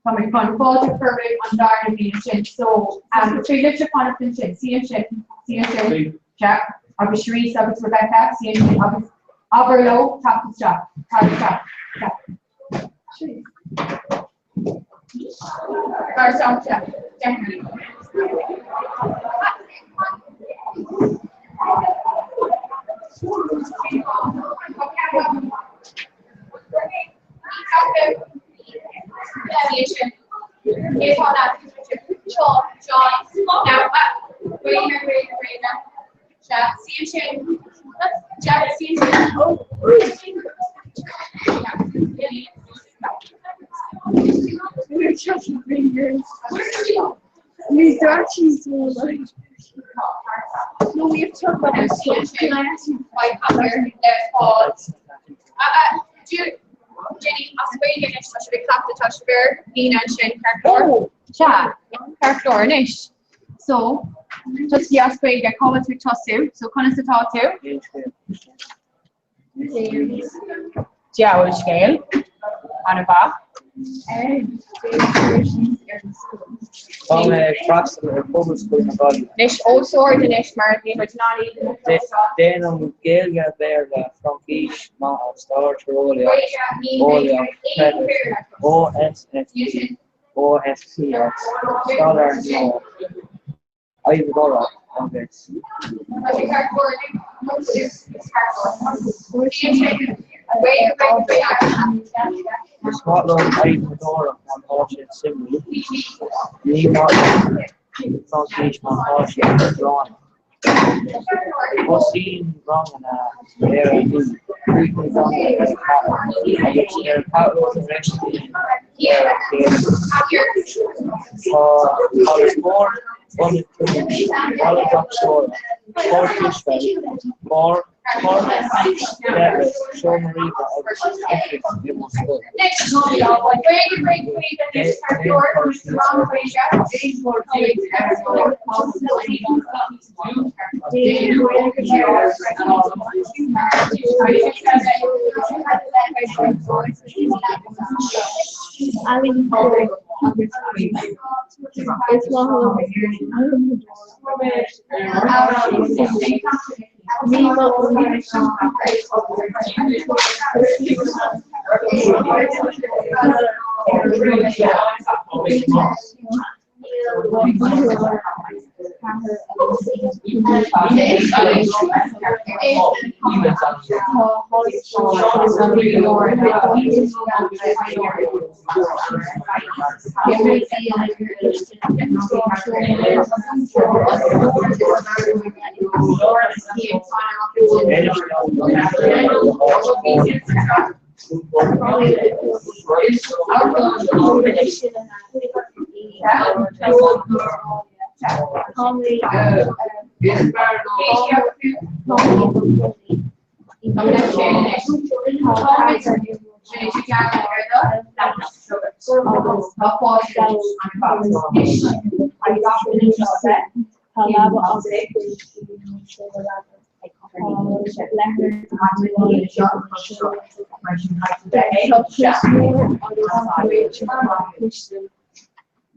Táimid chun fáilte a chur roimh an darna bliain sin. So um, is féidir libhse fanacht ansin, suí ansin, suí ansin, sea, agus Cherise agus Rebecca, suí ansin agus abair leo teacht isteach, tar isteach, sea. Cherise. No, we have to talk about this. Can I ask you? Jenny, as Gaeilge anois tá sibh ag cleachtadh tá sibh ar líne ansin ceart go leor. Sea, ceart go leor anois. So, tosaí as Gaeilge, cá bhfuil tú ag tosú? So, conas atá tú? Diabhal scéal. An-mhaith. Tá mé ag freastal ar Phobalscoil na Gaillimhe. Anois, os ard anois mar níl muid in ann iad a chloisteáil. Déanaim Gaeilge, Béarla, Fraincis, Mata, Stair, Tíreolaíocht, Eolaíocht, Creideamh, OSSP, OSPS, Staidéar Nua, Oidhreacht agus. Is maith liom adhmadóireacht mar tá sé suimiúil. Ní maith liom Fraincis mar tá sé leadránach. Tosaíonn ranganna ar a 9, críochnaíonn ranganna ar a 4 agus ar 4 tar éis 1 ar an gcéad Tá halla spóirt, ionad cruinnithe, halla boxála, páirc cispheil, beár, páirc leithreas, seomra ríomhaire agus oifig i mo scoil. Is maith liom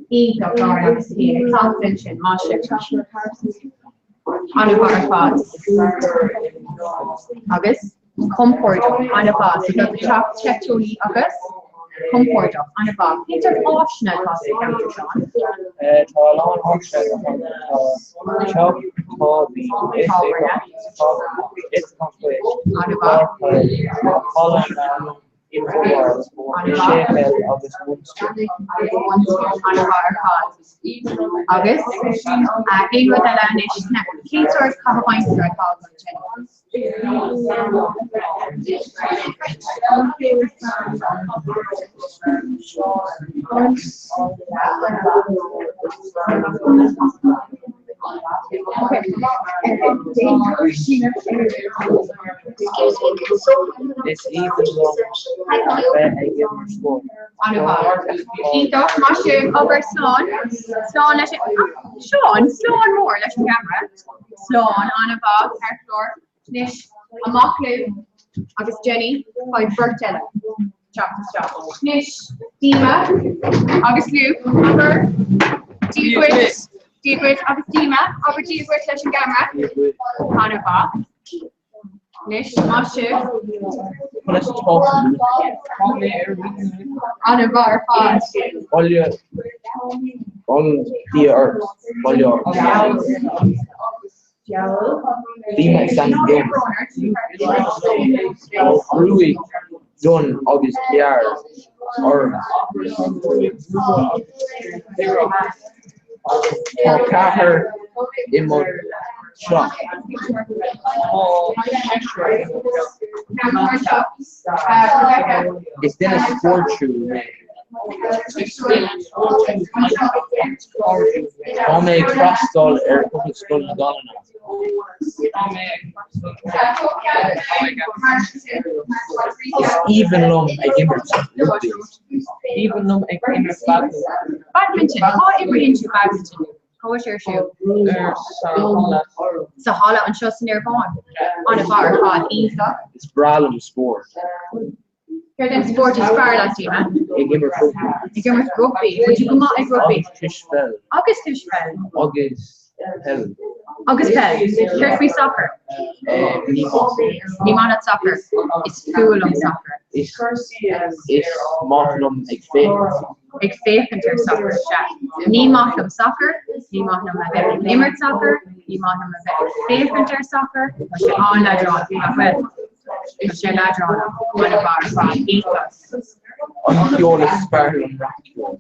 Ní maith Iontach Lauren agus Ian ag cleachtadh ansin, maith sibh. An-mhaith ar fad. Agus compordach, an-mhaith. So tá teach teolaí agus compordach, an-mhaith. Cén sórt áiseanna atá sa cheantar, Seán? Tá a lán áiseanna sa cheantar. Tá teach tábhairne, oifig an phoist, páirc peile, halla na n-imfhálú, séipéal agus bunscoil. An-mhaith ar fad. Agus aon rud eile anois, cén sórt caitheamh aimsire atá agat ansin? Is aoibhinn liom bheith ag imirt spóirt. An-mhaith. Iontach, maith sibh, abair slán. Slán leis an, Seán, slán mór leis an gceamara. Slán, an-mhaith, ceart go leor. Anois, amach libh agus Jenny, beidh beirt eile teacht isteach. Anois, Dima agus Luke, abair Dia dhuit, Dia dhuit agus Dima, abair Dia dhuit leis an gceamara. An-mhaith. Anois, maith sibh. An-mhaith ar fad. Baile Dia ort, baile ort. Dima is ainm dom. Tá gruaig dhonn agus ghearr orm. Tá ceathrar i mo theach. Is duine spórtúil mé. Tá mé ag freastal ar Phobalscoil na Gaillimhe. Is aoibhinn liom ag imirt rugbaí. Aoibhinn liom ag imirt badminton. Badminton, cá imríonn tú badminton? Cá bhfuil sé ar siúl? Sa halla. Sa halla anseo san Aerbán. An-mhaith ar fad, iontach. Is breá liom spórt. Céard é an spórt is fearr leat, Dima? Ag imirt rugbaí. Ag imirt rugbaí. Bhfuil tú go maith ag rugbaí? Agus cispheil. Agus cispheil. Agus peil. Agus peil. Céard faoi sacar? Ní maith. Ní maith leat sacar. Is fuath liom sacar. Is maith liom ag féachaint. Ag féachaint ar sacar, sea. Ní maith liom sacar, ní maith liom a bheith ag imirt sacar, ní maith liom a bheith ag féachaint ar sacar, tá sé an-leadránach, nach bhfuil? Tá sé leadránach, an-mhaith ar fad, iontach. An ceol is fearr liom rapcheol.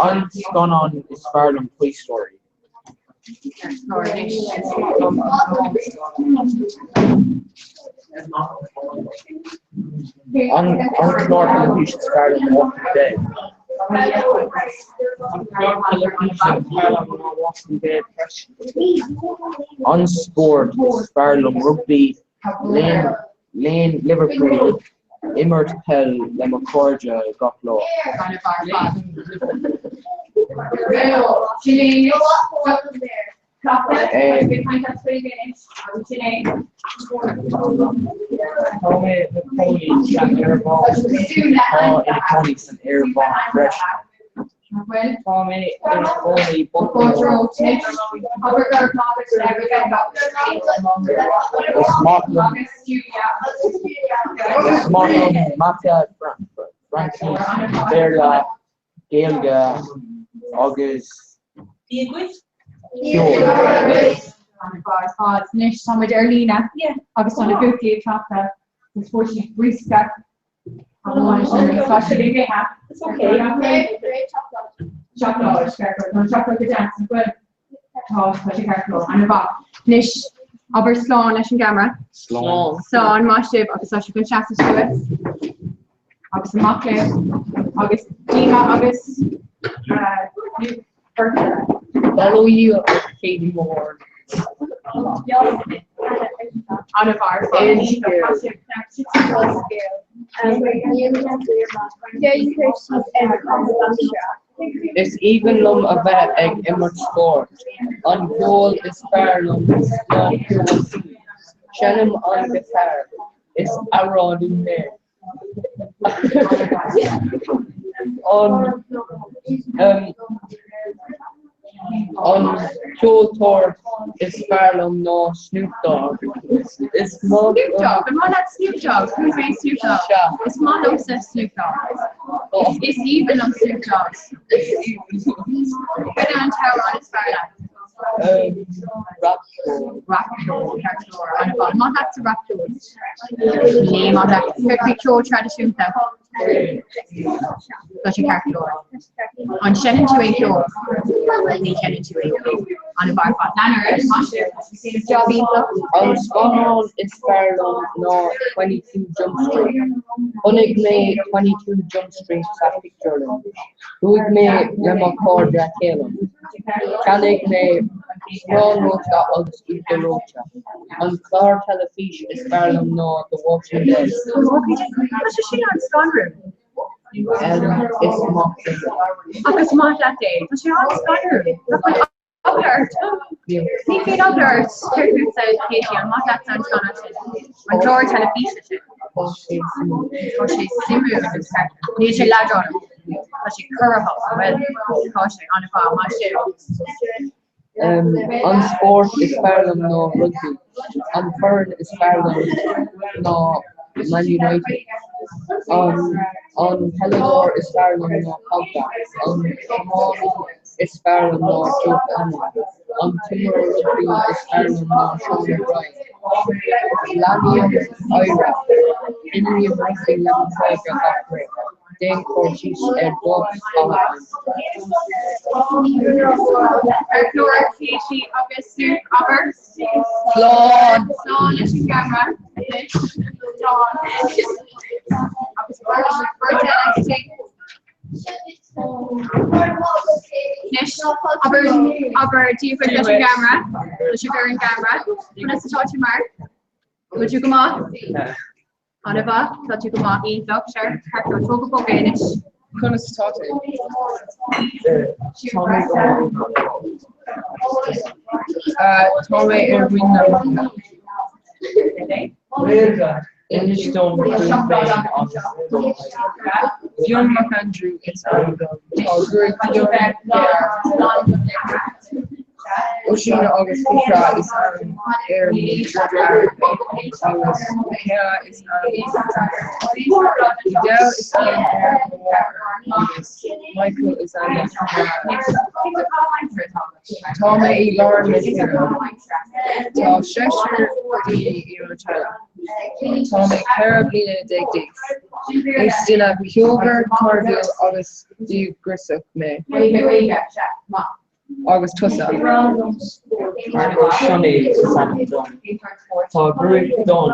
An scannán is fearr liom Toy Story. An clár teilifíse is fearr liom Walking Dead. An spórt is fearr liom rugbaí, Lean Liverpool, imirt peil le mo chairde gach lá. Tá mé i mo chónaí san Aerbhán. Tá ina cónaí san Aerbhán freisin. Tá mé i mo chónaí Is maith liom Is maith liom Mata, Fraincis, Béarla, Gaeilge agus ceol. Anois tá muid ar líne agus tá na buachaillí ag cleachtadh agus fuair siad briosca Anois abair slán leis an gceamara. Slán. Slán, maith sibh agus tá sibh chun seasamh suas agus amach libh agus Dima agus beirt eile. Follow you Katie Moore. Is aoibhinn liom a bheith ag imirt spóirt. An ceol is fearr liom ná ceol Seinnim an giotár. Is amhránaí mé. An An ceoltóir is fearr liom ná Snoop Dogg. Is maith Snoop Dogg, an maith leat Snoop Dogg? Who's mé Snoop Dogg? Is maith liomsa Snoop Dogg. Is aoibhinn liom Snoop Dogg. Cad é an t-amhrán is fearr leat? Rapcheol. Rapcheol, ceart go leor. An-mhaith. An maith leatsa rapcheol? Ní maith leat. Céard faoi ceol traidisiúnta? Tá sé ceart go leor. An seinneann tú aon cheol? Ní sheinneann tú aon cheol. An-mhaith ar fad. Lean ar aghaidh, maith sibh. Job iontach. An scannán is fearr liom ná 22 Jump Street. Chonaic mé 22 Jump Street sa phictiúrlann. Chuaigh mé le mo chairde Calum. Cheannaigh mé arán reoite agus uachtar reoite. An clár teilifíse is fearr liom ná The Walking Dead. Tá sé sin an-scanrúil. Is maith liom é. Ach is maith leat é. Tá sé an-scanrúil. Nach bhfuil eagla ort? Ní bhíonn eagla ort. Céard fútsa, Katie, an maith leat an scannán sin? An clár teilifíse sin? Tá sé suimiúil. Tá sé suimiúil agus níl sé leadránach. Tá sé corraitheach, an bhfuil? Tá sé an-mhaith. Maith sibh. An spórt is fearr liom ná rugbaí. An foireann is fearr liom ná Man United. An an peileadóir is fearr liom ná Pogba. An tiománaí is fearr liom ná Joe Cannon. An t-imreoir rugbaí is fearr liom ná Sean O'Brien. Leanaim Éire. Imrím rugbaí le mo chairde gach ré. Déan cur síos ar do chaitheamh aimsire. Ar chlár Katie agus Luke, abair. Slán! Slán leis an gceamara. Slán. Agus beirt eile istigh. Anois, abair, abair Dia dhuit leis an gceamara. Tá sibh ar an gceamara. Conas atá tú Mark? Bhfuil tú go maith? An-mhaith, tá tú go maith, iontach, sea, ceart go leor, tóg go bog é anois. Conas atá tú? Tá mé go maith. Tá mé ar mhuin na mara. Inis dom faoi féin agus do theaghlach. Fionn Mac Aindriú is ainm dom. Tá gruaig fhionn ghearr Oisín agus Fiachra is ainm ar mo dheartháir agus Michaela is ainm do dheirfiúr. Edel is ainm ar mo mháthair agus Michael is ainm do m'athair. Tá mé i lár na tíre. Tá seisear daoine i mo theaghlach. Tá mé 14 bliana d'aois. Is duine ceolmhar, cairdiúil agus díograiseach mé. Agus tusa? Seonaidh is ainm dom. Tá gruaig donn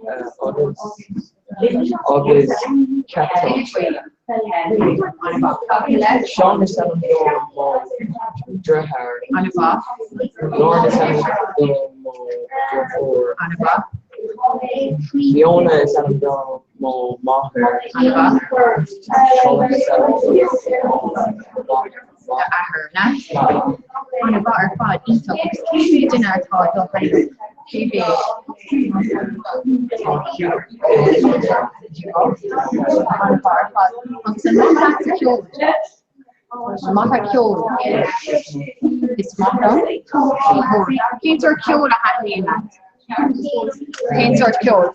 agus deatach. Seán is ainm do mo dheartháir. Lauren is ainm do mo dheirfiúr. Fiona is ainm do mo mháthair. Colin is ainm do mo mháthair. d'athair, an ea? An-mhaith ar fad, iontach. Agus cé mhéad duine atá i do theaghlach? Cé mhéad? An-mhaith ar fad. Agus an maith leatsa ceol? An maith leat ceol? Is maith liom. Cén sórt ceoil a thaitníonn leat? Cén sórt ceoil?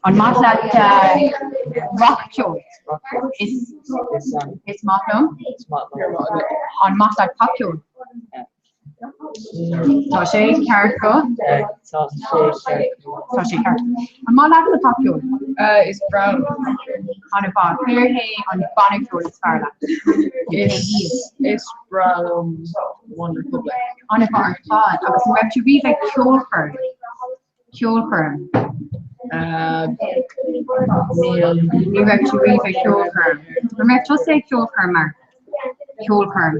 An maith leat rac-cheol? Is maith liom. An maith leat popcheol? Tá sé ceart go. Tá sé ceart. An maith leatsa popcheol? Is breá liom. An-mhaith. Céard é an banna ceoil is fearr leat? Is breá liom OneRepublic. An-mhaith ar fad. Agus an raibh tú riamh ag ceolchoirm? Ceolchoirm? Níl. Ní raibh tú riamh ag ceolchoirm. An raibh tusa ag ceolchoirm, Mark? Ceolchoirm.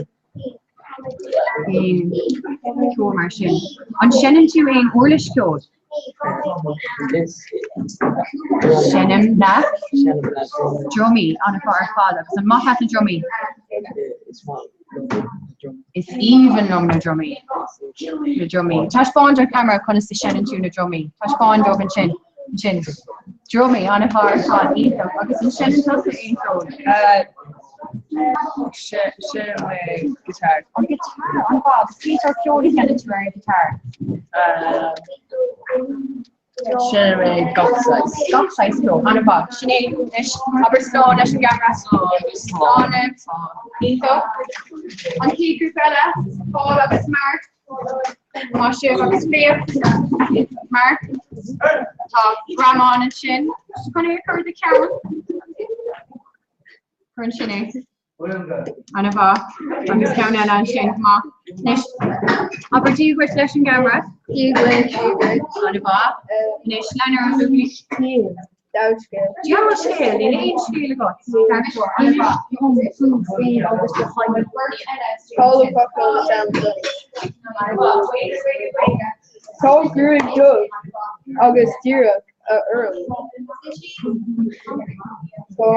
Aon cheol mar sin. An seinneann tú aon uirlis cheoil? Seinnim na drumaí, an-mhaith ar fad. Agus an maith leat na drumaí? Is aoibhinn liom na drumaí. Na drumaí. Taispeáin don cheamara conas a seinneann tú na drumaí. Taispeáin dóibh ansin. Ansin. Drumaí, an-mhaith ar fad, iontach. Agus an seinneann tusa aon cheol? Seinnim mé guitar. An guitar, an-mhaith. Agus cén sórt ceoil a sheinneann tú ar an guitar? Seinnim mé gach saghas. Gach saghas ceoil, an-mhaith. Sinéad, anois, abair slán leis an gceamara. Slán. Iontach. An chéad ghrúpa eile, Paul agus Mark. Maith sibh agus féach, Mark, tá greamán ansin. Chun é a chur i do cheann. Cuir ansin é. An-mhaith. Agus ceann eile ansin, maith. Anois, abair Dia dhuit leis an gceamara. Dia dhuit. An-mhaith. Anois, lean ar aghaidh. Dea-scéal. Dea-scéal, níl aon scéal agat. An-mhaith. Paul Ó Cochlain is ainm dom. Tá gruaig dubh agus díreach orm. Tá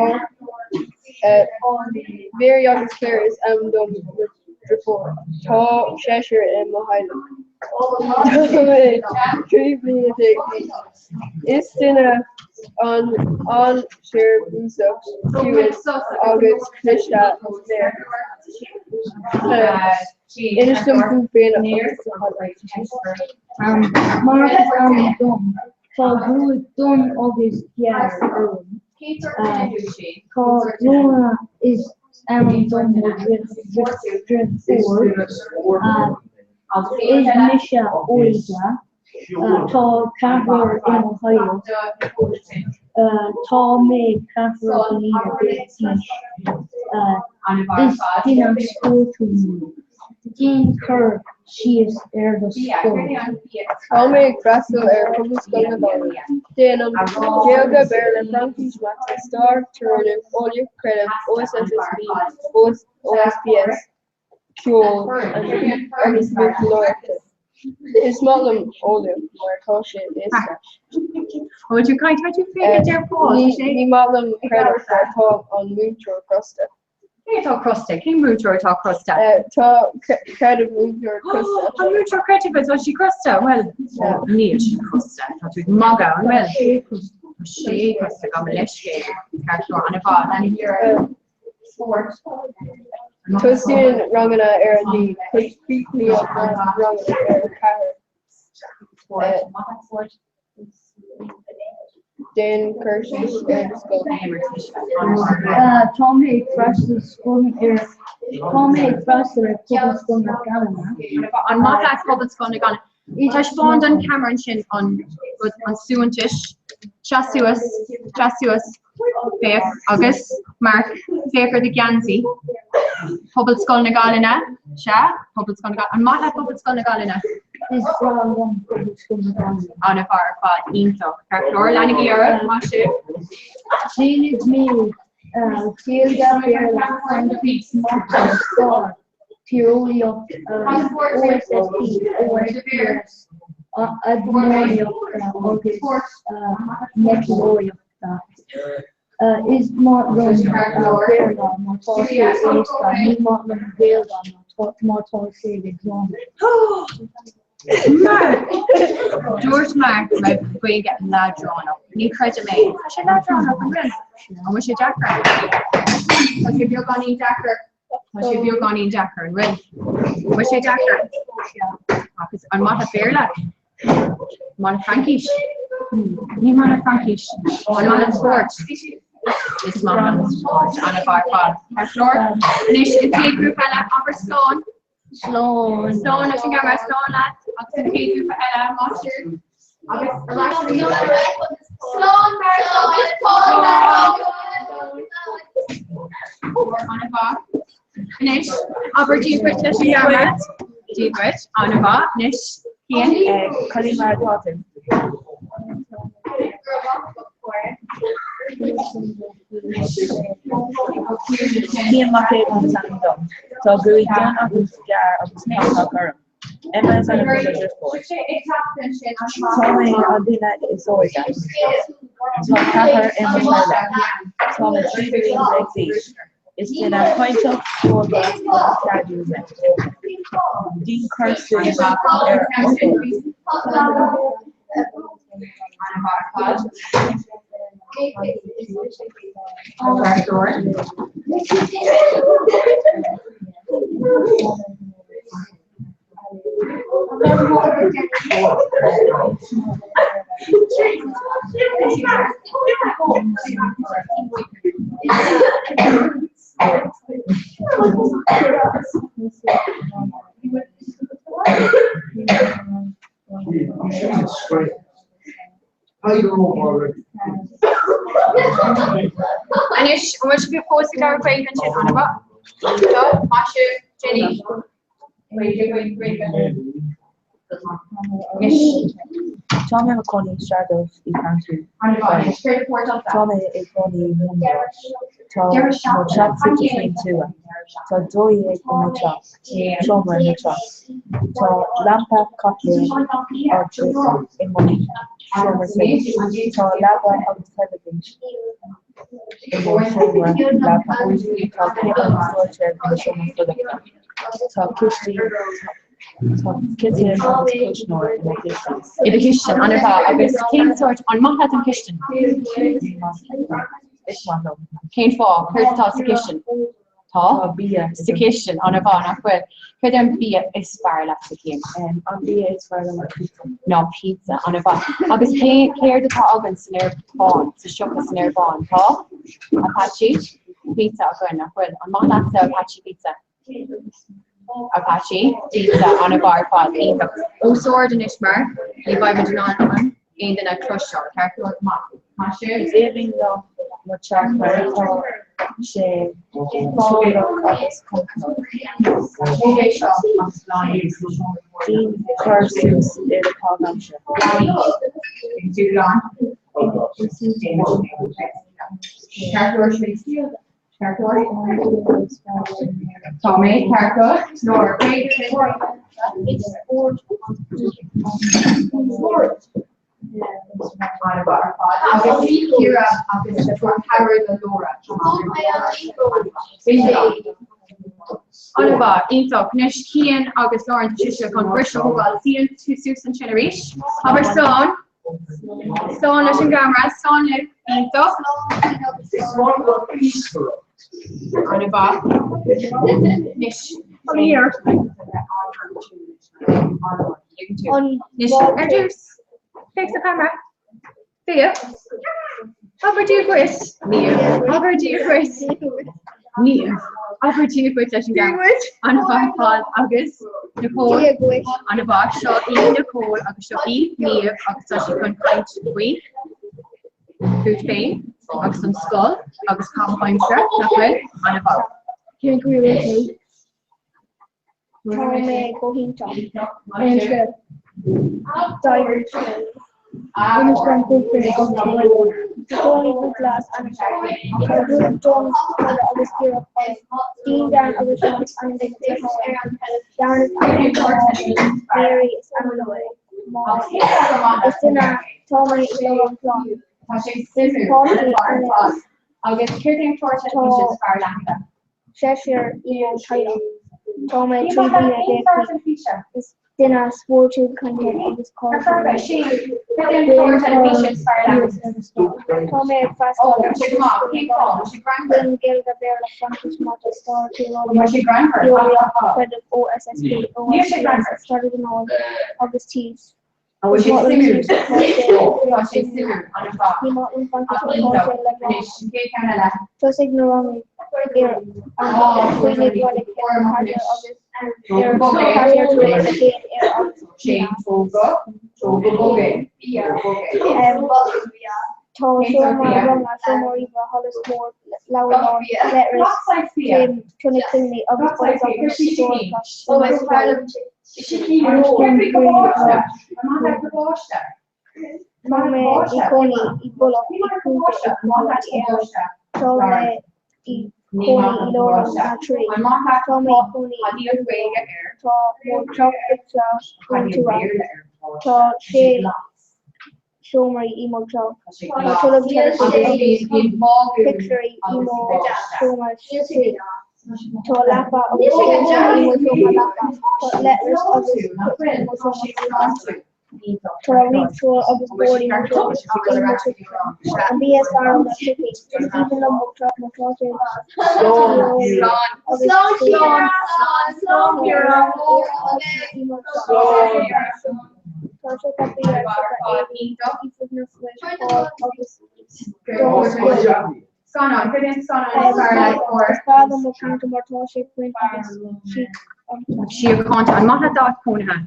Mary agus Claire is ainm do mo dheirfiúr. Tá seisear i mo theaghlach. Tá mé 13 bliana d'aois. Is duine an-an-seirbhíseach, ciúin agus cliste mé. Inis dom fút féin agus do theaghlach. Mark is ainm dom. Tá gruaig donn agus gearr orm. Tá Lorna is ainm do mo dheirfiúr. Is mise óige. Tá ceathrar i mo theaghlach. Tá mé 14 bliana d'aois. Is duine spórtúil mé. Déan cur síos ar do scoil. Tá mé ag freastal ar Pobalscoil na Gaillimhe. Déanaim Gaeilge, Béarla, Fraincis, Mata, Stair, Tíreolaíocht, Eolaíocht, Creideamh, OSSSP, OSPS, Ceol agus Miotalóireachta. Is maith liom Eolaíocht mar tá sé éasca. Bhfuil tú caint tú féin ar Paul? Ní maith liom Creideamh mar tá an múinteoir crosta. Cé atá crosta? Cén múinteoir atá crosta? Tá creideamh múinteoir crosta. An múinteoir creidimh tá sí crosta? Well, níl sí crosta. Tá tú ag magadh, an bhfuil? Tá sé crosta gabh mo leithscéal. Ceart go an-mhaith. Tosaíonn ranganna ar a naoi, críochnaíonn ranganna ar a ceathair. Déan cur síos ar do scoil. Tá mé ag freastal scoil ar Tá mé ag freastal ar Pobalscoil na Gaillimhe. An maith leat Pobalscoil na Gaillimhe? Taispeáin don ceamara ansin an rud an suaitheantas. Seas suas, seas suas, féach agus Mark, féach ar do gheansaí. Pobalscoil na Gaillimhe, sea, Pobalscoil na Gaillimhe. An maith leat Pobalscoil na Gaillimhe? Is breá liom Pobalscoil na Gaillimhe. An-mhaith ar fad, iontach. Ceart go leor, leanaigí oraibh, maith sibh. Déanfaidh mé Gaeilge, Béarla, Fraincis, Mata, Stair, Tíreolaíocht, OSSP, OSPS, Adhmadaíocht agus Miotalóireachta. Is maith liom Béarla mar tá sé éasca, ní maith liom Gaeilge mar tá sé leadránach. Mark! Dúirt Mark go raibh Gaeilge leadránach. Ní chreidim é. Tá sé leadránach, an bhfuil? An bhfuil sé deacair? Tá sé beagáinín deacair. Tá sé beagáinín deacair, an bhfuil? An bhfuil sé deacair? Agus an maith leat Béarla? Maith leat Fraincis? Ní maith leat Fraincis. An maith leat spórt? Is maith liom spórt, an-mhaith ar fad. Ceart go leor. Anois, an chéad ghrúpa eile, abair slán. Slán. Slán leis an gceamara, slán leat. Agus an chéad ghrúpa eile, maith sibh. Agus ar ais arís. Slán, An-mhaith. Anois, abair Dia dhuit leis an gceamara. Dia dhuit, an-mhaith. Anois, Cian. Conas mar atá tú. Cian Mac Aodháin is ainm dom. Tá gruaig donn agus gearr agus catach orm. Emma is ainm do mo dheirfiúr. Tá mé an duine is óige. Tá ceathrar i mo theaghlach. Tá mé 13 bliana d'aois. Is duine cainteach, cróga agus ceardúil mé. Déan cur síos ar fhocail. Anois, an bhfuil sibh fós ag labhairt Gaeilge ansin, an-mhaith? Iontach, maith sibh, Jenny. Tá mé i mo chónaí i Srath i County Tá mé i gcónaí i mBunreáis. Tá mo theach suite faoin tuath. Tá 12 i mo theach, seomra i mo theach. Tá lampa, cathaoir agus i mo sheomra suí. Tá leaba agus teilifís i mo sheomra leapa. Tá cith agus doirteal i mo sheomra codlata. Tá cistí Tá cistine agus cuisneoir i mo chistin. I do chistin, an-mhaith. Agus cén sórt, an maith leat an chistin? Is maith liom. Cén fáth? Céard atá sa chistin? Tá? Tá bia sa chistin, an-mhaith, nach bhfuil? Céard é an bia is fearr leat sa chistin? An bia is fearr liom pizza. Ná pizza, an-mhaith. Agus cé, céard atá againn san Fhear Bán, sa siopa san Fhear Bán? Tá? Apache? Pizza againn, nach bhfuil? An maith leatsa Apache pizza? Apache, pizza, an-mhaith ar fad, iontach. Os ard anois mar ní bheidh muid in ann aon duine a chloisteáil, ceart go leor? Maith. Maith sibh. Is aoibhinn liom mo theach mar tá sé fáinleach agus compordach. Déan cur suas ar do chaitheamh aimsire. Ceart go leor, Tá mé ceart go leor. Agus Ciara agus cabhair do Laura. An-mhaith, iontach. Anois Cian agus Lauren tá sibhse chun briseadh a thógáil. Suíonn tú suas ansin arís. Abair slán. Slán leis an gceamara, slán libh, iontach. An-mhaith. Anois. Anois, ar dtús, féach sa cheamara. Féach. Abair Dia dhuit. Niamh. Abair Dia dhuit. Niamh. Abair Dia dhuit leis an gceamara. An-mhaith ar fad agus Nicole. Dia dhuit. An-mhaith. Seo í Nicole agus seo í Niamh agus tá siad chun caint faoi fút féin agus an scoil agus caitheamh aimsire, nach bhfuil? An-mhaith. Cén chaoi a bhfuil tú? Tá mé go hiontach. Aon scéal? D'éirigh mé. Inis dom fút féin agus Tá cónaí faoi ghlas ainm Tá Ruth, Jonas, Paula agus Ciara orm. Dean, Dan agus Sean is ainm do mo dheartháir. Darren is ainm do mo mháthair. Mary is ainm do mo Is duine tá mé i lár an chlann. Tá sé Is suimiúil páistí ar ainm fad. Agus céard é an clár teilifíse is fearr leatsa? Seisear i mo theaghlach. Tá mé 13 bliana d'aois. Is duine spórtúil cainte agus cairdiúil mé. Tá mé ag freastal ar Phobalscoil na Gaillimhe. Déanaim Gaeilge, Béarla, Fraincis, Mata, Stair, Tíreolaíocht, Geolaíocht, Creideamh, OSSP, OSPS, Stair Ghnó agus Tíos. An bhfuil sé suimiúil? Tá sé suimiúil, an-mhaith. Ní maith liom Fraincis Ach mar tá iontach. sé le Anois, an chéad cheann eile. Thosaigh na ranganna ar an 15 Nollaig ar 4 agus ar 4 tar éis a 1 ar agus Sé tógadh, tógadh bog é. Bog é. Tá seomra ranga, seomra ríomhaire, halla spóirt, leabharlann, leithreas, gym, tionad cluichí agus baile Tá Tá mé i cónaí i bPullach i gContae Uíbh Fhailí. Tá mé i cónaí i lár na 3. Tá mé i cónaí i Tá mo theach suite faoin tuath. Tá sé seomraí i mo theach. Tá tolg teilifíse agus pictiúirí i mo sheomra suí. Tá leapa agus doirteal i mo sheomra leapa. Tá leithreas agus cistine i mo sheomra codlata. Tá ríomhaire agus bord i mo sheomra i mo chistin. An bia is fearr liom ná chipí. Is aoibhinn liom mo theach mar tá sé spéisiúil agus spéisiúil. Tá siopa bia, siopa éadaí, oifig an phoist, páirc agus dán Scannán, cad é an scannán is fearr leat or? Is breá liom mo cheantar mar tá sé faoin agus síochánta. Síochánta. An maith leat d'áit cónaithe?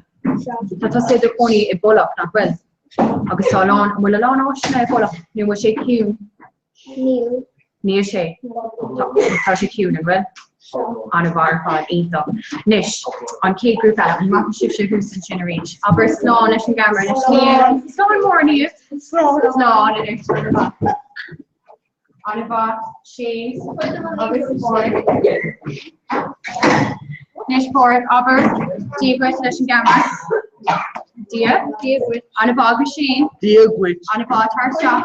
Sea. Tá tusa i do chónaí i bPullach, nach bhfuil? Sea. Agus tá a lán, an bhfuil a lán áiteanna i bPullach nó an bhfuil sé ciúin? Níl. Níl sé. Tá sé ciúin, an bhfuil? An-mhaith ar fad, iontach. Anois, an chéad ghrúpa eile, an bhfaca sibhse thuas ansin arís? Abair slán leis an gceamara anois. Niamh. Slán mór, Niamh. Slán. Slán anois. An-mhaith. Shane agus Pádraig. Anois Pádraig, abair Dia dhuit leis an gceamara. Dia. Dia dhuit. An-mhaith agus Shane. Dia dhuit. An-mhaith, tar isteach.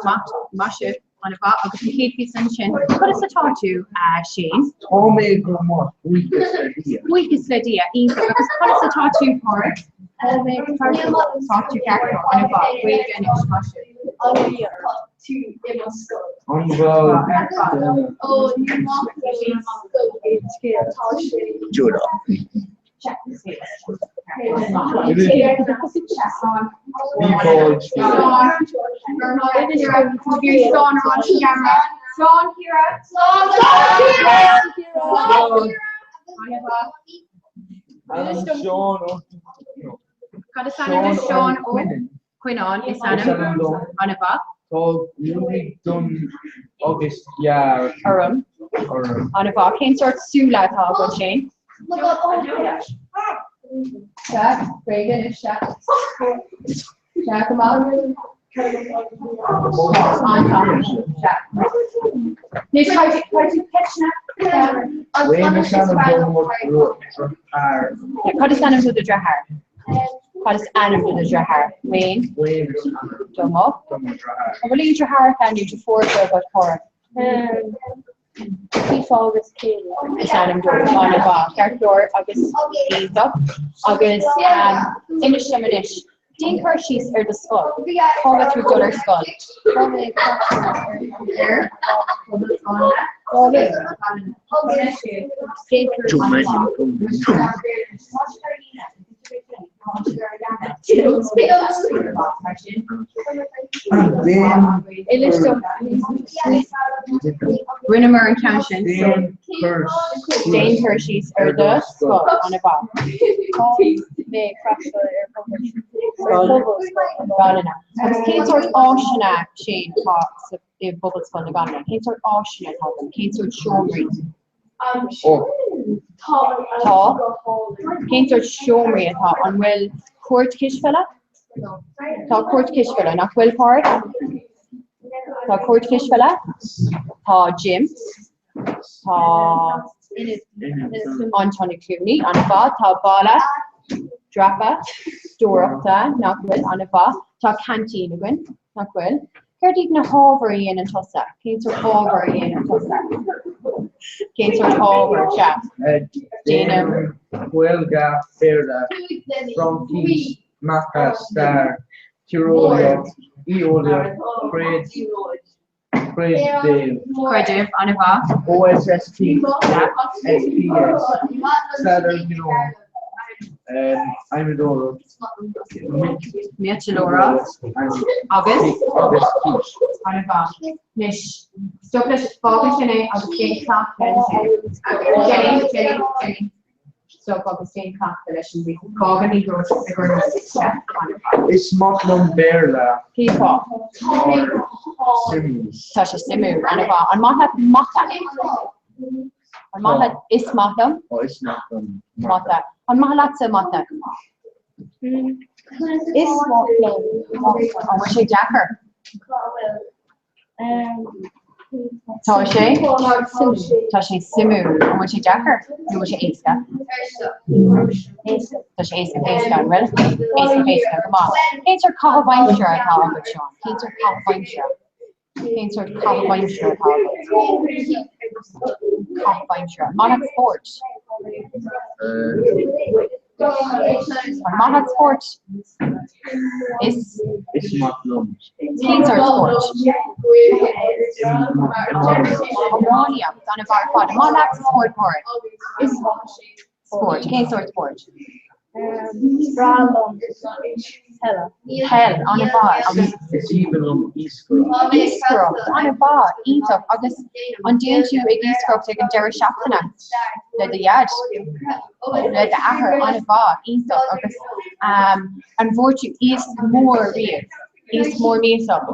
Maith, maith sibh. An-mhaith agus an chéad phíosa ansin. Conas atá tú, a Shane? Tá mé go maith, buíochas le Dia. Buíochas le Dia, iontach. Agus conas atá tú, Pádraig? Tá mé ceart go leor. Tá tú ceart go leor. An-mhaith. Gaeilge anois, maith sibh. Tá tú i mo scoil. An bhfuil Ó, ní maith liom scoil tá sé. Judo. Cad is ainm do Seán Ó Coineáin? Is ainm dom. An-mhaith. Tá gruaig donn agus gearr orm. orm. An-mhaith. Cén sórt súile atá agat, Shane? Sea, Gaeilge anois, sea. Sea, go maith. An-mhaith. Sea. Anois, caithfidh tú ceisteanna. Wayne is ainm dom mo dheartháir. Cad is ainm do do dheartháir? Cad is ainm do do dheartháir? Wayne. Wayne is ainm do mo do mo dheartháir. An bhfuil aon deartháireacha nó deirfiúracha agat, Pádraig? Aoife agus Kayla. Is ainm dóibh. An-mhaith. Ceart go leor agus iontach. Agus inis dom anois, déan cur síos ar do scoil. Cá bhfuil tú ag dul ar scoil? Tá mé ag freastal ar Rinneamar an ceann sin. Déan cur síos ar do scoil. An-mhaith. Tá mé ag freastal ar Phobalscoil na Gaillimhe. Agus cén sórt áiseanna, Shane, atá i bPobalscoil na Gaillimhe? Cén sórt áiseanna atá ann? Cén sórt seomraí? Tá. Cén sórt seomraí atá? An bhfuil cúirt cispheile? Tá cúirt cispheile, nach bhfuil, Pádraig? Tá cúirt cispheile? Tá gym. Tá an tIonad Cluanaí, an-mhaith. Tá balla dreapadóireachta, nach bhfuil, an-mhaith. Tá ceaintín againn, nach bhfuil? Céard iad na hábhair a dhéanann tusa? Cén sórt ábhair a dhéanann tusa? Cén sórt ábhair? Sea. Déanaim Gaeilge, Béarla, Fraincis, Mata, Stair, Tíreolaíocht, Eolaíocht, Creideamh. Creideamh, an-mhaith. OSSP, SPS, Staidéar Gnó. Adhmadóireacht, Miotalóireacht agus agus fís. An-mhaith. Anois, stop leis, fágann sin é agus déan cleachtadh ansin. Jenny, Jenny, Jenny. Stop agus déan cleachtadh leis an bhfaoi. Fág an liathróid ag an an-mhaith. Is maith liom Béarla. Cén fáth? Mar suimiúil. Tá sé suimiúil, an-mhaith. An maith leat mata? An maith leat, is maith liom. Ó, is maith liom mata. An maith leatsa mata? Is maith liom mata. An bhfuil sé deacair? Tá sé? Tá sé suimiúil. An bhfuil sé deacair? Nó bhfuil sé éasca? Tá sé éasca éasca, an bhfuil? Éasca éasca, go maith. Cén sórt caitheamh aimsire atá agat, Seán? Cén sórt caitheamh aimsire? Cén sórt caitheamh aimsire atá agat? Caitheamh aimsire. An maith leat spórt? An maith leat spórt? Is. Is maith liom. Cén sórt spóirt? Iománaíocht. An-mhaith ar fad. An maith leat spórt, Pádraig? Spórt. Cén sórt spóirt? Is breá liom peil. Peil, an-mhaith. Agus. Is aoibhinn liom iascaireacht. Iascaireacht, an-mhaith, iontach. Agus an dtéann tú ag iascaireacht ag an deireadh seachtaine le do dhaid? Le d'athair, an-mhaith, iontach. Agus an bhfuair tú iasc mór riamh? Iasc mór millteach?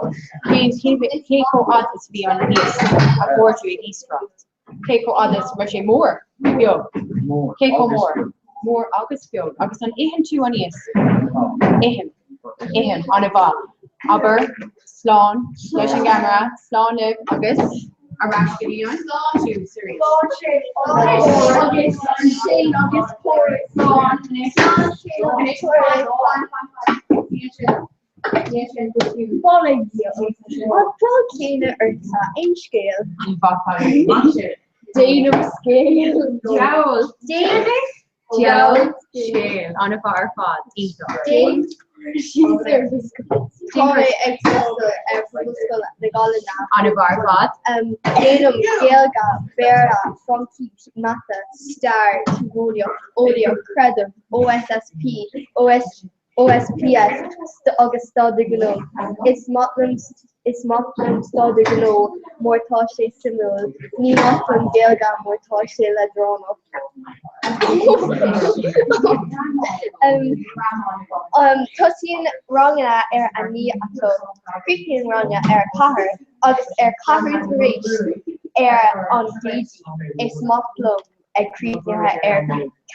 Cén, cé chomh fada is a bhí an iasc a fuair tú ag iascaireacht? Cé chomh fada is raibh sé mór? Beag. Mór. Cé chomh Agus mór? beag. Mór agus beag. Agus an itheann tú an iasc? Ithim. Ithim. An-mhaith. Abair slán leis an gceamara, slán libh agus ar ais go dtí an tús arís. Agus Shane agus Pádraig. Slán anois. Bail ó Dhia ort. An clog céanna ortsa, aon scéal? Déanaim scéal. Diabhal. Déanaim é? Diabhal scéal. An-mhaith ar fad. Iontach. Déan cur síos ar do scoil. Tá mé ag freastal ar Phobalscoil na Gaillimhe. An-mhaith ar fad. Déanaim Gaeilge, Béarla, Fraincis, Mata, Stair, Tíreolaíocht, Eolaíocht, Creideamh, OSSP, OS OSPS agus Staidéar Gnó. Is maith liom Is maith liom Staidéar Gnó mar tá sé suimiúil. Ní maith liom Gaeilge mar tá sé leadránach. Tosaíonn ranganna ar a 9 a chlog. Críochnaíonn ranganna ar a 4 agus ar ceathrú tar éis ar an gCéadaoin. Is maith liom ag críochnaithe ar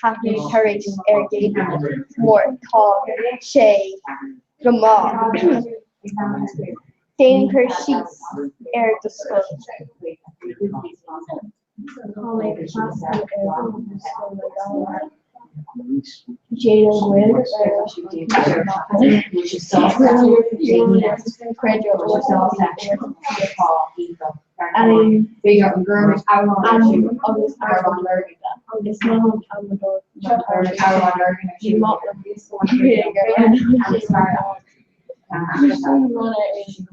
ceathrú tar éis ar gCéadaoin mar tá sé go maith. Déan cur síos ar do scoil. Tá mé ag freastal ar Phobalscoil na Gaillimhe. Déanaim Gaeilge, Béarla, Fraincis, Mata, Creideamh, OSSP, Ealaín, Ainm agus Airgead. Is maith liom amadóir Ní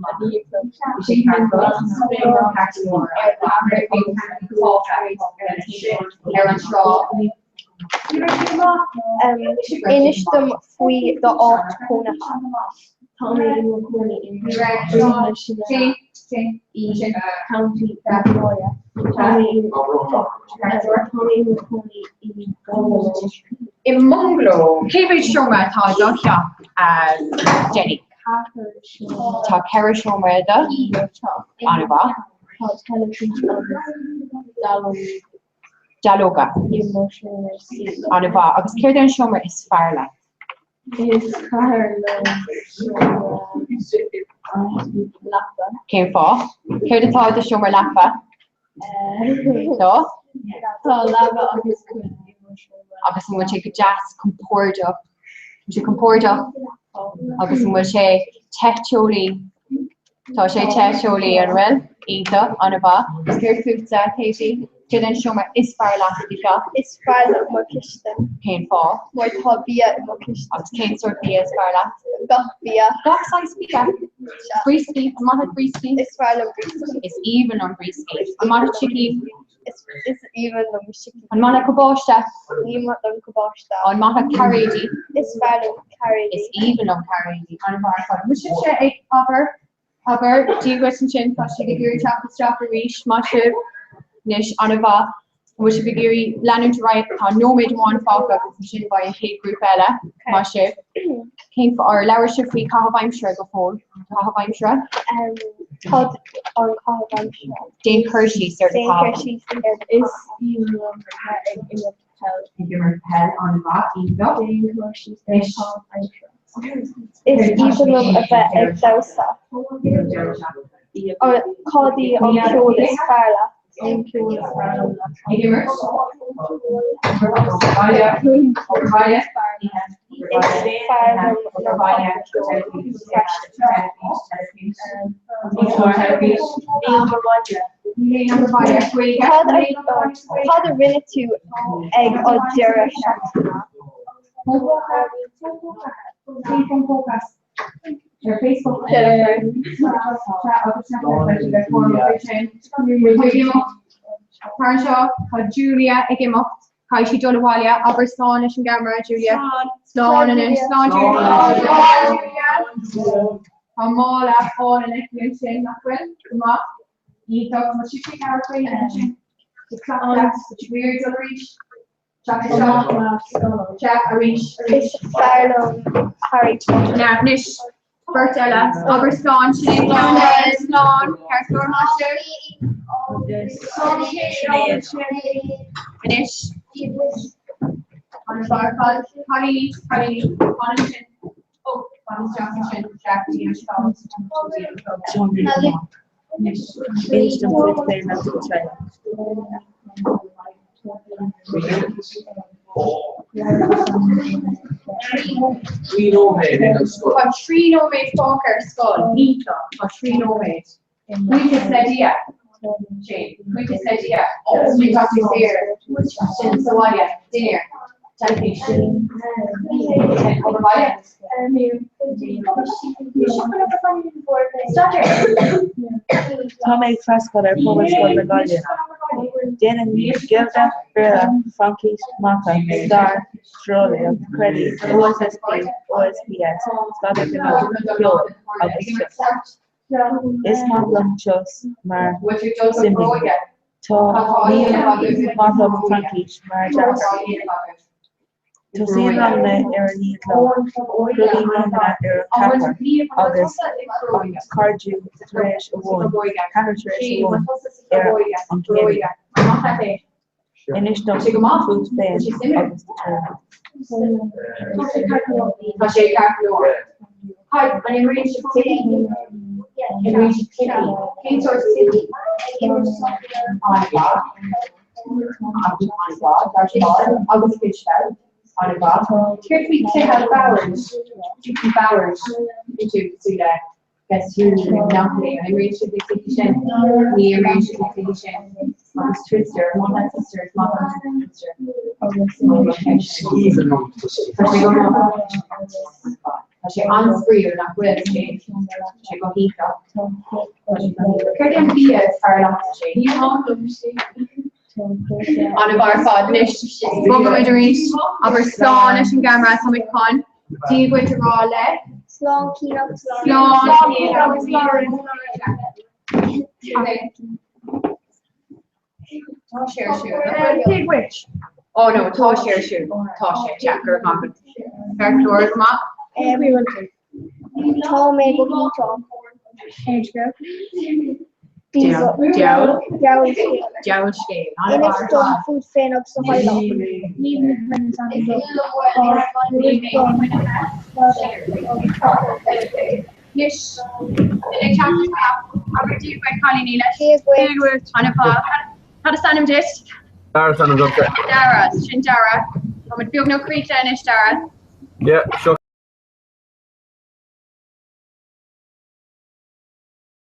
maith liom Gaeilge Tosaíonn ranganna ar a 9 a chlog. Críochnaíonn ar 4 agus tar éis ar a 1. Inis dom faoi d'áit chónaithe. Tá mé i mo chónaí i i County na Gaillimhe. Tá mé i tá mé i mo chónaí i mbungaló. I mbungaló? Cé mhéad seomra atá i do theach, Jenny? Ceathair seomra. Tá ceithre seomra i do teach. An-mhaith. Tá teilifís agus dallóg. Dallóga. I mo sheomra suí. An-mhaith. Agus céard é an seomra is fearr leat? Is fearr liom seomra leapa. Cén fáth? Céard atá i do seomra leapa? Tá? Tá leaba agus coill i mo seomra. Agus an bhfuil sé go deas compordach? An bhfuil sé compordach? Agus an bhfuil sé te teolaí? Tá sé te teolaí, an bhfuil? Iontach, an-mhaith. Agus céard fútsa, Katie? Céard é an seomra is fearr leat i do theach? Is fearr liom mo chistin. Cén fáth? Mar tá bia i mo chistin. Agus cén sórt bia is fearr leat? Gach bia. Gach saghas bia? Brioscaí? An maith leat brioscaí? Is fearr liom brioscaí. Is aoibhinn liom brioscaí. An maith leat sicín? Is aoibhinn liom sicín. An maith leat cabáiste? Ní maith liom cabáiste. An maith leat cairéidí? Is fearr liom cairéidí. Is aoibhinn liom cairéidí. An-mhaith ar fad. An bhfuil sibhse ag abair, abair, Dia dhuit ansin, tá sibh ag iarraidh teacht isteach arís, maith sibh. Anois, an-mhaith. An bhfuil sibh ag iarraidh leanúint ar aghaidh? Tá nóiméad amháin fágtha agus ansin beidh an chéad ghrúpa eile. Maith sibh. Cén fáth, ar labhair sibh faoi caitheamh aimsire go fóill? Caitheamh aimsire? Cad an caitheamh aimsire? Déan cur síos ar do Déan cur chaitheamh. síos ar do Is aoibhinn liom a bheith ag imirt peil. Ag imirt peil, an-mhaith, iontach. Déan cur síos ar do chaitheamh aimsire. Is aoibhinn liom a bheith ag damhsa. Cad í an ceol is fearr leat? An ceol is fearr liom ná Ag imirt? Is fearr liom na popcheol freisin. Cad a cad a rinne tú ag an deireadh seachtaine? Thar anseo, tá Julia ag imeacht. Caithfidh sí dul abhaile. Abair slán leis an gceamara, Julia. Slán anois. Slán, Julia. Slán, Julia. Tá mála álainn aici ansin, nach bhfuil? Go maith. Iontach. Tá sibhse ag labhairt Gaeilge ansin. Tá cleachtadh. Tá sibh ag iarraidh dul arís. Is fearr liom Harry Potter. Now, anois, Beirt eile. Abair slán, Sinéad ceann eile, slán, ceart go leor maith sibh. Anois. An fear fad, cailíní, cailíní, fan ansin. Ó, fan isteach ansin, Jack, déan Anois. Inis dom fút féin agus do theaghlach. Tá 3 nóiméad fágtha ar scoil. Iontach. Tá 3 nóiméad. Buíochas le Dia. Shane. Buíochas le Dia. Tá tú saor. Sin sa bhaile. Dinnéar. Teilifís. Obair bhaile. Tá mé ag freastal ar Phobalscoil na Gaillimhe. Déanaim Gaeilge, Béarla, Fraincis, Mata, Stair, Tíreolaíocht, Creideamh, OSSP, OSPS, Staidéar Gnó, Ceol agus Chess. Is maith liom chess mar suimiúil. Tá ní maith liom Fraincis mar deacair. Tosaíonn ranganna ar a 9 a chlog, críochnaíonn ranganna ar a 4 agus an ceathrú tar éis a 1, ceathrú tar éis a 1 ar an Chéadaoin. Inis dom fút féin agus do theaghlach. Tá sé ceart go leor. Haigh, an imríonn sibh cluichí? Imríonn sibh cluichí. Cén sórt cluichí? An-mhaith. An-mhaith, dodgeball agus cispheil. An-mhaith. Céard faoi cluiche boird? Cluichí boird. Bhí tú cosúil le Guess Who nó Monopoly. An imríonn sibh na cluichí sin? Ní imríonn sibh na cluichí sin. Agus Twister. Maith leat Twister. Is maith liom Twister. Tá sé go maith. Tá sé an-spraíúil nach bhfuil? Tá sé go hiontach. Céard é an bia is fearr leatsa, Shane? An-mhaith ar fad. Anois, bogfaimid arís. Abair slán leis an gceamara, táimid chun Dia dhuit a rá le. Slán Cian agus Lauren. Slán Cian agus Lauren. Tá sé ar siúl. Dia dhuit. Oh no, tá sé ar siúl. Tá sé, sea, go raibh maith agat. Ceart go leor, go maith. Tá mé go hiontach. Diabhal. Diabhal scéal. Inis dom fút féin agus do theaghlach. Anois, ag teacht isteach, abair Dia dhuit cailíní leis. Dia dhuit. An-mhaith. Cad is ainm duit? Dara is ainm domsa. Dara, sin Dara. Táimid beagnach críochnaithe anois, Dara. Yeah, seo.